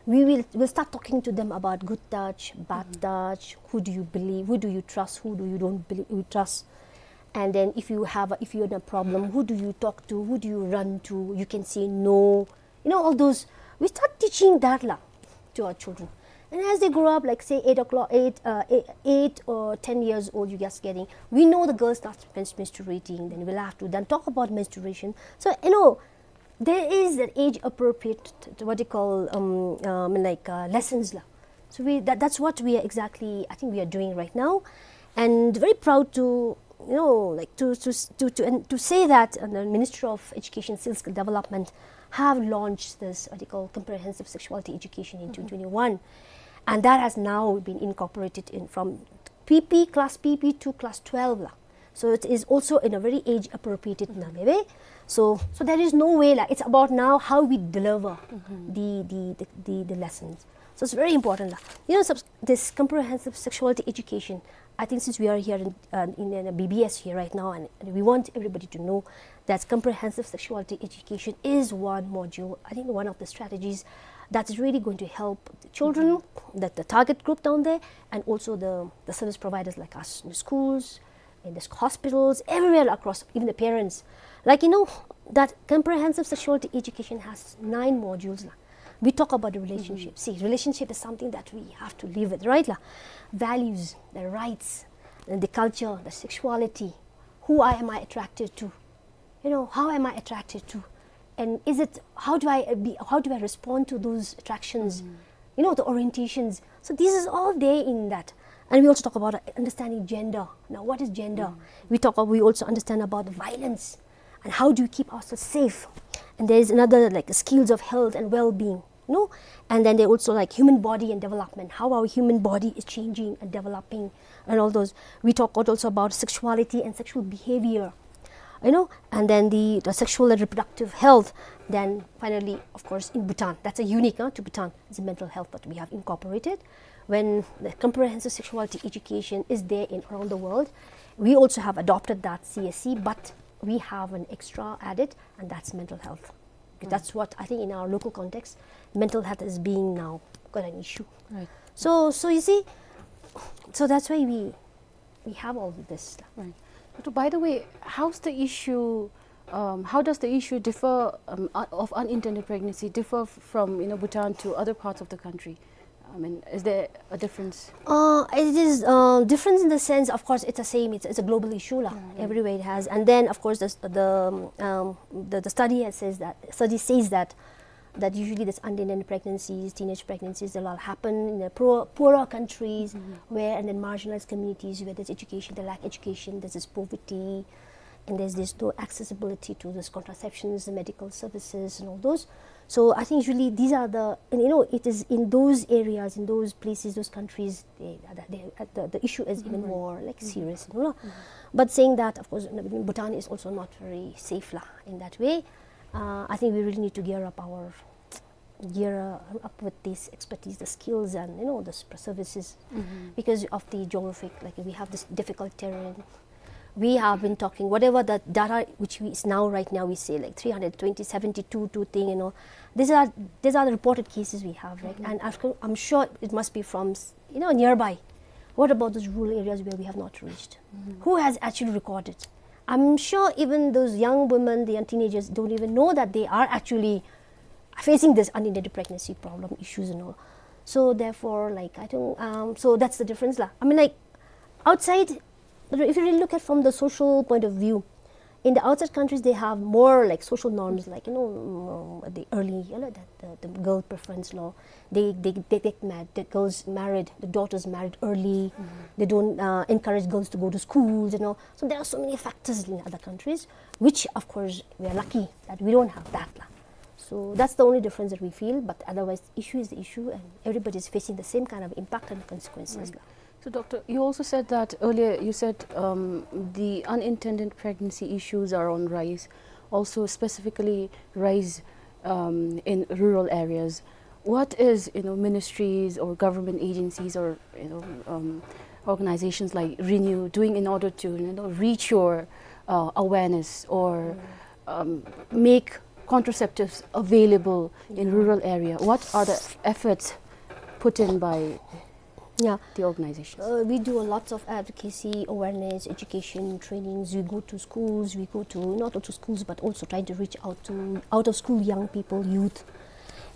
we will, will start talking to them about good touch, bad touch, who do you believe, who do you trust, who do you don't believe, you trust. And then if you have a, if you're in a problem, who do you talk to, who do you run to? You can say no. You know, all those, we start teaching that la to our children. And as they grow up, like, say, eight o'clock, eight, uh, eight, eight or ten years old, you just getting, we know the girl starts mens-, menstruating, then we'll have to then talk about menstruation. So, you know, there is an age appropriate, what you call, um, um, like, uh, lessons la. So we, that, that's what we are exactly, I think we are doing right now. And very proud to, you know, like, to, to, to, to, and to say that, uh, the Ministry of Education Skill Development have launched this, what you call, comprehensive sexuality education in twenty twenty-one. And that has now been incorporated in from P P, class P P to class twelve la. So it is also in a very age appropriate na, maybe. So, so there is no way la. It's about now how we deliver the, the, the, the, the lessons. So it's very important la. You know, subs-, this comprehensive sexuality education, I think since we are here in, uh, in, in a B B S here right now, and we want everybody to know that comprehensive sexuality education is one module, I think one of the strategies that is really going to help the children, that the target group down there, and also the, the service providers like us in the schools, in the hospitals, everywhere across, even the parents. Like, you know, that comprehensive sexuality education has nine modules la. We talk about the relationship. See, relationship is something that we have to live with, right la? Values, the rights, and the culture, the sexuality. Who I, am I attracted to? You know, how am I attracted to? And is it, how do I, uh, be, how do I respond to those attractions? You know, the orientations. So this is all there in that. And we also talk about, uh, understanding gender. Now, what is gender? We talk, we also understand about the violence and how do you keep ourselves safe. And there is another, like, skills of health and well-being, no? And then they also, like, human body and development, how our human body is changing and developing and all those. We talk also about sexuality and sexual behavior, you know, and then the, the sexual and reproductive health. Then finally, of course, in Bhutan, that's a unique, uh, to Bhutan, it's a mental health, but we have incorporated. When the comprehensive sexuality education is there in around the world, we also have adopted that C S C, but we have an extra added, and that's mental health. Because that's what I think in our local context, mental health is being now quite an issue. Right. So, so you see, so that's why we, we have all this. Right. But by the way, how's the issue, um, how does the issue differ, um, uh, of unintended pregnancy differ f-, from, you know, Bhutan to other parts of the country? Uh, I mean, is there a difference? Uh, it is, uh, difference in the sense, of course, it's the same. It's, it's a global issue, la. Everywhere it has. And then, of course, the, the, um, the, the study has says that, study says that, that usually this unintended pregnancies, teenage pregnancies, they'll all happen in the poor, poorer countries where, and then marginalized communities where there's education, they lack education, there's this poverty, and there's this no accessibility to this contraceptions, the medical services, and all those. So I think usually these are the, and, you know, it is in those areas, in those places, those countries, they, they, the, the issue is even more, like, serious, you know. But saying that, of course, Bhutan is also not very safe, la, in that way. Uh, I think we really need to gear up our, gear, uh, up with this expertise, the skills, and, you know, the s-, services, because of the geographic, like, we have this difficult terrain. We have been talking, whatever the data which we, is now, right now, we say, like, three hundred twenty, seventy-two, two thing, you know. These are, these are the reported cases we have, right? And after, I'm sure it must be from, s-, you know, nearby. What about those rural areas where we have not reached? Who has actually recorded? I'm sure even those young women, the young teenagers don't even know that they are actually facing this unintended pregnancy problem issues and all. So therefore, like, I think, um, so that's the difference, la. I mean, like, outside, but if you really look at from the social point of view, in the outside countries, they have more, like, social norms, like, you know, mm, the early, you know, the, the, the girl preference law. They, they, they get married, the girls married, the daughters married early. They don't, uh, encourage girls to go to schools, you know. So there are so many factors in other countries, which, of course, we are lucky that we don't have that, la. So that's the only difference that we feel, but otherwise, the issue is the issue, and everybody is facing the same kind of impact and consequences, la. So, Doctor, you also said that earlier, you said, um, the unintended pregnancy issues are on rise, also specifically rise, um, in rural areas. What is, you know, ministries or government agencies or, you know, um, organizations like Renew doing in order to, you know, reach your, uh, awareness or, um, make contraceptives available in rural area? What are the efforts put in by, yeah, the organizations? Uh, we do a lots of advocacy, awareness, education, trainings. We go to schools, we go to, not only to schools, but also trying to reach out to out of school young people, youth.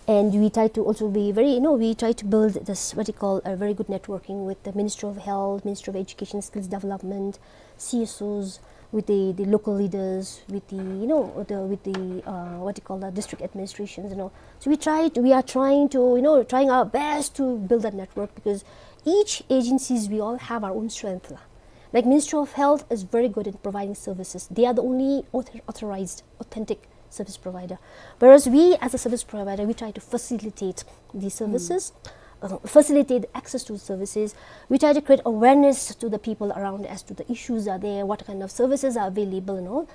And we try to also be very, you know, we try to build this, what you call, a very good networking with the Ministry of Health, Ministry of Education, Skills Development, C S Os, with the, the local leaders, with the, you know, the, with the, uh, what you call that, district administrations, you know. So we try to, we are trying to, you know, trying our best to build that network, because each agencies, we all have our own strength, la. Like, Ministry of Health is very good in providing services. They are the only author-, authorized, authentic service provider. Whereas we, as a service provider, we try to facilitate these services, uh, facilitate access to services. We try to create awareness to the people around as to the issues are there, what kind of services are available and all.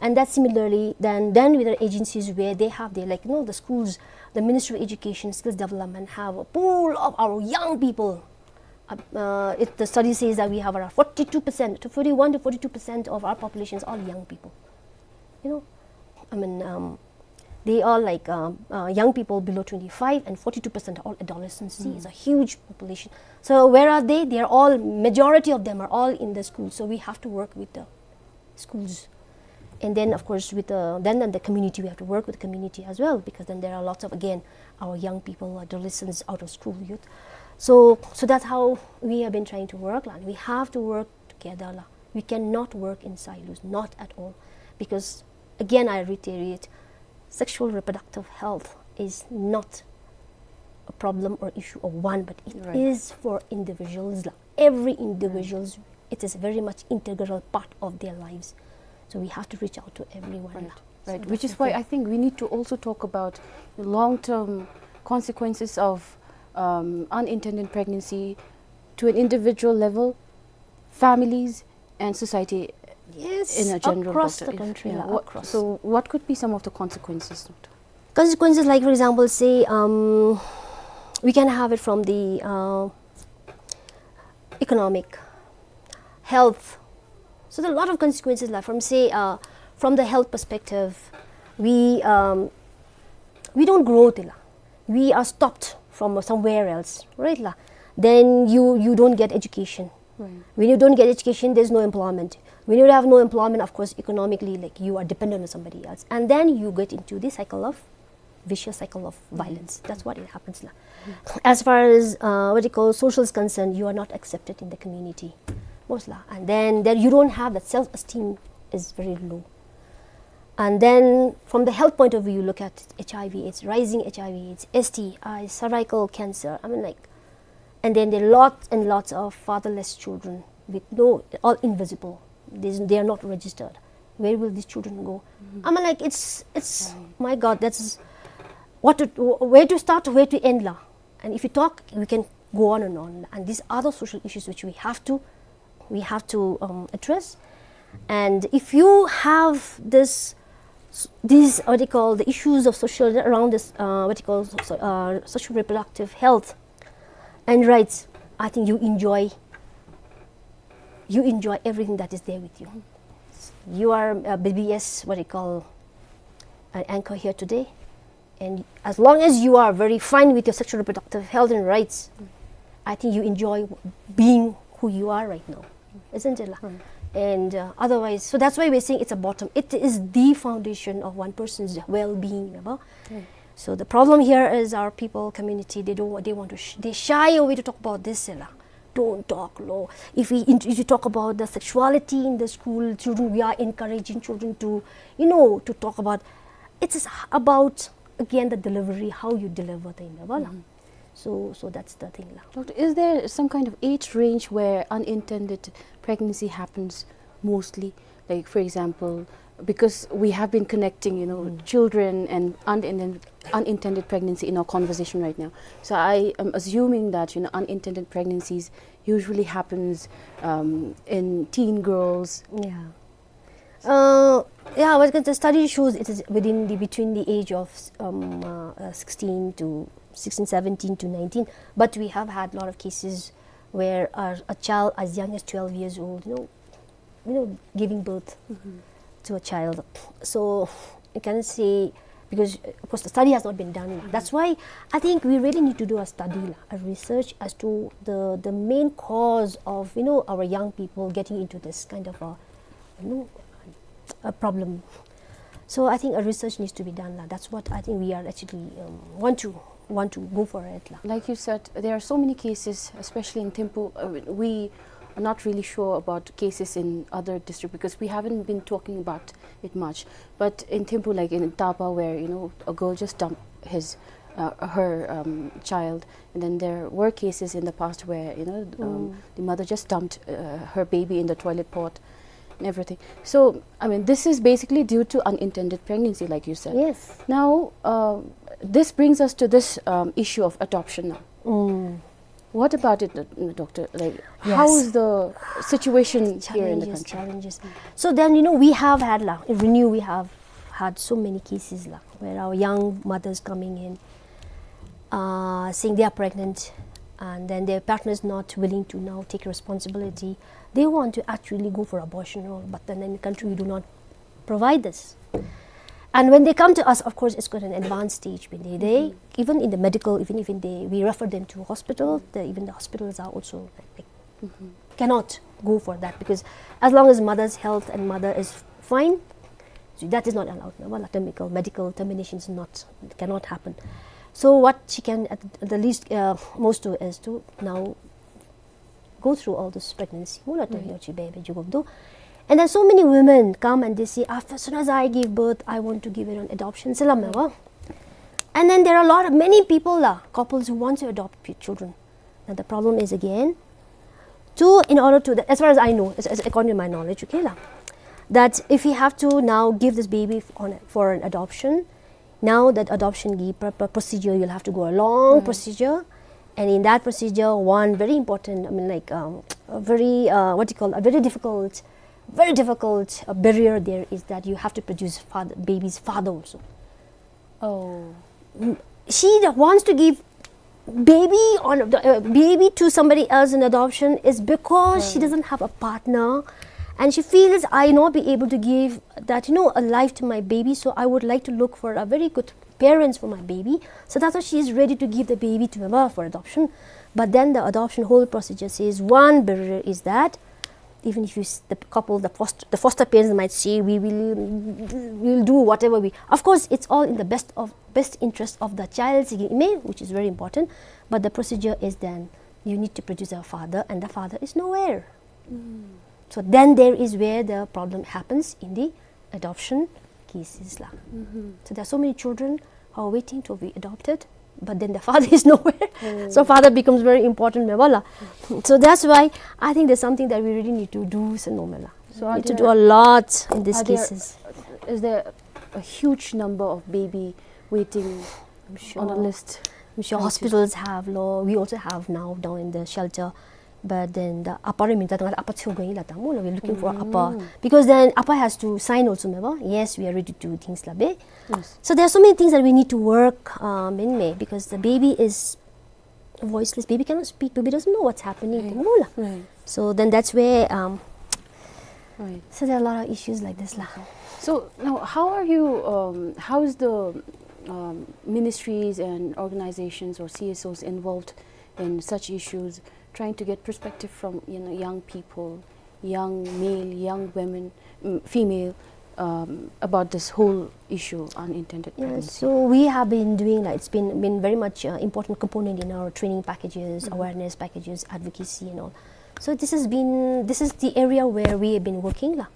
And that similarly, then, then with the agencies where they have their, like, you know, the schools, the Ministry of Education, Skills Development have a pool of our young people. Uh, uh, it, the study says that we have around forty-two percent, to forty-one to forty-two percent of our population is all young people. You know, I mean, um, they are, like, um, uh, young people below twenty-five, and forty-two percent are all adolescents. See, it's a huge population. So where are they? They are all, majority of them are all in the school. So we have to work with the schools. And then, of course, with the, then, then the community, we have to work with the community as well, because then there are lots of, again, our young people, adolescents, out of school youth. So, so that's how we have been trying to work, la. We have to work together, la. We cannot work in silos, not at all. Because, again, I reiterate, sexual reproductive health is not a problem or issue of one, but it is for individuals, la. Every individuals, it is very much integral part of their lives. So we have to reach out to everyone, la. Right. So, which is why I think we need to also talk about the long-term consequences of, um, unintended pregnancy to an individual level, families, and society in a general, across the country, la, across. So what could be some of the consequences, Doctor? Consequences, like, for example, say, um, we can have it from the, uh, economic, health. So there are a lot of consequences, like, from, say, uh, from the health perspective, we, um, we don't grow, tila. We are stopped from somewhere else, right, la? Then you, you don't get education. Right. When you don't get education, there's no employment. When you have no employment, of course, economically, like, you are dependent on somebody else. And then you get into the cycle of vicious cycle of violence. That's what it happens la. As far as, uh, what you call, social is concerned, you are not accepted in the community. Most la. And then, then you don't have that self-esteem is very low. And then from the health point of view, you look at H I V, it's rising H I V, it's S T I, cervical cancer. I mean, like, and then there are lots and lots of fatherless children with no, all invisible. They, they are not registered. Where will these children go? I mean, like, it's, it's, my God, that's what to, where to start, where to end la. And if you talk, we can go on and on. And these are the social issues which we have to, we have to, um, address. And if you have this, s-, these, what you call, the issues of social, around this, uh, what you call, so, uh, social reproductive health and rights, I think you enjoy, you enjoy everything that is there with you. You are a B B S, what you call, an anchor here today. And as long as you are very fine with your sexual reproductive health and rights, I think you enjoy being who you are right now, isn't it la? And, uh, otherwise, so that's why we're saying it's a bottom. It is the foundation of one person's well-being, ya ba? So the problem here is our people, community, they don't, they want to, sh-, they shy away to talk about this, ya la. Don't talk, lo. If we, if you talk about the sexuality in the school, children, we are encouraging children to, you know, to talk about, it is about, again, the delivery, how you deliver the, ya ba la. So, so that's the thing la. Doctor, is there some kind of age range where unintended pregnancy happens mostly? Like, for example, because we have been connecting, you know, children and unintended, unintended pregnancy in our conversation right now. So I am assuming that, you know, unintended pregnancies usually happens, um, in teen girls. Yeah. Uh, yeah, what the study shows, it is within the, between the age of, um, uh, uh, sixteen to, sixteen, seventeen to nineteen. But we have had a lot of cases where a, a child as young as twelve years old, you know, you know, giving birth to a child. So you can say, because, uh, of course, the study has not been done. That's why I think we really need to do a study la, a research as to the, the main cause of, you know, our young people getting into this kind of a, you know, a problem. So I think a research needs to be done la. That's what I think we are actually, um, want to, want to go for it la. Like you said, there are so many cases, especially in Thimphu. Uh, we are not really sure about cases in other district because we haven't been talking about it much. But in Thimphu, like in Tapa, where, you know, a girl just dumped his, uh, her, um, child, and then there were cases in the past where, you know, um, the mother just dumped, uh, her baby in the toilet pot and everything. So, I mean, this is basically due to unintended pregnancy, like you said. Yes. Now, uh, this brings us to this, um, issue of adoption now. What about it, uh, doctor? Like, how is the situation here in the country? Challenges, challenges. So then, you know, we have had la, in Renew, we have had so many cases la, where our young mothers coming in, uh, saying they are pregnant, and then their partner is not willing to now take responsibility. They want to actually go for abortion, or, but then in the country we do not provide this. And when they come to us, of course, it's quite an advanced stage. When they, they, even in the medical, even, even they, we refer them to hospital. The, even the hospitals are also, like, cannot go for that, because as long as mother's health and mother is fine, so that is not allowed. No, medical, medical termination is not, cannot happen. So what she can at the least, uh, most do is to now go through all this pregnancy. Mula to yochi baby jugo do. And then so many women come and they say, "After, as soon as I give birth, I want to give it on adoption." Salam wa. And then there are a lot of, many people la, couples who want to adopt p-, children. Now the problem is again, to, in order to, as far as I know, as, as according to my knowledge, okay la, that if we have to now give this baby f-, on, for an adoption, now that adoption ki pr-, pr-, procedure, you'll have to go a long procedure. And in that procedure, one very important, I mean, like, um, a very, uh, what do you call, a very difficult, very difficult, uh, barrier there is that you have to produce father, baby's father also. Oh. Mm, she that wants to give baby on the, uh, baby to somebody else in adoption is because she doesn't have a partner, and she feels, "I not be able to give that, you know, a life to my baby, so I would like to look for a very good parents for my baby." So that's why she is ready to give the baby to Mama for adoption. But then the adoption whole procedure says one barrier is that Even if you s-, the couple, the foster, the foster parents might say, "We will, we will do whatever we," of course, it's all in the best of, best interest of the child's ime, which is very important. But the procedure is then you need to produce a father, and the father is nowhere. So then there is where the problem happens in the adoption cases la. So there are so many children who are waiting to be adopted, but then the father is nowhere. So father becomes very important, me bala. So that's why I think there's something that we really need to do, so no me la. So are need to there, do a lot in these are there, cases. Is there a huge number of baby waiting I'm sure on a list? I'm sure trying to hospitals have lo. We also have now down in the shelter. But then the apa re minta tanga apa chu going la tamu la, we're looking for apa. Because then apa has to sign also, me ba? Yes, we are ready to do things la be. Yes. So there are so many things that we need to work, um, in me, because the baby is voiceless. Baby cannot speak. Baby doesn't know what's happening. Right. Tamu la. Right. So then that's where, um, right. So there are a lot of issues like this la. So now, how are you, um, how is the, um, ministries and organizations or C S Os involved in such issues, trying to get perspective from, you know, young people, young male, young women, mm, female, um, about this whole issue, unintended pregnancy? Yeah, so we have been doing, like, it's been, been very much, uh, important component in our training packages, awareness packages, advocacy and all. So this has been, this is the area where we have been working la.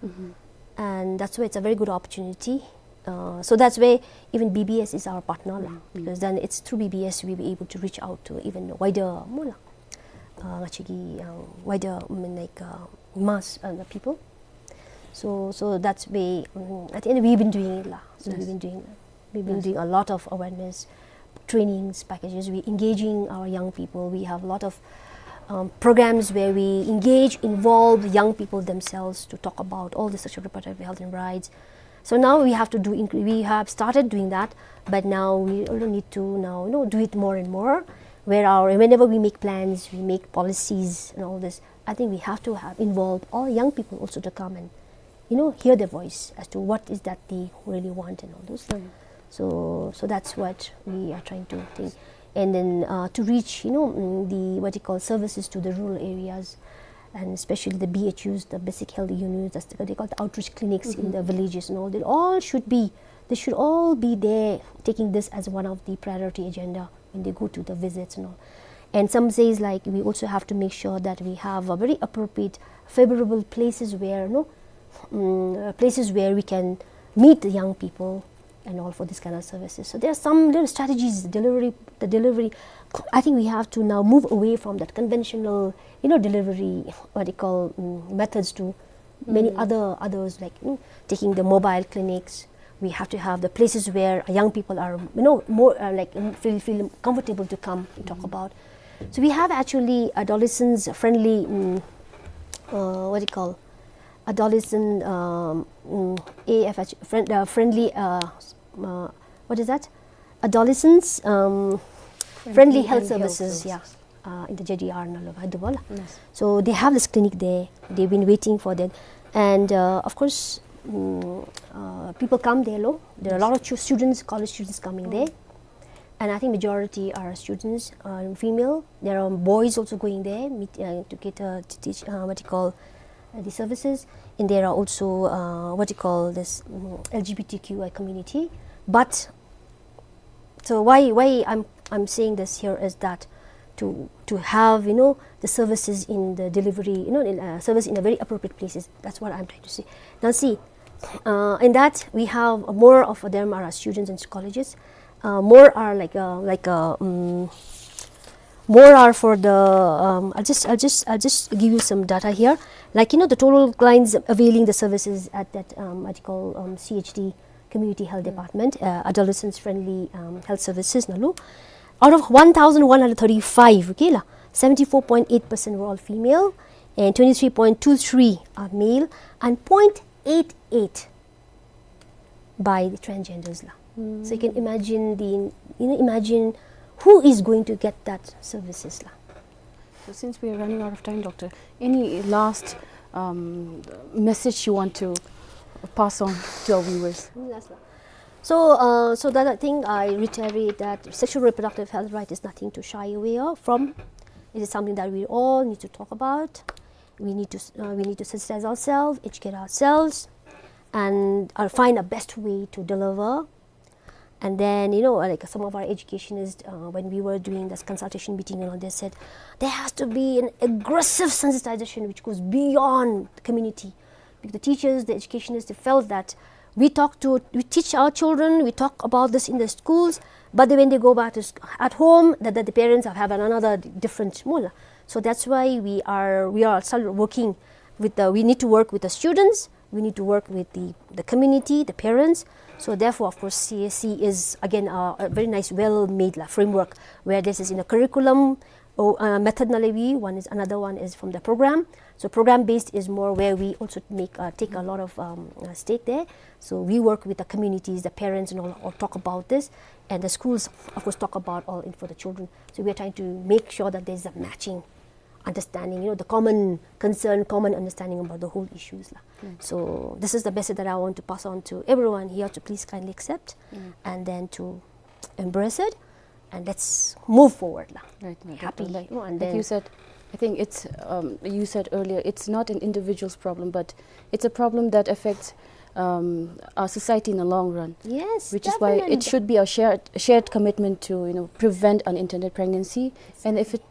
And that's why it's a very good opportunity. Uh, so that's why even B B S is our partner la, because then it's through B B S we were able to reach out to even wider, mo la, uh, actually, uh, wider, I mean, like, uh, mass, uh, the people. So, so that's why, um, at the end we've been doing it la. So we've been doing, we've been doing a lot of awareness trainings packages. We engaging our young people. We have a lot of, um, programs where we engage, involve young people themselves to talk about all the sexual reproductive health and rights. So now we have to do, inc-, we have started doing that, but now we also need to now, you know, do it more and more, where our, whenever we make plans, we make policies and all this, I think we have to have involve all young people also to come and, you know, hear their voice as to what is that they really want and all those. So, so that's what we are trying to think. And then, uh, to reach, you know, mm, the, what you call, services to the rural areas, and especially the B H Us, the basic health units, that's the, they call the outreach clinics in the villages and all. They all should be, they should all be there, taking this as one of the priority agenda when they go to the visits and all. And some says, like, we also have to make sure that we have a very appropriate, favorable places where, no, mm, uh, places where we can meet the young people and all for this kind of services. So there are some little strategies, delivery, the delivery. I think we have to now move away from that conventional, you know, delivery, what you call, mm, methods to many other, others, like, you know, taking the mobile clinics. We have to have the places where young people are, you know, more, uh, like, mm, feel, feel comfortable to come and talk about. So we have actually adolescents friendly, mm, uh, what do you call, adolescent, um, mm, A F H, friend, uh, friendly, uh, s-, uh, what is that? Adolescents, um, friendly health services, yeah. Uh, in the J D R na lo, I do bala. So they have this clinic there. They've been waiting for that. And, uh, of course, mm, uh, people come there lo. There are a lot of chu-, students, college students coming there. And I think majority are students, uh, female. There are boys also going there, meet, uh, to get, uh, to teach, uh, what you call, uh, the services. And there are also, uh, what you call this, mm, L G B T Q I community. But so why, why I'm, I'm saying this here is that to, to have, you know, the services in the delivery, you know, in, uh, service in a very appropriate places. That's what I'm trying to say. Now see, uh, in that we have more of them are students in colleges. Uh, more are like, uh, like, uh, mm, more are for the, um, I'll just, I'll just, I'll just give you some data here. Like, you know, the total clients availing the services at that, um, what you call, um, C H D, Community Health Department, uh, adolescents friendly, um, health services na lo. Out of one thousand one hundred thirty-five, okay la, seventy-four point eight percent were all female, and twenty-three point two three are male, and point eight eight by the transgenders la. So you can imagine the, you know, imagine who is going to get that services la. So since we are running out of time, doctor, any last, um, message you want to pass on to our viewers? Last la. So, uh, so that I think I reiterate that sexual reproductive health right is nothing to shy away of, from. It is something that we all need to talk about. We need to s-, uh, we need to sensitize ourselves, educate ourselves, and, uh, find a best way to deliver. And then, you know, like, some of our educationists, uh, when we were doing this consultation meeting and all, they said there has to be an aggressive sensitization which goes beyond the community. Because the teachers, the educationists, they felt that we talk to, we teach our children, we talk about this in the schools, but then when they go back to sc-, at home, the, the, the parents have, have another d-, different mula. So that's why we are, we are still working with the, we need to work with the students, we need to work with the, the community, the parents. So therefore, of course, C A C is again a, a very nice, well-made la framework where this is in a curriculum, oh, uh, method наличии, one is, another one is from the program. So program based is more where we also make, uh, take a lot of, um, uh, stake there. So we work with the communities, the parents and all, all talk about this. And the schools, of course, talk about all in for the children. So we are trying to make sure that there's a matching understanding, you know, the common concern, common understanding about the whole issues la. Mm. So this is the message that I want to pass on to everyone here to please kindly accept Mm. and then to embrace it, and let's move forward la. Right, right, right. Happy, like, you know, and like then you said, I think it's, um, you said earlier, it's not an individual's problem, but it's a problem that affects, um, our society in the long run. Yes, which is why it definitely should be a shared, shared commitment to, you know, prevent unintended pregnancy. And if it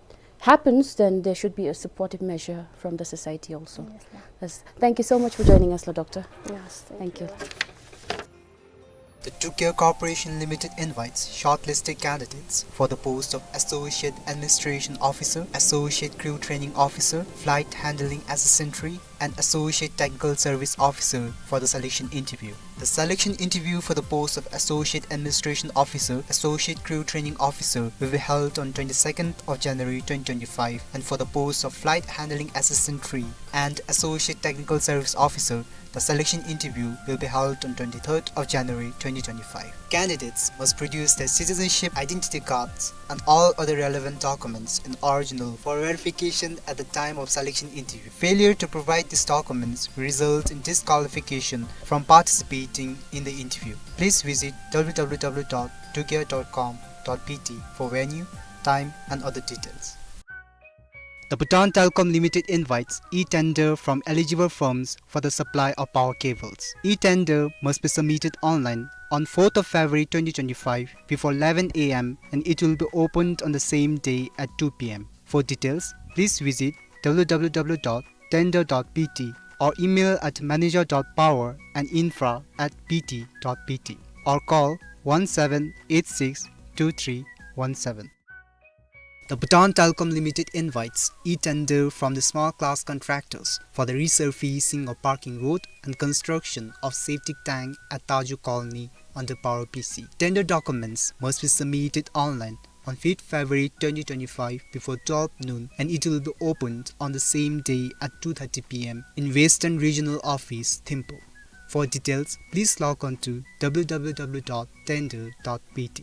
happens, then there should be a supportive measure from the society also. Yes, ma'am. Yes. Thank you so much for joining us, la doctor. Yes, thank you. Thank you. The Tukia Corporation Limited invites shortlisted candidates for the post of Associate Administration Officer, Associate Crew Training Officer, Flight Handling Assistant three, and Associate Technical Service Officer for the selection interview. The selection interview for the post of Associate Administration Officer, Associate Crew Training Officer will be held on twenty-second of January twenty twenty-five, and for the post of Flight Handling Assistant three and Associate Technical Service Officer, the selection interview will be held on twenty-third of January twenty twenty-five. Candidates must produce their citizenship identity cards and all other relevant documents in original for verification at the time of selection interview. Failure to provide these documents will result in disqualification from participating in the interview. Please visit w w w dot tukia dot com dot b t for venue, time, and other details. The Bhutan Telecom Limited invites e-tender from eligible firms for the supply of power cables. E-tender must be submitted online on fourth of February twenty twenty-five before eleven a m and it will be opened on the same day at two p m. For details, please visit w w w dot tender dot b t or email at manager dot power and infra at b t dot b t or call one seven eight six two three one seven. The Bhutan Telecom Limited invites e-tender from the small class contractors for the resurfacing of parking road and construction of septic tank at Taju Colony under Paro P C. Tender documents must be submitted online on fifth February twenty twenty-five before twelve noon, and it will be opened on the same day at two thirty p m in Western Regional Office, Thimphu. For details, please log on to w w w dot tender dot b t.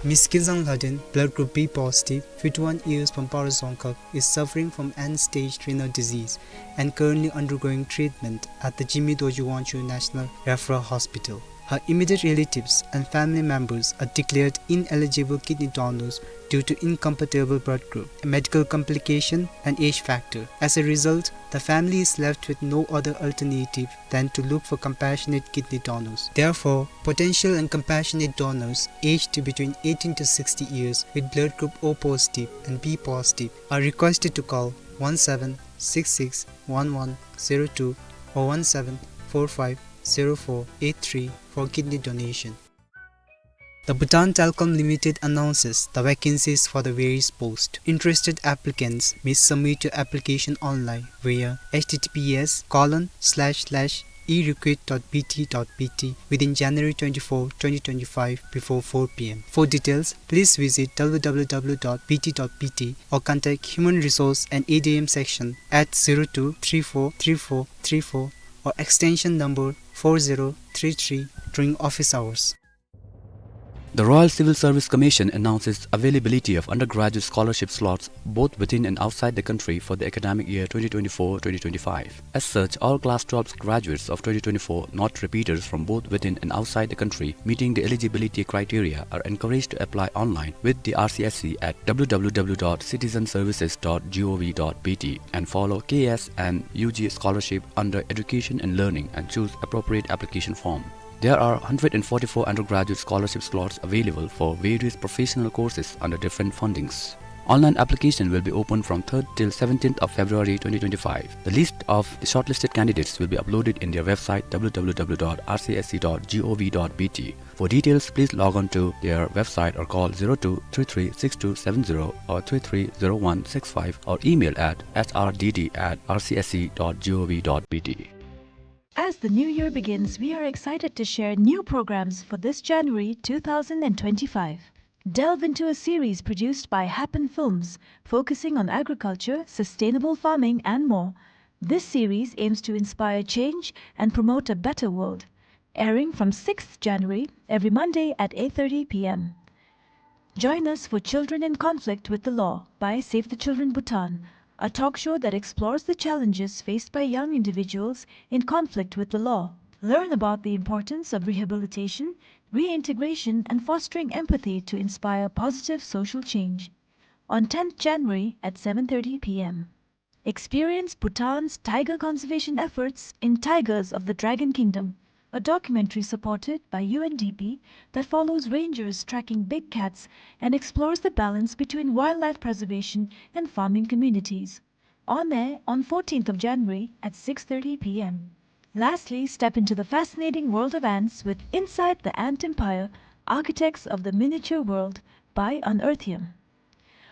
Miss Kinzang Lhaden, blood group B positive, fifty-one years, from Paro Dzongkhag, is suffering from end-stage renal disease and currently undergoing treatment at the Jigme Dorji Wangchug National Referral Hospital. Her immediate relatives and family members are declared ineligible kidney donors due to incompatible blood group, a medical complication, and age factor. As a result, the family is left with no other alternative than to look for compassionate kidney donors. Therefore, potential and compassionate donors aged between eighteen to sixty years with blood group O positive and B positive are requested to call one seven six six one one zero two or one seven four five zero four eight three for kidney donation. The Bhutan Telecom Limited announces the vacancies for the various posts. Interested applicants may submit your application online via h t t p s colon slash slash e recruit dot b t dot b t within January twenty-fourth, twenty twenty-five before four p m. For details, please visit w w w dot b t dot b t or contact Human Resource and A D M section at zero two three four three four three four or extension number four zero three three during office hours. The Royal Civil Service Commission announces availability of undergraduate scholarship slots both within and outside the country for the academic year twenty twenty-four twenty twenty-five. As such, all class twelve graduates of twenty twenty-four, not repeaters, from both within and outside the country meeting the eligibility criteria are encouraged to apply online with the R C S C at W W W dot citizen services dot gov dot B T and follow K S and U G scholarship under Education and Learning and choose appropriate application form. There are hundred and forty-four undergraduate scholarship slots available for various professional courses under different fundings. Online application will be open from third till seventeenth of February twenty twenty-five. The list of the shortlisted candidates will be uploaded in their website W W W dot R C S C dot gov dot B T. For details, please log on to their website or call zero two three three six two seven zero or three three zero one six five or email at S R D D at R C S C dot gov dot B T. As the new year begins, we are excited to share new programs for this January two thousand and twenty-five. Delve into a series produced by Happen Films, focusing on agriculture, sustainable farming, and more. This series aims to inspire change and promote a better world. Airing from sixth January, every Monday at eight thirty P M. Join us for Children in Conflict with the Law by Save the Children Bhutan, a talk show that explores the challenges faced by young individuals in conflict with the law. Learn about the importance of rehabilitation, reintegration, and fostering empathy to inspire positive social change. On tenth January at seven thirty P M. Experience Bhutan's tiger conservation efforts in Tigers of the Dragon Kingdom, a documentary supported by U N D P that follows rangers tracking big cats and explores the balance between wildlife preservation and farming communities. On air on fourteenth of January at six thirty P M. Lastly, step into the fascinating world of ants with Inside the Ant Empire, Architects of the Miniature World by Unearthium.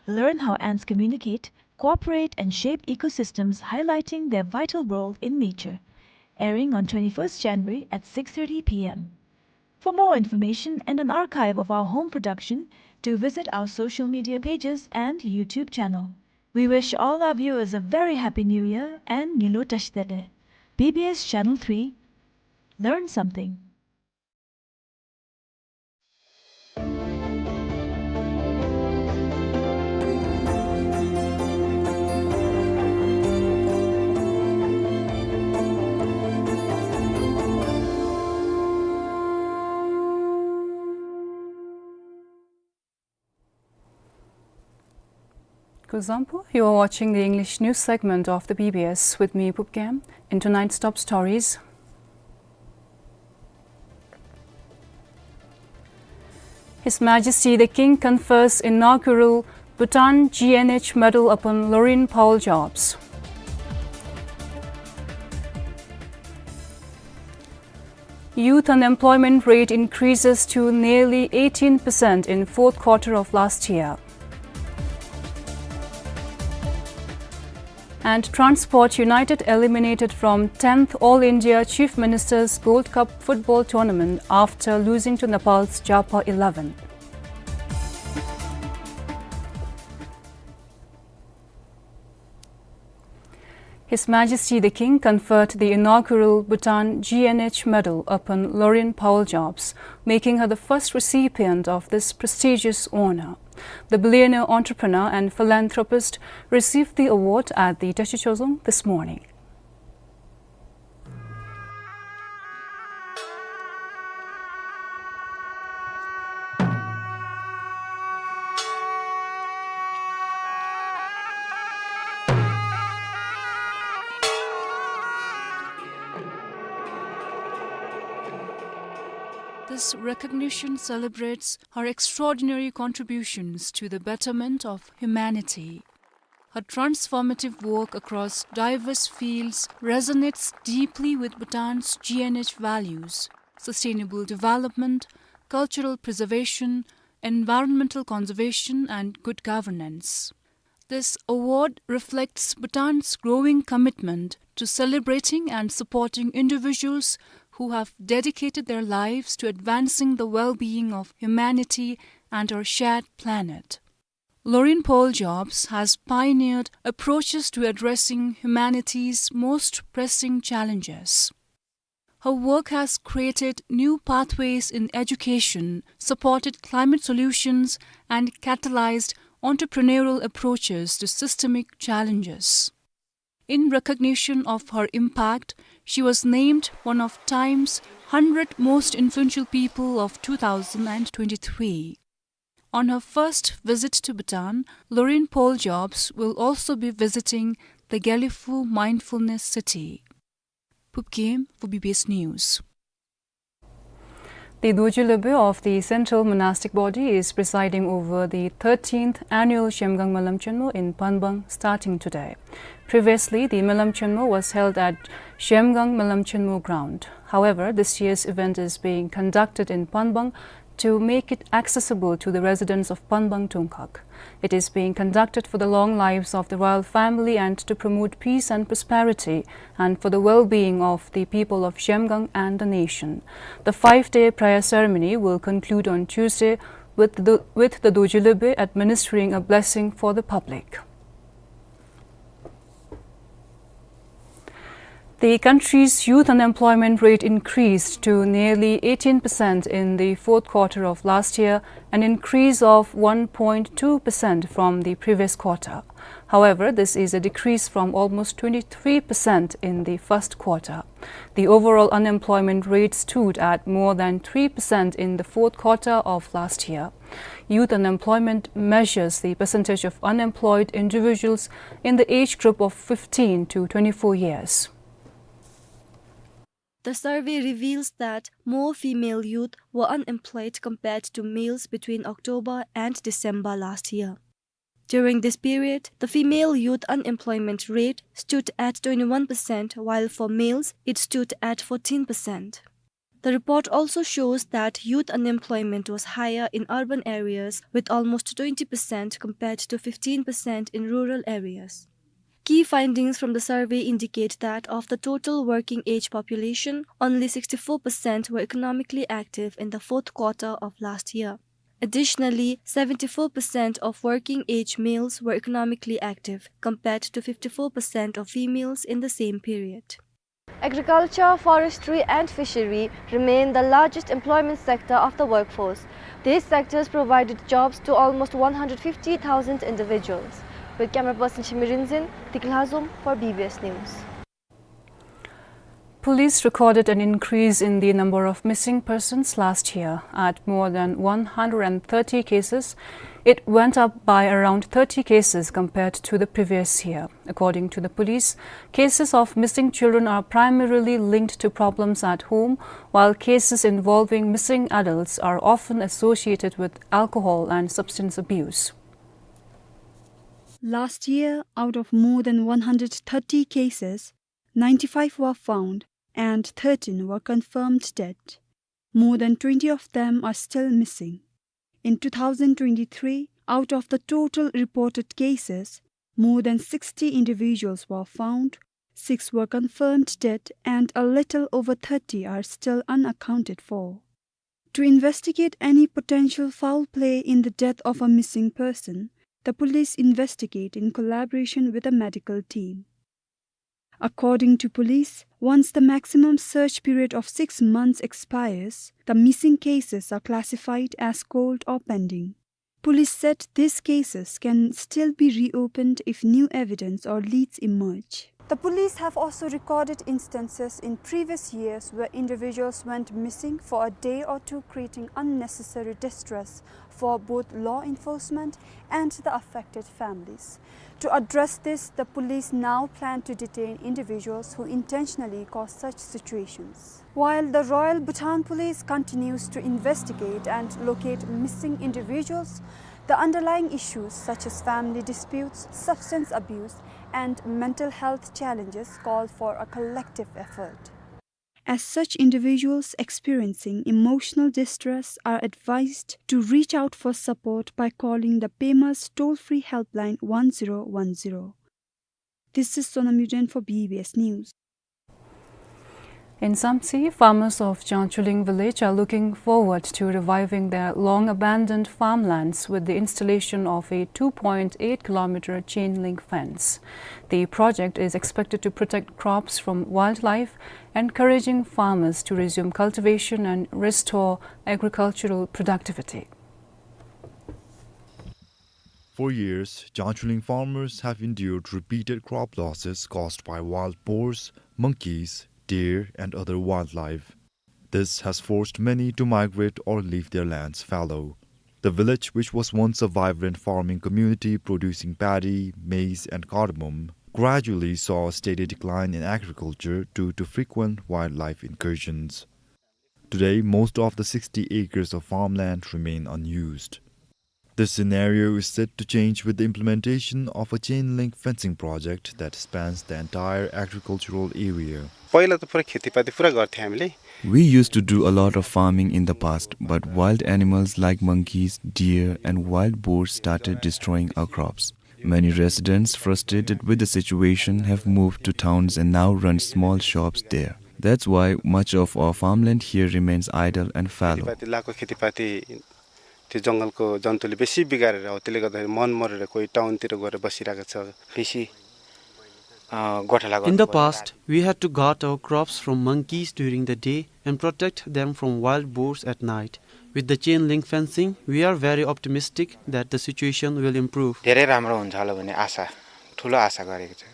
Learn how ants communicate, cooperate, and shape ecosystems, highlighting their vital role in nature. Airing on twenty-first January at six thirty P M. For more information and an archive of our home production, do visit our social media pages and YouTube channel. We wish all our viewers a very happy New Year and Ngilu Tashdele. B B S Channel three. Learn something. Kuzuzangpo, you are watching the English news segment of the B B S with me, Pupkem. In tonight's top stories, His Majesty the King confers inaugural Bhutan G N H medal upon Lorraine Paul Jobs. Youth unemployment rate increases to nearly eighteen percent in fourth quarter of last year. And Transport United eliminated from tenth All India Chief Ministers Gold Cup football tournament after losing to Nepal's Japa eleven. His Majesty the King conferred the inaugural Bhutan G N H medal upon Lorraine Paul Jobs, making her the first recipient of this prestigious honor. The billionaire entrepreneur and philanthropist received the award at the Teshi Chozong this morning. This recognition celebrates her extraordinary contributions to the betterment of humanity. Her transformative work across diverse fields resonates deeply with Bhutan's G N H values: sustainable development, cultural preservation, environmental conservation, and good governance. This award reflects Bhutan's growing commitment to celebrating and supporting individuals who have dedicated their lives to advancing the well-being of humanity and our shared planet. Lorraine Paul Jobs has pioneered approaches to addressing humanity's most pressing challenges. Her work has created new pathways in education, supported climate solutions, and catalyzed entrepreneurial approaches to systemic challenges. In recognition of her impact, she was named one of Time's hundred most influential people of two thousand and twenty-three. On her first visit to Bhutan, Lorraine Paul Jobs will also be visiting the Gelephu Mindfulness City. Phub Gyem for B B S News. The Dorji Lhobe of the Central Monastic Body is presiding over the thirteenth annual Zhemgang Melam Chenmo in Pangpang starting today. Previously, the Melam Chenmo was held at Zhemgang Melam Chenmo ground. However, this year's event is being conducted in Pangpang to make it accessible to the residents of Pangpang Tongkhag. It is being conducted for the long lives of the royal family and to promote peace and prosperity and for the well-being of the people of Zhemgang and the nation. The five-day prayer ceremony will conclude on Tuesday with the, with the Dorji Lhobe administering a blessing for the public. The country's youth unemployment rate increased to nearly eighteen percent in the fourth quarter of last year, an increase of one point two percent from the previous quarter. However, this is a decrease from almost twenty-three percent in the first quarter. The overall unemployment rate stood at more than three percent in the fourth quarter of last year. Youth unemployment measures the percentage of unemployed individuals in the age group of fifteen to twenty-four years. The survey reveals that more female youth were unemployed compared to males between October and December last year. During this period, the female youth unemployment rate stood at twenty-one percent, while for males, it stood at fourteen percent. The report also shows that youth unemployment was higher in urban areas, with almost twenty percent compared to fifteen percent in rural areas. Key findings from the survey indicate that of the total working age population, only sixty-four percent were economically active in the fourth quarter of last year. Additionally, seventy-four percent of working age males were economically active, compared to fifty-four percent of females in the same period. Agriculture, forestry and fishery remain the largest employment sector of the workforce. These sectors provided jobs to almost one hundred fifty thousand individuals. With camera person Shimi Rinzin, Dikla Zum for B B S News. Police recorded an increase in the number of missing persons last year at more than one hundred thirty cases. It went up by around thirty cases compared to the previous year. According to the police, cases of missing children are primarily linked to problems at home, while cases involving missing adults are often associated with alcohol and substance abuse. Last year, out of more than one hundred thirty cases, ninety-five were found and thirteen were confirmed dead. More than twenty of them are still missing. In two thousand twenty-three, out of the total reported cases, more than sixty individuals were found, six were confirmed dead, and a little over thirty are still unaccounted for. To investigate any potential foul play in the death of a missing person, the police investigate in collaboration with a medical team. According to police, once the maximum search period of six months expires, the missing cases are classified as cold or pending. Police said these cases can still be reopened if new evidence or leads emerge. The police have also recorded instances in previous years where individuals went missing for a day or two, creating unnecessary distress for both law enforcement and the affected families. To address this, the police now plan to detain individuals who intentionally cause such situations. While the Royal Bhutan Police continues to investigate and locate missing individuals, the underlying issues such as family disputes, substance abuse, and mental health challenges call for a collective effort. As such, individuals experiencing emotional distress are advised to reach out for support by calling the Pema's toll-free helpline one zero one zero. This is Sonam Yuden for B B S News. In Samtse, farmers of Jangchuling village are looking forward to reviving their long-abandoned farmlands with the installation of a two point eight kilometer chain link fence. The project is expected to protect crops from wildlife, encouraging farmers to resume cultivation and restore agricultural productivity. For years, Jangchuling farmers have endured repeated crop losses caused by wild boars, monkeys, deer, and other wildlife. This has forced many to migrate or leave their lands fallow. The village, which was once a vibrant farming community producing paddy, maize, and cardamom, gradually saw a steady decline in agriculture due to frequent wildlife incursions. Today, most of the sixty acres of farmland remain unused. This scenario is set to change with the implementation of a chain link fencing project that spans the entire agricultural area. पहिला त पुरा खेतीपाती पुरा गर्थ्यौँ हामीले। We used to do a lot of farming in the past, but wild animals like monkeys, deer, and wild boars started destroying our crops. Many residents, frustrated with the situation, have moved to towns and now run small shops there. That's why much of our farmland here remains idle and fallow. खेतीपाती, लाको खेतीपाती त्यो जङ्गलको जन्तुले बेसी बिगारेर हो, त्यसले गर्दाखेरि मन मरेर कोही टाउनतिर गएर बसिरहेको छ। बेसी, अ, गोठाला In the गर्नुपर्ने past, we had to guard our crops from monkeys during the day and protect them from wild boars at night. With the chain link fencing, we are very optimistic that the situation will improve. धेरै राम्रो हुन्छ होला भन्ने आशा, ठुलो आशा गरेको छ।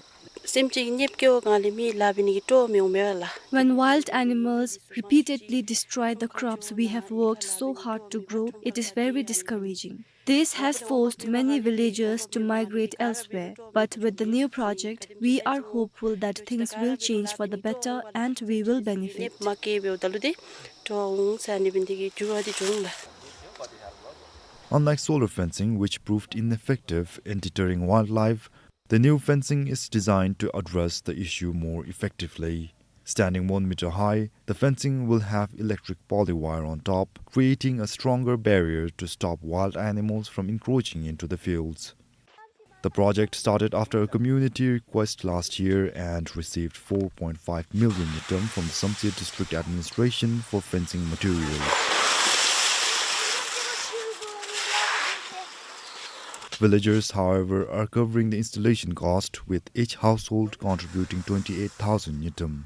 Semching nyepkyo ngali mi labini ki to mi umela. When wild animals repeatedly destroy the crops we have worked so hard to grow, it is very discouraging. This has forced many villagers to migrate elsewhere, but with the new project, we are hopeful that things will change for the better and we will benefit. Nyep make be udalu de, to ung sa ni bindi ki juro di jung la. Unlike solar fencing, which proved ineffective in deterring wildlife, the new fencing is designed to address the issue more effectively. Standing one meter high, the fencing will have electric poly wire on top, creating a stronger barrier to stop wild animals from encroaching into the fields. The project started after a community request last year and received four point five million ngultrum from the Samtse District Administration for fencing material. Villagers, however, are covering the installation cost, with each household contributing twenty-eight thousand ngultrum.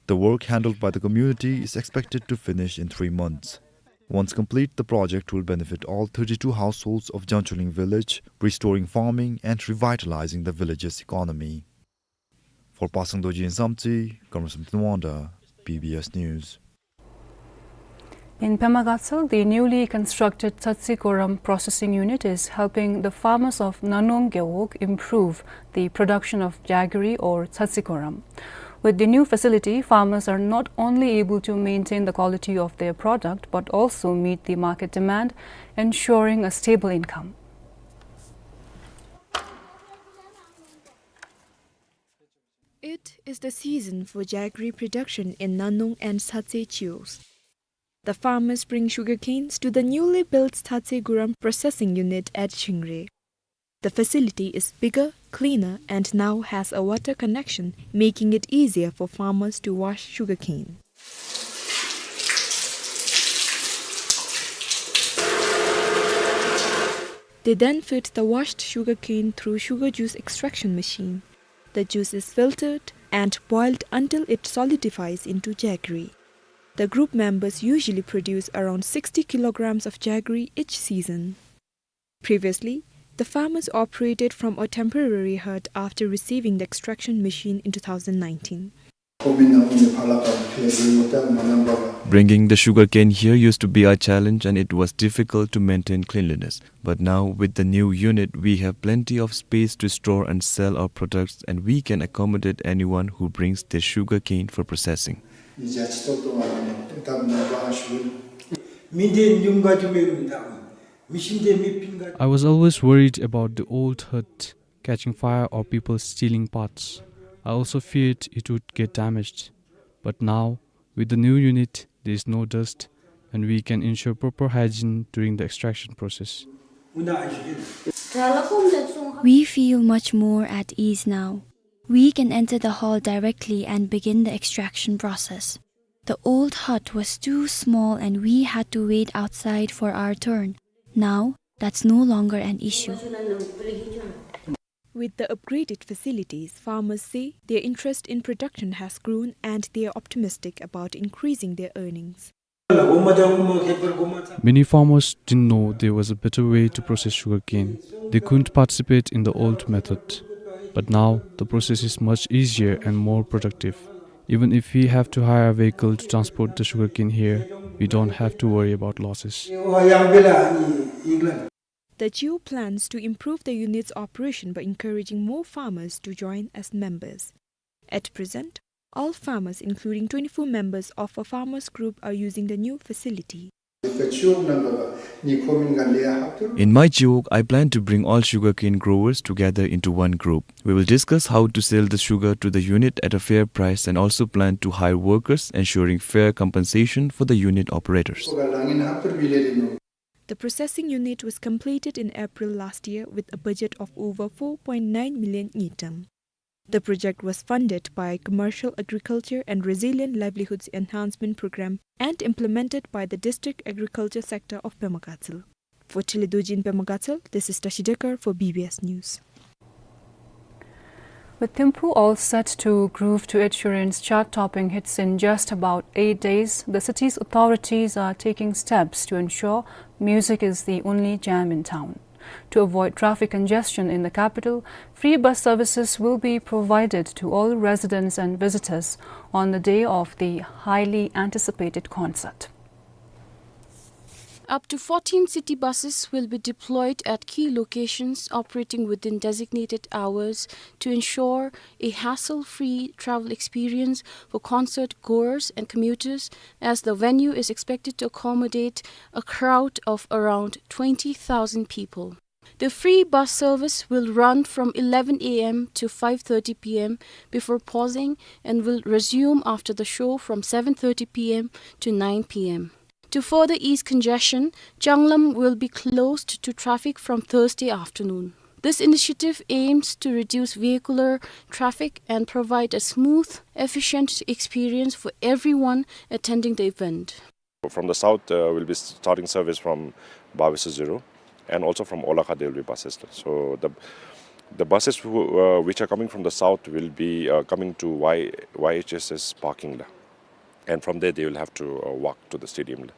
The work handled by the community is expected to finish in three months. Once complete, the project will benefit all thirty-two households of Jangchuling village, restoring farming and revitalizing the village's economy. For Pasang Dorji in Samtse, Kamasam Thanwangda, B B S News. In Pema Gatshel, the newly constructed Tsatse Kuram processing unit is helping the farmers of Nanung Gewog improve the production of jaggery or Tsatse Kuram. With the new facility, farmers are not only able to maintain the quality of their product, but also meet the market demand, ensuring a stable income. It is the season for jaggery production in Nanung and Tsatse chiefs. The farmers bring sugarcanes to the newly built Tsatse Kuram processing unit at Chingre. The facility is bigger, cleaner, and now has a water connection, making it easier for farmers to wash sugarcane. They then feed the washed sugarcane through sugar juice extraction machine. The juice is filtered and boiled until it solidifies into jaggery. The group members usually produce around sixty kilograms of jaggery each season. Previously, the farmers operated from a temporary hut after receiving the extraction machine in two thousand nineteen. Bringing the sugarcane here used to be a challenge and it was difficult to maintain cleanliness. But now, with the new unit, we have plenty of space to store and sell our products, and we can accommodate anyone who brings their sugarcane for processing. I was always worried about the old hut catching fire or people stealing parts. I also feared it would get damaged. But now, with the new unit, there is no dust, and we can ensure proper hygiene during the extraction process. We feel much more at ease now. We can enter the hall directly and begin the extraction process. The old hut was too small and we had to wait outside for our turn. Now, that's no longer an issue. With the upgraded facilities, farmers say their interest in production has grown and they are optimistic about increasing their earnings. Many farmers didn't know there was a better way to process sugarcane. They couldn't participate in the old method. But now, the process is much easier and more productive. Even if we have to hire a vehicle to transport the sugarcane here, we don't have to worry about losses. The G O plans to improve the unit's operation by encouraging more farmers to join as members. At present, all farmers, including twenty-four members of a farmers group, are using the new facility. In my G O, I plan to bring all sugarcane growers together into one group. We will discuss how to sell the sugar to the unit at a fair price and also plan to hire workers, ensuring fair compensation for the unit operators. The processing unit was completed in April last year with a budget of over four point nine million ngultrum. The project was funded by Commercial Agriculture and Resilient Livelihoods Enhancement Program and implemented by the District Agriculture Sector of Pema Gatshel. For Tele Dorji in Pema Gatshel, this is Tashi Dekar for B B S News. With Thimphu all set to groove to Ed Sheeran's chart-topping hits in just about eight days, the city's authorities are taking steps to ensure music is the only jam in town. To avoid traffic congestion in the capital, free bus services will be provided to all residents and visitors on the day of the highly anticipated concert. Up to fourteen city buses will be deployed at key locations operating within designated hours to ensure a hassle-free travel experience for concert goers and commuters, as the venue is expected to accommodate a crowd of around twenty thousand people. The free bus service will run from eleven a m to five thirty p m before pausing and will resume after the show from seven thirty p m to nine p m. To further ease congestion, Changlam will be closed to traffic from Thursday afternoon. This initiative aims to reduce vehicular traffic and provide a smooth, efficient experience for everyone attending the event. From the south, uh, we'll be starting service from Bawisu Ziro and also from Olakha there will be buses. So the, the buses who, uh, which are coming from the south will be, uh, coming to Y-, Y H S S parking la. And from there they will have to, uh, walk to the stadium la.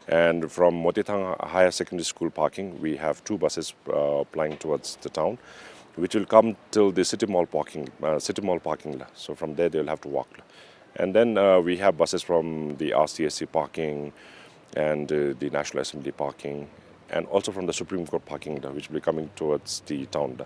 And from Motithang Higher Secondary School parking, we have two buses, uh, plying towards the town, which will come till the City Mall parking, uh, City Mall parking la. So from there they will have to walk la. And then, uh, we have buses from the R C S C parking and, uh, the National Assembly parking, and also from the Supreme Court parking la, which will be coming towards the town la.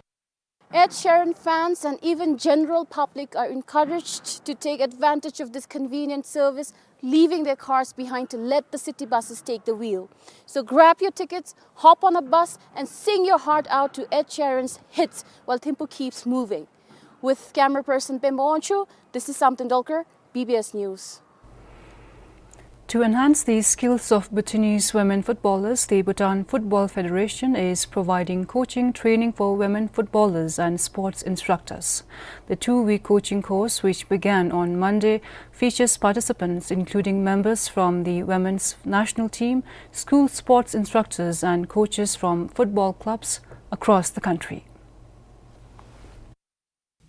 Ed Sheeran fans and even general public are encouraged to take advantage of this convenient service, leaving their cars behind to let the city buses take the wheel. So grab your tickets, hop on a bus, and sing your heart out to Ed Sheeran's hits while Thimphu keeps moving. With camera person Pemba Wangchuk, this is Samten Dolkar, B B S News. To enhance the skills of Bhutanese women footballers, the Bhutan Football Federation is providing coaching training for women footballers and sports instructors. The two-week coaching course, which began on Monday, features participants including members from the women's national team, school sports instructors, and coaches from football clubs across the country.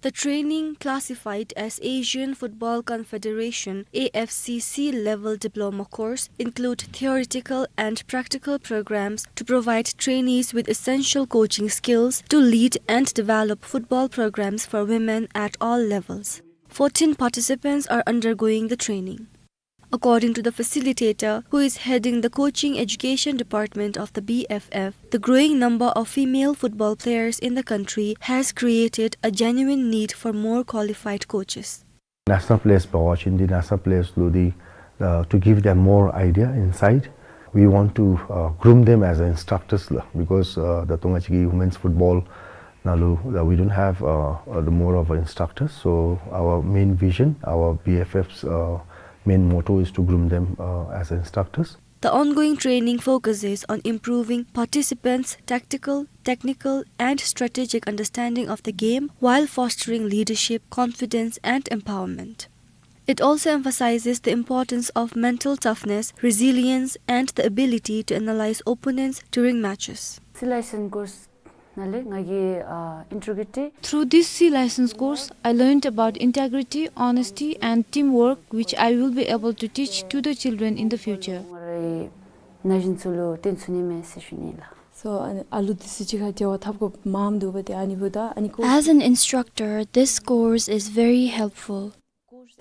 The training, classified as Asian Football Confederation, A F C C level diploma course, include theoretical and practical programs to provide trainees with essential coaching skills to lead and develop football programs for women at all levels. Fourteen participants are undergoing the training. According to the facilitator, who is heading the coaching education department of the B F F, the growing number of female football players in the country has created a genuine need for more qualified coaches. National players, by watching the national players, to the, uh, to give them more idea, insight. We want to, uh, groom them as instructors la, because, uh, the Tonga Chiki women's football, nalu, uh, we don't have, uh, uh, the more of instructors. So our main vision, our B F F's, uh, main motto is to groom them, uh, as instructors. The ongoing training focuses on improving participants' tactical, technical, and strategic understanding of the game while fostering leadership, confidence, and empowerment. It also emphasizes the importance of mental toughness, resilience, and the ability to analyze opponents during matches. Sea license course ནང་ལས་ང་གིས་ཨ་ཨིན་ཊི་གི་རི་ཊི། Through this sea license course, I learned about integrity, honesty, and teamwork, which I will be able to teach to the children in the future. ང་རའི་ན་གཞོན་ཚུ་ལུ་སྟོན་ཚུགས་ནི་མས་ཟེར་ཞུ་ནི་ལགས། So, ཨ་ནི་ཨ་ལུ་འདི་ཚུ་གཅིག་ཁར་འབྲེལ་བ་འཐབ་དགོཔ་མངམ་འདུག་པ། ཏེ་ཨ་ནི་འབདཝ་ད་ཨ་ནི་ཀོརསི། As an instructor, this course is very helpful,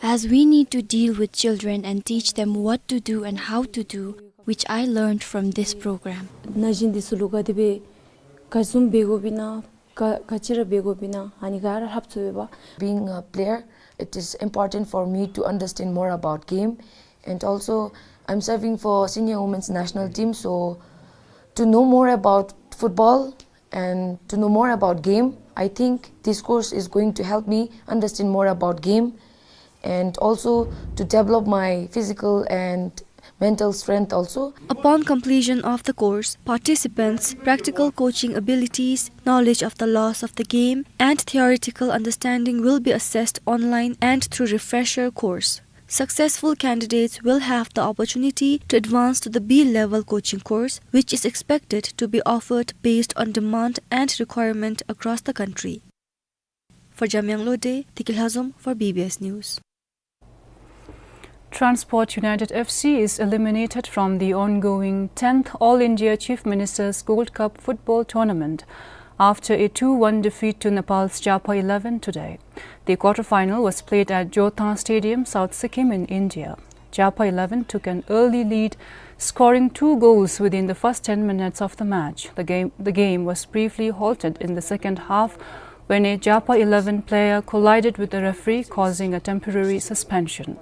as we need to deal with children and teach them what to do and how to do, which I learned from this program. ན་གཞོན་འདི་ཚུ་ལུ་ག་དེ་སྦེ་ག་བཟུམ་འབད་དགོཔ་ཨིན་ན་ག་ག་ཅི་ར་འབད་དགོཔ་ཨིན་ན་ཨ་ནི་ག་ར་ལྷབ་ཚུགས་པས། Being a player, it is important for me to understand more about game, and also I'm serving for senior women's national team, so to know more about football, and to know more about game. I think this course is going to help me understand more about game and also to develop my physical and mental strength also. Upon completion of the course, participants' practical coaching abilities, knowledge of the laws of the game, and theoretical understanding will be assessed online and through refresher course. Successful candidates will have the opportunity to advance to the B level coaching course, which is expected to be offered based on demand and requirement across the country. For Jamyang Lode, Tiki Lhazom for B B S News. Transport United F C is eliminated from the ongoing tenth All India Chief Ministers Gold Cup football tournament after a two one defeat to Nepal's Japa eleven today. The quarter-final was played at Jothang Stadium, South Sikkim in India. Japa eleven took an early lead, scoring two goals within the first ten minutes of the match. The game, the game was briefly halted in the second half when a Japa eleven player collided with the referee, causing a temporary suspension.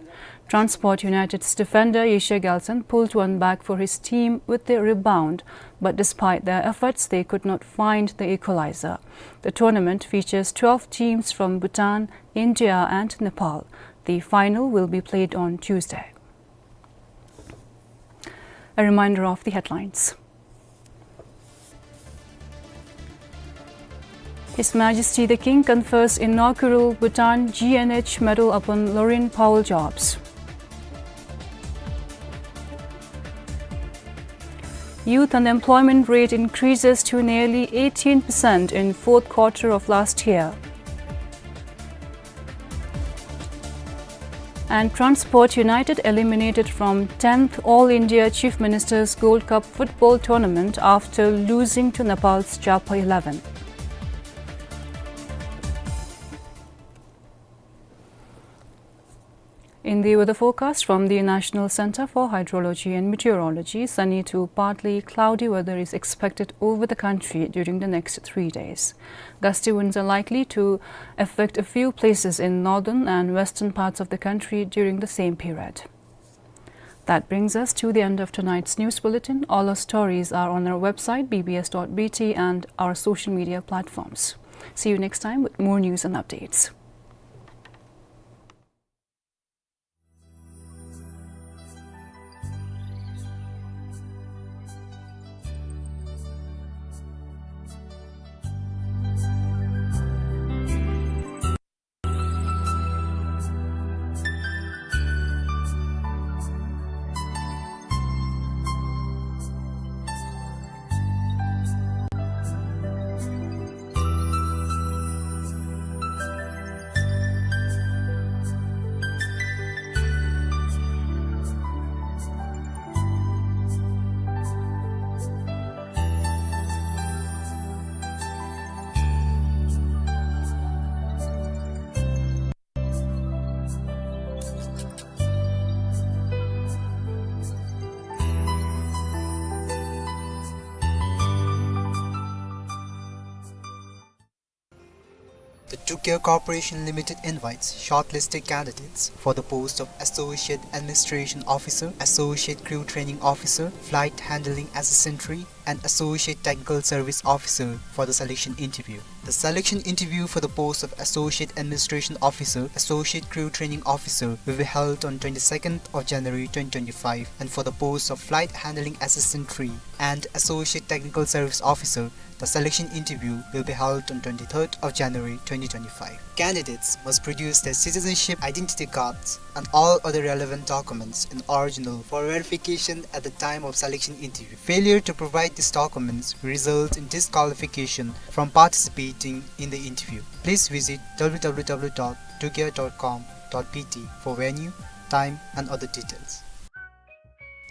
Transport United's defender Yeshe Gelson pulled one back for his team with a rebound, but despite their efforts, they could not find the equalizer. The tournament features twelve teams from Bhutan, India and Nepal. The final will be played on Tuesday. A reminder of the headlines. His Majesty the King confers inaugural Bhutan G N H medal upon Lorin Paul Jobs. Youth unemployment rate increases to nearly eighteen percent in fourth quarter of last year. And Transport United eliminated from tenth All India Chief Ministers Gold Cup football tournament after losing to Nepal's Japa eleven. In the weather forecast from the National Centre for Hydrology and Meteorology, sunny to partly cloudy weather is expected over the country during the next three days. Gusty winds are likely to affect a few places in northern and western parts of the country during the same period. That brings us to the end of tonight's news bulletin. All our stories are on our website, B B S dot B T, and our social media platforms. See you next time with more news and updates. The Tukia Corporation Limited invites shortlisted candidates for the post of Associate Administration Officer, Associate Crew Training Officer, Flight Handling Assistant three, and Associate Technical Service Officer for the selection interview. The selection interview for the post of Associate Administration Officer, Associate Crew Training Officer will be held on twenty-second of January twenty twenty-five, and for the post of Flight Handling Assistant three and Associate Technical Service Officer, the selection interview will be held on twenty-third of January twenty twenty-five. Candidates must produce their citizenship identity cards and all other relevant documents in original for verification at the time of selection interview. Failure to provide these documents will result in disqualification from participating in the interview. Please visit w w w dot dugia dot com dot b t for venue, time, and other details.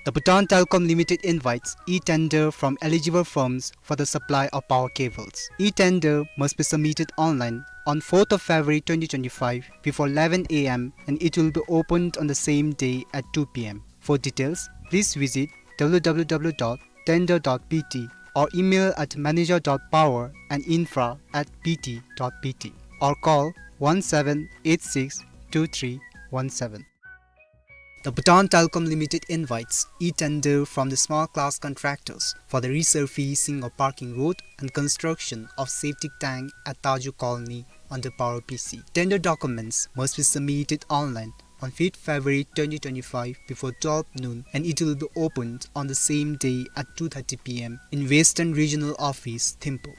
The Bhutan Telecom Limited invites e-tender from eligible firms for the supply of power cables. E-tender must be submitted online on fourth of February twenty twenty-five before eleven a m and it will be opened on the same day at two p m. For details, please visit w w w dot tender dot b t or email at manager dot power and infra at b t dot b t or call one seven eight six two three one seven. The Bhutan Telecom Limited invites e-tender from the small class contractors for the resurfacing of parking road and construction of septic tank at Taju Colony under Power P C. Tender documents must be submitted online on fifth February twenty twenty-five before twelve noon, and it will be opened on the same day at two thirty p m in Western Regional Office, Thimphu.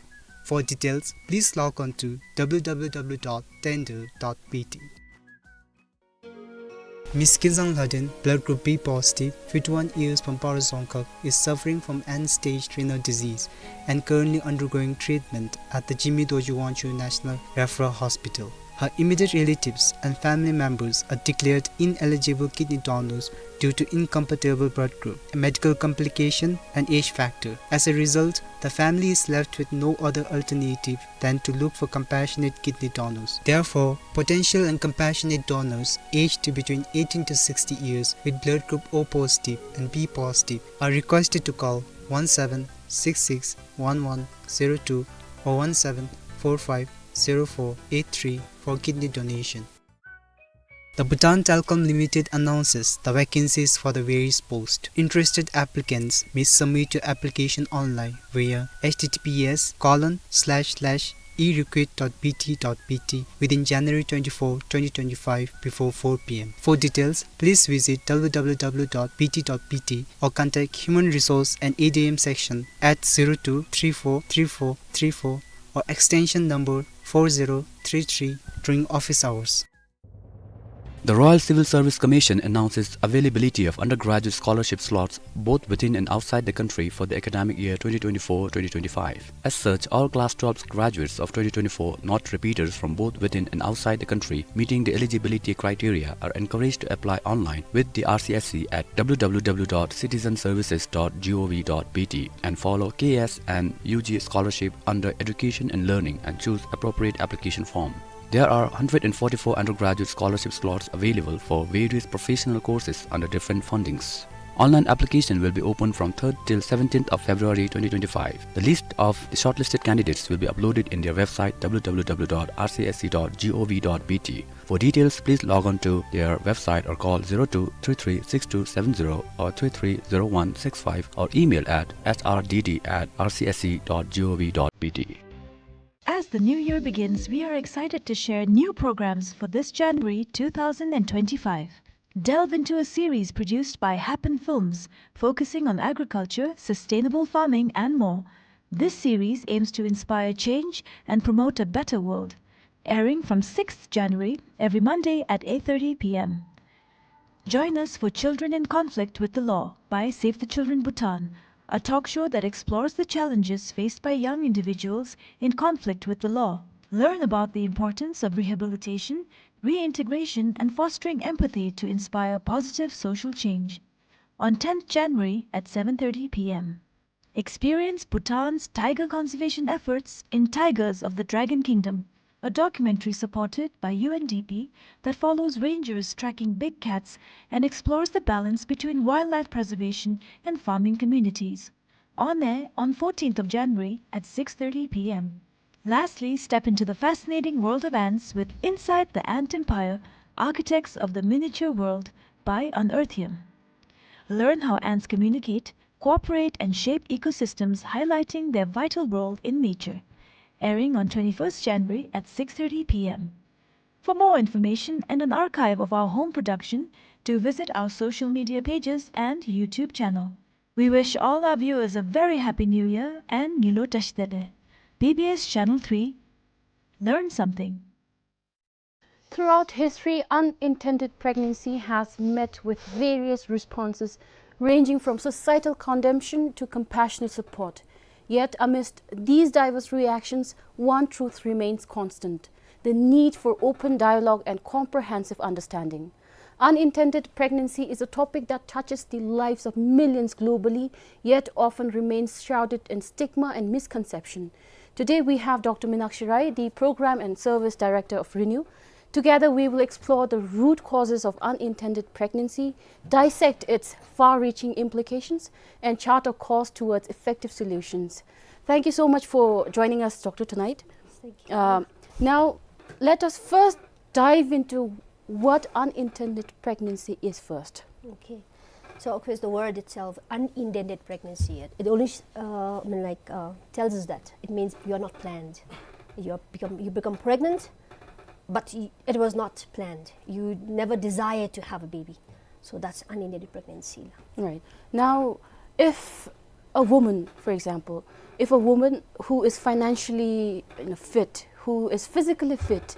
For details, please log on to w w w dot tender dot b t. Miss Kinzang Lhaden, blood group B positive, fifty-one years, from Paro Dzongkhag, is suffering from end-stage renal disease and currently undergoing treatment at the Jigme Dorji Wangchug National Referral Hospital. Her immediate relatives and family members are declared ineligible kidney donors due to incompatible blood group, a medical complication and age factor. As a result, the family is left with no other alternative than to look for compassionate kidney donors. Therefore, potential and compassionate donors aged between eighteen to sixty years with blood group O positive and B positive are requested to call one seven six six one one zero two or one seven four five zero four eight three for kidney donation. The Bhutan Telecom Limited announces the vacancies for the various posts. Interested applicants may submit your application online via h t t p s colon slash slash e recruit dot b t dot b t within January twenty-four, twenty twenty-five before four p m. For details, please visit w w w dot b t dot b t or contact Human Resource and A D M section at zero two three four three four three four or extension number four zero three three during office hours. The Royal Civil Service Commission announces availability of undergraduate scholarship slots both within and outside the country for the academic year twenty twenty-four twenty twenty-five. As such, all class twelve graduates of twenty twenty-four, not repeaters, from both within and outside the country meeting the eligibility criteria are encouraged to apply online with the R C S C at w w w dot citizenservices dot gov dot b t and follow K S and U G scholarship under Education and Learning and choose appropriate application form. There are hundred and forty-four undergraduate scholarship slots available for various professional courses under different fundings. Online application will be open from third till seventeenth of February twenty twenty-five. The list of the shortlisted candidates will be uploaded in their website w w w dot r c s c dot gov dot b t. For details, please log on to their website or call zero two three three six two seven zero or three three zero one six five or email at s r d d at r c s c dot gov dot b t. As the new year begins, we are excited to share new programs for this January two thousand and twenty-five. Delve into a series produced by Happen Films, focusing on agriculture, sustainable farming, and more. This series aims to inspire change and promote a better world. Airing from sixth January, every Monday at eight thirty p m. Join us for Children in Conflict with the Law by Save the Children Bhutan, a talk show that explores the challenges faced by young individuals in conflict with the law. Learn about the importance of rehabilitation, reintegration, and fostering empathy to inspire positive social change. On tenth January at seven thirty p m. Experience Bhutan's tiger conservation efforts in Tigers of the Dragon Kingdom, a documentary supported by U N D P that follows rangers tracking big cats and explores the balance between wildlife preservation and farming communities. On air on fourteenth of January at six thirty p m. Lastly, step into the fascinating world of ants with Inside the Ant Empire, Architects of the Miniature World by Unearthium. Learn how ants communicate, cooperate and shape ecosystems, highlighting their vital role in nature. Airing on twenty-first January at six thirty p m. For more information and an archive of our home production, do visit our social media pages and YouTube channel. We wish all our viewers a very happy New Year and Ngilu Tashdele. B B S Channel three. Learn something. Throughout history, unintended pregnancy has met with various responses, ranging from societal condemnation to compassionate support. Yet, amidst these diverse reactions, one truth remains constant: the need for open dialogue and comprehensive understanding. Unintended pregnancy is a topic that touches the lives of millions globally, yet often remains shrouded in stigma and misconception. Today, we have Doctor Minakshi Rai, the Program and Service Director of Renew. Together, we will explore the root causes of unintended pregnancy, dissect its far-reaching implications, and chart a course towards effective solutions. Thank you so much for joining us, Doctor, tonight. Thank you. Um, now, let us first dive into what unintended pregnancy is first. Okay. So, of course, the word itself, unintended pregnancy, it, it only, uh, I mean, like, uh, tells us that it means you are not planned. You are become, you become pregnant, but y-, it was not planned. You never desired to have a baby. So that's unintended pregnancy. Right. Now, if a woman, for example, if a woman who is financially, you know, fit, who is physically fit,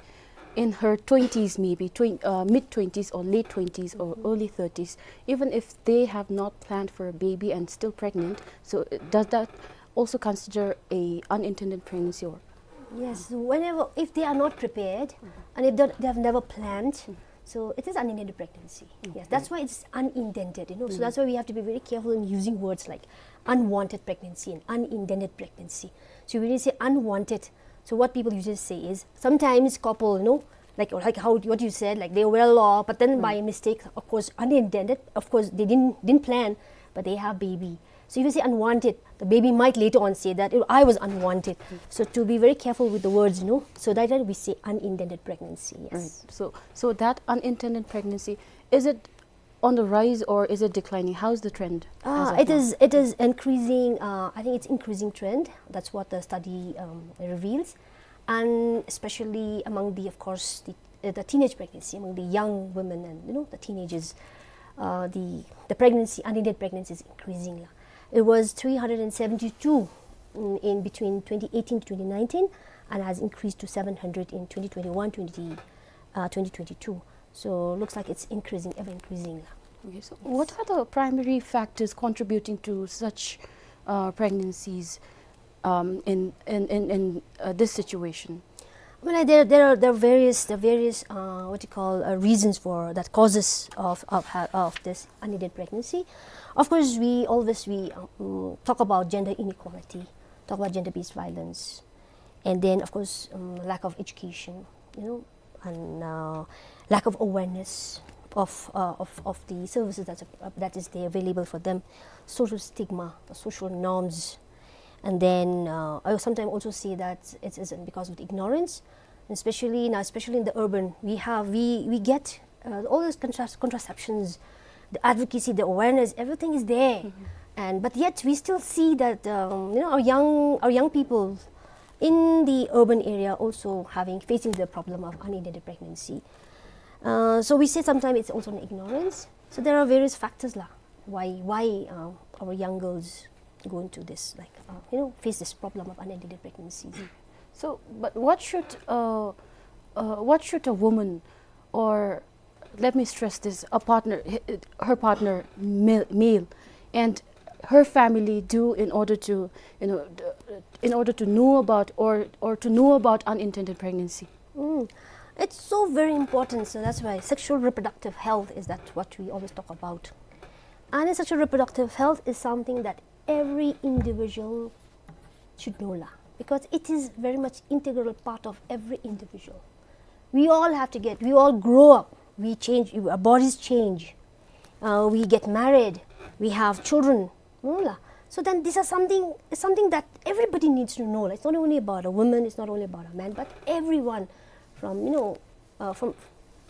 in her twenties, maybe twen-, uh, mid twenties or late twenties or early thirties, even if they have not planned for a baby and still pregnant, so, uh, does that also consider a unintended pregnancy, or? Yes, whenever, if they are not prepared, and if they, they have never planned, so it is unintended pregnancy. Yes, okay, that's why it's unintended, you know. So that's why we have to be very careful in using words like unwanted pregnancy and unintended pregnancy. So when you say unwanted, so what people usually say is, sometimes couple, you know, like, like how, what you said, like, they're well off, but then by mistake, of course, unintended, of course, they didn't, didn't plan, but they have baby. So if you say unwanted, the baby might later on say that, "Oh, I was unwanted." So to be very careful with the words, you know. So that time we say unintended pregnancy, yes. Right. So, so that unintended pregnancy, is it on the rise or is it declining? How's the trend as of now? Ah, it is, it is increasing, uh, I think it's increasing trend. That's what the study, um, reveals. And especially among the, of course, the, uh, the teenage pregnancy, among the young women and, you know, the teenagers, uh, the, the pregnancy, unintended pregnancy is increasing la. It was three hundred and seventy-two, mm, in between twenty eighteen to twenty nineteen, and has increased to seven hundred in twenty twenty-one, twenty, uh, twenty twenty-two. So looks like it's increasing, ever increasing la. Okay, so what are the primary factors contributing to such, uh, pregnancies, um, in, in, in, in, uh, this situation? I mean, like, there, there are, there are various, there are various, uh, what you call, uh, reasons for that, causes of, of ha-, of this unintended pregnancy. Of course, we always, we, um, talk about gender inequality, talk about gender-based violence, and then, of course, um, lack of education, you know, and, uh, lack of awareness of, uh, of, of the services that's, uh, that is there available for them, social stigma, the social norms, and then, uh, I sometimes also see that it's, it's because of the ignorance, especially now, especially in the urban, we have, we, we get, uh, all those contras-, contraceptions, the advocacy, the awareness, everything is there, and but yet we still see that, um, you know, our young, our young people in the urban area also having, facing the problem of unintended pregnancy. Uh, so we say sometimes it's also an ignorance. So there are various factors la, why, why, uh, our young girls go into this, like, uh, you know, face this problem of unintended pregnancy. So, but what should, uh, uh, what should a woman, or let me stress this, a partner, h-, her partner, male, male, and her family do in order to, you know, d-, in order to know about, or, or to know about unintended pregnancy? Mm. It's so very important. So that's why sexual reproductive health is that what we always talk about. And sexual reproductive health is something that every individual should know la, because it is very much integral part of every individual. We all have to get, we all grow up, we change, our bodies change, uh, we get married, we have children, no la. So then these are something, it's something that everybody needs to know la. It's not only about a woman, it's not only about a man, but everyone, from, you know, uh, from,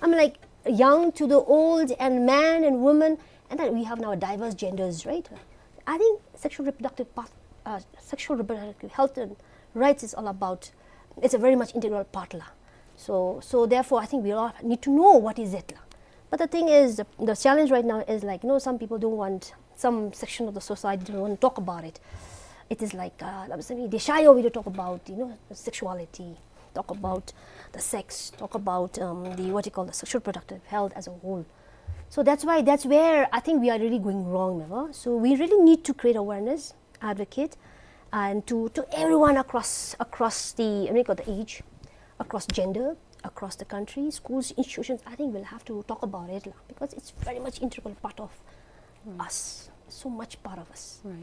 I mean, like, young to the old, and man and woman, and then we have now diverse genders, right? I think sexual reproductive part, uh, sexual reproductive health and rights is all about, it's a very much integral part la. So, so therefore, I think we all need to know what is it la. But the thing is, the, the challenge right now is, like, you know, some people don't want, some section of the society don't want to talk about it. It is like, uh, they shy away to talk about, you know, sexuality, talk about the sex, talk about, um, the, what you call, the sexual reproductive health as a whole. So that's why, that's where I think we are really going wrong, never? So we really need to create awareness, advocate, and to, to everyone across, across the, what you call, the age, across gender, across the country, schools, institutions, I think we'll have to talk about it la, because it's very much integral part of us, so much part of us. Right.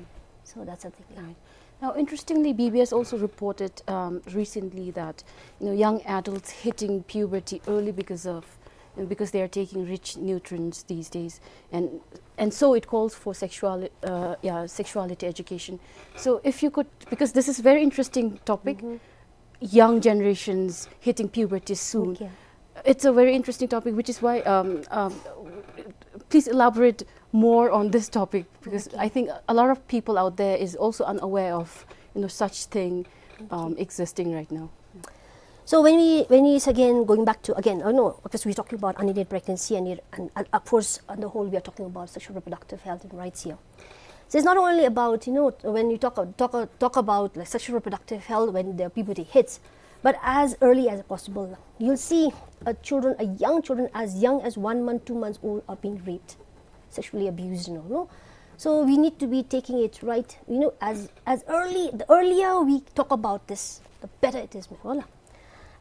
So that's the thing la. Right. Now, interestingly, B B S also reported, um, recently that, you know, young adults hitting puberty early because of, you know, because they are taking rich nutrients these days, and, and so it calls for sexual, uh, yeah, sexuality education. So if you could, because this is very interesting topic, young generations hitting puberty soon. Okay. It's a very interesting topic, which is why, um, um, please elaborate more on this topic, because, okay, I think a lot of people out there is also unaware of, you know, such thing, um, existing right now. So when we, when we, again, going back to, again, oh no, because we're talking about unintended pregnancy and, it, and, uh, of course, on the whole, we are talking about sexual reproductive health and rights here. So it's not only about, you know, when you talk, talk, talk about, like, sexual reproductive health when the puberty hits, but as early as possible. You'll see a children, a young children as young as one month, two months old are being raped, sexually abused, you know, no? So we need to be taking it right, you know, as, as early, the earlier we talk about this, the better it is, meh, wala.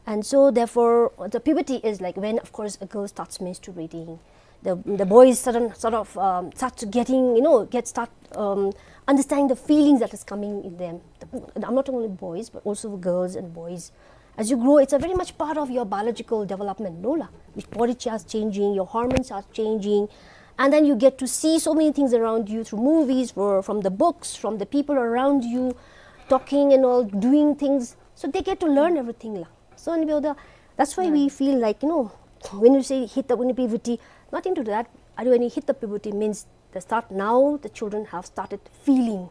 And so therefore, the puberty is, like, when, of course, a girl starts menstruating, the, the boys sudden, sort of, um, start to getting, you know, get, start, um, understanding the feelings that is coming in them. The, I'm not only boys, but also girls and boys. As you grow, it's a very much part of your biological development, no la? Your body starts changing, your hormones are changing, and then you get to see so many things around you through movies, or from the books, from the people around you, talking and all, doing things. So they get to learn everything la. So, and we, that's why we feel like, you know, when you say hit the, when puberty, nothing to that. When you hit the puberty means the start, now the children have started feeling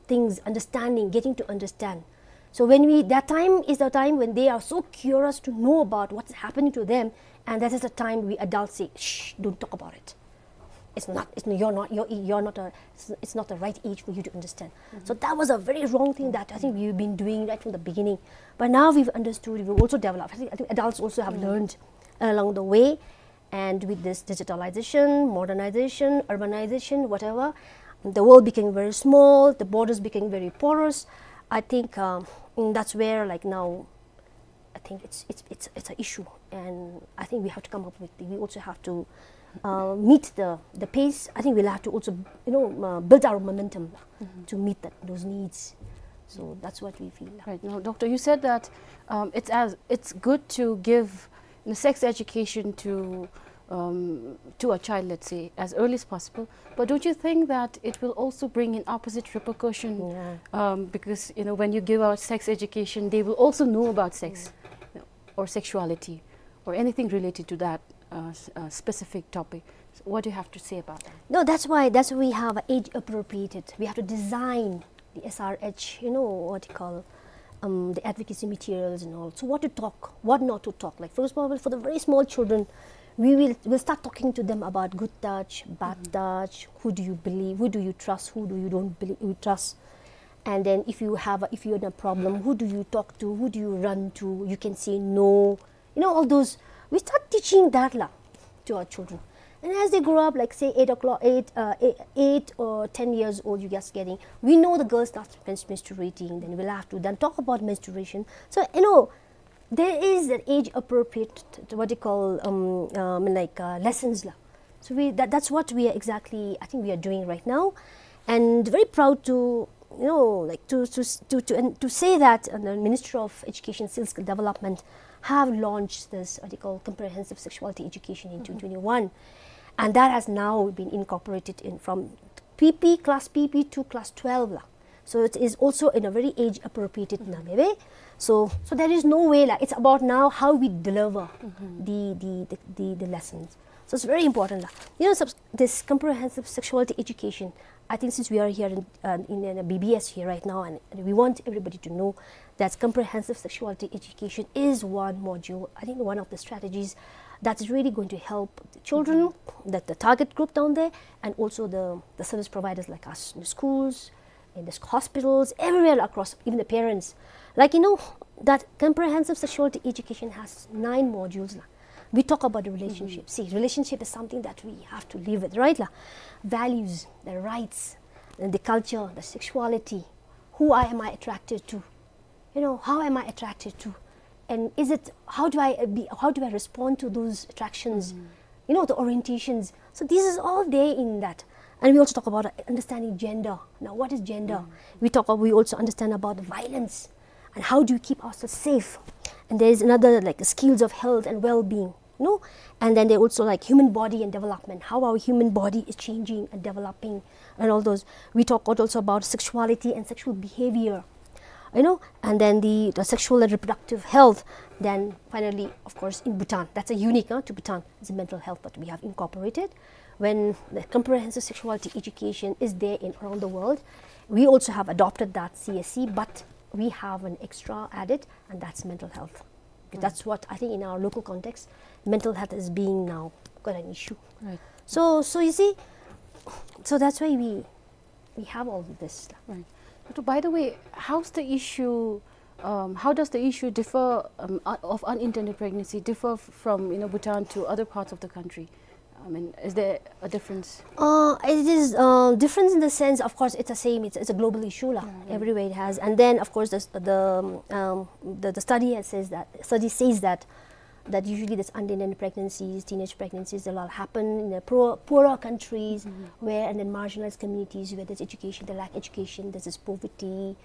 things, understanding, getting to understand. So when we, that time is the time when they are so curious to know about what's happening to them, and that is the time we adults say, "Shh, don't talk about it. It's not, it's, you're not, you're, you're not a, it's, it's not the right age for you to understand." So that was a very wrong thing that I think we've been doing right from the beginning. But now we've understood, we've also developed. I think, I think adults also have learned along the way. And with this digitalization, modernization, urbanization, whatever, the world became very small, the borders became very porous. I think, um, mm, that's where, like, now I think it's, it's, it's, it's an issue, and I think we have to come up with, we also have to, uh, meet the, the pace. I think we'll have to also, you know, uh, build our momentum to meet that, those needs. So that's what we feel. Right. Now, Doctor, you said that, um, it's as, it's good to give, you know, sex education to, um, to a child, let's say, as early as possible. But don't you think that it will also bring in opposite repercussion? Yeah. Um, because, you know, when you give out sex education, they will also know about sex, you know, or sexuality, or anything related to that, uh, s-, uh, specific topic. So what do you have to say about that? No, that's why, that's why we have age appropriated. We have to design the S R H, you know, what you call, um, the advocacy materials and all. So what to talk, what not to talk. Like, for example, for the very small children, we will, we'll start talking to them about good touch, bad touch, who do you believe, who do you trust, who do you don't believe, you trust. And then if you have a, if you're in a problem, who do you talk to, who do you run to? You can say no. You know, all those, we start teaching that la to our children. And as they grow up, like, say, eight o'clock, eight, uh, eight, eight or ten years old, you just getting, we know the girl starts mens-, menstruating, then we'll have to then talk about menstruation. So, you know, there is an age appropriate, what do you call, um, um, like, uh, lessons la. So we, that, that's what we are exactly, I think we are doing right now. And very proud to, you know, like, to, to, to, to, and to say that, uh, the Ministry of Education, Skill Development have launched this, what they call, comprehensive sexuality education in twenty twenty-one. And that has now been incorporated in from P P, class P P to class twelve la. So it is also in a very age appropriated manner. So, so there is no way la. It's about now how we deliver the, the, the, the, the lessons. So it's very important la. You know, subs-, this comprehensive sexuality education, I think since we are here in, uh, in, in a B B S here right now, and we want everybody to know that comprehensive sexuality education is one module, I think one of the strategies that is really going to help the children, that the target group down there, and also the, the service providers like us in the schools, in the hospitals, everywhere across, even the parents. Like, you know, that comprehensive sexuality education has nine modules. La. We talk about the relationship. See, relationship is something that we have to live with, right? La? Values, the rights, and the culture, the sexuality. Who I, am I attracted to? You know, how am I attracted to? And is it, how do I, uh, be, how do I respond to those attractions? You know, the orientations. So this is all there in that. And we also talk about, uh, understanding gender. Now, what is gender? We talk, we also understand about violence and how do you keep ourselves safe. And there is another, like, skills of health and well-being, no? And then they also, like, human body and development, how our human body is changing and developing and all those. We talk also about sexuality and sexual behavior, you know, and then the, the sexual and reproductive health. Then finally, of course, in Bhutan, that's a unique, uh, to Bhutan, is mental health, but we have incorporated. When the comprehensive sexuality education is there in around the world, we also have adopted that C S E, but we have an extra added, and that's mental health. That's what I think in our local context, mental health is being now quite an issue. Right. So, so you see, so that's why we, we have all this. Right. But by the way, how's the issue, um, how does the issue differ, um, uh, of unintended pregnancy differ f-, from, you know, Bhutan to other parts of the country? I mean, is there a difference? Uh, it is, uh, difference in the sense, of course, it's the same. It's, it's a global issue, la. Everywhere it has. And then, of course, the, the, um, the, the study has says that, study says that, that usually this unintended pregnancies, teenage pregnancies, they all happen in the poor, poorer countries where, and then marginalized communities where there's education, they lack education, there's this poverty,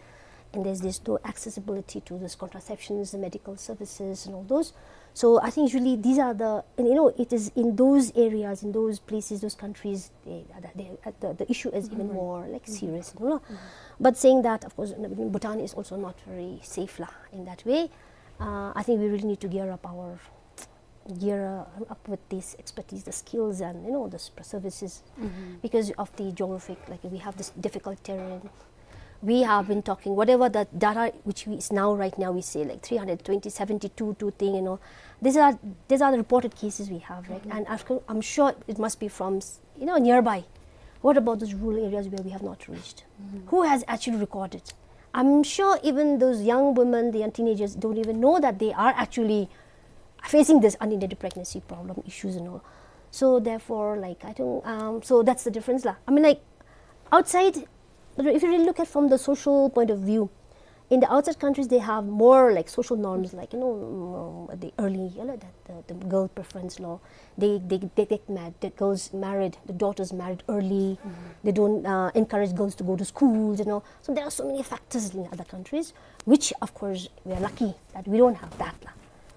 and there's, there's no accessibility to those contraceptions, the medical services, and all those. So I think usually these are the, and, you know, it is in those areas, in those places, those countries, they, they, the, the issue is even more, like, serious, you know. But saying that, of course, Bhutan is also not very safe, la, in that way. Uh, I think we really need to gear up our, gear, uh, up with this expertise, the skills, and, you know, the s-, services, because of the geographic, like, we have this difficult terrain. We have been talking, whatever the data which we, is now, right now, we say, like, three hundred twenty, seventy-two, two thing, you know. These are, these are the reported cases we have, right? And of course, I'm sure it must be from, s-, you know, nearby. What about those rural areas where we have not reached? Who has actually recorded? I'm sure even those young women, the young teenagers don't even know that they are actually facing this unintended pregnancy problem issues and all. So therefore, like, I think, um, so that's the difference, la. I mean, like, outside, if you really look at from the social point of view, in the outside countries, they have more, like, social norms, like, you know, um, the early, you know, the, the, the girl preference law. They, they, they get married, the girls married, the daughters married early. They don't, uh, encourage girls to go to schools, you know. So there are so many factors in other countries, which, of course, we are lucky that we don't have that, la.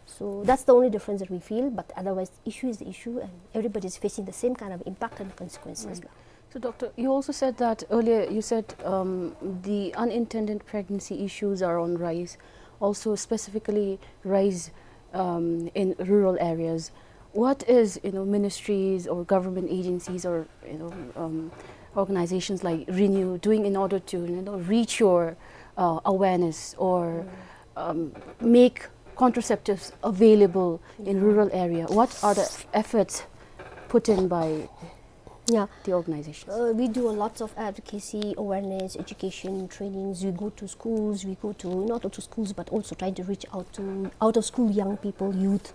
So that's the only difference that we feel, but otherwise, the issue is the issue, and everybody is facing the same kind of impact and consequences, la. So, Doctor, you also said that earlier, you said, um, the unintended pregnancy issues are on rise, also specifically rise, um, in rural areas. What is, you know, ministries or government agencies or, you know, um, organizations like Renew doing in order to, you know, reach your, uh, awareness or, um, make contraceptives available in rural area? What are the efforts put in by, yeah, the organizations? Uh, we do a lots of advocacy, awareness, education, trainings. We go to schools, we go to, not only to schools, but also trying to reach out to out of school young people, youth.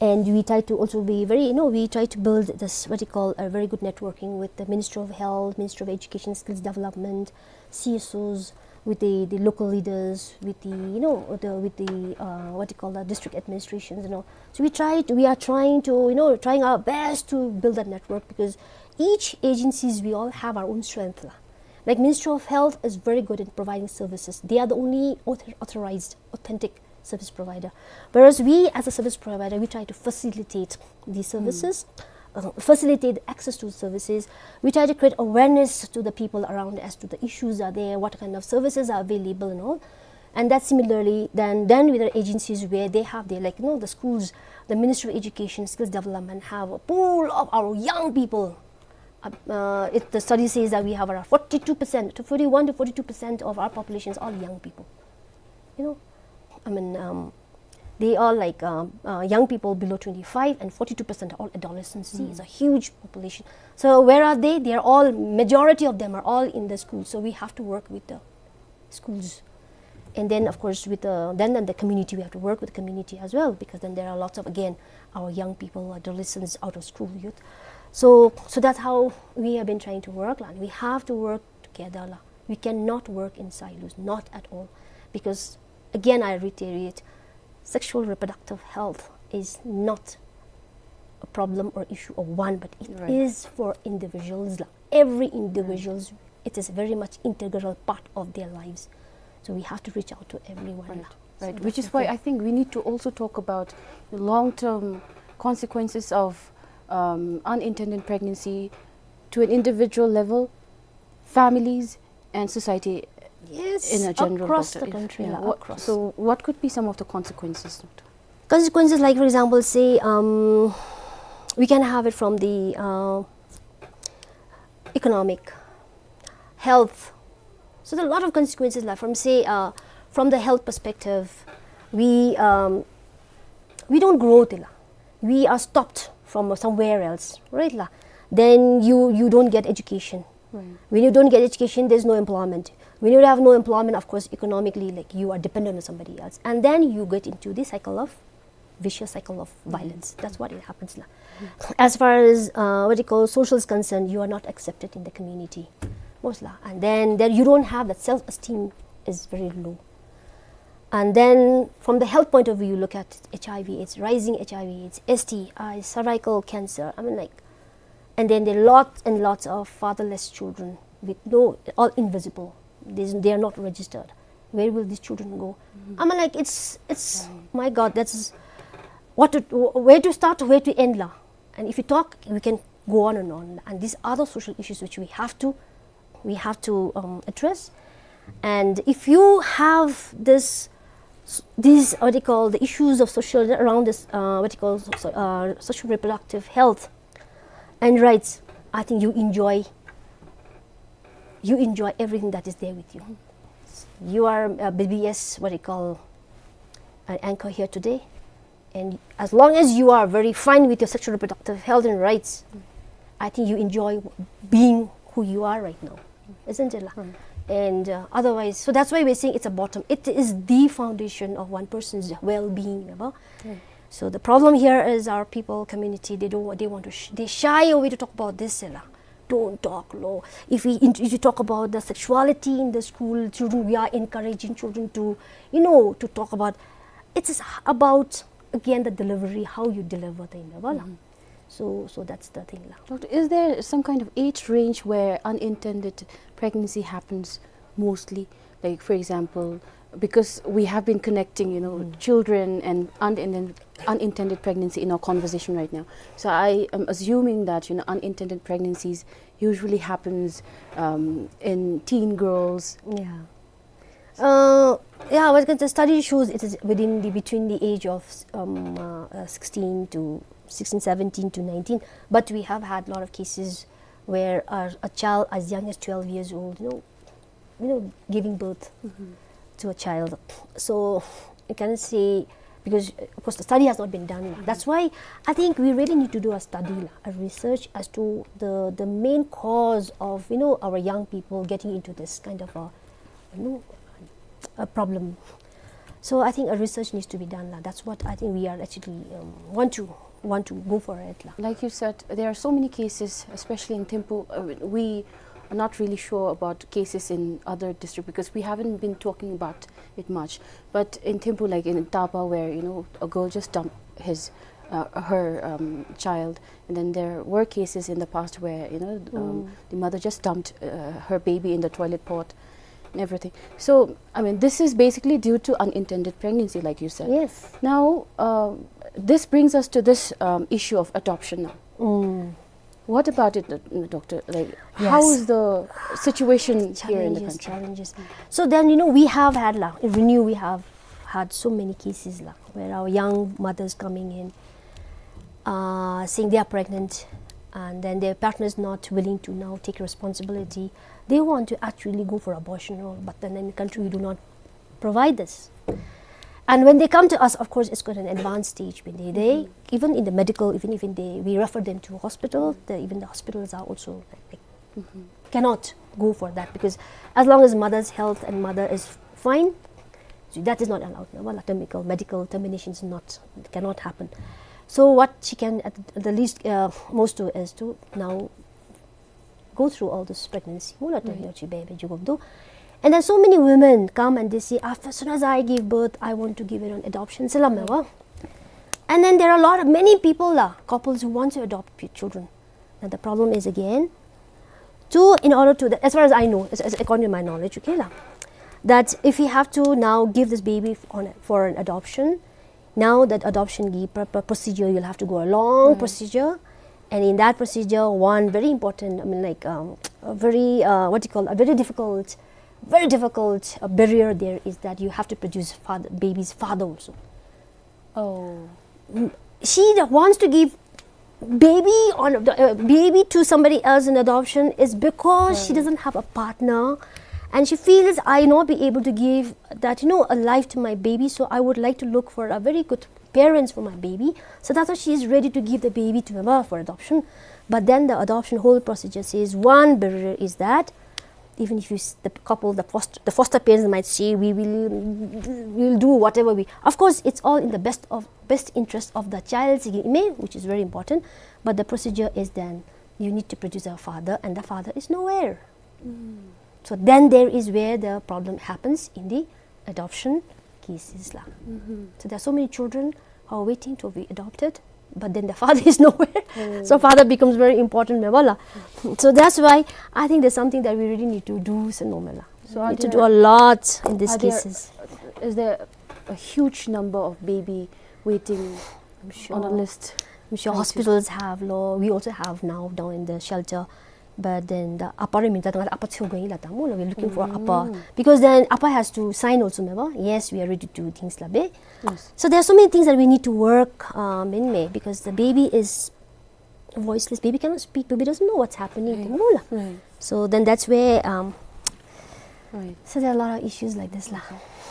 And we try to also be very, you know, we try to build this, what you call, a very good networking with the Ministry of Health, Ministry of Education, Skills Development, C S Os, with the, the local leaders, with the, you know, the, with the, uh, what you call that, district administrations, you know. So we try to, we are trying to, you know, trying our best to build that network, because each agencies, we all have our own strength, la. Like, Ministry of Health is very good in providing services. They are the only author-, authorized, authentic service provider. Whereas we, as a service provider, we try to facilitate these services, uh, facilitate access to services. We try to create awareness to the people around as to the issues are there, what kind of services are available and all. And that similarly, then, then with the agencies where they have their, like, you know, the schools, the Ministry of Education, Skills Development have a pool of our young people Uh, uh, it, the study says that we have around forty-two percent, to forty-one to forty-two percent of our population is all young people. You know, I mean, um, they are like, um, uh, young people below twenty-five, and forty-two percent are all adolescents. See, it's a huge population. So where are they? They are all, majority of them are all in the school. So we have to work with the schools. And then, of course, with the, then, then the community, we have to work with the community as well, because then there are lots of, again, our young people, adolescents, out of school youth. So, so that's how we have been trying to work, la. We have to work together, la. We cannot work in silos, not at all. Because, again, I reiterate, sexual reproductive health is not a problem or issue of one, but it is for individuals, la. Every individuals, it is very much integral part of their lives. So we have to reach out to everyone, la. Right. So which is why I think we need to also talk about the long-term consequences of, um, unintended pregnancy to an individual level, families, and society in a general, across the country, la, what, across. So what could be some of the consequences, doctor? Consequences, like, for example, say, um, we can have it from the, uh, economic, health. So there are a lot of consequences, like, from, say, uh, from the health perspective, we, um, we don't grow, la. We are stopped from somewhere else, right, la? Then you, you don't get education. Right. When you don't get education, there's no employment. When you have no employment, of course, economically, like, you are dependent on somebody else. And then you get into the cycle of vicious cycle of violence. That's what it happens, la. As far as, uh, what you call, social is concerned, you are not accepted in the community, most, la. And then, then you don't have that self-esteem is very low. And then from the health point of view, you look at H I V AIDS, rising H I V AIDS, S T I, cervical cancer. I mean, like, and then there are lots and lots of fatherless children with no, all invisible. There's, they are not registered. Where will these children go? I mean, like, it's, it's, my God, that's what to, where to start, where to end, la. And if you talk, we can go on and on. And these are the social issues which we have to, we have to, um, address. And if you have this, s-, these, what you call, the issues of social, around this, uh, what you call, so, uh, social reproductive health and rights, I think you enjoy, you enjoy everything that is there with you. You are a B B S, what you call, an anchor here today. And as long as you are very fine with your sexual reproductive health and rights, I think you enjoy being who you are right now, isn't it, la? And, uh, otherwise, so that's why we're saying it's a bottom. It is the foundation of one person's well-being, ya ba? So the problem here is our people, community, they don't, they want to, sh-, they shy away to talk about this, la. Don't talk, lo. If we, if you talk about the sexuality in the school, children, we are encouraging children to, you know, to talk about, it is about, again, the delivery, how you deliver the, ya ba, la. So, so that's the thing, la. Doctor, is there some kind of age range where unintended pregnancy happens mostly? Like, for example, because we have been connecting, you know, children and unintended, unintended pregnancy in our conversation right now. So I am assuming that, you know, unintended pregnancies usually happens, um, in teen girls. Yeah. Uh, yeah, I was gonna say, study shows it is within the, between the age of, um, uh, uh, sixteen to, sixteen, seventeen to nineteen. But we have had a lot of cases where a, a child as young as twelve years old, you know, you know, giving birth to a child. So I can say, because, uh, of course, the study has not been done, la. That's why I think we really need to do a study, la, a research as to the, the main cause of, you know, our young people getting into this kind of a, you know, a problem. So I think a research needs to be done, la. That's what I think we are actually, um, want to, want to go for it, la. Like you said, there are so many cases, especially in Thimphu. Uh, we are not really sure about cases in other district because we haven't been talking about it much. But in Thimphu, like in Taba, where, you know, a girl just dumped his, uh, her, um, child, and then there were cases in the past where, you know, um, the mother just dumped, uh, her baby in the toilet pot and everything. So, I mean, this is basically due to unintended pregnancy, like you said. Yes. Now, um, this brings us to this, um, issue of adoption now. What about it, uh, doctor? Like, how is the situation here in the country? Challenges, challenges. So then, you know, we have had, la, in Renew, we have had so many cases, la, where our young mothers coming in, uh, saying they are pregnant, and then their partner is not willing to now take responsibility, they want to actually go for abortion, or, but then in the country we do not provide this. And when they come to us, of course, it's got an advanced stage. When they, they even in the medical, even even they, we refer them to hospital. The, even the hospitals are also like, cannot go for that, because as long as mother's health and mother is fine, so that is not allowed. No, well, termical medical termination is not, cannot happen. So what she can at the least, uh, most do is to now go through all this pregnancy. Mula to yo chi baby jugo do. And then so many women come and they say, "After, as soon as I give birth, I want to give it on adoption." Salam wa. And then there are a lot of, many people la, couples who want to adopt p-, children. And the problem is again, to, in order to, as far as I know, as, as according to my knowledge, okay la, that if you have to now give this baby f-, on, for an adoption, now that adoption ki pr-, pr-, procedure, you'll have to go a long procedure. And in that procedure, one very important, I mean, like, um, a very, uh, what you call, a very difficult, very difficult, uh, barrier there is that you have to produce father, baby's father also. Oh. Mm, she that wants to give baby on the, uh, baby to somebody else in adoption is because she doesn't have a partner, and she feels, "I not be able to give that, you know, a life to my baby, so I would like to look for a very good parents for my baby." So that's why she is ready to give the baby to mama for adoption. But then the adoption whole procedure says one barrier is that even if you s-, the couple, the foster, the foster parents might say, "We will, we'll do whatever we," of course, it's all in the best of, best interest of the child's ime, which is very important. But the procedure is then you need to produce a father, and the father is nowhere. So then there is where the problem happens in the adoption cases la. So there are so many children who are waiting to be adopted, but then the father is nowhere. So father becomes very important, me wa la. So that's why I think there's something that we really need to do, so no me la. So are need to do there, a lot in these are there, cases. Is there a huge number of baby waiting I'm sure on a list? I'm sure hospitals have lo. We also have now down in the shelter. But then the apa re minta tanggal apa tio going la tamu la, we're looking for apa. Because then apa has to sign also, me wa? Yes, we are ready to do things la be. Yes. So there are so many things that we need to work, um, in me, because the baby is voiceless. Baby cannot speak. Baby doesn't know what's happening. Right. Tamu la. Right. So then that's where, um, right. So there are a lot of issues like this la.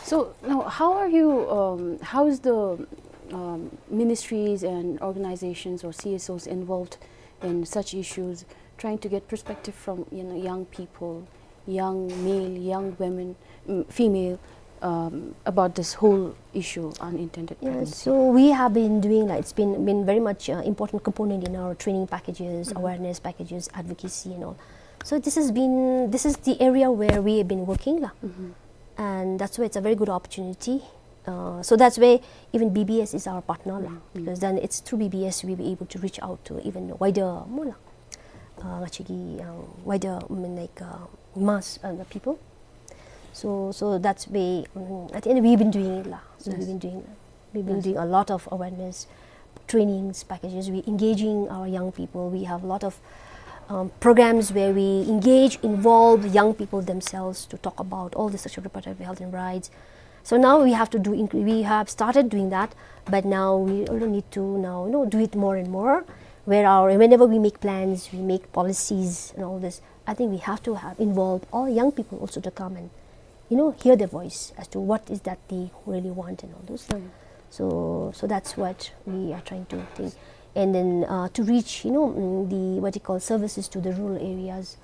So now, how are you, um, how is the, um, ministries and organizations or C S Os involved in such issues, trying to get perspective from, you know, young people, young male, young women, mm, female, um, about this whole issue, unintended pregnancy? Yeah, so we have been doing, like, it's been, been very much, uh, important component in our training packages, awareness packages, advocacy and all. So this has been, this is the area where we have been working la. And that's why it's a very good opportunity. Uh, so that's where even B B S is our partner la, because then it's through B B S we'll be able to reach out to even wider, more la, uh, actually, uh, wider, I mean, like, uh, mass, uh, the people. So, so that's where, um, at the end we've been doing it la. So we've been doing, we've been doing a lot of awareness trainings packages. We engaging our young people. We have a lot of, um, programs where we engage, involve the young people themselves to talk about all the sexual reproductive health and rights. So now we have to do, inc-, we have started doing that, but now we also need to now, you know, do it more and more, where our, whenever we make plans, we make policies and all this, I think we have to have involve all young people also to come and, you know, hear their voice as to what is that they really want and all those. So, so that's what we are trying to think. And then, uh, to reach, you know, mm, the, what you call, services to the rural areas,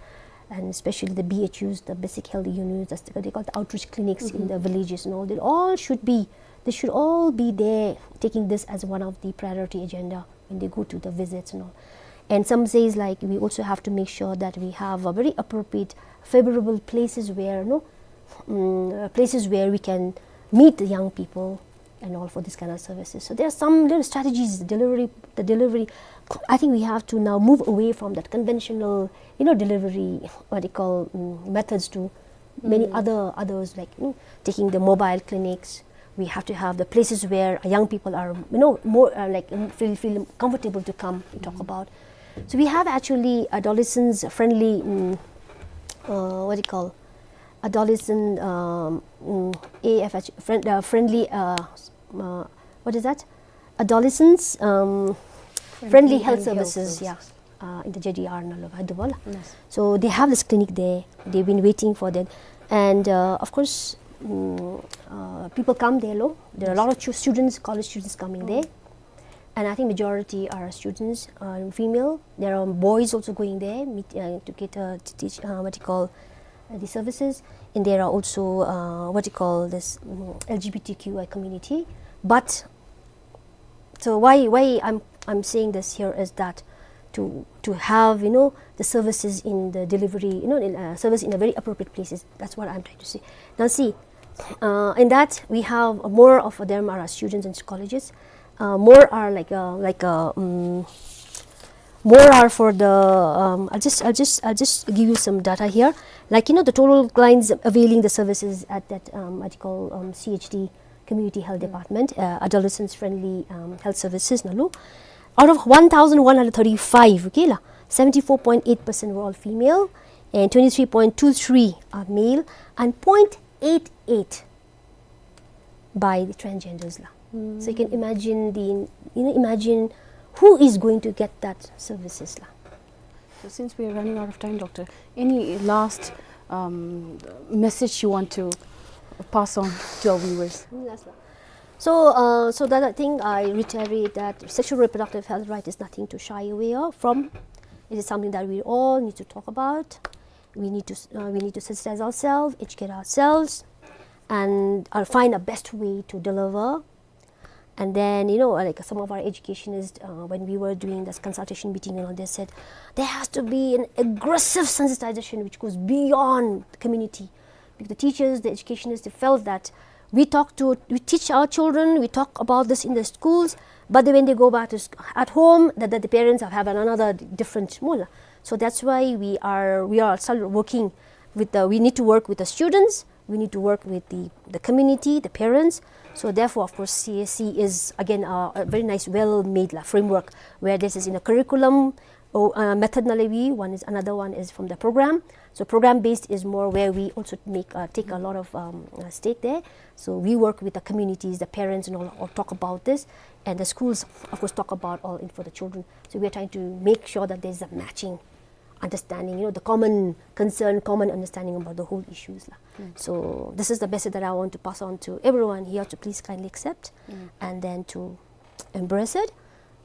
and especially the B H Us, the basic health units, that's the, what they call the outreach clinics in the villages and all, they all should be, they should all be there, taking this as one of the priority agenda when they go to the visits and all. And some says, like, we also have to make sure that we have a very appropriate, favorable places where, no, mm, uh, places where we can meet the young people and all for this kind of services. So there are some little strategies, the delivery, the delivery. I think we have to now move away from that conventional, you know, delivery, what they call, mm, methods to many other, others, like, you know, taking the mobile clinics. We have to have the places where young people are, you know, more, uh, like, mm, feel, feel comfortable to come and talk about. So we have actually adolescents friendly, mm, uh, what do you call, adolescent, um, mm, A F H, friend, uh, friendly, uh, s-, uh, what is that? Adolescents, um, friendly health services, yeah. uh, in the J D R ནང་ལུ་སྦེ་འདུག་པ་ལགས། Yes. So they have this clinic there. They've been waiting for that. And, uh, of course, mm, uh, people come there, lo. There are a lot of chu- students, college students coming there. And I think majority are students, uh, female. There are boys also going there meet, uh, to get, uh, to teach, uh, what you call, uh, the services. And there are also, uh, what you call this, mm, L G B T Q I community. But so why, why I'm, I'm saying this here is that to, to have, you know, the services in the delivery, you know, in, uh, service in a very appropriate places. That's what I'm trying to say. Now see, uh, in that we have more of them are students and colleges. Uh, more are like, uh, like, uh, mm, more are for the, um, I'll just, I'll just, I'll just give you some data here. Like, you know, the total clients availing the services at that, um, what you call, um, C H D, Community Health Department, uh, adolescents friendly, um, health services ནང་ལུ, out of one thousand one hundred thirty-five, okay ལགས, seventy-four point eight percent were all female, and twenty-three point two three are male, and point eight eight by the transgenders ལགས. So you can imagine the, you know, imagine who is going to get that services ལགས. So since we are running out of time, Doctor, any last, um, message you want to pass on to our viewers? Last one. So, uh, so that I think I reiterate that sexual reproductive health right is nothing to shy away of, from. It is something that we all need to talk about. We need to s- uh, we need to sensitize ourselves, educate ourselves, and, uh, find a best way to deliver. And then, you know, like, some of our educationists, uh, when we were doing this consultation meeting and all, they said there has to be an aggressive sensitization which goes beyond the community. Because the teachers, the educationists, they felt that we talk to, we teach our children, we talk about this in the schools, but then when they go back to sc- at home, that, that the parents have, have another different mula. So that's why we are, we are still working with the, we need to work with the students, we need to work with the, the community, the parents. So therefore, of course, C S C is again a, a very nice, well-made la framework where this is in a curriculum or, uh, method ནང་ལས་we, one is, another one is from the program. So program based is more where we also make, uh, take a lot of, um, uh, stake there. So we work with the communities, the parents, and all, all talk about this, and the schools, of course, talk about all in for the children. So we are trying to make sure that there's a matching understanding, you know, the common concern, common understanding about the whole issues la. So this is the message that I want to pass on to everyone here to please kindly accept and then to embrace it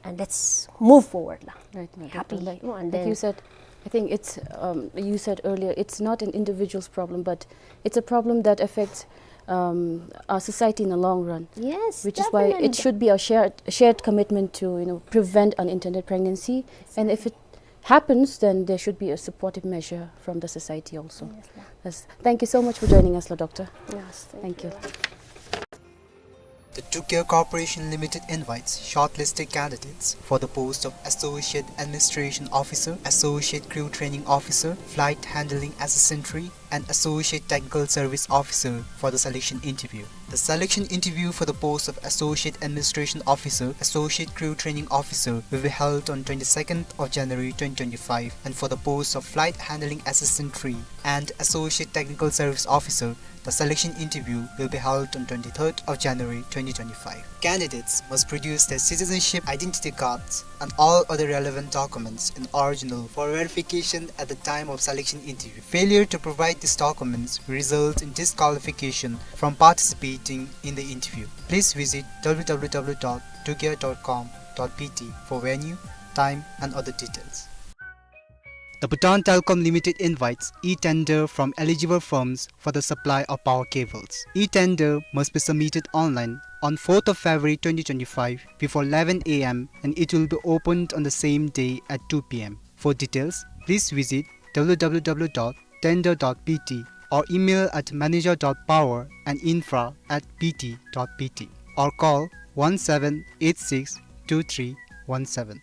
and let's move forward la. Right, right, right. Happy, like, you know, and like then you said, I think it's, um, you said earlier, it's not an individual's problem, but it's a problem that affects, um, our society in the long run. Yes, which is why it definitely should be a shared, shared commitment to, you know, prevent unintended pregnancy. And if it happens, then there should be a supportive measure from the society also. Yes, ma'am. Yes. Thank you so much for joining us, la Doctor. Yes, thank you. Thank you. The Tukia Corporation Limited invites shortlisted candidates for the post of Associate Administration Officer, Associate Crew Training Officer, Flight Handling Assistant three, and Associate Technical Service Officer for the selection interview. The selection interview for the post of Associate Administration Officer, Associate Crew Training Officer will be held on twenty-second of January twenty twenty-five, and for the post of Flight Handling Assistant three and Associate Technical Service Officer, the selection interview will be held on twenty-third of January twenty twenty-five. Candidates must produce their citizenship identity cards and all other relevant documents in original for verification at the time of selection interview. Failure to provide these documents will result in disqualification from participating in the interview. Please visit w w w dot tukia dot com dot b t for venue, time, and other details. The Bhutan Telecom Limited invites e-tender from eligible firms for the supply of power cables. E-tender must be submitted online on fourth of February twenty twenty-five before eleven a m and it will be opened on the same day at two p m. For details, please visit w w w dot tender dot b t or email at manager dot power and infra at b t dot b t or call one seven eight six two three one seven.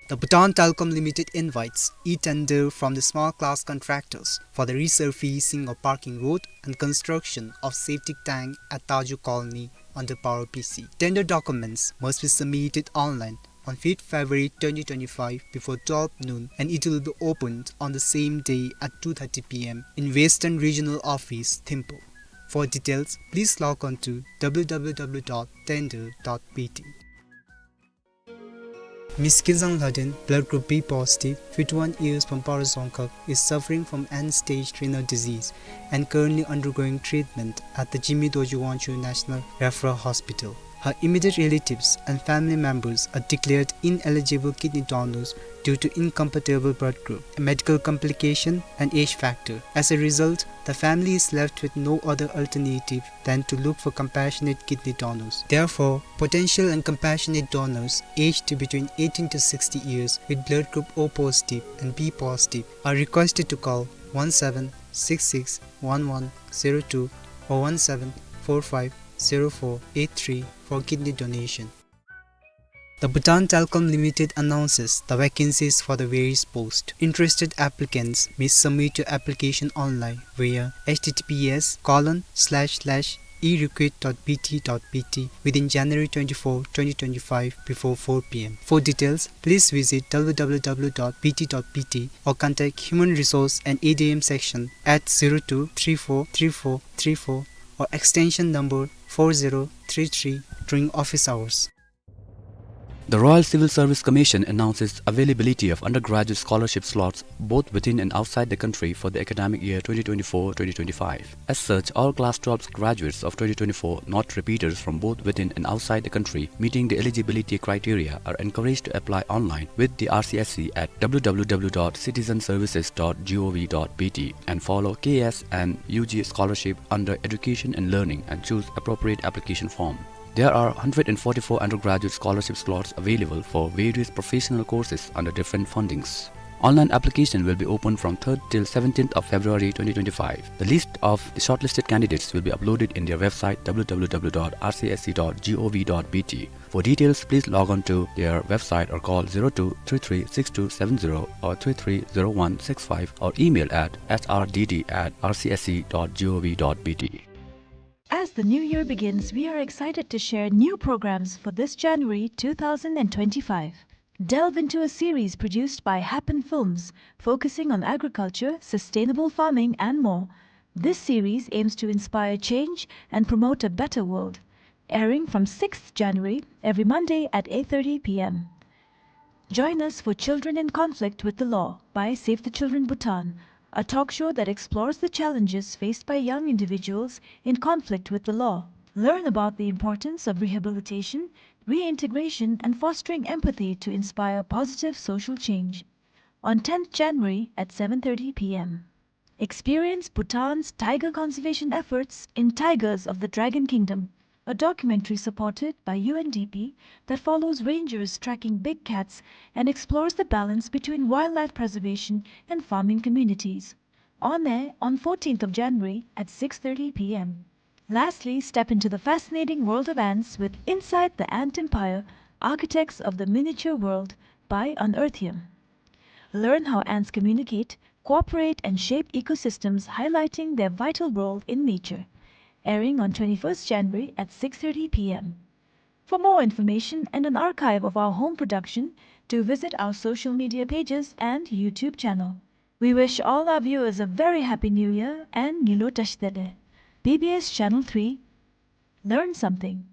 The Bhutan Telecom Limited invites e-tender from the small class contractors for the resurfacing of parking road and construction of septic tank at Taju Colony under Power P C. Tender documents must be submitted online on fifth February twenty twenty-five before twelve noon, and it will be opened on the same day at two thirty p m in Western Regional Office, Thimphu. For details, please log on to w w w dot tender dot b t. Miss Kinzang Lhaden, blood group B positive, fifty-one years from Paro Dzongkhag, is suffering from end-stage renal disease and currently undergoing treatment at the Jigme Dorji Wangchuck National Referral Hospital. Her immediate relatives and family members are declared ineligible kidney donors due to incompatible blood group, a medical complication, and age factor. As a result, the family is left with no other alternative than to look for compassionate kidney donors. Therefore, potential and compassionate donors aged between eighteen to sixty years with blood group O positive and B positive are requested to call one seven six six one one zero two or one seven four five zero four eight three for kidney donation. The Bhutan Telecom Limited announces the vacancies for the various posts. Interested applicants may submit your application online via H T T P S colon slash slash e recruit dot B T dot B T within January twenty-four, twenty twenty-five before four p.m. For details, please visit W W W dot B T dot B T or contact Human Resource and A D M section at zero two three four three four three four or extension number four zero three three during office hours. The Royal Civil Service Commission announces availability of undergraduate scholarship slots both within and outside the country for the academic year twenty twenty-four twenty twenty-five. As such, all class twelve graduates of twenty twenty-four, not repeaters, from both within and outside the country meeting the eligibility criteria are encouraged to apply online with the R C S C at W W W dot citizenservices dot gov dot B T and follow K S and U G scholarship under Education and Learning and choose appropriate application form. There are hundred and forty-four undergraduate scholarship slots available for various professional courses under different fundings. Online application will be open from third till seventeenth of February twenty twenty-five. The list of the shortlisted candidates will be uploaded in their website W W W dot R C S C dot gov dot B T. For details, please log on to their website or call zero two three three six two seven zero or three three zero one six five or email at S R D D at R C S C dot gov dot B T. As the new year begins, we are excited to share new programs for this January two thousand and twenty-five. Delve into a series produced by Happen Films, focusing on agriculture, sustainable farming, and more. This series aims to inspire change and promote a better world. Airing from sixth January, every Monday at eight thirty p.m. Join us for Children in Conflict with the Law by Save the Children Bhutan, a talk show that explores the challenges faced by young individuals in conflict with the law. Learn about the importance of rehabilitation, reintegration, and fostering empathy to inspire positive social change. On tenth January at seven thirty p.m. Experience Bhutan's tiger conservation efforts in Tigers of the Dragon Kingdom, a documentary supported by U N D P that follows rangers tracking big cats and explores the balance between wildlife preservation and farming communities. On air on fourteenth of January at six thirty p.m. Lastly, step into the fascinating world of ants with Inside the Ant Empire, Architects of the Miniature World by Unearthium. Learn how ants communicate, cooperate, and shape ecosystems, highlighting their vital role in nature. Airing on twenty-first January at six thirty p.m. For more information and an archive of our home production, do visit our social media pages and YouTube channel. We wish all our viewers a very happy New Year and Ngilu Tashdele. B B S Channel three. Learn something.